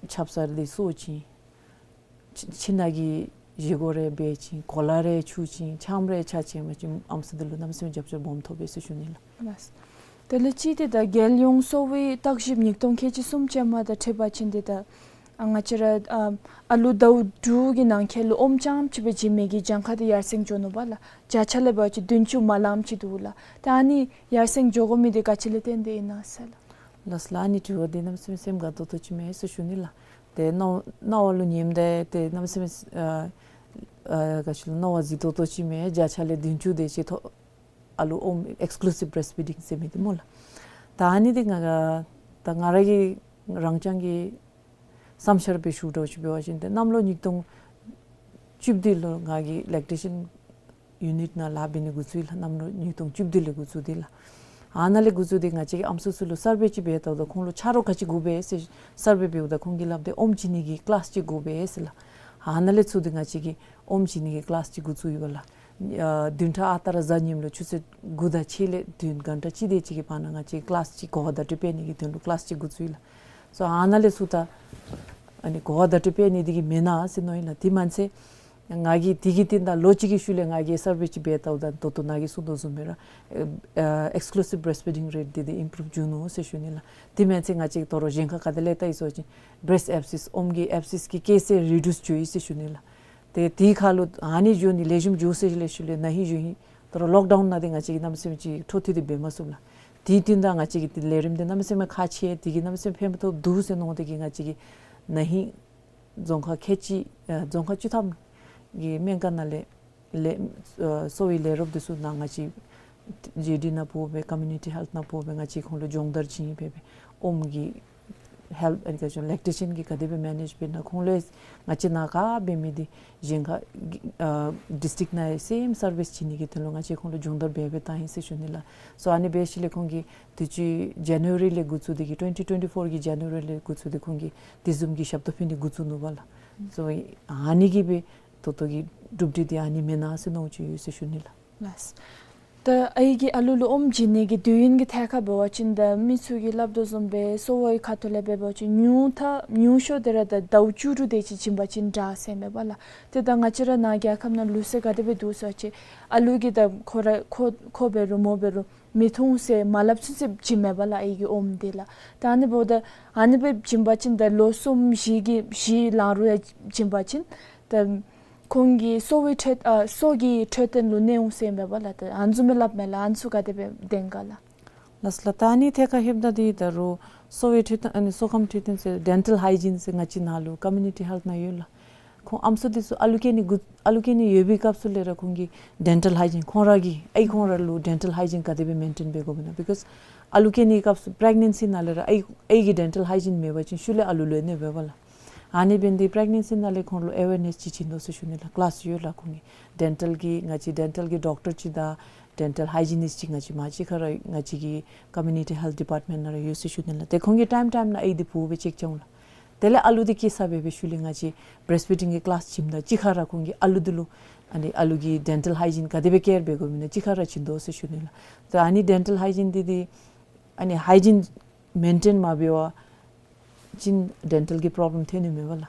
ཆབ་གསང་འདི་གསོ་བྱིན། ཁྱི་ཁྱིམ་ནང་གི་བཞེས་སྒོ་རེ་འབད་བྱིན། གོ་ལ་རེ་འཁྱུ་བྱིན། ཁྱམས་རེ་ཆག་བྱིན་པ་ཅིན་ཨམ་སྲུ་འདི་ལུ་གནམ་མེད་ས་མེད་རྒྱབ་སྐྱོར་སྦོམ་ཐོབ་པས་ཟེར་ཞུ་ནི་ལགས། ལགས། དེ་ལས་གཅིག་འདི་ད་རྒྱལ་ཡོངས་གསོ་བའི་བརྟག་ཞིབ་ཉིས་སྟོང་ཁལ་གཅིག་གསུམ་ཅན་མ་དང་འཁྲིལ་བ་ཅིན་འདི་ད་ཨ་ང་བཅས་ར་ཨ་ཨ་ལུ་ཟླཝ་དྲུག་གི་ནང་འཁོད་ལུ་ཨོམ་རྐྱངམ་ཅིག་སྦེ་བྱིན་མི་གི་གྱངས་ཁ་འདི་ཡར་སེང་འགྱོ་ནུག་པ་ལགས། བརྒྱ་ཆ་ལས་འབད་བ་ཅིན་བདུན་ཅུ་མ་ལངམ་ཅིག་འདུག་ལགས། ད་ཨ་ནི་ཡར་སེང་འགྱོ་དགོ་མི་འདི་ག་ཅི་ལས་བརྟེན་ཏེ་ཨིན་ན་ཟེར་ལགས། ལགས་སོ་ལགས། ཨ་ནི་དྲི་བ་འདི་གནམ་མེད་ས་མེད་སེམས་དགའ་ཏོག་ཏོ་ཅིག་མས་ཟེར་ཞུ་ནི་ལགས། ཏེ་རྣ་རྣ་བ་ལུ་ཉནམ་ད་ཏེ་གནམ་མེད་ས་མེད་ཨ་ཨ་ག་ཅི་ལོ་རྣ་བ་རྫི་ཏོག་ཏོ་ཅིག་མས། བརྒྱ་ཆ་ལས་བདུན་ཅུ་དེ་ཅིག་ཐོབ། ཨ་ལུ་ཨོམ་ཨེགསི་ཀུ་ལུ་སིབ་བི་བི་རེསཊ་ཕི་ཌིང་ཟེར་མི་འདི་སྨོ་ལགས། ད་ཨ་ནི་འདི་ང་ག་ད་ང་ར་གི་རང་རྐྱང་གི་བསམ་འཆར་སྦེ་ཞུ་འདྲཝ་ཅིག་འབད་བ་ཅིན་ཏེ་གནམ་ལོ་ཉིས་སྟོང་བཅུ་བདུན་ལུ་ང་གིས་ལེག་ཊེ་ཤཱན་ཡུ་ནིཊ་ནང་ལཱ་འབད་ནི་འགོ་བཙུགས་ཡི་ལགས། གནམ་ལོ་ཉིས་སྟོང་བཅུ་བདུན་ལས་འགོ་བཙུགས་ཏེ་ལགས། ཨ་ནཱ་ལས་འགོ་བཙུགས་ཏེ་ང་བཅས་ཀྱིས་ཨམ་སྲུ་ཚུ་ལུ་སར་བེ་ཅིག་འབད་ད་ད་ཁོང་ལུ་ཆ་རོགས་ག་ཅི་དགོ་པས་ཟེར་སར་བེ་འབདཝ་ད་ཁོང་གིས་སླབ་སྟེ་ཨོམ་བྱིན་ནི་གི་ཀི་ལཱསི་ཅིག་དགོ་པས་ཟེར་ལགས། ཨ་ནཱ་ལས་ཚུར་ཏེ་ང་བཅས་ཀྱིས་ཨོམ་བྱིན་ནི་གི་ཀི་ལཱསི་ཅིག་འགོ་བཙུགས་ཡི་པ་ལགས། ཨ་བདུན་ཕྲག་ཨ་རྟག་ར་གཟའ་ཉིམ་ལུ་ཆུ་ཚོད་དགུ་དང་ཕྱེད་ལས་བདུན་གྷན་ཊ་གཅིག་དེ་ཅིག་གི་བར་ན་ང་བཅས་ཀྱིས་ཀི་ལཱསི་ཅིག་གོ་བ་བརྡ་སྤྲོད་འབད་ནི་གི་དོན་ལུ་ཀི་ལཱསི་ཅིག་འགོ་བཙུགས་ཡི་ལགས། སོ་ཨ་ནཱ་ལས་ཚུར་ད་ཨ་ནི་གོ་བ་བརྡ་སྤྲོད་འབད་ནི་འདི་གིས་མེན་ན་ཟེར་མནོ་ཡི་ལགས། དེ་མ་ཚད་ང་གིས་དེ་གི་རྟིང་བདའ་ལོ་གཅིག་གི་ཤུལ་ལས་ང་གིས་སར་བེ་ཅིག་འབད་ད་ད་ད་ལྟོ་ནཱ་གིས་གསུངས་དོ་བཟུམ་སྦེ་ར་ཨེགསི་ཀུ་ལུ་སིབ་བི་བི་རེསཊ་ཕི་ཌིང་རེཊ་འདི་འདི་ཨིམ་པུ་རུབ་འགྱོ་ནུག་ཟེར་ཞུ་ནི་ལགས། དེ་མ་ཚད་ང་བཅས་ད་རུང་གཞན་ཁར་ག་དེ་ལས་བལྟ་ཡི་ཟེར་བ་ཅིན་བི་རེསཊ་ཨེབ་སིས་ཨོམ་གྱི་ཨེབ་སིས་ཀྱི་ཀེ་སི་རི་ཌིའུསི་འགྱོ་ཡི་ཟེར་ཞུ་ནི་ལགས། ཏེ་དེ་ཁར་ལུ་ཨ་ནི་འགྱོ་ནི་ལེགས་ཤོམ་འགྱོ་ཟེར་ལས་ཞུ་ལས་ན་ཧིང་གཞེས་ཧིང་ད་རུང་ལོག་ཌའུན་ནང་འདི་ང་བཅས་ཀྱིས་གནམ་མེད་ས་མེད་ཅིག་འཕྲོ་མཐུད་དེ་འབད་མ་ཚུགས་ལགས། དེ་རྟིང་བདའ་ང་བཅས་ཀྱི་ལས་རིམ་འདི་གནམ་མེད་ས་མེད་ཁག་ཆེ། དེ་གིས་གནམ་མེད་ས་མེད་ཕན་ཐོགས་འདུག་ཟེར་མནོ་སྟེ་གིས་ང་བཅས་ཀྱིས་ན་ཧིང་རྫོང་ཁག་ཁལ་གཅིག་ཨ་རྫོང་ཁག་བཅུ་ཐམ་གྱི་སྨན་ཁང་ནང་ལས་ལས་ཨ་གསོ་བའི་ལས་རོགསཔ་འདི་ཚུ་ནང་ང་བཅས་ཇེ་ཌི་ནང་འབོ་སྦེ་ཀོ་མིའུ་ནི་ཊི་ཧེལཐ་ནང་འབོ་སྦེ་ང་བཅས་ཁོང་ལུ་སྦྱོང་བརྡར་བྱིན་སྦེ་སྦེ་ཨོམ་གྱི་ཧེལཐ་ཨེ་ཌུ་ཀེ་ཤཱན་ལེག་ཊེ་ཤཱན་གྱི་ག་དེ་སྦེ་མེ་ནེཇ་འབད་ན་ཁོང་ལུ་ང་བཅས་ནཱ་ག་འབད་མི་འདི་གཞན་ཁར་ཨ་ཌིསི་ཊིཀ་ནང་སེམ་སར་བིསི་བྱིན་ནི་གི་དོན་ལུ་ང་བཅས་ཁོང་ལུ་སྦྱོང་བརྡར་འབད་སྦེ་བཏང་ཡི་ཟེར་ཞུ་ནི་ལགས། སོ་ཨ་ནི་འབད་ཞིནམ་ལས་ཁོང་གིས་དུས་ཅི་ཇ་ནུ་ཝ་རི་ལས་འགོ་བཙུགས་ཏེ་གིས་ཊུ་ཝེན་ཊི་ཊུ་ཝེན་ཊི་ཕོར་གྱི་ཇ་ནུ་ཝ་རི་ལས་འགོ་བཙུགས་ཏེ་ཁོང་གིས་དེ་བཟུམ་གྱི་ཞབས་ཏོག་ཕུལ་ནི་འགོ་བཙུགས་ནུག་པ་ལགས། སོ་ཨ་ནི་གིས་སྦེ་ད་ལྟོ་གི་གྲུབ་འབྲས་འདི་ཨ་ནི་མེན་ན་ཟེར་མནོཝ་ཅིག་ཡོད་ཟེར་ཞུ་ནི་ལགས། ལགས། ད་ཨའི་གིས་ཨ་ལུ་ལུ་ཨོམ་བྱིན་ནི་གི་དུས་ཡུན་གྱི་ཐད་ཁར་འབད་བ་ཅིན་ད་མི་ཚུ་གིས་སླབ་དོ་བཟུམ་སྦེ་གསོ་བའི་ཁ་ཐུག་ལས་འབད་བ་ཅིན་ཉུང་མཐའ་ཉུང་ཤོས་དེ་ར་ད་ཟླཝ་བཅུ་དྲུག་དེ་ཅིག་བྱིན་པ་ཅིན་དྲག་ཟེར་མས་པ་ལགས། ཏེ་ད་ང་བཅས་ར་ནཱ་རྒྱལ་ཁབ་ནང་ལུགས་སྲོལ་ག་དེ་སྦེ་འདུག་ཟེར་བ་ཅིན་ཨ་ལུ་གིས་ད་ཁོ་ར་ཁོ་ཁོ་འབད་རུང་མོ་འབད་རུང་མི་འཐུང་ཟེར་མ་སླབ་ཚུན་ཚོད་བྱིན་མས་པ་ལགས་ཨའི་གི་ཨོམ་འདི་ལགས། ད་ཨ་ནི་འབདཝ་ད་ཨ་ནི་སྦེ་བྱིན་པ་ཅིན་ད་ལོ་གསུམ་བཞི་གི་བཞི་ལང་རུང་ཡང་བྱིན་པ་ཅིན་ད་ཁོང་གི་གསོ་བའི་འཕྲོད་ཨ་གསོ་གི་འཕྲོད་བསྟེན་ལུ་གནོད་འོང་ཟེར་མས་པ་ལགས། ད་ཨ་ནི་བཟུམ་སྦེ་སླབ་མས་ལགས། ཨ་ནི་ཚུ་ག་དེ་སྦེ་བདེན་ག་ལགས། ལགས་སོ་ལགས། ད་ཨ་ནི་ཐད་ཁར་ལྷོདཔ་ད་འདི་ད་རུང་གསོ་བའི་འཕྲོད་བསྟེན་ཨ་ནི་གསོ་ཁམས་འཕྲོད་བསྟེན་ཟེར་ཌེན་ཊལ་ཧའི་ཇིན་ཟེར་ང་བཅས་ནཱ་ལུ་ཀོ་མིའུ་ནི་ཊི་ཧེལཐ་ནང་ཡོད་ལགས། ཁོང་ཨམ་སྲུ་འདི་ཚུ་ཨ་ལུ་སྐྱེ་ནི་འགོ་ཨ་ལུ་སྐྱེ་ནི་ཡོད་པའི་སྐབས་སུ་ལས་ར་ཁོང་གིས་ཌེན་ཊལ་ཧའི་ཇིན་ཁོང་ར་གིས་ཨའི་ཁོང་ར་ལུ་ཌེན་ཊལ་ཧའི་ཇིན་ག་དེ་སྦེ་མེན་ཊེན་འབད་དགོཔ་ཨིན་ན། བི་ཀོས་ཨ་ལུ་སྐྱེ་ནི་སྐབས་སུ་པི་རེག་ནེན་སི་ནང་ལས་ར་ཨའི་ཨའི་གི་ཌེན་ཊལ་ཧའི་ཇིན་མེད་པ་ཅིན་ཤུལ་ལས་ཨ་ལུ་ལུ་གནོད་པས་པ་ལགས། ཨ་ནི་འབད་ནི་འདི་པི་རེག་ནེན་སི་ནང་ལས་ཁོང་ལུ་ཨ་ཝེར་ནེསི་ཅིག་བྱིན་དོ་ཟེར་ཞུ་ནི་ལགས། ཀི་ལཱསི་ཡོད་ལགས། ཁོང་གི་ཌེན་ཊལ་གྱི་ང་བཅས་ཌེན་ཊལ་གྱི་ཌོག་ཊར་ཅིག་དང་ཌེན་ཊལ་ཧའི་ཇི་ནིསཊ་ཅིག་ང་བཅས་མ་གཅིག་ཁར་ར་ང་བཅས་ཀྱི་ཀོ་མིའུ་ནི་ཊི་ཧེལཐ་ཌི་པརཊ་མེནཊ་ནང་ར་ཡོད་ཟེར་ཞུ་ནི་ལགས། ཏེ་ཁོང་གིས་ཊའིམ་ཊའིམ་ནང་ཨའི་འདི་འབོ་སྦེ་ཅེཀ་རྐྱབ་འོང་ལགས། དེ་ལས་ཨ་ལུ་འདི་སྐྱེས་ཚར་བའི་ཤུལ་ལས་ང་བཅས་breastfeeding གི་class བྱིནམ་ད་གཅིག་ཁར་ར་ཁོང་གིས་ཨ་ལུ་འདི་ལུ་ཨ་ནི་ཨ་ལུ་གི་dental hygiene ག་དེ་སྦེ་care འབད་དགོཔ་ཨིན་ན་གཅིག་ཁར་ར་བྱིན་དོ་ཟེར་ཞུ་ནི་ལགས། ད་ཨ་ནི་dental hygiene འདི་འདི་ཨ་ནི་hygiene maintain མ་འབད་བ་ཅིན་dental གི་problem ཐོན་ནི་མས་པ་ལགས།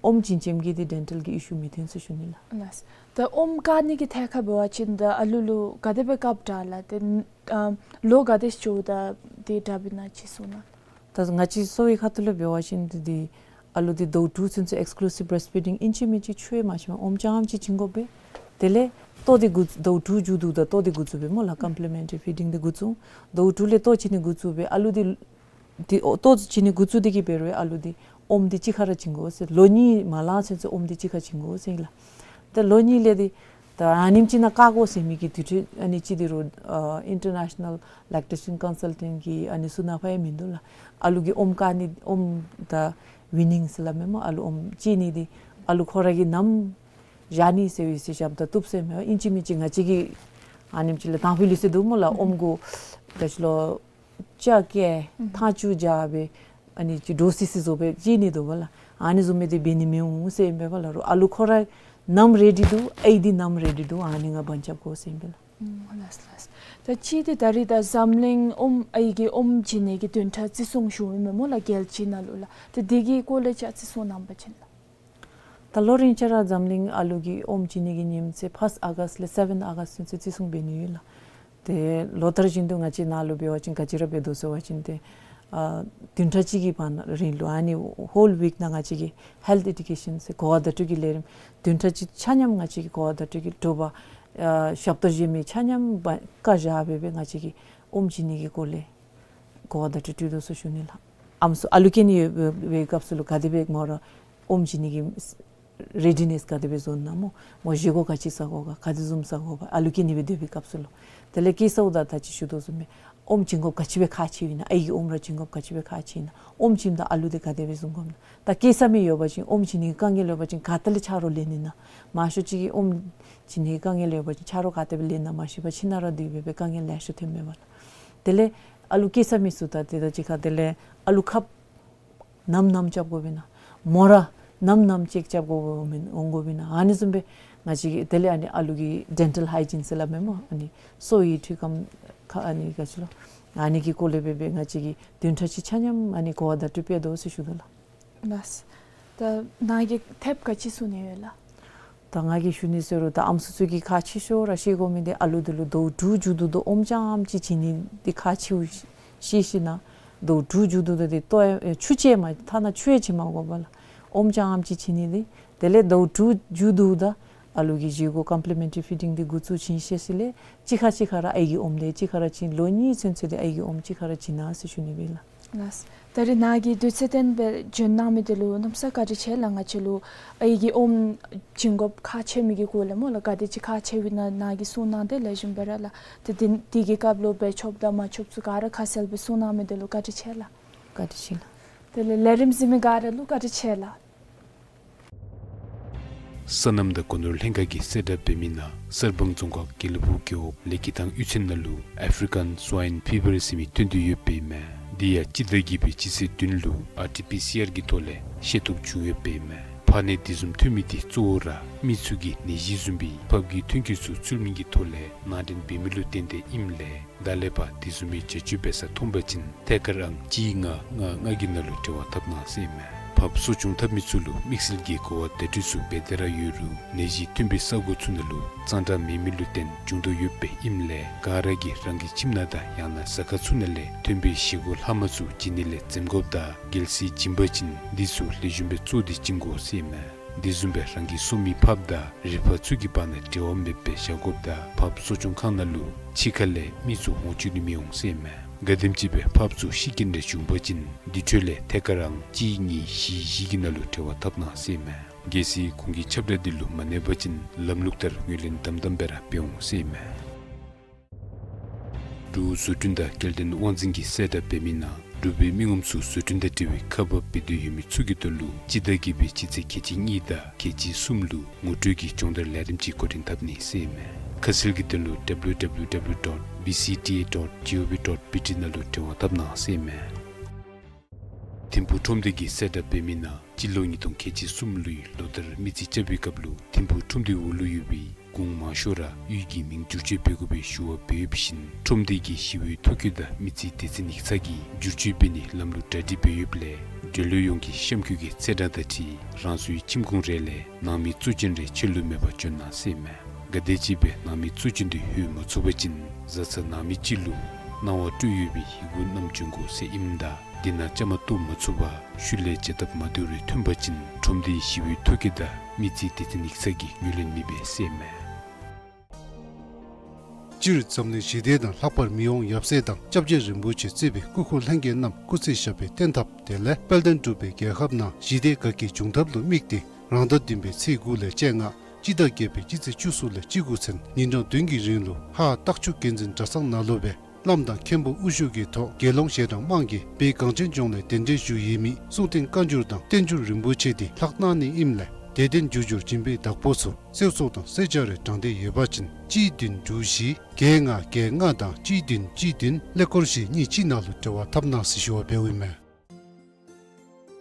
ཨོམ་བྱིན་བྱིནམ་གིས་འདི་dental གི་issue མི་ཐོན་ཟེར་ཞུ་ནི་ལགས། ལགས། ད་ཨོམ་བཀག་ནི་གི་ཐད་ཁར་འབད་བ་ཅིན་ད་ཨ་ལུ་ལུ་ག་དེ་སྦེ་བཀགཔ་དྲག་ལགས། ཏེ་ཨ་ལོ་ག་དེ་འགྱོཝ་ད་འདི་དྲགཔ་ཨིན་ན་ཅིག་གསུང་གནང་། ད་ང་བཅས་གསོ་བའི་ཁ་ཐུག་ལས་འབད་བ་ཅིན་འདི་འདི་ཨ་ལུ་འདི་ཟླཝ་དྲུག་ཚུན་ཚོད་exclusive breastfeeding ཨིན་ཅི་མིན་ཅི་ཆུ་ཡང་མ་བྱིན་པར་ཨོམ་རྐྱངམ་ཅིག་བྱིན་དགོ་པས། དེ་ལས་ལྟོ་འདི་འགོ་ཟླཝ་དྲུག་མཇུག་བསྡུཝ་ད་ལྟོ་འདི་འགོ་བཙུགས་པས་སྨོ་ལགས། complementary feeding འདི་འགོ་བཙུགས། ཟླཝ་དྲུག་ལས་ལྟོ་བྱིན་ནི་འགོ་བཙུགས་པས། ཨ་ལུ་འདི་འདི་ཨོ་ལྟོ་བྱིན་ནི་འགོ་བཙུགས་འདི་གིས་འབད་རུང་ཨ་ལུ་འདི་ཨོམ་འདི་གཅིག་ཁར་ར་བྱིན་དགོ་ཟེར། ལོ་གཉིས་མ་ལང་ཚུན་ཚོད་ཨོམ་འདི་གཅིག་ཁར་བྱིན་དགོ་ཟེར་ལགས། ད་ལོ་གཉིས་ལས་འདི་ད་ཨ་ནེམ་ཅིག་ནང་བཀག་དགོ་ཟེར་མི་གི་དུས་ཚོད་ཨ་ནི་ཅིག་འདི་རུང་ཨ་International Lactation Consultant གི་ཨ་ནི་ཚུ་ནང་ཕར་ཡང་མིན་འདུག་ལགས། ཨ་ལུ་གི་ཨོམ་བཀག་ནི་ཨོམ་ད་weaning ཟེར་སླབ་མས་སྨོ། ཨ་ལུ་ཨོམ་བཅད་ནི་འདི་ཨ་ལུ་ཁོ་ར་གིས་ནམ་བཞག་ནི་ཟེར་བའི་ཟེར་བཞགཔ་ད་བཏུབ་ཟེར་མས། ཨིན་ཅི་མིན་ཅི་ང་བཅས་ཀྱིས་ཨ་ནེམ་ཅིག་ལས་དང་ཕུ་ལུས་ཟེར་འདུག་སྨོ་ལགས། ཨོམ་གུ་ད་ཅི་ལོ་ལྕགས་ཀྱི་ཐང་ཆུ་བརྒྱབ་སྦེ་ཨ་ནི་ཅིག་འདྲོག་སི་སི་བཟོ་སྦེ་བཅད་ནི་འདུག་པ་ལགས། ཨ་ནི་བཟུམ་མའི་འདི་འབད་ནི་མི་འོང་ཟེར་ཨིན་པས་པ་ལགས། རོགས་ཨ་ལུ་ཁོ་ར་ནམ་ready འདུག་ཨའི་འདི་ནམ་ready འདུག་ཨ་ནི་ང་བང་རྐྱབ་དགོ་ཟེར་ཨིན་པས་ལགས། ཨུམ་ལགས་ལགས། ད་ཅི་འདི་ད་རིས་ད་འཛམ་གླིང་ཨོམ་ཨའི་གི་ཨོམ་བྱིན་ནི་གི་བདུན་ཕྲག་བརྩི་སྲུང་ཞུཝ་ཨིན་མས་སྨོ་ལགས་རྒྱལ་སྤྱི་ནང་ལུ་ལགས། ད་འདི་གི་སྐོར་ལས་ཅིག་བརྩི་སྲུང་གནང་པ་ཅིན་ལགས། ད་ལོ་རིམ་བཞིན་ར་འཛམ་གླིང་ཨ་ལུ་གི་ཨོམ་བྱིན་ནི་གི་ཉིནམ་ཚེས་first August ལས་seven August ཚུན་ཚོད་བརྩི་སྲུང་འབད་ནི་ཡོད་ལགས། ཏེ་ལོ་ལྟར་བཞིན་དུ་ང་བཅས་ནཱ་ལུ་འབད་བ་ཅིན་ག་ཅི་ར་འབད་དོ་ཟེར་བ་ཅིན་ཏེ་ཨ་བདུན་ཕྲག་གཅིག་གི་བར་ན་རིང་ལུ་ཨ་ནི་whole week ནང་ང་བཅས་ཀྱིས་health education ཟེར་གོ་བ་བརྡ་སྤྲོད་ཀྱི་ལས་རིམ་བདུན་ཕྲག་གཅིག་ཆ་མཉམ་ང་བཅས་ཀྱིས་གོ་བ་བརྡ་སྤྲོད་ཀྱི་དྲོ་པ་ཨ་ཞབས་ཏོག་བཞེས་མི་ཆ་མཉམ་བཀའ་བཞག་སྦེ་སྦེ་ང་བཅས་ཀྱིས་ཨོམ་བྱིན་ནི་གི་སྐོར་ལས་གོ་བ་བརྡ་སྤྲོད་སྤྲོད་དོ་ཟེར་ཞུ་ནི་ལགས། ཨམ་སྲུ་ཨ་ལུ་སྐྱེ་ནི་ཡོད་པའི་སྐབས་སུ་ལུ་ག་དེ་སྦེ་མོ་ར་ཨོམ་བྱིན་ནི་གི་readiness ག་དེ་སྦེ་བཟོ་ནི་ཨིན་ན་སྨོ། མོ་བཞེས་སྒོ་ག་ཅི་ཟ་དགོ་ག་ག་དེ་བཟུམ་ཟ་དགོ་ག་ཨ་ལུ་སྐྱེ་ནི་སྦེ་སྡོད་པའི་སྐབས་སུ་ལུ། དེ་ལས་སྐྱེས་ཚརཝ་ད་ད་ཅི་ཞུ་དོ་བཟུམ་སྦེ་ཨོམ་བྱིན་དགོཔ་ག་ཅི་སྦེ་ཁག་ཆེཝ་ཨིན་ན་ཨའི་གི་ཨོམ་ར་བྱིན་དགོཔ་ག་ཅི་སྦེ་ཁག་ཆེཝ་ཨིན་ན་ཨོམ་བྱིནམ་ད་ཨ་ལུ་འདི་ག་དེ་སྦེ་བཟུང་དགོཔ་ཨིན་ན། ད་སྐྱེས་ཚར་མི་ཡོད་པ་ཅིན་ཨོམ་བྱིན་ནི་དཀའ་ངལ་ཡོད་པ་ཅིན་ག་ཏེ་ལས་ཆ་རོགས་ལེན་ནི་ཨིན་ན། མང་ཤོས་ཅིག་གིས་ཨོམ་བྱིན་ནི་དཀའ་ངལ་ཡོད་པ་ཅིན་ཆ་རོགས་ག་ཏེ་སྦེ་ལེན་ན་མ་ཤེས་པར་ཁྱིམ་ནང་ར་སྡོད་སྦེ་སྦེ་དཀའ་ངལ་ལེ་ཤ་ཐོན་མས་པ་ལགས། དེ་ལས་ཨ་ལུ་སྐྱེས་ཚར་མི་ཚུ་ད་ཏེ་ད་ཅི་ཁ་དེ་ལས་ཨ་ལུ་ཁབ་ནམ་ནམ་རྐྱབ་དགོཔ་ཨིན་ན། མོ་ར་ནམ་ནམ་ཅེཀ་རྐྱབ་དགོཔ་ཨིན་འོང་དགོཔ་ཨིན་ན། ཨ་ནི་བཟུམ་སྦེ་ང་བཅས་ཀྱིས་དེ་ལས་ཨ་ནི་ཨ་ལུ་གི་dental hygiene ཟེར་སླབ་མས་སྨོ། ཨ་ནི་སོ་ཡི་འཕྲུལ་ཁམས་ཁ་ཨ་ནི་ག་ཅི་ལོ་ཨ་ནི་གི་སྐོར་ལས་སྦེ་སྦེ་ང་བཅས་ཀྱིས་བདུན་ཕྲག་གཅིག་ཆ་མཉམ་ཨ་ནི་གོ་བ་བརྡ་སྤྲོད་འབད་དོ་ཟེར་ཞུ་དོ་ལགས། ལགས། ད་ནཱ་གིས་ཐེབས་ག་ཅི་གསུང་ནི་ཡོད་ལགས། ད་ང་གིས་ཞུ་ནི་ཟེར་རུང་ད་ཨམ་སྲུ་ཚུ་གིས་ཁག་ཆེ་ཤོས་ར་ཤེས་དགོ་མི་འདི་ཨ་ལུ་འདི་ལུ་ཟླཝ་དྲུག་མཇུག་བསྡུ་དོ་ཨོམ་རྐྱངམ་ཅིག་བྱིན་ནི་འདི་ཁག་ཆེཝ་ཤེས་ཞིན་ན་ཟླཝ་དྲུག་མཇུག་བསྡུ་དོ་འདི་ལྟོ་ཡང་ཆུ་ཅིག་མ་ཐ་ན་ཆུ་ཡང་བྱིན་མ་དགོ་པ་ལགས། ཨོམ་རྐྱངམ་ཅིག་བྱིན་ནི་འདི་དེ་ལས་ཟླཝ་དྲུག་མཇུག་བསྡུཝ་ད་ཨ་ལུ་གི་བཞེས་སྒོ་complementary feeding འདི་འགོ་བཙུགས་བྱིན་ཤེས་ཞིནམ་ལས་གཅིག་ཁར་གཅིག་ཁར་ར་ཨའི་གི་ཨོམ་འདི་གཅིག་ཁར་ར་བྱིན་ལོ་གཉིས་ཚུན་ཚོད་འདི་ཨའི་གི་ཨོམ་གཅིག་ཁར་ར་བྱིན་གནང་ཟེར་ཞུ་ནི་ཨིན་ལགས། ལགས། ད་རིས་ནཱ་གིས་དུས་ཚོད་བཏོན་སྦེ་བྱོན་གནང་མི་འདི་ལུ་གནམ་ས་བཀའ་དྲིན་ཆེ་ལགས། ང་བཅས་ལུ་ཨའི་གི་ཨོམ་བྱིན་དགོཔ་ཁག་ཆེ་མི་གི་སྐོར་ལས་སྨོ་ལགས། ག་དེ་ཅིག་ཁག་ཆེཝ་ཨིན་ན་ནཱ་གིས་གསུང་གནང་སྟེ་ལེགས་ཤོམ་སྦེ་ར་ལགས། ཏེ་དེ་དེ་གི་སྐབས་ལུ་འབད་ཆོགཔ་དང་མ་ཆོགཔ་ཚུ་ག་ར་ཁ་གསལ་སྦེ་གསུང་གནང་མི་འདི་ལུ་བཀའ་དྲིན་ཆེ་ལགས། བཀའ་དྲིན་ཆེ་ལགས། དེ་ལས་ལས་རིམ་གཟིགས་མི་ག་ར་ལུ་བཀའ་དྲིན་ཆེ་ལགས། སོ་ནམ་དང་སྒོ་ནོར་ལྷན་ཁག་གིས་གསལ་བསྒྲགས་འབད་མི་ནང་གསར་སྤང་རྫོང་ཁག་དགེ་ལེགས་ཕུག་རྒེད་འོག་ལེགས་སྐྱིད་ཐང་གཡུས་ཚན་ནང་ལུ་African Swine Fever ཟེར་མི་ཐོན་དོ་ཡོདཔ་ཨིན་མས། འདི་ཡང་སྤྱི་ཟླ་བརྒྱད་པའི་སྤྱི་ཚེས་བདུན་ལུ་ཨར་ཊི་པི་སི་ཨར་གྱི་ཐོག་ལས་ཤེས་རྟོགས་བྱུང་ཡོདཔ་ཨིན་མས། ཕག་ནད་འདི་བཟུམ་ཐོན་མི་འདི་གཙོ་བོ་ར་མི་ཚུ་གིས་ནད་གཞི་བཟུམ་སྦེ་ཕགཔ་གི་ཐོན་སྐྱེད་ཚུ་ཚུལ་མིན་གྱི་ཐོག་ལས་ནང་འདྲེན་འབད་མི་ལུ་བརྟེན་ཏེ་ཨིནམ་ལས་ད་ལས་ཕར་དེ་བཟུམ་མའི་བྱ་སྤྱོད་འབད་ས་མཐོང་པ་ཅིན་ཐད་ཀར་ཨང་གཅིག་ལྔ་ལྔ་ལྔ་གི་ནང་ལུ་འབྲེལ་བ་འཐབ་གནང་ཟེར་ཨིན་མས། ཕགཔ་གསོ་སྐྱོང་འཐབ་མི་ཚུ་ལུ་དམིགས་བསལ་གྱི་གོ་བ་བརྡ་སྤྲོད་ཚུ་འབད་དེ་ར་ཡོད་རུང་ནད་གཞི་ཐོན་པའི་ས་གོ་ཚུ་ནང་ལུ་གཙང་སྦྲ་མེད་མི་ལུ་བརྟེན་འབྱུང་དོ་ཡོདཔ་ཨིནམ་ལས་ག་ར་གིས་རང་གི་ཁྱིམ་ནང་དང་ཡང་ན་ཟ་ཁང་ཚུ་ནང་ལས་ཐོན་པའི་བཞེས་སྒོ་ལྷག་མ་ཚུ་བྱིན་ནི་ལས་འཛེམ་དགོཔ་དང་གལ་སྲིད་བྱིན་པ་ཅིན་འདི་ཚུ་ལེགས་ཤོམ་སྦེ་བཙོ་སྟེ་བྱིན་དགོ་ཟེར་ཨིན་མས། འདི་བཟུམ་སྦེ་རང་གི་གསོ་མི་ཕགཔ་དང་རི་ཕག་ཚུ་གི་བར་ན་འབྲེལ་བ་མེདཔ་སྦེ་བཞག་དགོཔ་དང་ཕགཔ་གསོ་སྐྱོང་ཁང་ནང་ལུ་ཕྱི་ཁ་ལས་མི་ཚུ་འོང་བཅུག་ནི་མི་འོང་ཟེར་ཨིན་མས། ག་དེམ་ཅིག་སྦེ་ཕགཔ་ཚུ་ཤི་རྐྱེན་རེ་བྱུང་པ་ཅིན་དེ་འཕྲོ་ལས་ཐད་ཀར་ཨང་གཅིག་གཉིས་བཞི་བཞི་གི་ནང་ལུ་འབྲེལ་བ་འཐབ་གནང་ཟེར་ཨིན་མས། གལ་སྲིད་ཁོང་གི་ཁྱབ་བསྒྲགས་འདི་ལུ་མ་གནས་པ་ཅིན་ལམ་ལུགས་ལྟར་ངོས་ལེན་དམ་དམ་སྦེ་ར་འབད་འོང་ཟེར་ཨིན་མས། འབྲུག་བཟོ་སྐྲུན་དང་སྐྱེལ་འདྲེན་དབང་འཛིན་གྱིས་གསལ་བསྒྲགས་འབད་མི་ནང་འབྲུག་པའི་མི་ངོམ་ཚུ་བཟོ་སྐྲུན་དང་འབྲེལ་བའི་ཁག་འབག་འབད་འདོད་ཡོད་མི་ཚུ་གི་དོན་ལུ་སྤྱི་ཟླ་བརྒྱད་པའི་སྤྱི་ཚེས་ཁལ་གཅིག་གཉིས་དང་ཁལ་གཅིག་གསུམ་ལུ་ངོ་སྤྲོད་ཀྱི་སྦྱོང་བརྡར་ལས་རིམ་ཅིག་འགོ་འདྲེན་འཐབ་ནི་ཟེར་ཨིན་མས། ཁ་གསལ་གྱི་དོན་ལུ་W W W dot B C T A dot G O V dot B T ནང་ལུ་འབྲེལ་བ་འཐབ་གནང་ཟེར་ཨིན་མས། ཐིམ་ཕུག་ཁྲོམ་སྡེ་གི་གསལ་བསྒྲགས་འབད་མི་ནང་སྤྱི་ལོ་ཉིས་སྟོང་ཁལ་གཅིག་གསུམ་ལོའི་ལོ་བསྟར་མི་རྩིས་རྐྱབ་པའི་སྐབས་ལུ་ཐིམ་ཕུག་ཁྲོམ་སྡེའི་འོག་ལུ་ཡོད་པའི་གུང་མང་ཤོས་ར་གཡུས་ཀྱི་མིང་བསྒྱུར་བཅོས་འབད་དགོ་པའི་ཞུ་བ་འབད་ཡོདཔ་བཞིན་ཁྲོམ་སྡེ་གི་གཞི་བའི་ཐོ་བཀོད་དང་མི་རྩིས་སྡེ་ཚན་ཡིག་ཚང་གིས་བསྒྱུར་བཅོས་འབད་ནིའི་ལམ་ལུགས་གྲ་སྒྲིག་འབད་ཡོདཔ་ལས་འབྲེལ་ཡོད་ཡོངས་ཀྱིས་གཤམ་འཁོད་ཀྱི་ཚེས་གྲངས་དང་འཁྲིལ་རང་སོའི་ཁྱིམ་གུང་རེ་ལས་ནང་མི་གཙོ་ཅན་རེ་ཕྱི་ལུ་མེད་པར་བྱོན་གནང་ཟེར་ཨིན་མས། ག་དེམ་ཅིག་སྦེ་ནང་མི་གཙོ་ཅན་དེ་ལྷོད་མ་ཚུགས་པ་ཅིན་བཟའ་ཚང་ནང་མི་ཅིག་ལུ་གནང་བ་སྤྲོད་ཡོད་པའི་ཡི་གུ་བསྣམས་བྱོན་དགོ་ཟེར་ཨིནམ་ད་དེ་ནང་བཅའ་མར་གཏོགས་མ་ཚུགས་པར་ཤུལ་ལས་བྱ་ཐབས་མ་བདེཝ་རེ་ཐོན་པ་ཅིན་ཁྲོམ་སྡེའི་གཞི་བའི་ཐོ་བཀོད་དང་མི་རྩིས་སྡེ་ཚན་ཡིག་ཚང་གིས་ངོས་ལེན་མི་འབད་ཟེར་ཨིན་མས། སྤྱིར་འཛམ་གླིང་ཞི་བདེ་དང་ལྷག་པར་མི་དབང་ཡབ་སྲས་དང་སྐྱབས་རྗེ་རིན་པོ་ཆེ་གཙོས་པའི་སྐུ་འཁོར་ལྷན་རྒྱས་རྣམས་སྐུ་ཚེ་ཞབས་པད་བརྟན་ཐབས་དེ་ལས་དཔལ་ལྡན་འབྲུག་པའི་རྒྱལ་ཁབ་ནང་ཞི་བདེ་དགའ་སྐྱིད་འབྱུང་ཐབས་ལུ་དམིགས་ཏེ་རང་ཟླ་བདུན་པའི་ཚེས་དགུ་ལས་བཅོ་ལྔ་སྤྱི་ཟླ་བརྒྱད་པའི་སྤྱི་ཚེས་བཅུ་གསུམ་ལས་བཅུ་དགུ་ཚུན་ཉིན་གྲངས་བདུན་གྱི་རིང་ལུ་ཧཱ་སྟག་ཆུ་དགེ་འཛིན་གྲྭ་ཚང་ནང་ལུ་སྦེ་བླམ་དང་མཁན་པོ་དབུ་བཞུགས་ཀྱི་ཐོག་དགེ་སློང་ཞལ་གྲངས་མང་གིས་བོད་གངས་ཅན་ལྗོངས་ལས་གདན་འདྲེན་ཞུ་ཡོད་མི་གསུང་རྟེན་བཀའ་འགྱུར་དང་བསྟན་འགྱུར་རིན་པོ་ཆེ་འདི་ལྷག་གནང་ནི་ཨིནམ་ལས་དད་རྟེན་རྒྱུ་འབྱོར་སྦྱིན་པའི་བདག་པོ་ཚུ་གསོལ་ཚོགས་དང་གསོལ་ཇ་རེ་དྲང་སྟེ་ཡོད་པ་ཅིན་གཅིག་བདུན་དྲུག་བཞི་བརྒྱད་ལྔ་བརྒྱད་ལྔ་དང་གཅིག་བདུན་གཅིག་བདུན་ཀླད་ཀོར་བཞི་གཉིས་གཅིག་ནང་ལུ་འབྲེལ་བ་འཐབ་གནང་ཟེར་ཞུ་བ་འབདཝ་ཨིན་མས།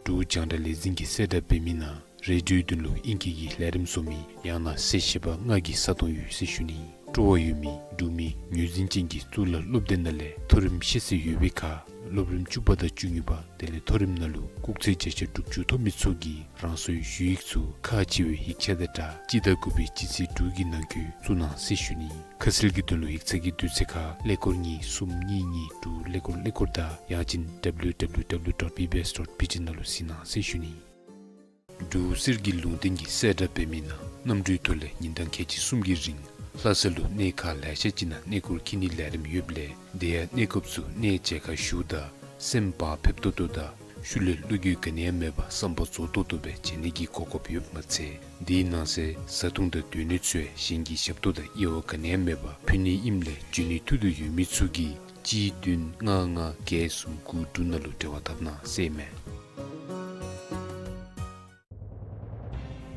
འབྲུག་རྒྱང་བསྒྲགས་ལས་འཛིན་གྱིས་གསལ་བསྒྲགས་འབད་མི་ནང་རེ་ཌིའོའི་དོན་ལུ་ཨིང་སྐད་ཀྱི་ལས་རིམ་བཟོ་མི་ཡང་ན་གསལ་བཤད་པ་ལྔ་གི་ས་སྟོང་ཡོད་ཟེར་ཞུ་ནི། སྤྲོ་བ་ཡོད་མི་འབྲུག་མི་ངོས་འཛིན་ཅན་གྱི་གཙུག་ལག་སློབ་སྡེ་ནང་ལས་མཐོ་རིམ་ཤེས་ཚད་ཡོད་པའི་ཁར་སློབ་རིམ་བཅུ་པ་དང་བཅུ་གཉིས་པ་དེ་ལས་མཐོ་རིམ་ནང་ལུ་སྐུགས་ཚད་བརྒྱ་ཆ་དྲུག་ཅུ་ཐོབ་མི་ཚུ་གིས་རང་སོའི་ཞུ་ཡིག་ཚུ་ཁག་ཆེ་བའི་ཡིག་ཆ་དང་སྦྲགས་སྤྱི་ཟླ་དགུ་པའི་སྤྱི་ཚེས་དྲུག་གི་ནང་འཁོད་བཙུགས་གནང་ཟེར་ཞུ་ནི། ཁ་གསལ་གྱི་དོན་ལུ་ཡིག་ཚང་གི་དུས་ཚོད་ཁར་ཀླད་ཀོར་གཉིས་གསུམ་གཉིས་གཉིས་དྲུག་ཀླད་ཀོར་ཀླད་ཀོར་དང་ཡང་ཅིན་W W W dot B B S dot B T ནང་ལུ་གཟིགས་གནང་ཟེར་ཞུ་ནི། འབྲུག་གསེར་གྱི་ལུང་བསྟན་གྱིས་གསལ་བསྒྲགས་འབད་མི་ནང་གནམ་གྲུའི་ཐོག་ལས་ཉིན་གྲངས་ཁལ་གཅིག་གསུམ་གྱི་རིང་ལྷ་ས་ལུ་གནས་ཁག་ལེ་ཤ་ཅིག་ནང་གནས་སྐོར་འཁྱིད་ནིའི་ལས་རིམ་ཡོདཔ་ལས་དེ་ཡང་གནས་སྐབས་སུ་གནས་མཇལ་ཁ་ཞུཝ་ད་སེམས་བག་ཕེབས་ཏོག་ཏོ་དང་ཤུལ་ལས་བློ་འགྱོད་ག་ནི་ཡང་མེད་པར་བསམ་པ་རྫོགས་ཏོག་ཏོ་སྦེ་མཇལ་ནི་གི་གོ་སྐབས་ཡོདཔ་མ་ཚད་དེའི་ནང་གསེས་བཟའ་འཐུང་དང་སྡོད་གནས་ཚུ་ཡང་གཞན་གྱི་ཞབས་ཏོག་དང་དབྱེ་བ་ག་ནི་ཡང་མེད་པར་ཕུལ་ནི་ཨིནམ་ལས་འབྱོན་ནིའི་ཐུགས་འདོད་ཡོད་མི་ཚུ་གིས་གཅིག་བདུན་ལྔ་ལྔ་བརྒྱད་གསུམ་དགུ་དྲུག་ནང་ལུ་འབྲེལ་བ་འཐབ་གནང་ཟེར་ཨིན་མས།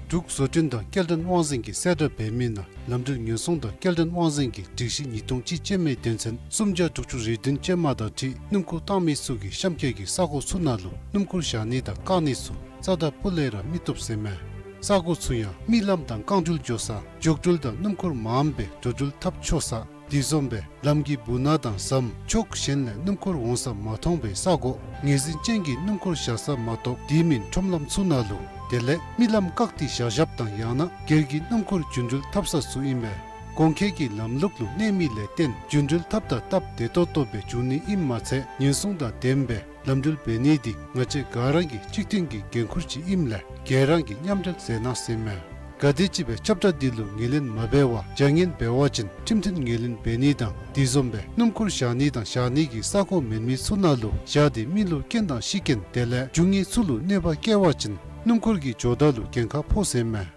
འབྲུག་བཟོ་སྐྲུན་དང་སྐྱེལ་འདྲེན་དབང་འཛིན་གྱིས་གསལ་བསྒྲགས་འབད་མི་ནང་ལམ་འགྲུལ་ཉེན་སྲུང་དང་སྐྱེལ་འདྲེན་དབང་འཛིན་གྱིས་སྒྲིག་གཞི་ཉིས་སྟོང་གཅིག་ཅན་མའི་དོན་ཚན་སུམ་བརྒྱ་དྲུག་ཅུ་རེ་བདུན་ཅན་མ་དང་འཁྲིལ་སྣུམ་འཁོར་བཏང་མི་ཚུ་གིས་གཤམ་འཁོད་ཀྱི་ས་གོ་ཚུ་ནང་ལུ་སྣུམ་འཁོར་བཞག་ནི་དང་བཀག་ནི་ཚུ་རྩ་དང་སྤུ་ལས་ར་མི་བཏུབ་ཟེར་ཨིན་མས། ས་གོ་ཚུ་ཡང་མི་ལམ་དང་རྐང་འགྲུལ་འགྱོ་ས་འགྱོ་འགྲུལ་དང་སྣུམ་འཁོར་མངམ་སྦེ་འགྲོ་འགྲུལ་འཐབ་ཆོག་ས་དེ་བཟུམ་སྦེ་ལམ་གྱི་སྦུག་ན་དང་ཟམ་ཕྱོགས་གཞན་ལས་སྣུམ་འཁོར་འོང་ས་མ་མཐོང་པའི་ས་གོ་ངོས་འཛིན་ཅན་གྱི་སྣུམ་འཁོར་བཞག་ས་མ་གཏོགས་དེ་མིན་ཁྲོམ་ལམ་ཚུ་ནང་ལུ་དེ་ལས་མི་ལམ་བཀག་སྟེ་བཞག་བཞགཔ་དང་ཡང་ན་སྒེར་གྱི་སྣུམ་འཁོར་རྒྱུན་འགྲུལ་འཐབ་ས་ཚུ་ཨིན་པས། གོང་འཁོད་ཀྱི་ལམ་ལུགས་ལུ་གནས་མི་ལས་བརྟེན་རྒྱུན་འགྲུལ་འཐབ་དང་སྟབས་བདེ་ཏོག་ཏོ་སྦེ་འགྱོ་ནི་ཨིནམ་མ་ཚད་ཉེན་སྲུང་དང་ལྡནམ་སྦེ་ལམ་འགྲུལ་འབད་ནི་འདི་ང་བཅས་ག་ར་གི་གཅིག་མཐུན་གྱི་འགན་ཁུར་ཅིག་ཨིནམ་ལས་ག་ར་གིས་མཉམ་འབྲེལ་མཛད་གནང་ཟེར་ཨིན་མས། ག་དེམ་ཅིག་སྦེ་ཁྱབ་བསྒྲགས་འདི་ལུ་ངོས་ལེན་མ་འབད་བར་བྱ་ངན་འབད་བ་ཅིན་ཁྲིམས་མཐུན་ངོས་ལེན་འབད་ནི་དང་དེ་བཟུམ་སྦེ་སྣུམ་འཁོར་བཞག་ནི་དང་བཞག་ནི་གི་ས་གོ་མེད་མི་ཚུ་ནང་ལུ་བཞག་སྟེ་མི་ལུ་རྐྱེན་དང་ཤི་རྐྱེན་དེ་ལས་རྒྱུ་དངོས་ཚུ་ལུ་གནོད་པ་བཀལ་བ་ཅིན་སྣུམ་འཁོར་གྱི་ཇོ་བདག་ལུ་འགན་ཁག་ཕོག་ཟེར་ཨིན་མས།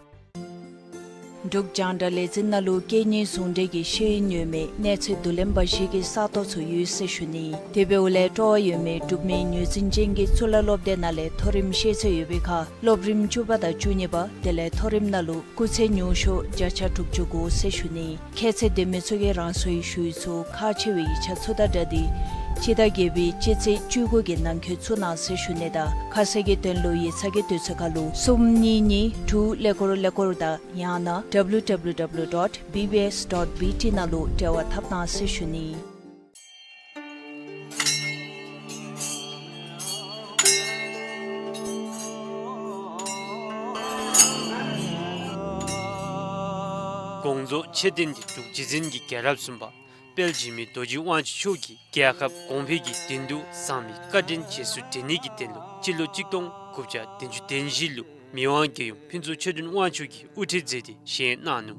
འབྲུག་རྒྱང་བསྒྲགས་ལས་འཛིན་ནང་ལུ་སྐད་གཉིས་ཟུང་འབྲེལ་གྱི་ཤེས་ཡོན་ཡོད་མི་གནས་ཚད་བསྡུ་ལེན་པ་ཞིག་གི་ས་སྟོང་ཚུ་ཡོད་ཟེར་ཞུ་ནི། དེ་འབདཝ་ལས་སྤྲོ་བ་ཡོད་མི་འབྲུག་མི་ངོས་འཛིན་ཅན་གྱི་གཙུག་ལག་སློབ་སྡེ་ནང་ལས་མཐོ་རིམ་ཤེས་ཚད་ཡོད་པའི་ཁར་སློབ་རིམ་བཅུ་པ་དང་བཅུ་གཉིས་པ་དེ་ལས་མཐོ་རིམ་ནང་ལུ་སྐུགས་ཚད་ཉུང་ཤོས་བརྒྱ་ཆ་དྲུག་ཅུ་དགོ་ཟེར་ཞུ་ནི། ཁྱད་ཚད་ལྡན་མི་ཚུ་གིས་རང་སོའི་ཞུ་ཡིག་ཚུ་ཁག་ཆེ་བའི་ཡིག་ཆ་ཚུ་དང་སྦྲགས་ཏེ་སྤྱི་ཟླ་བརྒྱད་པའི་སྤྱི་ཚེས་བཅུ་དགུ་གི་ནང་འཁོད་བཙུགས་གནང་ཟེར་ཞུ་ནི་དང་ཁ་གསལ་གྱི་དོན་ལུ་ཡིག་ཚང་གི་དུས་ཚོད་ཁར་ལུ་གསུམ་གཉིས་གཉིས་དྲུག་ཀླད་ཀོར་ཀླད་ཀོར་དང་ཡང་ན་W W W dot B B S dot B T ནང་ལུ་འབྲེལ་བ་འཐབ་གནང་ཟེར་ཞུ་ནི། དགོངས་རྫོགས་མཆོད་རྟེན་འདི་འབྲུག་རྗེ་བཙུན་གྱི་རྒྱལ་རབས་གསུམ་པ་དཔལ་འཇིགས་མེད་རྡོ་རྗེ་དབང་ཕྱུག་མཆོག་གིས་རྒྱལ་ཁབ་གོང་འཕེལ་གྱི་དོན་དུ་བཟང་མི་བཀའ་དྲིན་རྗེས་སུ་དྲན་ནི་གི་དོན་ལུ་སྤྱི་ལོ་གཅིག་སྟོང་དགུ་བརྒྱ་བདུན་ཅུ་དོན་བཞི་ལུ་མི་དབང་རྒྱལ་ཡུམ་ཕུན་ཚོགས་ཆོས་སྒྲོན་དབང་ཕྱུག་གིས་དབུ་ཁྲིད་མཛད་དེ་བཞེངས་གནང་ནུག།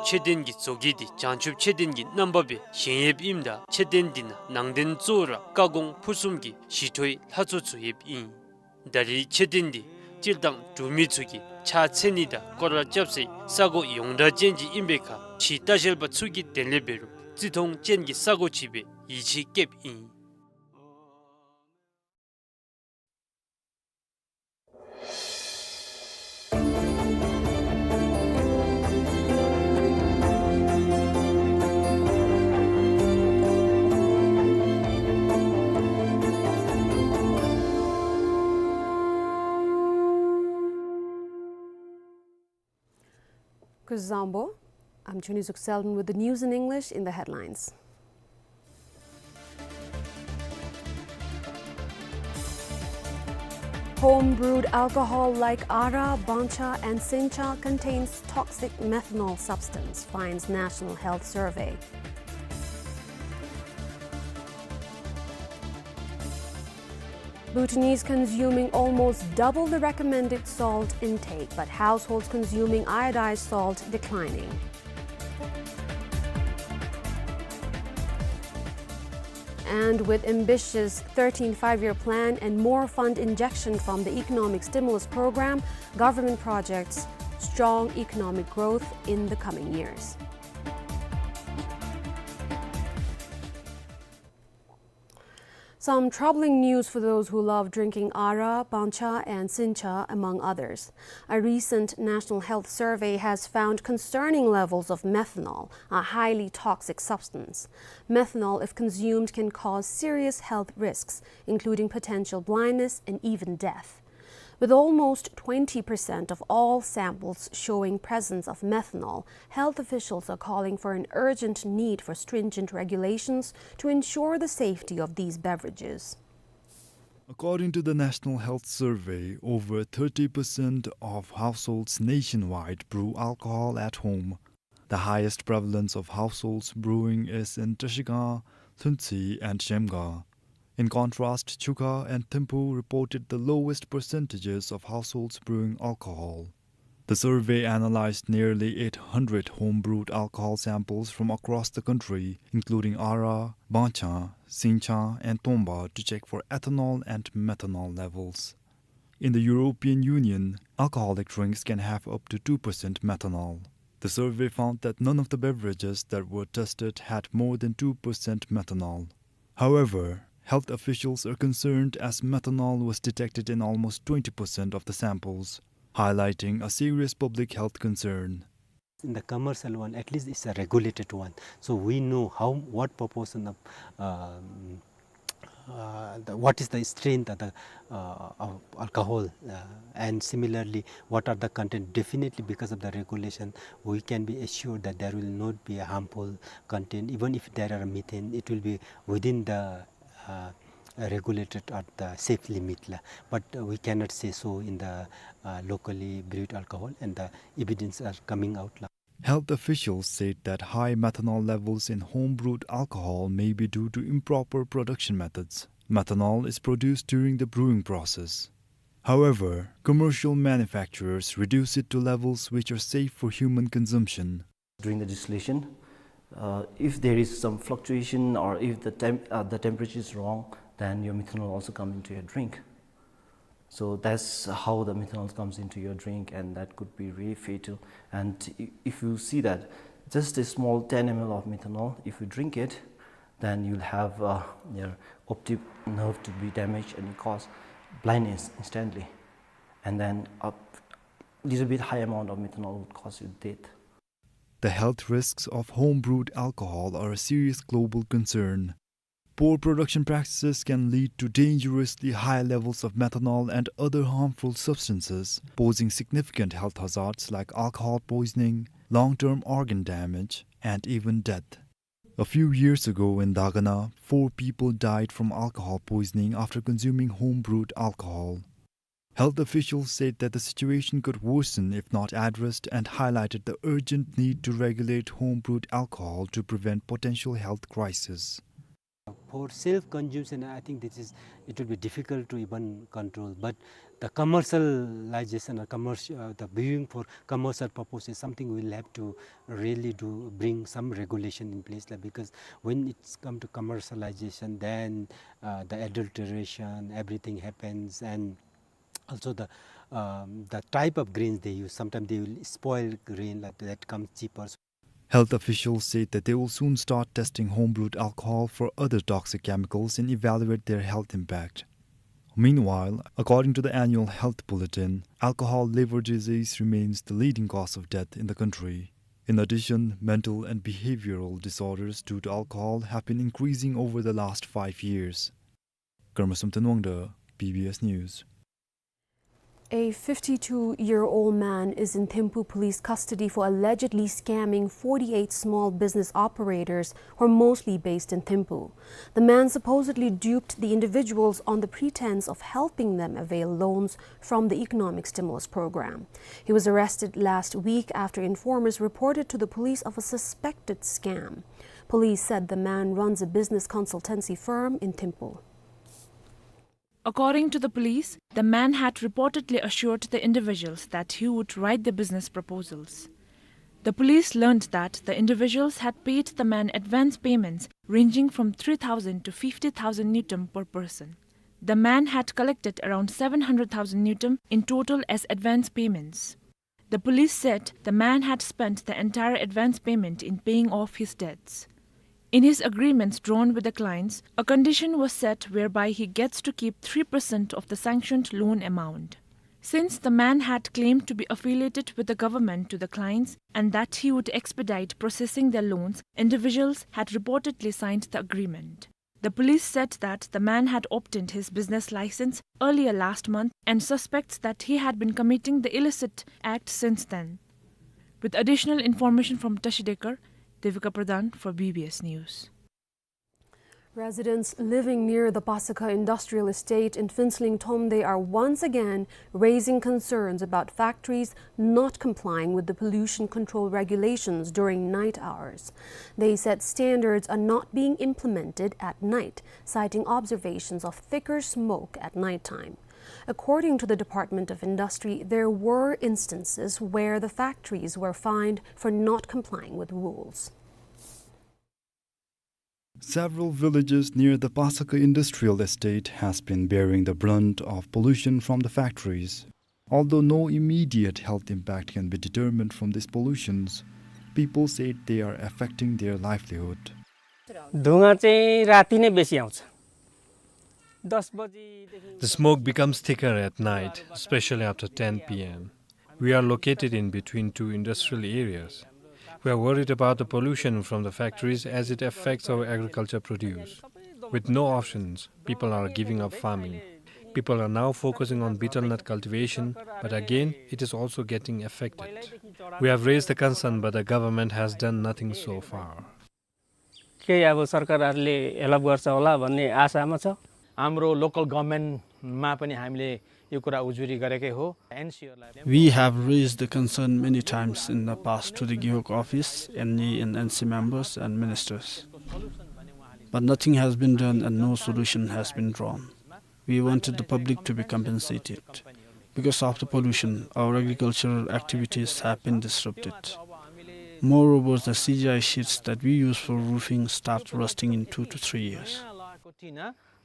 མཆོད་རྟེན་གྱི་བཟོ་བཀོད་འདི་བྱང་ཆུབ་མཆོད་རྟེན་གྱི་རྣམ་པ་སྦེ་བཞེངས་ཡོདཔ་ཨིནམ་ད་མཆོད་རྟེན་འདི་ནང་ནང་རྟེན་གཙོ་བོ་ར་བཀའ་དགོངས་ཕུར་གསུམ་གྱི་ཞི་ཁྲོའི་ལྷ་ཚོགས་ཚུ་ཡོདཔ་ཨིན། ད་རེས་མཆོད་རྟེན་འདི་སྤྱིར་བཏང་འབྲུག་མི་ཚུ་གིས་ཕྱག་འཚལ་ནི་དང་སྐོར་ར་རྐྱབ་སའི་ས་གོ་ཡོངས་གྲགས་ཅན་ཅིག་ཨིན་པའི་ཁར་ཕྱིའི་ལྟ་བཤལ་པ་ཚུ་གི་དོན་ལས་འབད་རུང་བརྩི་མཐོང་ཅན་གྱི་ས་གོ་ཅིག་སྦེ་ཡིད་ཆེས་བསྐྱེདཔ་ཨིན། Kuzuzangpo, I'm Chuni Zuk Selden with the news in English in the headlines. Home-brewed alcohol like Ara, Bangcha and Sincha contains toxic methanol substance, finds National Health Survey. Bhutanese consuming almost double the recommended salt intake, but households consuming iodized salt declining. And with ambitious thirteenth Five-Year Plan and more fund injection from the Economic Stimulus Program, government projects strong economic growth in the coming years. Some troubling news for those who love drinking Ara, Bangcha and Sincha, among others. A recent National Health Survey has found concerning levels of methanol, a highly toxic substance. Methanol, if consumed, can cause serious health risks, including potential blindness and even death. With almost twenty percent of all samples showing presence of methanol, health officials are calling for an urgent need for stringent regulations to ensure the safety of these beverages. According to the National Health Survey, over thirty percent of households nationwide brew alcohol at home. The highest prevalence of households brewing is in Trashigang, Lhuentse, and Zhemgang. In contrast, Chukha and Thimphu reported the lowest percentages of households brewing alcohol. The survey analyzed nearly eight hundred home-brewed alcohol samples from across the country, including Ara, Bangcha, Sincha, and Tomba, to check for ethanol and methanol levels. In the European Union, alcoholic drinks can have up to two percent methanol. The survey found that none of the beverages that were tested had more than two percent methanol. However, health officials are concerned as methanol was detected in almost twenty percent of the samples, highlighting a serious public health concern. In the commercial one, at least it's a regulated one. So we know how, what proportion of, um, uh, the, what is the strength of the, uh, of alcohol, uh, and similarly, what are the content. Definitely, because of the regulation, we can be assured that there will not be a harmful content. Even if there are methane, it will be within the, uh, regulated at the safe limit la. But, uh, we cannot say so in the, uh, locally brewed alcohol, and the evidence are coming out la. Health officials said that high methanol levels in home-brewed alcohol may be due to improper production methods. Methanol is produced during the brewing process. However, commercial manufacturers reduce it to levels which are safe for human consumption. During the distillation, uh, if there is some fluctuation or if the temp-, uh, the temperature is wrong, then your methanol also come into your drink. So that's how the methanol comes into your drink, and that could be really fatal. And i-, if you see that just a small ten M L of methanol, if you drink it, then you'll have, uh, your optic nerve to be damaged and cause blindness instantly. And then a little bit high amount of methanol would cause you death. The health risks of home-brewed alcohol are a serious global concern. Poor production practices can lead to dangerously high levels of methanol and other harmful substances, posing significant health hazards like alcohol poisoning, long-term organ damage, and even death. A few years ago in Dagana, four people died from alcohol poisoning after consuming home-brewed alcohol. Health officials said that the situation could worsen if not addressed and highlighted the urgent need to regulate home-brewed alcohol to prevent potential health crisis. For self-consumption, I think this is, it will be difficult to even control, but the commercialization or commercial, uh, the brewing for commercial purpose is something we'll have to really do, bring some regulation in place la, because when it's come to commercialization, then, uh, the adulteration, everything happens, and also the, um, the type of grains they use. Sometimes they will spoil grain, like, that comes cheaper. Health officials said that they will soon start testing home-brewed alcohol for other toxic chemicals and evaluate their health impact. Meanwhile, according to the annual health bulletin, alcohol liver disease remains the leading cause of death in the country. In addition, mental and behavioral disorders due to alcohol have been increasing over the last five years. Karma Samten Wangda, B B S News. A fifty-two-year-old man is in Thimphu police custody for allegedly scamming forty-eight small business operators who are mostly based in Thimphu. The man supposedly duped the individuals on the pretense of helping them avail loans from the economic stimulus program. He was arrested last week after informers reported to the police of a suspected scam. Police said the man runs a business consultancy firm in Thimphu. According to the police, the man had reportedly assured the individuals that he would write the business proposals. The police learned that the individuals had paid the man advance payments ranging from three thousand to fifty thousand ngultrum per person. The man had collected around seven hundred thousand ngultrum in total as advance payments. The police said the man had spent the entire advance payment in paying off his debts. In his agreements drawn with the clients, a condition was set whereby he gets to keep three percent of the sanctioned loan amount. Since the man had claimed to be affiliated with the government to the clients and that he would expedite processing their loans, individuals had reportedly signed the agreement. The police said that the man had obtained his business license earlier last month and suspects that he had been committing the illicit act since then. With additional information from Tashi Dekar, Devika Pradhan for B B S News. Residents living near the Pasakha Industrial Estate in Phuentsholing Thamde are once again raising concerns about factories not complying with the pollution control regulations during night hours. They said standards are not being implemented at night, citing observations of thicker smoke at nighttime. According to the Department of Industry, there were instances where the factories were fined for not complying with rules. Several villages near the Pasakha Industrial Estate has been bearing the brunt of pollution from the factories. Although no immediate health impact can be determined from these pollutions, people said they are affecting their livelihood. धुवाँ चाहिँ राति नै बेसी आउँछ। दस बजीदेखि The smoke becomes thicker at night, especially after ten p m. We are located in between two industrial areas. We are worried about the pollution from the factories as it affects our agriculture produce. With no options, people are giving up farming. People are now focusing on betel nut cultivation, but again, it is also getting affected. We have raised the concern, but the government has done nothing so far. केही अब सरकारहरूले हेल्प गर्छ होला भन्ने आशामा छ। हाम्रो लोकल गभर्नमेन्टमा पनि हामीले यो कुरा उजुरी गरेकै हो। एनसिओलाई We have raised the concern many times in the past to the Gewog office, N E and N C members and ministers. But nothing has been done and no solution has been drawn. We wanted the public to be compensated. Because of the pollution, our agricultural activities have been disrupted. Moreover, the C G I sheets that we use for roofing start rusting in two to three years.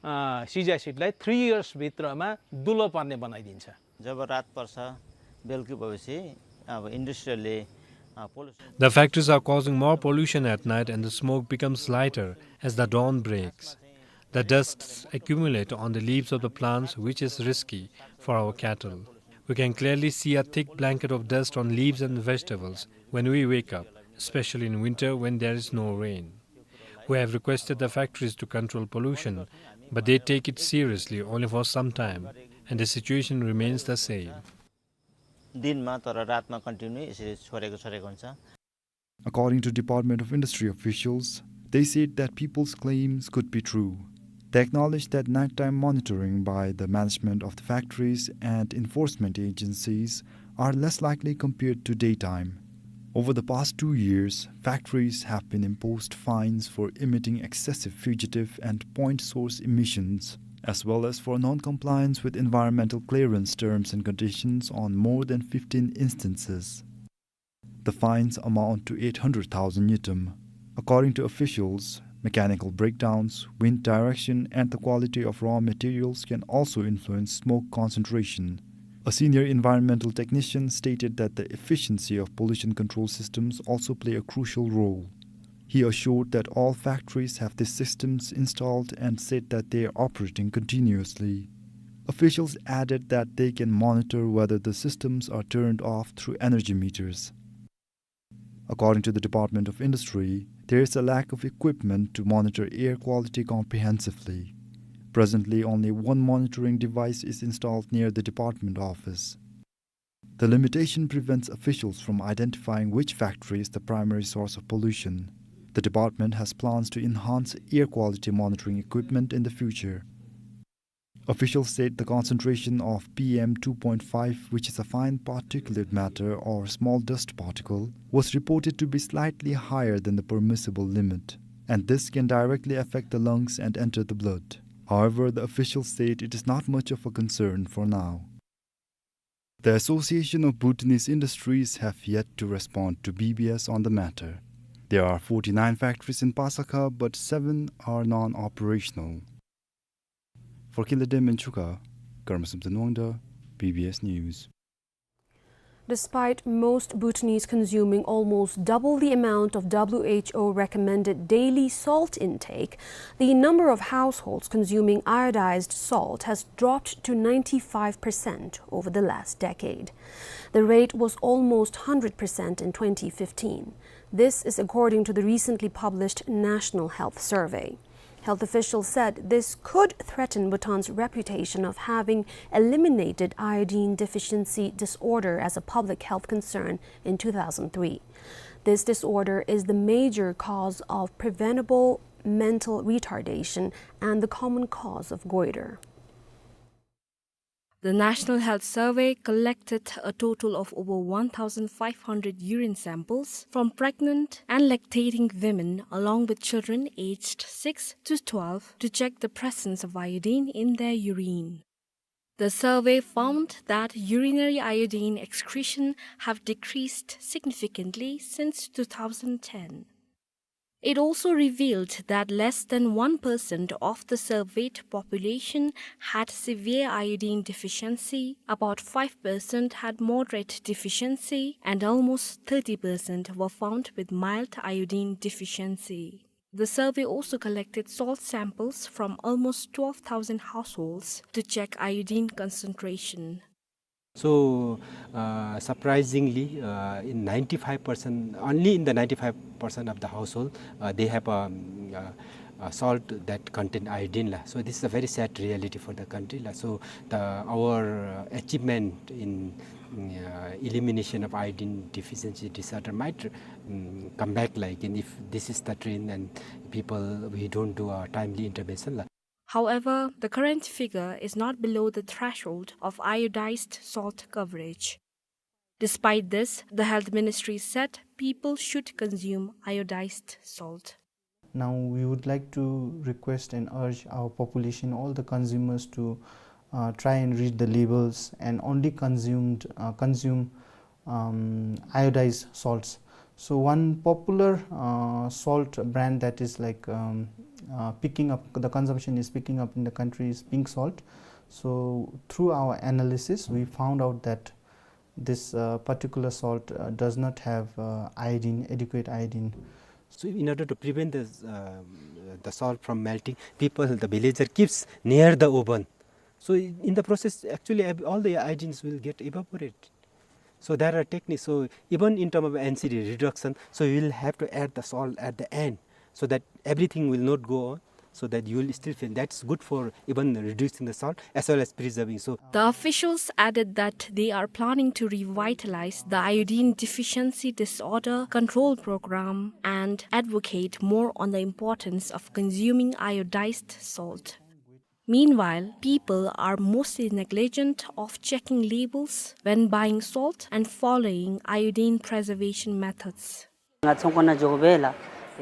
CGI सिटलाई थ्री इयर्सभित्रमा दुलो पर्ने बनाइदिन्छ। जब रात पर्छ, बेलुकी भएपछि अब इन्डस्ट्रीले, अ, pollution The factories are causing more pollution at night and the smoke becomes lighter as the dawn breaks. The dusts accumulate on the leaves of the plants, which is risky for our cattle. We can clearly see a thick blanket of dust on leaves and vegetables when we wake up, especially in winter when there is no rain. We have requested the factories to control pollution, but they take it seriously only for some time, and the situation remains the same. दिनमा तर रातमा कन्टिन्यू यसरी छोडेको, छोडेको हुन्छ। According to Department of Industry officials, they said that people's claims could be true. They acknowledged that nighttime monitoring by the management of the factories and enforcement agencies are less likely compared to daytime. Over the past two years, factories have been imposed fines for emitting excessive fugitive and point source emissions, as well as for non-compliance with environmental clearance terms and conditions on more than fifteen instances. The fines amount to eight hundred thousand ngultrum. According to officials, mechanical breakdowns, wind direction, and the quality of raw materials can also influence smoke concentration. A senior environmental technician stated that the efficiency of pollution control systems also play a crucial role. He assured that all factories have these systems installed and said that they are operating continuously. Officials added that they can monitor whether the systems are turned off through energy meters. According to the Department of Industry, there is a lack of equipment to monitor air quality comprehensively. Presently, only one monitoring device is installed near the department office. The limitation prevents officials from identifying which factory is the primary source of pollution. The department has plans to enhance air quality monitoring equipment in the future. Officials said the concentration of P M two point five, which is a fine particulate matter or small dust particle, was reported to be slightly higher than the permissible limit, and this can directly affect the lungs and enter the blood. However, the officials said it is not much of a concern for now. The Association of Bhutanese Industries have yet to respond to B B S on the matter. There are forty-nine factories in Pasakha, but seven are non-operational. For Khilade Menchuka, Karmasum Tanwangda, B B S News. Despite most Bhutanese consuming almost double the amount of W H O recommended daily salt intake, the number of households consuming iodized salt has dropped to ninety-five percent over the last decade. The rate was almost hundred percent in twenty fifteen. This is according to the recently published National Health Survey. Health officials said this could threaten Bhutan's reputation of having eliminated iodine deficiency disorder as a public health concern in two thousand three. This disorder is the major cause of preventable mental retardation and the common cause of goiter. The National Health Survey collected a total of over one thousand five hundred urine samples from pregnant and lactating women, along with children aged six to twelve, to check the presence of iodine in their urine. The survey found that urinary iodine excretion have decreased significantly since two thousand ten. It also revealed that less than one percent of the surveyed population had severe iodine deficiency, about five percent had moderate deficiency, and almost thirty percent were found with mild iodine deficiency. The survey also collected salt samples from almost twelve thousand households to check iodine concentration. So, uh, surprisingly, uh, in ninety-five percent, only in the ninety-five percent of the household, uh, they have a, um, uh, a salt that contain iodine la. So this is a very sad reality for the country la. So the, our, uh, achievement in, uh, elimination of iodine deficiency disorder might, um, come back, like, in, if this is the trend and people, we don't do a timely intervention la. However, the current figure is not below the threshold of iodized salt coverage. Despite this, the Health Ministry said people should consume iodized salt. Now, we would like to request and urge our population, all the consumers, to, uh, try and read the labels and only consumed, uh, consume um, iodized salts. So one popular, uh, salt brand that is, like, um, uh, picking up, the consumption is picking up in the country is pink salt. So through our analysis, we found out that this, uh, particular salt, uh, does not have, uh, iodine, adequate iodine. So in order to prevent the, um, the salt from melting, people, the villager keeps near the oven. So in the process, actually, ab-, all the iodines will get evaporated. So there are techniques. So even in terms of N C D reduction, so you will have to add the salt at the end, so that everything will not go on, so that you will still feel that's good for even reducing the salt as well as preserving. So the officials added that they are planning to revitalize the iodine deficiency disorder control program and advocate more on the importance of consuming iodized salt. Meanwhile, people are mostly negligent of checking labels when buying salt and following iodine preservation methods.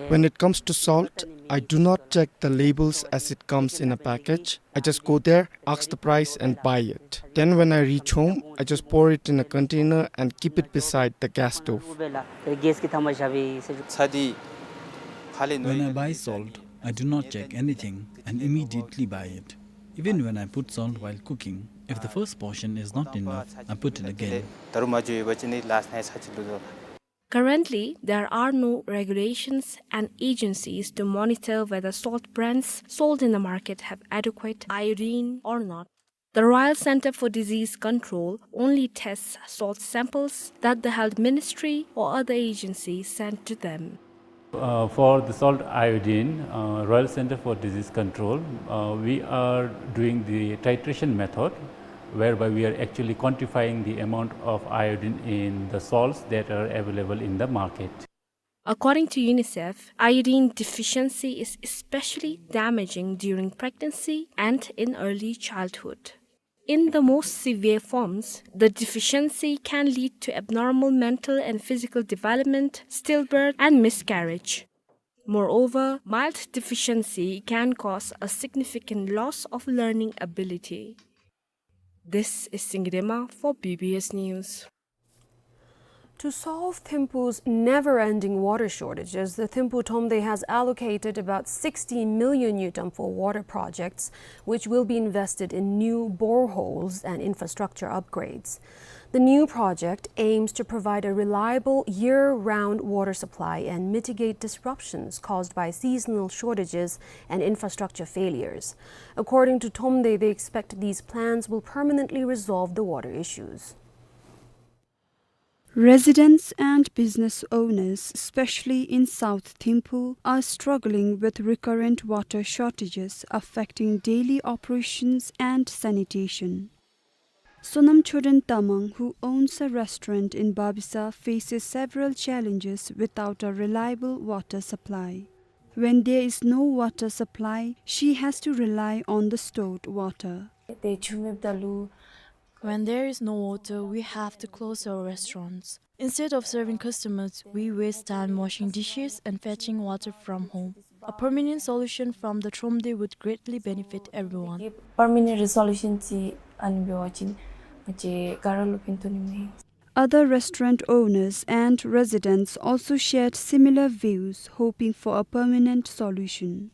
When it comes to salt, I do not check the labels as it comes in a package. I just go there, ask the price, and buy it. Then when I reach home, I just pour it in a container and keep it beside the gas stove. When I buy salt, I do not check anything and immediately buy it. Even when I put salt while cooking, if the first portion is not enough, I put it again. Currently, there are no regulations and agencies to monitor whether salt brands sold in the market have adequate iodine or not. The Royal Centre for Disease Control only tests salt samples that the Health Ministry or other agencies send to them. Uh, for the salt iodine, uh, Royal Centre for Disease Control, uh, we are doing the titration method, whereby we are actually quantifying the amount of iodine in the salts that are available in the market. According to UNICEF, iodine deficiency is especially damaging during pregnancy and in early childhood. In the most severe forms, the deficiency can lead to abnormal mental and physical development, stillbirth, and miscarriage. Moreover, mild deficiency can cause a significant loss of learning ability. This is Singye Dema for B B S News. To solve Thimphu's never-ending water shortages, the Thimphu Thromde has allocated about sixty million ngultrum for water projects, which will be invested in new boreholes and infrastructure upgrades. The new project aims to provide a reliable year-round water supply and mitigate disruptions caused by seasonal shortages and infrastructure failures. According to Thromde, they expect these plans will permanently resolve the water issues. Residents and business owners, especially in South Thimphu, are struggling with recurrent water shortages affecting daily operations and sanitation. Sonam Choden Tamang, who owns a restaurant in Babisa, faces several challenges without a reliable water supply. When there is no water supply, she has to rely on the stored water. When there is no water, we have to close our restaurants. Instead of serving customers, we waste time washing dishes and fetching water from home. A permanent solution from the Thromde would greatly benefit everyone. Permanent resolution ཅིག་ཨ་ནི་འབད་བ་ཅིན་ང་བཅས་ག་ར་ལུ་ཕན་ཐོགས་ནི་མས། Other restaurant owners and residents also shared similar views, hoping for a permanent solution.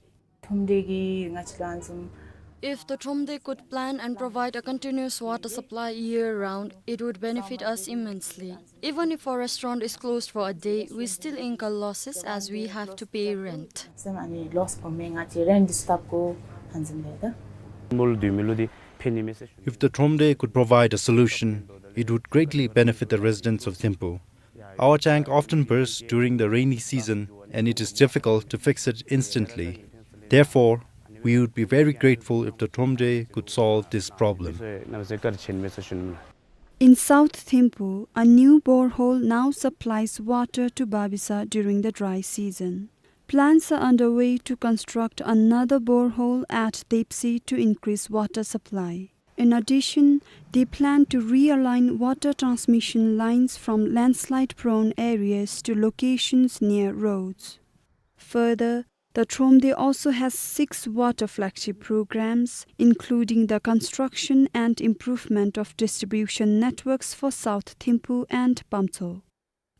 Thromde གིས་ང་བཅས་ལུ་ཨ་ནི་བཟུམ། If the Thromde could plan and provide a continuous water supply year-round, it would benefit us immensely. Even if our restaurant is closed for a day, we still incur losses as we have to pay rent. ཨ་ནི་ལོསི་འབད་མི་ང་བཅས་རེནཊ་འདི་ཚུ་བཏབ་དགོ་ཨ་ནི་བཟུམ་ལས་ད། If the Thromde could provide a solution, it would greatly benefit the residents of Thimphu. Our tank often bursts during the rainy season and it is difficult to fix it instantly. Therefore, we would be very grateful if the Thromde could solve this problem. In South Thimphu, a new borehole now supplies water to Babisa during the dry season. Plans are underway to construct another borehole at Depsi to increase water supply. In addition, they plan to realign water transmission lines from landslide-prone areas to locations near roads. Further, the Thromde also has six water flagship programs, including the construction and improvement of distribution networks for South Thimphu and Pamtso.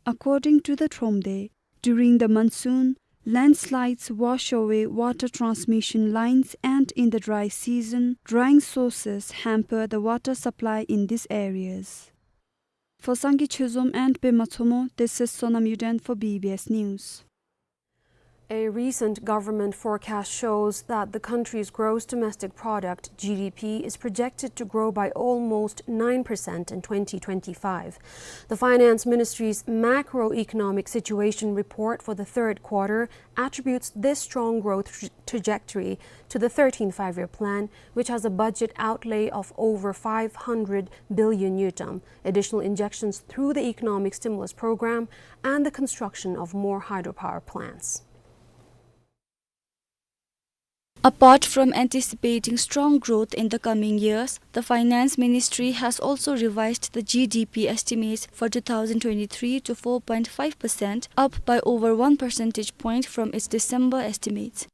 According to the Thromde, during the monsoon, landslides wash away water transmission lines, and in the dry season, drying sources hamper the water supply in these areas. For Sangay Chezom and Pema Chomo, this is Sonam Yuden for B B S News. A recent government forecast shows that the country's gross domestic product, G D P, is projected to grow by almost nine percent in twenty twenty-five. The Finance Ministry's macroeconomic situation report for the third quarter attributes this strong growth tra-, trajectory to the thirteenth Five-Year Plan, which has a budget outlay of over five hundred billion ngultrum, additional injections through the economic stimulus program, and the construction of more hydropower plants. Apart from anticipating strong growth in the coming years, the Finance Ministry has also revised the G D P estimates for two thousand twenty-three to four point five percent, up by over one percentage point from its December estimates.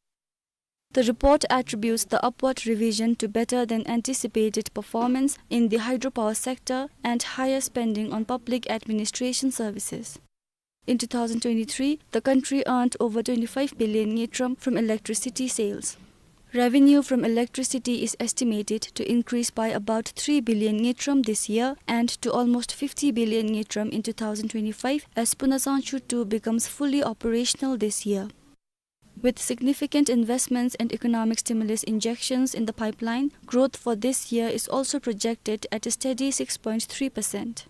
The report attributes the upward revision to better than anticipated performance in the hydropower sector and higher spending on public administration services. In two thousand twenty-three, the country earned over twenty-five billion ngultrum from electricity sales. Revenue from electricity is estimated to increase by about three billion ngultrum this year and to almost fifty billion ngultrum in two thousand twenty-five, as Puna Sangchu two becomes fully operational this year. With significant investments and economic stimulus injections in the pipeline, growth for this year is also projected at a steady six point three percent.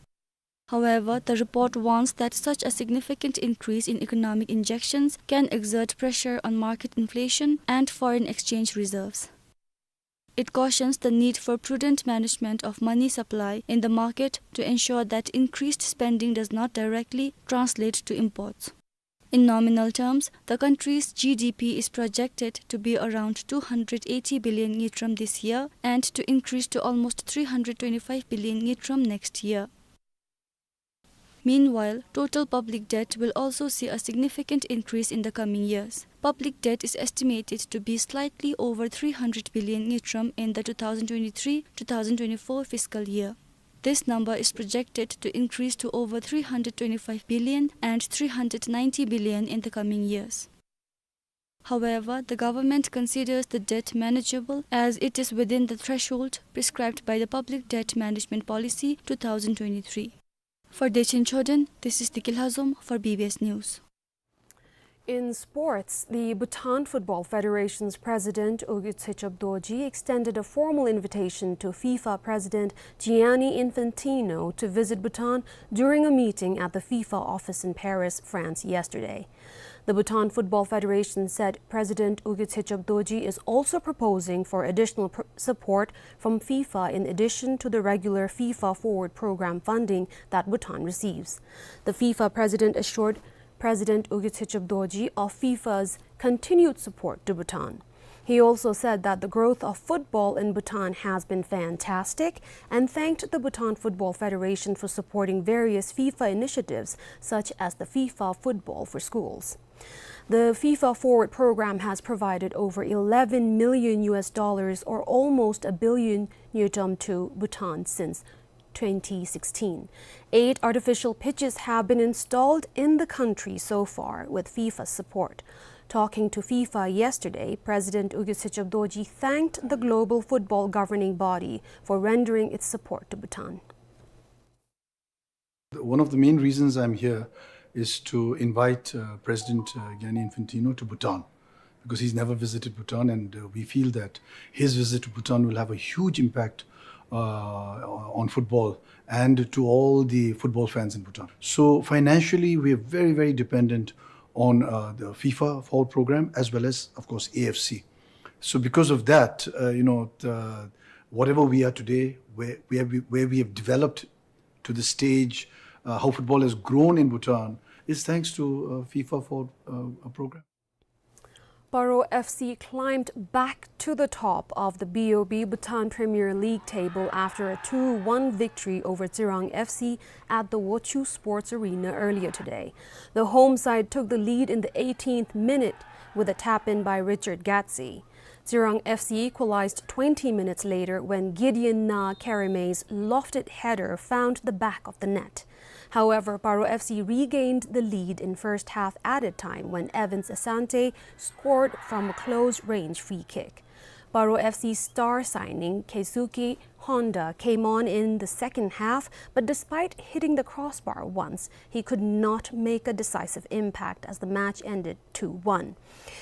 However, the report warns that such a significant increase in economic injections can exert pressure on market inflation and foreign exchange reserves. It cautions the need for prudent management of money supply in the market to ensure that increased spending does not directly translate to imports. In nominal terms, the country's G D P is projected to be around two hundred eighty billion ngultrum this year and to increase to almost three hundred twenty-five billion ngultrum next year. Meanwhile, total public debt will also see a significant increase in the coming years. Public debt is estimated to be slightly over three hundred billion ngultrum in the two thousand twenty-three two thousand twenty-four fiscal year. This number is projected to increase to over three hundred twenty-five billion and three hundred ninety billion in the coming years. However, the government considers the debt manageable as it is within the threshold prescribed by the Public Debt Management Policy two thousand twenty-three. For Dechen Choden, this is Deki Lhazom for B B S News. In sports, the Bhutan Football Federation's president, Ugye Tsechop Dorji, extended a formal invitation to FIFA president Gianni Infantino to visit Bhutan during a meeting at the FIFA office in Paris, France, yesterday. The Bhutan Football Federation said President Ugye Tsechop Dorji is also proposing for additional pr-, support from FIFA in addition to the regular FIFA Forward Program funding that Bhutan receives. The FIFA president assured President Ugye Tsechop Dorji of FIFA's continued support to Bhutan. He also said that the growth of football in Bhutan has been fantastic and thanked the Bhutan Football Federation for supporting various FIFA initiatives, such as the FIFA Football for Schools. The FIFA Forward Program has provided over eleven million U S dollars, or almost a billion ngultrum, to Bhutan since twenty sixteen. Eight artificial pitches have been installed in the country so far with FIFA support. Talking to FIFA yesterday, President Ugye Tsechop Dorji thanked the global football governing body for rendering its support to Bhutan. One of the main reasons I'm here is to invite, uh, President, uh, Gianni Infantino to Bhutan, because he's never visited Bhutan, and, uh, we feel that his visit to Bhutan will have a huge impact, uh, on football and to all the football fans in Bhutan. So financially, we are very, very dependent on, uh, the FIFA Forward Program as well as, of course, A F C. So because of that, uh, you know, the, whatever we are today, where, where we, where we have developed to the stage, uh, how football has grown in Bhutan is thanks to, uh, FIFA Forward, uh, Program. Paro F C climbed back to the top of the B O B Bhutan Premier League table after a two one victory over Tsirang F C at the Wochung Sports Arena earlier today. The home side took the lead in the eighteenth minute with a tap-in by Richard Gatsi. Tsirang F C equalized twenty minutes later when Gideon Nah Karame's lofted header found the back of the net. However, Paro F C regained the lead in first half added time when Evans Asante scored from a close-range free kick. Paro F C star signing Keisuke Honda came on in the second half, but despite hitting the crossbar once, he could not make a decisive impact as the match ended two one.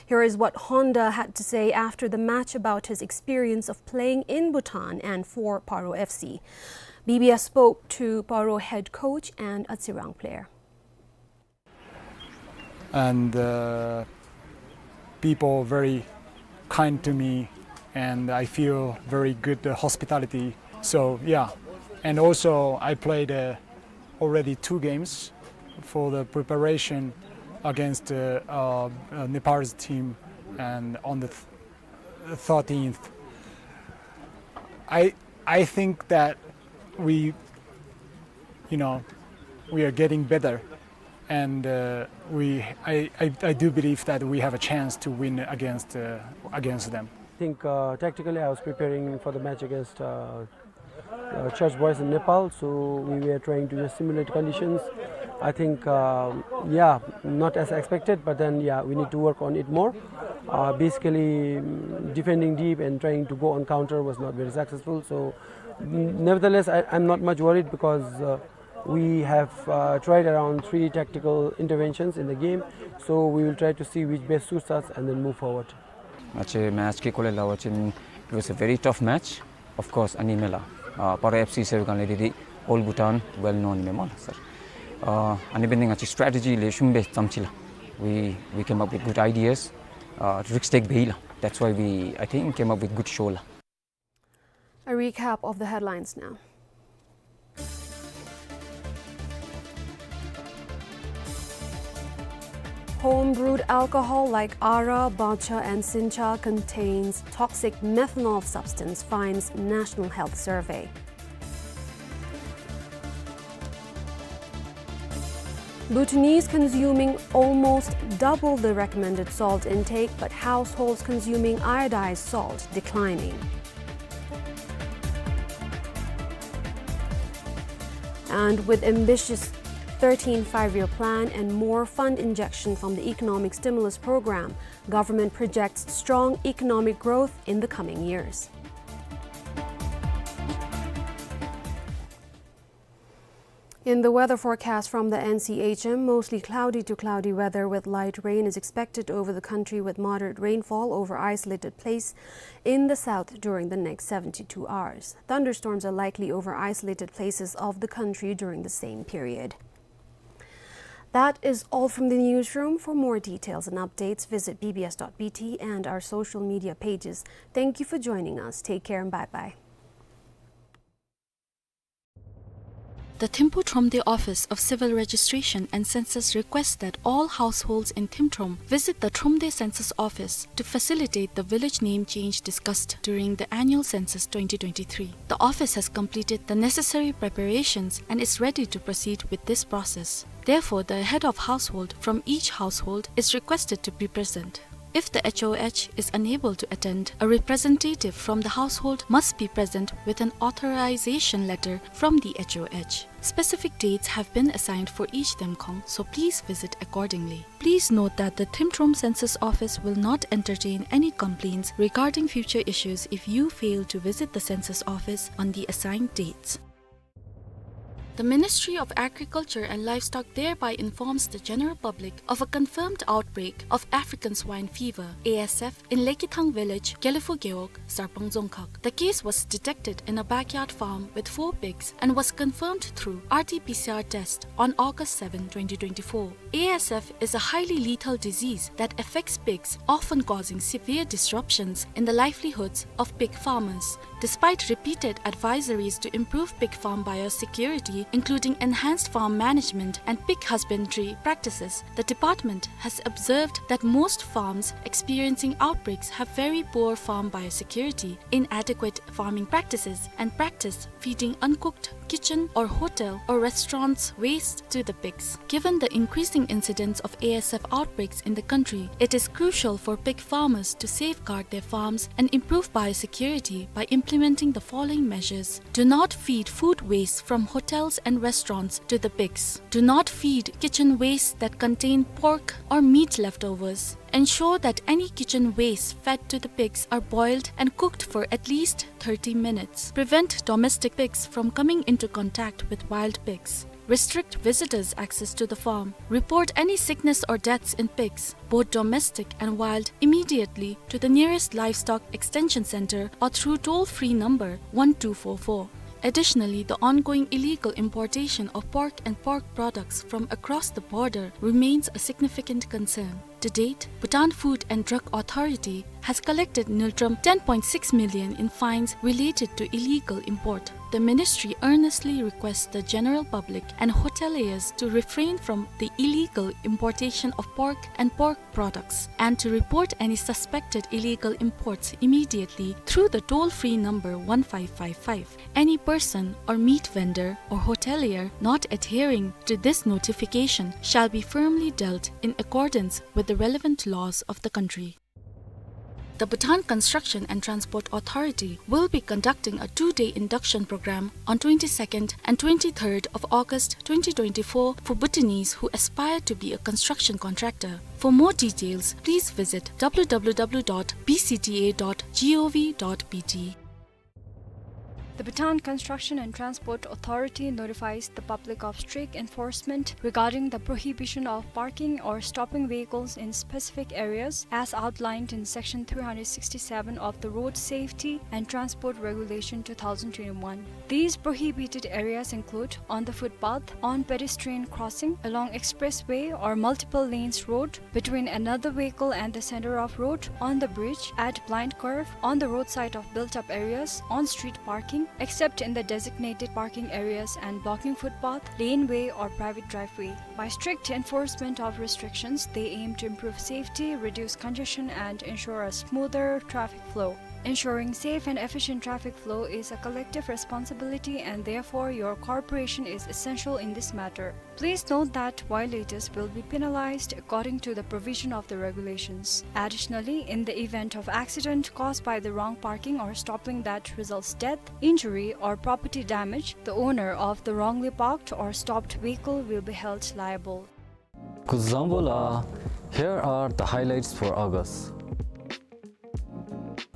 Here is what Honda had to say after the match about his experience of playing in Bhutan and for Paro F C. B B S spoke to Paro head coach and a Tsirang player. And, uh, people very kind to me, and I feel very good, uh, hospitality. So, yeah. And also, I played, uh, already two games for the preparation against, uh, uh, uh, Nepal's team, and on the th-, thirteenth. I, I think that we, you know, we are getting better, and, uh, we, I, I, I do believe that we have a chance to win against, uh, against them. I think, uh, tactically I was preparing for the match against, uh, uh, Church Boys in Nepal, so we were trying to just simulate conditions. I think, um, yeah, not as expected, but then, yeah, we need to work on it more. Uh, basically, mm, defending deep and trying to go on counter was not very successful. So, n-, nevertheless, I, I'm not much worried because, uh, we have, uh, tried around three tactical interventions in the game. So we will try to see which best suits us and then move forward. Ache match ke kole la wachin, it was a very tough match. Of course, ani mela, uh, Paro F C se ganle didi, All Bhutan well known མས་སྨོ་ལགས་སར། ཨ་ཨ་ནི་འབད་ནི་ང་བཅས་strategy ལེགས་ཤོམ་སྦེ་བརྩམས་ཅི་ལགས། We, we came up with good ideas, uh, risk take འབད་ཡི་ལགས། That's why we, I think, came up with good show ལགས། A recap of the headlines now. Home-brewed alcohol like Ara, Bacha and Sincha contains toxic methanol substance, finds National Health Survey. Bhutanese consuming almost double the recommended salt intake, but households consuming iodized salt declining. And with ambitious thirteenth Five-Year Plan and more fund injection from the Economic Stimulus Program, government projects strong economic growth in the coming years. In the weather forecast from the N C H M, mostly cloudy to cloudy weather with light rain is expected over the country, with moderate rainfall over isolated place in the south during the next seventy-two hours. Thunderstorms are likely over isolated places of the country during the same period. That is all from the newsroom. For more details and updates, visit B B S dot B T and our social media pages. Thank you for joining us. Take care and bye-bye. The Thimphu Thromde Office of Civil Registration and Census requests that all households in Thimthrom visit the Thromde Census Office to facilitate the village name change discussed during the annual census twenty twenty-three. The office has completed the necessary preparations and is ready to proceed with this process. Therefore, the head of household from each household is requested to be present. If the H O H is unable to attend, a representative from the household must be present with an authorization letter from the H O H. Specific dates have been assigned for each Themkhong, so please visit accordingly. Please note that the Thimthrom Census Office will not entertain any complaints regarding future issues if you fail to visit the census office on the assigned dates. The Ministry of Agriculture and Livestock thereby informs the general public of a confirmed outbreak of African swine fever, A S F, in Lekithang village, Gelephu Gewog, Sarpang Dzongkhag. The case was detected in a backyard farm with four pigs and was confirmed through R T P C R test on August seven, twenty twenty-four. A S F is a highly lethal disease that affects pigs, often causing severe disruptions in the livelihoods of pig farmers. Despite repeated advisories to improve pig farm biosecurity, including enhanced farm management and pig husbandry practices, the department has observed that most farms experiencing outbreaks have very poor farm biosecurity, inadequate farming practices, and practice feeding uncooked kitchen or hotel or restaurant's waste to the pigs. Given the increasing incidence of A S F outbreaks in the country, it is crucial for pig farmers to safeguard their farms and improve biosecurity by implementing the following measures. Do not feed food waste from hotels and restaurants to the pigs. Do not feed kitchen waste that contain pork or meat leftovers. Ensure that any kitchen waste fed to the pigs are boiled and cooked for at least thirty minutes. Prevent domestic pigs from coming into contact with wild pigs. Restrict visitors' access to the farm. Report any sickness or deaths in pigs, both domestic and wild, immediately to the nearest livestock extension center or through toll-free number one two four four. Additionally, the ongoing illegal importation of pork and pork products from across the border remains a significant concern. To date, Bhutan Food and Drug Authority has collected ngultrum ten point six million in fines related to illegal import. The ministry earnestly requests the general public and hoteliers to refrain from the illegal importation of pork and pork products and to report any suspected illegal imports immediately through the toll-free number one five five five. Any person or meat vendor or hotelier not adhering to this notification shall be firmly dealt in accordance with the relevant laws of the country. The Bhutan Construction and Transport Authority will be conducting a two-day induction program on twenty-second and twenty-third of August twenty twenty-four for Bhutanese who aspire to be a construction contractor. For more details, please visit W W W dot B C T A dot gov dot B T. The Bhutan Construction and Transport Authority notifies the public of strict enforcement regarding the prohibition of parking or stopping vehicles in specific areas as outlined in Section three hundred sixty-seven of the Road Safety and Transport Regulation two thousand twenty-one. These prohibited areas include on the footpath, on pedestrian crossing, along expressway or multiple lanes road, between another vehicle and the center of road, on the bridge, at blind curve, on the roadside of built-up areas, on street parking, except in the designated parking areas and blocking footpath, laneway or private driveway. By strict enforcement of restrictions, they aim to improve safety, reduce congestion, and ensure a smoother traffic flow. Ensuring safe and efficient traffic flow is a collective responsibility, and therefore your cooperation is essential in this matter. Please note that violators will be penalized according to the provision of the regulations. Additionally, in the event of accident caused by the wrong parking or stopping that results death, injury, or property damage, the owner of the wrongly parked or stopped vehicle will be held liable. Kuzuzangpo la, here are the highlights for August.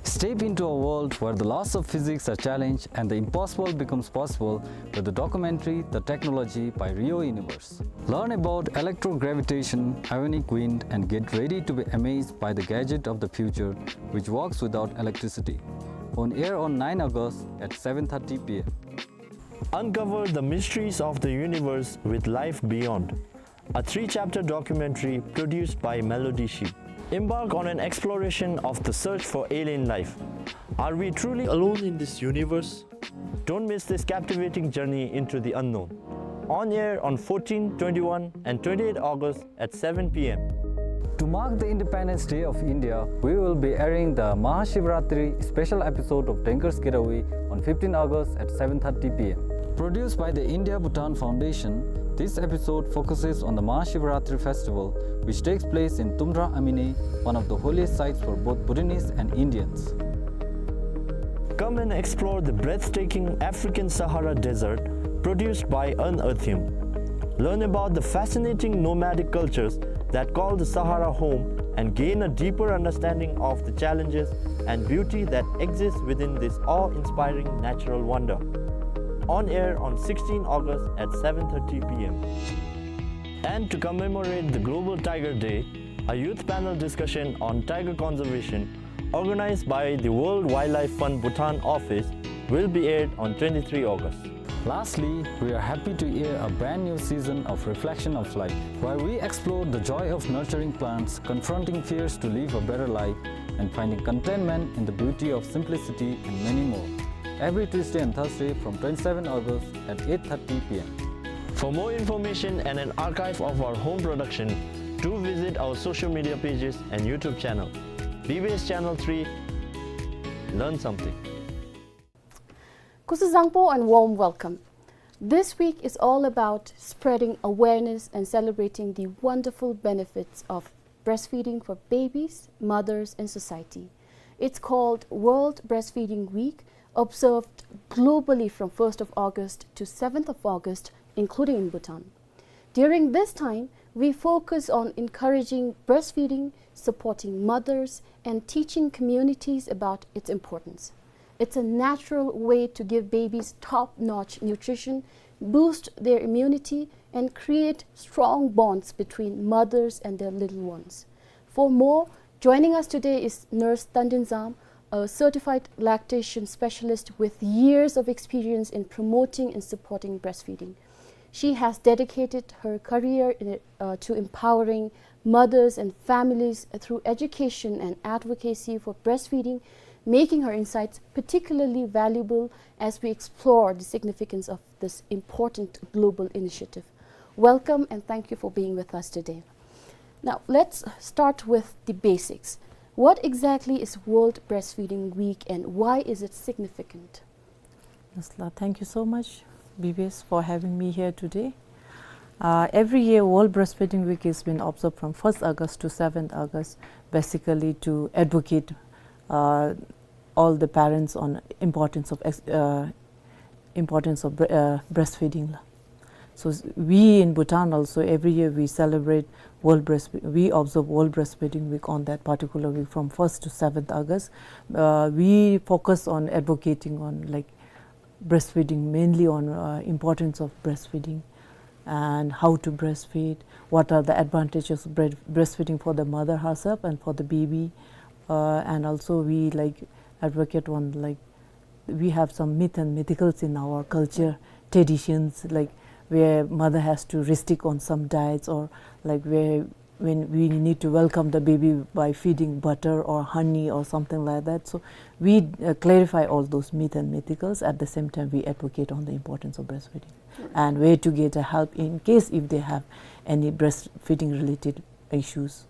Step into a world where the laws of physics are challenged and the impossible becomes possible with the documentary The Technology by Rio Universe. Learn about electrogravitation, ionic wind, and get ready to be amazed by the gadget of the future which works without electricity. On air on nine August at seven thirty p m. Uncover the mysteries of the universe with Life Beyond, a three-chapter documentary produced by Melody Sheep. Embark on an exploration of the search for alien life. Are we truly alone in this universe? Don't miss this captivating journey into the unknown. On air on fourteen, twenty-one, and twenty-eight August at seven p m. To mark the Independence Day of India, we will be airing the Mahashivratri special episode of Danger's Getaway on fifteen August at seven thirty p m. Produced by the India Bhutan Foundation, this episode focuses on the Mahashivratri festival, which takes place in Tumra Amine, one of the holiest sites for both Bhutanese and Indians. Come and explore the breathtaking African Sahara Desert, produced by Unearthium. Learn about the fascinating nomadic cultures that call the Sahara home and gain a deeper understanding of the challenges and beauty that exist within this awe-inspiring natural wonder. On air on sixteen August at seven thirty p m. And to commemorate the Global Tiger Day, a youth panel discussion on tiger conservation, organized by the World Wildlife Fund Bhutan office, will be aired on twenty-three August. Lastly, we are happy to air a brand new season of Reflection of Life, where we explore the joy of nurturing plants, confronting fears to live a better life, and finding contentment in the beauty of simplicity, and many more. Every Tuesday and Thursday from twenty-seven August at eight thirty p m. For more information and an archive of our home production, do visit our social media pages and YouTube channel. B B S Channel three, learn something. Kuzuzangpo and warm welcome. This week is all about spreading awareness and celebrating the wonderful benefits of breastfeeding for babies, mothers, and society. It's called World Breastfeeding Week, observed globally from first of August to seventh of August, including in Bhutan. During this time, we focus on encouraging breastfeeding, supporting mothers, and teaching communities about its importance. It's a natural way to give babies top-notch nutrition, boost their immunity, and create strong bonds between mothers and their little ones. For more, joining us today is Nurse Tandin Zam, a certified lactation specialist with years of experience in promoting and supporting breastfeeding. She has dedicated her career in, uh, to empowering mothers and families through education and advocacy for breastfeeding, making her insights particularly valuable as we explore the significance of this important global initiative. Welcome and thank you for being with us today. Now, let's start with the basics. What exactly is World Breastfeeding Week and why is it significant? Nasla, thank you so much, B B S, for having me here today. Uh, every year, World Breastfeeding Week has been observed from first August to seventh August, basically to advocate, uh, all the parents on importance of ex-, uh, importance of bre-, uh, breastfeeding la. So s-, we in Bhutan also, every year we celebrate World Breastfeed-, we observe World Breastfeeding Week on that particular week from first to seventh August. Uh, we focus on advocating on, like, breastfeeding, mainly on, uh, importance of breastfeeding and how to breastfeed, what are the advantages of bread-, breastfeeding for the mother herself and for the baby. Uh, and also we, like, advocate on, like, we have some myth and mythicals in our culture, traditions, like, where mother has to restrict on some diets, or, like, where when we need to welcome the baby by feeding butter or honey or something like that. So we, uh, clarify all those myth and mythicals. At the same time, we advocate on the importance of breastfeeding and where to get a help in case if they have any breastfeeding related issues.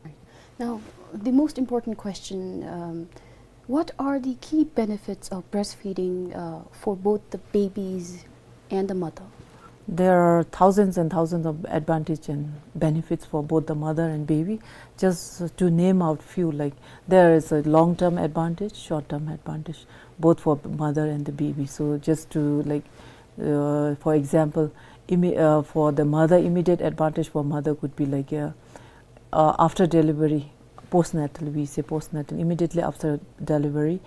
Now, the most important question, um, what are the key benefits of breastfeeding, uh, for both the babies and the mother? There are thousands and thousands of advantage and benefits for both the mother and baby. Just to name out few, like, there is a long-term advantage, short-term advantage, both for mother and the baby. So just to, like, uh, for example, imme-, uh, for the mother, immediate advantage for mother could be like, uh, uh, after delivery, postnatal, we say postnatal, immediately after delivery,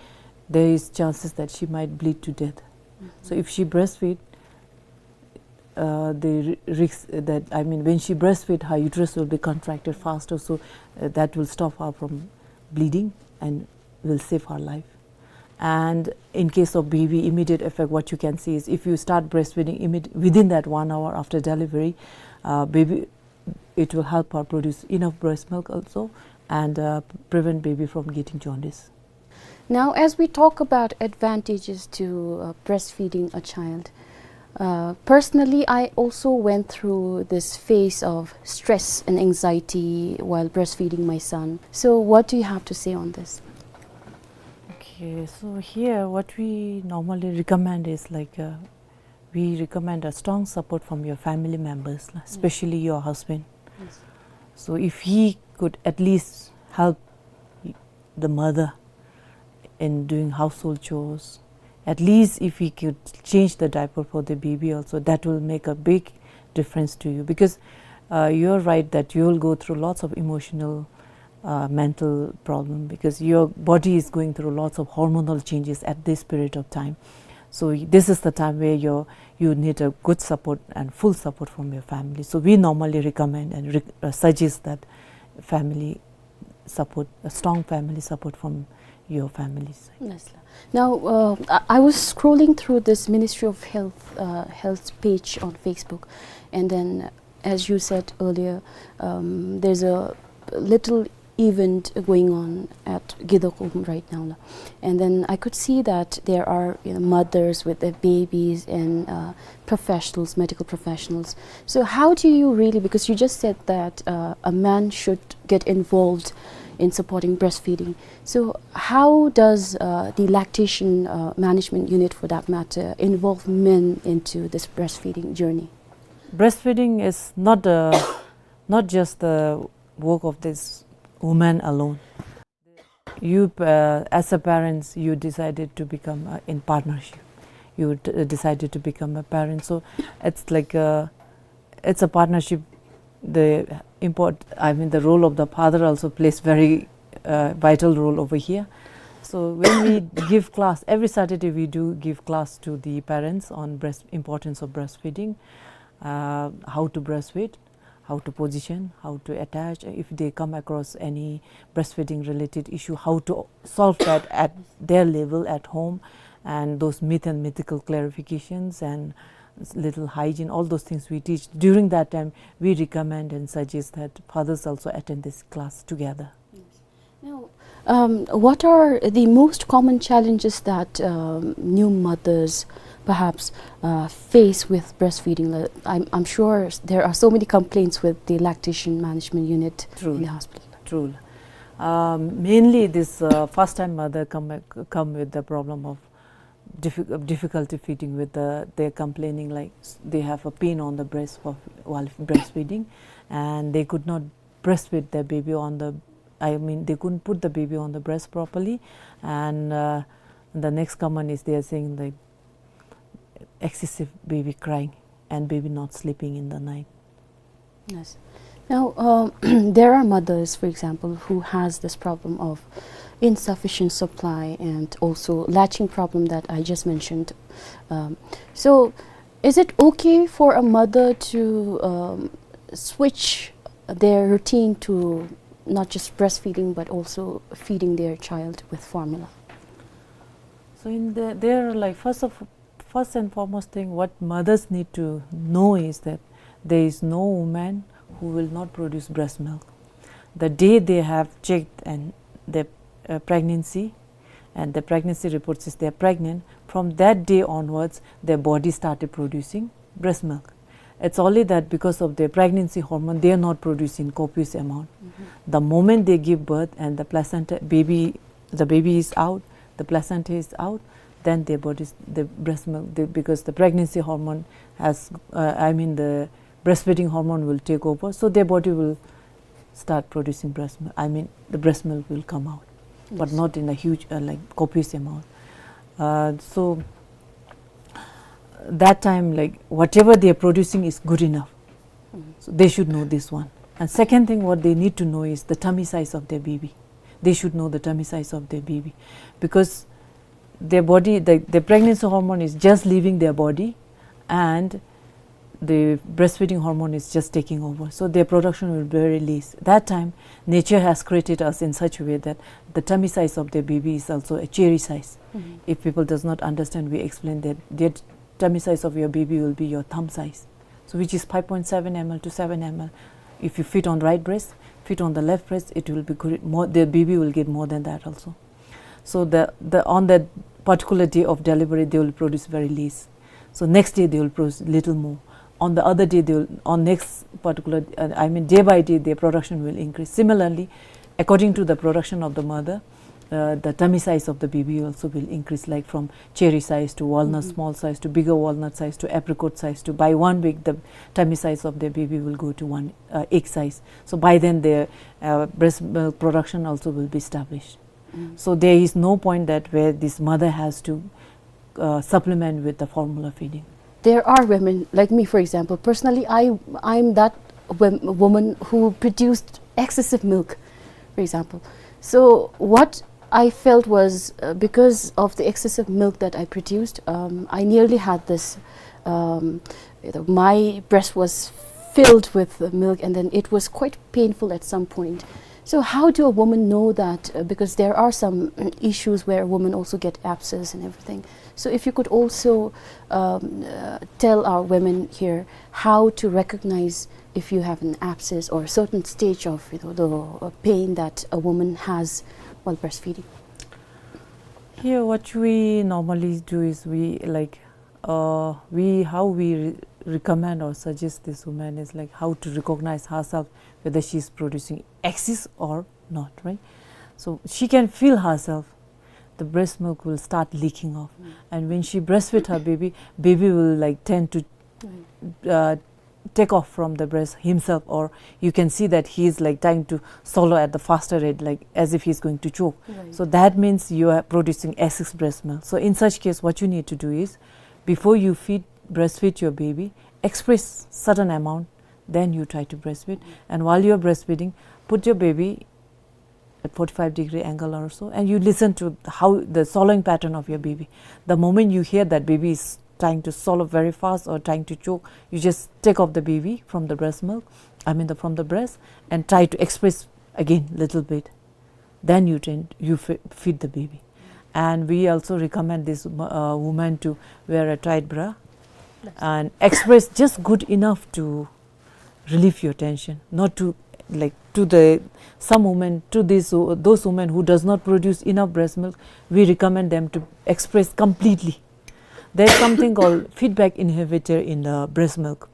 there is chances that she might bleed to death. So if she breastfeed, uh, the ri-, risk that, I mean, when she breastfeed, her uterus will be contracted faster, so, uh, that will stop her from bleeding and will save her life. And in case of baby, immediate effect, what you can see is if you start breastfeeding imme-, within that one hour after delivery, uh, baby, it will help her produce enough breast milk also and, uh, prevent baby from getting jaundice. Now, as we talk about advantages to, uh, breastfeeding a child, uh, personally, I also went through this phase of stress and anxiety while breastfeeding my son. So, what do you have to say on this? Okay, so here what we normally recommend is, like, uh, we recommend a strong support from your family members, la, especially your husband. Yes. So if he could at least help y-, the mother in doing household chores, at least if he could change the diaper for the baby also, that will make a big difference to you, because, uh, you're right that you'll go through lots of emotional, uh, mental problem, because your body is going through lots of hormonal changes at this period of time. So y-, this is the time where you're, you need a good support and full support from your family. So we normally recommend and rec-, uh, suggest that family support, a strong family support from your families. Yes, la. Now, uh, I, I was scrolling through this Ministry of Health, uh, health page on Facebook, and then, as you said earlier, um, there's a little event going on at Gedokhum right now, la. And then I could see that there are, you know, mothers with their babies and, uh, professionals, medical professionals. So how do you really, because you just said that, uh, a man should get involved in supporting breastfeeding. So how does, uh, the lactation, uh, management unit, for that matter, involve men into this breastfeeding journey? Breastfeeding is not a, not just the work of this woman alone. You, uh, as a parents, you decided to become, uh, in partnership. You d-, decided to become a parent. So it's like a, it's a partnership. The import-, I mean, the role of the father also plays very, uh, vital role over here. So when we give class, every Saturday we do give class to the parents on breast, importance of breastfeeding, uh, how to breastfeed, how to position, how to attach, if they come across any breastfeeding related issue, how to solve that at their level at home, and those myth and mythical clarifications and s-, little hygiene, all those things we teach. During that time, we recommend and suggest that fathers also attend this class together. Yes. Now, um, what are the most common challenges that, um, new mothers perhaps, uh, face with breastfeeding? Uh, I'm, I'm sure s-, there are so many complaints with the lactation management unit in the hospital. True. Um, mainly this, uh, first time mother come, come with the problem of diffi-, difficulty feeding with the, they're complaining like s-, they have a pain on the breast for, while breastfeeding, and they could not breastfeed their baby on the, I mean, they couldn't put the baby on the breast properly. And, uh, the next common is they are saying the excessive baby crying and baby not sleeping in the night. Yes. Now, um, there are mothers, for example, who has this problem of insufficient supply and also latching problem that I just mentioned. Um, so, is it okay for a mother to, um, switch their routine to not just breastfeeding but also feeding their child with formula? So in the, there, like, first of, first and foremost thing, what mothers need to know is that there is no woman who will not produce breast milk. The day they have checked and their, uh, pregnancy, and the pregnancy report says they are pregnant, from that day onwards, their body started producing breast milk. It's only that because of their pregnancy hormone, they are not producing copious amount. Mm-hmm. The moment they give birth and the placenta, baby, the baby is out, the placenta is out, then their bodies, the breast milk, they, because the pregnancy hormone has, uh, I mean, the breastfeeding hormone will take over, so their body will start producing breast milk. I mean, the breast milk will come out, but, yes, not in a huge, uh, like, copious amount. Uh, so that time, like, whatever they are producing is good enough. Mm. So they should know this one. And second thing, what they need to know is the tummy size of their baby. They should know the tummy size of their baby, because their body, the, the pregnancy hormone is just leaving their body, and the breastfeeding hormone is just taking over. So their production will be very less. That time, nature has created us in such a way that the tummy size of their baby is also a cherry size. Mm-hmm. If people does not understand, we explain that their tummy size of your baby will be your thumb size. So which is five point seven M L to seven M L. If you feed on right breast, feed on the left breast, it will be good, more, the baby will get more than that also. So the, the, on that particular day of delivery, they will produce very less. So next day they will produce little more. On the other day, they will, on next particular, uh, I mean, day by day, their production will increase. Similarly, according to the production of the mother, uh, the tummy size of the baby also will increase, like, from cherry size to walnut, mm-hmm, small size to bigger walnut size to apricot size to, by one week, the tummy size of the baby will go to one, uh, egg size. So by then, their, uh, breast milk production also will be established. Mm. So there is no point that where this mother has to, uh, supplement with the formula feeding. There are women, like me, for example. Personally, I, I'm that wom-, woman who produced excessive milk, for example. So what I felt was, uh, because of the excessive milk that I produced, um, I nearly had this, um, you know, my breast was filled with the milk, and then it was quite painful at some point. So how do a woman know that? Uh, because there are some, mm, issues where women also get abscess and everything. So if you could also, um, uh, tell our women here how to recognize if you have an abscess or a certain stage of, you know, the, uh, pain that a woman has while breastfeeding. Here, what we normally do is we, like, uh, we, how we re-, recommend or suggest this woman is, like, how to recognize herself whether she is producing excess or not, right? So she can feel herself, the breast milk will start leaking off. Mm. And when she breastfeed her baby, baby will, like, tend to, right, uh, take off from the breast himself, or you can see that he is, like, trying to swallow at the faster rate, like, as if he's going to choke. Right. So that means you are producing excess breast milk. So in such case, what you need to do is, before you feed, breastfeed your baby, express certain amount, then you try to breastfeed. And while you are breastfeeding, put your baby at forty-five degree angle or so, and you listen to how the swallowing pattern of your baby. The moment you hear that baby is trying to swallow very fast or trying to choke, you just take off the baby from the breast milk, I mean the, from the breast, and try to express again little bit. Then you tend, you f-, feed the baby. And we also recommend this, uh, woman to wear a tight bra and express just good enough to relieve your tension, not to, like, to the, some women, to this, those women who does not produce enough breast milk, we recommend them to express completely. There's something called feedback inhibitor in the breast milk.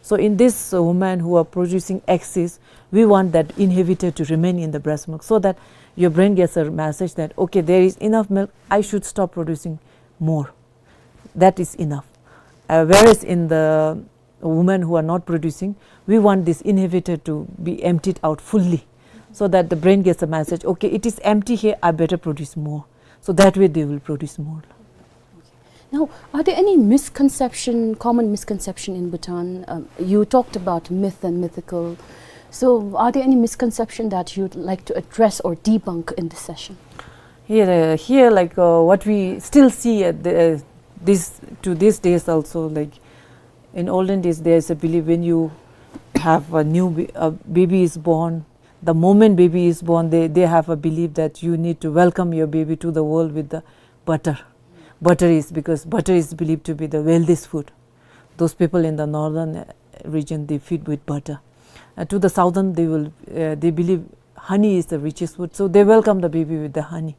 So in this, uh, woman who are producing excess, we want that inhibitor to remain in the breast milk so that your brain gets a message that, "Okay, there is enough milk, I should stop producing more." That is enough. Uh, whereas in the women who are not producing, we want this inhibitor to be emptied out fully so that the brain gets a message, "Okay, it is empty here, I better produce more." So that way they will produce more. Now, are there any misconception, common misconception in Bhutan? Um, you talked about myth and mythical. So, are there any misconception that you'd like to address or debunk in this session? Here, uh, here, like, uh, what we still see at the, uh, this, to these days also, like, in olden days, there's a belief when you have a new ba-, a baby is born, the moment baby is born, they, they have a belief that you need to welcome your baby to the world with the butter. Butter is, because butter is believed to be the wealthiest food. Those people in the northern, uh, region, they feed with butter. Uh, to the southern, they will, uh, they believe honey is the richest food, so they welcome the baby with the honey.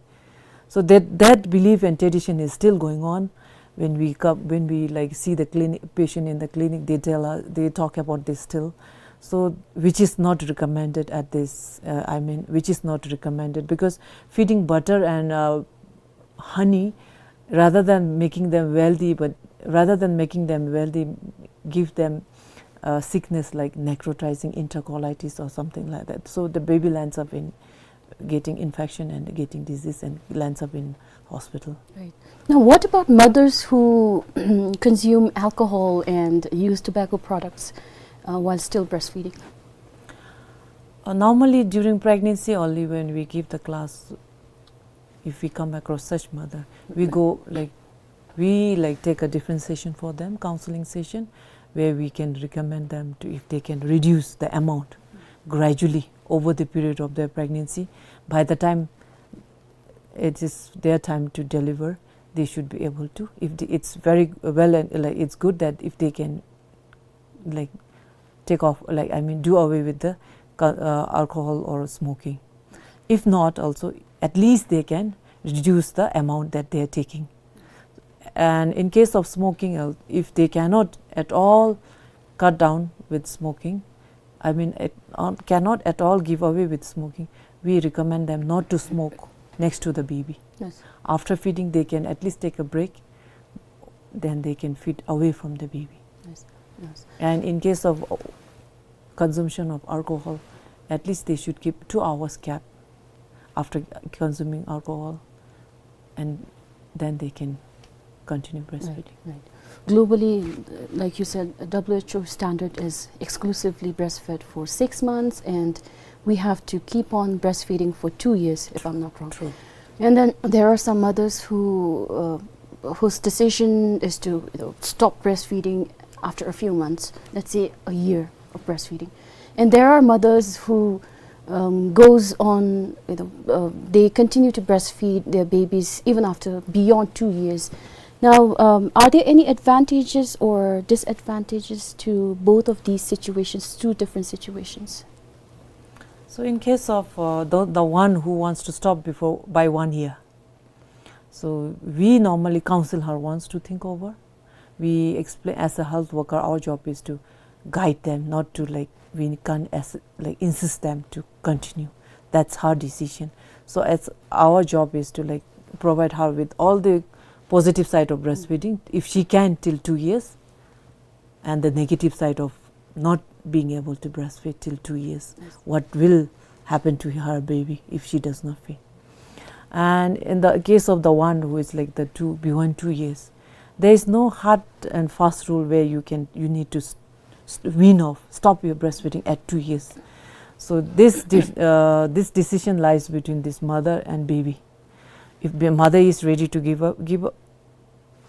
So that, that belief and tradition is still going on. When we come, when we, like, see the clinic, patient in the clinic, they tell us, they talk about this still. So, which is not recommended at this, uh, I mean, which is not recommended, because feeding butter and, uh, honey, rather than making them wealthy, but rather than making them wealthy, give them, uh, sickness like necrotizing enterocolitis or something like that. So the baby lands up in getting infection and getting disease and lands up in hospital. Right. Now, what about mothers who consume alcohol and use tobacco products, uh, while still breastfeeding? Uh, normally, during pregnancy, only when we give the class, if we come across such mother, we go, like, we, like, take a different session for them, counseling session, where we can recommend them to, if they can reduce the amount gradually over the period of their pregnancy. By the time it is their time to deliver, they should be able to. If the, it's very well and, like, it's good that if they can, like, take off, like, I mean, do away with the co-, uh, alcohol or smoking. If not, also, at least they can reduce the amount that they are taking. And in case of smoking, uh, if they cannot at all cut down with smoking, I mean, at, um, cannot at all give away with smoking, we recommend them not to smoke next to the baby. Yes. After feeding, they can at least take a break, then they can feed away from the baby. Yes, yes. And in case of, uh, consumption of alcohol, at least they should keep two hours gap after consuming alcohol, and then they can continue breastfeeding. Right, right. Globally, uh, like you said, W H O standard is exclusively breastfed for six months, and we have to keep on breastfeeding for two years, if I'm not wrong. True. And then there are some mothers who, uh, whose decision is to, you know, stop breastfeeding after a few months, let's say a year of breastfeeding. And there are mothers who, um, goes on, you know, uh, they continue to breastfeed their babies even after beyond two years. Now, um, are there any advantages or disadvantages to both of these situations, two different situations? So in case of, uh, the, the one who wants to stop before, by one year, so we normally counsel her once to think over. We explain, as a health worker, our job is to guide them, not to, like, we can't as, like, insist them to continue. That's her decision. So as our job is to, like, provide her with all the positive side of breastfeeding, if she can, till two years, and the negative side of not being able to breastfeed till two years. Yes. What will happen to her baby if she does not feed? And in the case of the one who is, like, the two, beyond two years, there is no hard and fast rule where you can, you need to s-, s-, wean off, stop your breastfeeding at two years. So this de-, uh, this decision lies between this mother and baby. If the mother is ready to give up, give up,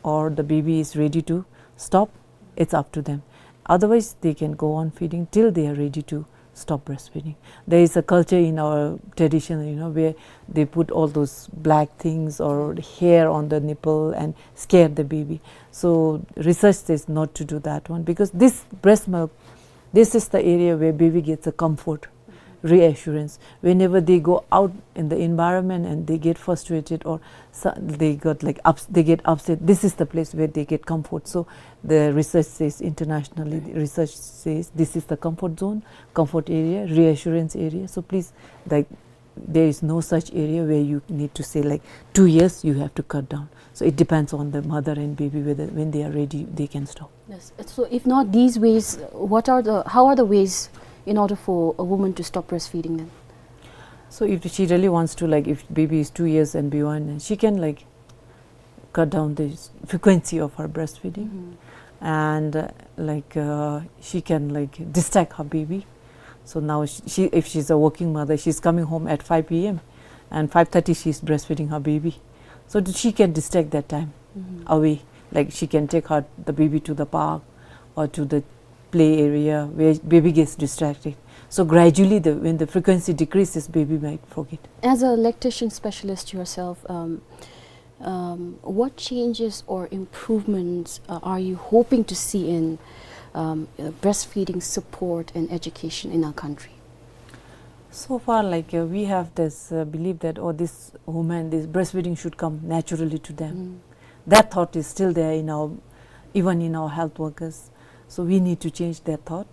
or the baby is ready to stop, it's up to them. Otherwise, they can go on feeding till they are ready to stop breastfeeding. There is a culture in our tradition, you know, where they put all those black things or hair on the nipple and scare the baby. So research says not to do that one, because this breast milk, this is the area where baby gets a comfort, reassurance. Whenever they go out in the environment and they get frustrated or so-, they got, like, ups-, they get upset, this is the place where they get comfort. So the research says, internationally, the research says this is the comfort zone, comfort area, reassurance area. So please, like, there is no such area where you need to say, like, two years you have to cut down. So it depends on the mother and baby whether when they are ready they can stop. Yes. So if not these ways, what are the, how are the ways in order for a woman to stop breastfeeding then? So if she really wants to, like, if baby is two years and beyond, and she can, like, cut down the s-, frequency of her breastfeeding. Mm-hmm. And, uh, like, uh, she can, like, distract her baby. So now she, she, if she's a working mother, she's coming home at five p m and five thirty she's breastfeeding her baby. So th-, she can distract that time away. Like, she can take her, the baby, to the park or to the play area where baby gets distracted. So gradually, the, when the frequency decreases, baby might forget. As a lactation specialist yourself, um, um, what changes or improvements, uh, are you hoping to see in, um, uh, breastfeeding support and education in our country? So far, like, uh, we have this, uh, belief that, oh, this woman, this breastfeeding should come naturally to them. That thought is still there in our, even in our health workers. So we need to change that thought.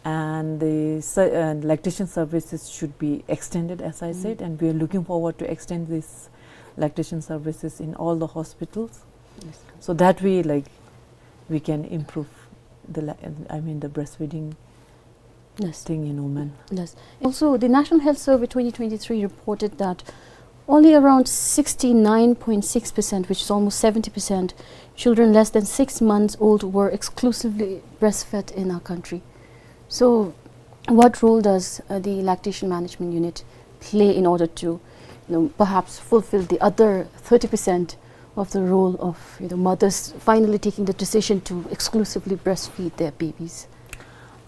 And the se-, uh, lactation services should be extended, as I said, and we are looking forward to extend this lactation services in all the hospitals. Yes. So that way, like, we can improve the la-, I mean, the breastfeeding thing in women. Yes. Also, the National Health Survey twenty twenty-three reported that only around sixty-nine point six percent, which is almost seventy percent, children less than six months old were exclusively breastfed in our country. So, what role does, uh, the lactation management unit play in order to, you know, perhaps fulfill the other thirty percent of the role of, you know, mothers finally taking the decision to exclusively breastfeed their babies?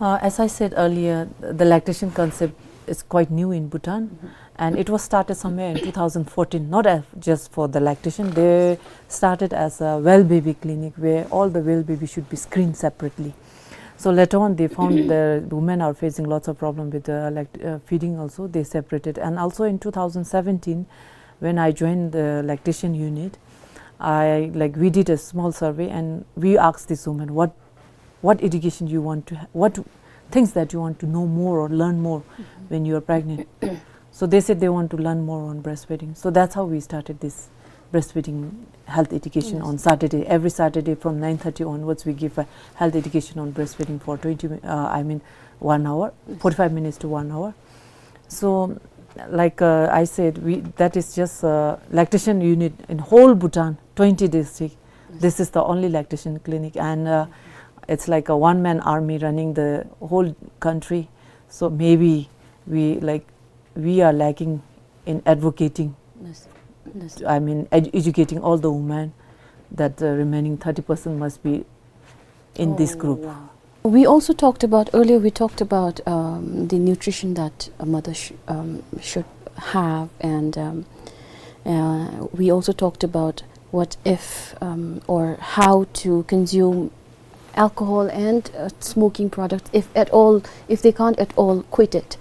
Uh, as I said earlier, the lactation concept is quite new in Bhutan, and it was started somewhere in two thousand fourteen, not as, just for the lactation. They started as a well baby clinic where all the well baby should be screened separately. So later on, they found the women are facing lots of problem with the, like, uh, feeding also. They separated. And also in two thousand seventeen, when I joined the lactation unit, I, like, we did a small survey and we asked this woman, what, what education you want to ha-, what things that you want to know more or learn more when you are pregnant. So they said they want to learn more on breastfeeding. So that's how we started this breastfeeding health education on Saturday. Every Saturday from nine thirty onwards, we give a health education on breastfeeding for twenty mi-, uh, I mean, one hour, forty-five minutes to one hour. So, like, uh, I said, we, that is just, uh, lactation unit in whole Bhutan, twenty district. This is the only lactation clinic, and, uh, it's like a one-man army running the whole country. So maybe we, like, we are lacking in advocating, I mean, edu-, educating all the women that the remaining thirty percent must be in this group. We also talked about, earlier we talked about, um, the nutrition that a mother sh-, um, should have, and, um, uh, we also talked about what if, um, or how to consume alcohol and, uh, smoking products, if at all, if they can't at all quit it.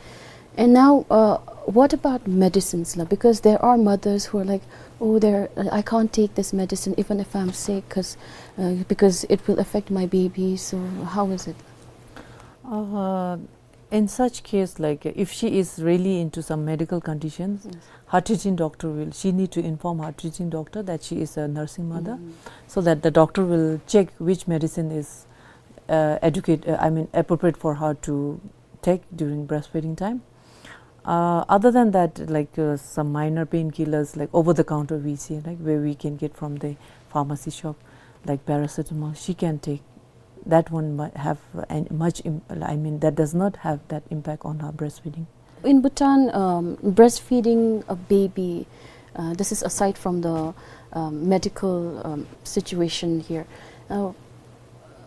And now, uh, what about medicines, la? Because there are mothers who are like, "Oh, there, uh, I can't take this medicine even if I'm sick, 'cause, uh, because it will affect my baby." So how is it? Uh, in such case, like, if she is really into some medical conditions, her treating doctor will, she need to inform her treating doctor that she is a nursing mother, so that the doctor will check which medicine is, uh, educate, uh, I mean, appropriate for her to take during breastfeeding time. Uh, other than that, like, uh, some minor painkillers, like over the counter we see, like, where we can get from the pharmacy shop, like paracetamol, she can take. That won't mu-, have an, much, im-, I mean, that does not have that impact on her breastfeeding. In Bhutan, um, breastfeeding a baby, uh, this is aside from the, um, medical, um, situation here. Uh,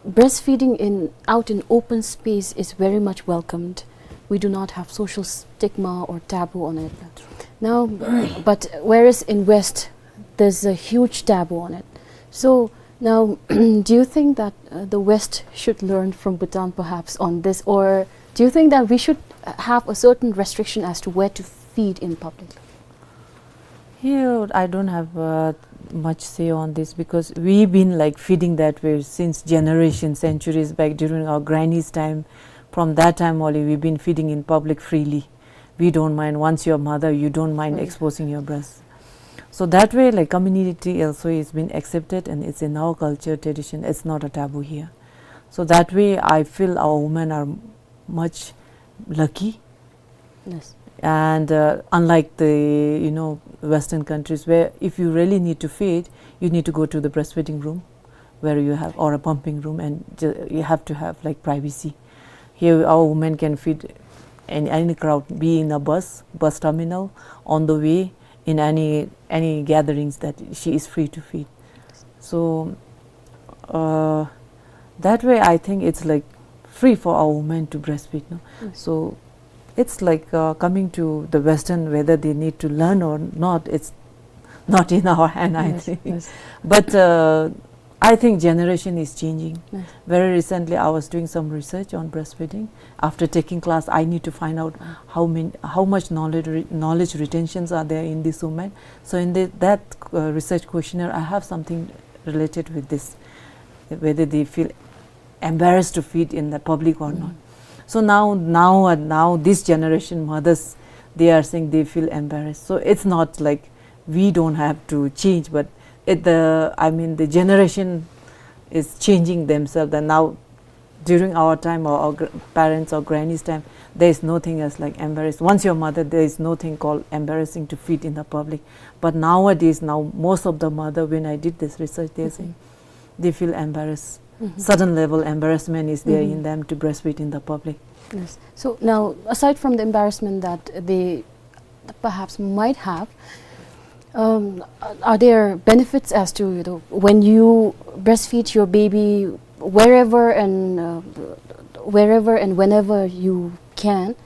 breastfeeding in, out in open space is very much welcomed. We do not have social stigma or taboo on it. Now, but whereas in West, there's a huge taboo on it. So now, do you think that, uh, the West should learn from Bhutan perhaps on this, or do you think that we should, uh, have a certain restriction as to where to feed in public? Here, I don't have, uh, much say on this, because we've been, like, feeding that way since generations, centuries back during our granny's time. From that time only, we've been feeding in public freely. We don't mind. Once you're a mother, you don't mind exposing your breast. So that way, like, community also is been accepted, and it's in our culture, tradition. It's not a taboo here. So that way, I feel our women are much lucky. Yes. And, uh, unlike the, you know, Western countries, where if you really need to feed, you need to go to the breastfeeding room, where you have, or a pumping room, and ju-, you have to have, like, privacy. Here, our women can feed in any crowd, be in a bus, bus terminal, on the way, in any, any gatherings that she is free to feed. So, uh, that way, I think it's, like, free for our women to breastfeed, no? Yes. So, it's like, uh, coming to the Western, whether they need to learn or not, it's not in our hand, I Yes, think. yes. But, uh, I think generation is changing. Yes. Very recently, I was doing some research on breastfeeding. After taking class, I need to find out how many, how much knowledge re-, knowledge retentions are there in this woman. So in the, that, uh, research questionnaire, I have something related with this, whether they feel embarrassed to feed in the public or not. Mm. So now, now, uh, now this generation mothers, they are saying they feel embarrassed. So it's not like we don't have to change, but it, the, I mean, the generation is changing themselves. And now, during our time, or our gr-, parents or grannies' time, there is nothing as, like, embarrassed. Once you're mother, there is nothing called embarrassing to feed in the public. But nowadays, now most of the mother, when I did this research, they say they feel embarrassed. Mm-hmm. Certain level embarrassment is there Mm-hmm. in them to breastfeed in the public. Yes. So now, aside from the embarrassment that they perhaps might have, um, are there benefits as to, you know, when you breastfeed your baby wherever and, uh, wherever and whenever you can,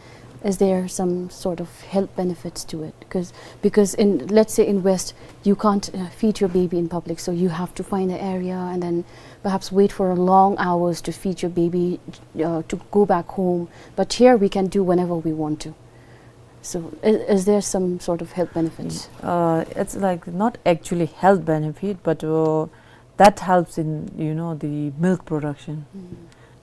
is there some sort of health benefits to it? 'Cause, because in, let's say in West, you can't, uh, feed your baby in public, so you have to find an area and then perhaps wait for a long hours to feed your baby, uh, to go back home. But here we can do whenever we want to. So, is, is there some sort of health benefits? Uh, it's, like, not actually health benefit, but, uh, that helps in, you know, the milk production Mm.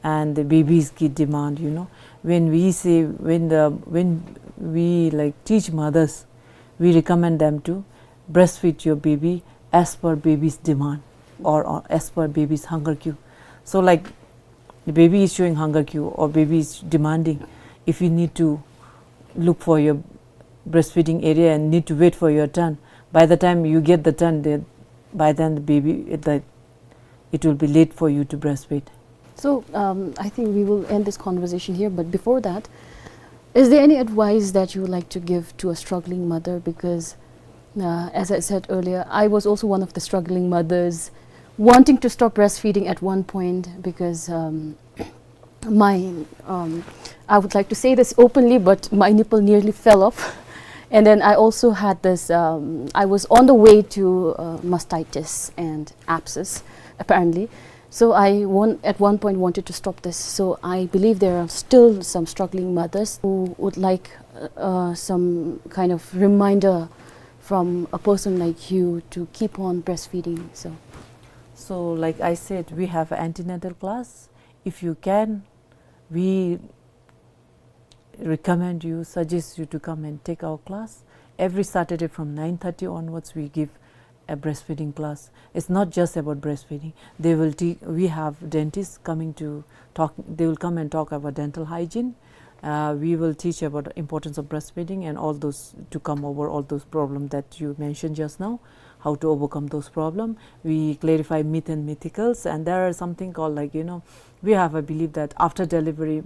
and the babies' ki demand, you know. When we say, when the, when we, like, teach mothers, we recommend them to breastfeed your baby as per baby's demand or, or as per baby's hunger cue. So, like, the baby is showing hunger cue or baby is demanding, if you need to look for your breastfeeding area and need to wait for your turn, by the time you get the turn, the, by then the baby, it, the, it will be late for you to breastfeed. So, um, I think we will end this conversation here, but before that, is there any advice that you would like to give to a struggling mother? Because, uh, as I said earlier, I was also one of the struggling mothers wanting to stop breastfeeding at one point because, um, my, um, I would like to say this openly, but my nipple nearly fell off. And then I also had this, um, I was on the way to, uh, mastitis and abscess, apparently. So I won-, at one point wanted to stop this. So I believe there are still some struggling mothers who would like, uh, some kind of reminder from a person like you to keep on breastfeeding. So, so, like I said, we have antenatal class. If you can, we recommend you, suggest you to come and take our class. Every Saturday from nine thirty onwards, we give a breastfeeding class. It's not just about breastfeeding. They will te-, we have dentists coming to talk, they will come and talk about dental hygiene. Uh, we will teach about the importance of breastfeeding and all those, to come over all those problems that you mentioned just now, how to overcome those problems. We clarify myth and mythicals, and there are something called, like, you know, we have a belief that after delivery,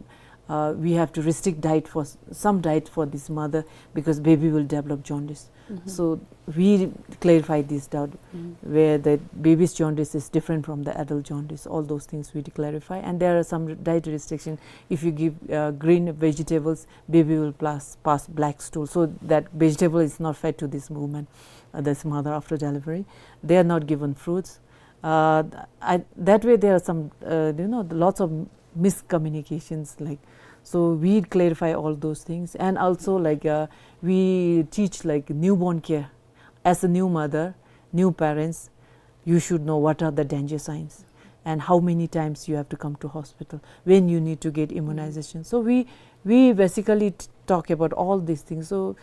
uh, we have to restrict diet for s-, some diet for this mother because baby will develop jaundice. Mm-hmm. So we clarify this doubt, Mm-hmm. where the baby's jaundice is different from the adult jaundice. All those things we clarify. And there are some diet restriction. If you give, uh, green vegetables, baby will pass, pass black stool. So that vegetable is not fed to this woman, uh, this mother after delivery. They are not given fruits. Uh, I, that way there are some, uh, you know, lots of miscommunications, like, so we clarify all those things. And also, like, uh, we teach, like, newborn care. As a new mother, new parents, you should know what are the danger signs and how many times you have to come to hospital, when you need to get immunization. So we, we basically t-, talk about all these things. So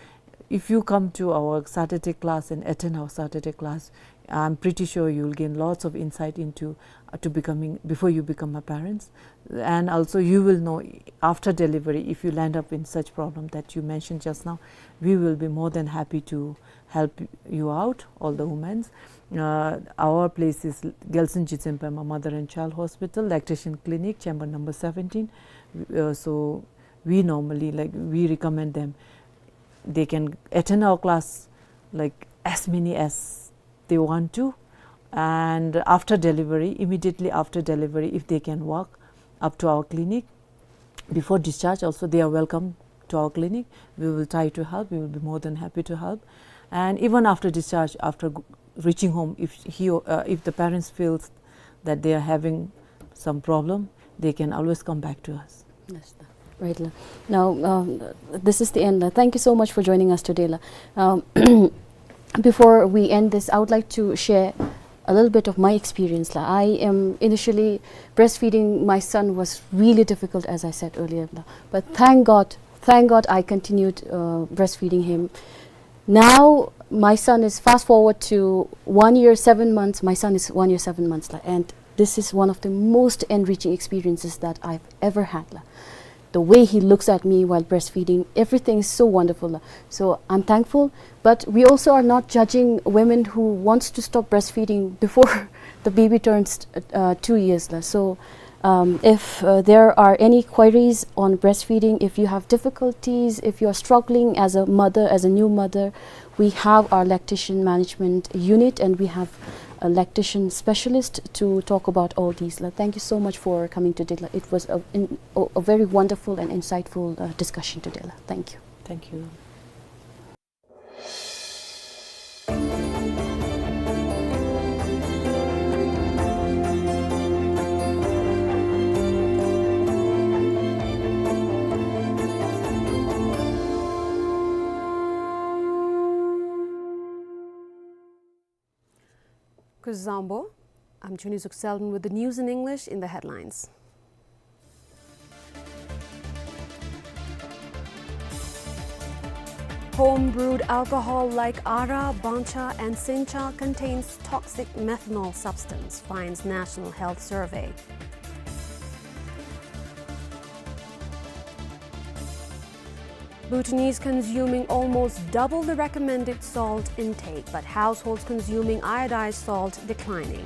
if you come to our Saturday class and attend our Saturday class, I'm pretty sure you'll gain lots of insight into, uh, to becoming, before you become a parent. And also you will know after delivery, if you land up in such problem that you mentioned just now, we will be more than happy to help you out, all the women. Uh, our place is Gyaltsuen Jitsen Pema Mother and Child Hospital, Lactation Clinic, chamber number seventeen. Uh, so We normally, like, we recommend them, they can attend our class, like, as many as they want to. And after delivery, immediately after delivery, if they can walk up to our clinic, before discharge also, they are welcome to our clinic. We will try to help. We will be more than happy to help. And even after discharge, after g-, reaching home, if he or, uh, if the parents feels that they are having some problem, they can always come back to us. Yes, sir. Right, la. Now, um, this is the end, la. Thank you so much for joining us today, la. Um, before we end this, I would like to share a little bit of my experience, la. I am initially, breastfeeding my son was really difficult, as I said earlier, la. But thank God, thank God I continued, uh, breastfeeding him. Now, my son is, fast forward to one year, seven months, my son is one year, seven months, la, and this is one of the most enriching experiences that I've ever had, la. The way he looks at me while breastfeeding, everything is so wonderful, la. So I'm thankful, but we also are not judging women who wants to stop breastfeeding before the baby turns, uh, two years, la. So, um, if, uh, there are any queries on breastfeeding, if you have difficulties, if you are struggling as a mother, as a new mother, we have our lactation management unit, and we have a lactation specialist to talk about all these, la. Thank you so much for coming today, la. It was a, in, a, a very wonderful and insightful, uh, discussion today, la. Thank you. Thank you. Kuzuzangpo, I'm Chuni Zukselden with the news in English in the headlines. Home-brewed alcohol like Ara, Bangcha and Sincha contains toxic methanol substance, finds National Health Survey. Bhutanese consuming almost double the recommended salt intake, but households consuming iodized salt declining.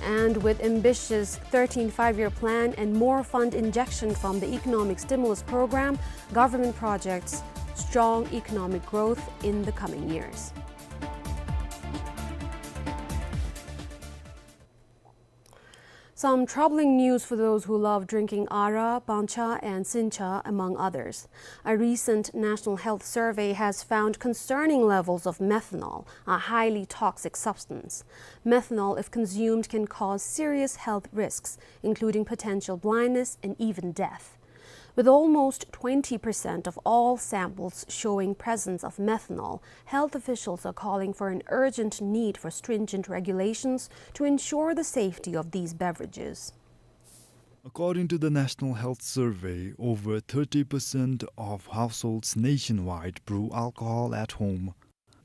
And with ambitious thirteenth Five-Year Plan and more fund injection from the Economic Stimulus Program, government projects strong economic growth in the coming years. Some troubling news for those who love drinking Ara, Bangcha and Sincha, among others. A recent National Health Survey has found concerning levels of methanol, a highly toxic substance. Methanol, if consumed, can cause serious health risks, including potential blindness and even death. With almost twenty percent of all samples showing presence of methanol, health officials are calling for an urgent need for stringent regulations to ensure the safety of these beverages. According to the National Health Survey, over thirty percent of households nationwide brew alcohol at home.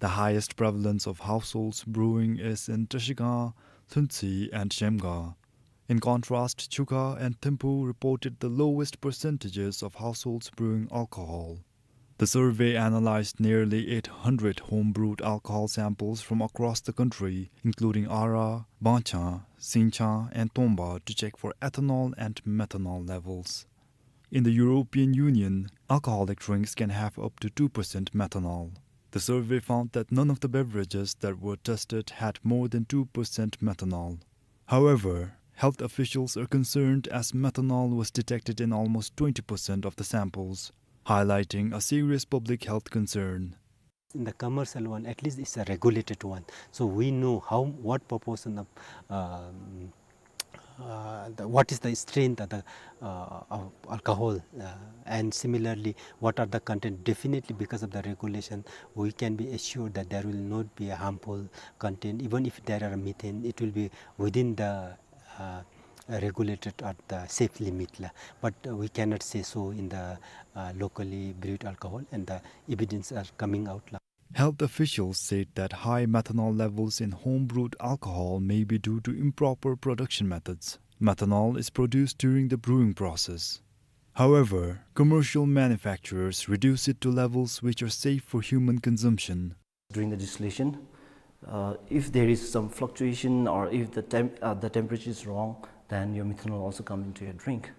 The highest prevalence of households brewing is in Trashigang, Lhuentse, and Zhemgang. In contrast, Chukha and Thimphu reported the lowest percentages of households brewing alcohol. The survey analyzed nearly eight hundred home-brewed alcohol samples from across the country, including Ara, Bangcha, Sincha, and Tomba, to check for ethanol and methanol levels. In the European Union, alcoholic drinks can have up to two percent methanol. The survey found that none of the beverages that were tested had more than two percent methanol. However, health officials are concerned as methanol was detected in almost twenty percent of the samples, highlighting a serious public health concern. In the commercial one, at least it's a regulated one. So we know how, what proportion of, um, uh, the, what is the strength of the, uh, of alcohol, uh, and similarly, what are the content. Definitely, because of the regulation, we can be assured that there will not be a harmful content. Even if there are methane, it will be within the, uh, regulated at the safe limit, la. But, uh, we cannot say so in the, uh, locally brewed alcohol, and the evidence are coming out, la. Health officials said that high methanol levels in home-brewed alcohol may be due to improper production methods. Methanol is produced during the brewing process. However, commercial manufacturers reduce it to levels which are safe for human consumption. During the distillation, uh, if there is some fluctuation or if the temp-, uh, the temperature is wrong, then your methanol also come into your drink.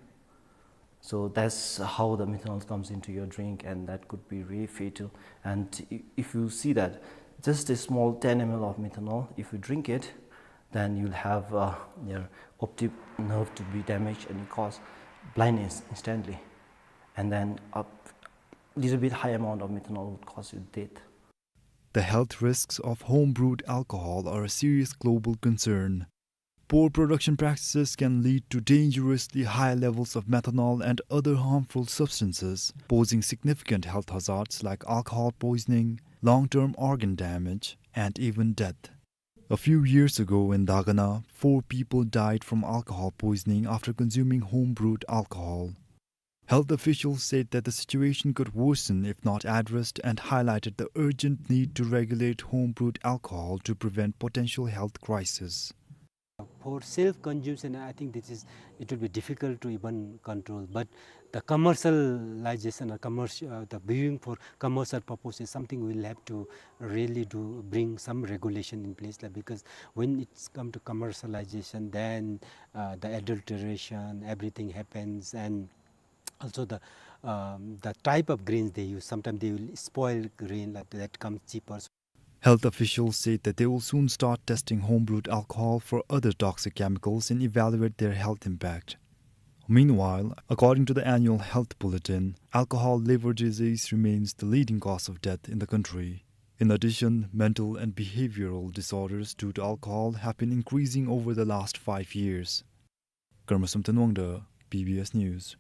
So that's how the methanol comes into your drink, and that could be really fatal. And i- if you see that just a small ten milliliter of methanol, if you drink it, then you'll have uh, your optic nerve to be damaged and cause blindness instantly. And then a little bit high amount of methanol would cause you death. The health risks of home-brewed alcohol are a serious global concern. Poor production practices can lead to dangerously high levels of methanol and other harmful substances, posing significant health hazards like alcohol poisoning, long-term organ damage, and even death. A few years ago in Dagana, four people died from alcohol poisoning after consuming home-brewed alcohol. Health officials said that the situation could worsen if not addressed and highlighted the urgent need to regulate home-brewed alcohol to prevent potential health crisis. For self-consumption, I think this is, it will be difficult to even control. But the commercialization or commercial, uh, the brewing for commercial purpose is something we'll have to really do, bring some regulation in place, like, because when it's come to commercialization, then uh, the adulteration, everything happens, and also the um, the type of grains they use. Sometimes they will spoil grain, like, that comes cheaper. Health officials said that they will soon start testing home-brewed alcohol for other toxic chemicals and evaluate their health impact. Meanwhile, according to the annual health bulletin, alcohol liver disease remains the leading cause of death in the country. In addition, mental and behavioral disorders due to alcohol have been increasing over the last five years. Karmasum Tanwangda, B B S News.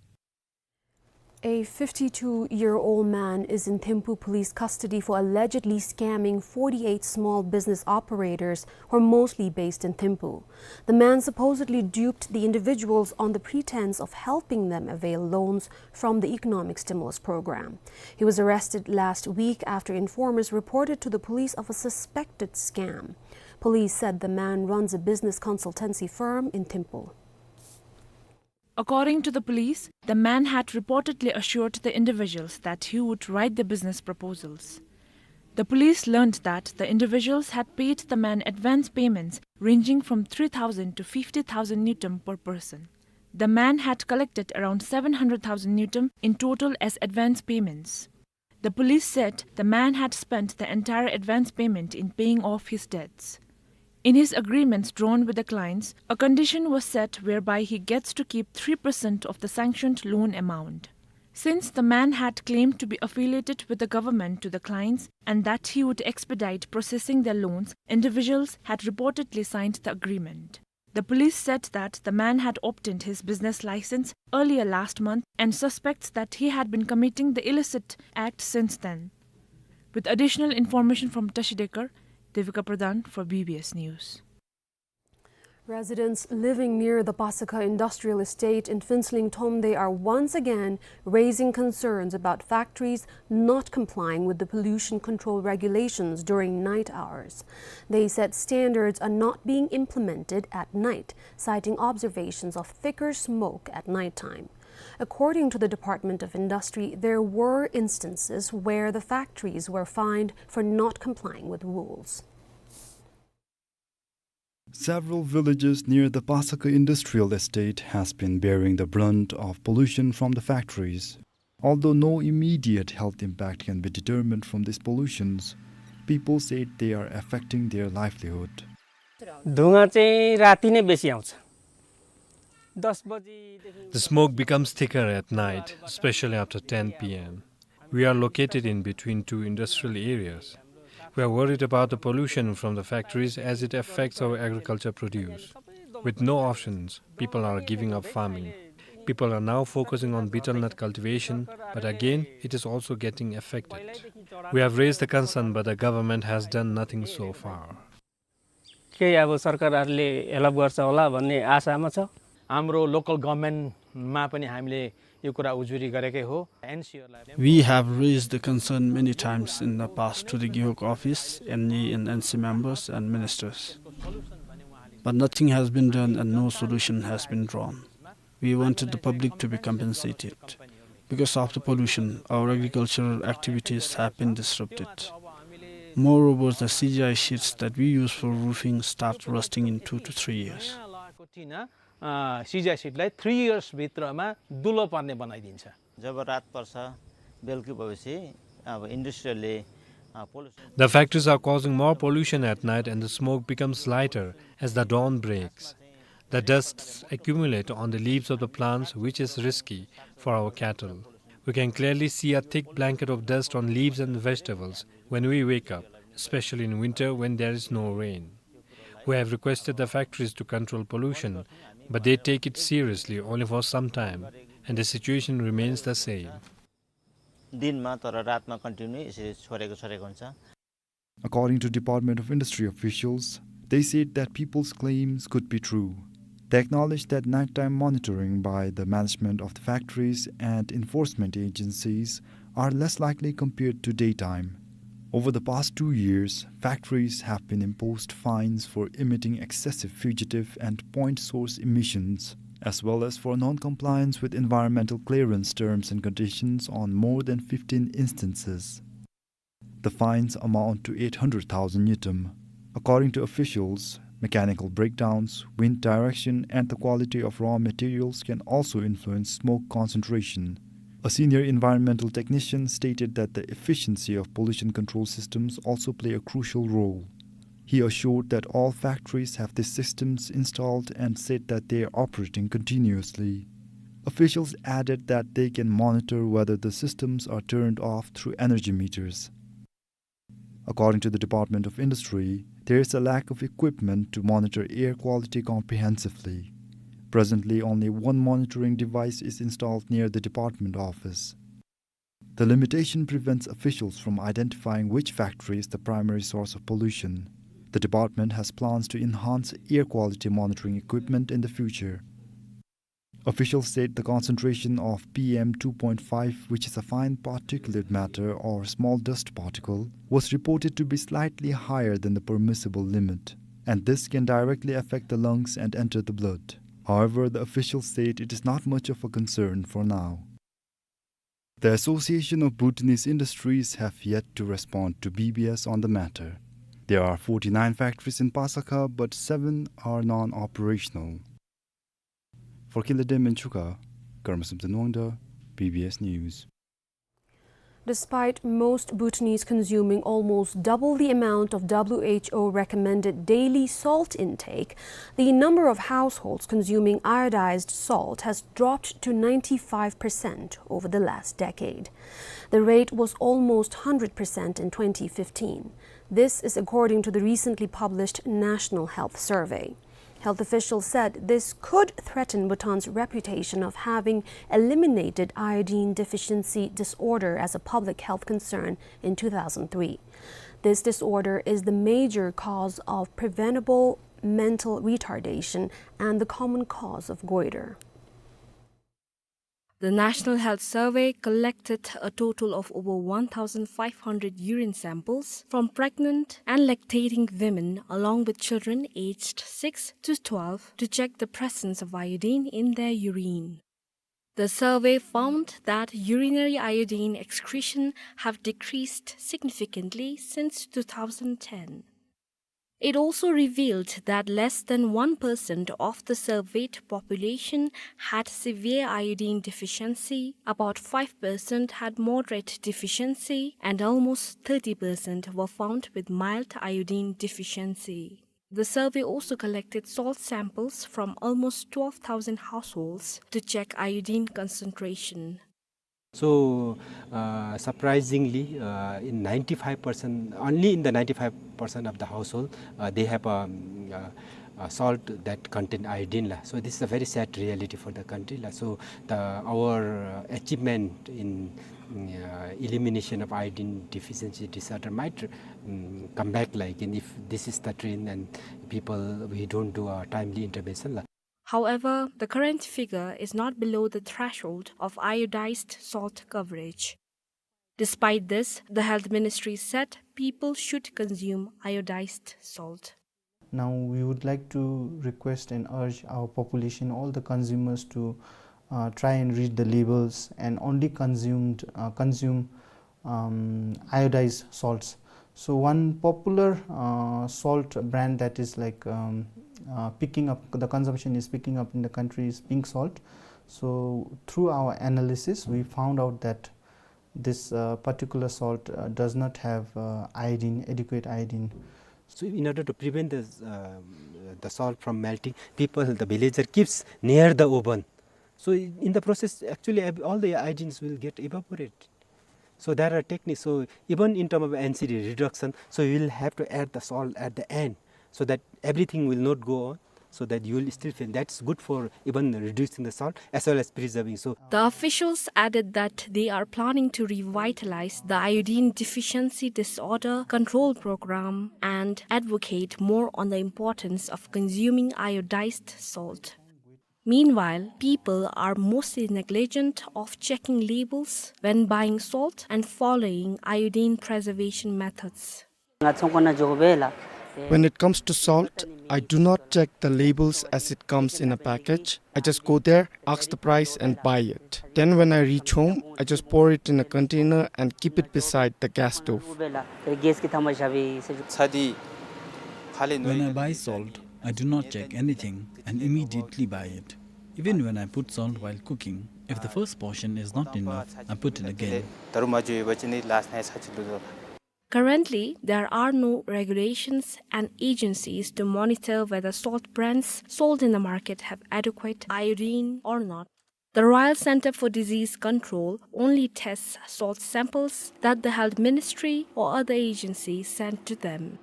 A fifty-two-year-old man is in Thimphu police custody for allegedly scamming forty-eight small business operators who are mostly based in Thimphu. The man supposedly duped the individuals on the pretense of helping them avail loans from the economic stimulus program. He was arrested last week after informers reported to the police of a suspected scam. Police said the man runs a business consultancy firm in Thimphu. According to the police, the man had reportedly assured the individuals that he would write the business proposals. The police learned that the individuals had paid the man advance payments ranging from three thousand to fifty thousand ngultrum per person. The man had collected around seven hundred thousand ngultrum in total as advance payments. The police said the man had spent the entire advance payment in paying off his debts. In his agreements drawn with the clients, a condition was set whereby he gets to keep three percent of the sanctioned loan amount. Since the man had claimed to be affiliated with the government to the clients and that he would expedite processing their loans, individuals had reportedly signed the agreement. The police said that the man had obtained his business license earlier last month and suspects that he had been committing the illicit act since then. With additional information from Tashi Dekar, Devika Pradhan for B B S News. Residents living near the Pasakha Industrial Estate in Phuentsholing Thamde are once again raising concerns about factories not complying with the pollution control regulations during night hours. They said standards are not being implemented at night, citing observations of thicker smoke at nighttime. According to the Department of Industry, there were instances where the factories were fined for not complying with rules. Several villages near the Pasakha Industrial Estate has been bearing the brunt of pollution from the factories. Although no immediate health impact can be determined from these pollutions, people said they are affecting their livelihood. धुवाँ चाहिँ राति नै बेसी आउँछ। दस बजीदेखि The smoke becomes thicker at night, especially after ten p m. We are located in between two industrial areas. We are worried about the pollution from the factories as it affects our agriculture produce. With no options, people are giving up farming. People are now focusing on betel nut cultivation, but again, it is also getting affected. We have raised the concern, but the government has done nothing so far. केही अब सरकारहरूले हेल्प गर्छ होला भन्ने आशामा छ। हाम्रो लोकल गभर्नमेन्टमा पनि हामीले यो कुरा उजुरी गरेकै हो। एनसिओलाई We have raised the concern many times in the past to the Gewog office, N E and N C members and ministers. But nothing has been done and no solution has been drawn. We wanted the public to be compensated. Because of the pollution, our agricultural activities have been disrupted. Moreover, the C G I sheets that we use for roofing start rusting in two to three years. अ, सिज्या सिटलाई three years भित्रमा दुलो पर्ने बनाइदिन्छ। जब रात पर्छ, बेलुकी भएपछि अब इन्डस्ट्रियलले, अ, pollution The factories are causing more pollution at night and the smoke becomes lighter as the dawn breaks. The dusts accumulate on the leaves of the plants, which is risky for our cattle. We can clearly see a thick blanket of dust on leaves and vegetables when we wake up, especially in winter when there is no rain. We have requested the factories to control pollution, but they take it seriously only for some time, and the situation remains the same. दिनमा तर रातमा कन्टिन्यू यसरी छोडेको, छोडेको हुन्छ। According to Department of Industry officials, they said that people's claims could be true. They acknowledged that nighttime monitoring by the management of the factories and enforcement agencies are less likely compared to daytime. Over the past two years, factories have been imposed fines for emitting excessive fugitive and point source emissions, as well as for non-compliance with environmental clearance terms and conditions on more than fifteen instances. The fines amount to eight hundred thousand ngultrum. According to officials, mechanical breakdowns, wind direction, and the quality of raw materials can also influence smoke concentration. A senior environmental technician stated that the efficiency of pollution control systems also play a crucial role. He assured that all factories have these systems installed and said that they are operating continuously. Officials added that they can monitor whether the systems are turned off through energy meters. According to the Department of Industry, there is a lack of equipment to monitor air quality comprehensively. Presently, only one monitoring device is installed near the department office. The limitation prevents officials from identifying which factory is the primary source of pollution. The department has plans to enhance air quality monitoring equipment in the future. Officials said the concentration of P M two point five, which is a fine particulate matter or small dust particle, was reported to be slightly higher than the permissible limit, and this can directly affect the lungs and enter the blood. However, the officials said it is not much of a concern for now. The Association of Bhutanese Industries have yet to respond to B B S on the matter. There are forty-nine factories in Pasakha, but seven are non-operational. For Khilade Menchuka, Karmasum Tanwangda, B B S News. Despite most Bhutanese consuming almost double the amount of W H O recommended daily salt intake, the number of households consuming iodized salt has dropped to ninety-five percent over the last decade. The rate was almost hundred percent in twenty fifteen. This is according to the recently published National Health Survey. Health officials said this could threaten Bhutan's reputation of having eliminated iodine deficiency disorder as a public health concern in two thousand three. This disorder is the major cause of preventable mental retardation and the common cause of goiter. The National Health Survey collected a total of over one thousand five hundred urine samples from pregnant and lactating women, along with children aged six to twelve, to check the presence of iodine in their urine. The survey found that urinary iodine excretion have decreased significantly since two thousand ten. It also revealed that less than one percent of the surveyed population had severe iodine deficiency, about five percent had moderate deficiency, and almost thirty percent were found with mild iodine deficiency. The survey also collected salt samples from almost twelve thousand households to check iodine concentration. So, uh, surprisingly, uh, in ninety-five percent, only in the ninety-five percent of the household, uh, they have, um, uh, uh, salt that contain iodine la. So this is a very sad reality for the country la. So the, our, uh, achievement in, uh, elimination of iodine deficiency disorder might, um, come back, like, in, if this is the trend and people, we don't do a timely intervention la. However, the current figure is not below the threshold of iodized salt coverage. Despite this, the Health Ministry said people should consume iodized salt. Now, we would like to request and urge our population, all the consumers, to, uh, try and read the labels and only consumed, uh, consume, um, iodized salts. So one popular, uh, salt brand that is, like, um, uh, picking up, the consumption is picking up in the country is pink salt. So through our analysis, we found out that this, uh, particular salt, uh, does not have, uh, iodine, adequate iodine. So in order to prevent the, um, the salt from melting, people, the villager keeps near the oven. So in the process, actually, ev-, all the iodines will get evaporated. So there are techniques. So even in terms of N C D reduction, so you will have to add the salt at the end, so that everything will not go on, so that you will still feel that's good for even reducing the salt as well as preserving. So the officials added that they are planning to revitalize the iodine deficiency disorder control program and advocate more on the importance of consuming iodized salt. Meanwhile, people are mostly negligent of checking labels when buying salt and following iodine preservation methods. When it comes to salt, I do not check the labels as it comes in a package. I just go there, ask the price, and buy it. Then, when I reach home, I just pour it in a container and keep it beside the gas stove. When I buy salt, I do not check anything and immediately buy it. Even when I put salt while cooking, if the first portion is not enough, I put it again. Currently, there are no regulations and agencies to monitor whether salt brands sold in the market have adequate iodine or not. The Royal Centre for Disease Control only tests salt samples that the Health Ministry or other agencies send to them.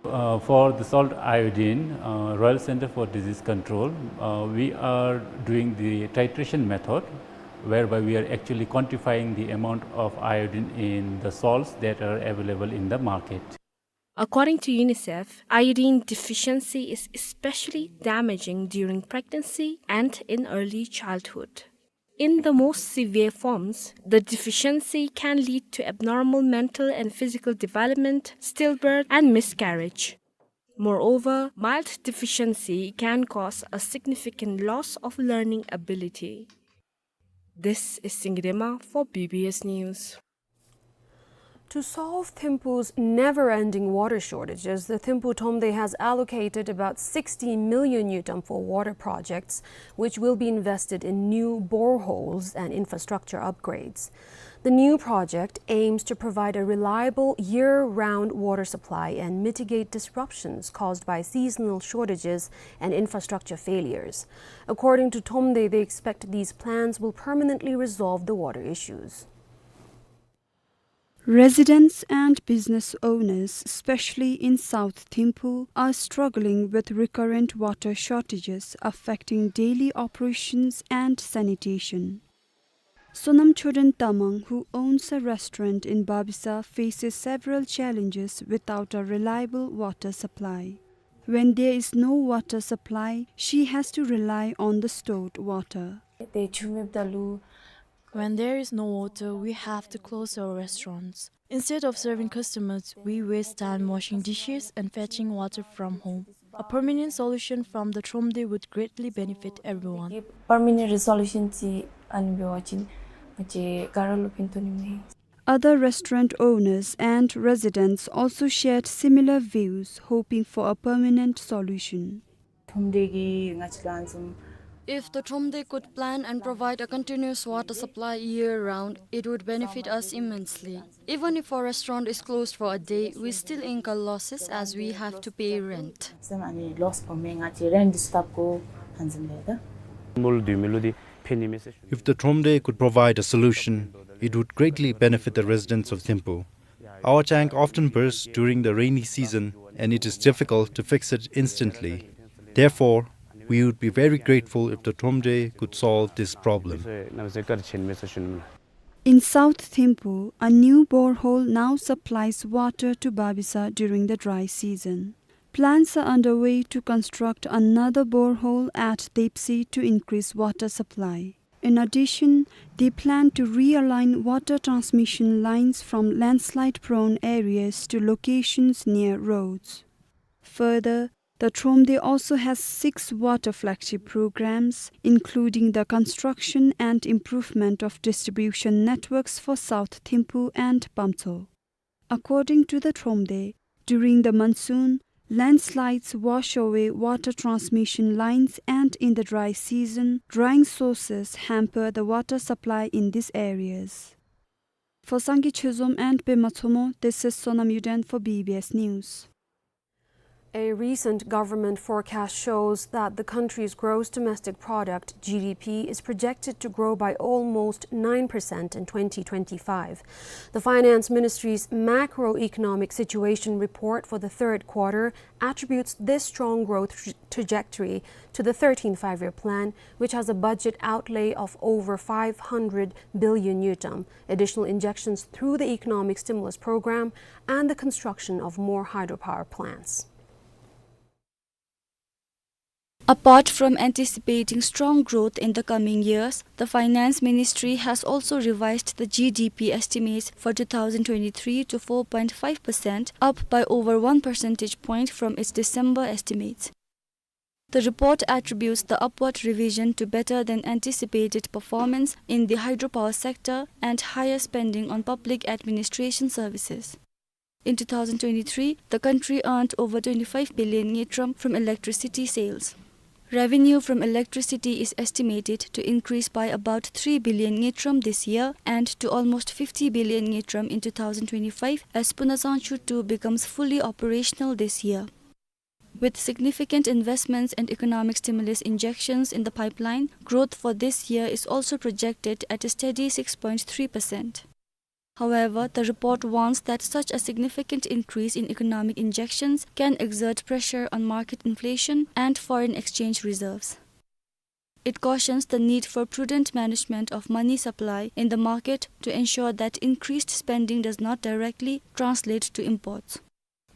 Uh, for the salt iodine, uh, Royal Centre for Disease Control, uh, we are doing the titration method, whereby we are actually quantifying the amount of iodine in the salts that are available in the market. According to UNICEF, iodine deficiency is especially damaging during pregnancy and in early childhood. In the most severe forms, the deficiency can lead to abnormal mental and physical development, stillbirth, and miscarriage. Moreover, mild deficiency can cause a significant loss of learning ability. This is Singye Dema for B B S News. To solve Thimphu's never-ending water shortages, the Thimphu Thromde has allocated about sixty million ngultrum for water projects, which will be invested in new boreholes and infrastructure upgrades. The new project aims to provide a reliable year-round water supply and mitigate disruptions caused by seasonal shortages and infrastructure failures. According to Thromde, they expect these plans will permanently resolve the water issues. Residents and business owners, especially in South Thimphu, are struggling with recurrent water shortages affecting daily operations and sanitation. Sonam Choden Tamang, who owns a restaurant in Babisa, faces several challenges without a reliable water supply. When there is no water supply, she has to rely on the stored water. When there is no water, we have to close our restaurants. Instead of serving customers, we waste time washing dishes and fetching water from home. A permanent solution from the Thromde would greatly benefit everyone. Permanent resolution chi ani be wachin che garalo pinto ni me. Other restaurant owners and residents also shared similar views, hoping for a permanent solution. Thromde ki ngachi lanzum. If the Thromde could plan and provide a continuous water supply year-round, it would benefit us immensely. Even if our restaurant is closed for a day, we still incur losses as we have to pay rent. Zam ani loss ko me ngachi rent disturb ko hanzum le da. Mul du milu di peni message. If the Thromde could provide a solution, it would greatly benefit the residents of Thimphu. Our tank often bursts during the rainy season, and it is difficult to fix it instantly. Therefore, we would be very grateful if the Thromde could solve this problem. In South Thimphu, a new borehole now supplies water to Babisa during the dry season. Plans are underway to construct another borehole at Depsi to increase water supply. In addition, they plan to realign water transmission lines from landslide-prone areas to locations near roads. Further, the Thromde also has six water flagship programs, including the construction and improvement of distribution networks for South Thimphu and Pamtso. According to the Thromde, during the monsoon, landslides wash away water transmission lines, and in the dry season, drying sources hamper the water supply in these areas. For Sangay Chezom and Pema Chomo, this is Sonam Yuden for B B S News. A recent government forecast shows that the country's gross domestic product, G D P, is projected to grow by almost nine percent in twenty twenty-five. The Finance Ministry's macroeconomic situation report for the third quarter attributes this strong growth tra-, trajectory to the thirteenth Five-Year Plan, which has a budget outlay of over five hundred billion ngultrum, additional injections through the economic stimulus program, and the construction of more hydropower plants. Apart from anticipating strong growth in the coming years, the Finance Ministry has also revised the G D P estimates for two thousand twenty-three to four point five percent, up by over one percentage point from its December estimates. The report attributes the upward revision to better than anticipated performance in the hydropower sector and higher spending on public administration services. In two thousand twenty-three, the country earned over twenty-five billion ngultrum from electricity sales. Revenue from electricity is estimated to increase by about three billion ngultrum this year and to almost fifty billion ngultrum in two thousand twenty-five, as Punasangchu two becomes fully operational this year. With significant investments and economic stimulus injections in the pipeline, growth for this year is also projected at a steady six point three percent. However, the report warns that such a significant increase in economic injections can exert pressure on market inflation and foreign exchange reserves. It cautions the need for prudent management of money supply in the market to ensure that increased spending does not directly translate to imports.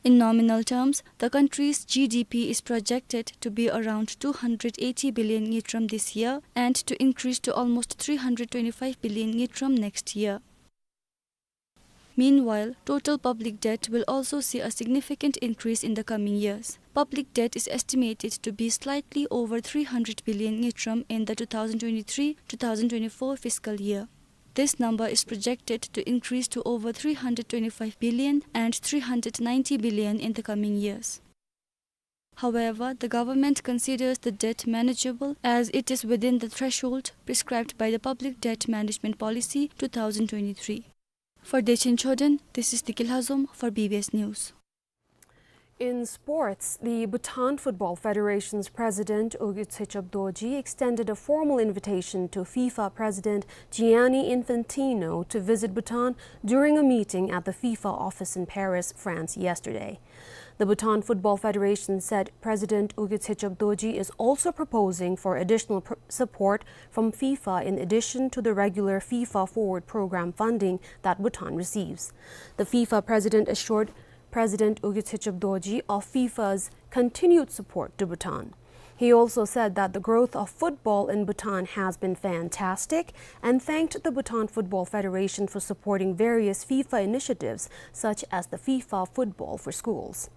In nominal terms, the country's G D P is projected to be around two hundred eighty billion ngultrum this year and to increase to almost three hundred twenty-five billion ngultrum next year. Meanwhile, total public debt will also see a significant increase in the coming years. Public debt is estimated to be slightly over three hundred billion ngultrum in the two thousand twenty-three two thousand twenty-four fiscal year. This number is projected to increase to over three hundred twenty-five billion and three hundred ninety billion in the coming years. However, the government considers the debt manageable as it is within the threshold prescribed by the Public Debt Management Policy two thousand twenty-three. For Dechen Choden, this is Diki Lhazom for B B S News. In sports, the Bhutan Football Federation's president, Ugye Tsechop Dorji, extended a formal invitation to FIFA president Gianni Infantino to visit Bhutan during a meeting at the FIFA office in Paris, France, yesterday. The Bhutan Football Federation said President Ugye Tsechop Dorji is also proposing for additional pr-, support from FIFA in addition to the regular FIFA Forward Program funding that Bhutan receives. The FIFA president assured President Ugye Tsechop Dorji of FIFA's continued support to Bhutan. He also said that the growth of football in Bhutan has been fantastic and thanked the Bhutan Football Federation for supporting various FIFA initiatives, such as the FIFA Football for Schools.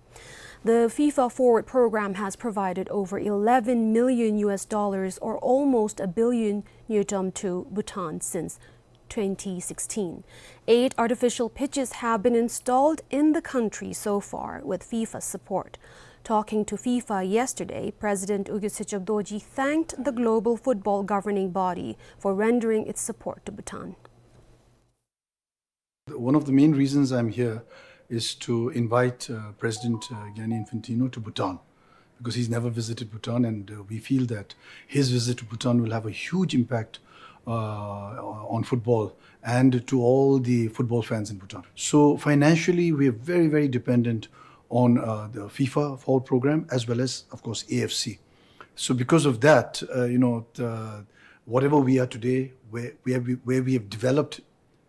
The FIFA Forward Program has provided over eleven million U S dollars, or almost a billion ngultrum, to Bhutan since twenty sixteen. Eight artificial pitches have been installed in the country so far with FIFA support. Talking to FIFA yesterday, President Ugye Tsechop Dorji thanked the global football governing body for rendering its support to Bhutan. One of the main reasons I'm here is to invite, uh, President, uh, Gianni Infantino to Bhutan, because he's never visited Bhutan, and, uh, we feel that his visit to Bhutan will have a huge impact, uh, on football and to all the football fans in Bhutan. So financially, we are very, very dependent on, uh, the FIFA Forward Program as well as, of course, A F C. So because of that, uh, you know, the, whatever we are today, where, where we, where we have developed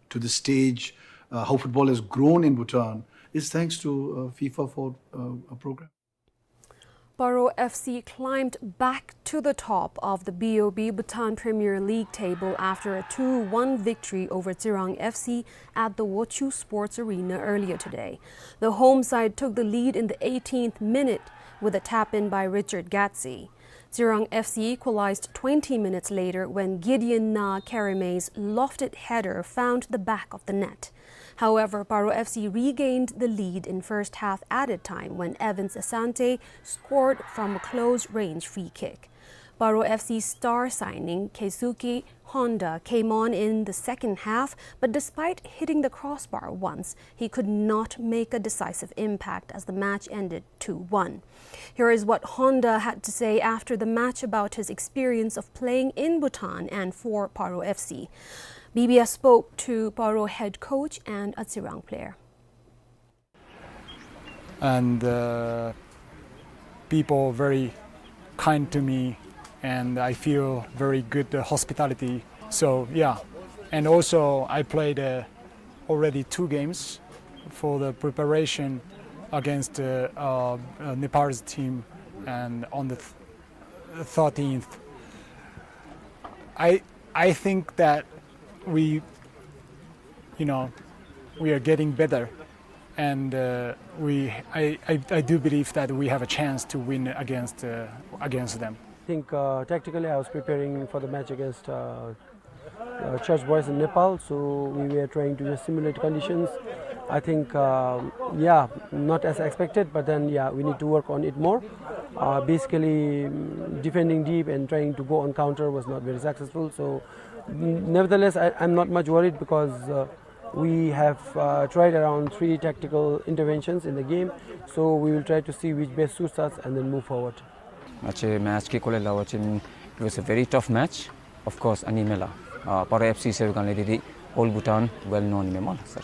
to the stage, uh, how football has grown in Bhutan, is thanks to, uh, FIFA Forward, uh, Program. Paro F C climbed back to the top of the B O B Bhutan Premier League table after a two one victory over Tsirang F C at the Wochoo Sports Arena earlier today. The home side took the lead in the eighteenth minute with a tap-in by Richard Gatsey. Tsirang F C equalized twenty minutes later when Gideon Nah Karame's lofted header found the back of the net. However, Paro F C regained the lead in first half added time when Evans Asante scored from a close-range free kick. Paro F C star signing Keisuke Honda came on in the second half, but despite hitting the crossbar once, he could not make a decisive impact as the match ended two one. Here is what Honda had to say after the match about his experience of playing in Bhutan and for Paro F C. B B S spoke to Paro head coach and a Tsirang player. And, uh, people very kind to me, and I feel very good, uh, hospitality. So, yeah. And also, I played, uh, already two games for the preparation against, uh, uh, uh, Nepal's team, and on the th-, thirteenth. I, I think that we, you know, we are getting better, and, uh, we, I, I, I do believe that we have a chance to win against, uh, against them. I think, uh, tactically, I was preparing for the match against, uh, uh, Church Boys in Nepal, so we were trying to just simulate conditions. I think, um, yeah, not as expected, but then, yeah, we need to work on it more. Uh, basically, mm, defending deep and trying to go on counter was not very successful. So, n-, nevertheless, I, I'm not much worried because, uh, we have, uh, tried around three tactical interventions in the game. So we will try to see which best suits us and then move forward. ང་བཅས་མེཆ་ཀྱི་སྐོར་ལས་སླབ་པ་ཅིན་it was a very tough match. Of course, ཨ་ནི་མེན་ལགས། ཨ་པ་རོ་ཨེཕ་སི་ཟེར་བའི་སྒང་ལས་འདི་འདི་all Bhutan well known ཨིན་མས་མ་ལགས་སར།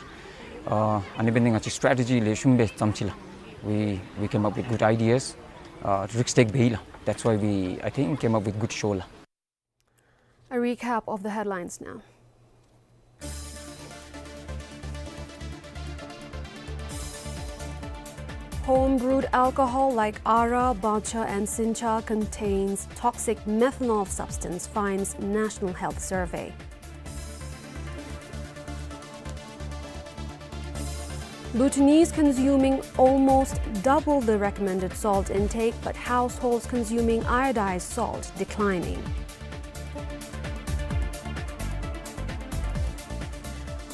ཨ་ཨ་ནི་འབད་ནི་ང་བཅས་strategy ལེགས་ཤོམ་སྦེ་བརྩམས་ཅི་ལགས། We, we came up with good ideas, uh, risk take འབད་ཡི་ལགས། That's why we, I think, came up with good show ལགས། A recap of the headlines now. Home-brewed alcohol like Ara, Bacha and Sincha contains toxic methanol substance, finds National Health Survey. Bhutanese consuming almost double the recommended salt intake, but households consuming iodized salt declining.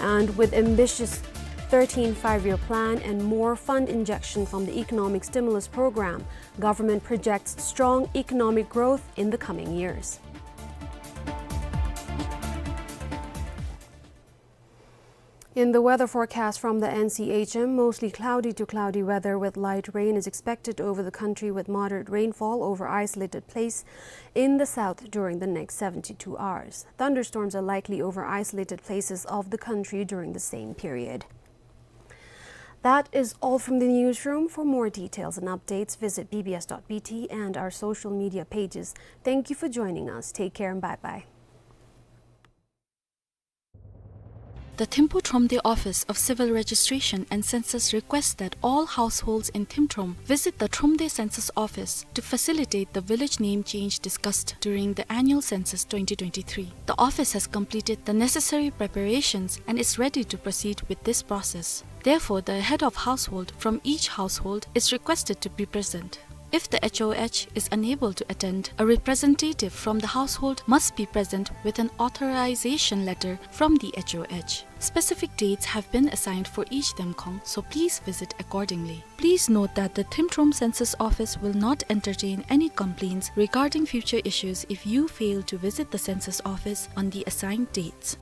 And with ambitious thirteenth Five-Year Plan and more fund injection from the Economic Stimulus Program, government projects strong economic growth in the coming years. In the weather forecast from the N C H M, mostly cloudy to cloudy weather with light rain is expected over the country with moderate rainfall over isolated place in the south during the next seventy-two hours. Thunderstorms are likely over isolated places of the country during the same period. That is all from the newsroom. For more details and updates, visit B B S dot B T and our social media pages. Thank you for joining us. Take care and bye-bye. The Thimphu Thromde Office of Civil Registration and Census requests that all households in Thimthrom visit the Thromde Census Office to facilitate the village name change discussed during the annual census twenty twenty-three. The office has completed the necessary preparations and is ready to proceed with this process. Therefore, the head of household from each household is requested to be present. If the H O H is unable to attend, a representative from the household must be present with an authorization letter from the H O H. Specific dates have been assigned for each Themkhong, so please visit accordingly. Please note that the Thimthrom Census Office will not entertain any complaints regarding future issues if you fail to visit the census office on the assigned dates.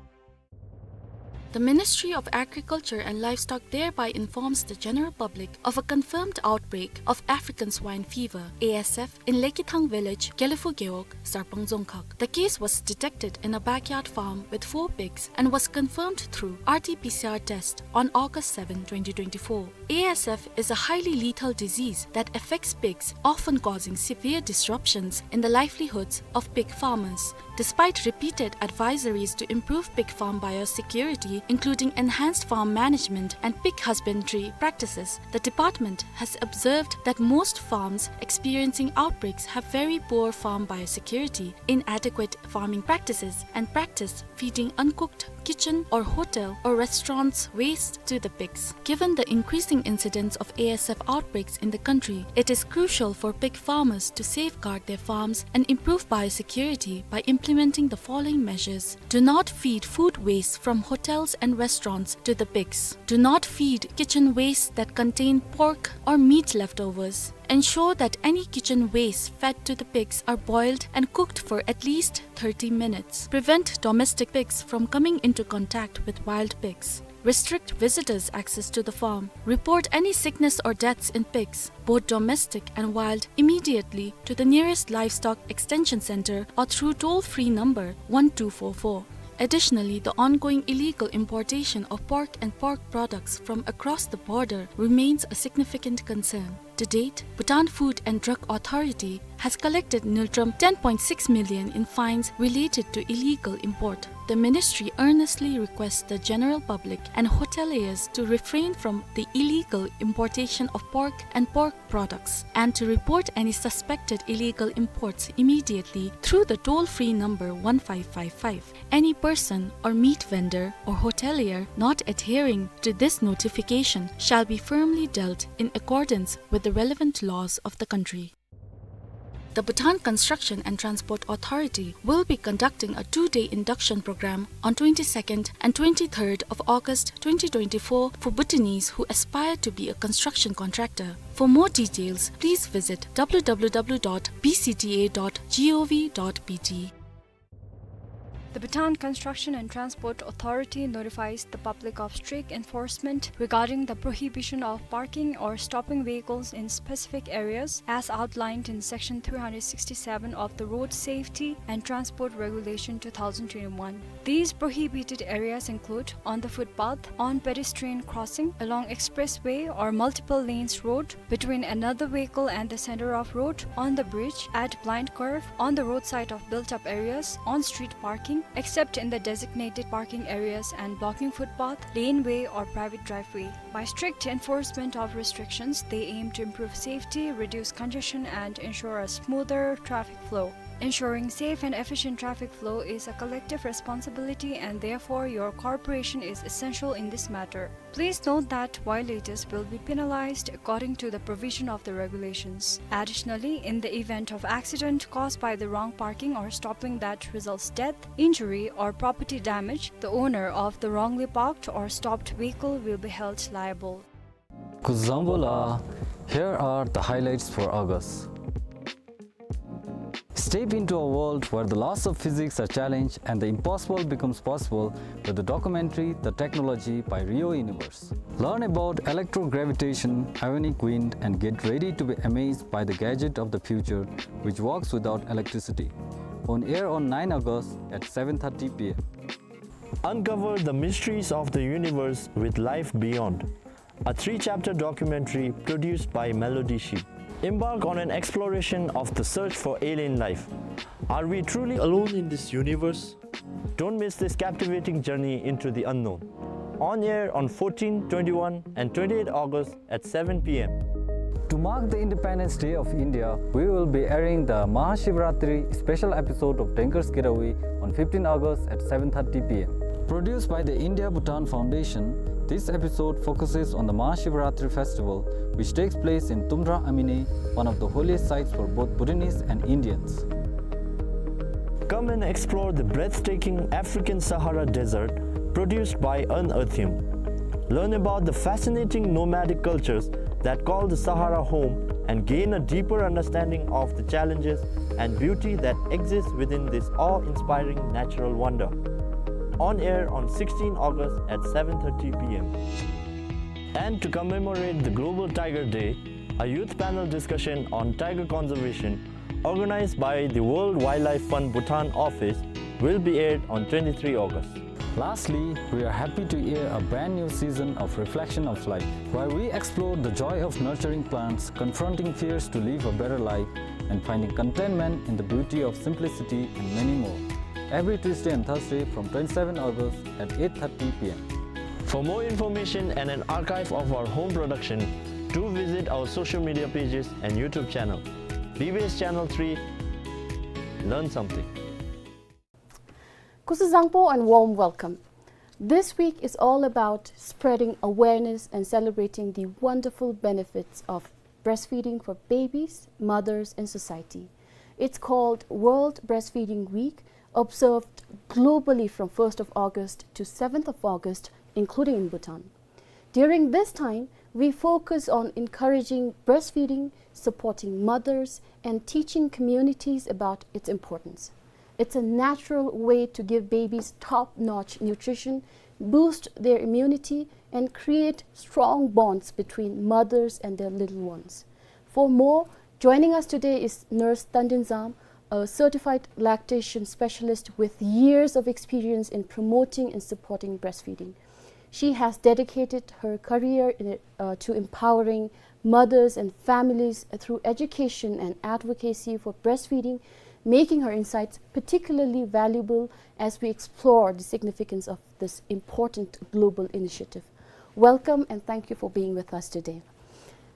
The Ministry of Agriculture and Livestock thereby informs the general public of a confirmed outbreak of African swine fever, A S F, in Lekithang village, Gelephu Gewog, Sarpang Dzongkhag. The case was detected in a backyard farm with four pigs and was confirmed through R T P C R test on August seven, twenty twenty-four. A S F is a highly lethal disease that affects pigs, often causing severe disruptions in the livelihoods of pig farmers. Despite repeated advisories to improve pig farm biosecurity, including enhanced farm management and pig husbandry practices, the department has observed that most farms experiencing outbreaks have very poor farm biosecurity, inadequate farming practices, and practice feeding uncooked kitchen or hotel or restaurants waste to the pigs. Given the increasing incidence of A S F outbreaks in the country, it is crucial for pig farmers to safeguard their farms and improve biosecurity by implementing the following measures. Do not feed food waste from hotels and restaurants to the pigs. Do not feed kitchen waste that contain pork or meat leftovers. Ensure that any kitchen waste fed to the pigs are boiled and cooked for at least thirty minutes. Prevent domestic pigs from coming into contact with wild pigs. Restrict visitors' access to the farm. Report any sickness or deaths in pigs, both domestic and wild, immediately to the nearest livestock extension center or through toll-free number one two four four. Additionally, the ongoing illegal importation of pork and pork products from across the border remains a significant concern. To date, Bhutan Food and Drug Authority has collected ngultrum ten point six million in fines related to illegal import. The ministry earnestly requests the general public and hoteliers to refrain from the illegal importation of pork and pork products and to report any suspected illegal imports immediately through the toll-free number one five five five. Any person or meat vendor or hotelier not adhering to this notification shall be firmly dealt in accordance with the relevant laws of the country. The Bhutan Construction and Transport Authority will be conducting a two-day induction program on twenty-second and twenty-third of August twenty twenty-four for Bhutanese who aspire to be a construction contractor. For more details, please visit W W W dot B C T A dot gov dot B T. The Bhutan Construction and Transport Authority notifies the public of strict enforcement regarding the prohibition of parking or stopping vehicles in specific areas as outlined in Section three hundred sixty-seven of the Road Safety and Transport Regulation two thousand twenty-one. These prohibited areas include on the footpath, on pedestrian crossing, along expressway or multiple lanes road, between another vehicle and the center of road, on the bridge, at blind curve, on the roadside of built-up areas, on street parking, except in the designated parking areas and blocking footpath, laneway or private driveway. By strict enforcement of restrictions, they aim to improve safety, reduce congestion, and ensure a smoother traffic flow. Ensuring safe and efficient traffic flow is a collective responsibility, and therefore your cooperation is essential in this matter. Please note that violators will be penalized according to the provision of the regulations. Additionally, in the event of accident caused by the wrong parking or stopping that results death, injury, or property damage, the owner of the wrongly parked or stopped vehicle will be held liable. Kuzuzangpo la, here are the highlights for August. Step into a world where the laws of physics are challenged and the impossible becomes possible with the documentary The Technology by Rio Universe. Learn about electrogravitation, ionic wind, and get ready to be amazed by the gadget of the future which works without electricity. On air on nine August at seven thirty P M. Uncover the mysteries of the universe with Life Beyond, a three-chapter documentary produced by Melody Sheep. Embark on an exploration of the search for alien life. Are we truly alone in this universe? Don't miss this captivating journey into the unknown. On air on fourteen, twenty-one, and twenty-eight August at seven P M. To mark the Independence Day of India, we will be airing the Mahashivratri special episode of Denger's Getaway on fifteen August at seven thirty P M. Produced by the India Bhutan Foundation, this episode focuses on the Mahashivratri festival, which takes place in Tumra Amine, one of the holiest sites for both Bhutanese and Indians. Come and explore the breathtaking African Sahara Desert, produced by Unearthium. Learn about the fascinating nomadic cultures that call the Sahara home and gain a deeper understanding of the challenges and beauty that exists within this awe-inspiring natural wonder. On air on sixteen August at seven thirty P M. And to commemorate the Global Tiger Day, a youth panel discussion on tiger conservation organized by the World Wildlife Fund Bhutan office will be aired on twenty-three August. Lastly, we are happy to air a brand new season of Reflection of Life, where we explore the joy of nurturing plants, confronting fears to live a better life, and finding contentment in the beauty of simplicity, and many more. Every Tuesday and Thursday from twenty-seven August at eight thirty p m. For more information and an archive of our home production, do visit our social media pages and YouTube channel. B B S Channel three, learn something. Kuzuzangpo and warm welcome. This week is all about spreading awareness and celebrating the wonderful benefits of breastfeeding for babies, mothers, and society. It's called World Breastfeeding Week, observed globally from first of August to seventh of August, including in Bhutan. During this time, we focus on encouraging breastfeeding, supporting mothers, and teaching communities about its importance. It's a natural way to give babies top-notch nutrition, boost their immunity, and create strong bonds between mothers and their little ones. For more, joining us today is Nurse Tandin Zam, a certified lactation specialist with years of experience in promoting and supporting breastfeeding. She has dedicated her career in, uh, to empowering mothers and families through education and advocacy for breastfeeding, making her insights particularly valuable as we explore the significance of this important global initiative. Welcome and thank you for being with us today.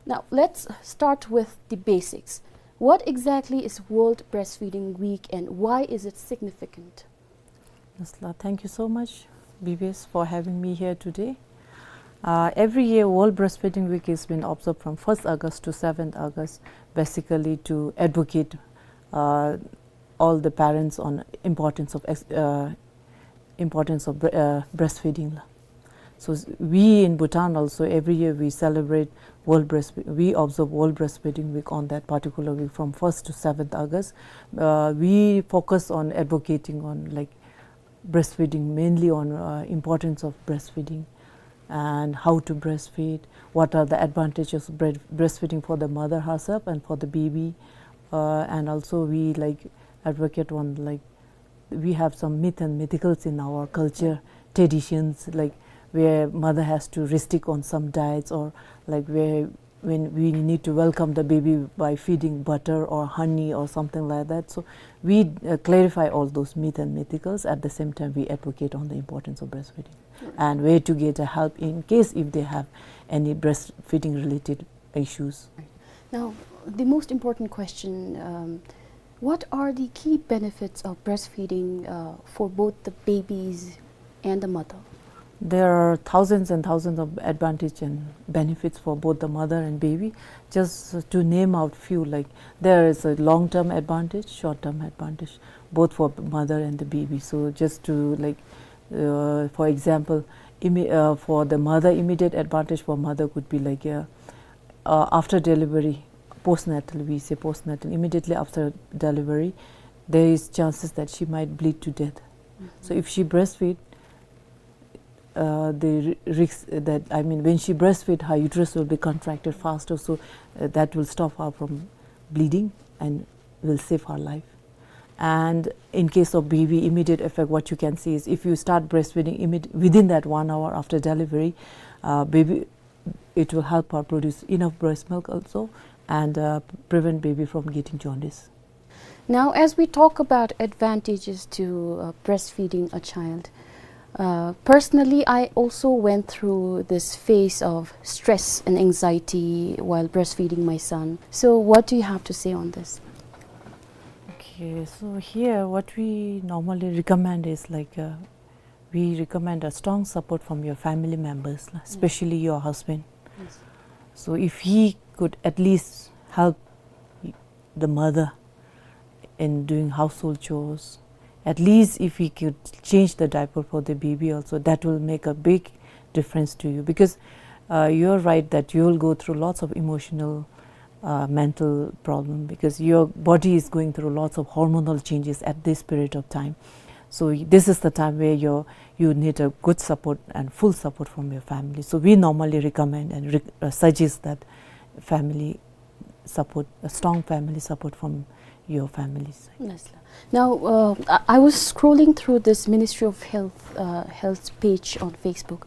Now, let's start with the basics. What exactly is World Breastfeeding Week and why is it significant? Nasla, thank you so much, B B S, for having me here today. Uh, every year, World Breastfeeding Week has been observed from first August to seventh August, basically to advocate, uh, all the parents on importance of ex-, uh, importance of bre-, uh, breastfeeding. So s-, we in Bhutan also, every year we celebrate World Breast-, we observe World Breastfeeding Week on that particular week from first to seventh August. Uh, we focus on advocating on, like, breastfeeding, mainly on, uh, importance of breastfeeding and how to breastfeed, what are the advantages of bread-, breastfeeding for the mother herself and for the baby. Uh, and also we, like, advocate on, like, we have some myth and mythicals in our culture, traditions, like, where mother has to restrict on some diets, or, like, where when we need to welcome the baby by feeding butter or honey or something like that. So we, uh, clarify all those myth and mythicals. At the same time, we advocate on the importance of breastfeeding and where to get a help in case if they have any breastfeeding related issues. Now, the most important question, um, what are the key benefits of breastfeeding, uh, for both the babies and the mother? There are thousands and thousands of advantage and benefits for both the mother and baby. Just to name out few, like, there is a long-term advantage, short-term advantage, both for mother and the baby. So just to, like, uh, for example, imme-, uh, for the mother, immediate advantage for mother could be like, uh, uh, after delivery, postnatal, we say postnatal, immediately after delivery, there is chances that she might bleed to death. So if she breastfeed, uh, the ri-, risk that, I mean, when she breastfeed, her uterus will be contracted faster, so, uh, that will stop her from bleeding and will save her life. And in case of baby, immediate effect, what you can see is if you start breastfeeding imme-, within that one hour after delivery, uh, baby, it will help her produce enough breast milk also and, uh, prevent baby from getting jaundice. Now, as we talk about advantages to, uh, breastfeeding a child, uh, personally, I also went through this phase of stress and anxiety while breastfeeding my son. So, what do you have to say on this? Okay, so here what we normally recommend is like, uh, we recommend a strong support from your family members, la, especially your husband. Yes. So if he could at least help the mother in doing household chores, at least if he could change the diaper for the baby also, that will make a big difference to you. Because, uh, you're right that you'll go through lots of emotional, uh, mental problem, because your body is going through lots of hormonal changes at this period of time. So y-, this is the time where you're, you need a good support and full support from your family. So we normally recommend and rec-, uh, suggest that family support, a strong family support from your families. Yes, la. Now, uh, I, I was scrolling through this Ministry of Health, uh, Health page on Facebook,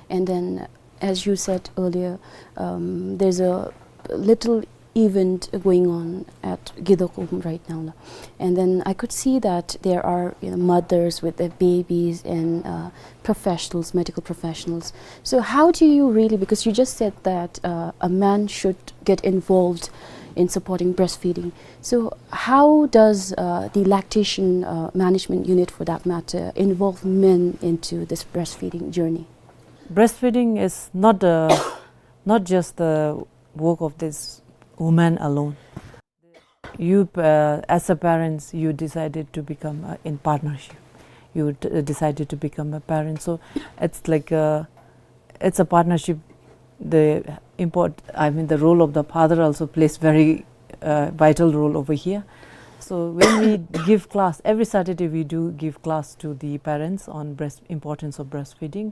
and then, as you said earlier, um, there's a little event going on at Gidokhoum right now, la. And then I could see that there are, you know, mothers with their babies and, uh, professionals, medical professionals. So how do you really, because you just said that, uh, a man should get involved in supporting breastfeeding. So how does, uh, the lactation, uh, management unit, for that matter, involve men into this breastfeeding journey? Breastfeeding is not, uh, not just the work of this woman alone. You, uh, as a parents, you decided to become, uh, in partnership. You d-, decided to become a parent. So it's like, uh, it's a partnership. The import-, I mean, the role of the father also plays very, uh, vital role over here. So when we give class, every Saturday we do give class to the parents on breast, importance of breastfeeding,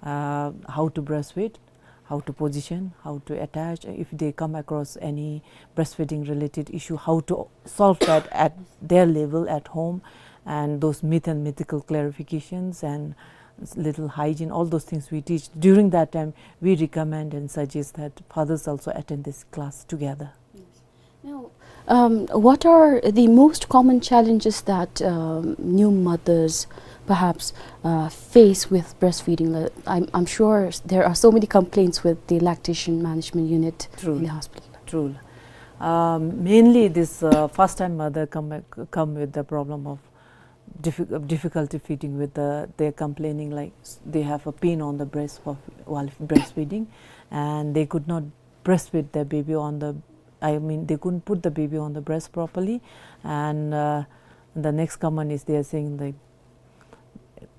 uh, how to breastfeed, how to position, how to attach, if they come across any breastfeeding related issue, how to solve that at their level at home, and those myth and mythical clarifications and s-, little hygiene, all those things we teach. During that time, we recommend and suggest that fathers also attend this class together. Yes. Now, um, what are the most common challenges that, um, new mothers perhaps, uh, face with breastfeeding? Like, I'm, I'm sure s-, there are so many complaints with the lactation management unit in the hospital. True. True. Um, mainly this, uh, first time mother come, come with the problem of diffi-, difficulty feeding with the, they're complaining like s-, they have a pain on the breast for, while breastfeeding, and they could not breastfeed their baby on the, I mean, they couldn't put the baby on the breast properly, and, uh, the next common is they are saying, like,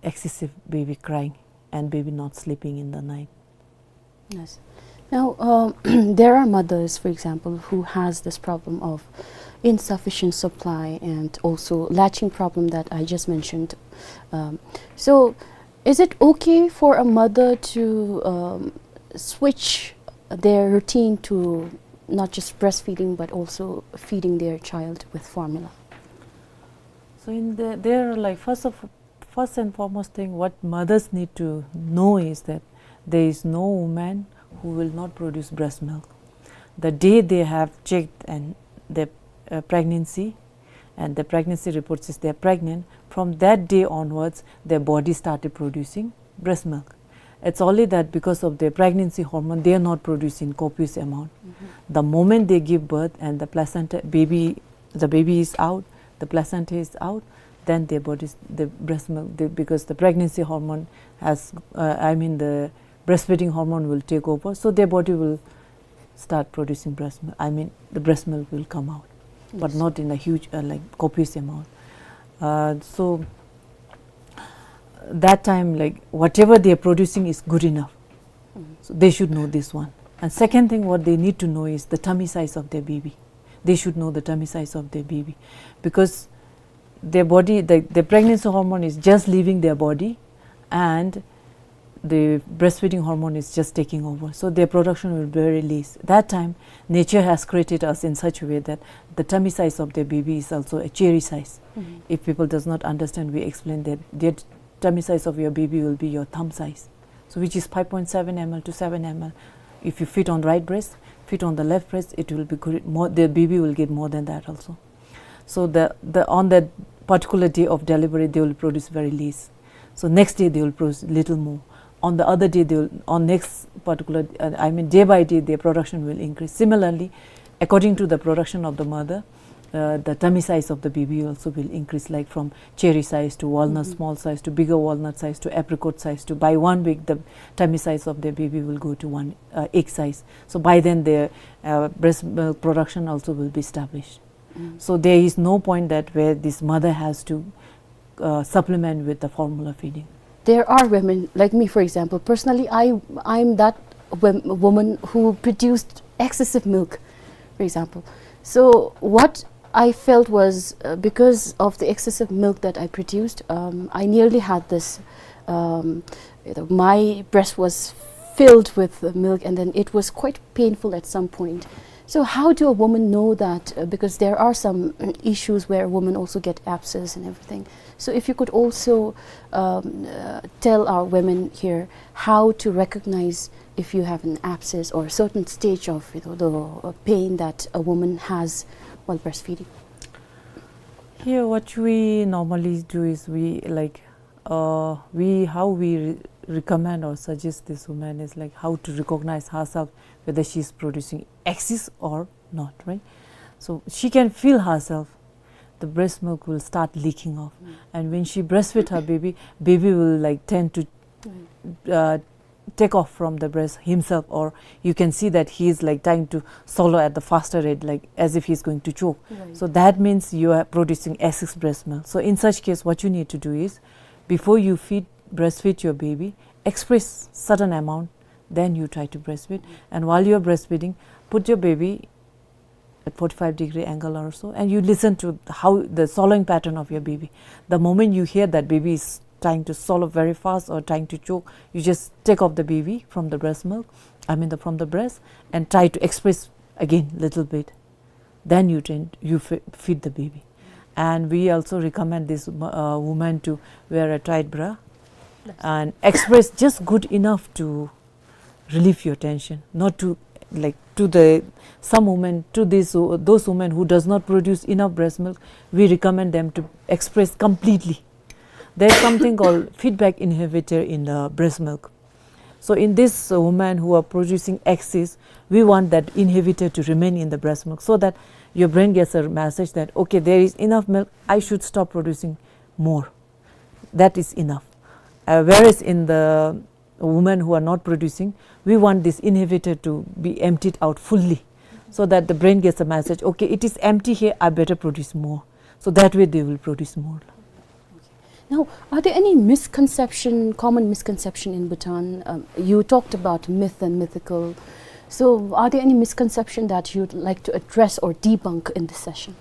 excessive baby crying and baby not sleeping in the night. Yes. Now, um, there are mothers, for example, who has this problem of insufficient supply and also latching problem that I just mentioned. Um, so, is it okay for a mother to, um, switch their routine to not just breastfeeding but also feeding their child with formula? So in the, there, like, first of, first and foremost thing, what mothers need to know is that there is no woman who will not produce breast milk. The day they have checked and the, uh, pregnancy, and the pregnancy report says they are pregnant, from that day onwards, their body started producing breast milk. It's only that because of their pregnancy hormone, they are not producing copious amount. Mm-hmm. The moment they give birth and the placenta, baby, the baby is out, the placenta is out, then their bodies, the breast milk, they, because the pregnancy hormone has, uh, I mean, the breastfeeding hormone will take over, so their body will start producing breast milk. I mean, the breast milk will come out, but, yes, not in a huge, uh, like, copious amount. Uh, so that time, like, whatever they are producing is good enough. Mm. So they should know this one. And second thing, what they need to know is the tummy size of their baby. They should know the tummy size of their baby, because their body, the, the pregnancy hormone is just leaving their body, and the breastfeeding hormone is just taking over. So their production will be very less. That time, nature has created us in such a way that the tummy size of their baby is also a cherry size. Mm-hmm. If people does not understand, we explain that their tummy size of your baby will be your thumb size. So which is five point seven M L to seven M L. If you feed on right breast, feed on the left breast, it will be good. More, the baby will get more than that also. So the, the, on that particular day of delivery, they will produce very less. So next day they will produce little more. On the other day, they will, on next particular, uh, I mean, day by day, their production will increase. Similarly, according to the production of the mother, uh, the tummy size of the baby also will increase, like, from cherry size to walnut, mm-hmm, small size to bigger walnut size to apricot size to, by one week, the tummy size of the baby will go to one, uh, egg size. So by then, their, uh, breast milk production also will be established. Mm. So there is no point that where this mother has to, uh, supplement with the formula feeding. There are women, like me, for example. Personally, I, I'm that wom-, woman who produced excessive milk, for example. So what I felt was, uh, because of the excessive milk that I produced, um, I nearly had this, um, you know, my breast was filled with the milk, and then it was quite painful at some point. So how do a woman know that? Uh, because there are some, mm, issues where women also get abscess and everything. So if you could also, um, uh, tell our women here how to recognize if you have an abscess or a certain stage of, you know, the, uh, pain that a woman has while breastfeeding. Here, what we normally do is we, like, uh, we, how we re-, recommend or suggest this woman is, like, how to recognize herself whether she's producing excess or not, right? So she can feel herself. The breast milk will start leaking off, mm, and when she breastfeed her baby, baby will, like, tend to, mm, uh, take off from the breast himself, or you can see that he is, like, trying to swallow at the faster rate, like, as if he's going to choke. Right. So that means you are producing excess breast milk. So in such case, what you need to do is, before you feed, breastfeed your baby, express certain amount, then you try to breastfeed. Mm. And while you are breastfeeding, put your baby at forty-five degree angle or so, and you listen to how the swallowing pattern of your baby. The moment you hear that baby is trying to swallow very fast or trying to choke, you just take off the baby from the breast milk, I mean the, from the breast, and try to express again little bit. Then you tend, you f-, feed the baby. And we also recommend this, uh, woman to wear a tight bra, yes, and express just good enough to relieve your tension, not to, like, to the, some women, to this, those women who does not produce enough breast milk, we recommend them to express completely. There's something called feedback inhibitor in the breast milk. So in this, uh, woman who are producing excess, we want that inhibitor to remain in the breast milk so that your brain gets a message that, "Okay, there is enough milk, I should stop producing more. That is enough." Uh, whereas in the women who are not producing, we want this inhibitor to be emptied out fully, so that the brain gets a message, "Okay, it is empty here, I better produce more." So that way they will produce more. Now, are there any misconception, common misconception in Bhutan? Um, you talked about myth and mythical. So, are there any misconception that you'd like to address or debunk in this session?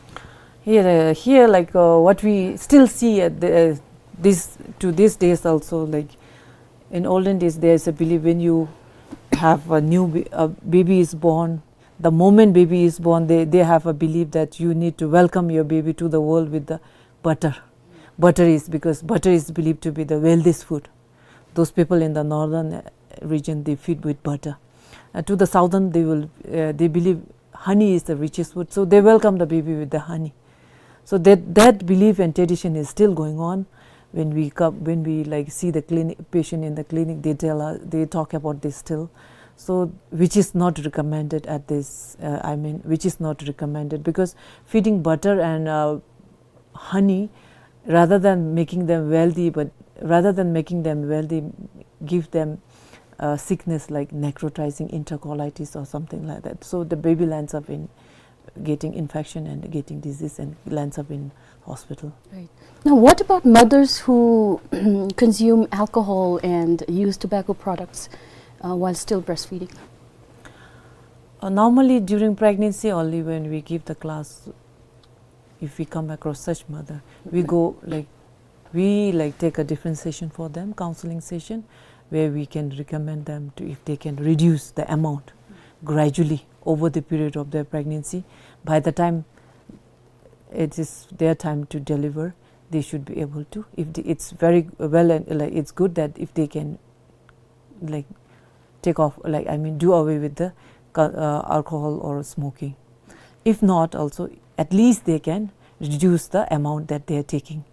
Here, uh, here, like, uh, what we still see at the, uh, this, to these days also, like, in olden days, there's a belief when you have a new ba-, a baby is born, the moment baby is born, they, they have a belief that you need to welcome your baby to the world with the butter. Butter is, because butter is believed to be the wealthiest food. Those people in the northern, uh, region, they feed with butter. Uh, to the southern, they will, uh, they believe honey is the richest food, so they welcome the baby with the honey. So that, that belief and tradition is still going on. When we come, when we, like, see the clinic, patient in the clinic, they tell us, they talk about this still. So, which is not recommended at this, uh, I mean, which is not recommended, because feeding butter and, uh, honey, rather than making them wealthy, but rather than making them wealthy, give them, uh, sickness like necrotizing enterocolitis or something like that. So the baby lands up in getting infection and getting disease and lands up in hospital. Right. Now, what about mothers who consume alcohol and use tobacco products, uh, while still breastfeeding? Uh, normally, during pregnancy only, when we give the class, if we come across such mother, we go, like, we, like, take a different session for them, counseling session, where we can recommend them to, if they can reduce the amount gradually over the period of their pregnancy. By the time it is their time to deliver, they should be able to. If the, it's very well and, like, it's good that if they can, like, take off, like, I mean, do away with the co-, uh, alcohol or smoking. If not, also, at least they can reduce the amount that they are taking.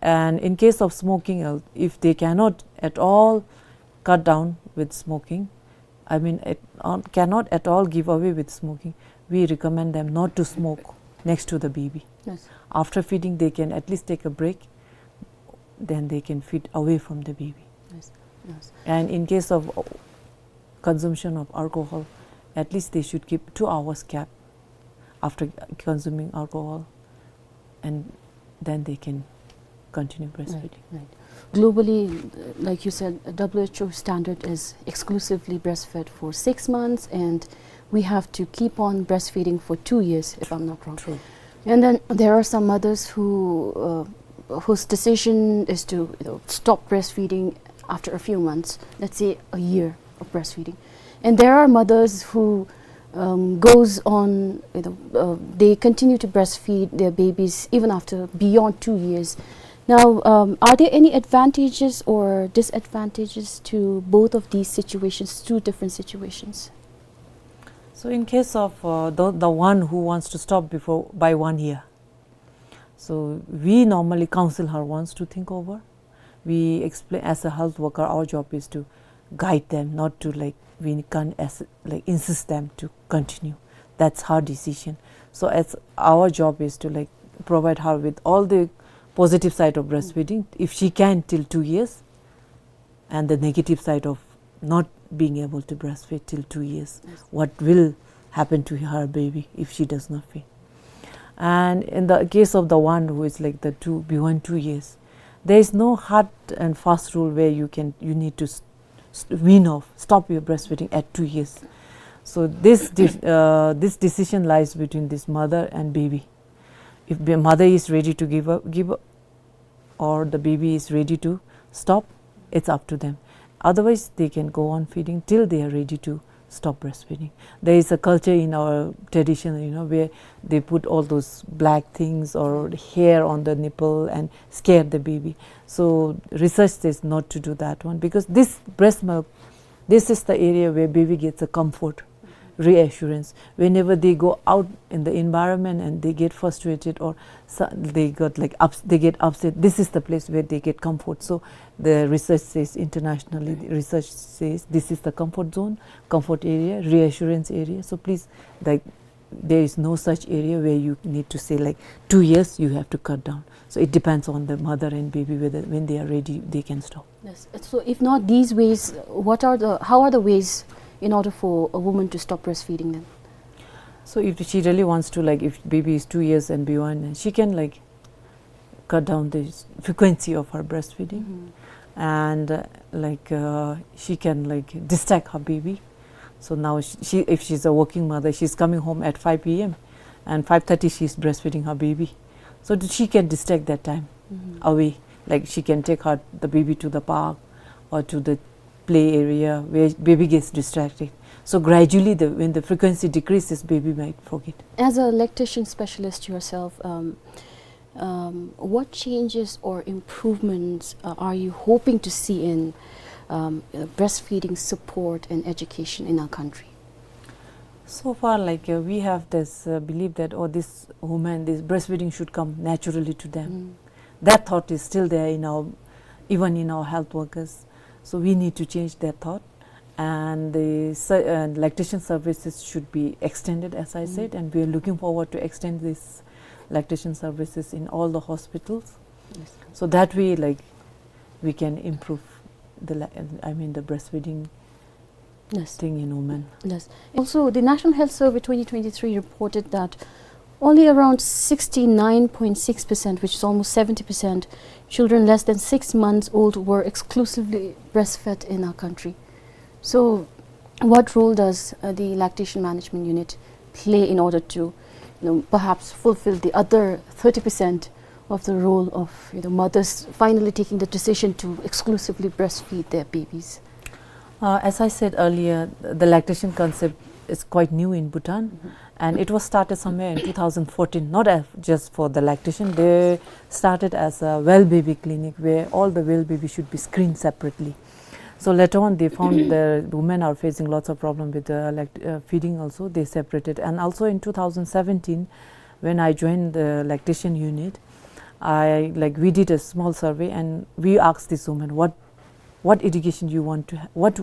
And in case of smoking, uh, if they cannot at all cut down with smoking, I mean, at, uh, cannot at all give away with smoking, we recommend them not to smoke next to the baby. Yes. After feeding, they can at least take a break, then they can feed away from the baby. Yes, yes. And in case of, uh, consumption of alcohol, at least they should keep two hours gap after consuming alcohol, and then they can continue breastfeeding. Right, right. Globally, uh, like you said, W H O standard is exclusively breastfed for six months, and we have to keep on breastfeeding for two years, if I'm not wrong. True. And then there are some mothers who, uh, whose decision is to, you know, stop breastfeeding after a few months, let's say a year of breastfeeding. And there are mothers who, um, goes on, you know, uh, they continue to breastfeed their babies even after beyond two years. Now, um, are there any advantages or disadvantages to both of these situations, two different situations? So in case of, uh, the, the one who wants to stop before, by one year, so we normally counsel her once to think over. We explain, as a health worker, our job is to guide them, not to, like, we can't as, like, insist them to continue. That's her decision. So as our job is to, like, provide her with all the positive side of breastfeeding, if she can till two years, and the negative side of not being able to breastfeed till two years. Yes. What will happen to her baby if she does not feed? And in the case of the one who is, like, the two, beyond two years, there is no hard and fast rule where you can, you need to s-, s-, wean off, stop your breastfeeding at two years. So this de-, uh, this decision lies between this mother and baby. If the mother is ready to give up, give up, or the baby is ready to stop, it's up to them. Otherwise, they can go on feeding till they are ready to stop breastfeeding. There is a culture in our tradition, you know, where they put all those black things or hair on the nipple and scare the baby. So research says not to do that one, because this breast milk, this is the area where baby gets a comfort, reassurance. Whenever they go out in the environment and they get frustrated or so-, they got, like, ups-, they get upset, this is the place where they get comfort. So the research says, internationally, the research says this is the comfort zone, comfort area, reassurance area. So please, like, there is no such area where you need to say, like, two years you have to cut down. So it depends on the mother and baby whether when they are ready they can stop. Yes. So if not these ways, what are the, how are the ways in order for a woman to stop breastfeeding then? So if she really wants to, like, if baby is two years and beyond, she can, like, cut down the s-, frequency of her breastfeeding. Mm-hmm. And, uh, like, uh, she can, like, distract her baby. So now she, she, if she's a working mother, she's coming home at five p m and five thirty she's breastfeeding her baby. So th-, she can distract that time, mm-hmm, away. Like, she can take her, the baby, to the park or to the play area where baby gets distracted. So gradually, the, when the frequency decreases, baby might forget. As a lactation specialist yourself, um, um, what changes or improvements, uh, are you hoping to see in, um, uh, breastfeeding support and education in our country? So far, like, uh, we have this, uh, belief that, oh, this woman, this breastfeeding should come naturally to them. Mm. That thought is still there in our, even in our health workers. So we need to change that thought. And the se-, uh, lactation services should be extended, as I, mm, said, and we are looking forward to extend these lactation services in all the hospitals. Yes. So that way, like, we can improve the la-, I mean, the breastfeeding, yes, thing in women. Yes. Also, the National Health Survey twenty twenty-three reported that only around sixty-nine point six percent, which is almost seventy percent, children less than six months old were exclusively breastfed in our country. So, what role does, uh, the lactation management unit play in order to, you know, perhaps fulfill the other thirty percent of the role of, you know, mothers finally taking the decision to exclusively breastfeed their babies? Uh, as I said earlier, the lactation concept is quite new in Bhutan, mm-hmm, and it was started somewhere in two thousand fourteen, not as, just for the lactation. They started as a well baby clinic where all the well baby should be screened separately. So later on, they found the women are facing lots of problem with the lact-, uh, feeding also. They separated. And also in two thousand seventeen, when I joined the lactation unit, I, like, we did a small survey and we asked these women, "What, what education you want to ha-, what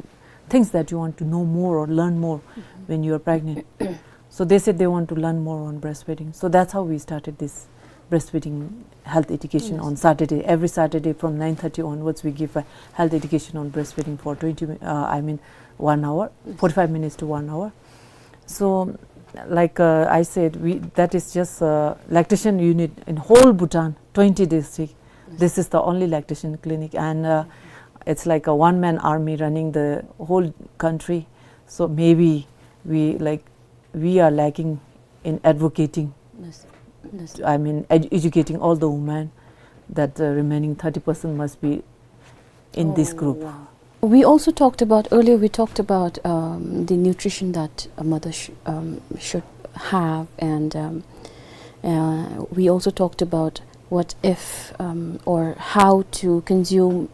things that you want to know more or learn more, mm-hmm, when you are pregnant?" So they said they want to learn more on breastfeeding. So that's how we started this breastfeeding health education, yes, on Saturday. Every Saturday from nine thirty onwards, we give a health education on breastfeeding for twenty mi-, uh, I mean, one hour, yes, forty-five minutes to one hour. So, like, uh, I said, we, that is just a lactation unit in whole Bhutan, twenty district. Yes. This is the only lactation clinic, and, uh, it's like a one-man army running the whole country. So maybe we, like, we are lacking in advocating, yes, yes, I mean, ed-, educating all the women that the remaining thirty percent must be in this, oh, group. Wow. We also talked about, earlier we talked about, um, the nutrition that a mother sh-, um, should have, and, um, uh, we also talked about what if, um, or how to consume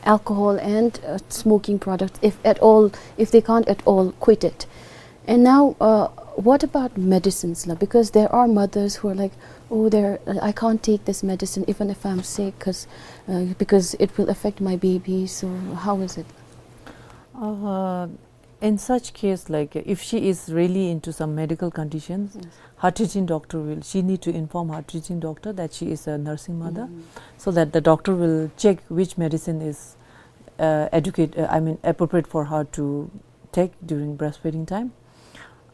alcohol and, uh, smoking products, if at all, if they can't at all quit it. And now, uh, what about medicines, la? Because there are mothers who are like, "Oh, there, I can't take this medicine even if I'm sick, 'cause, uh, because it will affect my baby." So how is it? Uh, in such case, like, if she is really into some medical conditions, yes, her treating doctor will, she need to inform her treating doctor that she is a nursing mother, mm, so that the doctor will check which medicine is, uh, educate, uh, I mean, appropriate for her to take during breastfeeding time.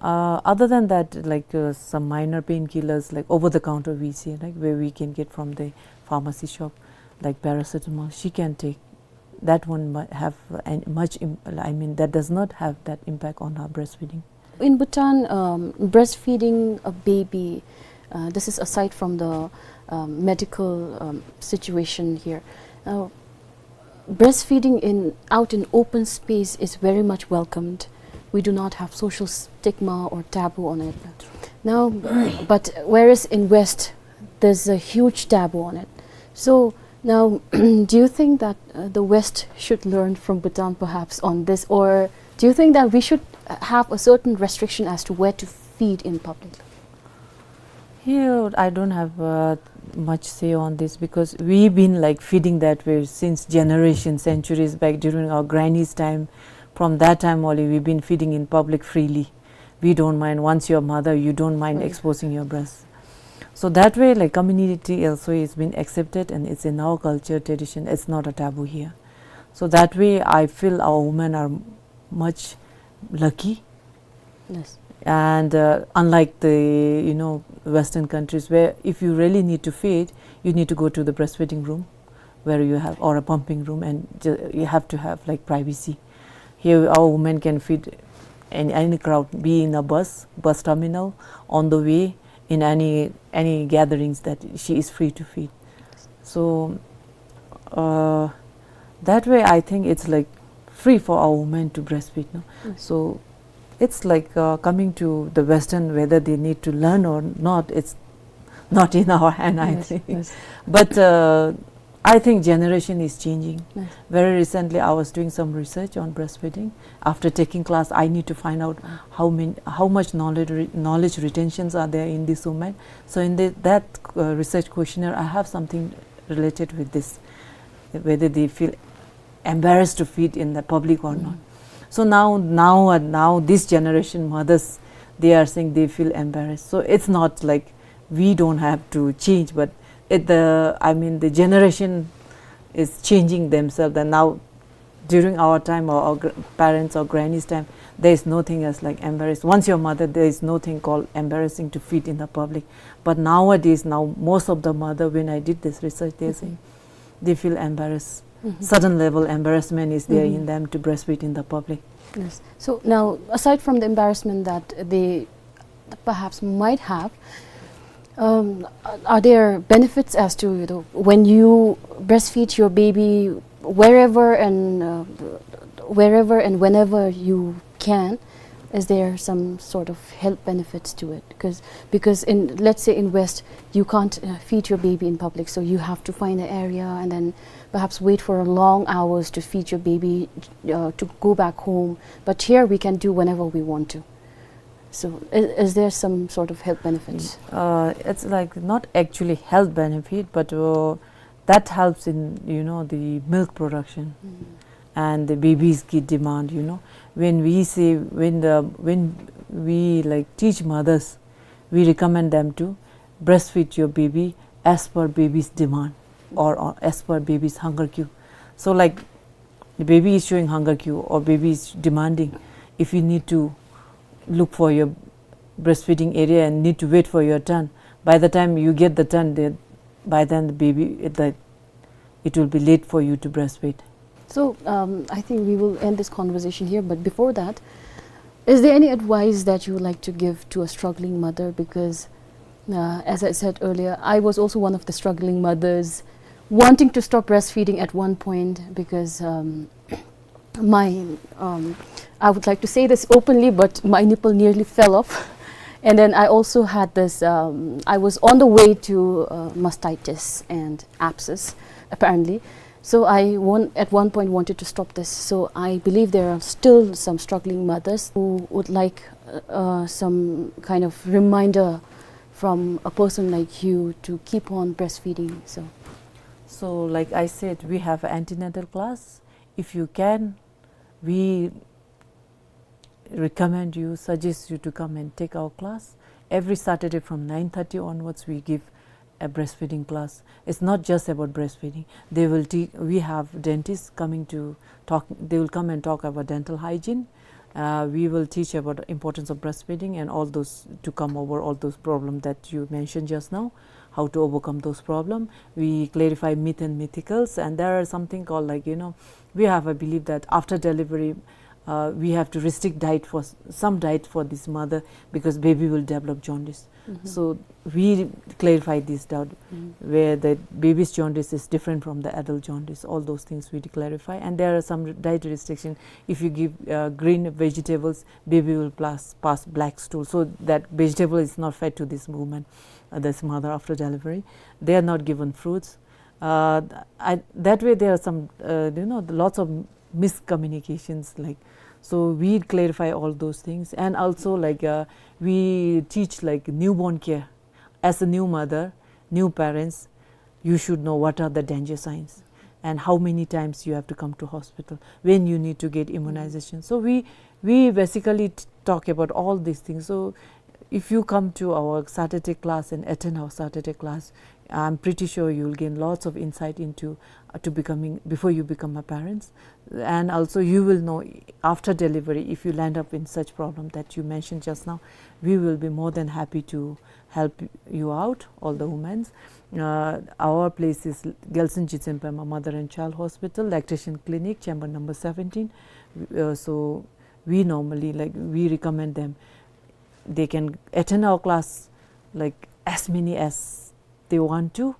Uh, other than that, like, uh, some minor painkillers, like over the counter we see, like, where we can get from the pharmacy shop, like paracetamol, she can take. That one mu-, have an, much, im-, I mean, that does not have that impact on her breastfeeding. In Bhutan, um, breastfeeding a baby, uh, this is aside from the, um, medical, um, situation here. Uh, breastfeeding in, out in open space is very much welcomed. We do not have social stigma or taboo on it. Now, but whereas in West, there's a huge taboo on it. So now, do you think that, uh, the West should learn from Bhutan perhaps on this, or do you think that we should, uh, have a certain restriction as to where to feed in public? Here, I don't have, uh, much say on this because we've been, like, feeding that way since generations, centuries back during our grannies' time. From that time only, we've been feeding in public freely. We don't mind, once you're a mother, you don't mind, right, exposing your breast. So that way, like, community also is been accepted and it's in our culture, tradition. It's not a taboo here. So that way, I feel our women are much lucky. Yes. And, uh, unlike the, you know, Western countries where if you really need to feed, you need to go to the breastfeeding room where you have, or a pumping room, and ju-, you have to have, like, privacy. Here, our women can feed in any crowd, be in a bus, bus terminal, on the way, in any, any gatherings that she is free to feed. So, uh, that way, I think it's, like, free for our women to breastfeed, no? Yes. So, it's like, uh, coming to the Western, whether they need to learn or not, it's not in our hand, I, yes, think. Yes. But, uh, I think generation is changing. Yes. Very recently, I was doing some research on breastfeeding. After taking class, I need to find out how many, how much knowledge re-, knowledge retentions are there in this woman. So in the, that, uh, research questionnaire, I have something related with this, whether they feel embarrassed to feed in the public or not. Mm. So now, now, uh, now this generation mothers, they are saying they feel embarrassed. So it's not like we don't have to change, but it, the, I mean, the generation is changing themselves. And now, during our time, or our gr-, parents or grannies' time, there is nothing as, like, embarrassed. Once you're a mother, there is nothing called embarrassing to feed in the public. But nowadays, now most of the mother, when I did this research, they say, mm-hmm, they feel embarrassed. Mm-hmm. Certain level embarrassment is there, mm-hmm, in them to breastfeed in the public. Yes. So now, aside from the embarrassment that they perhaps might have, um, are there benefits as to, you know, when you breastfeed your baby wherever and, uh, wherever and whenever you can, is there some sort of health benefits to it? 'Cause, because in, let's say in West, you can't, uh, feed your baby in public, so you have to find an area and then perhaps wait for a long hours to feed your baby, uh, to go back home. But here we can do whenever we want to. So, is, is there some sort of health benefits? Uh, it's, like, not actually health benefit, but, uh, that helps in, you know, the milk production, mm, and the baby's ki demand, you know. When we say, when the, when we, like, teach mothers, we recommend them to breastfeed your baby as per baby's demand or, or as per baby's hunger cue. So, like, the baby is showing hunger cue or baby is demanding, if you need to look for your breastfeeding area and need to wait for your turn, by the time you get the turn, the, by then the baby, it, the, it will be late for you to breastfeed. So, um, I think we will end this conversation here, but before that, is there any advice that you would like to give to a struggling mother? Because, uh, as I said earlier, I was also one of the struggling mothers wanting to stop breastfeeding at one point because, um, my, um, I would like to say this openly, but my nipple nearly fell off. And then I also had this, um, I was on the way to uh, mastitis and abscess, apparently. So I one, at one point wanted to stop this. So I believe there are still some struggling mothers who would like uh, uh, some kind of reminder from a person like you to keep on breastfeeding. So, so like I said, we have antenatal class. If you can, we recommend you, suggest you to come and take our class. Every Saturday from nine thirty onwards, we give a breastfeeding class. It's not just about breastfeeding. They will te- we have dentists coming to talk. They will come and talk about dental hygiene. Uh, we will teach about the importance of breastfeeding and all those, to come over all those problems that you mentioned just now, how to overcome those problems. We clarify myth and mythicals, and there are something called, like, you know, we have a belief that after delivery, uh, we have to restrict diet for s- some diet for this mother because baby will develop jaundice. So we clarify this doubt, where the baby's jaundice is different from the adult jaundice. All those things we clarify, and there are some diet restriction. If you give uh, green vegetables, baby will pass, pass black stool. So that vegetable is not fed to this woman, uh, this mother after delivery. They are not given fruits. Uh, I, that way there are some, uh, you know, lots of miscommunications, like, so we clarify all those things. And also, like, uh, we teach, like, newborn care. As a new mother, new parents, you should know what are the danger signs and how many times you have to come to hospital, when you need to get immunization. So we we basically t- talk about all these things. So if you come to our Saturday class and attend our Saturday class, I'm pretty sure you'll gain lots of insight into uh, to becoming, before you become a parent. And also you will know after delivery, if you land up in such problem that you mentioned just now, we will be more than happy to help you out, all the women. Uh, our place is Gyaltsuen Jitsen Pema Mother and Child Hospital, Lactation Clinic, chamber number seventeen. Uh, so we normally, like, we recommend them, they can attend our class, like, as many as they want to,